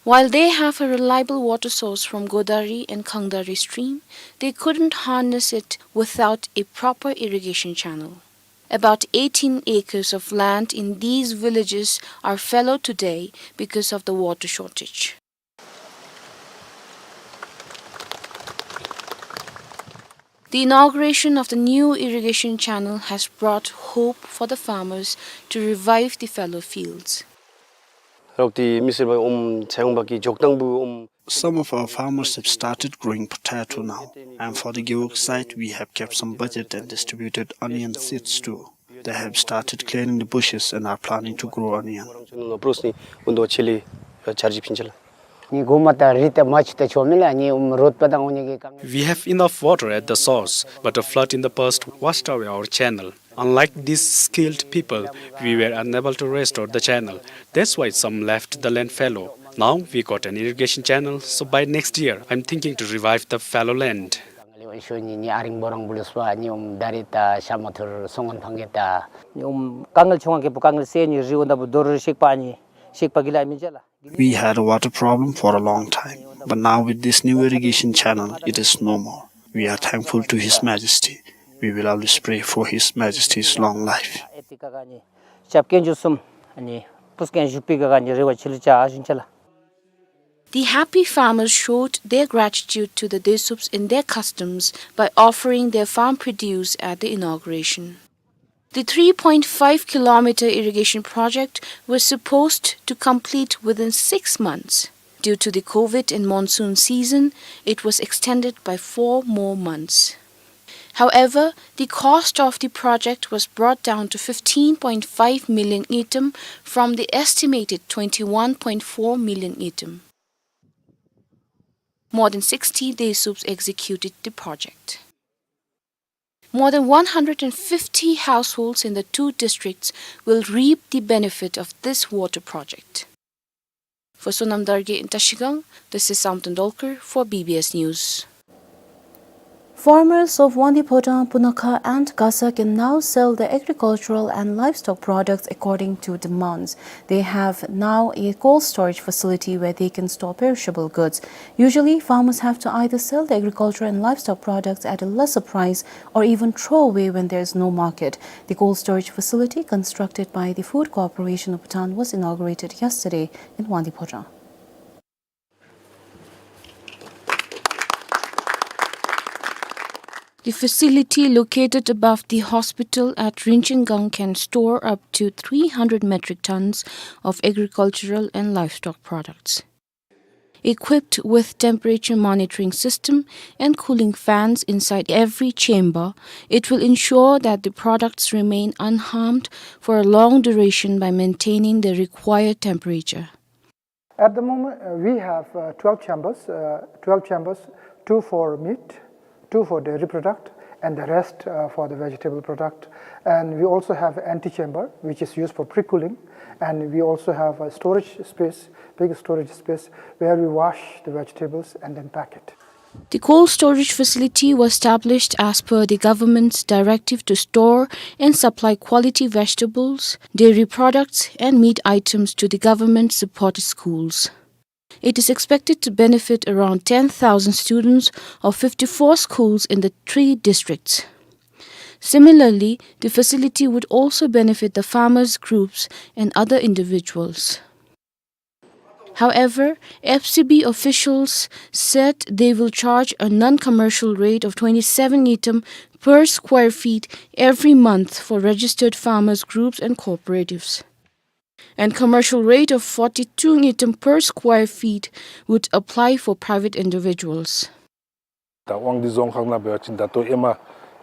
While they have a reliable water source from Godari and Kangdari stream, they couldn't harness it without a proper irrigation channel. About eighteen acres of land in these villages are fallow today because of the water shortage. The inauguration of the new irrigation channel has brought hope for the farmers to revive the fallow fields. རོགས་ཏེ་མི་སེར་པ་ཨོམ་ཚེ་ཡོང་པ་གི་འཇོག་ཐངས་པོ་ཨོམ། Some of our farmers have started growing potato now, and for the Gewog site, we have kept some budget and distributed onion seeds too. They have started clearing the bushes and are planning to grow onion. ནི་གོ་མ་ད་རི་ད་མ་ཆུ་ད་ཆོ་མི་ལ་ནི་ཨོམ་རོད་པ་དང་ཨོ་ནི་གི་གང་། We have enough water at the source, but a flood in the past washed away our channel. Unlike these skilled people, we were unable to restore the channel. That's why some left the land fallow. Now we got an irrigation channel, so by next year, I'm thinking to revive the fallow land. ནི་ཨོམ་དཀའ་ངལ་ཆུང་ང་གི་བུ་དཀའ་ངལ་སེལ་ནི་རི་འོ་ད་བུ་རྡོ་རུ་ཤིག་པ་ནི་ཤིག་པ་གི་ལ་མི་ཅ་ལ། We had a water problem for a long time, but now with this new irrigation channel, it is no more. We are thankful to His Majesty. We will always pray for His Majesty's long life. The happy farmers showed their gratitude to the Desups in their customs by offering their farm produce at the inauguration. The three point five kilometer irrigation project was supposed to complete within six months. Due to the COVID and monsoon season, it was extended by four more months. However, the cost of the project was brought down to fifteen point five million ngultrum from the estimated twenty-one point four million ngultrum. More than sixty Desups executed the project. More than one hundred and fifty households in the two districts will reap the benefit of this water project. For Sonam Dargay in Trashigang, this is Samten Dolkar for B B S News. Farmers of Wangdue Phodrang, Punakha and Gasa can now sell the agricultural and livestock products according to demands. They have now a cold storage facility where they can store perishable goods. Usually, farmers have to either sell the agricultural and livestock products at a lesser price or even throw away when there is no market. The cold storage facility constructed by the Food Corporation of Bhutan was inaugurated yesterday in Wangdue Phodrang. The facility located above the hospital at Rinchinggang can store up to three hundred metric tons of agricultural and livestock products. Equipped with temperature monitoring system and cooling fans inside every chamber, it will ensure that the products remain unharmed for a long duration by maintaining the required temperature. At the moment, uh, we have, uh, twelve chambers, uh, twelve chambers, two for meat, two for dairy product, and the rest, uh, for the vegetable product. And we also have antechamber, which is used for pre-cooling. And we also have a storage space, big storage space, where we wash the vegetables and then pack it. The cold storage facility was established as per the government's directive to store and supply quality vegetables, dairy products, and meat items to the government-supported schools. It is expected to benefit around ten thousand students of fifty-four schools in the three districts. Similarly, the facility would also benefit the farmers' groups and other individuals. However, F C B officials said they will charge a non-commercial rate of twenty-seven ngultrum per square feet every month for registered farmers' groups and cooperatives. And commercial rate of forty-two ngultrum per square feet would apply for private individuals. ད་དབང་འདུས་རྫོང་ཁག་ནང་འབད་བ་ཅིན་ད་ལྟོ་ཨེ་མ་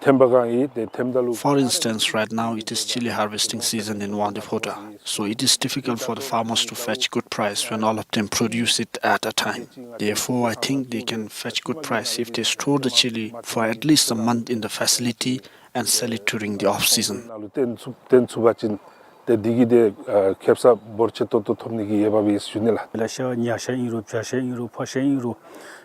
ཐེམ་པ་གང་ཨིན། ཏེ་ཐེམ་ད་ལུ། For instance, right now it is chilli harvesting season in Wangdue Phodrang, so it is difficult for the farmers to fetch good price when all of them produce it at a time. Therefore, I think they can fetch good price if they store the chilli for at least a month in the facility and sell it during the off season. ནང་ལུ་བཏོན་ཚུགས་བཏོན་ཚུགས་པ་ཅིན་ཏེ་འདི་གིས་ཏེ་ཨ་ཁེ་སང་འབོར་ཆེ་ཏོག་ཏོ་ཐོབ་ནི་གི་འོས་འབབ་ཡོད་ཟེར་ཞུ་ནི་ལགས། ལ་ཤ་ཉ་ཤ་ཨིན་རུང་བྱ་ཤ་ཨིན་རུང་ཕག་ཤ་ཨིན་རུང་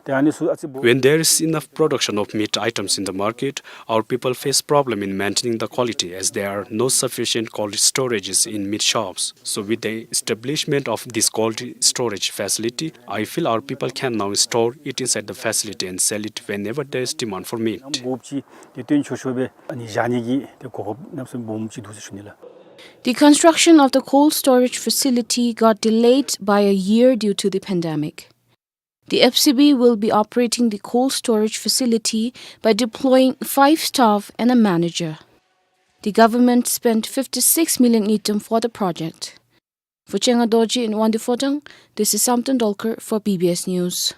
ཏེ་ཨ་ནི་ཚུ་ཨ་ཙི་འབོར། When there is enough production of meat items in the market, our people face problem in maintaining the quality as there are no sufficient cold storages in meat shops. So with the establishment of this cold storage facility, I feel our people can now store it inside the facility and sell it whenever there is demand for meat. འབོར་ཅིག་ཏེ་བཏོན་ཆོག་ཆོག་སྦེ་ཨ་ནི་བཞག་ནི་གི་ཏེ་གོ་སྐབས་གནམ་མེད་ས་མེད་སྦོམ་ཅིག་འདུག་ཟེར་ཞུ་ནི་ལགས། The construction of the cold storage facility got delayed by a year due to the pandemic. The F C B will be operating the cold storage facility by deploying five staff and a manager. The government spent fifty-six million ngultrum for the project. For Chenga Dorji in Wangdue Phodrang, this is Samten Dolkar for B B S News.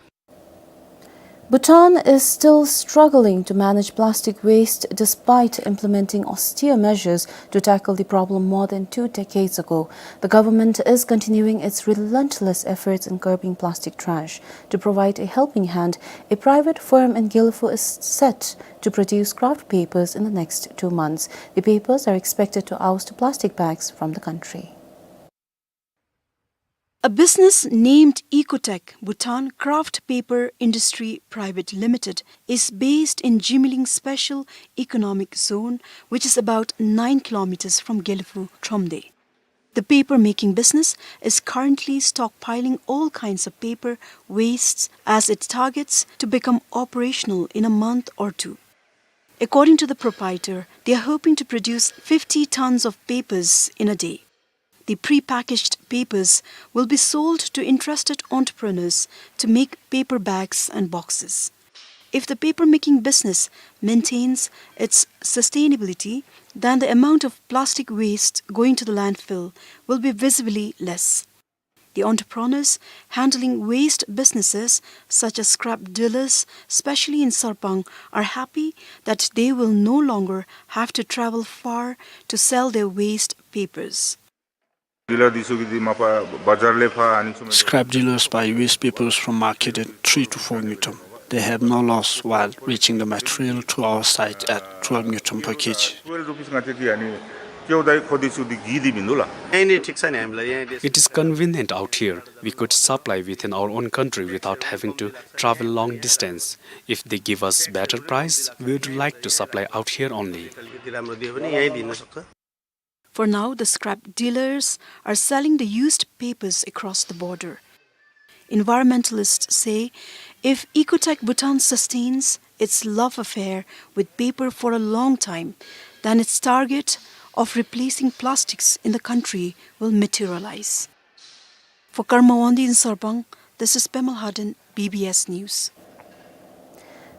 Bhutan is still struggling to manage plastic waste despite implementing austere measures to tackle the problem more than two decades ago. The government is continuing its relentless efforts in curbing plastic trash. To provide a helping hand, a private firm in Gelephu is set to produce kraft papers in the next two months. The papers are expected to oust plastic bags from the country. A business named Ecotech Bhutan Kraft Paper Industry Private Limited is based in Jimling Special Economic Zone, which is about nine kilometers from Gelephu Thromde. The paper making business is currently stockpiling all kinds of paper wastes as it targets to become operational in a month or two. According to the proprietor, they are hoping to produce fifty tons of papers in a day. The pre-packaged papers will be sold to interested entrepreneurs to make paper bags and boxes. If the paper-making business maintains its sustainability, then the amount of plastic waste going to the landfill will be visibly less. The entrepreneurs handling waste businesses, such as scrap dealers, especially in Sarpang, are happy that they will no longer have to travel far to sell their waste papers. Dealer འདི་ཚུ་གིས་འདི་མ་པ་བ་ཛར་ལས་ཕར་ཨ་ནི་ཚུ། Scrap dealers buy waste papers from market at three to four ngultrum. They have no loss while reaching the material to our site at twelve ngultrum per kg. Twelve rupees ང་བཅས་ཀྱིས་ཨ་ནི་ It is convenient out here. We could supply within our own country without having to travel long distance. If they give us better price, we would like to supply out here only. For now, the scrap dealers are selling the used papers across the border. Environmentalists say if Ecotech Bhutan sustains its love affair with paper for a long time, then its target of replacing plastics in the country will materialize. For Karma Wangdi in Sarpang, this is Pema Lhaden, B B S News.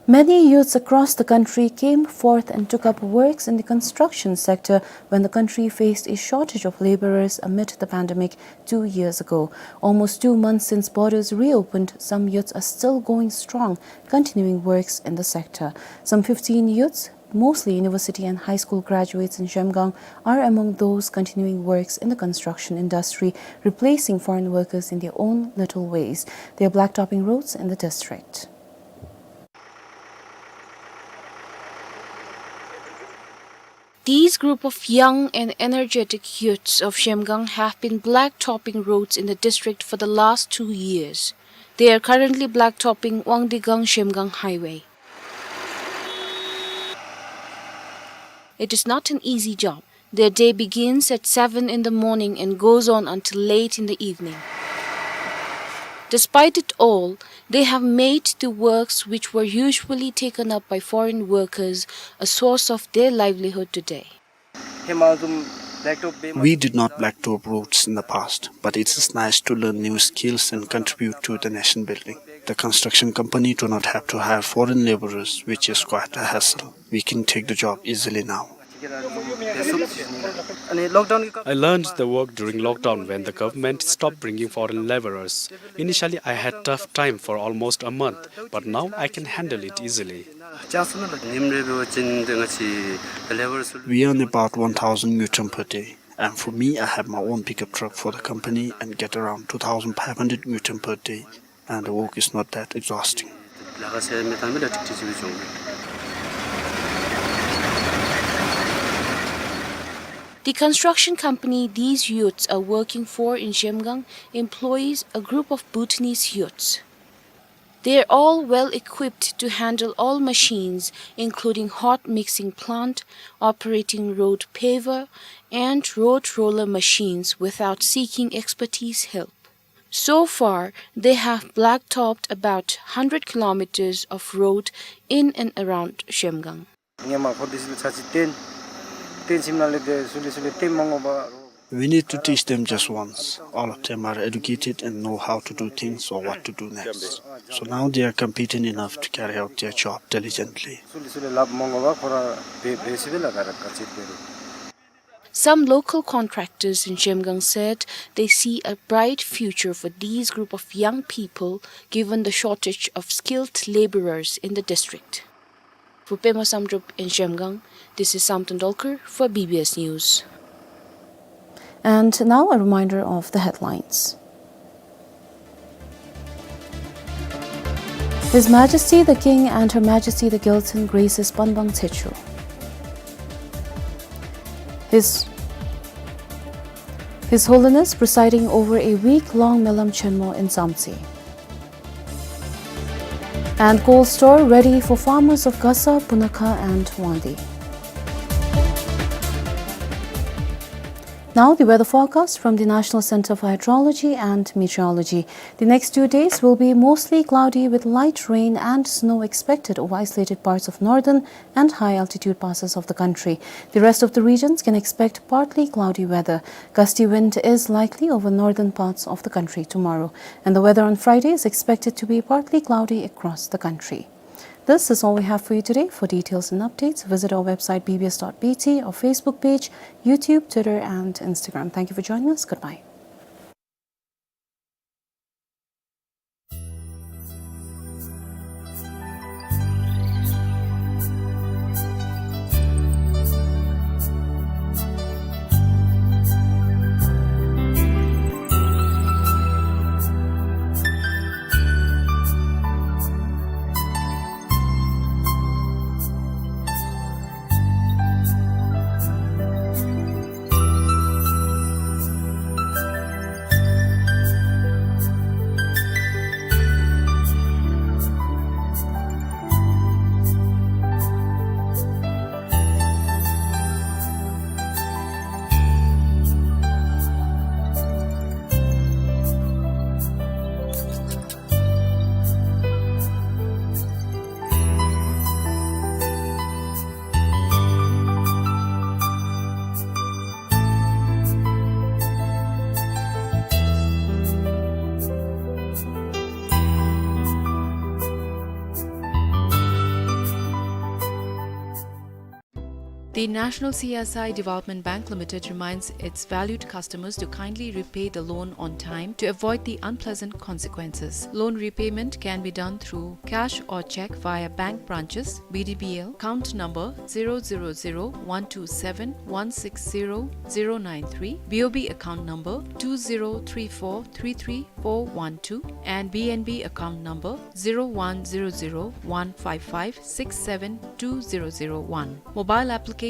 Many youths across the country came forth and took up works in the construction sector when the country faced a shortage of laborers amid the pandemic two years ago. Almost two months since borders reopened, some youths are still going strong, continuing works in the sector. Some fifteen youths, mostly university and high school graduates in Zhemgang, are among those continuing works in the construction industry, replacing foreign workers in their own little ways. They are blacktopping roads in the district. These group of young and energetic youths of Zhemgang have been blacktopping roads in the district for the last two years. They are currently blacktopping Wangdigang Zhemgang Highway. It is not an easy job. Their day begins at seven in the morning and goes on until late in the evening. Despite it all, they have made the works which were usually taken up by foreign workers a source of their livelihood today. We did not blacktop roads in the past, but it is nice to learn new skills and contribute to the nation building. The construction company do not have to hire foreign laborers, which is quite a hassle. We can take the job easily now. I learned the work during lockdown when the government stopped bringing foreign laborers. Initially, I had tough time for almost a month, but now I can handle it easily. We earn about one thousand ngultrum per day, and for me, I have my own pickup truck for the company and get around two thousand five hundred ngultrum per day, and the work is not that exhausting. The construction company these youths are working for in Zhemgang employs a group of Bhutanese youths. They are all well equipped to handle all machines, including hot mixing plant, operating road paver, and road roller machines without seeking expertise help. So far, they have blacktopped about hundred kilometers of road in and around Zhemgang. We need to teach them just once. All of them are educated and know how to do things or what to do next. So now they are competent enough to carry out their job diligently. Some local contractors in Zhemgang said they see a bright future for these group of young people given the shortage of skilled laborers in the district. For Pema Samdrup in Zhemgang, this is Samten Dolkar for B B S News. And now a reminder of the headlines. His Majesty the King and Her Majesty the Gyaltsuen graces Panbang Tshechu. His, His Holiness presiding over a week-long Melam Chenmo in Dzamtse. And coal store ready for farmers of Gasa, Punakha and Wangdi. Now the weather forecast from the National Centre for Hydrology and Meteorology. The next two days will be mostly cloudy with light rain and snow expected over isolated parts of northern and high altitude passes of the country. The rest of the regions can expect partly cloudy weather. Gusty wind is likely over northern parts of the country tomorrow. And the weather on Friday is expected to be partly cloudy across the country. This is all we have for you today. For details and updates, visit our website B B S dot B T, our Facebook page, YouTube, Twitter and Instagram. Thank you for joining us. Goodbye. The National C S I Development Bank Limited reminds its valued customers to kindly repay the loan on time to avoid the unpleasant consequences. Loan repayment can be done through cash or cheque via bank branches, B D B L, account number zero zero zero one two seven one six zero zero nine three, B O B account number two zero three four three three four one two, and B N B account number zero one zero zero one five five six seven two zero zero one. Mobile application,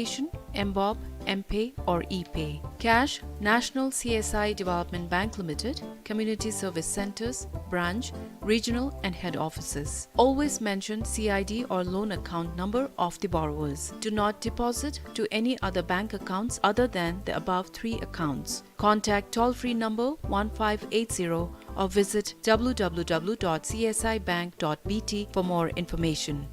M bob, M-Pay or E-Pay. Cash, National C S I Development Bank Limited, Community Service Centres, Branch, Regional and Head Offices. Always mention C I D or loan account number of the borrowers. Do not deposit to any other bank accounts other than the above three accounts. Contact toll-free number one five eight zero or visit W W W dot C S I bank dot B T for more information.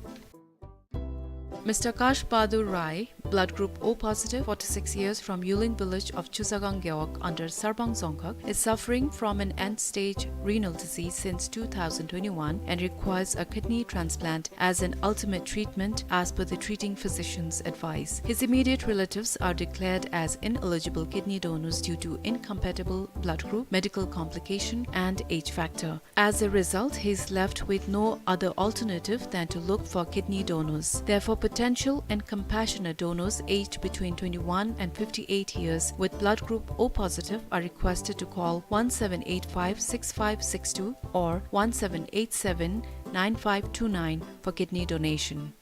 Mister Kash Bahadur Rai, blood group O positive, forty-six years, from Yuling village of Chusagang Gewog under Sarbang Dzongkhag, is suffering from an end-stage renal disease since two thousand twenty-one and requires a kidney transplant as an ultimate treatment as per the treating physician's advice. His immediate relatives are declared as ineligible kidney donors due to incompatible blood group, medical complication, and age factor. As a result, he is left with no other alternative than to look for kidney donors. Therefore, potential and compassionate donors aged between twenty-one and fifty-eight years with blood group O positive are requested to call one seven eight five six five six two or one seven eight seven nine five two nine for kidney donation.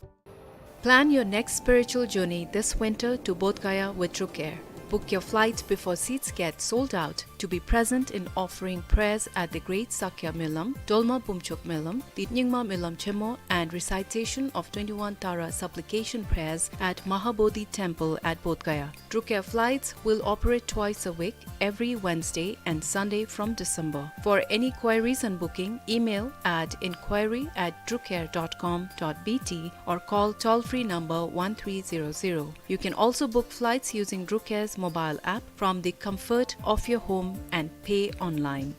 Plan your next spiritual journey this winter to Bodh Gaya with Drukair. Book your flight before seats get sold out to be present in offering prayers at the Great Sakya Melam, Dolma Bumchok Melam, the Nyingma Melam Chemo, and recitation of twenty-one Tara supplication prayers at Mahabodhi Temple at Bodh Gaya. Drukair flights will operate twice a week, every Wednesday and Sunday from December. For any queries and booking, email at inquiry at drukair dot com dot B T or call toll-free number one three zero zero. You can also book flights using Drukair's mobile app from the comfort of your home and pay online.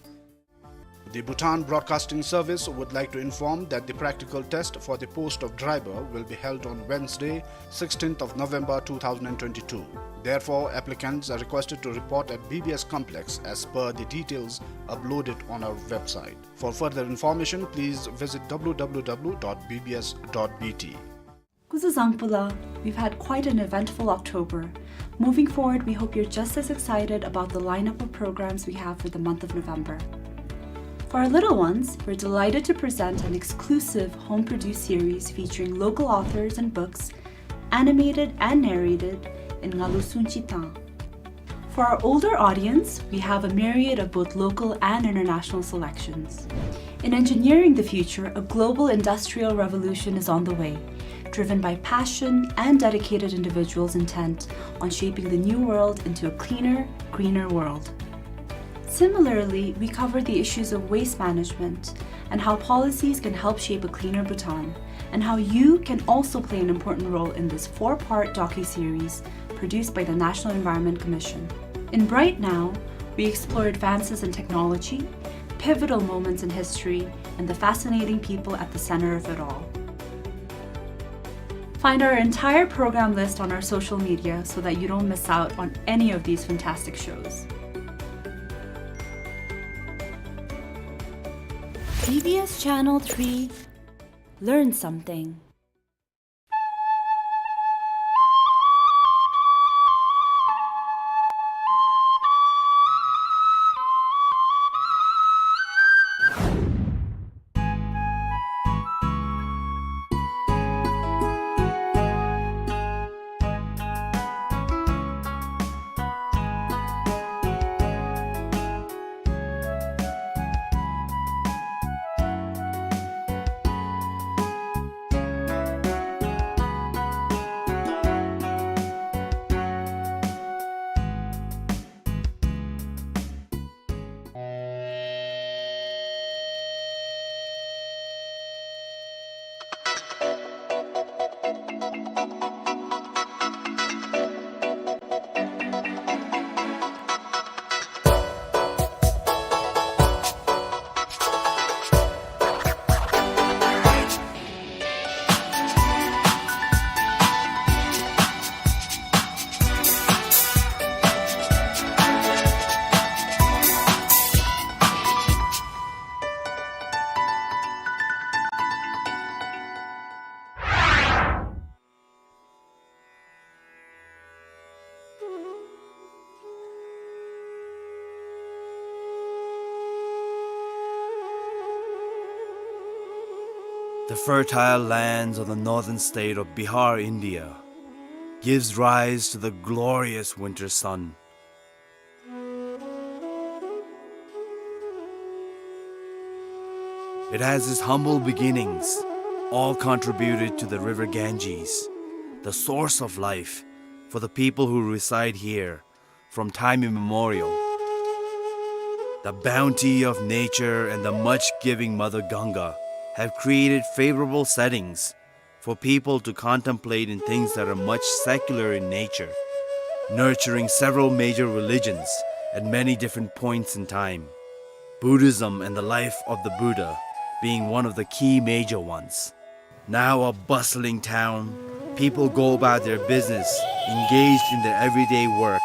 The Bhutan Broadcasting Service would like to inform that the practical test for the post of driver will be held on Wednesday, sixteenth of November two thousand and twenty-two. Therefore, applicants are requested to report at B B S complex as per the details uploaded on our website. For further information, please visit W W W dot B B S dot B T. Kuzuzangpula, we've had quite an eventful October. Moving forward, we hope you're just as excited about the lineup of programs we have for the month of November. For our little ones, we're delighted to present an exclusive home-produced series featuring local authors and books, animated and narrated in Ngalu Sunchi Tang. For our older audience, we have a myriad of both local and international selections. In engineering the future, a global industrial revolution is on the way, driven by passion and dedicated individuals intent on shaping the new world into a cleaner, greener world. Similarly, we cover the issues of waste management and how policies can help shape a cleaner Bhutan, and how you can also play an important role in this four-part docu-series produced by the National Environment Commission. In Bright Now, we explore advances in technology, pivotal moments in history, and the fascinating people at the center of it all. Find our entire program list on our social media so that you don't miss out on any of these fantastic shows. B B S Channel three, learn something. The fertile lands of the northern state of Bihar, India, gives rise to the glorious winter sun. It has its humble beginnings, all contributed to the river Ganges, the source of life for the people who reside here from time immemorial. The bounty of nature and the much-giving Mother Ganga have created favorable settings for people to contemplate in things that are much secular in nature, nurturing several major religions at many different points in time, Buddhism and the life of the Buddha being one of the key major ones. Now a bustling town, people go about their business, engaged in their everyday work,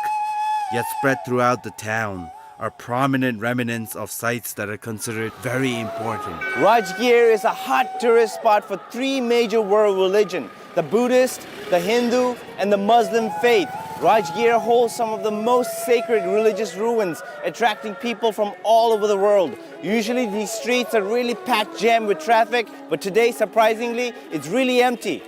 yet spread throughout the town are prominent remnants of sites that are considered very important. Rajgir is a hot tourist spot for three major world religion, the Buddhist, the Hindu, and the Muslim faith. Rajgir holds some of the most sacred religious ruins, attracting people from all over the world. Usually these streets are really packed jam with traffic, but today, surprisingly, it's really empty.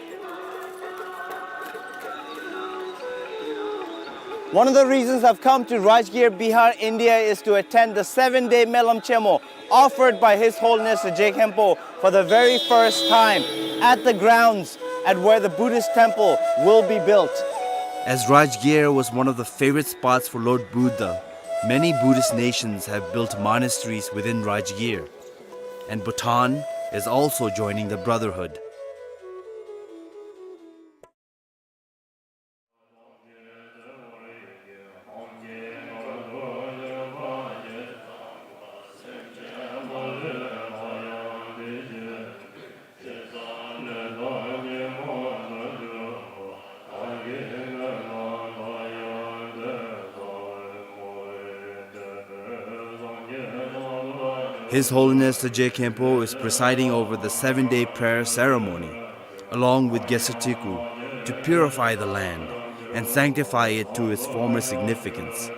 One of the reasons I've come to Rajgir, Bihar, India is to attend the seven-day Melam Chemo offered by His Holiness the Je Khenpo for the very first time at the grounds at where the Buddhist temple will be built. As Rajgir was one of the favorite spots for Lord Buddha, many Buddhist nations have built monasteries within Rajgir, and Bhutan is also joining the brotherhood. His Holiness the Je Khenpo is presiding over the seven-day prayer ceremony, along with Gesatiku, to purify the land and sanctify it to its former significance.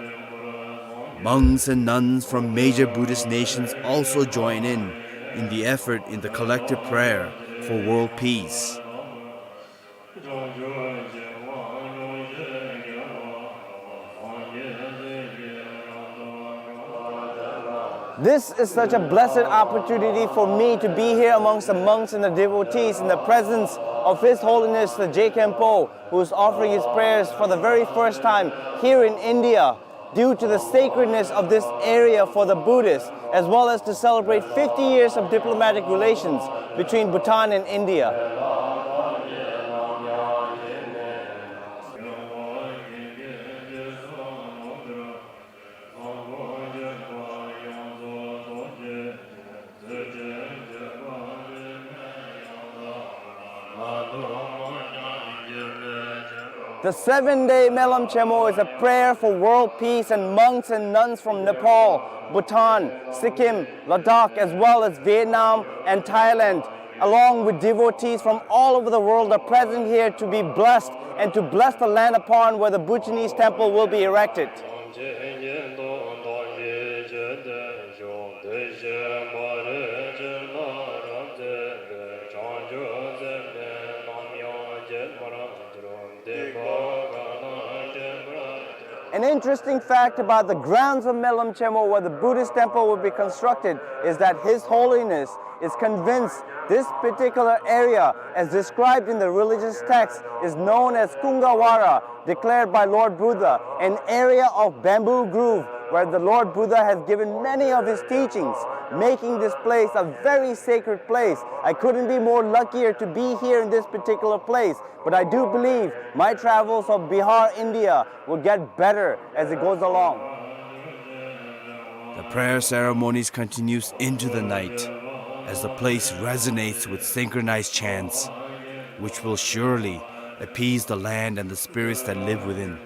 Monks and nuns from major Buddhist nations also join in, in the effort in the collective prayer for world peace. This is such a blessed opportunity for me to be here amongst the monks and the devotees in the presence of His Holiness the Je Khenpo, who is offering his prayers for the very first time here in India, due to the sacredness of this area for the Buddhists, as well as to celebrate fifty years of diplomatic relations between Bhutan and India. The seven-day Melam Chemo is a prayer for world peace, and monks and nuns from Nepal, Bhutan, Sikkim, Ladakh, as well as Vietnam and Thailand, along with devotees from all over the world, are present here to be blessed and to bless the land upon where the Bhutanese temple will be erected. An interesting fact about the grounds of Melam Chemo, where the Buddhist temple will be constructed, is that His Holiness is convinced this particular area, as described in the religious text, is known as Kungavara, declared by Lord Buddha, an area of bamboo grove where the Lord Buddha has given many of his teachings, making this place a very sacred place. I couldn't be more luckier to be here in this particular place, but I do believe my travels of Bihar, India, will get better as it goes along. The prayer ceremonies continues into the night as the place resonates with synchronized chants, which will surely appease the land and the spirits that live within.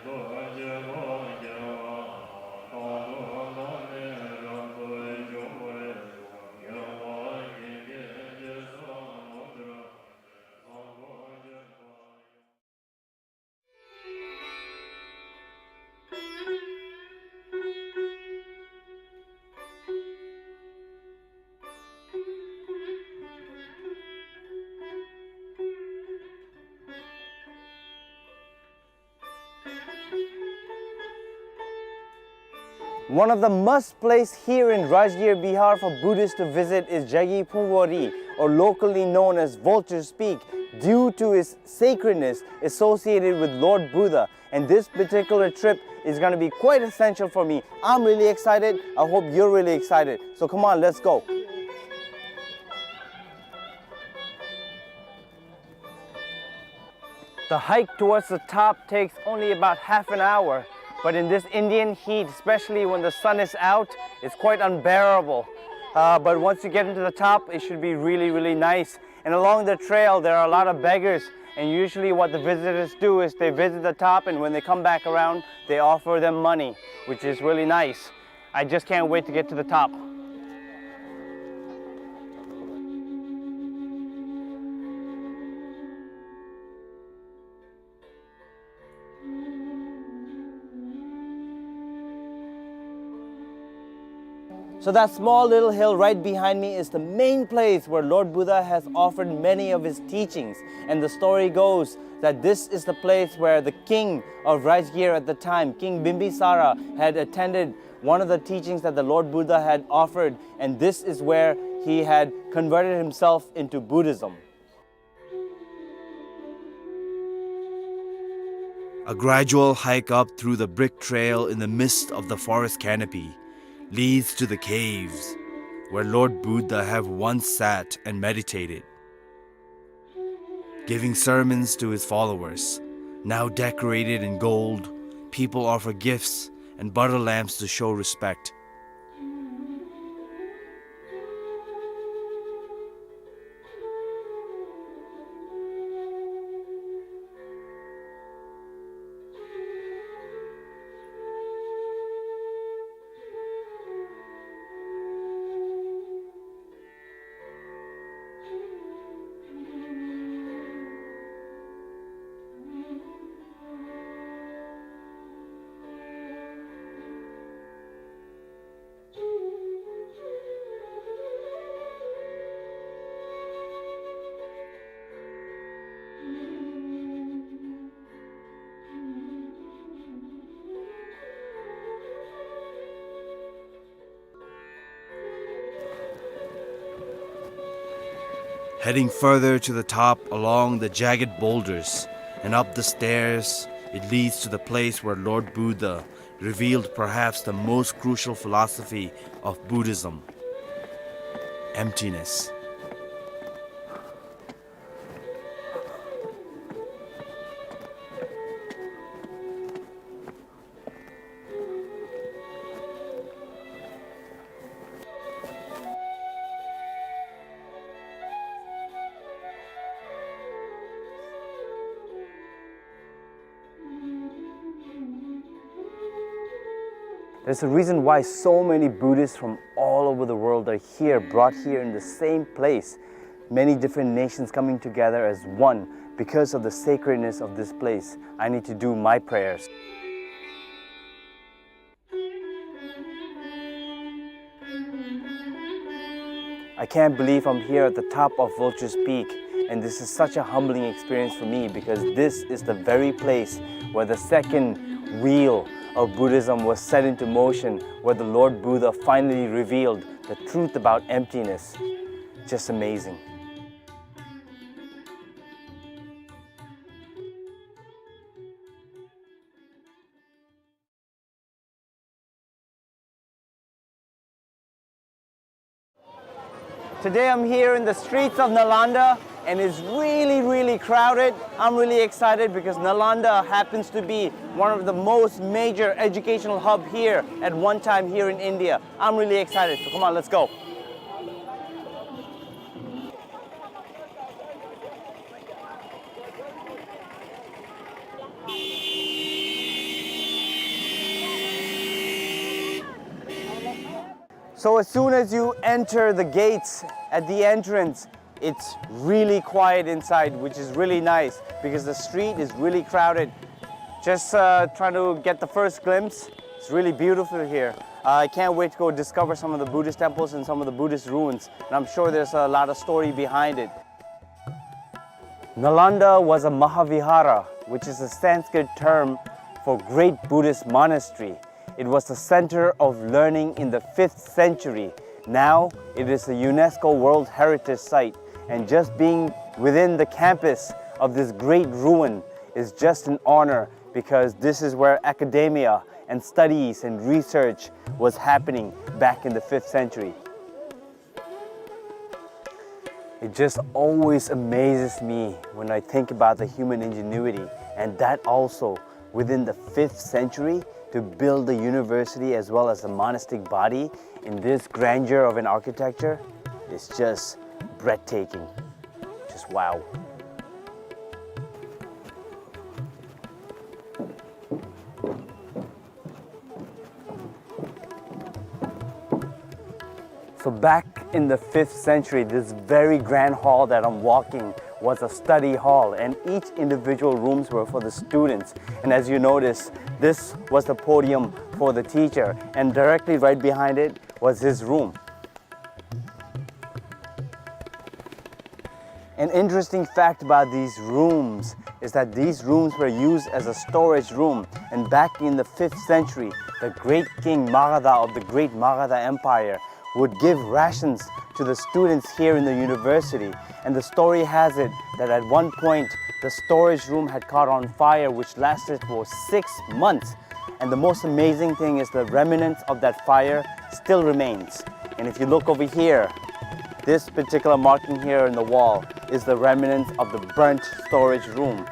One of the must place here in Rajgir, Bihar for Buddhists to visit is Jagi Phungwari, or locally known as Vulture's Peak, due to its sacredness associated with Lord Buddha. And this particular trip is gonna be quite essential for me. I'm really excited. I hope you're really excited. So come on, let's go. The hike towards the top takes only about half an hour, but in this Indian heat, especially when the sun is out, it's quite unbearable. Uh, but once you get into the top, it should be really, really nice. And along the trail, there are a lot of beggars, and usually what the visitors do is they visit the top, and when they come back around, they offer them money, which is really nice. I just can't wait to get to the top. So that small little hill right behind me is the main place where Lord Buddha has offered many of his teachings. And the story goes that this is the place where the king of Rajgir at the time, King Bimbisara, had attended one of the teachings that the Lord Buddha had offered, and this is where he had converted himself into Buddhism. A gradual hike up through the brick trail in the midst of the forest canopy leads to the caves where Lord Buddha have once sat and meditated, giving sermons to his followers. Now decorated in gold, people offer gifts and butter lamps to show respect. Heading further to the top along the jagged boulders and up the stairs, it leads to the place where Lord Buddha revealed perhaps the most crucial philosophy of Buddhism: emptiness. There's a reason why so many Buddhists from all over the world are here, brought here in the same place. Many different nations coming together as one because of the sacredness of this place. I need to do my prayers. I can't believe I'm here at the top of Vulture's Peak, and this is such a humbling experience for me because this is the very place where the second wheel of Buddhism was set into motion, where the Lord Buddha finally revealed the truth about emptiness. Just amazing. Today I'm here in the streets of Nalanda, and it's really, really crowded. I'm really excited because Nalanda happens to be one of the most major educational hub here at one time here in India. I'm really excited. So come on, let's go. So as soon as you enter the gates at the entrance, it's really quiet inside, which is really nice because the street is really crowded. Just, uh, trying to get the first glimpse. It's really beautiful here. Uh, I can't wait to go discover some of the Buddhist temples and some of the Buddhist ruins. And I'm sure there's a lot of story behind it. Nalanda was a Mahavihara, which is a Sanskrit term for great Buddhist monastery. It was the center of learning in the fifth century. Now it is a UNESCO World Heritage Site, and just being within the campus of this great ruin is just an honor, because this is where academia and studies and research was happening back in the fifth century. It just always amazes me when I think about the human ingenuity, and that also within the fifth century, to build the university as well as the monastic body in this grandeur of an architecture is just breathtaking. Just wow. So back in the fifth century, this very grand hall that I'm walking was a study hall, and each individual rooms were for the students. And as you notice, this was the podium for the teacher, and directly right behind it was his room. An interesting fact about these rooms is that these rooms were used as a storage room, and back in the fifth century, the great king Magadha of the great Magadha Empire would give rations to the students here in the university. And the story has it that at one point, the storage room had caught on fire, which lasted for six months. And the most amazing thing is the remnants of that fire still remains. And if you look over here, this particular marking here in the wall is the remnants of the burnt storage room.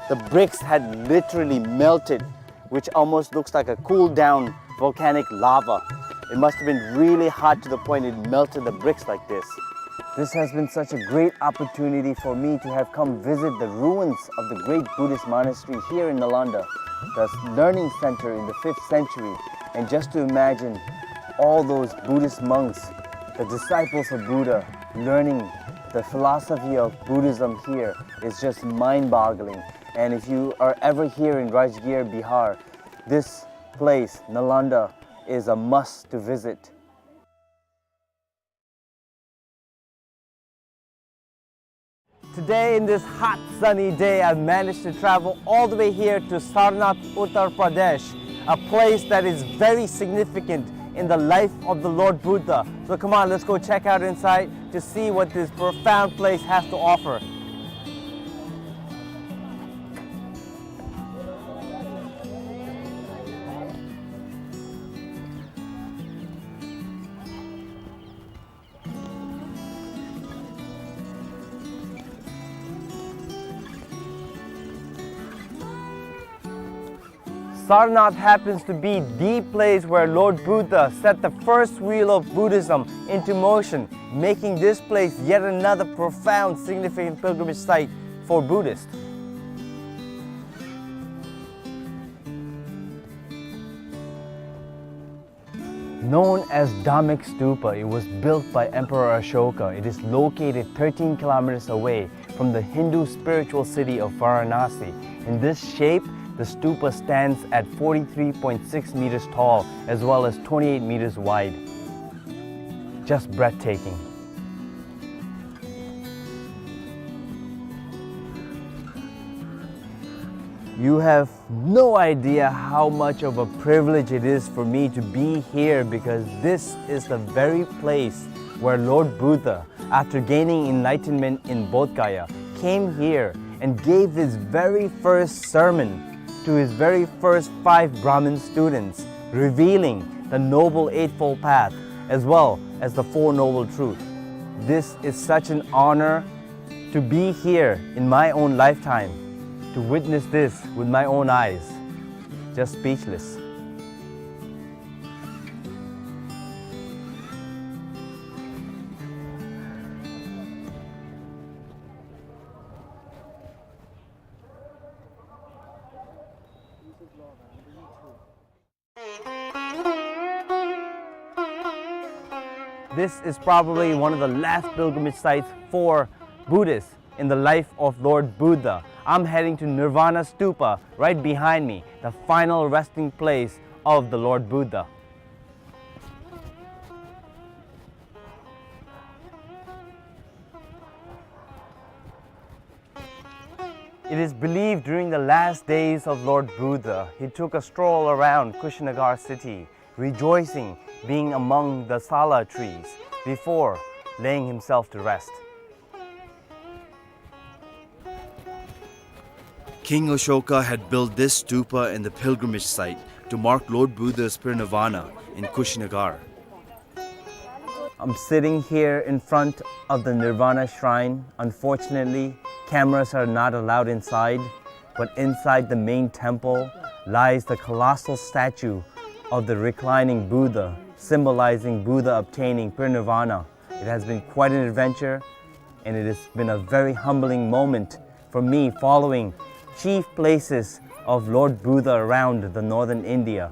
The bricks had literally melted, which almost looks like a cooled down volcanic lava. It must have been really hot to the point it melted the bricks like this. This has been such a great opportunity for me to have come visit the ruins of the great Buddhist monastery here in Nalanda, the learning center in the fifth century, and just to imagine all those Buddhist monks, the disciples of Buddha, learning the philosophy of Buddhism here is just mind-boggling. And if you are ever here in Rajgir, Bihar, this place, Nalanda, is a must to visit. Today, in this hot sunny day, I've managed to travel all the way here to Sarnath, Uttar Pradesh, a place that is very significant in the life of the Lord Buddha. So come on, let's go check out inside to see what this profound place has to offer. Sarnath happens to be the place where Lord Buddha set the first wheel of Buddhism into motion, making this place yet another profound, significant pilgrimage site for Buddhists. Known as Dhammek Stupa, it was built by Emperor Ashoka. It is located thirteen kilometers away from the Hindu spiritual city of Varanasi. In this shape, the stupa stands at forty-three point six meters tall as well as twenty-eight meters wide. Just breathtaking. You have no idea how much of a privilege it is for me to be here, because this is the very place where Lord Buddha, after gaining enlightenment in Bodh Gaya, came here and gave his very first sermon to his very first five Brahmin students, revealing the Noble Eightfold Path as well as the Four Noble Truths. This is such an honor to be here in my own lifetime, to witness this with my own eyes. Just speechless. This is probably one of the last pilgrimage sites for Buddhists in the life of Lord Buddha. I'm heading to Nirvana Stupa right behind me, the final resting place of the Lord Buddha. It is believed during the last days of Lord Buddha, he took a stroll around Kushinagar city, rejoicing being among the sala trees before laying himself to rest. King Ashoka had built this stupa in the pilgrimage site to mark Lord Buddha's parinirvana in Kushinagar. I'm sitting here in front of the Nirvana Shrine. Unfortunately, cameras are not allowed inside, but inside the main temple lies the colossal statue of the reclining Buddha, symbolizing Buddha obtaining parinirvana. It has been quite an adventure, and it has been a very humbling moment for me following chief places of Lord Buddha around the northern India.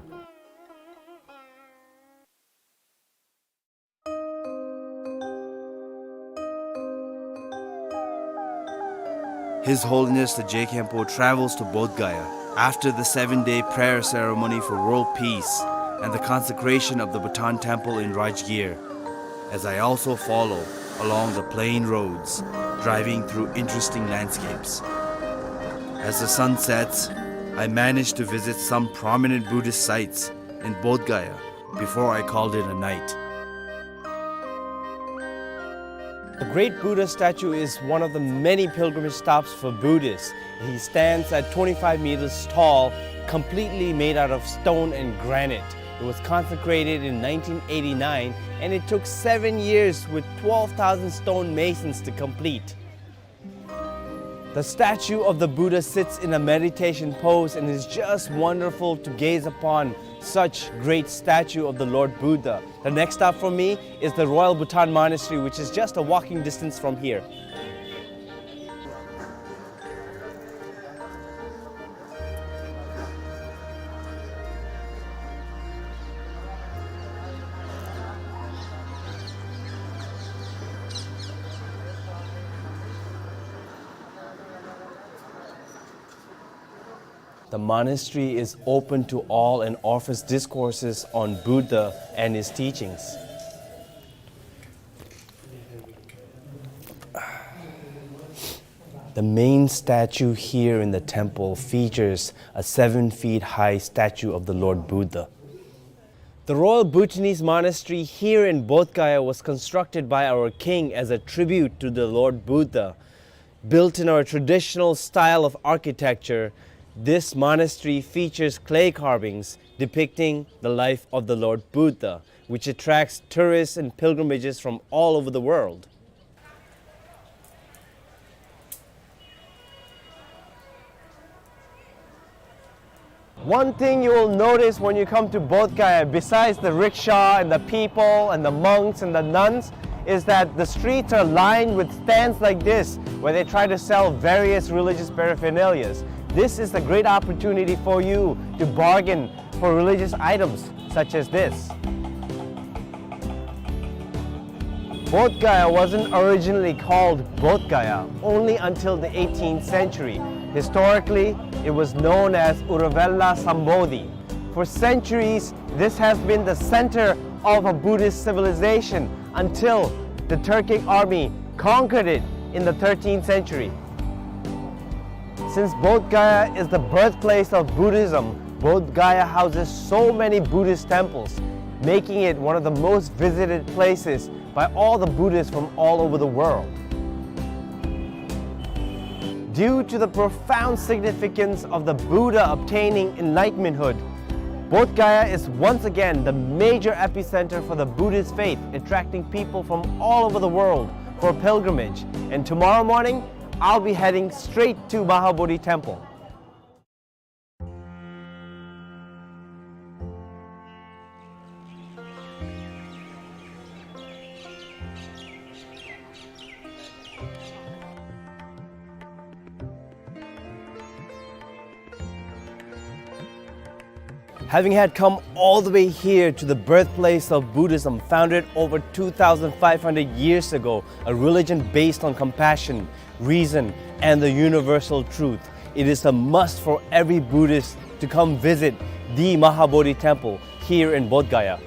His Holiness the Je Khenpo travels to Bodh Gaya after the seven-day prayer ceremony for world peace and the consecration of the Bhutan Temple in Rajgir, as I also follow along the plain roads, driving through interesting landscapes. As the sun sets, I manage to visit some prominent Buddhist sites in Bodh Gaya before I called it a night. The great Buddha statue is one of the many pilgrimage stops for Buddhists. He stands at twenty-five meters tall, completely made out of stone and granite. It was consecrated in nineteen eighty-nine, and it took seven years with twelve thousand stone masons to complete. The statue of the Buddha sits in a meditation pose and is just wonderful to gaze upon such great statue of the Lord Buddha. The next stop for me is the Royal Bhutan Monastery, which is just a walking distance from here. The monastery is open to all and offers discourses on Buddha and his teachings. The main statue here in the temple features a seven feet high statue of the Lord Buddha. The Royal Bhutanese Monastery here in Bodh Gaya was constructed by our king as a tribute to the Lord Buddha. Built in our traditional style of architecture, this monastery features clay carvings depicting the life of the Lord Buddha, which attracts tourists and pilgrimages from all over the world. One thing you will notice when you come to Bodh Gaya, besides the rickshaw and the people and the monks and the nuns, is that the streets are lined with stands like this, where they try to sell various religious paraphernalias. This is a great opportunity for you to bargain for religious items such as this. Bodh Gaya wasn't originally called Bodh Gaya only until the eighteenth century. Historically, it was known as Uruvela Sambodhi. For centuries, this has been the center of a Buddhist civilization until the Turkic army conquered it in the thirteenth century. Since Bodh Gaya is the birthplace of Buddhism, Bodh Gaya houses so many Buddhist temples, making it one of the most visited places by all the Buddhists from all over the world. Due to the profound significance of the Buddha obtaining enlightenmenthood, Bodh Gaya is once again the major epicenter for the Buddhist faith, attracting people from all over the world for pilgrimage. And tomorrow morning, I'll be heading straight to Mahabodhi Temple. Having had come all the way here to the birthplace of Buddhism, founded over two thousand five hundred years ago, a religion based on compassion, reason, and the universal truth, it is a must for every Buddhist to come visit the Mahabodhi Temple here in Bodh Gaya.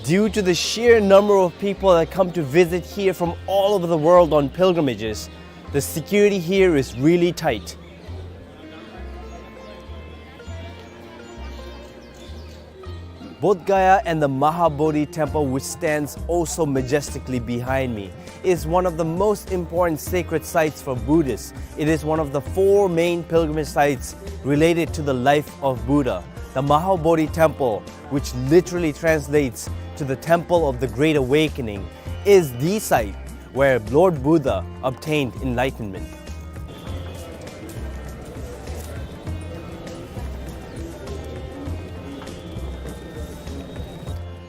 Due to the sheer number of people that come to visit here from all over the world on pilgrimages, the security here is really tight. Bodh Gaya and the Mahabodhi temple, which stands also majestically behind me, is one of the most important sacred sites for Buddhists. It is one of the four main pilgrimage sites related to the life of Buddha. The Mahabodhi temple, which literally translates to the Temple of the Great Awakening, is the site where Lord Buddha obtained enlightenment.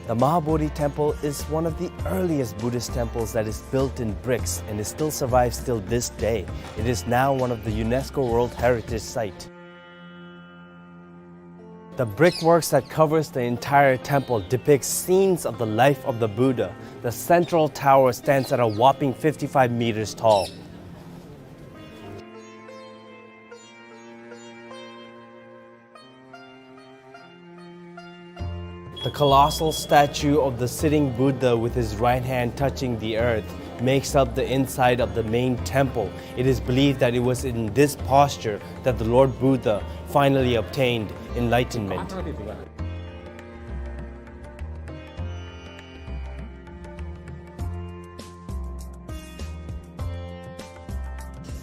The Mahabodhi Temple is one of the earliest Buddhist temples that is built in bricks, and it still survives till this day. It is now one of the UNESCO World Heritage Site. The brickworks that covers the entire temple depicts scenes of the life of the Buddha. The central tower stands at a whopping fifty-five meters tall. The colossal statue of the sitting Buddha with his right hand touching the earth makes up the inside of the main temple. It is believed that it was in this posture that the Lord Buddha finally obtained enlightenment.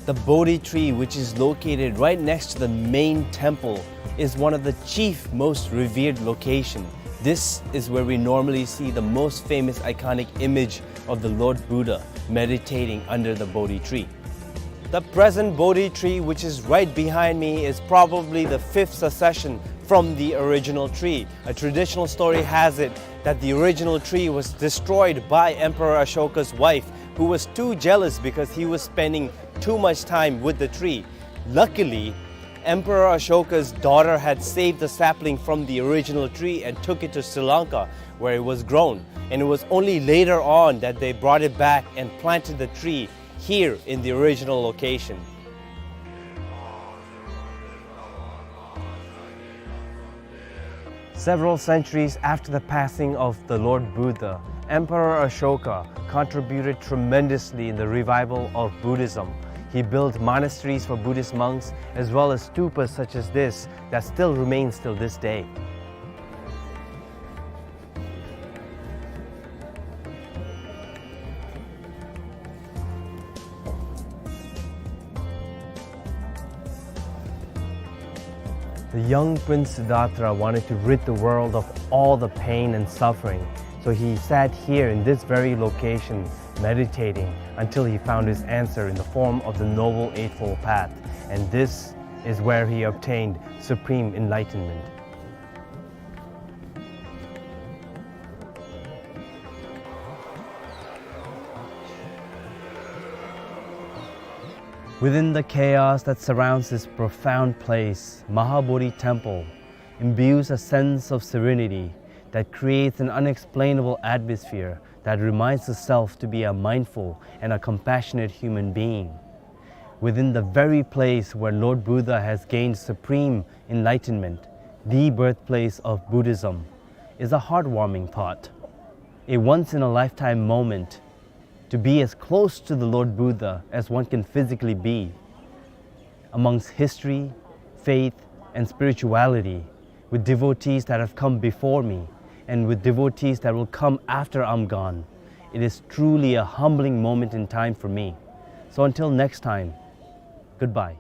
The Bodhi tree, which is located right next to the main temple, is one of the chief most revered location. This is where we normally see the most famous iconic image of the Lord Buddha meditating under the Bodhi tree. The present Bodhi tree, which is right behind me, is probably the fifth succession from the original tree. A traditional story has it that the original tree was destroyed by Emperor Ashoka's wife, who was too jealous because he was spending too much time with the tree. Luckily, Emperor Ashoka's daughter had saved the sapling from the original tree and took it to Sri Lanka, where it was grown. And it was only later on that they brought it back and planted the tree here in the original location. Several centuries after the passing of the Lord Buddha, Emperor Ashoka contributed tremendously in the revival of Buddhism. He built monasteries for Buddhist monks, as well as stupas such as this that still remains till this day. The young Prince Siddhartha wanted to rid the world of all the pain and suffering, so he sat here in this very location, meditating until he found his answer in the form of the Noble Eightfold Path. And this is where he obtained supreme enlightenment. Within the chaos that surrounds this profound place, Mahabodhi Temple imbues a sense of serenity that creates an unexplainable atmosphere that reminds the self to be a mindful and a compassionate human being. Within the very place where Lord Buddha has gained supreme enlightenment, the birthplace of Buddhism, is a heartwarming thought. A once-in-a-lifetime moment to be as close to the Lord Buddha as one can physically be, amongst history, faith, and spirituality, with devotees that have come before me, and with devotees that will come after I'm gone. It is truly a humbling moment in time for me. So until next time, goodbye.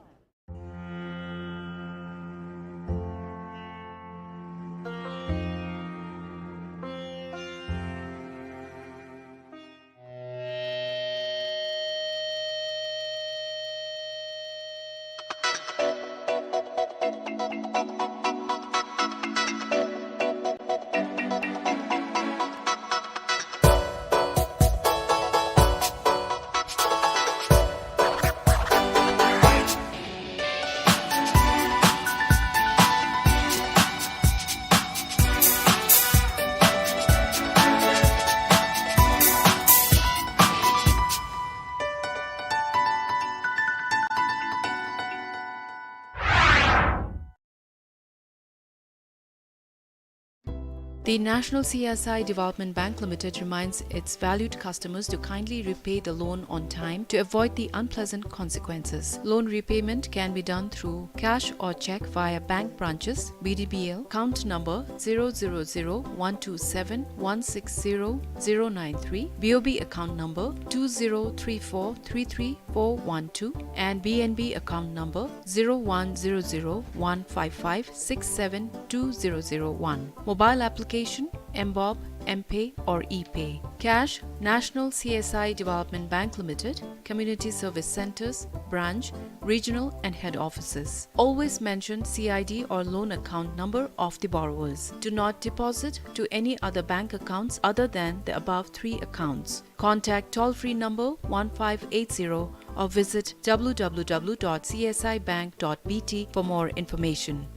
The National C S I Development Bank Limited reminds its valued customers to kindly repay the loan on time to avoid the unpleasant consequences. Loan repayment can be done through cash or cheque via bank branches, B D B L, account number zero zero zero one two seven one six zero zero nine three, B O B account number two zero three four three three four one two, and B N B account number zero one zero zero one five five six seven two zero zero one. Mobile application, M BOB, M-Pay or E-Pay. Cash, National C S I Development Bank Limited, Community Service Centres, Branch, Regional and Head Offices. Always mention C I D or loan account number of the borrowers. Do not deposit to any other bank accounts other than the above three accounts. Contact toll-free number one five eight zero or visit W W W dot C S I bank dot B T for more information.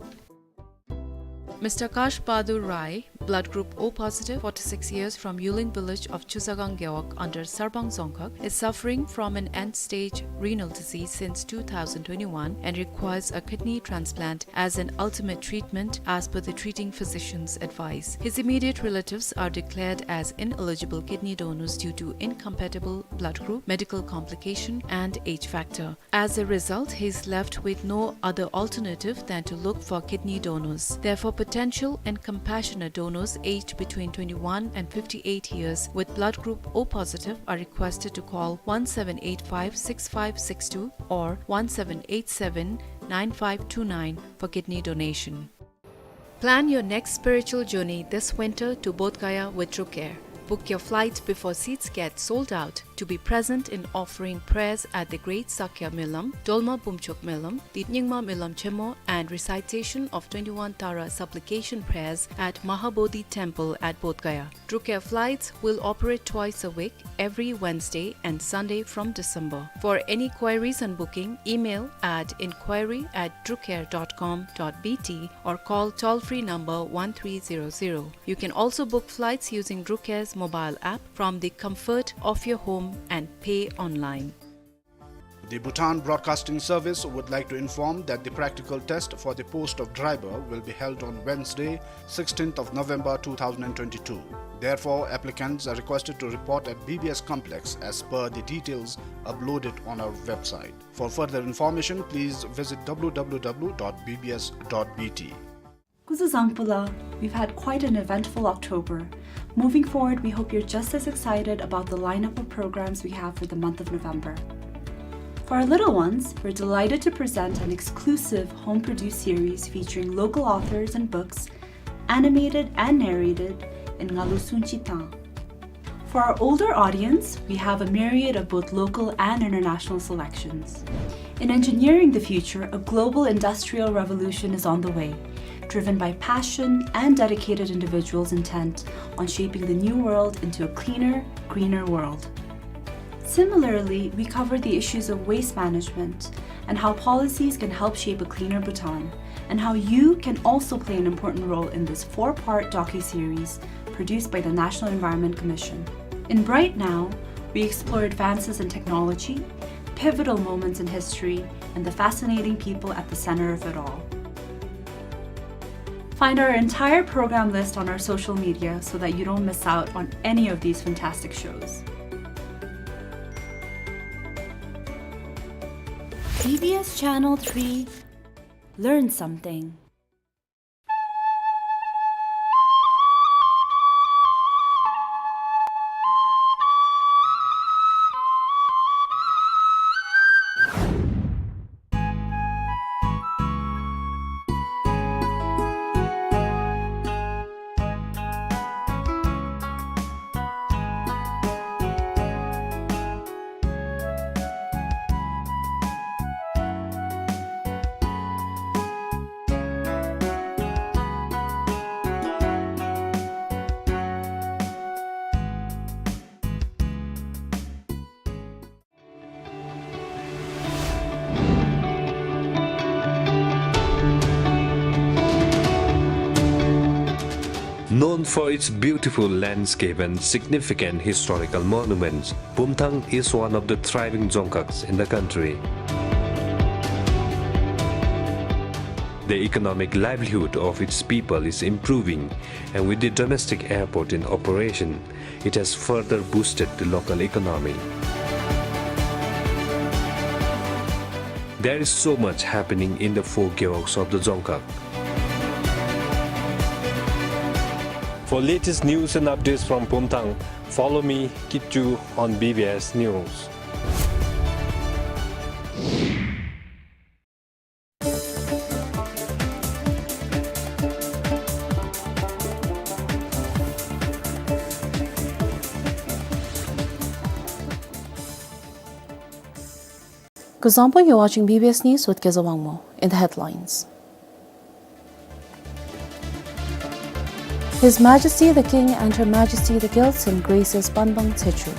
Mister Kash Bahadur Rai, blood group O positive, forty-six years, from Yuling village of Chusagang Gewog under Sarbang Dzongkhag, is suffering from an end-stage renal disease since two thousand twenty-one and requires a kidney transplant as an ultimate treatment as per the treating physician's advice. His immediate relatives are declared as ineligible kidney donors due to incompatible blood group, medical complication, and age factor. As a result, he is left with no other alternative than to look for kidney donors. Therefore, potential and compassionate donors aged between twenty-one and fifty-eight years with blood group O positive are requested to call one seven eight five six five six two or one seven eight seven nine five two nine for kidney donation. Plan your next spiritual journey this winter to Bodh Gaya with Druk Air. Book your flights before seats get sold out to be present in offering prayers at the Great Sakya Melam, Dolma Bumchok Melam, the Nyingma Melam Chemo, and recitation of twenty-one Tara supplication prayers at Mahabodhi Temple at Bodh Gaya. Druk Air flights will operate twice a week, every Wednesday and Sunday from December. For any queries and booking, email at inquiry at drukair dot com dot B T or call toll-free number one three zero zero. You can also book flights using Druk Air's mobile app from the comfort of your home and pay online. The Bhutan Broadcasting Service would like to inform that the practical test for the post of driver will be held on Wednesday, sixteenth of November two thousand and twenty-two. Therefore, applicants are requested to report at B B S complex as per the details uploaded on our website. For further information, please visit W W W dot B B S dot B T. Kuzuzangpula, we've had quite an eventful October. Moving forward, we hope you're just as excited about the lineup of programs we have for the month of November. For our little ones, we're delighted to present an exclusive home-produced series featuring local authors and books, animated and narrated in Ngalu Sunchi Tang. For our older audience, we have a myriad of both local and international selections. In engineering the future, a global industrial revolution is on the way, driven by passion and dedicated individuals intent on shaping the new world into a cleaner, greener world. Similarly, we cover the issues of waste management and how policies can help shape a cleaner Bhutan, and how you can also play an important role in this four-part docuseries produced by the National Environment Commission. In Bright Now, we explore advances in technology, pivotal moments in history, and the fascinating people at the center of it all. Find our entire program list on our social media so that you don't miss out on any of these fantastic shows. B B S Channel three, learn something. Known for its beautiful landscape and significant historical monuments, Bumthang is one of the thriving dzongkhags in the country. The economic livelihood of its people is improving, and with the domestic airport in operation, it has further boosted the local economy. There is so much happening in the four gewogs of the Dzongkhag. For latest news and updates from Pumthang, follow me, Kitchu, on B B S News. Kuzuzangpo, you're watching B B S News with Keza Wangmo. In the headlines. His Majesty the King and Her Majesty the Gyaltsuen graces Banbang Tsechu.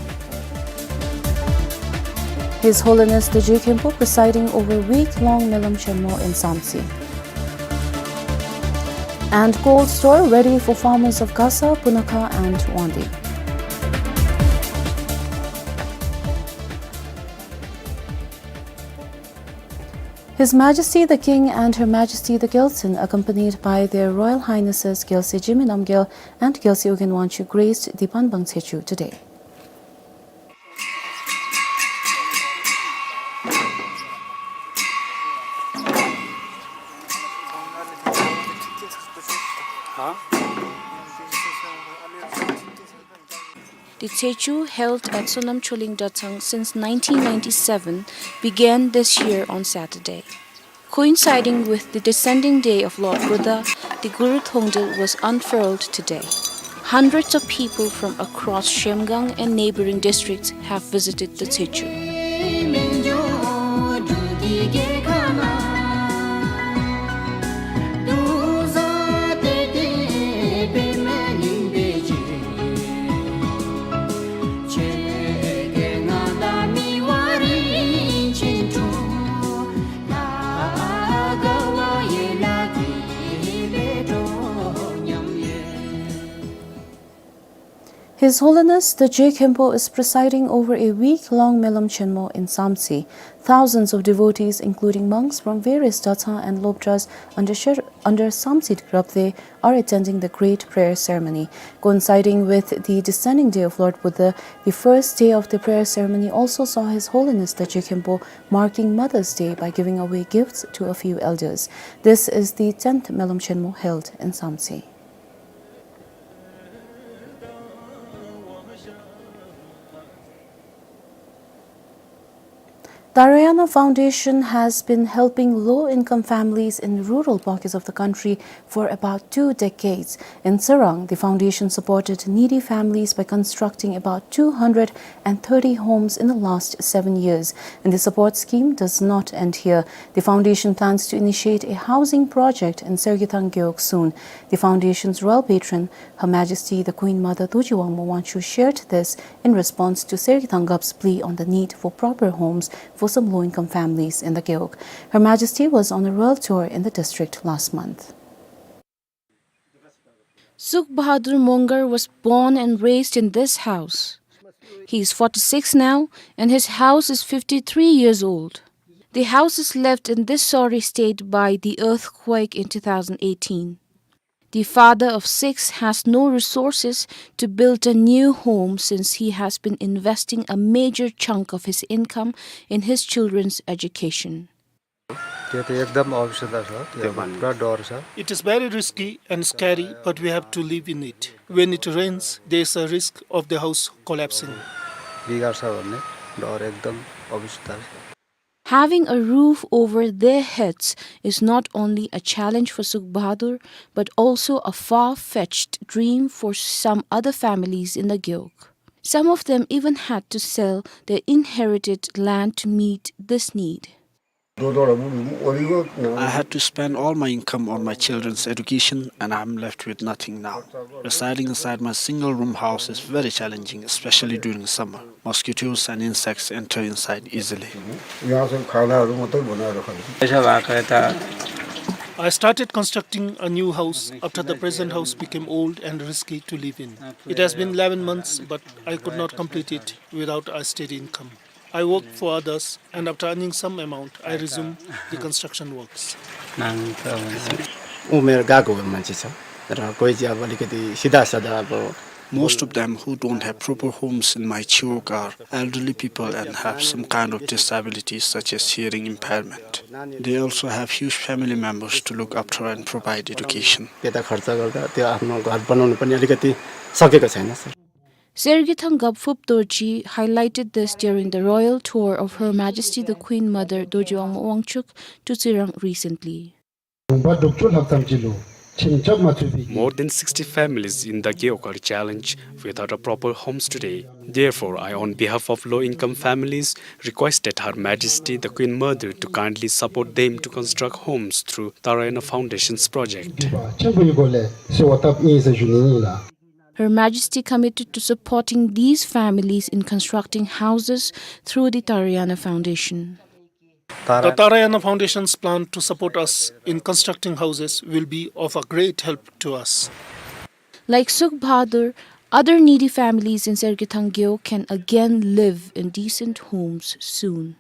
His Holiness the Je Khenpo presiding over week-long Melam Chenmo in Samtse. And cold store ready for farmers of Gasa, Punakha and Wangdue. His Majesty the King and Her Majesty the Gyaltsuen, accompanied by Their Royal Highnesses Gyalse Jigme Namgyal and Gyalse Ugyen Wangchuck, graced the Banbang Tsechu today. The Tsechu, held at Sonam Choling Datsang since nineteen ninety-seven, began this year on Saturday. Coinciding with the descending day of Lord Buddha, the Guru Thongdil was unfurled today. Hundreds of people from across Zhemgang and neighboring districts have visited the Tsechu. His Holiness the Je Khenpo is presiding over a week-long Melam Chenmo in Samtse. Thousands of devotees, including monks from various Datha and Lobdras under Sher-, under Samtse Grabdhe, are attending the great prayer ceremony. Coinciding with the descending day of Lord Buddha, the first day of the prayer ceremony also saw His Holiness the Je Khenpo marking Mother's Day by giving away gifts to a few elders. This is the tenth Melam Chenmo held in Samtse. Narayana Foundation has been helping low-income families in rural pockets of the country for about two decades. In Tsirang, the foundation supported needy families by constructing about two hundred and thirty homes in the last seven years. And the support scheme does not end here. The foundation plans to initiate a housing project in Sergithang Gewog soon. The foundation's royal patron, Her Majesty the Queen Mother Dorji Wangmo Wangchuck, shared this in response to Sergithang Gap's plea on the need for proper homes for some low-income families in the Gewog. Her Majesty was on a royal tour in the district last month. Sukh Bahadur Mongar was born and raised in this house. He is forty-six now, and his house is fifty-three years old. The house is left in this sorry state by the earthquake in two thousand eighteen. The father of six has no resources to build a new home since he has been investing a major chunk of his income in his children's education. त्यो त एकदम अवस्था छ, त्यो त्यो भन्ने पुरा डर छ। It is very risky and scary, but we have to live in it. When it rains, there is a risk of the house collapsing. बिगार्छ भन्ने डर एकदम अवस्था छ। Having a roof over their heads is not only a challenge for Sukh Bahadur, but also a far-fetched dream for some other families in the Gewog. Some of them even had to sell their inherited land to meet this need. I had to spend all my income on my children's education, and I'm left with nothing now. Residing inside my single-room house is very challenging, especially during summer. Mosquitoes and insects enter inside easily. यहाँ से खानाहरू मात्रै बनाएर खान्छ। पैसा भएको यता I started constructing a new house after the present house became old and risky to live in. It has been eleven months, but I could not complete it without a steady income. I work for others, and after earning some amount, I resume the construction works. ནང་ཁ་འོང་མེར་དགའ་དགོ་མན་ཆེ་ཆ། ད་ར་ཁོང་ཅིག་ཨ་བ་ལི་ཀ་དེ་ཤི་ད་ཤ་ད་བོ། Most of them who don't have proper homes in my chowk are elderly people and have some kind of disabilities such as hearing impairment. They also have huge family members to look after and provide education. དེ་ད་ཁར་ཙ་གར་ད་དེ་ཨ་ནོ་གར་པ་ནོ་ནི་པ་ནི་ཨ་ལི་ཀ་དེ་ས་ཀེ་ཀ་ཆ་ཡིན་ན་སར། Sergithang Gapfup Dorji highlighted this during the royal tour of Her Majesty the Queen Mother Dorji Wangmo Wangchuck to Tsirang recently. དགོན་པ་དྲུག་ཅུ་ལྷག་ཙམ་ཅིག་ལུ་ཁྱིམ་རྐྱབ་མ་ཚུགས་པའི། More than sixty families in the Gewog are challenged without a proper homes today. Therefore, I, on behalf of low-income families, requested Her Majesty the Queen Mother to kindly support them to construct homes through Tarayana Foundation's project. ཆེན་པོའི་སྒོ་ལས་གསོལ་བ་བཏབ་ཨིན་ཟེར་ཞུ་ནི་ཨིན་ལགས། Her Majesty committed to supporting these families in constructing houses through the Tarayana Foundation. The Tarayana Foundation's plan to support us in constructing houses will be of a great help to us. Like Sukh Bahadur, other needy families in Sergithang Gewog can again live in decent homes soon.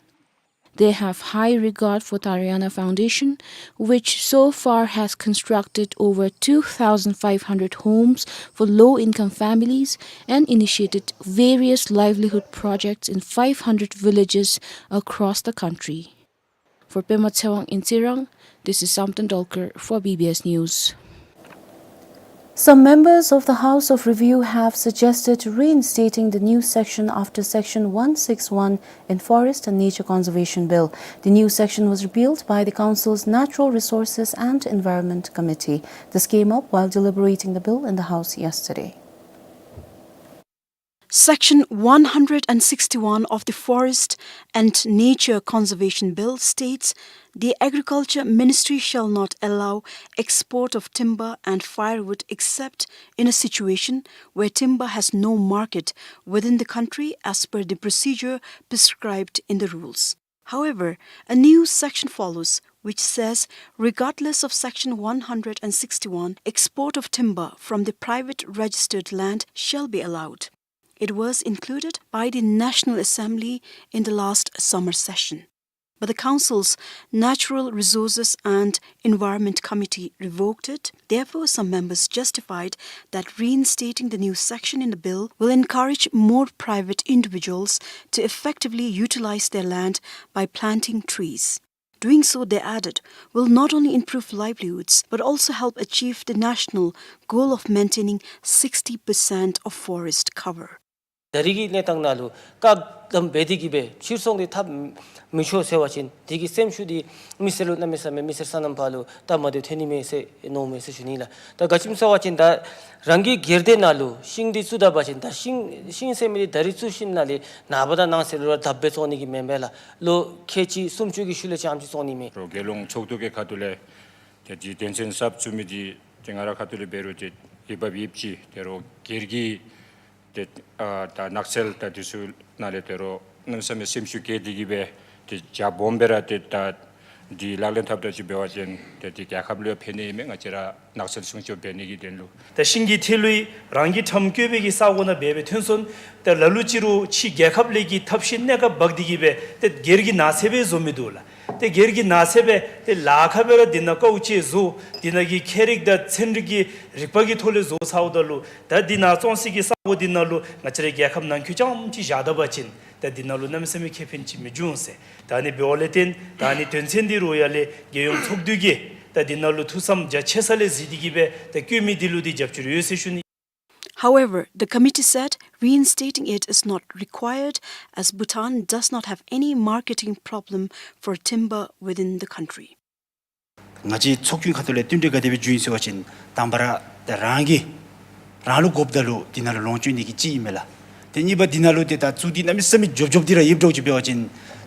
They have high regard for Tarayana Foundation, which so far has constructed over two thousand five hundred homes for low-income families and initiated various livelihood projects in five hundred villages across the country. For Pema Tshewang in Tsirang, this is Samten Dolkar for B B S News. Some members of the House of Review have suggested reinstating the new section after Section one six one in Forest and Nature Conservation Bill. The new section was repealed by the Council's Natural Resources and Environment Committee. This came up while deliberating the bill in the House yesterday. Section one hundred sixty-one of the Forest and Nature Conservation Bill states the Agriculture Ministry shall not allow export of timber and firewood except in a situation where timber has no market within the country as per the procedure prescribed in the rules. However, a new section follows, which says, regardless of Section one hundred sixty-one, export of timber from the private registered land shall be allowed. It was included by the National Assembly in the last summer session. But the Council's Natural Resources and Environment Committee revoked it. Therefore, some members justified that reinstating the new section in the bill will encourage more private individuals to effectively utilize their land by planting trees. Doing so, they added, will not only improve livelihoods but also help achieve the national goal of maintaining sixty percent of forest cover. ད་རིས་ཀྱི་གནས་སྟངས་ནང་ལུ་བཀག་དམ་འབད་དེ་གིས་སྦེ་ཕྱིར་ཚོང་འདི་འཐབ་མི་ཆོག་ཟེར་བ་ཅིན་དེ་གི་སེམས་ཤུགས་འདི་མི་སེར་ལུ་གནམ་མེད་ས་མེད་མི་སེར་སོ་ནམ་པ་ལུ་སྟབས་མ་བདེཝ་ཐོན་ནི་མས་ཟེར་མནོཝ་མས་ཟེར་ཞུ་ནི་ལགས། ད་ག་ཅི་སྨོ་ཟེར་བ་ཅིན་ད་རང་གི་སྒེར་སྡེ་ནང་ལུ་ཤིང་འདི་བཙུགས་ད་པ་ཅིན་ད་ཤིང་ཤིང་ཟེར་མི་འདི་ད་རིས་བཙུགས་ཞིནམ་ལས་ནངས་པ་དང་གནངས་ཚེ་ལུ་ར་བརྡབ་སྦེ་བཙོང་ནི་གི་མེན་པས་ལགས། ལོ་ཁལ་གཅིག་སུམ་ཅུ་གི་ཤུལ་ལས་ཙམ་ཅིག་བཙོང་ནི་མས། རྒྱལ་ཡོངས་ཚོགས་འདུ་གི་ཁ་ཐུག་ལས་ཏེ་འདི་དོན་ཚན་གསརཔ་བཙུགས་མི་འདི་ཏེ་ང་རའི་ཁ་ཐུག་ལས་འབད་རུང་ཏེ་ཡིད་བབ་ཡིད་ཆེས། དེ་རུང་སྒེར་གྱི་ཏེ་ཨ་ད་ནགས་ཚལ་དང་འདི་ཚུ་ནང་ལས་དེ་རུང་གནམ་མེད་ས་མེད་སེམས་ཤུགས་བསྐྱེད་དེ་གིས་སྦེ་ཏེ་རྒྱ་སྦོམ་སྦེ་ར་ཏེ་ད་འདི་ལག་ལེན་འཐབ་ད་ཅིག་འབད་བ་ཅིན་ཏེ་འདི་རྒྱལ་ཁབ་ལུ་ཡང་ཕན་ནི་ཨིན་མས། ང་བཅས་ར་ནགས་ཚལ་སྲུང་སྐྱོབ་འབད་ནི་གི་དོན་ལུ། ད་ཤིང་གི་ཐད་ལུ་རང་གི་ཁྲམ་བཀོད་པའི་གི་ས་གོ་ནང་འབད་སྦེ་ཐོན་སོང་། ད་ལ་ལུ་ཅིག་རུང་ཕྱི་རྒྱལ་ཁབ་ལས་ཀྱི་ཐབས་ཤེས་གནས་སྐབས་འབག་སྟེ་གིས་སྦེ་ཏེ་སྒེར་གྱི་ནགས་ཚལ་སྦེ་བཟོ་མི་འདུག་ལགས། ཏེ་སྒེར་གྱི་ནགས་ཚལ་སྦེ་ཏེ་ལཱ་ཁག་སྦེ་ར་འདི་ནང་ཀཝ་ཅིག་བཟོ། འདི་ནང་གི་ཁྱད་རིག་དང་ཚན་རིག་གི་རིག་པ་གི་ཐོག་ལས་བཟོ་ཚརཝ་ད་ལུ་ད་འདི་ནང་བཙོང་སའི་གི་ས་གོ་འདི་ནང་ལུ་ང་བཅས་རའི་རྒྱལ་ཁབ་ནང་འཁོད་རྐྱངམ་ཅིག་བཞག་ད་པ་ཅིན་ད་འདི་ནང་ལུ་གནམ་མེད་ས་མེད་ཁེ་ཕན་ཅིག་མི་འབྱུང་ཟེར། ད་ནི་འབདཝ་ལས་བརྟེན་ད་ནི་དོན་ཚན་འདི་རུང་ཡར་ལས་རྒྱལ་ཡོངས་ཚོགས་འདུ་གིས་ད་འདི་ནང་ལུ་ཐུགས་བསམ་རྒྱ་ཆེ་ས་ལས་གཟིགས་ཏེ་གིས་སྦེ་ད་བཀོད་མི་འདི་ལུ་འདི་རྒྱབ་སྐྱོར་ཡོད་ཟེར་ཞུ་ནི། However, the committee said reinstating it is not required as Bhutan does not have any marketing problem for timber within the country. ང་བཅས་ཚོགས་རྒྱན་ཁ་ཐུག་ལས་བསྟུན་གྲོས་ག་དེ་སྦེ་བྱུང་ཡི་ཟེར་བ་ཅིན་དང་པ་ར་ཏེ་རང་གིས་རང་ལུ་དགོཔ་ད་ལུ་འདི་ནང་ལུ་ལོངས་སྤྱོད་ནི་གི་ཅིག་ཨིན་མས་ལགས། ཏེ་གཉིས་པ་འདི་ནང་ལུ་ཏེ་ད་བཙུགས་ཏེ་གནམ་མེད་ས་མེད་འཇོབ་འཇོབ་འདི་ར་ཡོདཔ་འདྲཝ་ཅིག་འབད་བ་ཅིན་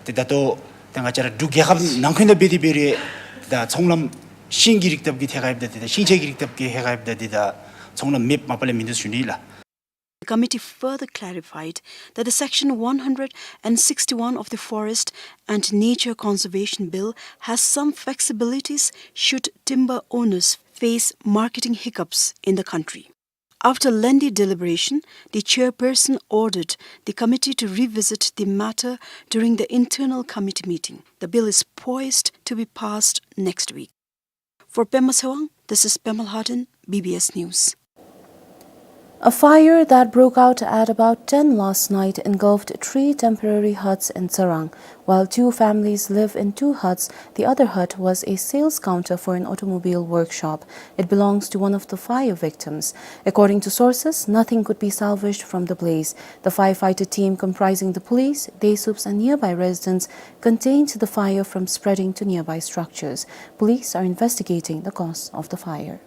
ཏེ་ད་ལྟོ་ཏེ་ང་བཅས་ར་འབྲུག་རྒྱལ་ཁབ་ནང་འཁོད་ནང་འབད་དེ་འབད་རུང་ད་ཚོང་ལམ་ཤིང་གི་རིགས་ཐབས་ཀྱི་ཐད་ཁར་འབདཝ་ད་འདི་ད་ཤིང་ཆས་ཀྱི་རིགས་ཐབས་ཀྱི་ཐད་ཁར་འབདཝ་ད་འདི་ད་ཚོང་ལམ་མེདཔ་མ་པ་ལས་མིན་འདུག་ཟེར་ཞུ་ནི་ལགས། The committee further clarified that the Section one hundred sixty-one of the Forest and Nature Conservation Bill has some flexibilities should timber owners face marketing hiccups in the country. After lengthy deliberation, the chairperson ordered the committee to revisit the matter during the internal committee meeting. The bill is poised to be passed next week. For Pema Tshewang, this is Pema Lhaden, B B S News. A fire that broke out at about ten last night engulfed three temporary huts in Tsarang. While two families live in two huts, the other hut was a sales counter for an automobile workshop. It belongs to one of the fire victims. According to sources, nothing could be salvaged from the blaze. The firefighter team, comprising the police, Desuups and nearby residents, contained the fire from spreading to nearby structures. Police are investigating the cause of the fire.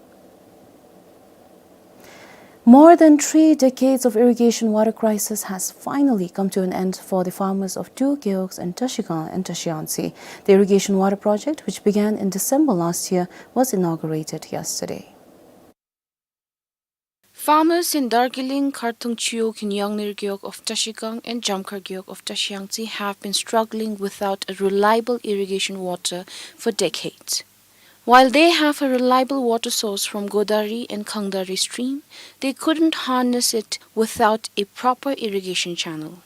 More than three decades of irrigation water crisis has finally come to an end for the farmers of two gewogs in Trashigang and Trashiyangtse. The irrigation water project, which began in December last year, was inaugurated yesterday. Farmers in Dargiling, Khartung Chiwog in Yangner gewog of Trashigang and Jamkhar gewog of Trashiyangtse have been struggling without a reliable irrigation water for decades. While they have a reliable water source from Godari and Kangdari stream, they couldn't harness it without a proper irrigation channel.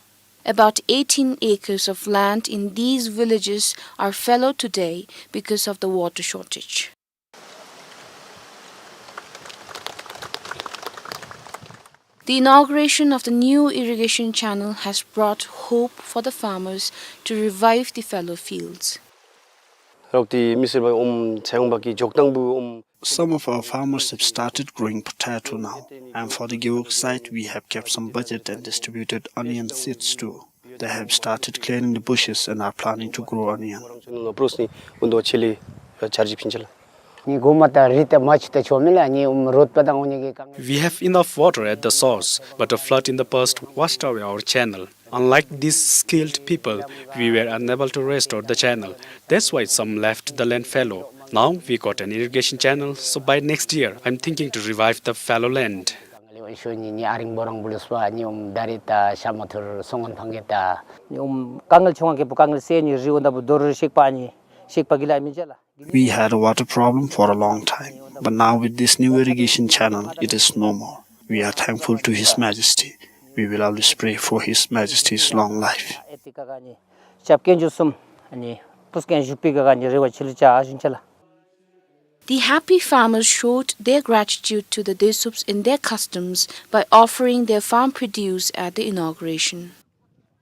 About eighteen acres of land in these villages are fallow today because of the water shortage. The inauguration of the new irrigation channel has brought hope for the farmers to revive the fallow fields. Rokti misir ba um chayong ba ki joktang bu um. Some of our farmers have started growing potato now, and for the gewog side, we have kept some budget and distributed onion seeds too. They have started clearing the bushes and are planning to grow onion. Prosni undo chili charji pinchila. Ni goma ta rita mach ta chomila ni um rot padang oni ki kang. We have enough water at the source, but a flood in the past washed away our channel. Unlike these skilled people, we were unable to restore the channel. That's why some left the land fallow. Now we got an irrigation channel, so by next year, I'm thinking to revive the fallow land. Kangli wan sho ni, ni aring borang buluswa, ni um dari ta shamathur songon phangeta. Ni um kangal chunga ke pu kangal se ni riu nda bu dor shikpa ni, shikpa gila mi jala. We had a water problem for a long time, but now with this new irrigation channel, it is no more. We are thankful to His Majesty. We will always pray for His Majesty's long life. Chapken ju sum, ani, pusken ju pi ga ga ni riwa chili cha ajun chala. The happy farmers showed their gratitude to the Desuups in their customs by offering their farm produce at the inauguration.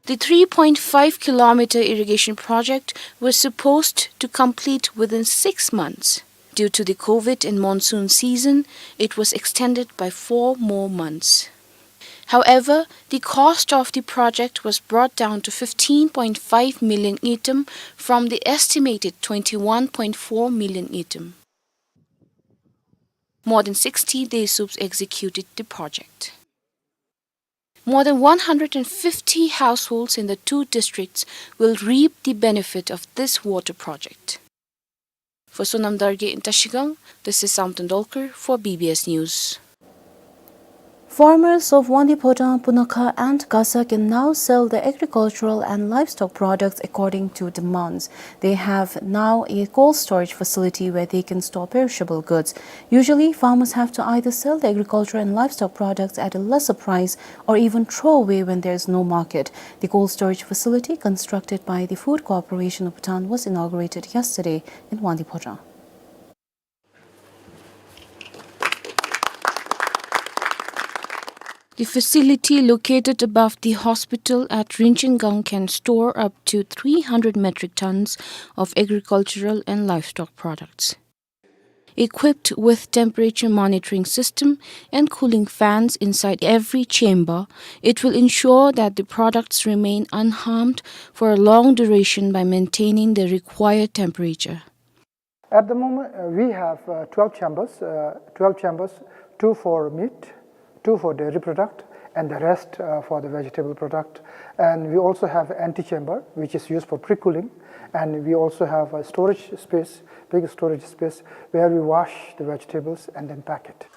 The three point five kilometer irrigation project was supposed to complete within six months. Due to the COVID and monsoon season, it was extended by four more months. However, the cost of the project was brought down to fifteen point five million ngultrum from the estimated twenty-one point four million ngultrum. More than sixty Desuups executed the project. More than one hundred and fifty households in the two districts will reap the benefit of this water project. For Sonam Dargye in Trashigang, this is Samten Dolkar for B B S News. Farmers of Wangdue Phodrang, Punakha and Gasa can now sell their agricultural and livestock products according to demands. They have now a cold storage facility where they can store perishable goods. Usually, farmers have to either sell the agricultural and livestock products at a lesser price or even throw away when there is no market. The cold storage facility constructed by the Food Corporation of Bhutan was inaugurated yesterday in Wangdue Phodrang. The facility located above the hospital at Rinchinggang can store up to three hundred metric tons of agricultural and livestock products. Equipped with temperature monitoring system and cooling fans inside every chamber, it will ensure that the products remain unharmed for a long duration by maintaining the required temperature. At the moment, uh, we have, uh, twelve chambers, uh, twelve chambers, two for meat, two for dairy product, and the rest, uh, for the vegetable product. And we also have antechamber, which is used for pre-cooling. And we also have a storage space, big storage space, where we wash the vegetables and then pack it.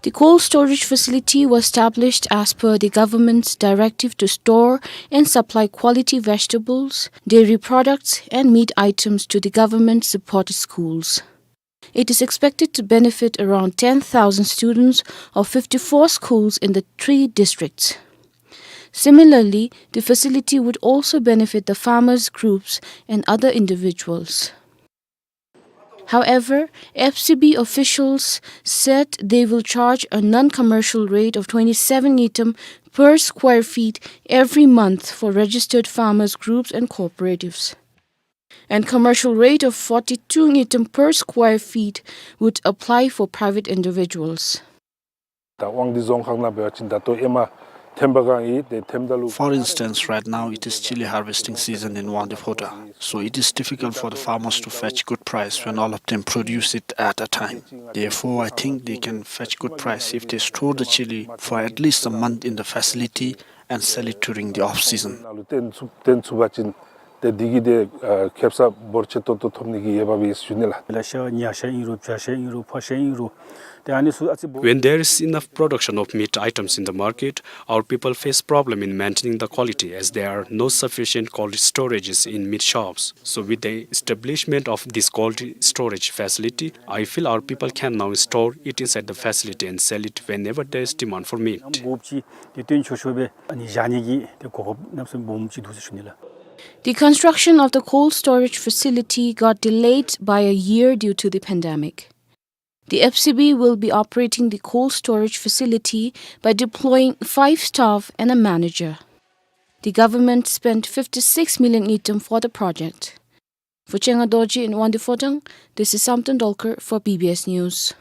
The cold storage facility was established as per the government's directive to store and supply quality vegetables, dairy products, and meat items to the government-supported schools. It is expected to benefit around ten thousand students of fifty-four schools in the three districts. Similarly, the facility would also benefit the farmers' groups and other individuals. However, F C B officials said they will charge a non-commercial rate of twenty-seven ngultrum per square feet every month for registered farmers groups and cooperatives, and commercial rate of forty-two ngultrum per square feet would apply for private individuals. ད་དབང་འདུས་རྫོང་ཁག་ནང་འབད་བ་ཅིན་ད་ལྟོ་ཨེ་མ་ཐེམ་པ་གང་ཡོད་དེ་ཐེམ་ད་ལུ། For instance, right now it is chilli harvesting season in Wangdue Phodrang, so it is difficult for the farmers to fetch good price when all of them produce it at a time. Therefore, I think they can fetch good price if they store the chilli for at least a month in the facility and sell it during the off season. ནང་ལུ་བཏོན་ཚུགས་བཏོན་ཚུགས་པ་ཅིན་ཏེ་འདི་གིས་ཏེ་ཨ་ཁེ་སང་འབོར་ཆེ་ཏོག་ཏོ་ཐོབ་ནི་གི་འོས་འབབ་ཡོད་ཟེར་ཞུ་ནི་ལགས། ལ་ཤ་ཉ་ཤ་ཨིན་རུང་བྱ་ཤ་ཨིན་རུང་ཕག་ཤ་ཨིན་རུང་ཏེ་ཨ་ནི་ཚུ་ཨ་ཙི་འབོར། When there is enough production of meat items in the market, our people face problem in maintaining the quality as there are no sufficient cold storages in meat shops. So with the establishment of this cold storage facility, I feel our people can now store it inside the facility and sell it whenever there is demand for meat. འབོར་ཅིག་ཏེ་བཏོན་ཆོག་ཆོག་སྦེ་ཨ་ནི་བཞག་ནི་གི་ཏེ་གོ་སྐབས་གནམ་མེད་ས་མེད་སྦོམ་ཅིག་འདུག་ཟེར་ཞུ་ནི་ལགས། The construction of the cold storage facility got delayed by a year due to the pandemic. The F C B will be operating the cold storage facility by deploying five staff and a manager. The government spent fifty-six million ngultrum for the project. For Chenga Dorji in Wangdue Phodrang, this is Samten Dolkar for B B S News.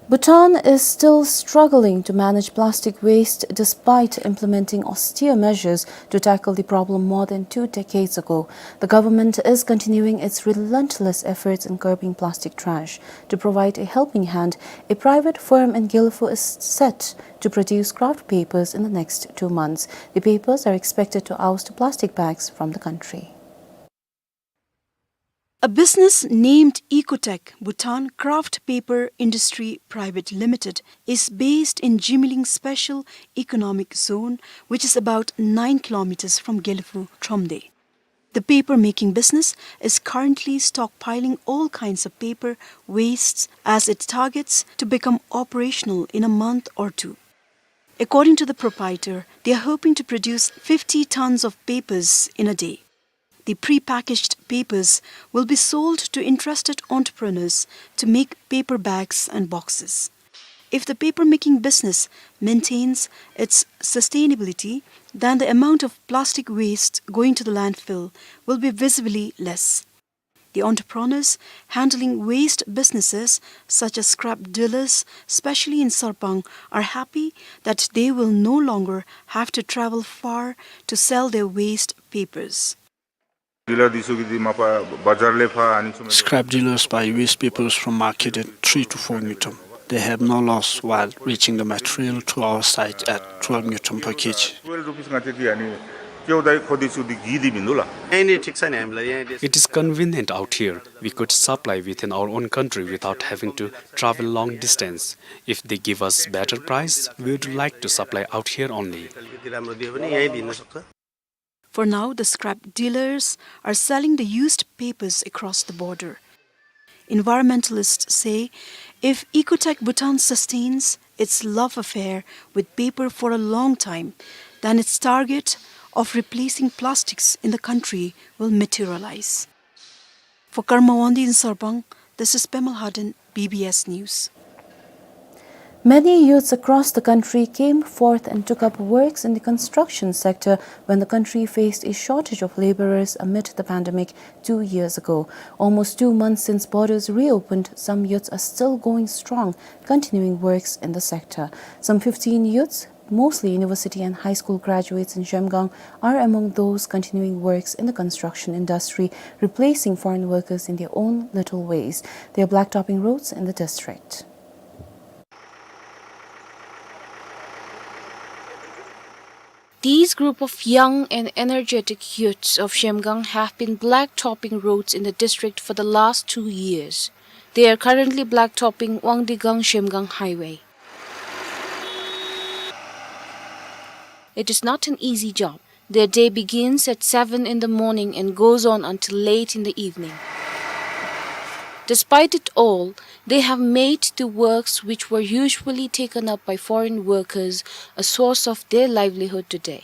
Bhutan is still struggling to manage plastic waste despite implementing austere measures to tackle the problem more than two decades ago. The government is continuing its relentless efforts in curbing plastic trash. To provide a helping hand, a private firm in Gelephu is set to produce kraft papers in the next two months. The papers are expected to oust plastic bags from the country. A business named Ecotech Bhutan Kraft Paper Industry Private Limited is based in Jimiling Special Economic Zone, which is about nine kilometers from Gelephu, Thromde. The paper making business is currently stockpiling all kinds of paper wastes as it targets to become operational in a month or two. According to the proprietor, they are hoping to produce fifty tons of papers in a day. The pre-packaged papers will be sold to interested entrepreneurs to make paper bags and boxes. If the paper-making business maintains its sustainability, then the amount of plastic waste going to the landfill will be visibly less. The entrepreneurs handling waste businesses, such as scrap dealers, especially in Sarpang, are happy that they will no longer have to travel far to sell their waste papers. Dealer འདི་ཚུ་གིས་འདི་མ་པ་བ་ཛར་ལས་ཕར་ཨ་ནི་ཚུ་མེད། Scrap dealers buy waste papers from market at three to four ngultrum. They have no loss while reaching the material to our site at twelve ngultrum per kg. Twelve rupees ང་བཅས་ཀྱིས་ཨ་ནི་སྐྱེལཝ་ད་ཁོ་འདི་ཚུ་འདི་གིས་འདི་མིན་འདུག་ལགས། It is convenient out here. We could supply within our own country without having to travel long distance. If they give us better price, we would like to supply out here only. For now, the scrap dealers are selling the used papers across the border. Environmentalists say if Ecotech Bhutan sustains its love affair with paper for a long time, then its target of replacing plastics in the country will materialize. For Karma Wangdi in Sarpang, this is Pema Lhaden, B B S News. Many youths across the country came forth and took up works in the construction sector when the country faced a shortage of laborers amid the pandemic two years ago. Almost two months since borders reopened, some youths are still going strong, continuing works in the sector. Some fifteen youths, mostly university and high school graduates in Zhemgang, are among those continuing works in the construction industry, replacing foreign workers in their own little ways. They are blacktopping roads in the district. These group of young and energetic youths of Zhemgang have been blacktopping roads in the district for the last two years. They are currently blacktopping Wangdigang-Zhemgang highway. It is not an easy job. Their day begins at seven in the morning and goes on until late in the evening. Despite it all, they have made the works which were usually taken up by foreign workers a source of their livelihood today.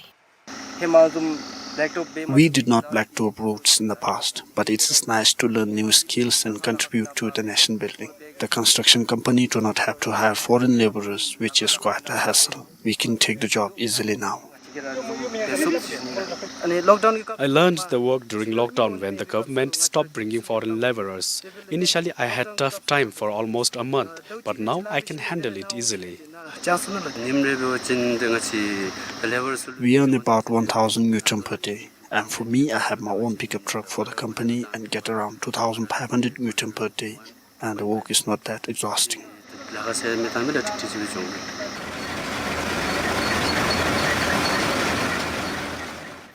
We did not blacktop roads in the past, but it is nice to learn new skills and contribute to the nation building. The construction company do not have to hire foreign laborers, which is quite a hassle. We can take the job easily now. I learned the work during lockdown when the government stopped bringing foreign laborers. Initially, I had tough time for almost a month, but now I can handle it easily. We earn about one thousand ngultrum per day, and for me, I have my own pickup truck for the company and get around two thousand five hundred ngultrum per day, and the work is not that exhausting.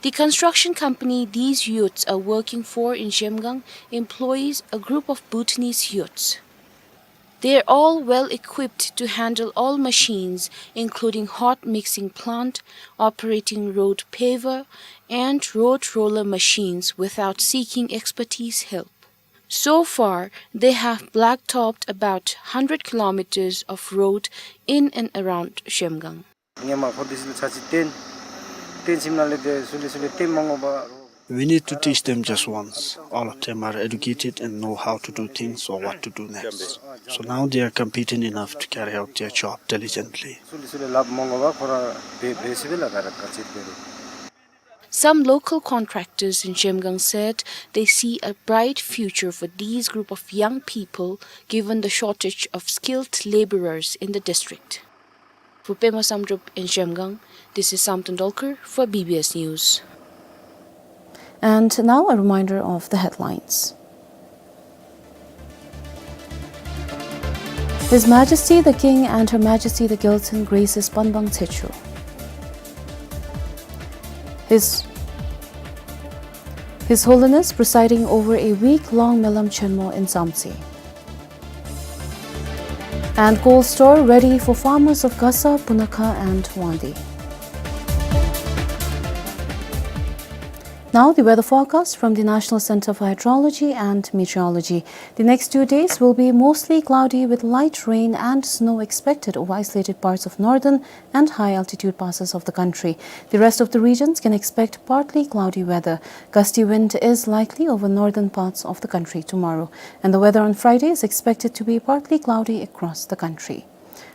The construction company these youths are working for in Zhemgang employs a group of Bhutanese youths. They are all well equipped to handle all machines, including hot mixing plant, operating road paver, and road roller machines without seeking expertise help. So far, they have blacktopped about hundred kilometers of road in and around Zhemgang. We need to teach them just once. All of them are educated and know how to do things or what to do next. So now they are competent enough to carry out their job diligently. Some local contractors in Zhemgang said they see a bright future for these group of young people given the shortage of skilled laborers in the district. For Pema Samdrup in Zhemgang, this is Samten Dolkar for B B S News. And now a reminder of the headlines. His Majesty the King and Her Majesty the Gyaltsuen graces Panbang Tshechu. His, His Holiness presiding over a week-long Melam Chenmo in Samtse. And coal store ready for farmers of Gasa, Punakha and Wangdue. Now the weather forecast from the National Center for Hydrology and Meteorology. The next two days will be mostly cloudy with light rain and snow expected over isolated parts of northern and high altitude passes of the country. The rest of the regions can expect partly cloudy weather. Gusty wind is likely over northern parts of the country tomorrow, and the weather on Friday is expected to be partly cloudy across the country.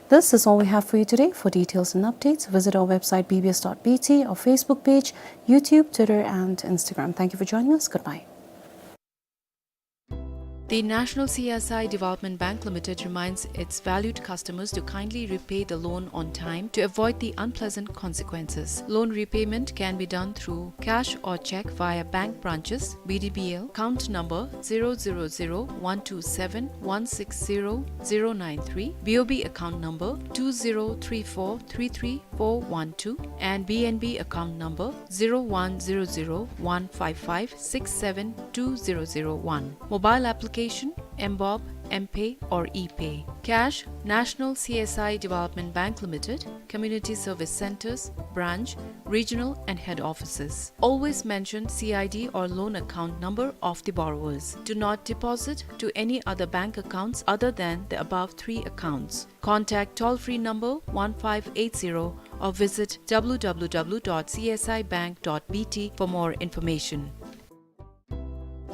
This is all we have for you today. For details and updates, visit our website B B S dot B T, our Facebook page, YouTube, Twitter, and Instagram. Thank you for joining us. Goodbye. The National C S I Development Bank Limited reminds its valued customers to kindly repay the loan on time to avoid the unpleasant consequences. Loan repayment can be done through cash or cheque via bank branches, B D B L, account number zero zero zero one two seven one six zero zero nine three, B O B account number two zero three four three three four one two, and B N B account number zero one zero zero one five five six seven two zero zero one. Mobile application, M BOB, M-Pay or E-Pay. Cash, National C S I Development Bank Limited, Community Service Centres, Branch, Regional and Head Offices. Always mention C I D or loan account number of the borrowers. Do not deposit to any other bank accounts other than the above three accounts. Contact toll-free number one five eight zero or visit W W W dot C S I bank dot B T for more information.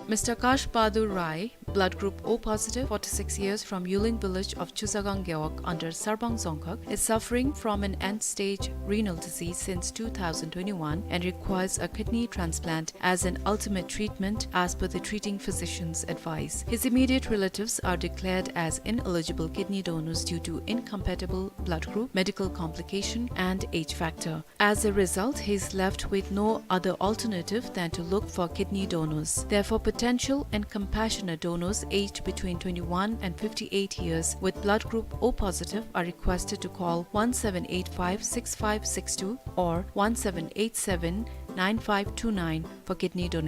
Mister Kash Bahadur Rai, blood group O positive, forty-six years, from Yuling village of Chusagang Gewog under Sarbang Dzongkhag, is suffering from an end-stage renal disease since two thousand twenty-one and requires a kidney transplant as an ultimate treatment as per the treating physician's advice. His immediate relatives are declared as ineligible kidney donors due to incompatible blood group, medical complication, and age factor. As a result, he is left with no other alternative than to look for kidney donors. Therefore, potential and compassionate donors aged between twenty-one and fifty-eight years with blood group O positive are requested to call one seven eight five six five six two or one seven eight seven nine five two nine for kidney donation.